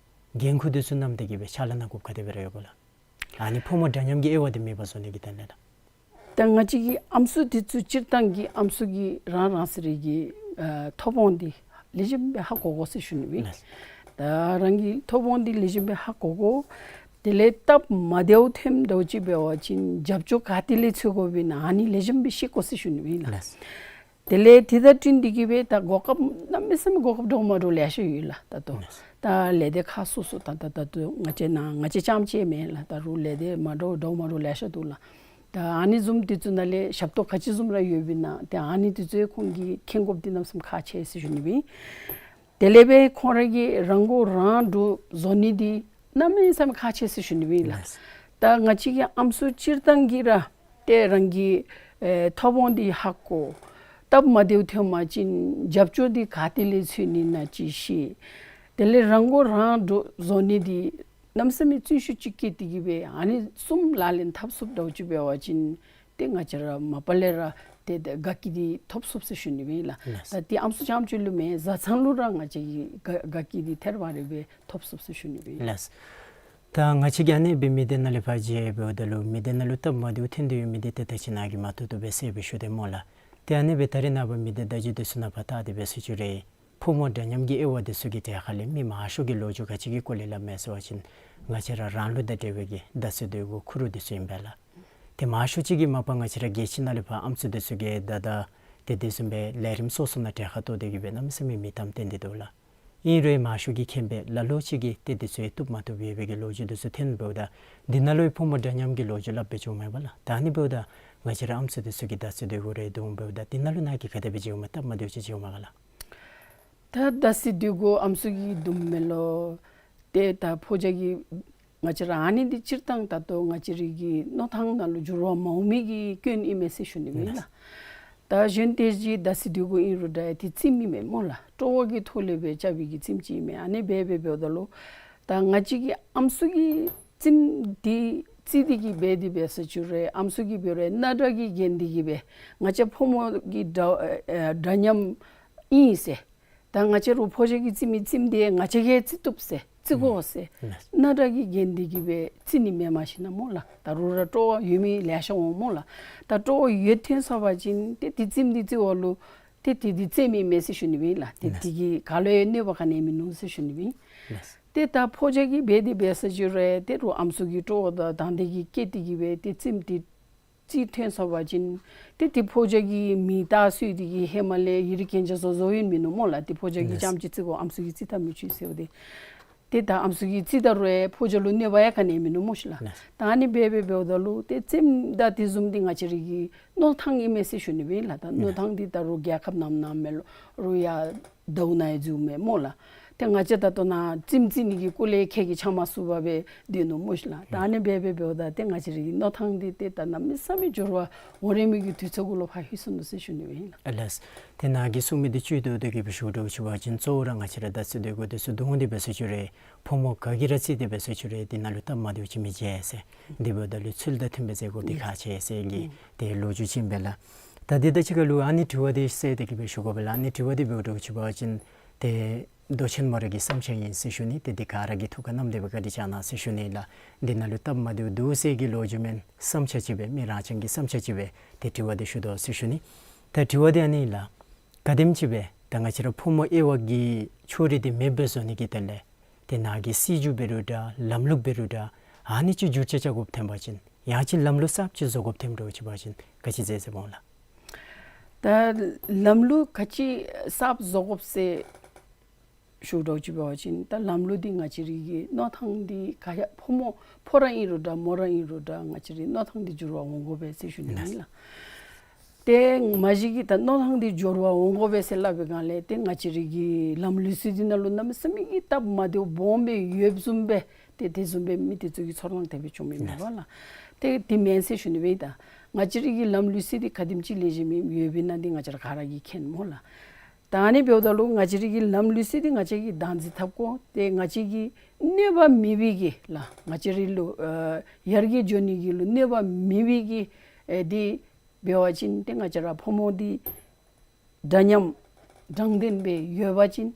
འགན་ཁུར་འདི་ཚུ་བསྣམས་ཏེ་གི་སྦེ་ཕྱག་ལཱ་གནང་དགོཔ་ག་དེ་སྦེ་ར་ཡོད་གོ་ལགས། ཨ་ནི་ཕོ་མོ་འདྲ་མཉམ་གྱི་དབྱེ་བ་འདི་མེདཔ་བཟོ་ནི་གི་དོན་ལས་ལགས། ད་ང་བཅས་ཀྱི་ཨམ་སྲུ་འདི་ཚུ་སྤྱིར་བཏང་གི་ཨམ་སྲུ་གིས་རང་རང་སོ་རའི་གི་ཨ་ཐོབ་དབང་འདི་ལེགས་ཤོམ་སྦེ་ཧ་གོ་དགོ་ཟེར་ཞུ་ནི་ཨིན། ལགས། ད་རང་གི་ཐོབ་དབང་འདི་ལེགས་ཤོམ་སྦེ་ཧ་གོ་དགོ། དེ་ལས་སྟབས་མ་བདེཝ་ཐོནམ་འདྲཝ་ཅིག་འབད་བ་ཅིན་རྒྱབ་སྐྱོར་ག་ཏེ་ལས་འཚོལ་དགོཔ་ཨིན་ན་ཨ་ནི་ལེགས་ཤོམ་སྦེ་ཤེས་དགོ་ཟེར་ཞུ་ནི་ཨིན་ལགས། ལགས། དེ་ལས་དེ་དང་བསྟུན་ཏེ་གི་སྦེ་ད་གོ་སྐབས་གནམ་མེད་ས་མེད་གོ་སྐབས་འདྲཝ་མ་འདྲཝ་ལེ་ཤ་ཡོད་ལགས། ད་ལྟོ་ལགས། ད་ལས་སྡེ་ཁག་སོ་སོ་ད་ད་ད་ལྟོ་ང་བཅས་ནཱ་ང་བཅས་རྐྱངམ་ཅིག་མེན་ལགས། ད་རུང་ལས་སྡེ་མ་འདྲཝ་འདྲཝ་མ་འདྲཝ་ལེ་ཤ་འདུག་ལགས། ད་ཨ་ནི་བཟུམ་འདི་ཚུ་ནང་ལས་ཞབས་ཏོག་ག་ཅི་བཟུམ་ར་ཡོདཔ་ཨིན་ན་ཏེ་ཨ་ནི་འདི་ཚུ་ཁོང་གིས་མཁྱེན་དགོཔ་འདི་གནམ་མེད་ས་མེད་ཁག་ཆེ་ཟེར་ཞུ་ནི་ཨིན། དེ་ལས་སྦེ་ཁོང་ར་གིས་རང་མགོ་རང་འདྲོངས་བཟོ་ནི་འདི་གནམ་མེད་ས་མེད་ཁག་ཆེ་ཟེར་ཞུ་ནི་ཨིན་ལགས། ལགས། ད་ང་བཅས་ཀྱི་ཨམ་སྲུ་སྤྱིར་བཏང་གིས་ར་ཏེ་རང་གི་ཨེ་ཐོབ་དབང་འདི་ཧ་གོ། སྟབས་མ་བདེཝ་ཐོན་པ་ཅིན་རྒྱབ་སྐྱོར་འདི་ག་ཏེ་ལས་འཚོལ་ནི་ཨིན་ན་ཅིག་ཤེས། དེ་ལས་རང་མགོ་རང་འདྲོངས་བཟོ་ནི་འདི་གནམ་མེད་ས་མེད་བརྩོན་ཤུགས་ཅིག་བསྐྱེད་དེ་གི་སྦེ་ཨ་ནི་གསུམ་ལག་ལེན་འཐབ་ཚུགསཔ་འདྲཝ་ཅིག་འབད་བ་ཅིན་ཏེ་ང་བཅས་ར་མ་པ་ལས་ར་ཏེ་དགའ་སྐྱིད་འདི་ཐོབ་ཚུགས་ཟེར་ཞུ་ནི་ཨིན་ལགས། ལགས། ད་ཏེ་ཨམ་སྲུ་རྐྱངམ་ཅིག་ལུ་མེན་བཟའ་ཚང་ལུ་ར་ང་བཅས་ཀྱིས་དགའ་དགའ་སྐྱིད་འདི་ཐེར་བ་རེ་སྦེ་ཐོབ་ཚུགས་ཟེར་ཞུ་ནི་ཨིན། ལགས། ད་ང་བཅས་ཀྱིས་ཨ་ནི་སྦེ་མི་སྡེ་ནང་ལས་ཕར་མཇལ་འབདཝ་ད་ལུ་མི་སྡེ་ནང་ལུ་སྟབས་མ་བདེཝ་ཐོན་ཏེ་ཡོད་མི་འདི་ཏེ་ད་ཅི་ནཱ་གིས་མ་ཐུབ་ཐུབ་སྦེ་གསལ་སྦེ་ཞུ་དེས་སྨོ་ལགས། ཏེ་ཨ་ནི་སྦེ་ད་རེས་ནངས་པ་མི་སྡེ་བརྡ་བརྒྱུད་འདི་ཚུ་ནང་ཕར་བལྟ་སྟེ་འབད་ཟེར་ཅི་རུང་ཕོ་མོ་འདྲ་མཉམ་གྱི་དབྱེ་བ་འདི་ཚུ་གི་གྲལ་ཁ་ལས་མི་མང་ཤོས་ཀྱིས་ལོ་རྒྱུས་ག་ཅི་གི་སྐོར་ལས་སླབ་མས་ཟེར་བ་ཅིན་ང་བཅས་ར་རང་ལུགས་དང་འབྲེལ་བའི་གི་མདའ་རྩེད་འདོད་རྒུ་ཁུ་རུ་འདི་ཚུ་ཨིན་པས་ལགས། ཏེ་མང་ཤོས་ཅིག་གིས་མ་པ་ང་བཅས་ར་རྒྱལ་སྤྱི་ནང་ལས་ཕར་ཨམ་སྲུ་འདི་ཚུ་གིས་མདའ་དང་ཏེ་དེ་བཟུམ་སྦེ་ལས་རིམ་སོ་སོ་ནང་གྲལ་ཁར་གཏོགས་ཏེ་གི་སྦེ་གནམ་མེད་ས་མེད་མིང་གཏམ་བཏོན་ཏེ་འདུག་ལགས། ཨིན་རུང་མང་ཤོས་ཀྱིས་མཁྱེན་པས་ལ་ལུ་ཅིག་གིས་ཏེ་འདི་ཚུ་བཏུབ་མ་བཏུབ་ཡོད་པའི་གི་ལོ་རྒྱུས་འདི་ཚུ་ཐོན་འབདཝ་ད་འདི་ནང་ལུ་ཕོ་མོ་འདྲ་མཉམ་གྱི་ལོ་རྒྱུས་སླབ་སྦེ་བྱུངམ་མས་པ་ལགས། ད་ཨ་ནི་འབདཝ་ད་ང་བཅས་ར་ཨམ་སྲུ་འདི་ཚུ་གི་བརྡ་རྩིས་འདོད་རྒུ་རེ་འདུག་འབདཝ་ད་འདི་ནང་ལུ་ནཱ་གིས་ག་དེ་སྦེ་མཇལཝ་མས། སྟབས་མ་བདེཝ་ཅིག་མཇལཝ་མས་ག་ལགས། ད་བརྡ་རྩིས་འདོད་རྒུ་ཨམ་སྲུ་གིས་བཏུབ་མས་ལོ། ཏེ་ད་ཕོ་རྒྱས་ཀྱིས་ང་བཅས་ར་ཨ་ནི་འདི་སྤྱིར་བཏང་ད་ལྟོ་ང་བཅས་རའི་གི་མནོ་ཐངས་ནང་ལུ་འགྱུར་བ་མ་འོང་མི་གི་སྐྱོན་ཨིན་མས་ཟེར་ཞུ་ནི་ཨིན་ལགས། ད་གཞན་ཏེ་ཅིག་བརྡ་རྩིས་འདོད་རྒུ་ཨིན་རུང་འདྲ་ཏེ་རྩེདམོ་ཨིན་མས་སྨོ་ལགས། སྤྲོ་བ་གི་ཐོག་ལས་སྦེ་རྐྱབ་པའི་གི་རྩེདམོ་ཅིག་ཨིན་མས། ཨ་ནི་སྦེ་འབད་འབདཝ་ད་ལུ་ད་ང་བཅས་ཀྱི་ཨམ་སྲུ་གིས་རྩེདམོ་འདི་རྩེ་སྟེ་གི་འབད་དེ་འབད་ས་ཅིག་རུང་ཨམ་སྲུ་གིས་འབད་རུང་རྣམ་གྲངས་ཀྱི་འགན་འདི་གིས་སྦེ་ང་བཅས་ཕོ་མོ་གི་འདྲ་ཨེ་འདྲ་མཉམ་ཨིན་ཟེར། ད་ང་བཅས་ར་ཕོ་རྒྱས་ཀྱིས་རྩེ་མི་རྩེདམོ་འདི་ང་བཅས་ཀྱིས་རྩེ་བཏུབ་ཟེར་རྩེ་དགོ་ཟེར་ལགས། རྣམ་གྲངས་ཀྱི་འགན་འདི་གིས་སྦེ་རྩེ་ནི་མེནམ་ཞིན་ན་སྨོ་ལགས། ད་རུང་ར་སྤྲོ་བ་ཡོད་མི་ལེ་ཤ་འོང་སྨོ་ལགས། ད་སྤྲོ་བ་ཡོད་ཐོན་སོང་པ་ཅིན་ཏེ་འདི་རྩེདམོ་འདི་རྩེ་བ་ལུ་ཏེ་འདི་འདི་རྩེདམོ་ཨིན་མས་ཟེར་ཞུ་ནི་ཨིན་ལགས། ཏེ་ལགས། འདི་གིས་ག་ལུ་ཡང་གནོད་པ་ག་ནི་ཡང་མིན་ནུག་ཟེར་ཞུ་ནི་ཨིན། ལགས། ཏེ་ད་ཕོ་རྒྱས་ཀྱིས་འབད་དེ་འབད་ས་ཅིག་རུང་ཏེ་རུང་ཨམ་སྲུ་གིས་སྤྲོ་བ་དང་དང་འདོད་ཀྱིས་བསྐྱེད་དེ་གི་སྦེ་ཏེ་རྩེདམོ་འདི་རྩེ་ཐོན་སོང་པ་ཅིན་ཏེ་འདི་ཕོ་རྒྱས་ཀྱིས་མེ་སྟག་གསོལ་ཏེ་གི་ཧེ་མ་ལས་ཡི་རིགས་གན་རྒྱ་བཟོ་བཟོཝ་ཨིན་མིན་ནུག་སྨོ་ལགས། ཏེ་ཕོ་རྒྱས་ཀྱིས་ལགས། རྐྱངམ་ཅིག་རྩེ་དགོ་ཨམ་སྲུ་གིས་རྩེ་ད་མི་ཆོག་ཟེརཝ་ཏེ། ཏེ་ད་ཨམ་སྲུ་གིས་རྩེ་ད་རུང་ཕོ་རྒྱས་ལུ་གནོད་པ་ཡང་ག་ནི་ཡང་མིན་ནུག་སྨོ་ཤི་ལགས། ལགས། ད་ཨ་ནི་སྦེ་འབད་འབདཝ་ད་ལུ་ཏེ་རྩེདམོ་དང་དེ་བཟུམ་འདི་ང་བཅས་རའི་གི་མནོ་ཐངས་ཨིན་མས་ཟེར་ཞུ་ནི་ཨིན་ལགས། ད་མནོ་ཐངས་འདི་ད་རུང་རྒྱལ་ཁབ་ནང་ན་མེད་རུང་ཡར་ཟླཝ་ནང་ཡང་འཛུལཝ་མས་སྨོ་ལགས། ཏེ་ང་བཅས་ད་ལྟོ་ནཱ་རྩེདམོ་རྩེ་ནི་གི་སྐོར་ལས་ཁྱེད་ཀྱིས་ཆ་མ་བཞག་པར་སྦེ་སྡོད་ནུག་སྨོ་ཤི་ལགས། ད་ཨ་ནི་སྦེ་འབད་འབདཝ་ད་ཏེ་ང་བཅས་རའི་གི་མནོ་ཐངས་འདི་ཏེ་ད་གནམ་མེད་ས་མེད་འགྱུར་བ་འོང་རན་མི་གི་དུས་ཚོད་གུ་ལུ་ཕར་ལྷོད་སོ་ནུག་ཟེར་ཞུ་ནི་ཨིན་ལགས། ཨ་ལགས། ཏེ་ནཱ་གིས་གསུངས་མི་འདི་བཅུད་བསྡུ་སྟེ་གི་སྦེ་ཞུ་དོ་ཅིག་འབད་བ་ཅིན་གཙོ་བོ་ར་ང་བཅས་ར་བརྡ་རྩིས་འདོད་རྒུ་འདི་ཚུ་བརྡུང་སྟེ་འབད་ས་ཅིག་རུང་ཕོ་མོ་ག་གིས་ར་རྩེ་སྟེ་འབད་ས་ཅིག་རུང་འདི་ནང་ལུ་སྟབས་མ་བདེཝ་ཅིག་མི་མཇལ་ཟེར། དེ་འབདཝ་ད་ལུ་ཚུལ་དང་མཐུན་པའི་རྩེད་སྐོར་འདི་ཁག་ཆེ་ཟེར་གྱི་ཏེ་ལོ་རྒྱུས་ཅིག་ཨིན་པས་ལགས། ད་དེ་དང་གཅིག་ཁར་ལུ་ཨ་ནི་དྲི་བ་འདི་བསལ་ཏེ་གི་སྦེ་ཞུ་དགོ་པས་ལགས། ཨ་ནི་དྲི་བ་འདི་འབད་དོ་ཅིག་འབད་བ་ཅིན་ཏེ་མདོ་ཆེན་མོ་ར་གི་བསམ་འཆར་ཨིན་ཟེར་ཞུ་ནི། ཏེ་འདི་ག་ར་གིས་ཐུགས་ཁར་བསྣམས་ཏེ་སྦེ་བཀའ་དྲིན་བསྐྱང་གནང་ཟེར་ཞུ་ནི་ལགས། འདི་ནང་ལུ་སྟབས་མ་བདེཝ་འདུག་ཟེར་གྱི་ལོ་རྒྱུས་མེན། བསམ་འཆར་ཅིག་སྦེ་མི་རང་རྐྱང་གི་བསམ་འཆར་ཅིག་སྦེ་ཏེ་དྲི་བ་འདི་ཞུ་དོ་ཟེར་ཞུ་ནི། ད་དྲི་བ་འདི་ཨ་ནི་ལགས། ག་དེམ་ཅིག་སྦེ་ད་ང་བཅས་ར་ཕོ་མོ་དབྱེ་བ་གི་ཕྱོགས་རིས་འདི་མེདཔ་སྦེ་བཟོ་ནི་གི་དོན་ལས་ཏེ་ནཱ་གི་སྲིད་བྱུས་འབད་རུང་འདྲ་ལམ་ལུགས་འབད་རུང་འདྲ་ཨ་ནི་ཅིག་བསྒྱུར་བཅོས་རྐྱབ་དགོཔ་ཐོན་པ་ཅིན་ཡང་ཅིན་ལམ་ལུགས་གསརཔ་ཅིག་བཟོ་དགོཔ་ཐོནམ་འདྲཝ་ཅིག་འབད་བ་ཅིན་ག་ཅི་མཛད་ཟེར་སྨོ་ལགས། ད་ལམ་ལུགས་ག་ཅི་གསརཔ་བཟོ་དགོཔ་ཟེར་ཞུ་དོ་ཅིག་འབད་བ་ཅིན་ད་ལམ་ལུགས་འདི་ང་བཅས་རའི་གི་མནོ་ཐངས་འདི་ག་ཡང་ཕོ་མོ་ཕོ་ར་ཨིན་རུང་འདྲ་མོ་ར་ཨིན་རུང་འདྲ་ང་བཅས་རའི་མནོ་ཐངས་འདི་འགྱུར་བ་འོང་དགོ་པས་ཟེར་ཞུ་ནི་ཨིན་ལགས། ཏེ་མ་གཞི་གི་ད་མནོ་ཐངས་འདི་འགྱུར་བ་འོང་དགོ་པས་ཟེར་སླབ་པའི་སྒང་ལས་ཏེ་ང་བཅས་རའི་གི་ལམ་ལུགས་སྲོལ་འདི་ནང་ལུ་གནམ་མེད་ས་མེད་ཀྱི་སྟབས་མ་བདེཝ་སྦོམ་སྦེ་ཡོདཔ་བཟུམ་སྦེ་ཏེ་དེ་བཟུམ་སྦེ་མི་དེ་ཚུ་གིས་ཚོར་སྣང་དེ་སྦེ་བྱུང་མི་མེན་པ་ལགས། ཏེ་དེ་མེན་ཟེར་ཞུ་ནི་སྦེ་ད་ང་བཅས་རའི་གི་ལམ་ལུགས་སྲོལ་འདི་ག་དེམ་ཅིག་ལེགས་ཤོམ་ཡོདཔ་ཨིན་ན་འདི་ང་བཅས་ར་ག་ར་གིས་མཁྱེན་སྨོ་ལགས། ད་ཨ་ནི་འབདཝ་ད་ལུ་ང་བཅས་རའི་གི་ལམ་ལུགས་སྲོལ་འདི་ང་བཅས་ཀྱིས་བདག་འཛིན་འཐབ་དགོ། ཏེ་ང་བཅས་ཀྱི་གནོད་པ་མེད་པའི་གི་ལགས་ང་བཅས་རའི་ལུ་ཨ་ཡར་རྒྱས་འགྱོ་ནི་གི་ལུ་གནོད་པ་མེད་པའི་གི་ཨེ་འདི་འབད་བ་ཅིན་ཏེ་ང་བཅས་ར་ཕོ་མོ་འདི་འདྲ་མཉམ་དྲང་བདེན་སྦེ་ཡོད་པ་ཅིན་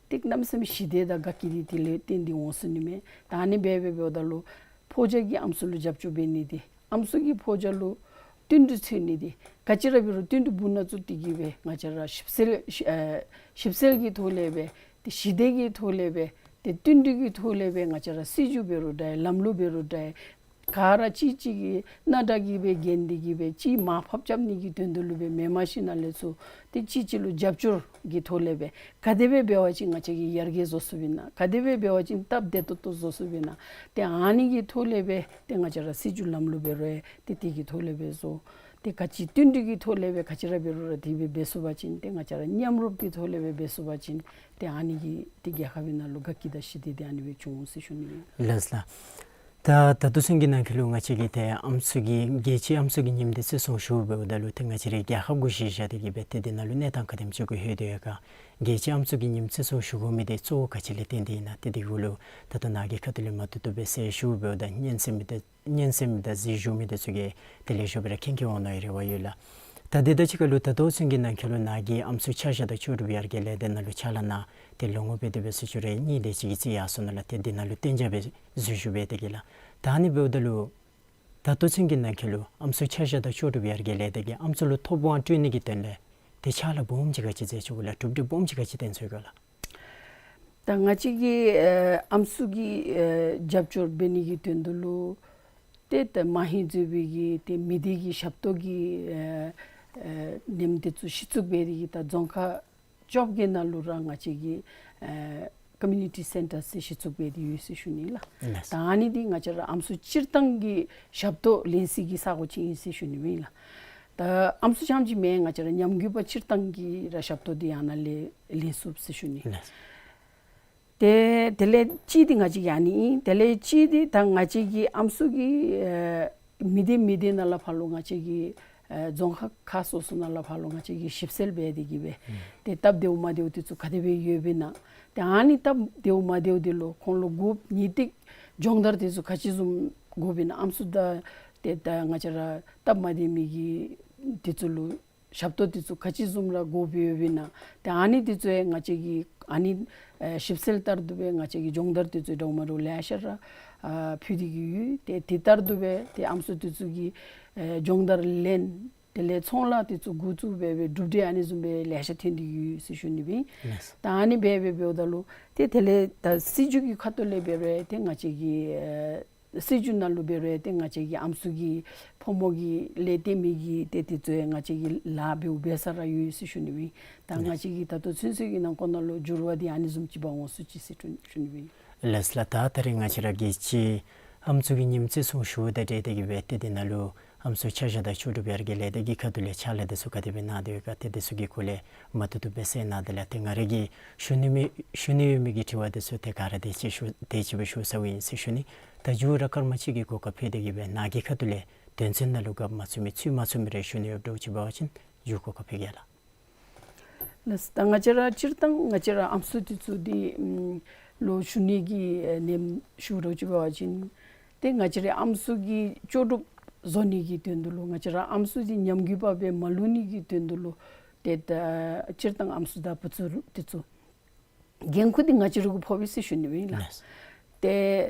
ཏེ་གནམ་མེད་ས་མེད་ཞི་བདེ་དང་དགའ་སྐྱིད་འདི་དེ་ལས་བརྟེན་ཏེ་འོང་ཚུགས་ནི་མས། ད་ཨ་ནི་སྦེ་འབད་འབདཝ་ད་ལུ་ཕོ་རྒྱས་ཀྱིས་ཨམ་སྲུ་ལུ་རྒྱབ་སྐྱོར་འབད་ནི་འདི་ཨམ་སྲུ་གིས་ཕོ་རྒྱས་ལུ་བསྟུན་གྲོས་འཚོལ་ནི་འདི་ག་ཅི་ར་འབད་རུང་བསྟུན་གྲོས་སྦུག་ན་བཙུགས་ཏེ་གི་སྦེ་ང་བཅས་ར་ཞིབ་འཚོལ་ཞིབ་ཨེ་ཞིབ་འཚོལ་གྱི་ཐོག་ལས་སྦེ་ཏེ་ཞི་བདེ་གི་ཐོག་ལས་སྦེ་ཏེ་བསྟུན་གྲོས་ཀྱི་ཐོག་ལས་སྦེ་ང་བཅས་ར་སྲིད་བྱུས་འབད་རུང་འདྲ་ལམ་ལུགས་འབད་རུང་འདྲ་ག་ར་གཅིག་གཅིག་གི་རྣམ་གྲངས་ཀྱི་སྦེ་འགན་འདི་གི་སྦེ་གཅིག་མར་ཕབ་རྐྱབ་ནི་གི་དོན་དུ་ལུ་སྦེ་མེནམ་ཞིན་ན་ལས་ཚུར་ཏེ་གཅིག་གཅིག་ལུ་རྒྱབ་སྐྱོར་གྱི་ཐོག་ལས་སྦེ་ག་དེ་སྦེ་འབད་བ་ཅིན་ང་བཅས་ཀྱིས་ཡར་རྒྱས་བཟོ་ཚུགསཔ་ཨིན་ན་ག་དེ་སྦེ་འབད་བ་ཅིན་སྟབས་བདེ་ཏོག་ཏོ་བཟོ་ཚུགསཔ་ཨིན་ན་ཏེ་ཨ་ནི་གི་ཐོག་ལས་སྦེ་ཏེ་ང་བཅས་ར་སྲིད་བྱུས་ལམ་ལུགས་འབད་རུང་ཏེ་དེ་གི་ཐོག་ལས་སྦེ་བཟོ། ཏེ་ག་ཅི་བསྟུན་གྲོས་ཀྱི་ཐོག་ལས་སྦེ་ག་ཅི་ར་འབད་རུང་ར་དེ་སྦེ་འབད་ཚུགས་པ་ཅིན་ཏེ་ང་བཅས་ར་མཉམ་རུབ་ཀྱི་ཐོག་ལས་སྦེ་འབད་ཚུགས་པ་ཅིན་ཏེ་ཨ་ནི་གིས་ཏེ་རྒྱལ་ཁབ་ཀྱི་ནང་ལུ་དགའ་སྐྱིད་དང་ཞི་བདེ་འདི་ཨ་ནི་སྦེ་འབྱུང་འོང་ཟེར་ཞུ་ནི་ཨིན། ལགས་ལགས། ད་ད་ལྟོ་ཚུན་གྱི་ནང་འཁོད་ལུ་ང་བཅས་ཀྱིས་ཏེ་ཨམ་སྲུ་གི་རྒྱལ་སྤྱིའི་ཨམ་སྲུ་གི་ཉིནམ་འདི་བརྩི་སྲུང་ཞུ་འབདཝ་ད་ལུ་ཏེ་ང་བཅས་རའི་རྒྱལ་ཁབ་གུ་གཞི་བཞག་སྟེ་གི་སྦེ་ཏེ་འདི་ནང་ལུ་གནས་སྟངས་ག་དེམ་ཅིག་གུ་ལྷོད་དེ་ཡོད་ག། རྒྱལ་སྤྱིའི་ཨམ་སྲུ་གི་ཉིནམ་བརྩི་སྲུང་ཞུ་དགོ་མི་འདི་གཙོ་བོ་ག་ཅི་ལས་བརྟེན་ཏེ་ཨིན་ན་ཏེ་འདི་གུ་ལུ་ད་ལྟོ་ནཱ་གིས་ཁ་ཐུག་ལས་མ་བཏུབ་བཏུབ་སྦེ་ཟེར་ཞུ་འབདཝ་ད་སྙན་གསན་མི་དང་སྙན་གསན་མི་དང་གཟིགས་བཞུགས་མི་འདི་ཚུ་གིས་ཏེ་ལེགས་ཤོམ་སྦེ་ར་མཁྱེན་མཁྱེནམ་འོང་ནི་རེ་བ་ཡོད་ལགས། ད་དེ་དང་གཅིག་ཁར་ལུ་ད་ལྟོ་ཚུན་གྱི་ནང་འཁོད་ལུ་ནཱ་གིས་ཨམ་སྲུ་ཆ་བཞག་དང་ལྕོགས་གྲུབ་ཡར་རྒྱས་ལས་སྡེ་ནང་ལུ་ཕྱག་ལཱ་གནང་སྟེ་ལོ་ངོ་སྦེ་དེ་སྦེ་ཚུན་ཚོད་རེ་གཉིས་དེ་ཅིག་གི་རྩིས་ཡར་སོ་ནུག་ལགས། ཏེ་འདི་ནང་ལུ་གཏན་འཇགས་སྦེ་འཛུལ་ཞུགས་འབད་དེ་གི་ལགས། ད་ཨ་ནི་འབདཝ་ད་ལུ་ད་ལྟོ་ཚུན་གྱི་ནང་འཁོད་ལུ་ཨམ་སྲུ་ཆ་བཞག་དང་ལྕོགས་གྲུབ་ཡར་རྒྱས་ལས་སྡེ་གིས་ཨམ་སྲུ་ལུ་ཐོབ་དབང་སྤྲོད་ནི་གི་དོན་ལས་ཏེ་ཕྱག་ལཱ་སྦོམ་ཅིག་ག་ཅི་མཛད་ཚུགས་ག་ལགས། གྲུབ་འབྲས་སྦོམ་ཅིག་ག་ཅི་བཏོན་ཚུགས་ག་ལགས། ད་ང་བཅས་ཀྱིས་ཨེ་ཨམ་སྲུ་གི་ཨེ་རྒྱབ་སྐྱོར་འབད་ནི་གི་དོན་དུ་ལུ་ཏེ་ད་མ་ཧེ་ཛོ་བི་གི་ཏེ་མི་སྡེ་གི་ཞབས་ཏོག་གི་ཨེ་ཨེ་ཉིནམ་འདི་ཚུ་གཞི་བཙུགས་འབད་དེ་གི་ད་རྫོང་ཁག་བཅོ་བརྒྱད་ནང་ལུ་ར་ང་བཅས་ཀྱིས་ ཨེ་ཀོ་མིའུ་ནི་ཊི་སེན་ཊར་ཟེར་གཞི་བཙུགས་འབད་དེ་ཡོད་ཟེར་ཞུ་ནི་ལགས། ལགས། ད་ཨ་ནི་འདི་ང་བཅས་ར་ཨམ་སྲུ་སྤྱིར་བཏང་གི་ཞབས་ཏོག་ལེན་སའི་གི་ས་གོ་ཅིག་ཨིན་ཟེར་ཞུ་ནི་ཨིན་ལགས། ད་ཨམ་སྲུ་རྐྱངམ་ཅིག་མེན། ང་བཅས་ར་ཉམས་རྒུད་པ་སྤྱིར་བཏང་གི་ར་ཞབས་ཏོག་འདི་ཡང་ན་ལེན་ལེན་ཚུགས་ཟེར་ཞུ་ནི། ལགས། ཏེ་དེ་ལས་གཅིག་འདི་ང་བཅས་ཀྱི་ཨ་ནི་ཨིན། དེ་ལས་གཅིག་འདི་ད་ང་བཅས་ཀྱི་ཨམ་སྲུ་གི་ཨེ་མི་སྡེ་མི་སྡེ་ནང་ལས་ཕར་ལུ་ང་བཅས་ཀྱི་ཨེ་རྫོང་ཁག་ཁག་སོ་སོ་ནང་ལས་ཕར་ལུ་ང་བཅས་ཀྱིས་ཞིབ་འཚོལ་འབད་དེ་གིས་སྦེ་ཨུམ་ཏེ་སྟབས་བདེཝ་མ་བདེཝ་འདི་ཚུ་ག་དེ་སྦེ་ཡོདཔ་ཨིན་ན། ཏེ་ཨ་ནི་སྟབས་བདེཝ་མ་བདེཝ་འདི་ལུ་ཁོང་ལུ་དགོཔ་ངེས་ཏིག་སྦྱོང་བརྡར་འདི་ཚུ་ག་ཅི་བཟུམ་དགོཔ་ཨིན་ན། ཨམ་སྲུ་ད་ཏེ་ད་ང་བཅས་ར་སྟབས་མ་བདེ་མི་གི་འདི་ཚུ་ལུ་ཞབས་ཏོག་འདི་ཚུ་ག་ཅི་བཟུམ་ར་དགོཔ་ཡོདཔ་ཨིན་ན། ཏེ་ཨ་ནི་འདི་ཚུ་ཡང་ང་བཅས་ཀྱིས་ཨ་ནི་ཨེ་ཞིབ་འཚོལ་ལྟར་དུ་སྦེ་ང་བཅས་ཀྱིས་སྦྱོང་བརྡར་འདི་ཚུ་འདྲཝ་མ་འདྲཝ་ལེ་ཤ་ར་ཨ་ཕུལ་ཏེ་གིས་ཡོད། ཏེ་དེ་ལྟར་དུ་སྦེ་ཏེ་ཨམ་སྲུ་འདི་ཚུ་གིས་ཨེ་སྦྱོང་བརྡར་ལེན། དེ་ལས་ཚོང་ལཱ་འདི་ཚུ་འགོ་བཙུགས་འབད་སྦེ་གྲུབ་འབྲས་ཨ་ནི་བཟུམ་སྦེ་ལེ་ཤ་ཐོན་ཏེ་གིས་ཡོད་ཟེར་ཞུ་ནི་ཨིན། ལགས། ད་ཨ་ནི་སྦེ་འབད་འབདཝ་ད་ལུ་ཏེ་དེ་ལས་ད་སྲིད་བྱུས་ཀྱི་ཁ་ཐུག་ལས་འབད་རུང་ཏེ་ང་བཅས་ཀྱི་ཨེ་སྲིད་བྱུས་ནང་ལུ་འབད་རུང་ཏེ་ང་བཅས་ཀྱི་ཨམ་སྲུ་གི་ཕོ་མོ་གི་ལས་སྡེ་མི་གི་ཏེ་འདི་ཚུ་ཡང་ང་བཅས་ཀྱིས་ལཱ་འབདཝ་འབད་ས་ར་ཡོད་ཟེར་ཞུ་ནི་ཨིན། ད་ང་བཅས་ཀྱིས་ད་ལྟོ་ཚུན་ཚོད་ཀྱི་ནང་འཁོད་ནང་ལུ་འགྱུར་བ་འདི་ཨ་ནི་བཟུམ་ཅིག་འབག་འོང་ཚུགས་ཅི་ཟེར་ཞུ་ཞུ་ནི་ཨིན། ལགས་ལགས། ད་ད་རེས་ང་བཅས་ར་གི་ཅིག་ཨམ་སྲུ་གི་ཉིནམ་བརྩི་སྲུང་ཞུཝ་དང་འབྲེལ་ཏེ་གིས་སྦེ་ཏེ་འདི་ནང་ལུ་ཨམ་སྲུ་ཆ་བཞག་དང་ལྕོགས་གྲུབ་ཡར་རྒྱས་ལས་སྡེ་གི་ཁ་ཐུག་ལས་ཕྱག་ལཱ་འདི་ཚུ་ག་དེ་སྦེ་གནང་སྟེ་ཡོད་ག་ཏེ་འདི་ཚུ་གི་སྐོར་ལས་མ་ཏོག་ཏོ་སྦེ་གསལ་གནང་དེ་ལས་ཏེ་ང་ར་གིས་ཞུ་ནི་མི་ཞུ་ནི་ཡོད་མི་གི་དྲི་བ་འདི་ཚུ་ཏེ་ག་ར་དེ་ཅིག་ཞུ་དེ་ཅིག་སྦེ་ཞུ་ཚརཝ་ཨིན་ཟེར་ཞུ་ནི། ད་མཇུག་ར་སྐར་མ་གཅིག་གི་གོ་སྐབས་ཕུལ་ཏེ་གིས་སྦེ་ནཱ་གི་ཁ་ཐུག་ལས་དོན་ཚན་ནང་ལུ་རྒཔོ་མ་ཚུད་མི་ཚུད་མ་ཚུད་མི་རེ་ཞུ་ནི་ཡོདཔ་འདྲཝ་ཅིག་འབད་བ་ཅིན་མཇུག་གོ་སྐབས་ཕུལ་གེ་ལགས། ལགས། ད་ང་བཅས་ར་སྤྱིར་བཏང་ང་བཅས་ར་ཨམ་སྲུ་འདི་ཚུ་འདི་ཨམ་ལུ་ཞུ་ནི་གི་ཨེ་ནེམ་ཞུ་རོགས་ཅིག་འབད་བ་ཅིན་ཏེ་ང་བཅས་ར་ཨམ་སྲུ་གི་ལྕོགས་གྲུབ་བཟོ་ནི་གི་དོན་དུ་ལུ་ང་བཅས་ར་ཨམ་སྲུ་འདི་ཉམས་རྒུད་པ་སྦེ་མ་ལུས་ནི་གི་དོན་དུ་ལུ་ཏེ་ད་སྤྱིར་བཏང་ཨམ་སྲུ་དང་བུ་ཚུ་འདི་ཚུ་འགན་ཁུར་འདི་ང་བཅས་ར་གུ་ཕོགཔ་ཨིན་ཟེར་ཞུ་ནི་ཨིན་ལགས། ལགས། ཏེ་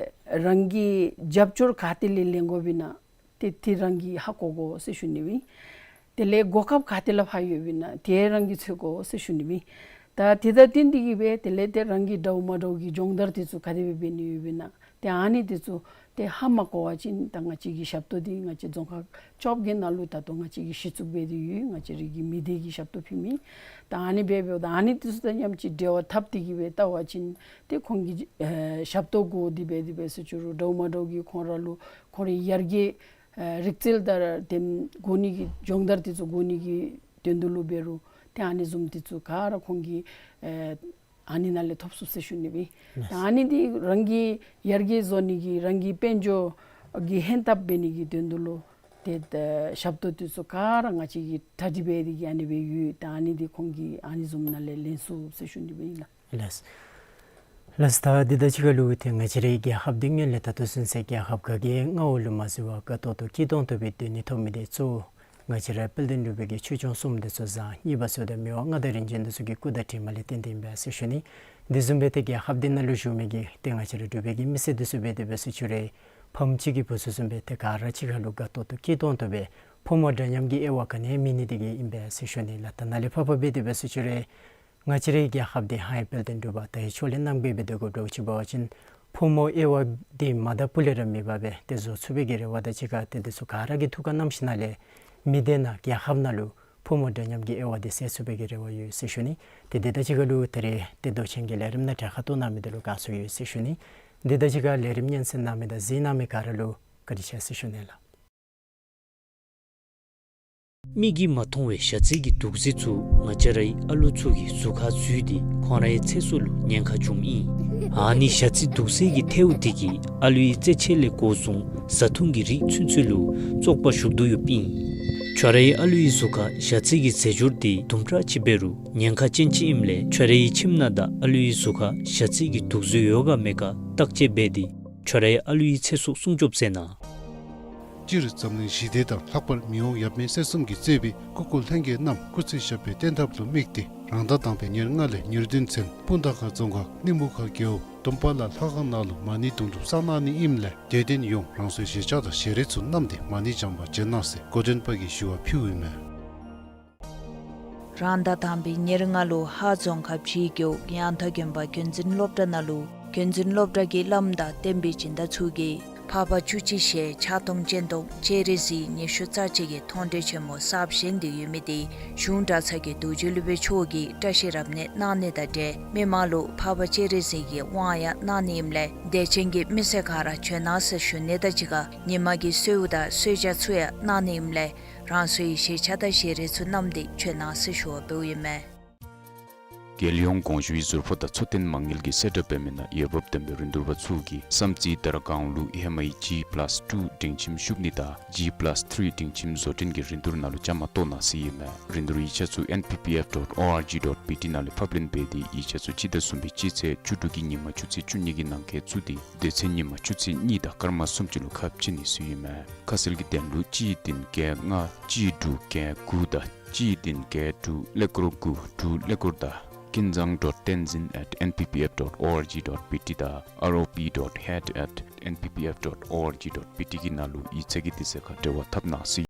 རང་གི་རྒྱབ་སྐྱོར་ག་ཏེ་ལས་ལེན་དགོཔ་ཨིན་ན། ཏེ་ཏེ་རང་གིས་ཧ་གོ་དགོ་ཟེར་ཞུ་ནི་ཨིན། དེ་ལས་གོ་སྐབས་ག་ཏེ་ལས་ཕར་ཡོདཔ་ཨིན་ན་ཏེ་རང་གིས་འཚོལ་དགོ་ཟེར་ཞུ་ནི་ཨིན། ད་དེ་དང་བསྟུན་ཏེ་གིས་སྦེ་དེ་ལས་ཏེ་རང་གིས་འདྲཝ་མ་འདྲཝ་གི་སྦྱོང་བརྡར་འདི་ཚུ་ག་དེ་སྦེ་འབད་ནི་ཡོདཔ་ཨིན་ན་ཏེ་ཨ་ནི་འདི་ཚུ་ཏེ་ཧ་མ་གོ་བ་ཅིན་ད་ང་བཅས་ཀྱི་ཞབས་ཏོག་འདི་ང་བཅས་རྫོང་ཁག་བཅོ་བརྒྱད་ནང་ལུ་ད་ལྟོ་ང་བཅས་ཀྱིས་གཞི་བཙུགས་འབད་དེ་ཡོད། ང་བཅས་རའི་གི་མི་སྡེ་གི་ཞབས་ཏོག་ཕུལ་མི་ད་ཨ་ནི་སྦེ་འབདཝ་ད་ཨ་ནི་འདི་ཚུ་དང་མཉམ་ཅིག་འབྲེལ་བ་འཐབ་སྟེ་གིས་སྦེ་བལྟ་བ་ཅིན་ཏེ་ཁོང་གི་ཨེ་ཞབས་ཏོག་དགོ་དེ་སྦེ་དེ་སྦེ་ཟེར་ཅི་རུང་འདྲཝ་མ་འདྲཝ་གི་ཁོང་ར་ལུ་ཁོང་རའི་ཡར་རྒྱས་ཨེ་རིག་རྩལ་དང་དེ་དགོ་ནི་གི་སྦྱོང་བརྡར་འདི་ཚུ་དགོ་ནི་གི་དོན་དུ་ལུ་འབད་རུང་ཏེ་ཨ་ནི་བཟུམ་འདི་ཚུ་ག་ར་ཁོང་གིས་ཨེ་ཨ་ནི་ནང་ལས་ཐོབ་ཚུགས་ཟེར་ཞུ་ནི་ཨིན། ལགས། ད་ཨ་ནི་འདི་རང་གི་ཡར་རྒྱས་བཟོ་ནི་གི་རང་གི་དཔལ་འབྱོར་གྱི་ཧན་ཐབས་འབད་ནི་གི་དོན་དུ་ལུ་ཏེ་ད་ཞབས་ཏོག་འདི་ཚུ་ག་ར་ང་བཅས་ཀྱིས་གྲ་སྒྲིག་འབད་དེ་གིས་ཨ་ནི་སྦེ་ཡོད། ད་ཨ་ནི་འདི་ཁོང་གིས་ཨ་ནི་བཟུམ་ནང་ལས་ལེན་ཚུགས་ཟེར་ཞུ་ནི་ཨིན་ལགས། ལགས། ལགས། ད་འདི་དང་གཅིག་ཁར་ལུ་ཏེ་ང་བཅས་རའི་རྒྱལ་ཁབ་འདི་སྔོན་ལས་ད་ལྟོ་ཚུན་ཚོད་རྒྱལ་ཁབ་ག་གི་མངའ་འོག་ལུ་མ་འཛུལ་བར་དགའ་ཏོག་ཏོ་སྐྱིད་ཏོང་ཏོ་སྦེ་སྡོད་ནི་ཐོབ་མི་འདི་གཙོ་བོ་ང་བཅས་ར་དཔལ་ལྡན་འབྲུག་པའི་གི་ཆོས་སྐྱོང་གསུམ་འདི་ཚུ་བཟང་། གཉིས་པ་ཚུ་ཏེ་མི་དབང་མངའ་བདག་རིམ་བྱོན་འདི་ཚུ་གི་སྐུ་དང་གྲིབ་མ་ལས་བརྟེན་ཏེ་ཨིན་པས་ཟེར་ཞུ་ནི། དེ་བཟུམ་སྦེ་ཏེ་རྒྱལ་ཁབ་འདི་ནང་ལུ་བཞུགས་མི་གི་ཏེ་ང་བཅས་ར་འབྲུག་པའི་གི་མི་སེར་འདི་ཚུ་སྦེ་དེ་སྦེ་ཟེར་ཅི་རུང་ཕམ་གཅིག་གི་བུ་ཚུ་བཟུམ་སྦེ་ཏེ་ག་ར་གཅིག་ཁར་ལུ་དགའ་ཏོག་ཏོ་སྐྱིད་ཏོང་ཏོ་སྦེ་ཕོ་མོ་འདྲ་མཉམ་གྱི་དབྱེ་བ་ག་ནི་ཡང་མེད་ནི་དེ་གིས་ཨིན་པས་ཟེར་ཞུ་ནི་ལགས། ད་ནཱ་ལས་ཕར་ཕར་འབད་དེ་སྦེ་ཟེར་ཅི་རུང་ང་བཅས་རའི་རྒྱལ་ཁབ་འདི་ཧཱ་ཡང་དཔལ་ལྡན་འབྲུག་པ་དང་ཡང་ཕྱོགས་ལས་རྣམ་རྒྱལ་སྦེ་སྡོད་དགོཔ་འདྲཝ་ཅིག་འབད་བ་ཅིན་ཕོ་མོ་དབྱེ་བ་འདི་མ་དང་བུ་ལས་ར་མེད་པར་སྦེ་ཏེ་བཟོ་ཚུགས་པའི་གི་རེ་བ་དང་གཅིག་ཁར་ཏེ་འདི་ཚུ་ག་ར་གི་ཐུགས་ཁར་བསྣམས་ཞིནམ་ལས་མི་སྡེ་ནང་རྒྱལ་ཁབ་ནང་ལུ་ཕོ་མོ་འདྲ་མཉམ་གྱི་དབྱེ་བ་འདི་གསལ་ཚུགས་པའི་གི་རེ་བ་ཡོད་ཟེར་ཞུ་ནི། ཏེ་འདི་དང་གཅིག་ཁར་ལུ་ད་རེས་ཏེ་མདོ་ཆེན་གྱི་ལས་རིམ་ནང་གྲལ་ཁར་གཏོགས་གནང་མི་འདི་ལུ་དགའ་ཚོར་ཡོད་ཟེར་ཞུ་ནི། འདི་དང་གཅིག་ཁར་ལས་རིམ་སྙན་གསན་གནང་མི་དང་གཟིགས་གནང་མི་ག་ར་ལུ་བཀའ་དྲིན་ཆེ་ཟེར་ཞུ་ནི་ལགས། མིག་གིས་མ་མཐོང་བའི་ཞ་རྩི་གི་དུག་རྫས་ཚུ་ང་བཅས་རའི་ཨ་ལུ་ཚུ་གི་གཟུགས་ཁར་འཛུལ་ཏེ་ཁོང་རའི་ཚེ་སྲོག་ལུ་ཉེན་ཁ་འབྱུངམ་ཨིན། ཨ་ནི་ཞ་རྩི་དུག་རྫས་ཀྱི་ཐལཝ་དེ་གིས་ཨ་ལུའི་རྩེད་ཆས་ལས་འགོ་བཟུང་བཟའ་འཐུང་གི་རིགས་ཚུན་ཚོད་ལུ་བཙོག་པ་ཞུགས་དོ་ཡོདཔ་ཨིན། ཁྱོད་རའི་ཨ་ལུའི་གཟུགས་ཁར་ཞ་རྩི་གི་རྫས་སྦྱོར་དེ་དུམ་གྲ་ཅིག་འབད་རུང་ཉེན་ཁ་ཅན་ཅིག་ཨིནམ་ལས་ཁྱོད་རའི་ཁྱིམ་ནང་དང་ཨ་ལུའི་གཟུགས་ཁར་ཞ་རྩི་གི་དུག་རྫས་ཡོད་ག་མེད་ག་བརྟག་དཔྱད་འབད་དེ་ཁྱོད་རའི་ཨ་ལུའི་ཚེ་སྲོག་སྲུང་སྐྱོབ་མཛད་གནང་། སྤྱིར་འཛམ་གླིང་ཞི་བདེ་དང་ལྷག་པར་མི་དབང་ཡབ་མེས་སྲས་གསུམ་གྱིས་གཙོས་པའི་སྐུ་འཁོར་ལྷན་རྒྱས་རྣམས་སྐུ་ཚེ་ཞབས་པད་བརྟན་ཐབས་ལུ་དམིགས་ཏེ་རང་ཟླ་དང་པའི་ཉེར་ལྔ་ལས་ཉེར་བདུན་ཚུན་སྤུངས་ཐང་ཁ་རྫོང་ཁག་གླིང་བུ་ཁ་རྒེད་འོག་དུམ་པ་ལ་ལྷ་ཁང་ནང་ལུ་མ་ཎི་དུང་སྒྲུབ་བསགས་གནང་ནི་ཨིནམ་ལས་དད་ལྡན་ཡོངས་རང་སོའི་བཞེས་ཆས་དང་ཞལ་རས་ཚུ་བསྣམས་ཏེ་མ་ཎི་བགྱང་པར་བྱོན་གནང་ཟེར་འགོ་འདྲེན་པ་གིས་ཞུ་བ་ཕུལཝ་ཨིན་མས། རང་ཟླ་དང་པའི་ཉེར་ལྔ་ལུ་ཧཱ་རྫོང་ཁག་བྱིའུ་རྒེད་འོག་ཡང་ཐང་དགོན་པ་རྒྱུན་འཛིན་སློབ་གྲྭ་ནང་ལུ་རྒྱུན་འཛིན་སློབ་གྲྭ་གི་བླམ་དང་བསྟན་པའི་སྦྱིན་བདག་ཚུ་གིས་ ཕག་པ་བཅུ་གཅིག་ཤེལ་ཕྱག་སྟོང་སྤྱན་སྟོང་སྤྱན་རས་གཟིགས་ཉི་ཤུ་རྩ་གཅིག་གི་མཐོང་གྲོལ་ཆེན་མོ་གསརཔ་བཞེངས་ཏེ་ཡོད་མི་དེ་གཞུང་གྲྭ་ཚང་གི་རྡོ་རྗེ་སློབ་དཔོན་མཆོག་གིས་བཀྲ་ཤིས་རབ་གནས་གནང་ནི་དང་འབྲེལ་མི་མང་ལུ་འཕགས་པ་སྤྱན་རས་གཟིགས་ཀྱི་དབང་ཡང་གནང་ནི་ཨིནམ་ལས་དད་ཅན་གྱི་མི་སེར་ག་ར་བྱོན་གནང་ཟེར་ཞུ་ནི་དང་གཅིག་ཁར་ཉིན་མ་གི་གསོལཝ་དང་གསོལ་ཇ་ཚུ་ཡང་གནང་ནི་ཨིནམ་ལས་རང་སོའི་གཞིས་ཆགས་དང་ཞལ་རས་ཚུ་བསྣམས་ཏེ་བྱོན་གནང་ཟེར་ཞུ་བ་འབདཝ་ཨིན་མས། རྒྱལ་ཡོངས་དགོངས་ཞུའི་ཟུར་ཕོགས་དང་འཚོ་རྟེན་མ་དངུལ་གྱི་གསལ་བསྒྲགས་འབད་མི་ནང་འོས་འབབ་ལྡན་པའི་རིན་བསྡུར་པ་ཚུ་གིས་བསམ་རྩེ་དར་དཀར་ལུ་ཨེ་ཧེ་མ་ཨའི་ཇི་པ་ལཱསི་ཊུ་སྒྲིང་ཁྱིམ་ཤུགས་ནི་དང་ཇི་པ་ལཱསི་ཐི་རི་སྒྲིང་ཁྱིམ་བཟོ་སྐྲུན་གྱི་རིན་བསྡུར་ནང་ལུ་བཅའ་མར་གཏོགས་གནང་ཟེར་ཨིན་མས། རིན་བསྡུར་ཡིག་ཆ་ཚུ་ཨེན་པི་པི་ཨེཕ་ཌོཊ་ཨོ་ཨར་ཇི་ཌོཊ་བི་ཊི་ནང་ལས་ཕབ་ལེན་འབད་དེ་ཡིག་ཆ་ཚུ་སྤྱི་ཟླ་གསུམ་པའི་སྤྱི་ཚེས་བཅུ་དྲུག་གི་ཉིན་མ་ཆུ་ཚོད་བཅུ་གཉིས་ཀྱི་ནང་འཁོད་བཙུགས་ཏེ་དེ་ཚེ་ཉིན་མ་ཆུ་ཚོད་གཉིས་དང་སྐར་མ་སུམ་ཅུ་ལུ་ཁ་ཕྱེ་ནི་ཟེར་ཨིན་མས། ཁ་གསལ་གྱི་དོན་ལུ་གཅིག་བདུན་བརྒྱད་ལྔ་གཅིག་དྲུག་བརྒྱད་དགུ་དང་གཅིག་བདུན་བརྒྱད་དྲུག་ཀླད་ཀོར་དགུ་དྲུག་ཀླད་ཀོར་དང་ཀུན་བཟང་ཌོཊ་བསྟན་འཛིན་ཨེཊ་ཨེན་པི་པི་ཨེཕ་ཌོཊ་ཨོ་ཨར་ཇི་ཌོཊ་བི་ཊི་དང་ཨར་ཨོ་པི་ཌོཊ་ཧེཌ་ཨེཊ་ཨེན་པི་པི་ཨེཕ་ཌོཊ་ཨོ་ཨར་ཇི་ཌོཊ་བི་ཊི་གི་ནང་ལུ་ཡིག་ཚང་གི་དུས་ཚོད་ཁར་འབྲེལ་བ་འཐབ་གནང་ཟེར།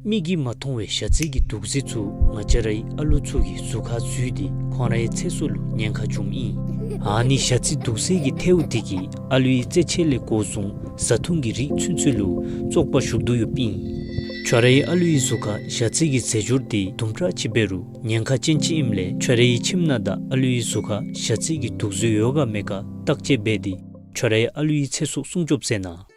མིག་གིས་མ་མཐོང་བའི་ཞ་རྩི་གི་དུག་རྫས་ཚུ་ང་བཅས་རའི་ཨ་ལུ་ཚུ་གི་གཟུགས་ཁར་འཛུལ་ཏེ་ཁོང་རའི་ཚེ་སྲོག་ལུ་ཉེན་ཁ་བྱུངམ་ཨིན། ཨ་ནི་ཞ་རྩི་དུག་རྫས་ཀྱི་ཐལཝ་དེ་གིས་ཨ་ལུའི་རྩེད་ཆས་ལས་འགོ་བཟུང་བཟའ་འཐུང་གི་རིགས་ཚུན་ཚོད་ལུ་བཙོག་པ་ཞུགས་དོ་ཡོདཔ་ཨིན། ཁྱོད་རའི་ཨ་ལུའི་གཟུགས་ཁར་ཞ་རྩི་གི་རྫས་སྦྱོར་དེ་དུམ་གྲ་ཅིག་འབད་རུང་ཉེན་ཁ་ཅན་ཅིག་ཨིནམ་ལས་ཁྱོད་རའི་ཁྱིམ་ནང་དང་ཨ་ལུའི་གཟུགས་ཁར་ཞ་རྩི་གི་དུག་རྫས་ཡོད་ག་མེད་ག་བརྟག་དཔྱད་འབད་དེ་ཁྱོད་རའི་ཨ་ལུའི་ཚེ་སྲོག་སྲུང་སྐྱོབ་མཛད་གནང་།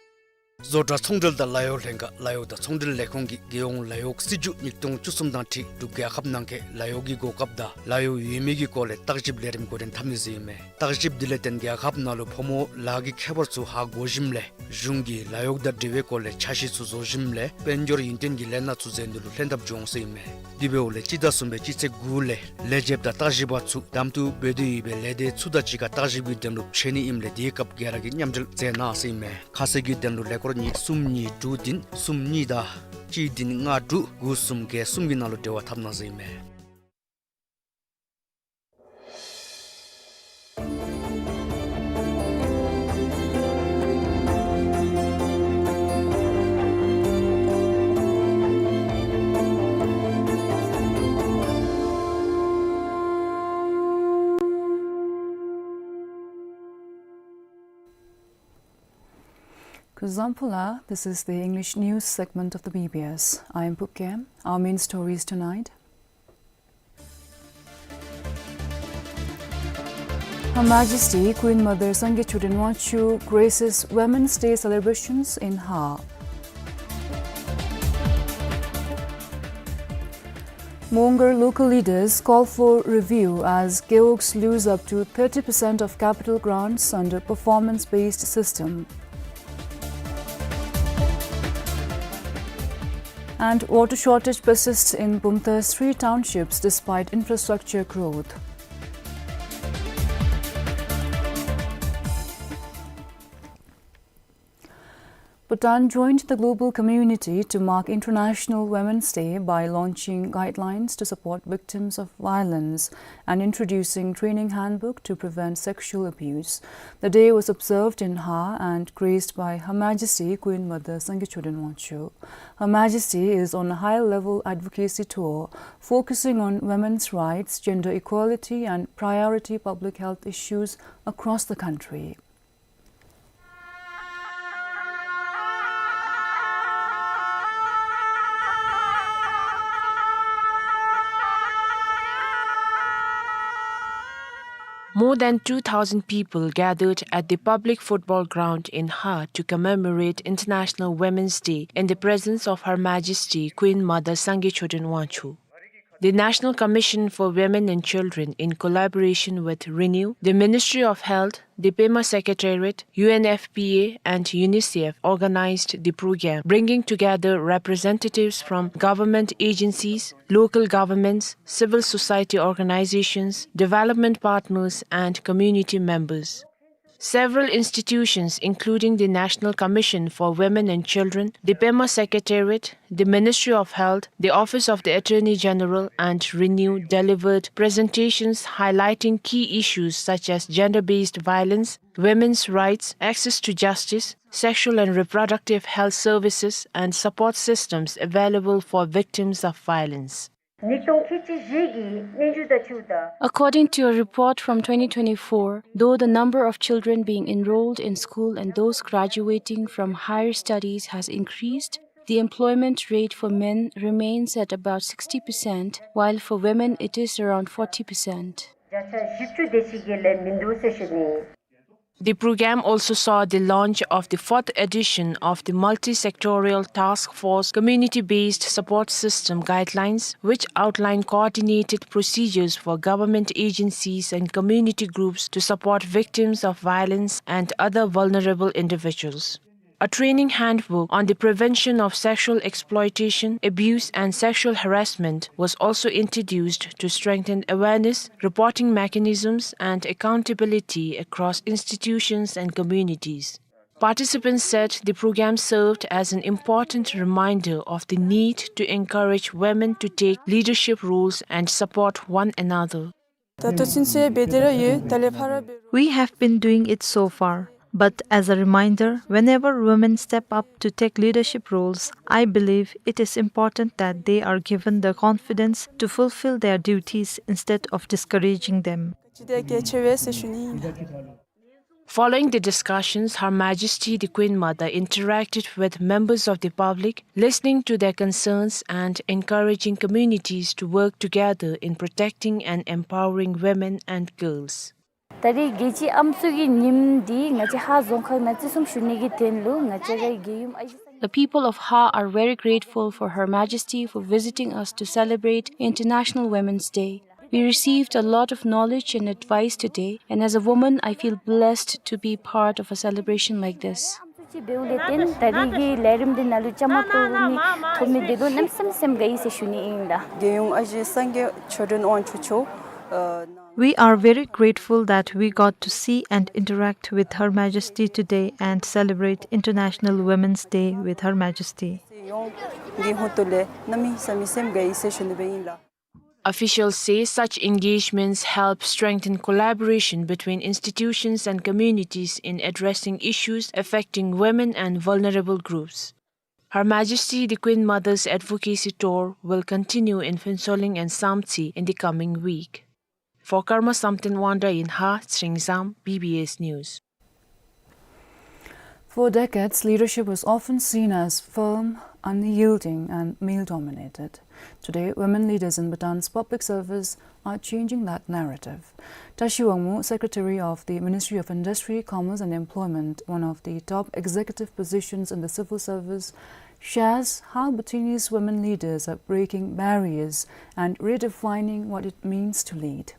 བཟོ་གྲྭ་ཚོང་འབྲེལ་དང་ལཱ་གཡོག་ལྷན་ཁག་ལཱ་གཡོག་དང་ཚོང་འབྲེལ་ལས་ཁུངས་ཀྱིས་རྒྱལ་ཡོངས་ལཱ་གཡོག་སྲིད་བྱུས་ཉིས་སྟོང་བཅུ་གསུམ་དང་འཁྲིལ་འབྲུག་རྒྱལ་ཁབ་ནང་འཁོད་ལཱ་གཡོག་གི་གོ་སྐབས་དང་ལཱ་གཡོག་ཡོད་མེད་ཀྱི་སྐོར་ལས་བརྟག་ཞིབ་ལས་རིམ་འགོ་འདྲེན་འཐབ་ནི་ཟེར་ཨིན་མས། བརྟག་ཞིབ་འདི་ལས་བརྟེན་རྒྱལ་ཁབ་ནང་ལུ་ཕོ་མོ་ལཱ་གི་ཁྱད་པར་ཚུ་ཧ་གོ་ཞིནམ་ལས་གཞུང་གིས་ལཱ་གཡོག་དང་འབྲེལ་བའི་སྐོར་ལས་འཆར་གཞི་ཚུ་བཟོ་ཞིནམ་ལས་དཔལ་འབྱོར་ཡུན་བརྟན་གྱི་ལས་སྣ་ཚུ་མཛད་ནི་ལུ་ལྷན་ཐབས་འབྱུང་ཟེར་ཨིན་མས། དེ་འབདཝ་ལས་སྤྱི་ཟླ་གསུམ་པའི་སྤྱི་ཚེས་དགུ་ལས་ལས་བྱེདཔ་དང་བརྟག་ཞིབ་པ་ཚུ་གདམ་འཐུ་འབད་དེ་ཡོད་པའི་ལས་སྡེ་ཚུ་དང་གཅིག་ཁར་བརྟག་ཞིབ་ཀྱི་དོན་ལུ་འཕྱད་ནི་ཨིནམ་ལས་དེའི་སྐབས་ག་ར་གིས་མཉམ་འབྲེལ་མཛད་གནང་ཟེར་ཨིན་མས། ཁ་གསལ་གྱི་དོན་ལུ་ལས་འཁོར་གཉིས་གསུམ་གཉིས་དྲུག་བདུན་གསུམ་གཉིས་དང་གཅིག་བདུན་ལྔ་དྲུག་དགུ་གསུམ་བརྒྱད་གསུམ་གྱི་ནང་ལུ་འབྲེལ་བ་འཐབ་གནང་ཟེར་ཨིན་མས། Kuzuzangpo la, this is the English news segment of the B B S. I am Pukkem. Our main stories tonight. Her Majesty Queen Mother Sangay Choden Wangchuck graces Women's Day celebrations in Har. Mongar local leaders call for review as Gewogs lose up to thirty percent of capital grants under performance-based system. And water shortage persists in Bhumta's three townships despite infrastructure growth. Bhutan joined the global community to mark International Women's Day by launching guidelines to support victims of violence and introducing training handbook to prevent sexual abuse. The day was observed in Har and graced by Her Majesty Queen Mother Sangay Choden Wangchuck. Her Majesty is on a high-level advocacy tour focusing on women's rights, gender equality, and priority public health issues across the country. More than two thousand people gathered at the public football ground in Har to commemorate International Women's Day in the presence of Her Majesty Queen Mother Sangay Choden Wangchuck. The National Commission for Women and Children, in collaboration with RENEW, the Ministry of Health, the Pema Secretariat, U N F P A and UNICEF, organized the program, bringing together representatives from government agencies, local governments, civil society organizations, development partners, and community members. Several institutions, including the National Commission for Women and Children, the Pema Secretariat, the Ministry of Health, the Office of the Attorney General, and RENEW, delivered presentations highlighting key issues such as gender-based violence, women's rights, access to justice, sexual and reproductive health services, and support systems available for victims of violence. According to a report from twenty twenty-four, though the number of children being enrolled in school and those graduating from higher studies has increased, the employment rate for men remains at about sixty percent, while for women it is around forty percent. The program also saw the launch of the fourth edition of the Multi-Sectorial Task Force Community-Based Support System Guidelines, which outline coordinated procedures for government agencies and community groups to support victims of violence and other vulnerable individuals. A training handbook on the prevention of sexual exploitation, abuse, and sexual harassment was also introduced to strengthen awareness, reporting mechanisms, and accountability across institutions and communities. Participants said the program served as an important reminder of the need to encourage women to take leadership roles and support one another. We have been doing it so far. But as a reminder, whenever women step up to take leadership roles, I believe it is important that they are given the confidence to fulfill their duties instead of discouraging them. Following the discussions, Her Majesty the Queen Mother interacted with members of the public, listening to their concerns and encouraging communities to work together in protecting and empowering women and girls. ད་རེས་རྒྱལ་སྤྱིའི་ཨམ་སྲུ་གི་ཉིནམ་འདི་ང་བཅས་ཧཱ་རྫོང་ཁག་ནང་བརྩི་སྲུང་ཞུ་ནི་གི་དོན་ལུ་ང་བཅས་རའི་རྒྱལ་ཡུམ་ཨ་ཞེ་ས། The people of Ha are very grateful for Her Majesty for visiting us to celebrate International Women's Day. We received a lot of knowledge and advice today, and as a woman, I feel blessed to be part of a celebration like this. ཨམ་སྲུ་ཅིག་འབདཝ་ལས་བརྟེན་ད་རེས་ཀྱི་ལས་རིམ་འདི་ནང་ལུ་བཅའ་མར་གཏོགས་ནི་ཐོབ་མི་འདི་ལུ་གནམ་མེད་ས་མེད་སེམས་དགའ་ཡི་ཟེར་ཞུ་ནི་ཨིན་ལགས། རྒྱལ་ཡུམ་ཨ་ཞེ་སངས་རྒྱས་ཆོས་སྒྲོན་དབང་ཕྱུག་མཆོག་ཨ། We are very grateful that we got to see and interact with Her Majesty today and celebrate International Women's Day with Her Majesty. ཡོངས་ཀྱི་ཧོངས་ལས་གནམ་མེད་ས་མེད་སེམས་དགའ་ཡི་ཟེར་ཞུ་ནི་སྦེ་ཨིན་ལགས། Officials say such engagements help strengthen collaboration between institutions and communities in addressing issues affecting women and vulnerable groups. Her Majesty the Queen Mother's advocacy tour will continue in Phuentsholing and Samtse in the coming week. For Karma Samten Wangda in Ha, Tsering Zam, B B S News. For decades, leadership was often seen as firm, unyielding, and male-dominated. Today, women leaders in Bhutan's public service are changing that narrative. Tashi Wangmo, Secretary of the Ministry of Industry, Commerce, and Employment, one of the top executive positions in the civil service, shares how Bhutanese women leaders are breaking barriers and redefining what it means to lead.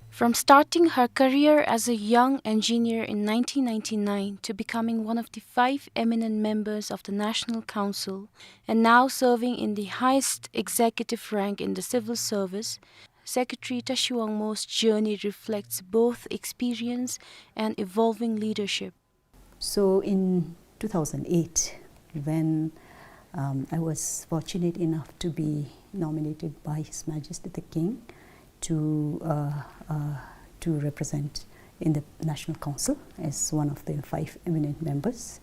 From starting her career as a young engineer in nineteen ninety-nine to becoming one of the five eminent members of the National Council and now serving in the highest executive rank in the civil service, Secretary Tashi Wangmo's journey reflects both experience and evolving leadership. So in two thousand eight, when, um, I was fortunate enough to be nominated by His Majesty the King to, uh, uh, to represent in the National Council as one of the five eminent members.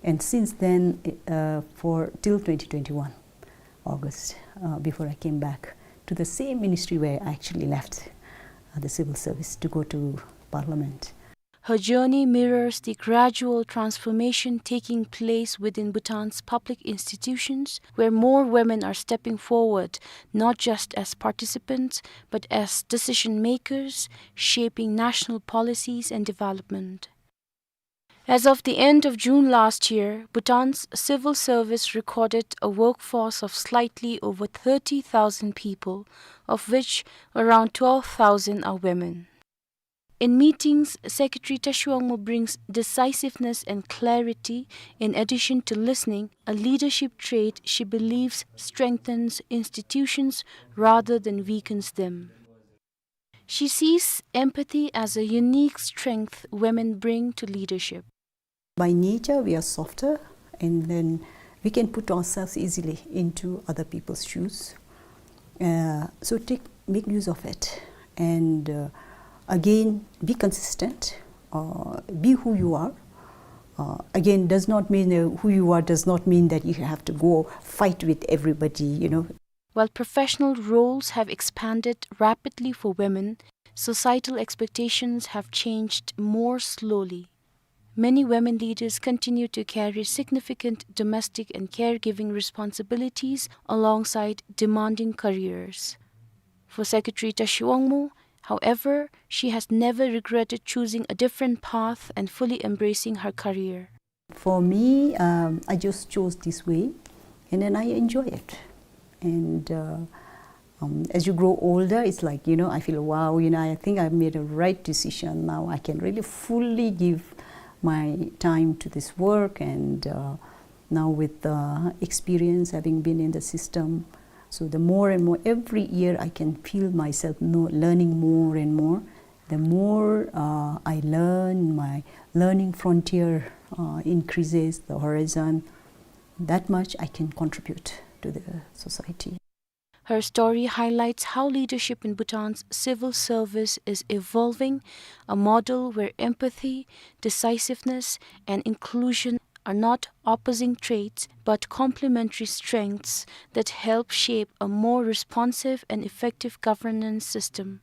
And since then, uh, for till twenty twenty-one, August, uh, before I came back to the same ministry where I actually left, uh, the civil service to go to Parliament. Her journey mirrors the gradual transformation taking place within Bhutan's public institutions, where more women are stepping forward, not just as participants, but as decision makers, shaping national policies and development. As of the end of June last year, Bhutan's civil service recorded a workforce of slightly over thirty thousand people, of which around twelve thousand are women. In meetings, Secretary Tashi Wangmo brings decisiveness and clarity, in addition to listening, a leadership trait she believes strengthens institutions rather than weakens them. She sees empathy as a unique strength women bring to leadership. By nature, we are softer, and then we can put ourselves easily into other people's shoes. Uh, so take, make use of it, and, uh, again, be consistent. Uh, be who you are. Uh, again, does not mean, uh, who you are does not mean that you have to go fight with everybody, you know. While professional roles have expanded rapidly for women, societal expectations have changed more slowly. Many women leaders continue to carry significant domestic and caregiving responsibilities alongside demanding careers. For Secretary Tashi Wangmo, however, she has never regretted choosing a different path and fully embracing her career. For me, um, I just chose this way, and then I enjoy it. And, uh, um, as you grow older, it's like, you know, I feel, "Wow, you know, I think I made a right decision. Now I can really fully give my time to this work." And, uh, now with the experience, having been in the system, so the more and more, every year I can feel myself know, learning more and more. The more, uh, I learn, my learning frontier, uh, increases, the horizon, that much I can contribute to the society. Her story highlights how leadership in Bhutan's civil service is evolving, a model where empathy, decisiveness, and inclusion are not opposing traits but complementary strengths that help shape a more responsive and effective governance system.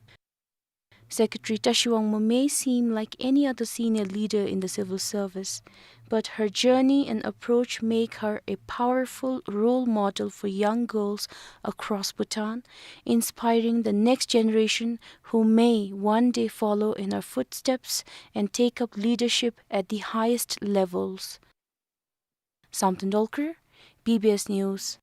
Secretary Tashi Wangmo may seem like any other senior leader in the civil service, but her journey and approach make her a powerful role model for young girls across Bhutan, inspiring the next generation who may one day follow in her footsteps and take up leadership at the highest levels. Samten Dolkar, B B S News.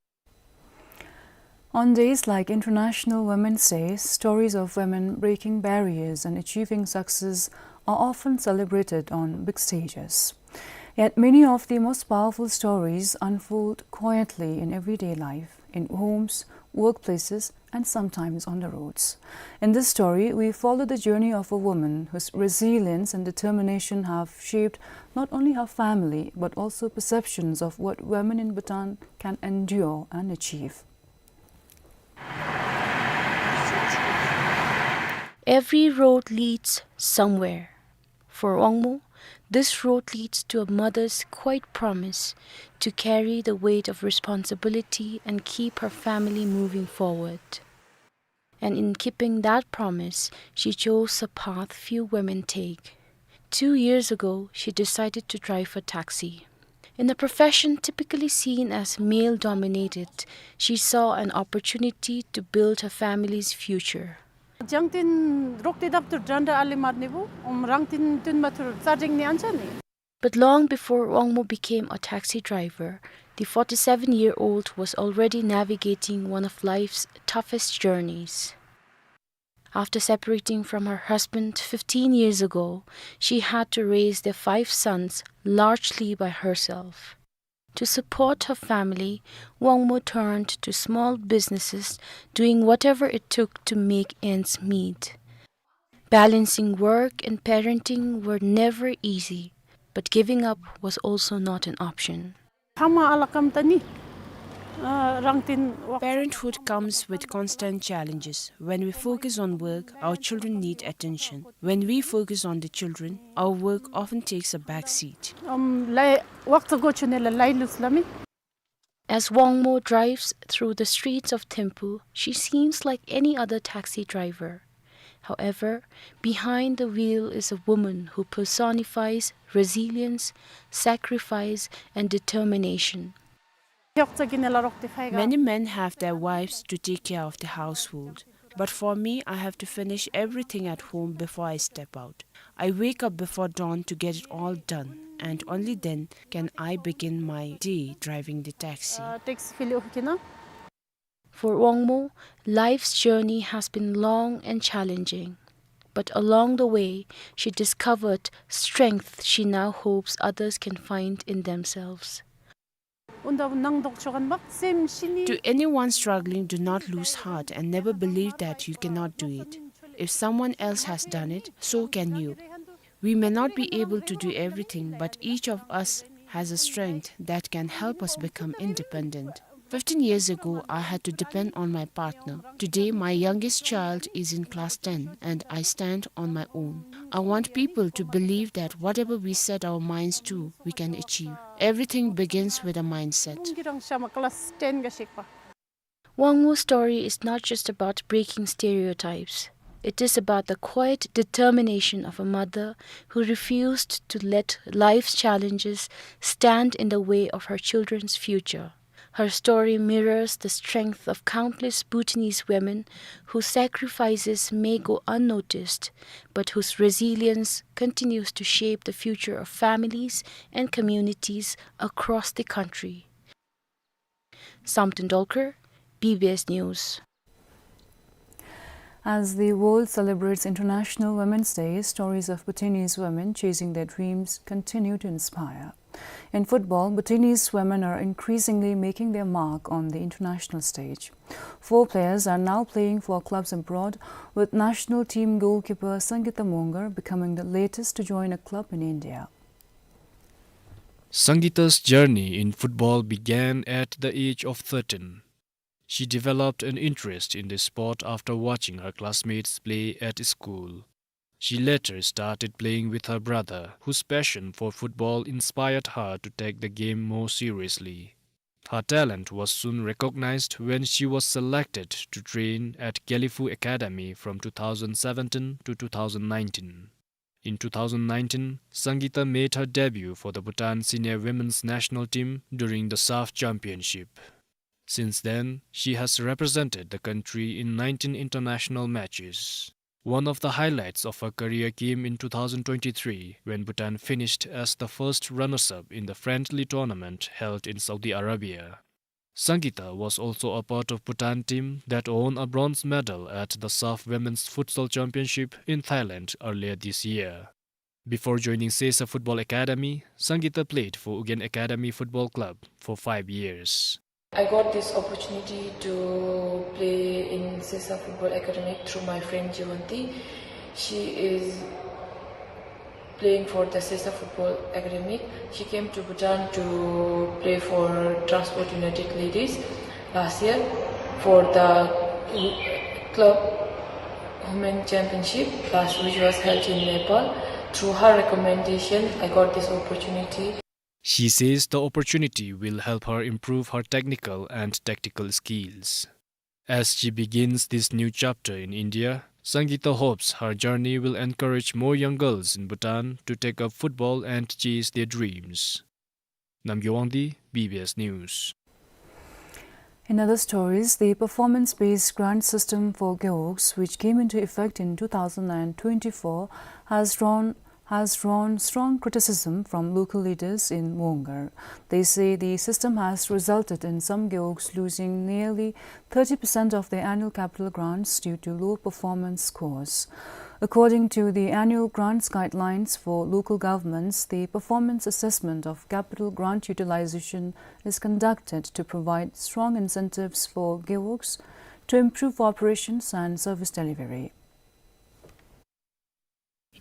On days like International Women's Day, stories of women breaking barriers and achieving success are often celebrated on big stages. Yet many of the most powerful stories unfold quietly in everyday life, in homes, workplaces, and sometimes on the roads. In this story, we follow the journey of a woman whose resilience and determination have shaped not only her family, but also perceptions of what women in Bhutan can endure and achieve. Every road leads somewhere. For Wangmo, this road leads to a mother's quiet promise to carry the weight of responsibility and keep her family moving forward. And in keeping that promise, she chose a path few women take. Two years ago, she decided to drive a taxi. In a profession typically seen as male-dominated, she saw an opportunity to build her family's future. Jangtin rokti daptur dranda ali marnibu, um, rangtin tun matur tsadring ni anchani. But long before Wangmo became a taxi driver, the forty-seven-year-old was already navigating one of life's toughest journeys. After separating from her husband fifteen years ago, she had to raise their five sons largely by herself. To support her family, Wangmo turned to small businesses, doing whatever it took to make ends meet. Balancing work and parenting were never easy, but giving up was also not an option. Hama alakam tani, uh, rangtin wak- Parenthood comes with constant challenges. When we focus on work, our children need attention. When we focus on the children, our work often takes a back seat. Um, lai, wak tsago chunela lai lus lami. As Wangmo drives through the streets of Thimphu, she seems like any other taxi driver. However, behind the wheel is a woman who personifies resilience, sacrifice, and determination. Many men have their wives to take care of the household, but for me, I have to finish everything at home before I step out. I wake up before dawn to get it all done, and only then can I begin my day driving the taxi. Uh, taxi fili uhkina. For Wangmo, life's journey has been long and challenging, but along the way, she discovered strength she now hopes others can find in themselves. Unda nang dok chokan bak sem shini. To anyone struggling, do not lose heart and never believe that you cannot do it. If someone else has done it, so can you. We may not be able to do everything, but each of us has a strength that can help us become independent. Fifteen years ago, I had to depend on my partner. Today, my youngest child is in class ten and I stand on my own. I want people to believe that whatever we set our minds to, we can achieve. Everything begins with a mindset. Mungirang shama class ten ga shikpa. Wangmo's story is not just about breaking stereotypes. It is about the quiet determination of a mother who refused to let life's challenges stand in the way of her children's future. Her story mirrors the strength of countless Bhutanese women whose sacrifices may go unnoticed, but whose resilience continues to shape the future of families and communities across the country. Samten Dolkar, B B S News. As the world celebrates International Women's Day, stories of Bhutanese women chasing their dreams continue to inspire. In football, Bhutanese women are increasingly making their mark on the international stage. Four players are now playing for clubs abroad, with national team goalkeeper Sangita Mongar becoming the latest to join a club in India. Sangita's journey in football began at the age of thirteen. She developed an interest in the sport after watching her classmates play at school. She later started playing with her brother, whose passion for football inspired her to take the game more seriously. Her talent was soon recognized when she was selected to train at Gelephu Academy from two thousand seventeen to two thousand nineteen. In two thousand nineteen, Sangeeta made her debut for the Bhutan senior women's national team during the SAFF Championship. Since then, she has represented the country in nineteen international matches. One of the highlights of her career came in two thousand twenty-three, when Bhutan finished as the first runners-up in the friendly tournament held in Saudi Arabia. Sangeeta was also a part of Bhutan team that won a bronze medal at the SAFF Women's Futsal Championship in Thailand earlier this year. Before joining Sesa Football Academy, Sangeeta played for Ugyen Academy Football Club for five years. I got this opportunity to play in Sesa Football Academy through my friend Jiwanti. She is playing for the Sesa Football Academy. She came to Bhutan to play for Transport United Ladies last year for the club women championship last, which was held in Nepal. Through her recommendation, I got this opportunity. She says the opportunity will help her improve her technical and tactical skills. As she begins this new chapter in India, Sangeeta hopes her journey will encourage more young girls in Bhutan to take up football and chase their dreams. Namgay Wangdi, B B S News. In other stories, the performance-based grant system for gewogs, which came into effect in two thousand and twenty-four, has drawn, has drawn strong criticism from local leaders in Mongar. They say the system has resulted in some gewogs losing nearly thirty percent of their annual capital grants due to low performance scores. According to the annual grants guidelines for local governments, the performance assessment of capital grant utilization is conducted to provide strong incentives for gewogs to improve operations and service delivery.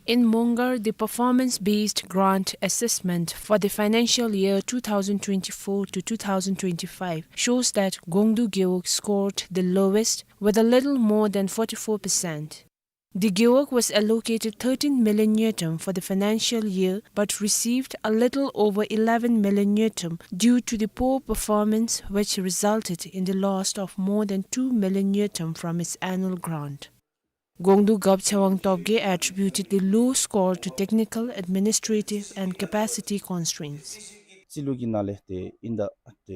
In Mongar, the performance-based grant assessment for the financial year two thousand twenty-four to two thousand twenty-five shows that Gongdu Gewog scored the lowest, with a little more than forty-four percent. The Gewog was allocated thirteen million ngultrum for the financial year but received a little over eleven million ngultrum due to the poor performance, which resulted in the loss of more than two million ngultrum from its annual grant. Gongdu Gap Chawang Topgay attributed the low score to technical, administrative, and capacity constraints.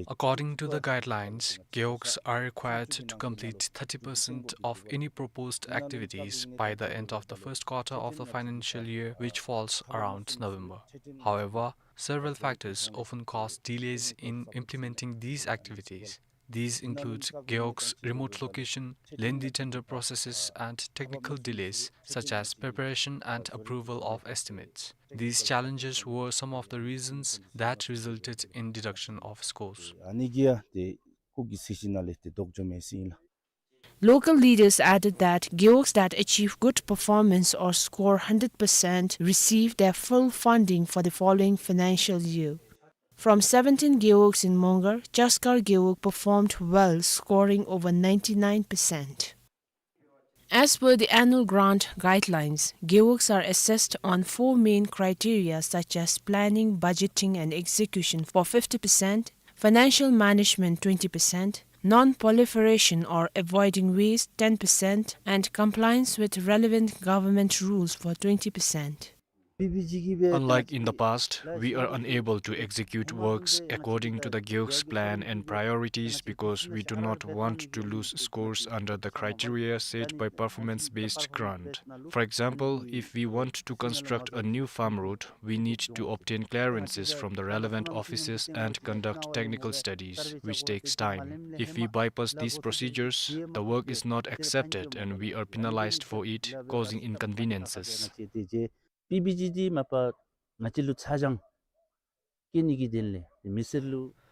According to the guidelines, gewogs are required to complete thirty percent of any proposed activities by the end of the first quarter of the financial year, which falls around November. However, several factors often cause delays in implementing these activities. These include gewogs' remote location, lengthy tender processes, and technical delays, such as preparation and approval of estimates. These challenges were some of the reasons that resulted in deduction of scores. Local leaders added that gewogs that achieve good performance or score hundred percent receive their full funding for the following financial year. From seventeen gewogs in Mongar, Chaskar Gewog performed well, scoring over ninety-nine percent. As per the annual grant guidelines, gewogs are assessed on four main criteria such as planning, budgeting and execution for fifty percent, financial management twenty percent, non-proliferation or avoiding waste ten percent, and compliance with relevant government rules for twenty percent. Unlike in the past, we are unable to execute works according to the gewog's plan and priorities because we do not want to lose scores under the criteria set by performance-based grant. For example, if we want to construct a new farm road, we need to obtain clearances from the relevant offices and conduct technical studies, which takes time. If we bypass these procedures, the work is not accepted and we are penalized for it, causing inconveniences.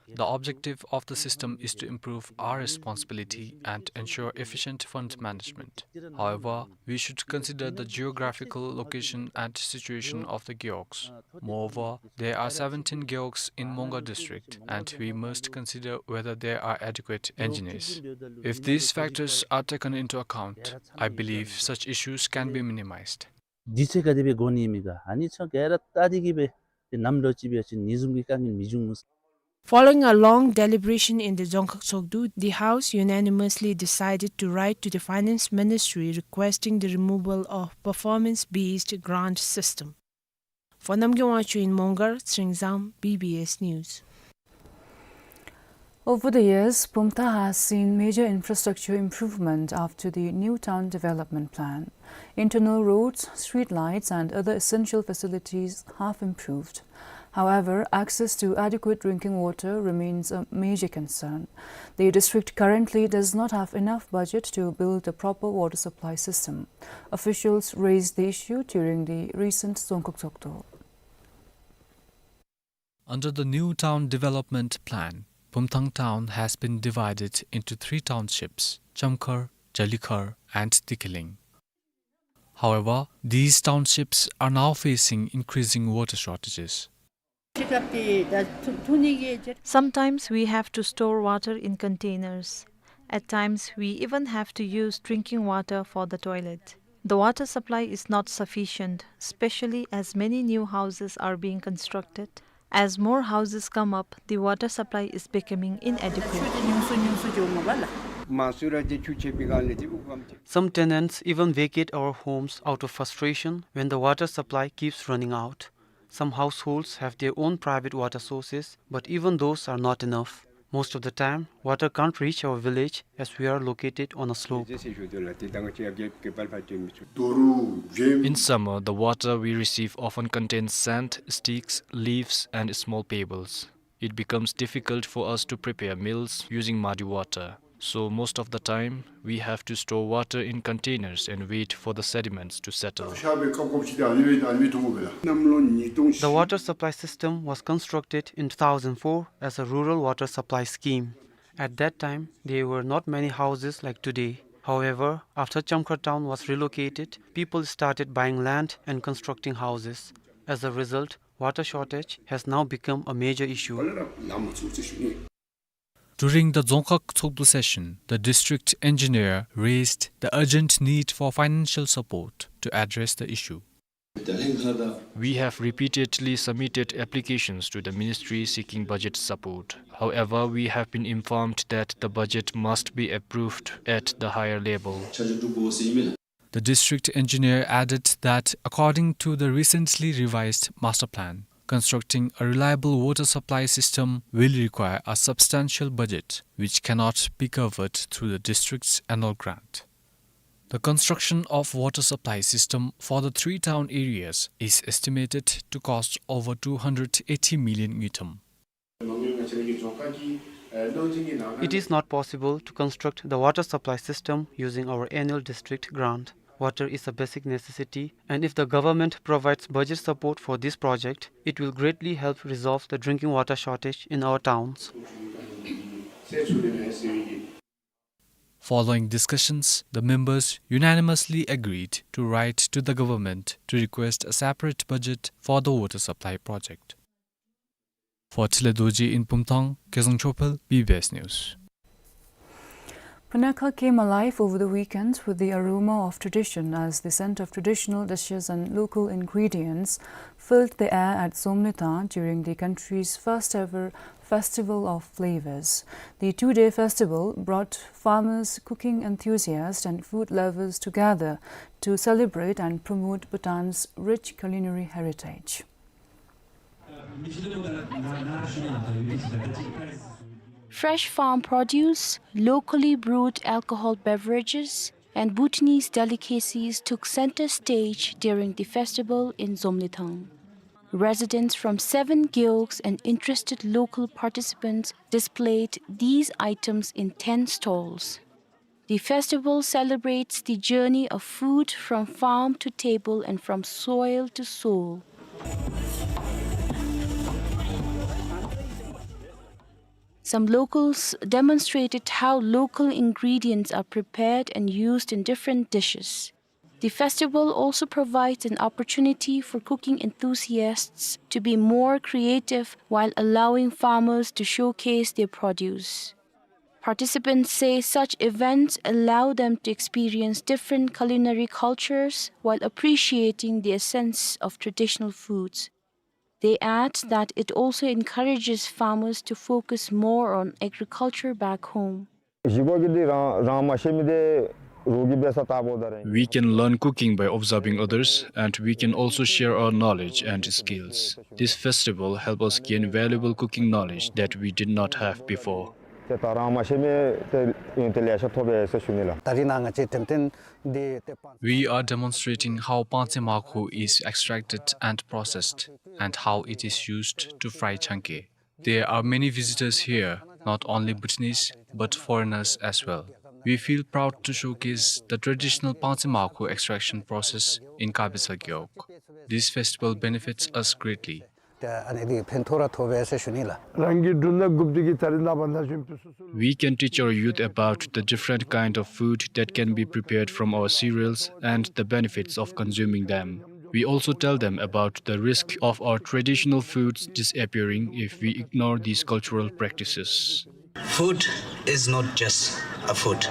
The objective of the system is to improve our responsibility and ensure efficient fund management. However, we should consider the geographical location and situation of the gewogs. Moreover, there are seventeen gewogs in Mongar district, and we must consider whether there are adequate engineers. If these factors are taken into account, I believe such issues can be minimized. དུས་ཚོད་ག་དེ་སྦེ་འགོར་ནི་ཨིན་མས་ག། ཨ་ནི་ཚུ་ག་ར་བལྟ་སྟེ་གི་སྦེ་ཏེ་ནམ་ལོ་ཅིག་སྦེ་ཅིག་ནི་བཟུམ་གྱི་དཀའ་ངལ་མི་འབྱུང་ངོ་། Following a long deliberation in the Dzongkhag Tshogdu, the House unanimously decided to write to the Finance Ministry requesting the removal of performance-based grant system. For Namgay Wangchuk in Mongar, Tsingzam, B B S News. Over the years, Pumthang has seen major infrastructure improvement after the New Town Development Plan. Internal roads, street lights, and other essential facilities have improved. However, access to adequate drinking water remains a major concern. The district currently does not have enough budget to build a proper water supply system. Officials raised the issue during the recent Dzongkhag Tshogdu. Under the New Town Development Plan, Pumthang town has been divided into three townships, Chamkhar, Jalikhar, and Tikhiling. However, these townships are now facing increasing water shortages. Sometimes we have to store water in containers. At times, we even have to use drinking water for the toilet. The water supply is not sufficient, especially as many new houses are being constructed. As more houses come up, the water supply is becoming inadequate. Some tenants even vacate our homes out of frustration when the water supply keeps running out. Some households have their own private water sources, but even those are not enough. Most of the time, water can't reach our village as we are located on a slope. In summer, the water we receive often contains sand, sticks, leaves, and small pebbles. It becomes difficult for us to prepare meals using muddy water. So most of the time, we have to store water in containers and wait for the sediments to settle. The water supply system was constructed in two thousand four as a rural water supply scheme. At that time, there were not many houses like today. However, after Chamkhar town was relocated, people started buying land and constructing houses. As a result, water shortage has now become a major issue. During the Dzongkhag Tshogdu session, the district engineer raised the urgent need for financial support to address the issue. We have repeatedly submitted applications to the ministry seeking budget support. However, we have been informed that the budget must be approved at the higher level. The district engineer added that according to the recently revised master plan, constructing a reliable water supply system will require a substantial budget, which cannot be covered through the district's annual grant. The construction of water supply system for the three town areas is estimated to cost over two hundred eighty million ngultrum. It is not possible to construct the water supply system using our annual district grant. Water is a basic necessity, and if the government provides budget support for this project, it will greatly help resolve the drinking water shortage in our towns. Following discussions, the members unanimously agreed to write to the government to request a separate budget for the water supply project. For Thilai Dorji in Pumthang, Kezang Chophel, B B S News. Punakha came alive over the weekend with the aroma of tradition as the scent of traditional dishes and local ingredients filled the air at Zomlethang during the country's first ever Festival of Flavors. The two-day festival brought farmers, cooking enthusiasts, and food lovers together to celebrate and promote Bhutan's rich culinary heritage. Fresh farm produce, locally brewed alcohol beverages, and Bhutanese delicacies took center stage during the festival in Zomlethang. Residents from seven gewogs and interested local participants displayed these items in ten stalls. The festival celebrates the journey of food from farm to table and from soil to soul. Some locals demonstrated how local ingredients are prepared and used in different dishes. The festival also provides an opportunity for cooking enthusiasts to be more creative while allowing farmers to showcase their produce. Participants say such events allow them to experience different culinary cultures while appreciating the essence of traditional foods. They add that it also encourages farmers to focus more on agriculture back home. བཞེས་སྒོ་གི་འདི་རང་རང་མ་ཤེས་མི་འདི་རོགས་ཀྱིས་འབད་ས་ལྟ་བུ་ད་རེད། We can learn cooking by observing others, and we can also share our knowledge and skills. This festival help us gain valuable cooking knowledge that we did not have before. ཏེ་ད་རང་མ་ཤེས་མི་ཏེ་ཡོན་ཏན་ལེ་ཤ་ཐོབ་པས་ཟེར་ཞུ་ནི་ལགས། ད་རིས་ནཱ་ང་བཅས་འགྲེམས་སྟོན་འདི་ཏེ་སྤང་། We are demonstrating how པང་གཅིན་མར་ཁུ is extracted and processed, and how it is used to fry ཅང་ཀེ. There are many visitors here, not only Bhutanese, but foreigners as well. We feel proud to showcase the traditional པང་གཅིན་མར་ཁུ extraction process in Kabi Saggeok. This festival benefits us greatly. ཏེ་ཨ་ནི་འདི་ཕན་ཐོགས་ར་ཐོབ་པས་ཟེར་ཞུ་ནི་ལགས། རང་གི་འབྲུ་སྣ་དགུ་པོ་འདི་གིས་ད་རིས་ནངས་པ་ན་གཞོན་ཕུད་སུ་སུ། We can teach our youth about the different kind of food that can be prepared from our cereals and the benefits of consuming them. We also tell them about the risk of our traditional foods disappearing if we ignore these cultural practices. Food is not just a food.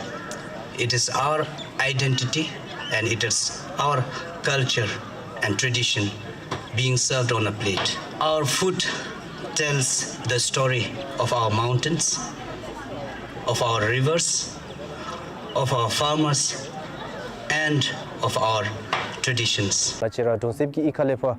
It is our identity and it is our culture and tradition being served on a plate. Our food tells the story of our mountains, of our rivers, of our farmers, and of our traditions. ང་བཅས་ར་གྲོང་གསེབ་ཀྱི་གཡུས་ཁ་ལས་ཕར་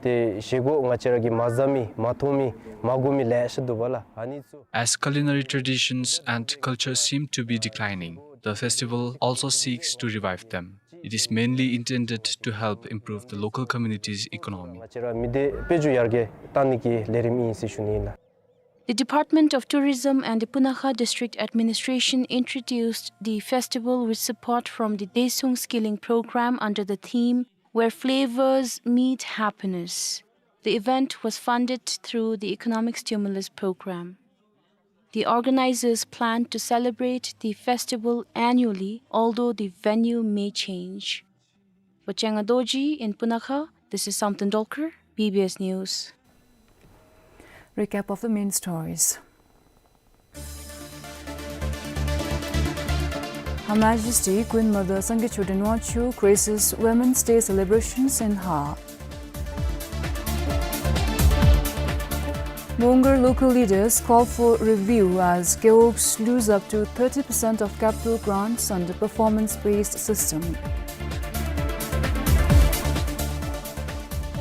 ཏེ་བཞེས་སྒོ་ང་བཅས་ར་གིས་མ་བཟའ་མི་མ་མཐོང་མི་མ་གོ་མི་ལེ་ཤ་འདུག་པ་ལགས། ཨ་ནི་ཚུ། As culinary traditions and culture seem to be declining, the festival also seeks to revive them. It is mainly intended to help improve the local community's economy. ང་བཅས་ར་མི་སྡེ་དཔལ་འབྱོར་ཡར་རྒྱས་གཏང་ནི་གི་ལས་རིམ་ཨིན་ཟེར་ཞུ་ནི་ཨིན་ལགས། The Department of Tourism and the Punakha District Administration introduced the festival with support from the Daesung Skilling Program under the theme Where Flavors Meet Happiness. The event was funded through the Economic Stimulus Program. The organizers plan to celebrate the festival annually, although the venue may change. For Changa Dorji in Punakha, this is Samten Dolkar, B B S News. Recap of the main stories. Her Majesty Queen Mother Sangay Choden Wangchuck graces Women's Day celebrations in Har. Mongar local leaders call for review as Gewogs lose up to thirty percent of capital grants under performance-based system.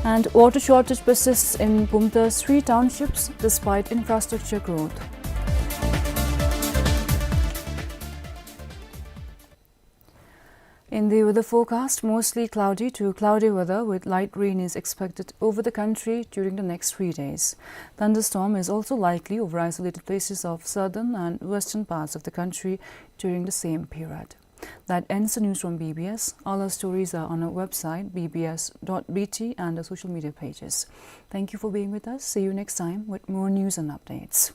And water shortage persists in Bhumta's three townships despite infrastructure growth. In the weather forecast, mostly cloudy to cloudy weather with light rain is expected over the country during the next three days. Thunderstorm is also likely over isolated places of southern and western parts of the country during the same period. That ends the news from B B S. All our stories are on our website, B B S dot B T, and our social media pages. Thank you for being with us. See you next time with more news and updates.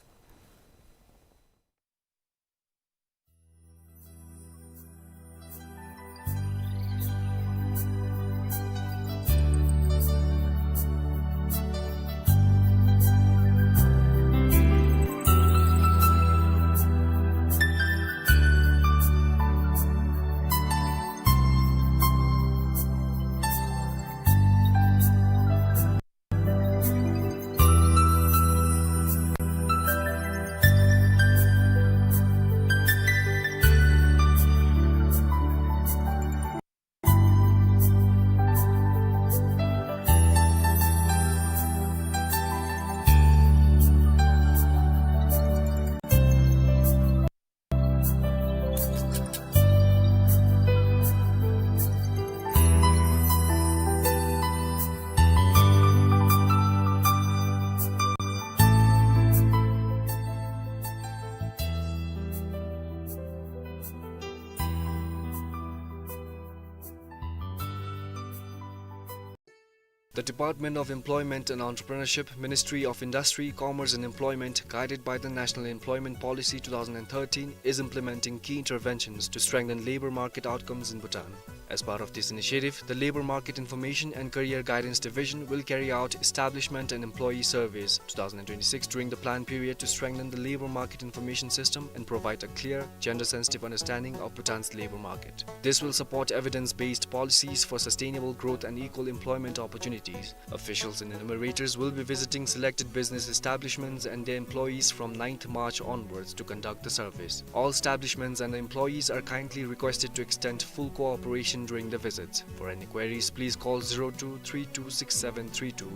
The Department of Employment and Entrepreneurship, Ministry of Industry, Commerce and Employment, guided by the National Employment Policy two thousand and thirteen, is implementing key interventions to strengthen labor market outcomes in Bhutan. As part of this initiative, the Labor Market Information and Career Guidance Division will carry out Establishment and Employee Surveys two thousand and twenty-six during the planned period to strengthen the labor market information system and provide a clear, gender-sensitive understanding of Bhutan's labor market. This will support evidence-based policies for sustainable growth and equal employment opportunities. Officials and enumerators will be visiting selected business establishments and their employees from ninth March onwards to conduct the surveys. All establishments and the employees are kindly requested to extend full cooperation during the visits. For any queries, please call zero two three two six seven three two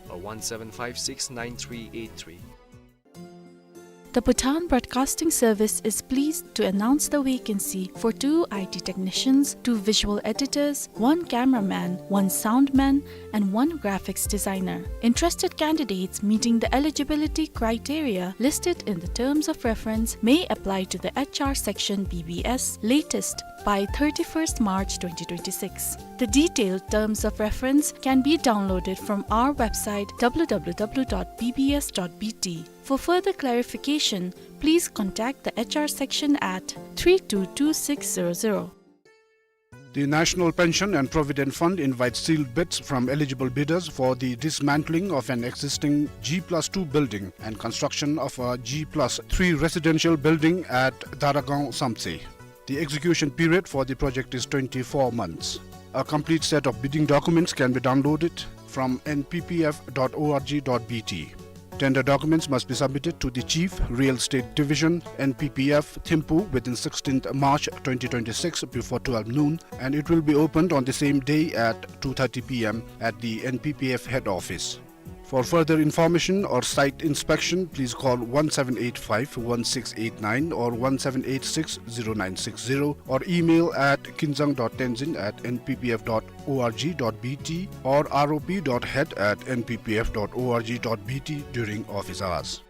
or one seven five six nine three eight three. The Bhutan Broadcasting Service is pleased to announce the vacancy for two I T technicians, two visual editors, one cameraman, one soundman, and one graphics designer. Interested candidates meeting the eligibility criteria listed in the terms of reference may apply to the H R section B B S latest by thirty-first March twenty twenty-six. The detailed terms of reference can be downloaded from our website W W W dot B B S dot B T. For further clarification, please contact the H R section at three two two six zero zero. The National Pension and Provident Fund invites sealed bids from eligible bidders for the dismantling of an existing G plus two building and construction of a G plus three residential building at Daragaon Samtse. The execution period for the project is twenty-four months. A complete set of bidding documents can be downloaded from N P P F dot O R G dot B T. Tender documents must be submitted to the Chief, Real Estate Division, N P P F, Thimphu within sixteenth March twenty twenty-six before twelve noon, and it will be opened on the same day at two thirty P M at the N P P F head office. For further information or site inspection, please call one seven eight five one six eight nine or one seven eight six zero nine six zero or email at kinzang dot tenzin at N P P F dot O R G dot B T or R O P dot head at N P P F dot O R G dot B T during office hours.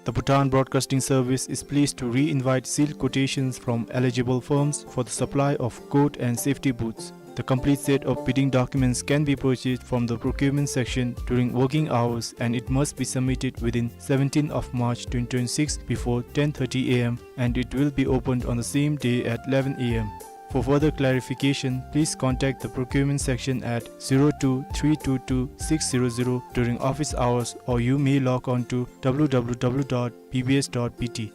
The Bhutan Broadcasting Service is pleased to re-invite sealed quotations from eligible firms for the supply of coat and safety boots. The complete set of bidding documents can be purchased from the procurement section during working hours, and it must be submitted within seventeenth of March twenty twenty-six before ten thirty A M, and it will be opened on the same day at eleven A M. For further clarification, please contact the procurement section at zero two three two two six zero zero during office hours, or you may log on to W W W dot B B S dot B T.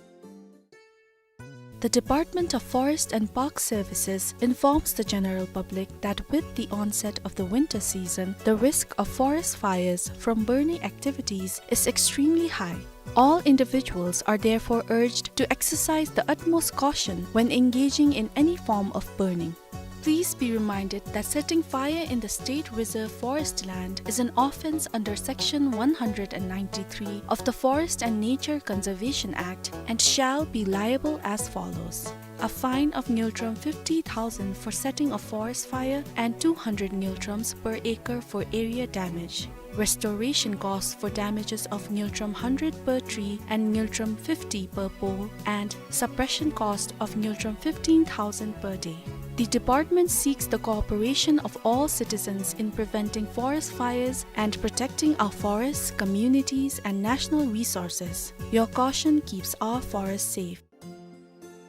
The Department of Forest and Park Services informs the general public that with the onset of the winter season, the risk of forest fires from burning activities is extremely high. All individuals are therefore urged to exercise the utmost caution when engaging in any form of burning. Please be reminded that setting fire in the state reserve forest land is an offence under Section one hundred and ninety-three of the Forest and Nature Conservation Act and shall be liable as follows: a fine of ngultrum fifty thousand for setting a forest fire and two hundred ngultrums per acre for area damage. Restoration costs for damages of ngultrum hundred per tree and ngultrum fifty per pole, and suppression cost of ngultrum fifteen thousand per day. The department seeks the cooperation of all citizens in preventing forest fires and protecting our forests, communities, and national resources. Your caution keeps our forests safe.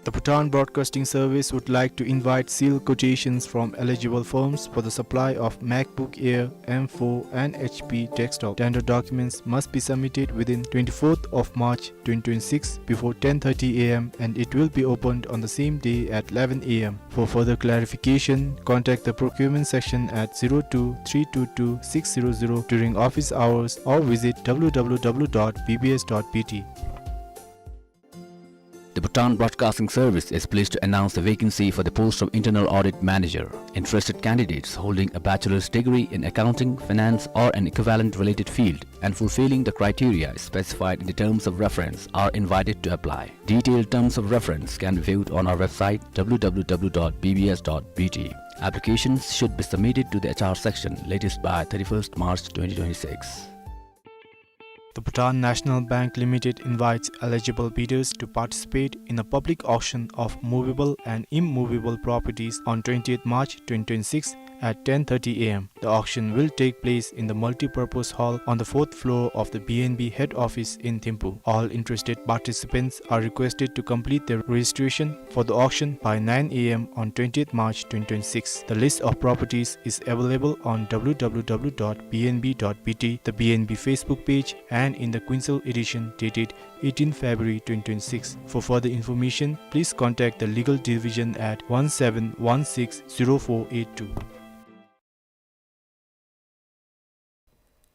The Bhutan Broadcasting Service would like to invite sealed quotations from eligible firms for the supply of MacBook Air M four and H P desktop. Tender documents must be submitted within twenty-fourth of March twenty twenty-six before ten thirty A M, and it will be opened on the same day at eleven A M. For further clarification, contact the procurement section at zero two three two two six zero zero during office hours or visit W W W dot B B S dot B T. The Bhutan Broadcasting Service is pleased to announce the vacancy for the post of Internal Audit Manager. Interested candidates holding a bachelor's degree in accounting, finance, or an equivalent related field and fulfilling the criteria specified in the terms of reference are invited to apply. Detailed terms of reference can be viewed on our website W W W dot B B S dot B T. Applications should be submitted to the H R section latest by thirty-first March twenty twenty-six. The Bhutan National Bank Limited invites eligible bidders to participate in a public auction of movable and immovable properties on twentieth March twenty twenty-six at ten thirty a m. The auction will take place in the multipurpose hall on the fourth floor of the B N B head office in Thimphu. All interested participants are requested to complete their registration for the auction by nine a m on twentieth March twenty twenty-six. The list of properties is available on w w w dot b n b dot b t, the B N B Facebook page, and in the Quinzel edition dated eighteenth February twenty twenty-six. For further information, please contact the legal division at one seven one six zero four eight two.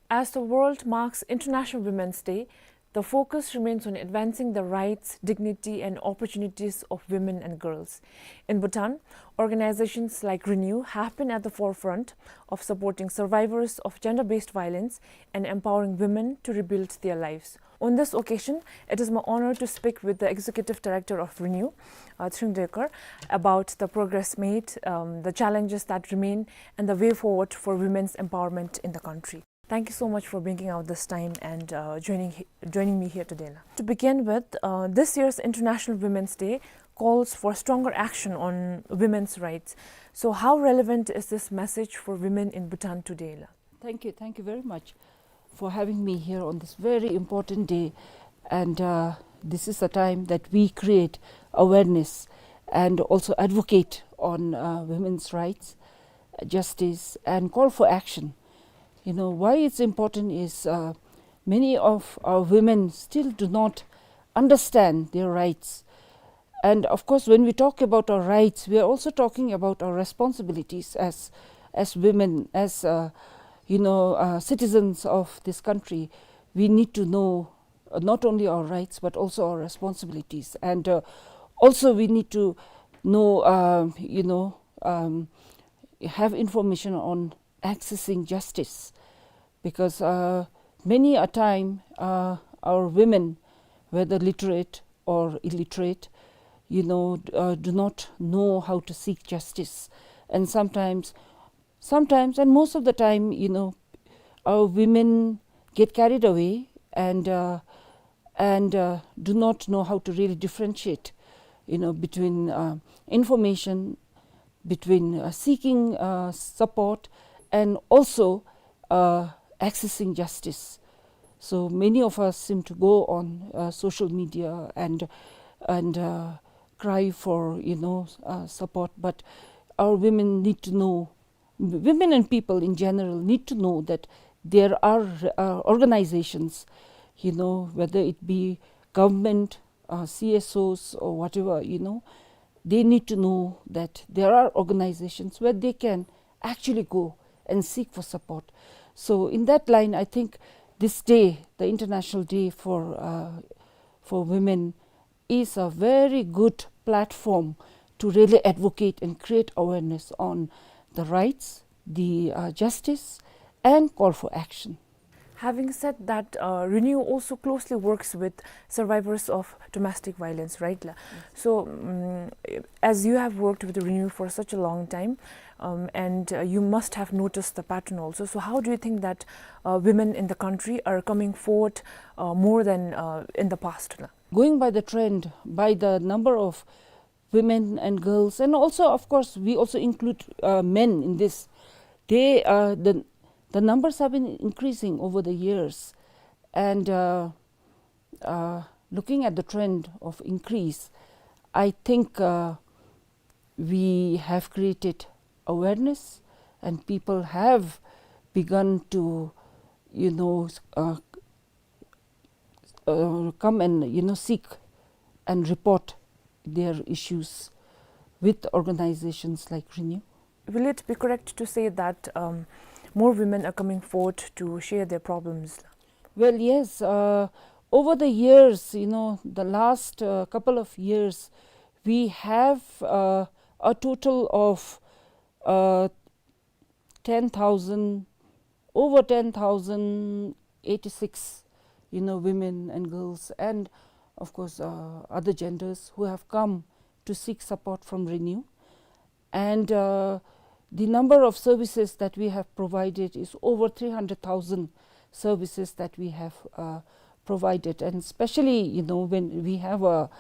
As the world marks International Women's Day, the focus remains on advancing the rights, dignity, and opportunities of women and girls. In Bhutan, organizations like Renew have been at the forefront of supporting survivors of gender-based violence and empowering women to rebuild their lives. On this occasion, it is my honor to speak with the Executive Director of Renew, uh, Tshering Dekar, about the progress made, um, the challenges that remain, and the way forward for women's empowerment in the country. Thank you so much for bringing out this time and, uh, joining he-, joining me here today, la. To begin with, uh, this year's International Women's Day calls for stronger action on women's rights. So how relevant is this message for women in Bhutan today, la? Thank you. Thank you very much for having me here on this very important day. And, uh, this is a time that we create awareness and also advocate on, uh, women's rights, justice, and call for action. You know, why it's important is, uh, many of our women still do not understand their rights. And of course, when we talk about our rights, we are also talking about our responsibilities as, as women, as, uh, you know, uh, citizens of this country. We need to know, uh, not only our rights, but also our responsibilities. And, uh, also we need to know, uh, you know, um, have information on accessing justice. Because, uh, many a time, uh, our women, whether literate or illiterate, you know, d-, uh, do not know how to seek justice. And sometimes, sometimes, and most of the time, you know, our women get carried away and, uh, and, uh, do not know how to really differentiate, you know, between, uh, information, between, uh, seeking, uh, support and also, uh, accessing justice. So many of us seem to go on, uh, social media and, and, uh, cry for, you know, uh, support, but our women need to know, women and people in general need to know that there are, uh, organizations, you know, whether it be government, uh, C S Os or whatever, you know, they need to know that there are organizations where they can actually go and seek for support. So in that line, I think this day, the International Day for, uh, for Women, is a very good platform to really advocate and create awareness on the rights, the, uh, justice, and call for action. Having said that, uh, Renew also closely works with survivors of domestic violence, right, la? Yes. So, mm, as you have worked with Renew for such a long time, um, and, uh, you must have noticed the pattern also. So how do you think that, uh, women in the country are coming forward, uh, more than, uh, in the past, la? Going by the trend, by the number of women and girls, and also, of course, we also include, uh, men in this. They, uh, the, the numbers have been increasing over the years, and, uh, uh, looking at the trend of increase, I think, uh, we have created awareness, and people have begun to, you know, s-, uh, uh, come and, you know, seek and report their issues with organizations like Renew. Will it be correct to say that, um, more women are coming forward to share their problems? Well, yes. Uh, over the years, you know, the last, uh, couple of years, we have, uh, a total of, uh, ten thousand, over ten thousand eighty-six, you know, women and girls, and of course, uh, other genders who have come to seek support from Renew. And, uh, the number of services that we have provided is over three hundred thousand services that we have, uh, provided. And especially, you know, when we have a,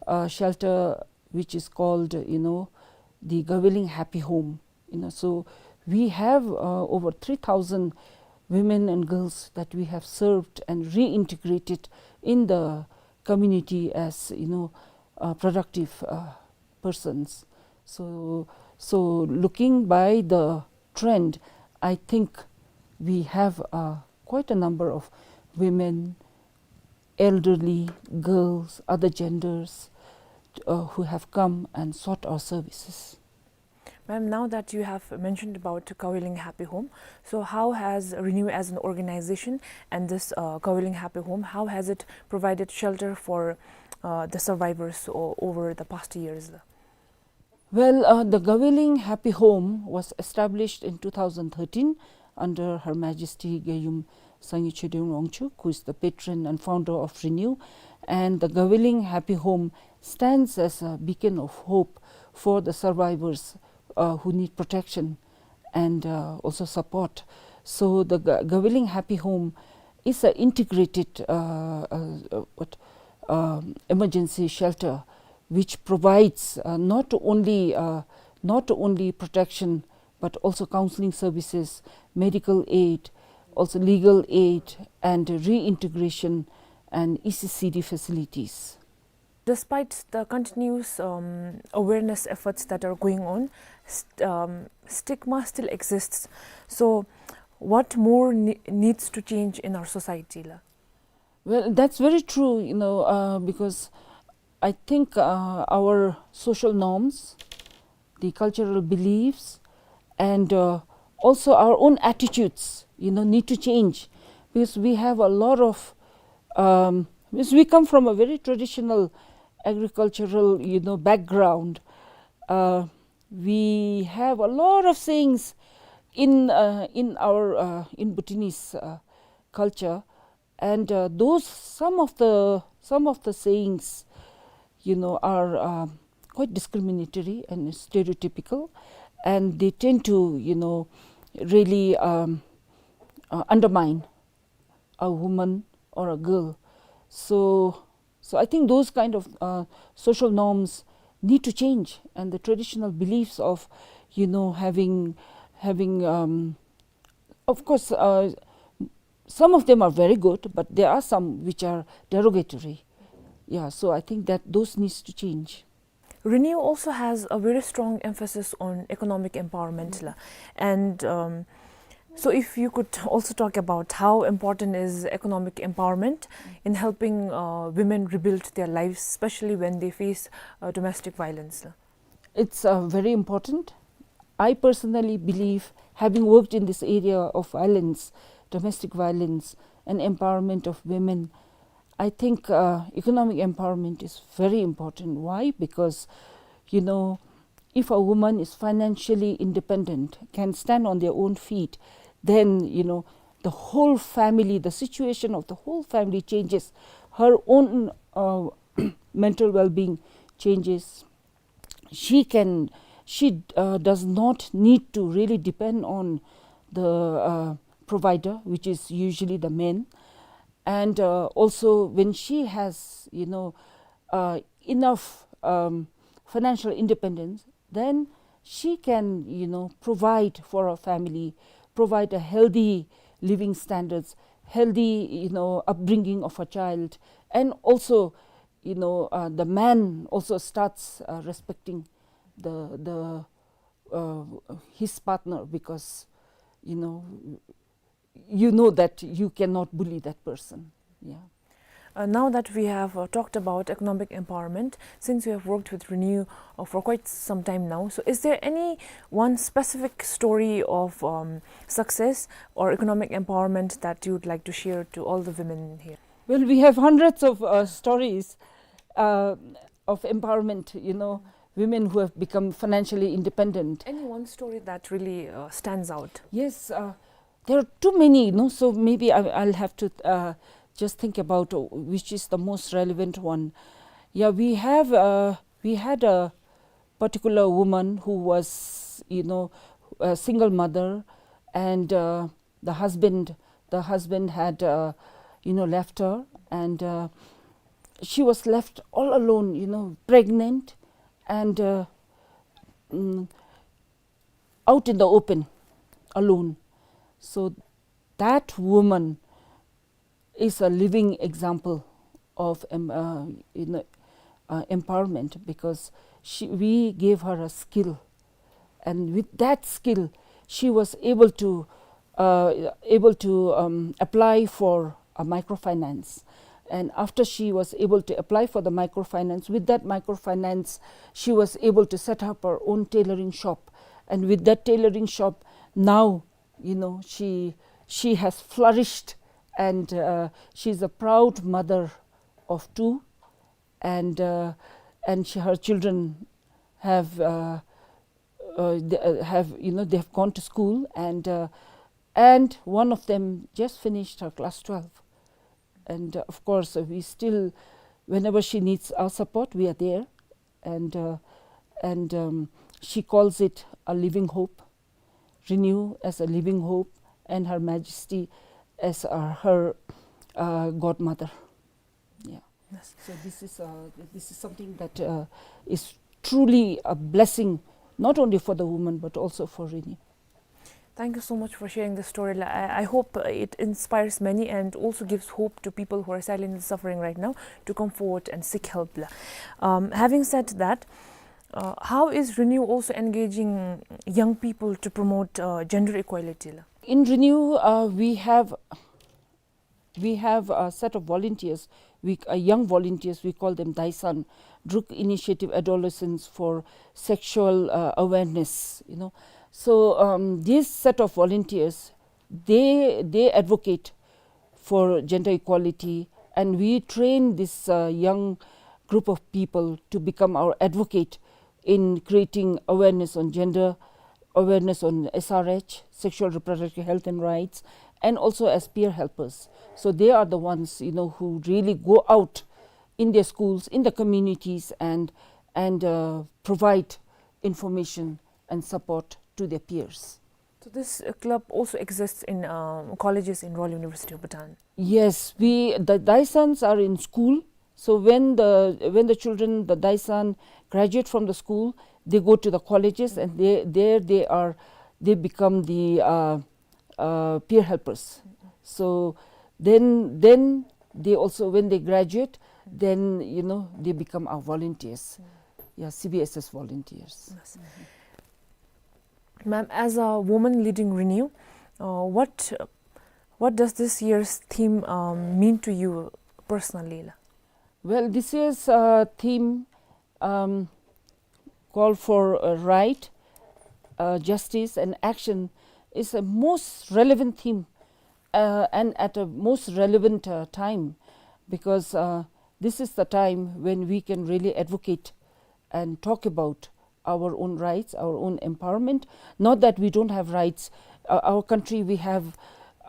a shelter which is called, you know, the Gaviling Happy Home. You know, so We have, uh, over three thousand women and girls that we have served and reintegrated in the community as, you know, uh, productive, uh, persons. So, so looking by the trend, I think we have, uh, quite a number of women, elderly, girls, other genders, uh, who have come and sought our services. Ma'am, now that you have mentioned about Gaweling Happy Home, so how has Renew as an organization and this, uh, Gaweling Happy Home, how has it provided shelter for, uh, the survivors o-, over the past years? Well, uh, the Gaweling Happy Home was established in two thousand thirteen under Her Majesty Gyayum Sangye Choden Wangchuck, who is the patron and founder of Renew. And the Gaweling Happy Home stands as a beacon of hope for the survivors, uh, who need protection and, uh, also support. So the Ga-, Gaweling Happy Home is an integrated, uh, uh, uh, what, um, emergency shelter which provides, uh, not only, uh, not only protection but also counseling services, medical aid, also legal aid, and reintegration and E C C D facilities. Despite the continuous, um, awareness efforts that are going on, st-, um, stigma still exists. So, what more ne-, needs to change in our society, la? Well, that's very true, you know, uh, because I think, uh, our social norms, the cultural beliefs, and, uh, also our own attitudes, you know, need to change, because we have a lot of, um, because we come from a very traditional agricultural, you know, background. Uh, we have a lot of sayings in, uh, in our, uh, in Bhutanese, uh, culture, and, uh, those, some of the, some of the sayings, you know, are, uh, quite discriminatory and stereotypical, and they tend to, you know, really, um, uh, undermine a woman or a girl. So, so I think those kind of, uh, social norms need to change, and the traditional beliefs of, you know, having, having, um, of course, uh, some of them are very good, but there are some which are derogatory. Yeah, so I think that those needs to change. Renew also has a very strong emphasis on economic empowerment, la. And, um, so if you could also talk about how important is economic empowerment in helping, uh, women rebuild their lives, especially when they face, uh, domestic violence, la. It's, uh, very important. I personally believe, having worked in this area of violence, domestic violence, and empowerment of women, I think, uh, economic empowerment is very important. Why? Because, you know, if a woman is financially independent, can stand on their own feet, then, you know, the whole family, the situation of the whole family changes. Her own, uh, mental well-being changes. She can, she, uh, does not need to really depend on the, uh, provider, which is usually the men. And, uh, also when she has, you know, uh, enough, um, financial independence, then she can, you know, provide for her family, provide a healthy living standards, healthy, you know, upbringing of her child, and also, you know, uh, the man also starts, uh, respecting the, the, uh, his partner, because, you know, you know that you cannot bully that person. Yeah. Uh, now that we have, uh, talked about economic empowerment, since you have worked with Renew, uh, for quite some time now, so is there any one specific story of, um, success or economic empowerment that you would like to share to all the women here? Well, we have hundreds of, uh, stories, uh, of empowerment, you know, women who have become financially independent. Any one story that really, uh, stands out? Yes, uh, there are too many, you know, so maybe I, I'll have to, uh, just think about, uh, which is the most relevant one. Yeah, we have, uh, we had a particular woman who was, you know, a single mother, and, uh, the husband, the husband had, uh, you know, left her, and, uh, she was left all alone, you know, pregnant, and, uh, mm, out in the open. alone. So that woman is a living example of em- uh, you know, uh, empowerment, because she, we gave her a skill, and with that skill, she was able to uh, able to um, apply for a microfinance. And after she was able to apply for the microfinance, with that microfinance, she was able to set up her own tailoring shop. And with that tailoring shop, now, you know, she she has flourished, and uh, she's a proud mother of two, and uh, and she, her children have uh, uh, they, uh, have you know they have gone to school, and uh, and one of them just finished her class twelve. And uh, of course, uh, we still, whenever she needs our support, we are there. And uh, and um, she calls it a living hope, Renew as a living hope, and Her Majesty as uh, her uh, godmother. Yeah. Yes. So this is uh, this is something that uh, is truly a blessing, not only for the woman but also for Renew. Thank you so much for sharing the story. I, I hope uh, it inspires many and also gives hope to people who are silently suffering right now to come forward and seek help. Um, having said that, uh, how is Renew also engaging young people to promote uh, gender equality? In Renew, uh, we have we have a set of volunteers, we, uh, young volunteers, we call them Daisan, Druk Initiative Adolescents for Sexual uh, Awareness. You know, so um, this set of volunteers, they they advocate for gender equality, and we train this uh, young group of people to become our advocate in creating awareness on gender, awareness on S R H, sexual reproductive health and rights, and also as peer helpers. So they are the ones, you know, who really go out in their schools, in the communities, and and uh, provide information and support to their peers. So this uh, club also exists in uh, colleges in Royal University of Bhutan. Yes, we the Daisans are in school. So when the when the children, the Daisan, graduate from the school, they go to the colleges, and they there they are they become the uh, uh, peer helpers. So then then they also, when they graduate, then you know they become our volunteers. Yeah, C B S S volunteers. Yes. Ma'am, as a woman leading Renew, uh, what what does this year's theme um, mean to you personally? Well, this year's uh, theme, um, call for uh, right, uh, justice, and action is a most relevant theme, uh, and at a most relevant uh, time, because uh, this is the time when we can really advocate and talk about our own rights, our own empowerment. Not that we don't have rights. Uh, our country, we have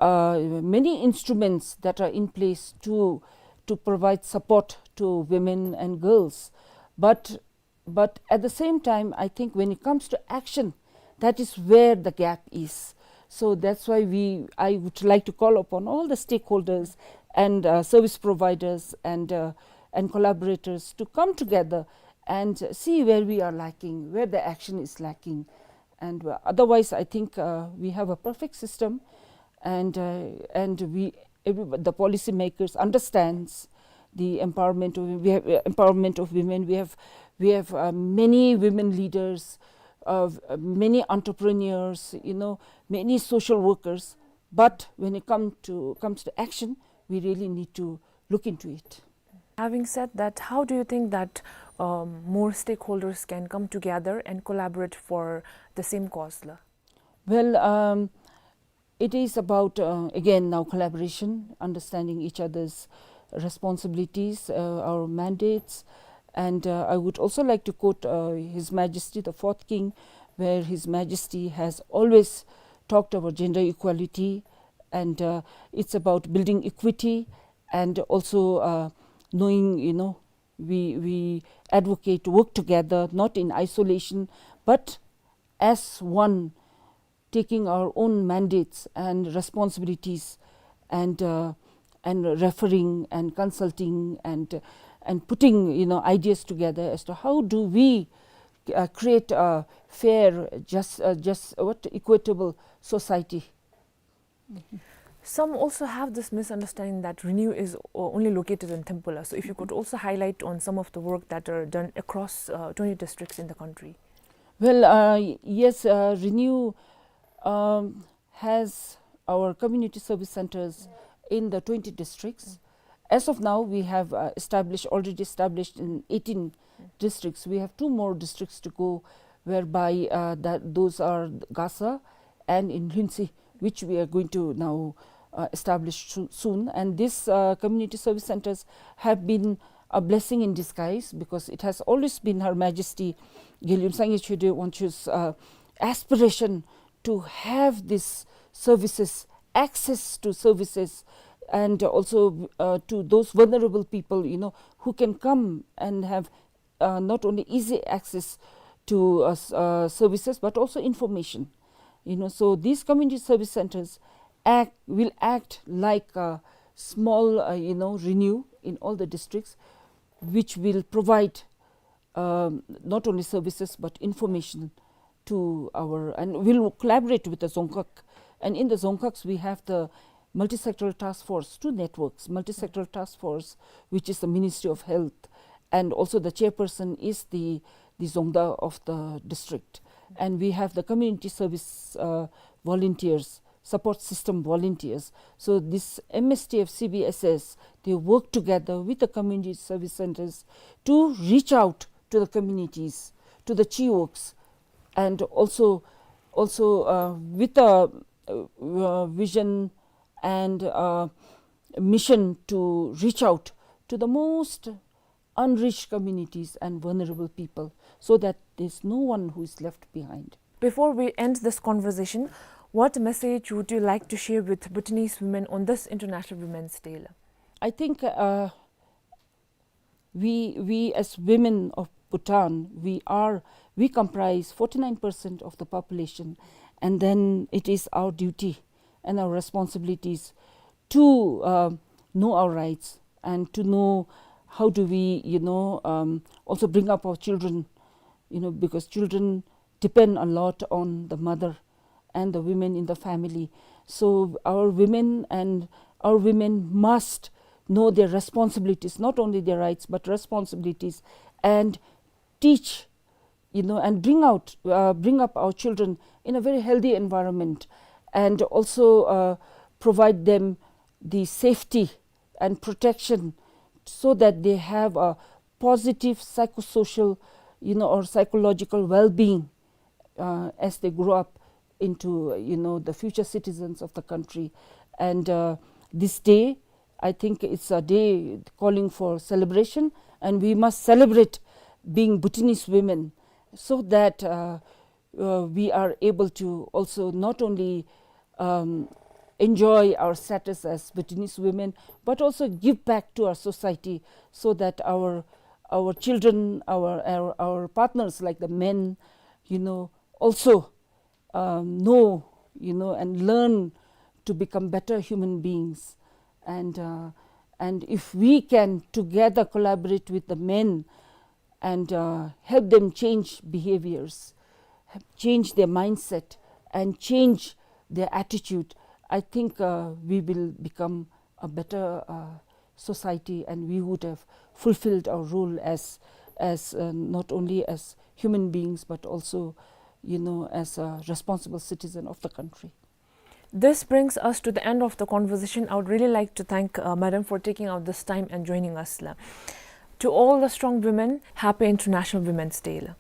uh, many instruments that are in place to to provide support to women and girls, but but at the same time, I think when it comes to action, that is where the gap is. So that's why we I would like to call upon all the stakeholders and uh, service providers and uh, and collaborators to come together and see where we are lacking, where the action is lacking. And uh, otherwise, I think uh, we have a perfect system, and uh, and we every, the policymakers understands the empowerment of we have uh, empowerment of women. We have we have uh, many women leaders, uh, many entrepreneurs, you know, many social workers. But when it come to comes to action, we really need to look into it. Having said that, how do you think that um, more stakeholders can come together and collaborate for the same cause, la? Well, um, it is about uh, again now collaboration, understanding each other's responsibilities, uh, our mandates, and uh, I would also like to quote uh, His Majesty the Fourth King, where His Majesty has always talked about gender equality, and uh, it's about building equity and also uh, knowing, you know, we we advocate to work together, not in isolation, but as one, taking our own mandates and responsibilities, and uh, and referring and consulting and and putting, you know, ideas together as to how do we uh, create a fair, just, uh, just, what, equitable society. Some also have this misunderstanding that RENEW is o-, only located in Thempula. So if you could also highlight on some of the work that are done across, uh, twenty districts in the country. Well, uh, y-, yes, uh, RENEW, um, has our community service centers in the twenty districts. As of now, we have, uh, established, already established in eighteen districts. We have two more districts to go, whereby, uh, that, those are Gasa and in Lhuentse, which we are going to now, uh, establish soo-, soon. And these, uh, community service centers have been a blessing in disguise, because it has always been Her Majesty Gelgyeom Sangye Choedol Wangchuck's, uh, aspiration to have these services, access to services, and also, uh, to those vulnerable people, you know, who can come and have, uh, not only easy access to, uh, s-, uh, services, but also information. You know, so these community service centers act, will act like a small, uh, you know, RENEW in all the districts, which will provide, um, not only services but information to our, and we'll collaborate with the Dzongkhag. And in the Dzongkhags, we have the multi-sectoral task force, two networks, multi-sectoral task force, which is the Ministry of Health, and also the chairperson is the, the Dzongda of the district. And we have the community service, uh, volunteers, support system volunteers. So this M S T F C B S S, they work together with the community service centers to reach out to the communities, to the Chiwogs, and also, also, uh, with a, uh, uh, vision and, uh, mission to reach out to the most unreached communities and vulnerable people, so that there's no one who is left behind. Before we end this conversation, what message would you like to share with Bhutanese women on this International Women's Day? I think, uh, we, we as women of Bhutan, we are, we comprise forty-nine percent of the population, and then it is our duty and our responsibilities to, uh, know our rights and to know how do we, you know, um, also bring up our children, you know, because children depend a lot on the mother and the women in the family. So our women and our women must know their responsibilities, not only their rights but responsibilities, and teach, you know, and bring out, uh, bring up our children in a very healthy environment, and also, uh, provide them the safety and protection so that they have a positive psychosocial, you know, or psychological well-being, uh, as they grow up into, you know, the future citizens of the country. And, uh, this day, I think it's a day calling for celebration, and we must celebrate being Bhutanese women so that, uh, uh, we are able to also not only, um, enjoy our status as Bhutanese women, but also give back to our society so that our, our children, our, our, our partners, like the men, you know, also, um, know, you know, and learn to become better human beings. And, uh, and if we can together collaborate with the men and, uh, help them change behaviors, change their mindset, and change their attitude, I think, uh, we will become a better, uh, society, and we would have fulfilled our role as, as, uh, not only as human beings, but also, you know, as a responsible citizen of the country. This brings us to the end of the conversation. I would really like to thank, uh, Madam for taking out this time and joining us la. To all the strong women, happy International Women's Day la.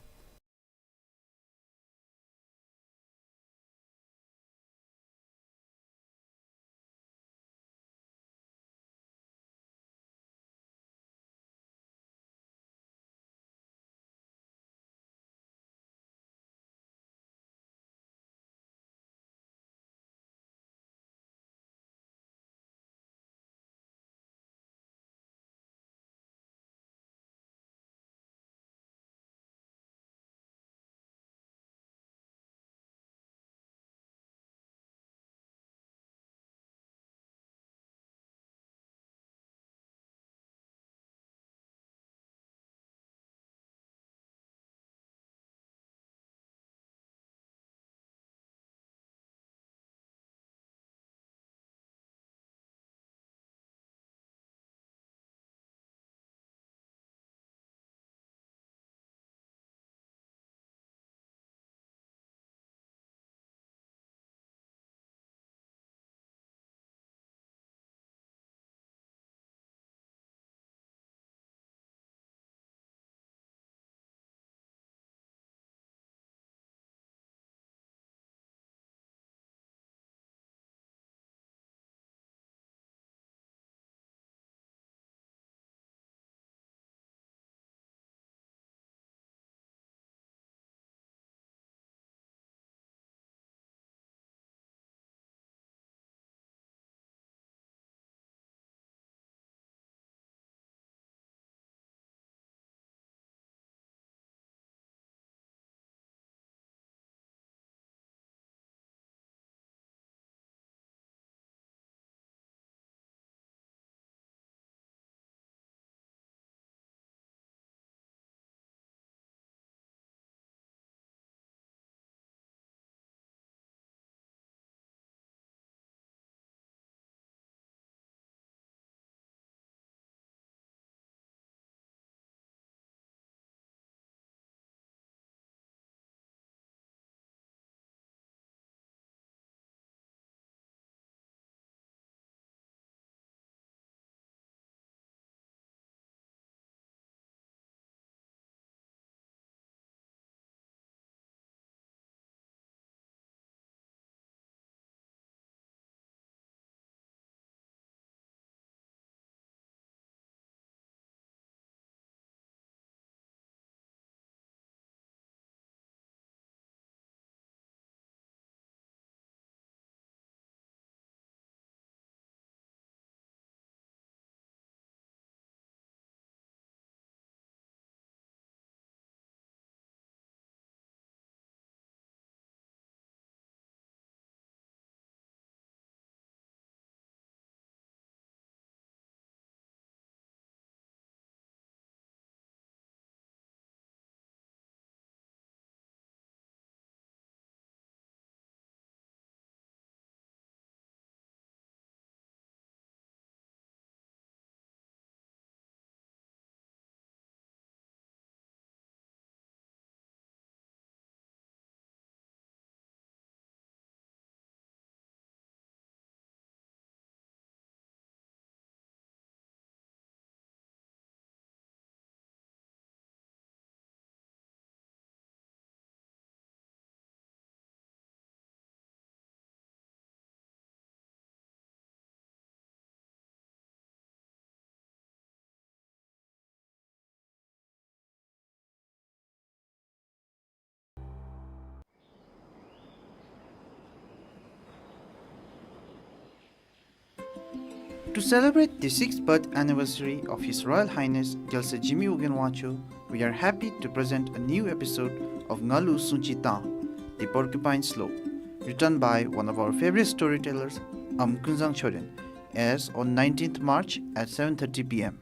To celebrate the sixth birth anniversary of His Royal Highness Gyalse Jigme Wogyen Wangchuck, we are happy to present a new episode of Ngalu Sungchi Tang, The Porcupine Slope, written by one of our favorite storytellers, Am Kunzang Choden, airs on nineteenth March at seven thirty p m.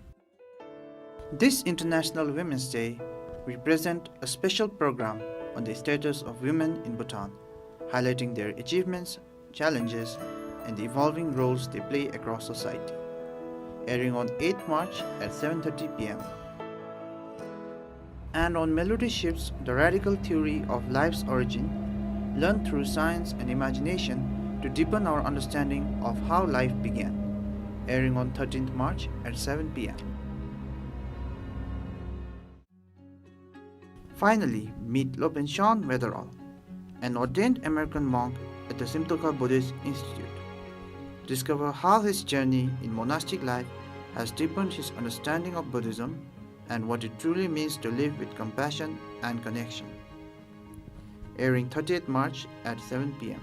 This International Women's Day, we present a special program on the status of women in Bhutan, highlighting their achievements, challenges, and the evolving roles they play across society. Airing on eighth March at seven thirty p m. And on Melody Ships, the radical theory of life's origin, learned through science and imagination to deepen our understanding of how life began. Airing on thirteenth March at seven p m. Finally, meet Lopen Shan Weatherall, an ordained American monk at the Simtokha Buddhist Institute. Discover how his journey in monastic life has deepened his understanding of Buddhism and what it truly means to live with compassion and connection. Airing thirtieth March at seven p m.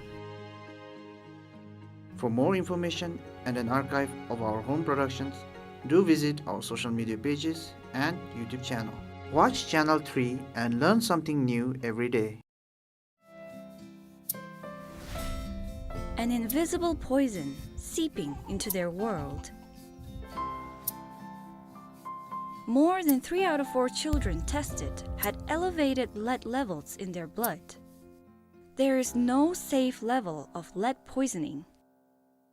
For more information and an archive of our home productions, do visit our social media pages and YouTube channel. Watch Channel three and learn something new every day. An invisible poison seeping into their world. More than three out of four children tested had elevated lead levels in their blood. There is no safe level of lead poisoning.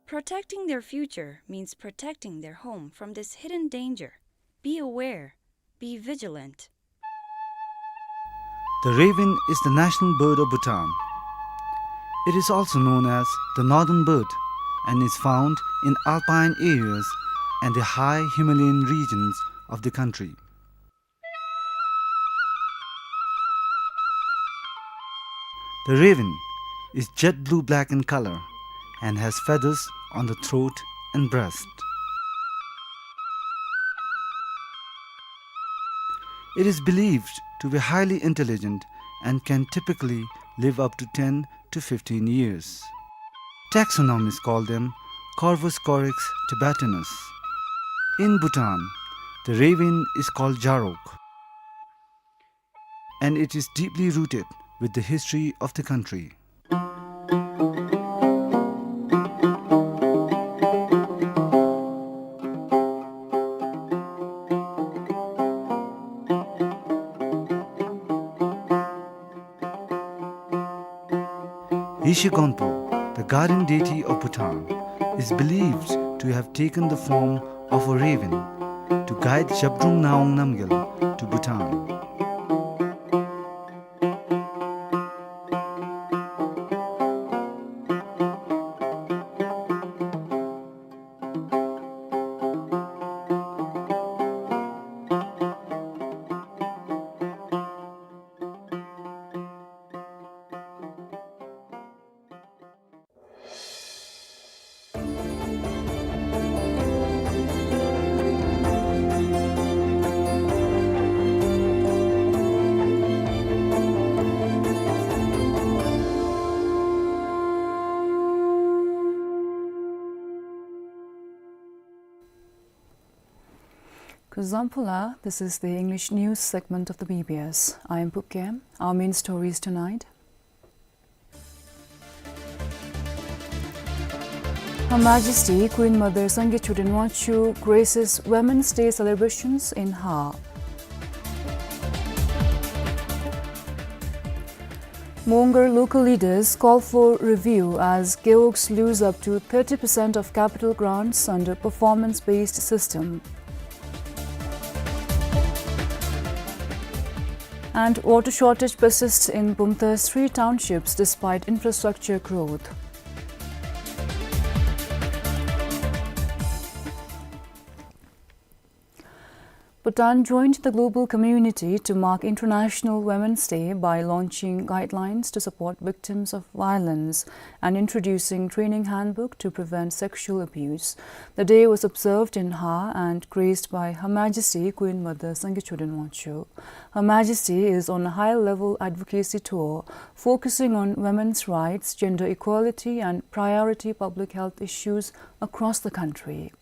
Protecting their future means protecting their home from this hidden danger. Be aware, be vigilant. The raven is the national bird of Bhutan. It is also known as the northern bird and is found in alpine areas and the high Himalayan regions of the country. The raven is jet blue-black in color and has feathers on the throat and breast. It is believed to be highly intelligent and can typically live up to ten to fifteen years. Taxonomists call them Corvus corax tibetanus. In Bhutan, the raven is called Jarok, and it is deeply rooted with the history of the country. Yeshe Gonpo, the guardian deity of Bhutan, is believed to have taken the form of a raven to guide Zhabdrung Ngawang Namgyal to Bhutan. Kuzuzangpo la, this is the English news segment of the B B S. I am Pukkem. Our main stories tonight. Her Majesty Queen Mother Sangay Choden Wangchuck graces Women's Day celebrations in Har. Mongar local leaders call for review as Gewogs lose up to thirty percent of capital grants under performance-based system. And water shortage persists in Bumthang's three townships despite infrastructure growth. Bhutan joined the global community to mark International Women's Day by launching guidelines to support victims of violence and introducing training handbook to prevent sexual abuse. The day was observed in Har and graced by Her Majesty Queen Mother Sangay Choden Wangchuck. Her Majesty is on a high-level advocacy tour focusing on women's rights, gender equality, and priority public health issues across the country.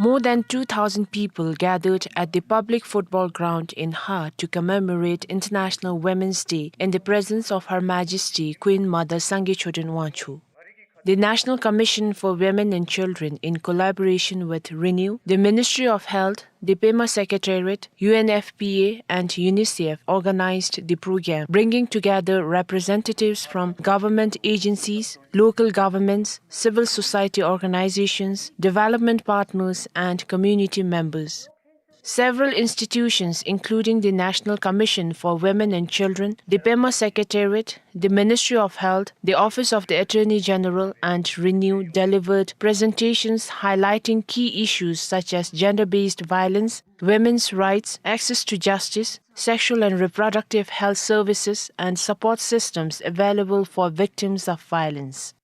More than two thousand people gathered at the public football ground in Haa to commemorate International Women's Day in the presence of Her Majesty Queen Mother Sangay Choden Wangchuck. The National Commission for Women and Children, in collaboration with RENEW, the Ministry of Health, the Pema Secretariat, U N F P A, and UNICEF, organized the program, bringing together representatives from government agencies, local governments, civil society organizations, development partners, and community members. Several institutions, including the National Commission for Women and Children, the Pema Secretariat, the Ministry of Health, the Office of the Attorney General, and RENEW, delivered presentations highlighting key issues such as gender-based violence, women's rights, access to justice, sexual and reproductive health services, and support systems available for victims of violence.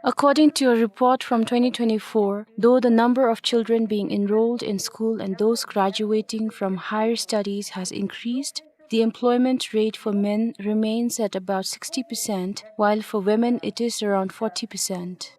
According to a report from twenty twenty-four, though the number of children being enrolled in school and those graduating from higher studies has increased, the employment rate for men remains at about sixty percent, while for women it is around forty percent.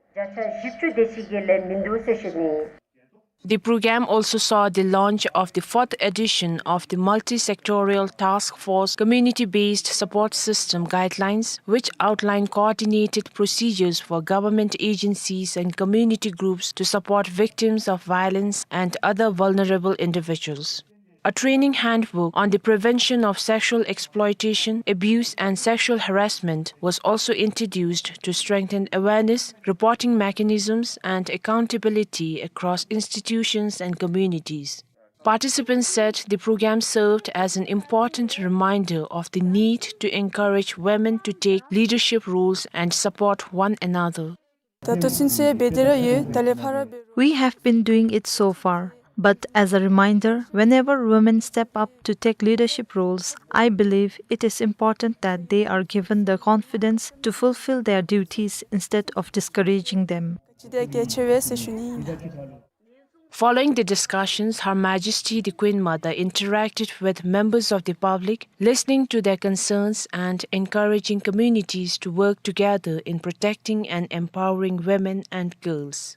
The program also saw the launch of the fourth edition of the Multi-Sectorial Task Force Community-Based Support System Guidelines, which outline coordinated procedures for government agencies and community groups to support victims of violence and other vulnerable individuals. A training handbook on the prevention of sexual exploitation, abuse, and sexual harassment was also introduced to strengthen awareness, reporting mechanisms, and accountability across institutions and communities. Participants said the program served as an important reminder of the need to encourage women to take leadership roles and support one another. We have been doing it so far, but as a reminder, whenever women step up to take leadership roles, I believe it is important that they are given the confidence to fulfill their duties instead of discouraging them. Following the discussions, Her Majesty the Queen Mother interacted with members of the public, listening to their concerns and encouraging communities to work together in protecting and empowering women and girls.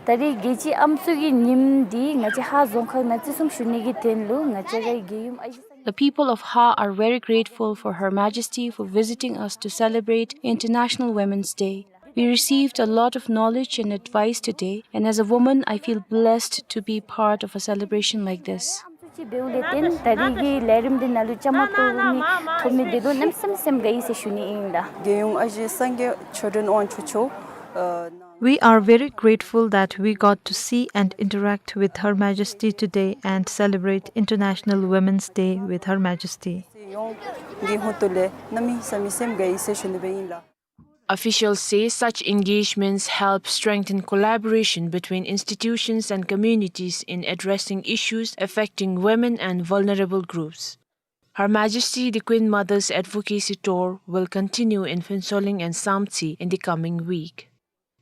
ད་རེས་རྒྱལ་སྤྱིའི་ཨམ་སྲུ་གི་ཉིནམ་འདི་ང་བཅས་ཧཱ་རྫོང་ཁག་ནང་བརྩི་སྲུང་ཞུ་ནི་གི་དོན་ལུ་ང་བཅས་རའི་རྒྱལ་ཡུམ་ཨ་ཞེ་The people of Ha are very grateful for Her Majesty for visiting us to celebrate International Women's Day. We received a lot of knowledge and advice today, and as a woman, I feel blessed to be part of a celebration like this. ཅིག་འབདཝ་ལས་བརྟེན་ད་རེས་ཀྱི་ལས་རིམ་འདི་ནང་ལུ་བཅའ་མར་གཏོགས་མི་ཐོབ་མི་འདི་ལུ་གནམ་མེད་ས་མེད་སེམས་དགའ་ཡི་ཟེར་ཞུ་ནི་ཨིན་ལགས། རྒྱལ་ཡུམ་ཨ་ཞེ་སངས་རྒྱས་ཆོས་སྒྲོན་དབང་ཕྱུག་མཆོག། We are very grateful that we got to see and interact with Her Majesty today and celebrate International Women's Day with Her Majesty. ཡོངས་ཀྱི་ཧོངས་ལས་གནམ་མེད་ས་མེད་སེམས་དགའ་ཡི་ཟེར་ཞུ་ནི་སྦེ་ཨིན་ལགས། Officials say such engagements help strengthen collaboration between institutions and communities in addressing issues affecting women and vulnerable groups. Her Majesty the Queen Mother's advocacy tour will continue in Phuentsholing and Samtse in the coming week.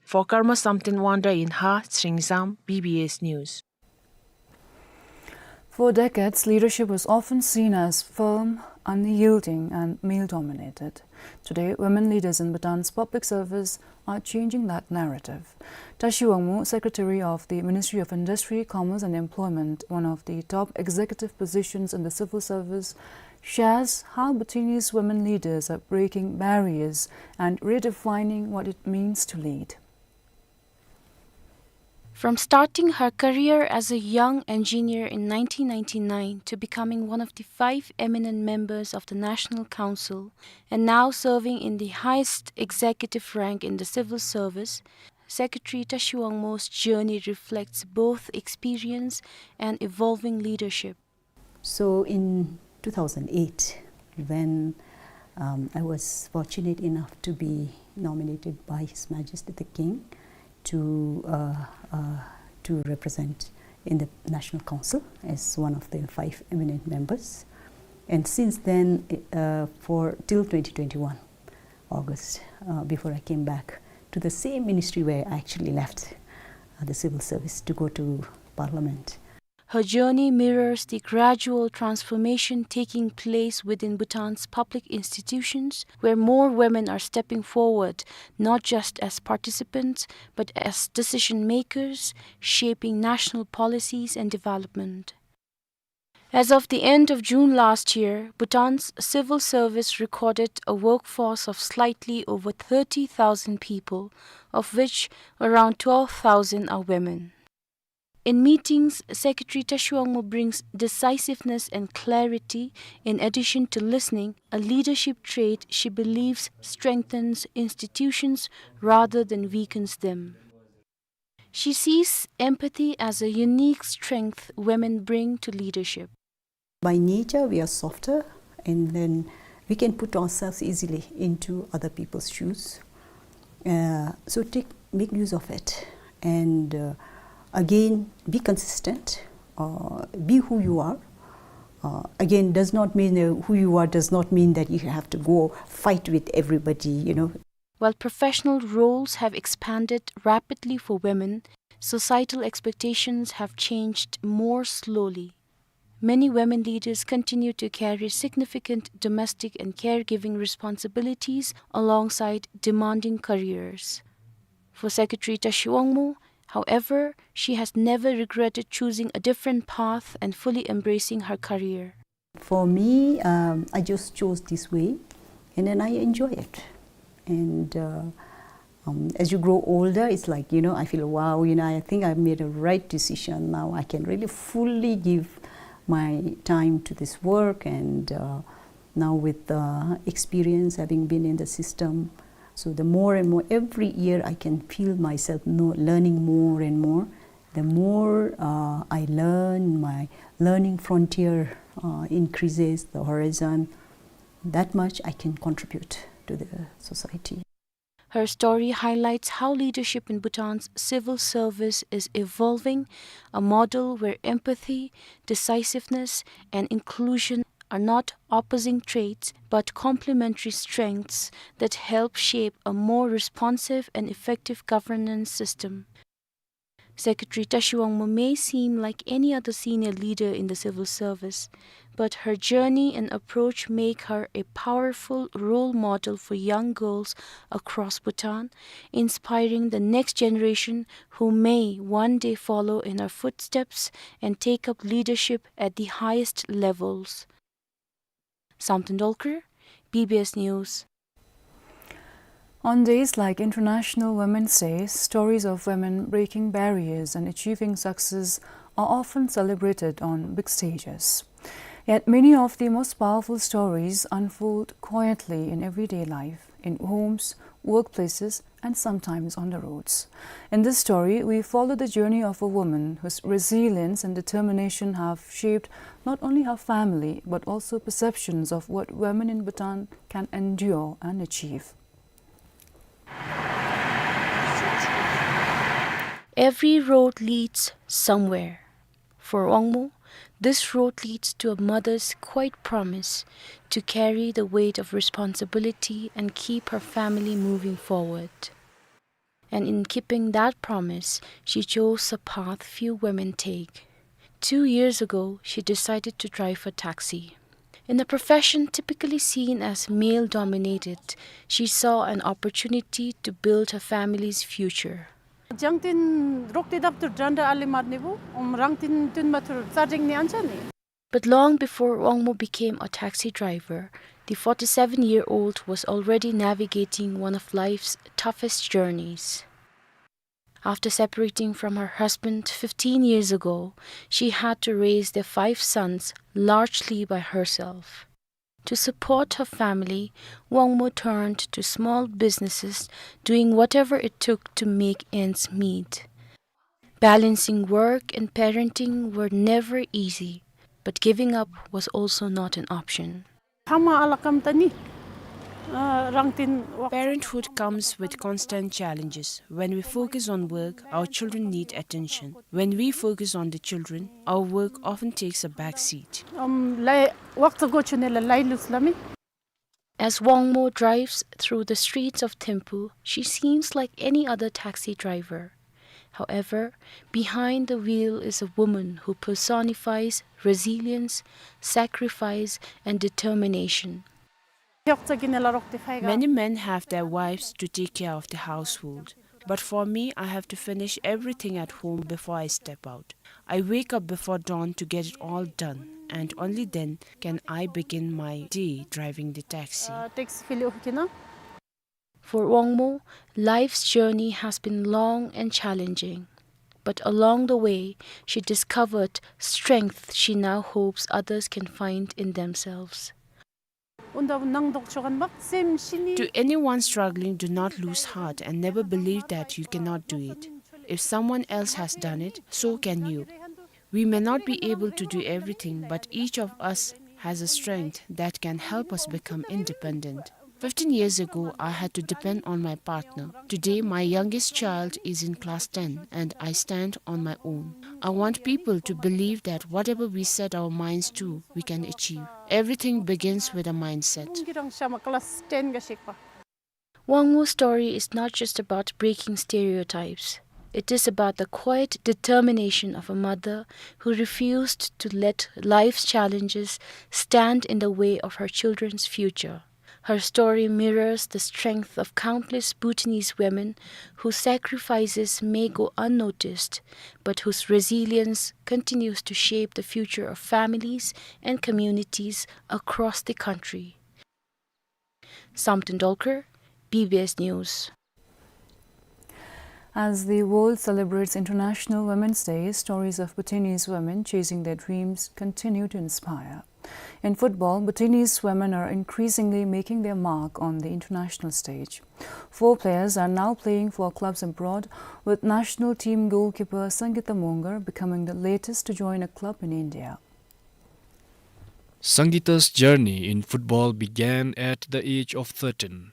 For Karma Samten Wangda in Haa, Tsering Zam, B B S News. For decades, leadership was often seen as firm, unyielding, and male-dominated. Today, women leaders in Bhutan's public service are changing that narrative. Tashi Wangmo, Secretary of the Ministry of Industry, Commerce and Employment, one of the top executive positions in the civil service, shares how Bhutanese women leaders are breaking barriers and redefining what it means to lead. From starting her career as a young engineer in nineteen ninety-nine to becoming one of the five eminent members of the National Council and now serving in the highest executive rank in the civil service, Secretary Tashi Wangmo's journey reflects both experience and evolving leadership. So in two thousand eight, when, um, I was fortunate enough to be nominated by His Majesty the King to, uh, uh, to represent in the National Council as one of the five eminent members. And since then, uh, for till twenty twenty-one, August, uh, before I came back to the same ministry where I actually left, uh, the civil service to go to Parliament. Her journey mirrors the gradual transformation taking place within Bhutan's public institutions, where more women are stepping forward, not just as participants, but as decision makers, shaping national policies and development. As of the end of June last year, Bhutan's civil service recorded a workforce of slightly over thirty thousand people, of which around twelve thousand are women. In meetings, Secretary Tashi Wangmo brings decisiveness and clarity, in addition to listening, a leadership trait she believes strengthens institutions rather than weakens them. She sees empathy as a unique strength women bring to leadership. By nature, we are softer, and then we can put ourselves easily into other people's shoes. Uh, so take, make use of it. And, uh, again, be consistent, uh, be who you are. Uh, again, does not mean, uh, who you are does not mean that you have to go fight with everybody, you know. While professional roles have expanded rapidly for women, societal expectations have changed more slowly. Many women leaders continue to carry significant domestic and caregiving responsibilities alongside demanding careers. For Secretary Tashi Wangmo, however, she has never regretted choosing a different path and fully embracing her career. For me, um, I just chose this way, and then I enjoy it. And, uh, um, as you grow older, it's like, you know, I feel, "Wow, you know, I think I've made a right decision. Now I can really fully give my time to this work." And, uh, now with, uh, experience, having been in the system, so the more and more, every year I can feel myself know, learning more and more. The more, uh, I learn, my learning frontier, uh, increases, the horizon, that much I can contribute to the society. Her story highlights how leadership in Bhutan's civil service is evolving, a model where empathy, decisiveness, and inclusion are not opposing traits, but complementary strengths that help shape a more responsive and effective governance system. Secretary Tashi Wangmo may seem like any other senior leader in the civil service, but her journey and approach make her a powerful role model for young girls across Bhutan, inspiring the next generation who may one day follow in her footsteps and take up leadership at the highest levels. Samten Dolkar, B B S News. On days like International Women's Day, stories of women breaking barriers and achieving success are often celebrated on big stages. Yet many of the most powerful stories unfold quietly in everyday life, in homes, workplaces, and sometimes on the roads. In this story, we follow the journey of a woman whose resilience and determination have shaped not only her family, but also perceptions of what women in Bhutan can endure and achieve. Every road leads somewhere. For Wangmo, this road leads to a mother's quiet promise to carry the weight of responsibility and keep her family moving forward. And in keeping that promise, she chose a path few women take. Two years ago, she decided to drive a taxi. In a profession typically seen as male-dominated, she saw an opportunity to build her family's future. Jangtin rokti dap tur dranda ali mat nibu, um, rangtin tun matur tsadring ni anchani. But long before Wangmo became a taxi driver, the forty-seven-year-old was already navigating one of life's toughest journeys. After separating from her husband fifteen years ago, she had to raise their five sons largely by herself. To support her family, Wangmo turned to small businesses, doing whatever it took to make ends meet. Balancing work and parenting were never easy, but giving up was also not an option. Hama alakam tani, uh, rangtin wak- Parenthood comes with constant challenges. When we focus on work, our children need attention. When we focus on the children, our work often takes a back seat. Um, lai, waktu go chune la lai lus lami. As Wangmo drives through the streets of Thimphu, she seems like any other taxi driver. However, behind the wheel is a woman who personifies resilience, sacrifice, and determination. Many men have their wives to take care of the household, but for me, I have to finish everything at home before I step out. I wake up before dawn to get it all done, and only then can I begin my day driving the taxi. For Wangmo, life's journey has been long and challenging, but along the way, she discovered strength she now hopes others can find in themselves. To anyone struggling, do not lose heart and never believe that you cannot do it. If someone else has done it, so can you. We may not be able to do everything, but each of us has a strength that can help us become independent. Fifteen years ago, I had to depend on my partner. Today, my youngest child is in class ten and I stand on my own. I want people to believe that whatever we set our minds to, we can achieve. Everything begins with a mindset. Wangmo's story is not just about breaking stereotypes. It is about the quiet determination of a mother who refused to let life's challenges stand in the way of her children's future. Her story mirrors the strength of countless Bhutanese women whose sacrifices may go unnoticed, but whose resilience continues to shape the future of families and communities across the country. Samten Dolkar, B B S News. As the world celebrates International Women's Day, stories of Bhutanese women chasing their dreams continue to inspire. In football, Bhutanese women are increasingly making their mark on the international stage. Four players are now playing for clubs abroad, with national team goalkeeper Sangita Mongar becoming the latest to join a club in India. Sangita's journey in football began at the age of thirteen.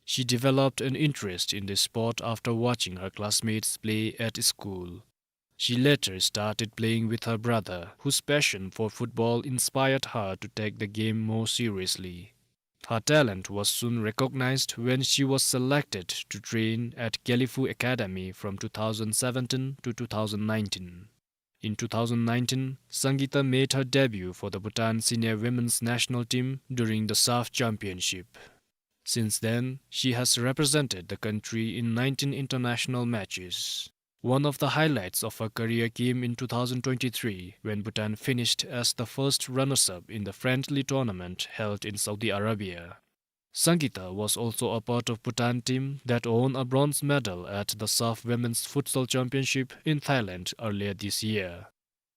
She developed an interest in the sport after watching her classmates play at school. She later started playing with her brother, whose passion for football inspired her to take the game more seriously. Her talent was soon recognized when she was selected to train at Gelephu Academy from two thousand seventeen to two thousand nineteen. In two thousand nineteen, Sangita made her debut for the Bhutan senior women's national team during the SAFF Championship. Since then, she has represented the country in nineteen international matches. One of the highlights of her career came in two thousand twenty-three, when Bhutan finished as the first runners-up in the friendly tournament held in Saudi Arabia. Sangita was also a part of Bhutan team that won a bronze medal at the SAFF Women's Futsal Championship in Thailand earlier this year.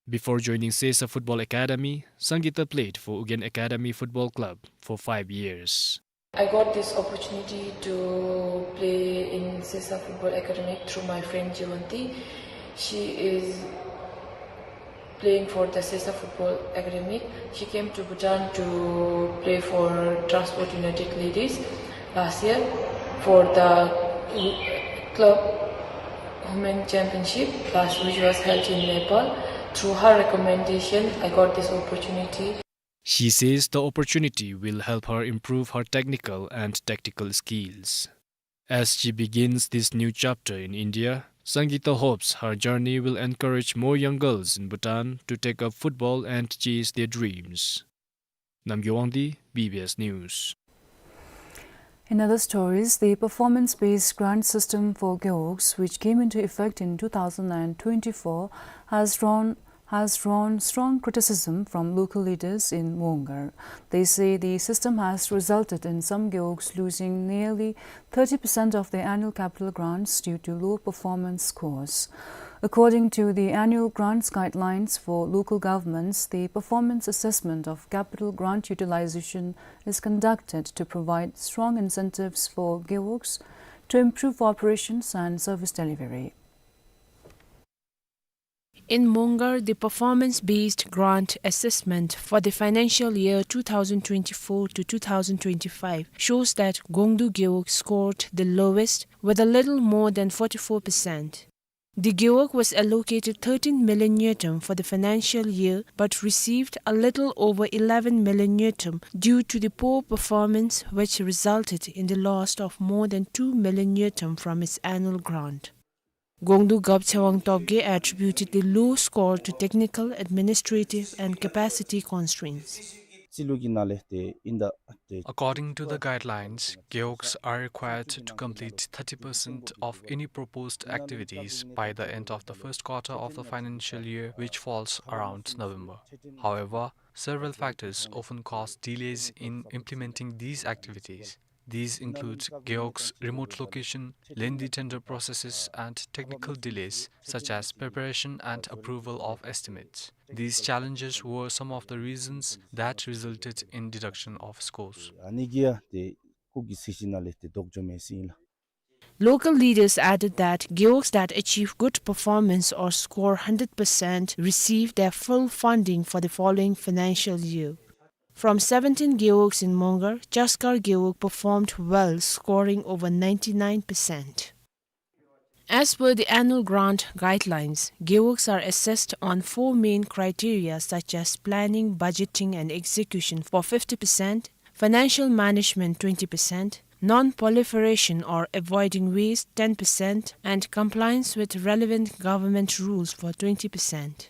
Before joining Sesa Football Academy, Sangita played for Ugyen Academy Football Club for five years. I got this opportunity to play in Sesa Football Academy through my friend Jiwanti. She is playing for the Sesa Football Academy. She came to Bhutan to play for Transport United Ladies last year for the club women championship last, which was held in Nepal. Through her recommendation, I got this opportunity. She says the opportunity will help her improve her technical and tactical skills. As she begins this new chapter in India, Sangita hopes her journey will encourage more young girls in Bhutan to take up football and chase their dreams. Namgay Wangdi, B B S News. In other stories, the performance-based grant system for gewogs, which came into effect in two thousand and twenty-four, has drawn has drawn strong criticism from local leaders in Mongar. They say the system has resulted in some gewogs losing nearly thirty percent of their annual capital grants due to low performance scores. According to the annual grants guidelines for local governments, the performance assessment of capital grant utilization is conducted to provide strong incentives for gewogs to improve operations and service delivery. In Mongar, the performance-based grant assessment for the financial year two thousand twenty-four to two thousand twenty-five shows that Gongdu Gewog scored the lowest, with a little more than forty-four percent. The Gewog was allocated thirteen million ngultrum for the financial year, but received a little over eleven million ngultrum due to the poor performance, which resulted in the loss of more than two million ngultrum from its annual grant. དགོངས་དུ་རྒྱབ་ཚེ་དབང་སྟོབས་རྒྱས attributed the low score to technical, administrative and capacity constraints. རྩིས་ལུགས་ཀྱི་ནང་ལས་ཏེ་ཨིན་ད་ཏེ། According to the guidelines, gewogs are required to complete thirty percent of any proposed activities by the end of the first quarter of the financial year, which falls around November. However, several factors often cause delays in implementing these activities. These include gewogs' remote location, lengthy tender processes, and technical delays, such as preparation and approval of estimates. These challenges were some of the reasons that resulted in deduction of scores. ཨ་ནི་གིས་ཡང་ཏེ་ཁོ་གི་ཚད་གཞི་ནང་ལས་ཏེ་ལྡོག་འགྱོ་མི་ཟེར་ཨིན་ལགས། Local leaders added that gewogs that achieve good performance or score hundred percent receive their full funding for the following financial year. From seventeen gewogs in Mongar, Chaskar gewog performed well, scoring over ninety-nine percent. As per the annual grant guidelines, gewogs are assessed on four main criteria such as planning, budgeting and execution for fifty percent, financial management twenty percent, non-proliferation or avoiding waste ten percent, and compliance with relevant government rules for twenty percent.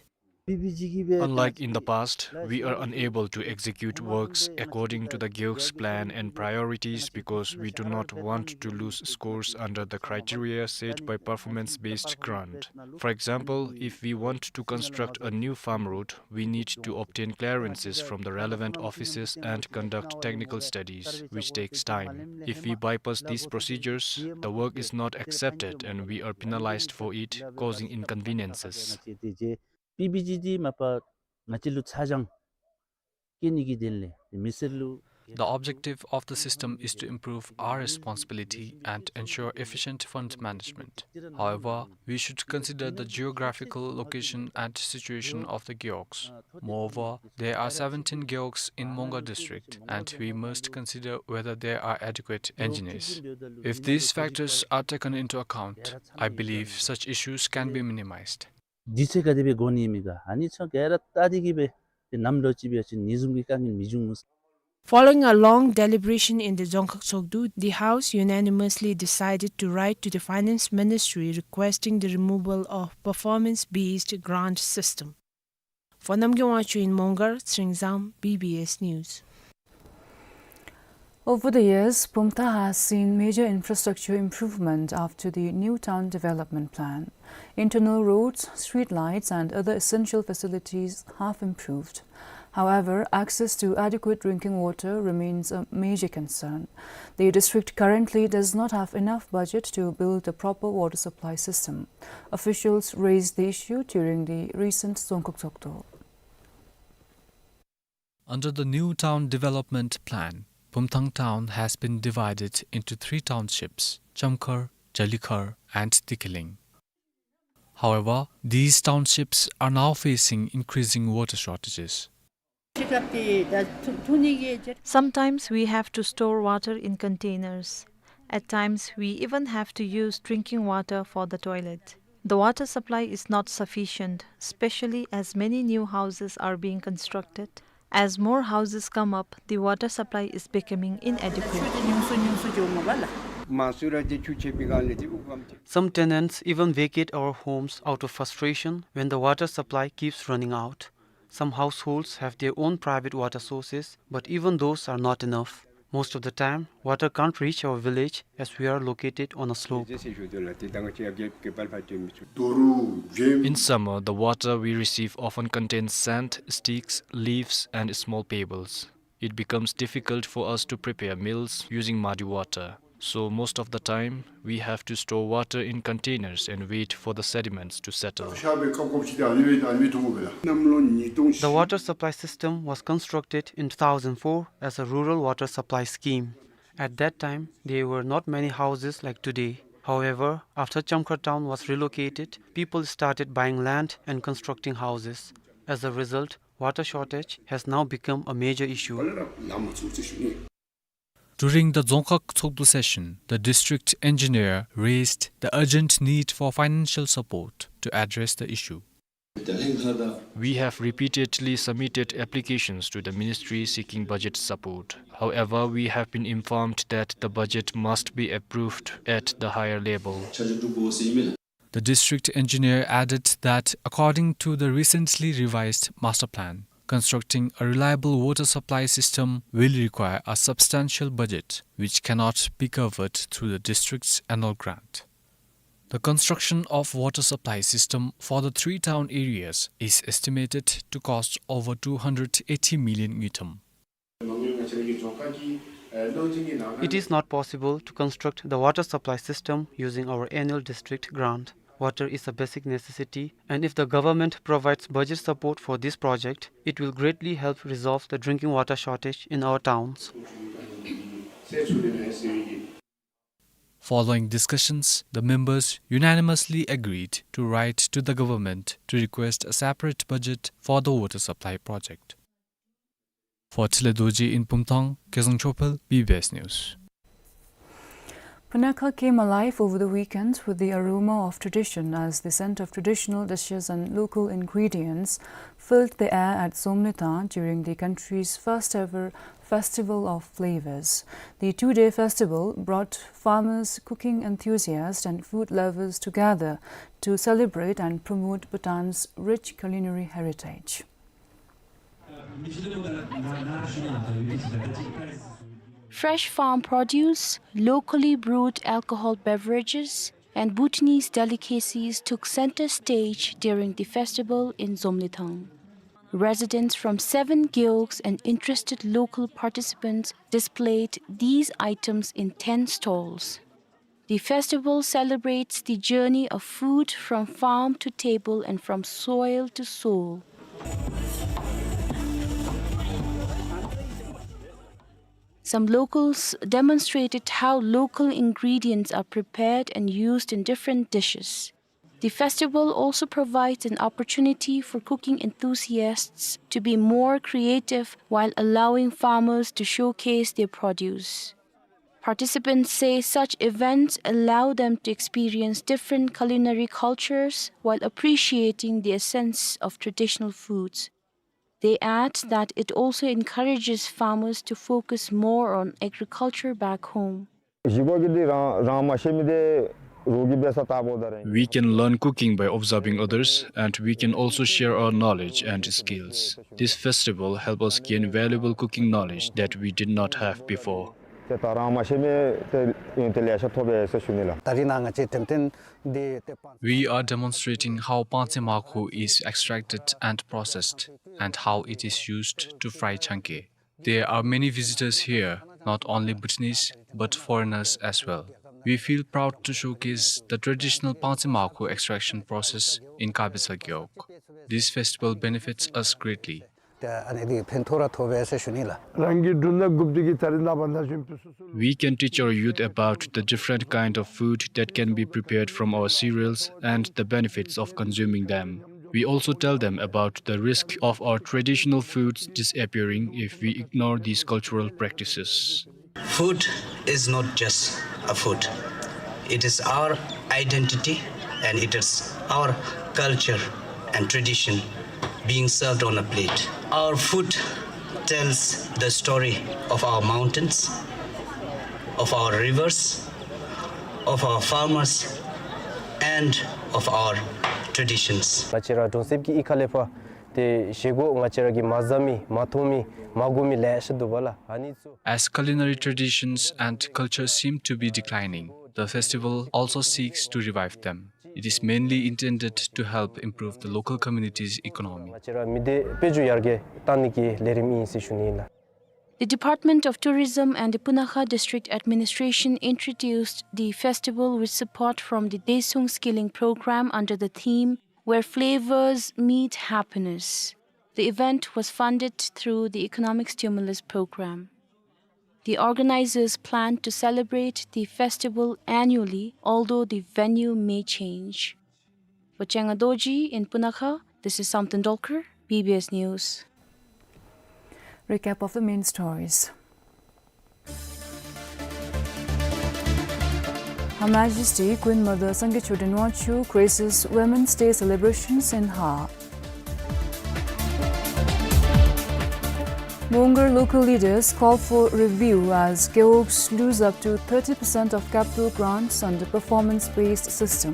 Unlike in the past, we are unable to execute works according to the gewogs' plan and priorities because we do not want to lose scores under the criteria set by performance-based grant. For example, if we want to construct a new farm road, we need to obtain clearances from the relevant offices and conduct technical studies, which takes time. If we bypass these procedures, the work is not accepted and we are penalized for it, causing inconveniences. པི་བི་ཇི་ཌི་མ་པ་ང་བཅས་ལུ་ཚ་གྱང་སྐྱེ་ནི་གི་དོན་ལས་མི་སེར་ལུ། The objective of the system is to improve our responsibility and ensure efficient fund management. However, we should consider the geographical location and situation of the gewogs. Moreover, there are seventeen gewogs in Mongar district, and we must consider whether there are adequate engineers. If these factors are taken into account, I believe such issues can be minimized. དུས་ཚོད་ག་དེ་སྦེ་འགོར་ནི་མེད་ག། ཨ་ནི་ཚུ་ག་ར་བལྟ་སྟེ་གི་སྦེ་ཏེ་ནམ་ལོ་ཅིག་སྦེ་ཨ་ཙི་ཨ་ནི་བཟུམ་གྱི་དཀའ་ངལ་མི་འབྱུང་ངོ་། Following a long deliberation in the Dzongkhag Tsogdu, the House unanimously decided to write to the Finance Ministry requesting the removal of performance-based grant system. For Namgay Wangchuk in Mongar, Tsering Zam, B B S News. Over the years, Pumthang has seen major infrastructure improvement after the New Town Development Plan. Internal roads, street lights, and other essential facilities have improved. However, access to adequate drinking water remains a major concern. The district currently does not have enough budget to build a proper water supply system. Officials raised the issue during the recent Dzongkhag Tsogdu. Under the New Town Development Plan, Pumthang town has been divided into three townships, Chamkhar, Jalikhar, and Tikhiling. However, these townships are now facing increasing water shortages. Sometimes we have to store water in containers. At times, we even have to use drinking water for the toilet. The water supply is not sufficient, especially as many new houses are being constructed. As more houses come up, the water supply is becoming inadequate. Some tenants even vacate our homes out of frustration when the water supply keeps running out. Some households have their own private water sources, but even those are not enough. Most of the time, water can't reach our village as we are located on a slope. In summer, the water we receive often contains sand, sticks, leaves, and small pebbles. It becomes difficult for us to prepare meals using muddy water. So most of the time, we have to store water in containers and wait for the sediments to settle. The water supply system was constructed in two thousand four as a rural water supply scheme. At that time, there were not many houses like today. However, after Chamkhar town was relocated, people started buying land and constructing houses. As a result, water shortage has now become a major issue. During the Dzongkhag Tsogdu session, the district engineer raised the urgent need for financial support to address the issue. We have repeatedly submitted applications to the ministry seeking budget support. However, we have been informed that the budget must be approved at the higher level. The The district engineer added that according to the recently revised master plan, constructing a reliable water supply system will require a substantial budget, which cannot be covered through the district's annual grant. The construction of water supply system for the three town areas is estimated to cost over two hundred eighty million ngultrum. It is not possible to construct the water supply system using our annual district grant. Water is a basic necessity, and if the government provides budget support for this project, it will greatly help resolve the drinking water shortage in our towns. Following discussions, the members unanimously agreed to write to the government to request a separate budget for the water supply project. For Tshile Dorji in Pumthang, Kezang Chophel, B B S News. Punakha came alive over the weekend with the aroma of tradition as the scent of traditional dishes and local ingredients filled the air at Zomlethang during the country's first ever Festival of Flavors. The two-day festival brought farmers, cooking enthusiasts, and food lovers together to celebrate and promote Bhutan's rich culinary heritage. Fresh farm produce, locally brewed alcohol beverages, and Bhutanese delicacies took center stage during the festival in Zomlethang. Residents from seven gewogs and interested local participants displayed these items in ten stalls. The festival celebrates the journey of food from farm to table and from soil to soul. Some locals demonstrated how local ingredients are prepared and used in different dishes. The festival also provides an opportunity for cooking enthusiasts to be more creative while allowing farmers to showcase their produce. Participants say such events allow them to experience different culinary cultures while appreciating the essence of traditional foods. They add that it also encourages farmers to focus more on agriculture back home. གཞིས་ཀ་རྩེ་གི་འདི་རང་རང་མ་ཤེས་མི་འདི་རོགས་ཀྱི་འབད་ས་ལྟ་བུ་ད་རེད། We can learn cooking by observing others, and we can also share our knowledge and skills. This festival help us gain valuable cooking knowledge that we did not have before. ཏེ་ད་རང་མ་ཤེས་མི་ཏེ་ཡོན་ཏན་ལེ་ཤ་ཐོབ་པས་ཟེར་ཞུ་ནི་ལགས། ད་རིས་ནཱ་ང་བཅས་འགྲེམས་སྟོན་འདི་ཏེ་པང་། We are demonstrating how པང་རྩེན་མར་ཁུ is extracted and processed, and how it is used to fry changkeh. There are many visitors here, not only Bhutanese, but foreigners as well. We feel proud to showcase the traditional པང་རྩེན་མར་ཁུ extraction process in Kabetsa Gewog. This festival benefits us greatly. ཏེ་ཨ་ནི་འདི་ཕན་ཐོགས་ར་ཐོབ་པས་ཟེར་ཞུ་ནི་ལགས། རང་གི་འབྲུ་སྣ་དགུ་པོ་འདི་གིས་ད་རིས་ནངས་པ་ན་གཞོན་ཕུད་སུ་སུ། We can teach our youth about the different kind of food that can be prepared from our cereals and the benefits of consuming them. We also tell them about the risk of our traditional foods disappearing if we ignore these cultural practices. Food is not just a food. It is our identity and it is our culture and tradition being served on a plate. Our food tells the story of our mountains, of our rivers, of our farmers, and of our traditions. ང་བཅས་ར་གྲོང་གསེབ་ཀྱི་གཡུས་ཁ་ལས་ཕར་ཏེ་བཞེས་སྒོ་ང་བཅས་ར་གིས་མ་བཟའ་མི་མ་མཐོང་མི་མ་གོ་མི་ལེ་ཤ་འདུག་པ་ལགས། ཨ་ནི་ཚུ། As culinary traditions and culture seem to be declining, the festival also seeks to revive them. It is mainly intended to help improve the local community's economy. ང་བཅས་ར་མི་སྡེ་དཔལ་འབྱོར་ཡར་རྒྱས་གཏང་ནི་གི་ལས་རིམ་ཨིན་ཟེར་ཞུ་ནི་ཨིན་ལགས། The Department of Tourism and the Punakha District Administration introduced the festival with support from the Daesung Skilling Program under the theme Where Flavors Meet Happiness. The event was funded through the Economic Stimulus Program. The organizers plan to celebrate the festival annually, although the venue may change. For Changa Dorji in Punakha, this is Samten Dolkar, B B S News. Recap of the main stories. Her Majesty Queen Mother Sangay Choden Wangchuck graces Women's Day celebrations in Har. Mongar local leaders call for review as gewogs lose up to thirty percent of capital grants under performance-based system.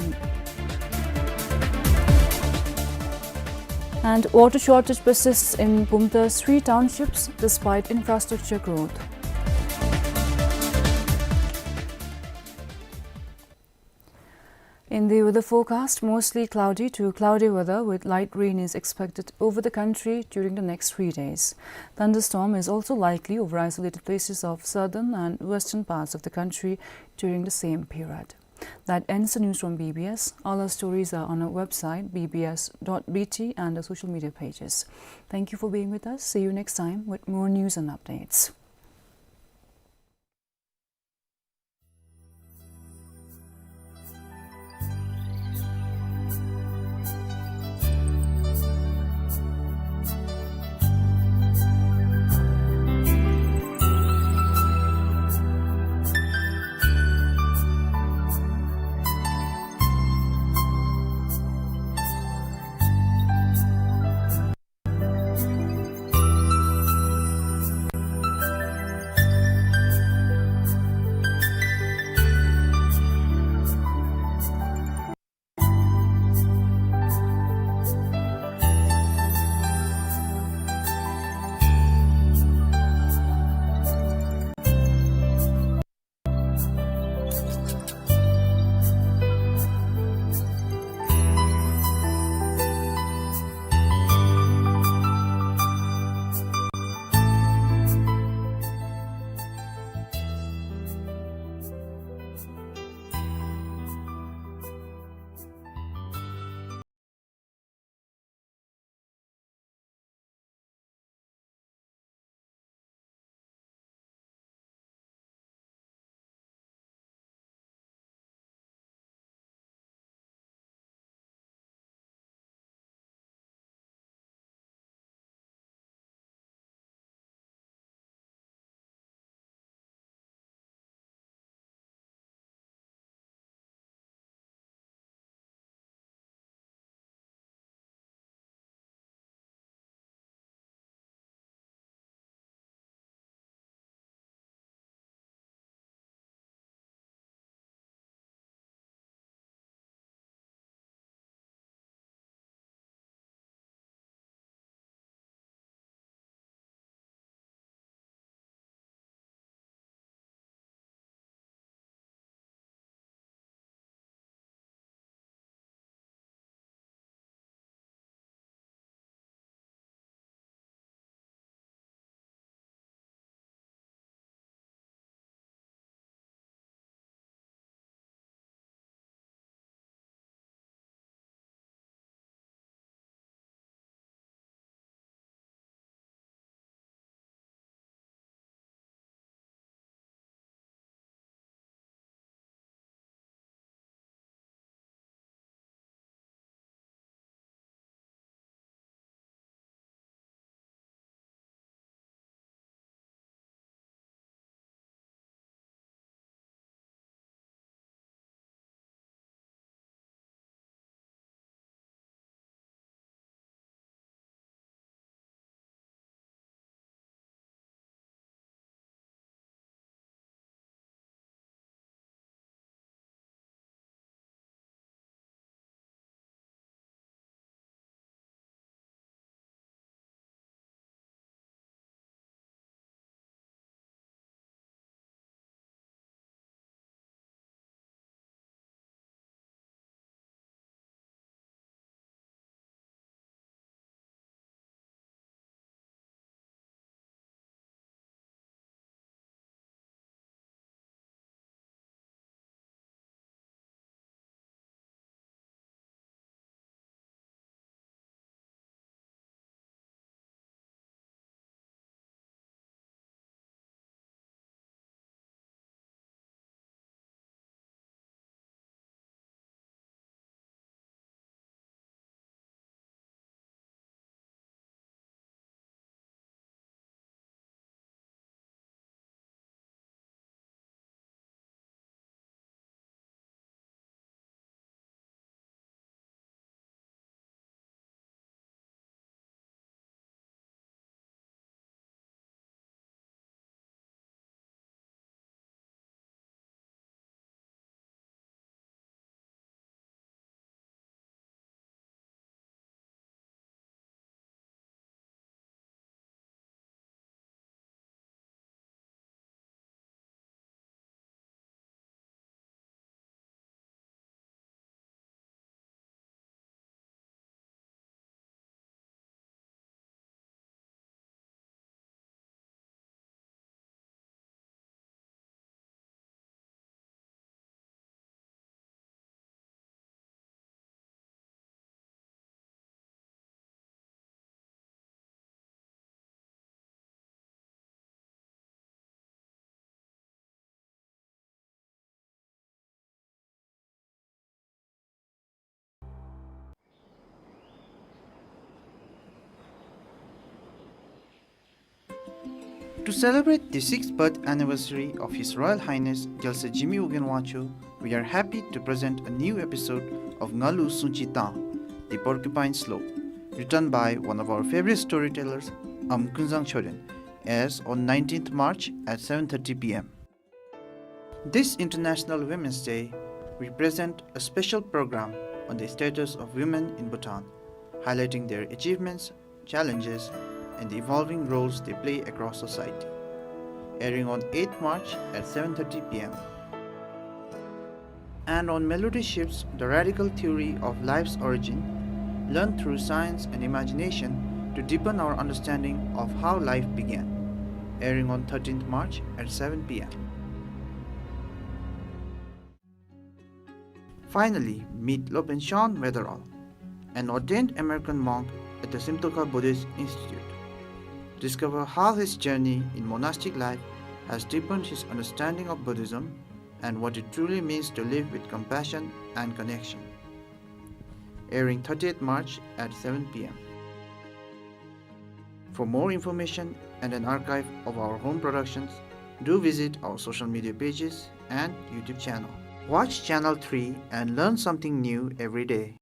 And water shortage persists in Bumta's three townships despite infrastructure growth. In the weather forecast, mostly cloudy to cloudy weather with light rain is expected over the country during the next three days. Thunderstorm is also likely over isolated places of southern and western parts of the country during the same period. That ends the news from B B S. All our stories are on our website, B B S dot B T, and our social media pages. Thank you for being with us. See you next time with more news and updates. To celebrate the sixth birth anniversary of His Royal Highness Gyalse Jigme Wugyen Wangchuck, we are happy to present a new episode of Ngalu Sungchi Tang, The Porcupine Slope, written by one of our favorite storytellers, Am Kunzang Choden, airs on nineteenth March at seven thirty P M. This International Women's Day, we present a special program on the status of women in Bhutan, highlighting their achievements, challenges, and the evolving roles they play across society. Airing on eighth March at seven thirty P M. And on Melody Shifts, the radical theory of life's origin, learned through science and imagination to deepen our understanding of how life began. Airing on thirteenth March at seven P M. Finally, meet Lopen Shan Weatherall, an ordained American monk at the Simtokha Buddhist Institute. Discover how his journey in monastic life has deepened his understanding of Buddhism and what it truly means to live with compassion and connection. Airing thirtieth March at seven P M. For more information and an archive of our home productions, do visit our social media pages and YouTube channel. Watch Channel three and learn something new every day.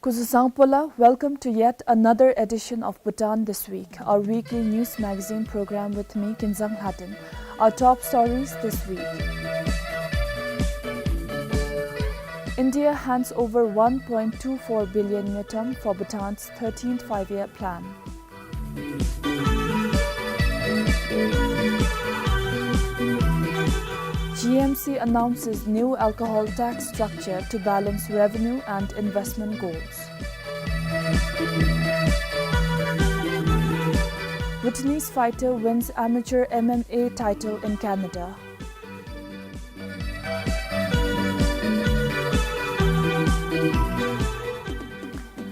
Kuzu Sangpola, welcome to yet another edition of Bhutan This Week, our weekly news magazine program with me, Kinzang Lhaden. Our top stories this week. India hands over one point two four billion ngultrum for Bhutan's thirteenth Five-Year Plan. G M C announces new alcohol tax structure to balance revenue and investment goals. Bhutanese fighter wins amateur M M A title in Canada.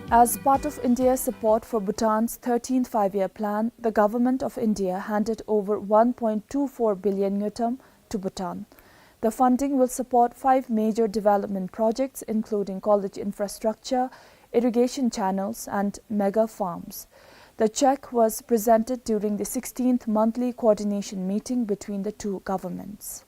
As part of India's support for Bhutan's thirteenth Five-Year Plan, the Government of India handed over one point two four billion ngultrum to Bhutan. The funding will support five major development projects, including college infrastructure, irrigation channels, and mega farms. The check was presented during the sixteenth monthly coordination meeting between the two governments.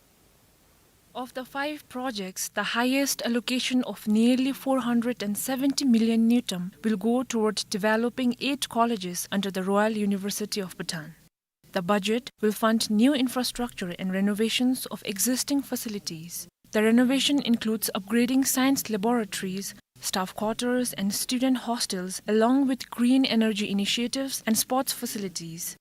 Of the five projects, the highest allocation of nearly four hundred and seventy million ngultrum will go toward developing eight colleges under the Royal University of Bhutan. The budget will fund new infrastructure and renovations of existing facilities. The renovation includes upgrading science laboratories, staff quarters, and student hostels, along with green energy initiatives and sports facilities.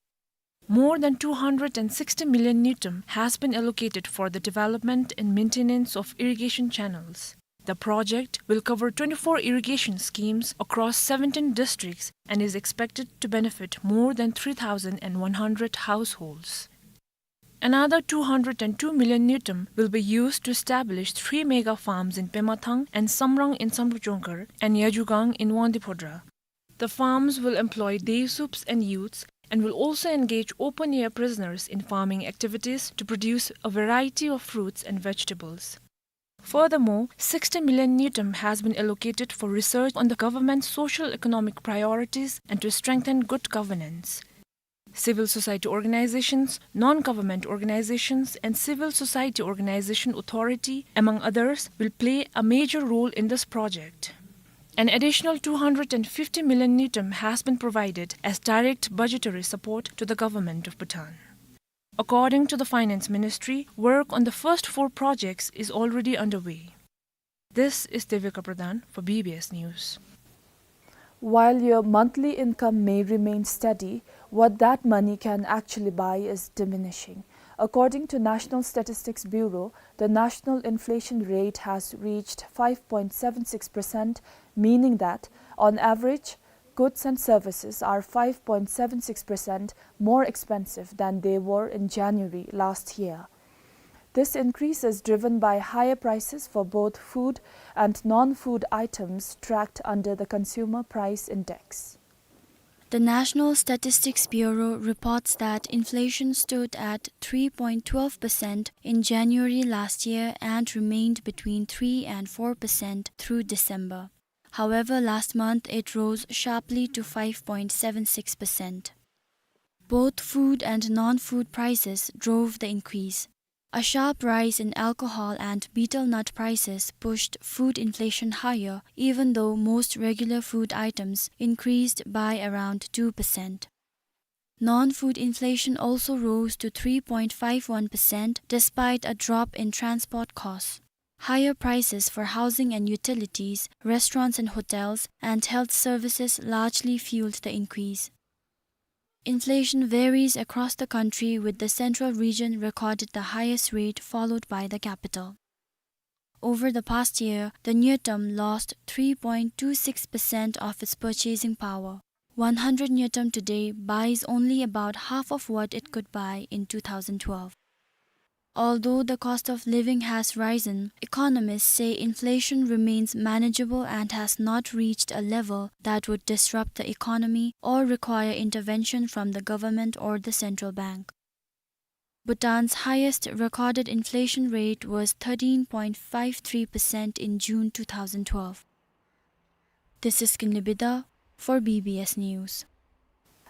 More than two hundred and sixty million ngultrum has been allocated for the development and maintenance of irrigation channels. The project will cover twenty-four irrigation schemes across seventeen districts and is expected to benefit more than three thousand one hundred households. Another two hundred and two million ngultrum will be used to establish three mega farms in Pemathang and Samrang in Samdrup Jongkhar and Yajugang in Wangdue Phodrang. The farms will employ day soups and youths and will also engage open-air prisoners in farming activities to produce a variety of fruits and vegetables. Furthermore, sixty million ngultrum has been allocated for research on the government's social-economic priorities and to strengthen good governance. Civil society organizations, non-government organizations, and civil society organization authority, among others, will play a major role in this project. An additional two hundred and fifty million ngultrum has been provided as direct budgetary support to the government of Bhutan. According to the Finance Ministry, work on the first four projects is already underway. This is Devika Pradhan for B B S News. While your monthly income may remain steady, what that money can actually buy is diminishing. According to National Statistics Bureau, the national inflation rate has reached five point seven six percent, meaning that, on average, goods and services are five point seven six percent more expensive than they were in January last year. This increase is driven by higher prices for both food and non-food items tracked under the Consumer Price Index. The National Statistics Bureau reports that inflation stood at three point twelve percent in January last year and remained between three and four percent through December. However, last month it rose sharply to five point seven six percent. Both food and non-food prices drove the increase. A sharp rise in alcohol and betel nut prices pushed food inflation higher, even though most regular food items increased by around two percent. Non-food inflation also rose to three point five one percent despite a drop in transport costs. Higher prices for housing and utilities, restaurants and hotels, and health services largely fueled the increase. Inflation varies across the country, with the central region recorded the highest rate, followed by the capital. Over the past year, the ngultrum lost three point two six percent of its purchasing power. One hundred ngultrum today buys only about half of what it could buy in two thousand twelve. Although the cost of living has risen, economists say inflation remains manageable and has not reached a level that would disrupt the economy or require intervention from the government or the central bank. Bhutan's highest recorded inflation rate was thirteen point five three percent in June two thousand twelve. This is Kinley Bida for B B S News.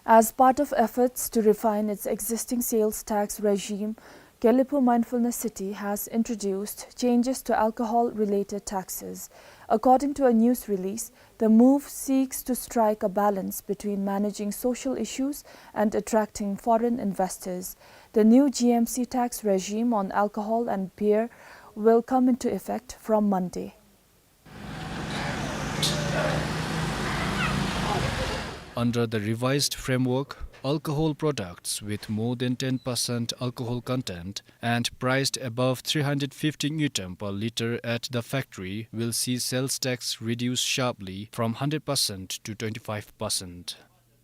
As part of efforts to refine its existing sales tax regime, Gelephu Mindfulness City has introduced changes to alcohol-related taxes. According to a news release, the move seeks to strike a balance between managing social issues and attracting foreign investors. The new G M C tax regime on alcohol and beer will come into effect from Monday. Under the revised framework, alcohol products with more than ten percent alcohol content and priced above three hundred fifty ngultrum per liter at the factory will see sales tax reduced sharply from hundred percent to twenty-five percent.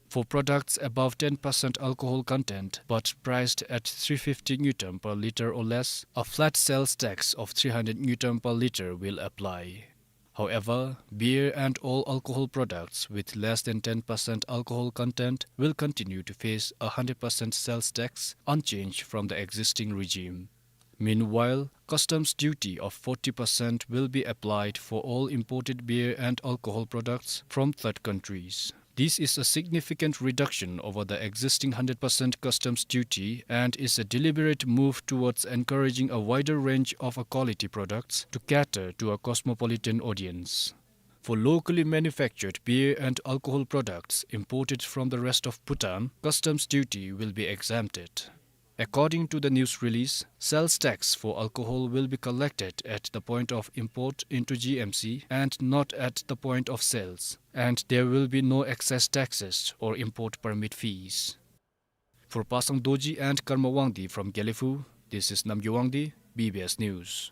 For products above ten percent alcohol content but priced at three fifty ngultrum per liter or less, a flat sales tax of three hundred ngultrum per liter will apply. However, beer and all alcohol products with less than ten percent alcohol content will continue to face a hundred percent sales tax, unchanged from the existing regime. Meanwhile, customs duty of forty percent will be applied for all imported beer and alcohol products from third countries. This is a significant reduction over the existing hundred percent customs duty and is a deliberate move towards encouraging a wider range of a quality products to cater to a cosmopolitan audience. For locally manufactured beer and alcohol products imported from the rest of Bhutan, customs duty will be exempted. According to the news release, sales tax for alcohol will be collected at the point of import into G M C and not at the point of sales, and there will be no excise taxes or import permit fees. For Pasang Dorji and Karma Wangdi from Gelephu, this is Namgay Wangdi, B B S News.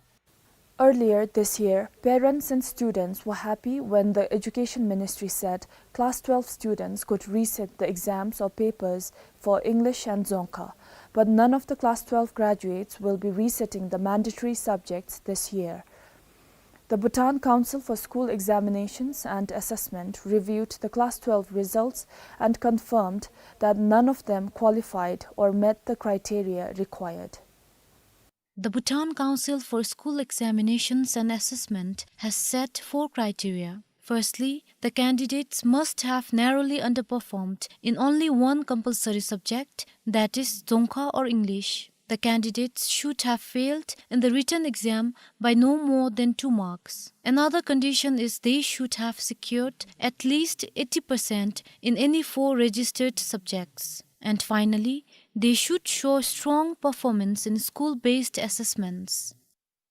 Earlier this year, parents and students were happy when the Education Ministry said class twelve students could resit the exams or papers for English and Dzongkha. But none of the class twelve graduates will be resitting the mandatory subjects this year. The Bhutan Council for School Examinations and Assessment reviewed the class twelve results and confirmed that none of them qualified or met the criteria required. The Bhutan Council for School Examinations and Assessment has set four criteria. Firstly, the candidates must have narrowly underperformed in only one compulsory subject, that is, Dzongkha or English. The candidates should have failed in the written exam by no more than two marks. Another condition is they should have secured at least eighty percent in any four registered subjects. And finally, they should show strong performance in school-based assessments.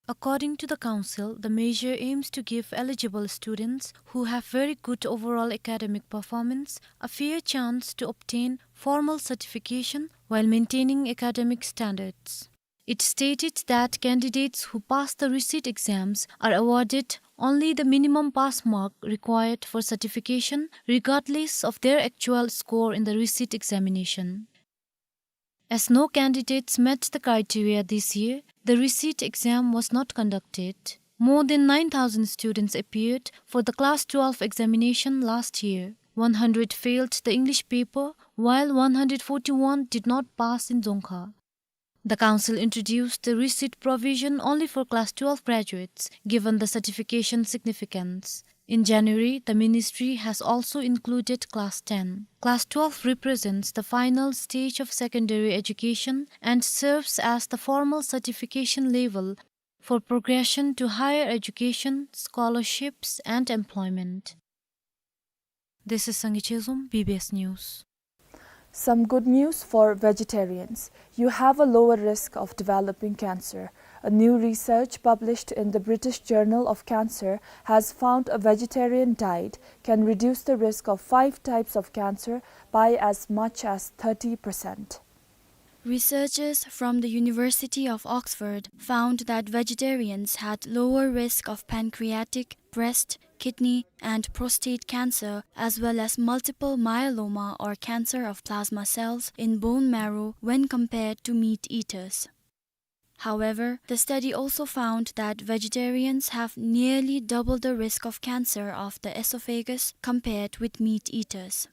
According to the council, the measure aims to give eligible students who have very good overall academic performance a fair chance to obtain formal certification while maintaining academic standards. It stated that candidates who pass the resit exams are awarded only the minimum pass mark required for certification, regardless of their actual score in the resit examination. As no candidates met the criteria this year, the resit exam was not conducted. More than nine thousand students appeared for the Class twelve examination last year. One hundred failed the English paper, while one hundred forty-one did not pass in Dzongkha. The council introduced the resit provision only for Class twelve graduates, given the certification significance. In January, the ministry has also included Class ten. Class twelve represents the final stage of secondary education and serves as the formal certification level for progression to higher education, scholarships, and employment. This is Sangay Chezom, B B S News. Some good news for vegetarians. You have a lower risk of developing cancer. A new research published in the British Journal of Cancer has found a vegetarian diet can reduce the risk of five types of cancer by as much as thirty percent. Researchers from the University of Oxford found that vegetarians had lower risk of pancreatic, breast, kidney, and prostate cancer, as well as multiple myeloma or cancer of plasma cells in bone marrow when compared to meat eaters. However, the study also found that vegetarians have nearly double the risk of cancer of the esophagus compared with meat eaters.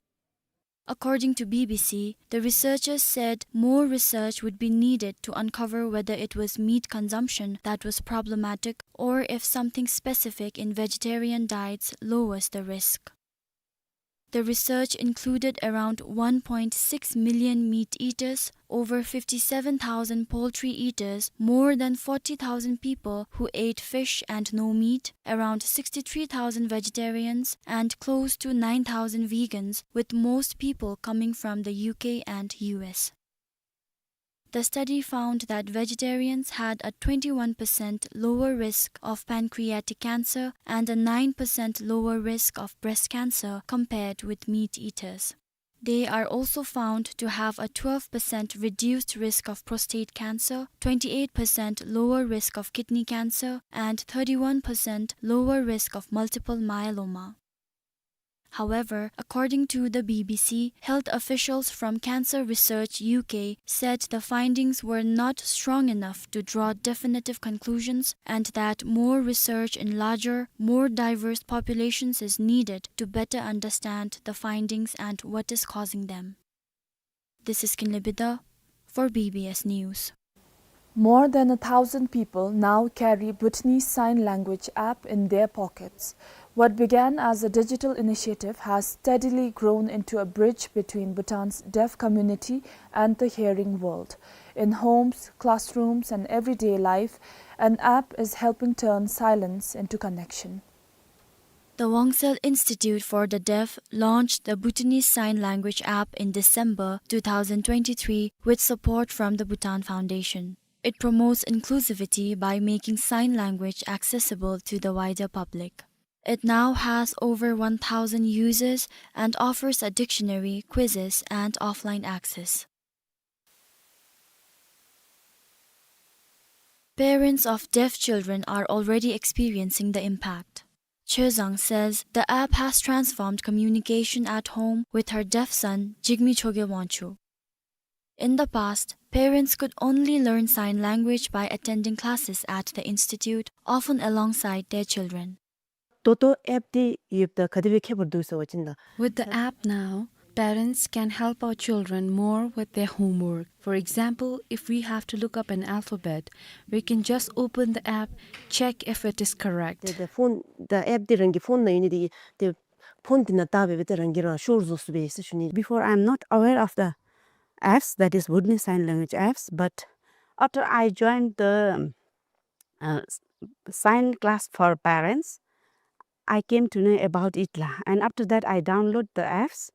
According to B B C, the researchers said more research would be needed to uncover whether it was meat consumption that was problematic or if something specific in vegetarian diets lowers the risk. The research included around one point six million meat eaters, over fifty-seven thousand poultry eaters, more than forty thousand people who ate fish and no meat, around sixty-three thousand vegetarians, and close to nine thousand vegans, with most people coming from the U K and U S. The study found that vegetarians had a twenty-one percent lower risk of pancreatic cancer and a nine percent lower risk of breast cancer compared with meat eaters. They are also found to have a twelve percent reduced risk of prostate cancer, twenty-eight percent lower risk of kidney cancer, and thirty-one percent lower risk of multiple myeloma. However, according to the B B C, health officials from Cancer Research U K said the findings were not strong enough to draw definitive conclusions and that more research in larger, more diverse populations is needed to better understand the findings and what is causing them. This is Kinley Bidha for B B S News. More than a thousand people now carry Bhutanese Sign Language app in their pockets. What began as a digital initiative has steadily grown into a bridge between Bhutan's deaf community and the hearing world. In homes, classrooms, and everyday life, an app is helping turn silence into connection. The Wongsel Institute for the Deaf launched the Bhutanese Sign Language app in December two thousand twenty-three with support from the Bhutan Foundation. It promotes inclusivity by making sign language accessible to the wider public. It now has over one thousand users and offers a dictionary, quizzes, and offline access. Parents of deaf children are already experiencing the impact. Chö Zang says the app has transformed communication at home with her deaf son, Jigme Choge Wangchuk. In the past, parents could only learn sign language by attending classes at the institute, often alongside their children. ད་ལྟོ་ཨེཔ་འདི་ཡོདཔ་ད་ག་དེ་སྦེ་ཁྱད་པར་འདུག་ཟེར་བ་ཅིན་ད། With the app now, parents can help our children more with their homework. For example, if we have to look up an alphabet, we can just open the app, check if it is correct. ད་ད་ཕོན་ད་ཨེཔ་འདི་རང་གི་ཕོན་ནང་ཡོད་ནི་འདི་ཏེ་ཕོན་འདི་ནང་བལྟ་སྦེ་སྦེ་ཏེ་རང་གིས་རང་ཤོར་བཟོ་ཚུགས་པས་ཟེར་ཞུ་ནི། Before, I am not aware of the apps, that is Bhutanese Sign Language apps, but after I joined the uh, s- sign class for parents, I came to know about it la. And after that, I download the apps.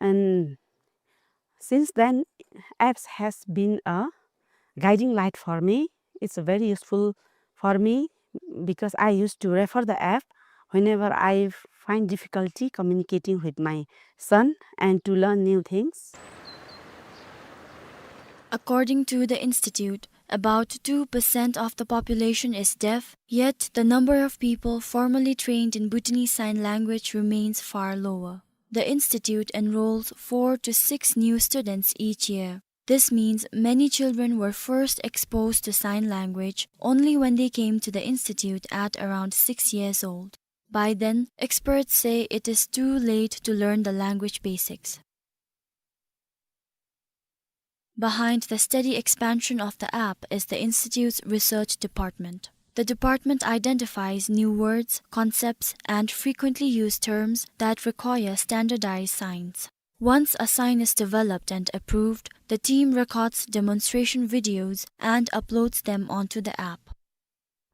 And since then, apps has been a guiding light for me. It's very useful for me because I used to refer the app whenever I find difficulty communicating with my son and to learn new things. According to the institute, about two percent of the population is deaf, yet the number of people formally trained in Bhutanese Sign Language remains far lower. The institute enrolls four to six new students each year. This means many children were first exposed to sign language only when they came to the institute at around six years old. By then, experts say it is too late to learn the language basics. Behind the steady expansion of the app is the institute's research department. The department identifies new words, concepts, and frequently used terms that require standardized signs. Once a sign is developed and approved, the team records demonstration videos and uploads them onto the app.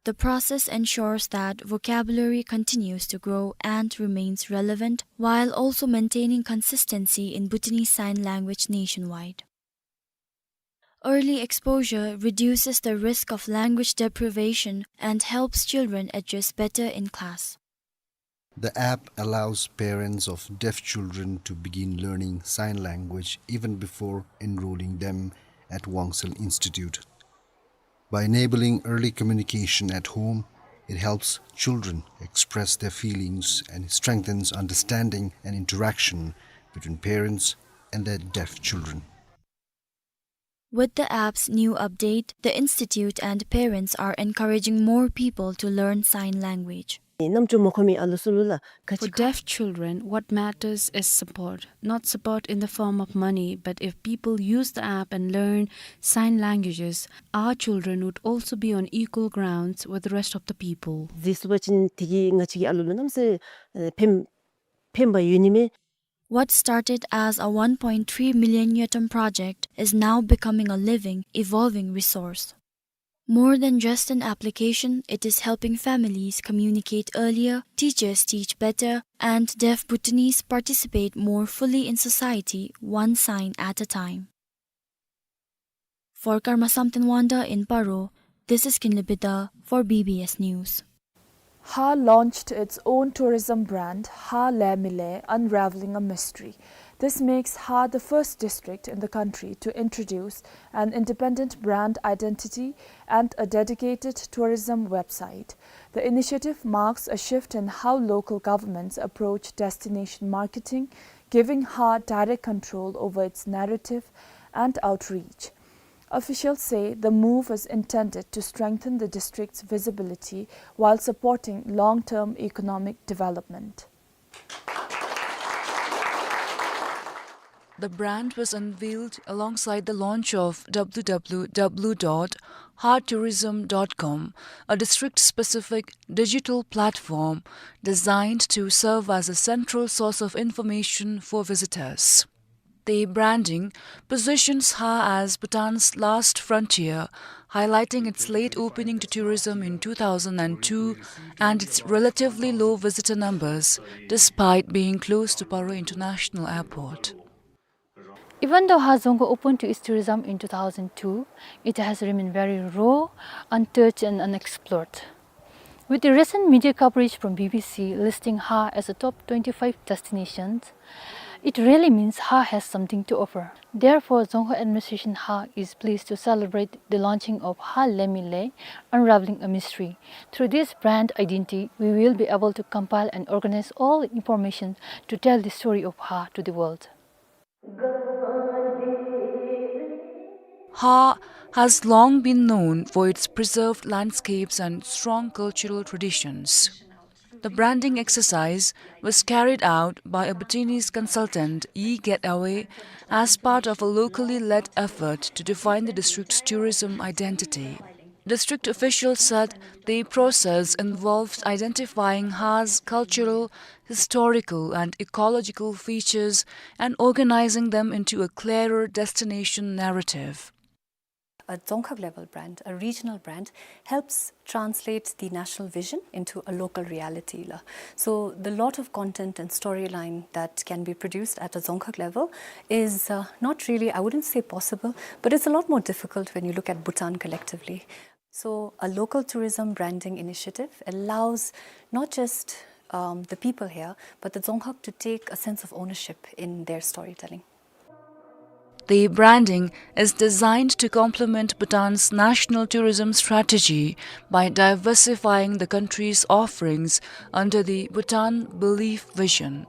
The process ensures that vocabulary continues to grow and remains relevant, while also maintaining consistency in Bhutanese Sign Language nationwide. Early exposure reduces the risk of language deprivation and helps children adjust better in class. The app allows parents of deaf children to begin learning sign language even before enrolling them at Wongsel Institute. By enabling early communication at home, it helps children express their feelings and strengthens understanding and interaction between parents and their deaf children. With the app's new update, the institute and parents are encouraging more people to learn sign language. རྣམ་ཅོ་མ་གོ་མི་ཨ་ལུ་ཚུ་ལུ་ལགས། For deaf children, what matters is support, not support in the form of money, but if people use the app and learn sign languages, our children would also be on equal grounds with the rest of the people. ཟེར་སོང་པ་ཅིན་དེ་གིས་ང་བཅས་ཀྱི་ཨ་ལུ་ལུ་གནམ་མེད་ས་མེད་ཕན་ཕན་པ་ཡོད་ནི་མས། What started as a one point three million ngultrum project is now becoming a living, evolving resource. More than just an application, it is helping families communicate earlier, teachers teach better, and deaf Bhutanese participate more fully in society, one sign at a time. For Karma Samten Wangda in Paro, this is Kinley Bida for B B S News. Ha launched its own tourism brand, Ha Le Mile, Unraveling a Mystery. This makes Ha the first district in the country to introduce an independent brand identity and a dedicated tourism website. The initiative marks a shift in how local governments approach destination marketing, giving Ha direct control over its narrative and outreach. Officials say the move is intended to strengthen the district's visibility while supporting long-term economic development. The brand was unveiled alongside the launch of W W W dot ha tourism dot com, a district-specific digital platform designed to serve as a central source of information for visitors. The branding positions Ha as Bhutan's last frontier, highlighting its late opening to tourism in two thousand and two and its relatively low visitor numbers, despite being close to Paro International Airport. Even though Ha Dzongkhag opened to its tourism in two thousand two, it has remained very raw, untouched and unexplored. With the recent media coverage from B B C listing Ha as a top twenty-five destinations, it really means Ha has something to offer. Therefore, Dzongkhag administration Ha is pleased to celebrate the launching of Ha Le Mile, Unraveling a Mystery. Through this brand identity, we will be able to compile and organize all information to tell the story of Ha to the world. Ha has long been known for its preserved landscapes and strong cultural traditions. The branding exercise was carried out by a Bhutanese consultant, Yi Get Away, as part of a locally led effort to define the district's tourism identity. District officials said the process involves identifying Ha's cultural, historical, and ecological features and organizing them into a clearer destination narrative. A Dzongkhag level brand, a regional brand, helps translate the national vision into a local reality la. So the lot of content and storyline that can be produced at a Dzongkhag level is, uh, not really, I wouldn't say possible, but it's a lot more difficult when you look at Bhutan collectively. So a local tourism branding initiative allows not just, um, the people here, but the Dzongkhag to take a sense of ownership in their storytelling. The branding is designed to complement Bhutan's national tourism strategy by diversifying the country's offerings under the Bhutan Belief Vision.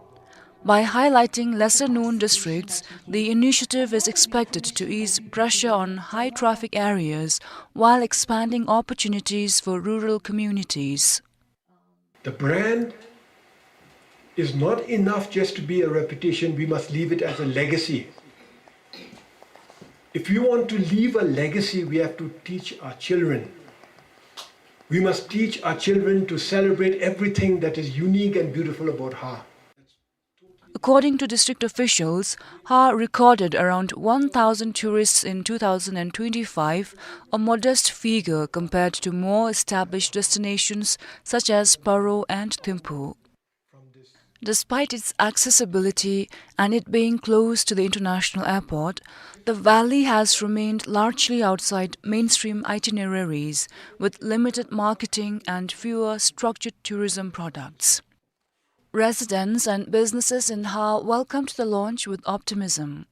By highlighting lesser-known districts, the initiative is expected to ease pressure on high-traffic areas while expanding opportunities for rural communities. The brand is not enough just to be a reputation, we must leave it as a legacy. If we want to leave a legacy, we have to teach our children. We must teach our children to celebrate everything that is unique and beautiful about Har. According to district officials, Har recorded around one thousand tourists in two thousand and twenty-five, a modest figure compared to more established destinations such as Paro and Thimphu. Despite its accessibility and it being close to the international airport, the valley has remained largely outside mainstream itineraries, with limited marketing and fewer structured tourism products. Residents and businesses in Har welcomed the launch with optimism.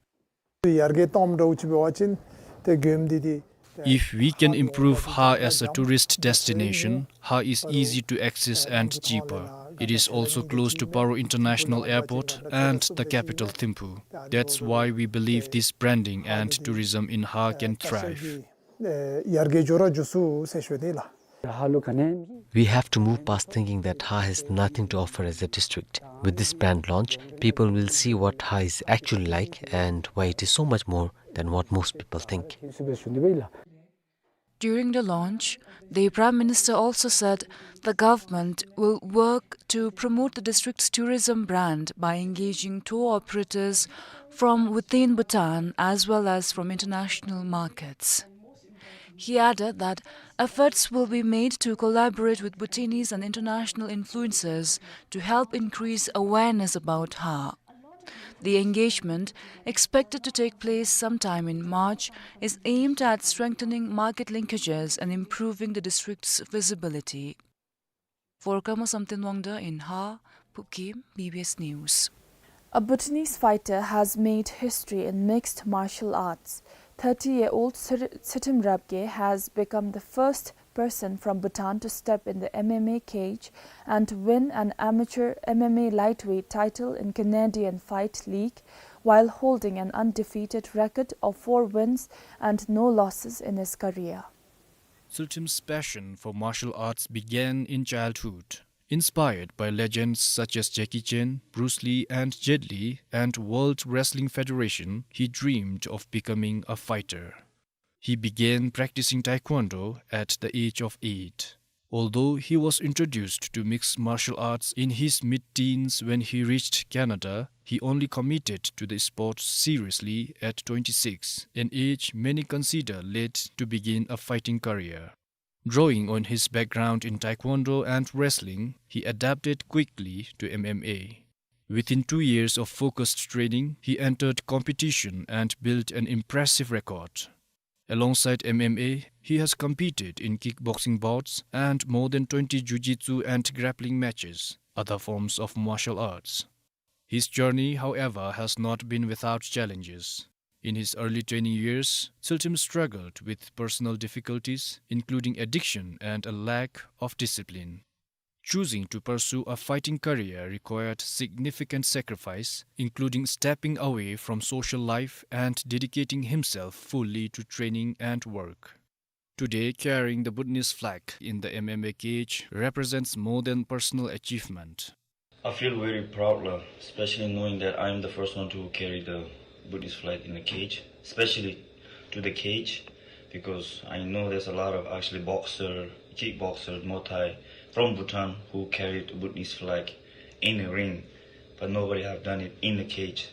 ཡར་རྒྱས་གཏོང་འདྲཝ་ཅིག་འབད་བ་ཅིན་ཏེ་མགྱོནམ་འདི་འདི། If we can improve Har as a tourist destination, Har is easy to access and cheaper. It is also close to Paro International Airport and the capital Thimphu. That's why we believe this branding and tourism in Har can thrive. ཡར་རྒྱས་འགྱོ་ར་འགྱོ་ཚུགས་ཟེར་ཞུ་ནི་ལགས། We have to move past thinking that Har has nothing to offer as a district. With this brand launch, people will see what Har is actually like and why it is so much more than what most people think. During the launch, the Prime Minister also said the government will work to promote the district's tourism brand by engaging tour operators from within Bhutan as well as from international markets. He added that efforts will be made to collaborate with Bhutanese and international influencers to help increase awareness about Har. The engagement, expected to take place sometime in March, is aimed at strengthening market linkages and improving the district's visibility. For Kama Samten Wangda in Har, Pupkim, B B S News. A Bhutanese fighter has made history in mixed martial arts. Thirty-year-old Tshir- Tshirtim Rabgye has become the first person from Bhutan to step in the M M A cage and win an amateur M M A lightweight title in Canadian Fight League, while holding an undefeated record of four wins and no losses in his career. Tshirtim's passion for martial arts began in childhood. Inspired by legends such as Jackie Chan, Bruce Lee, and Jet Li, and World Wrestling Federation, he dreamed of becoming a fighter. He began practicing Taekwondo at the age of eight. Although he was introduced to mixed martial arts in his mid-teens when he reached Canada, he only committed to the sport seriously at twenty-six, an age many consider late to begin a fighting career. Drawing on his background in Taekwondo and wrestling, he adapted quickly to M M A. Within two years of focused training, he entered competition and built an impressive record. Alongside M M A, he has competed in kickboxing bouts and more than twenty jiu-jitsu and grappling matches, other forms of martial arts. His journey, however, has not been without challenges. In his early training years, Tshirtim struggled with personal difficulties, including addiction and a lack of discipline. Choosing to pursue a fighting career required significant sacrifice, including stepping away from social life and dedicating himself fully to training and work. Today, carrying the Bhutanese flag in the M M A cage represents more than personal achievement. I feel very proud, la, especially knowing that I am the first one to carry the Bhutanese flag in the cage, especially to the cage, because I know there's a lot of actually boxer, kickboxer, Muay Thai from Bhutan who carried Bhutanese flag in the ring, but nobody have done it in the cage.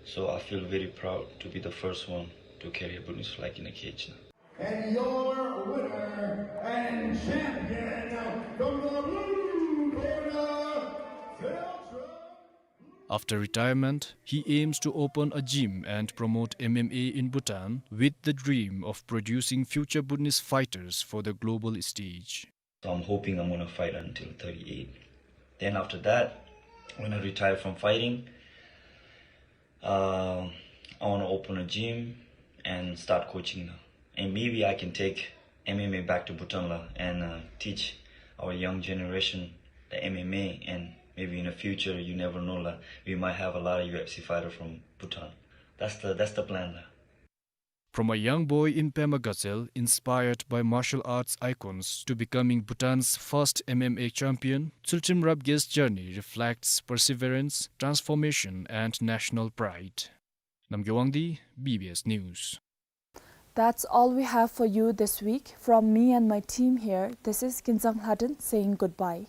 So I feel very proud to be the first one to carry a Bhutanese flag in the cage. And your winner and champion from the blue corner, Filtron. After retirement, he aims to open a gym and promote M M A in Bhutan with the dream of producing future Bhutanese fighters for the global stage. So I'm hoping I'm gonna fight until thirty-eight. Then after that, when I retire from fighting, uh, I wanna open a gym and start coaching now. And maybe I can take M M A back to Bhutan la and, uh, teach our young generation the M M A, and maybe in the future, you never know la, we might have a lot of U F C fighter from Bhutan. That's the, that's the plan la. From a young boy in Pema Gatshel, inspired by martial arts icons, to becoming Bhutan's first M M A champion, Tsultrim Rabgye's journey reflects perseverance, transformation, and national pride. Namgay Wangdi, B B S News. That's all we have for you this week. From me and my team here, this is Kinzang Lhaden saying goodbye.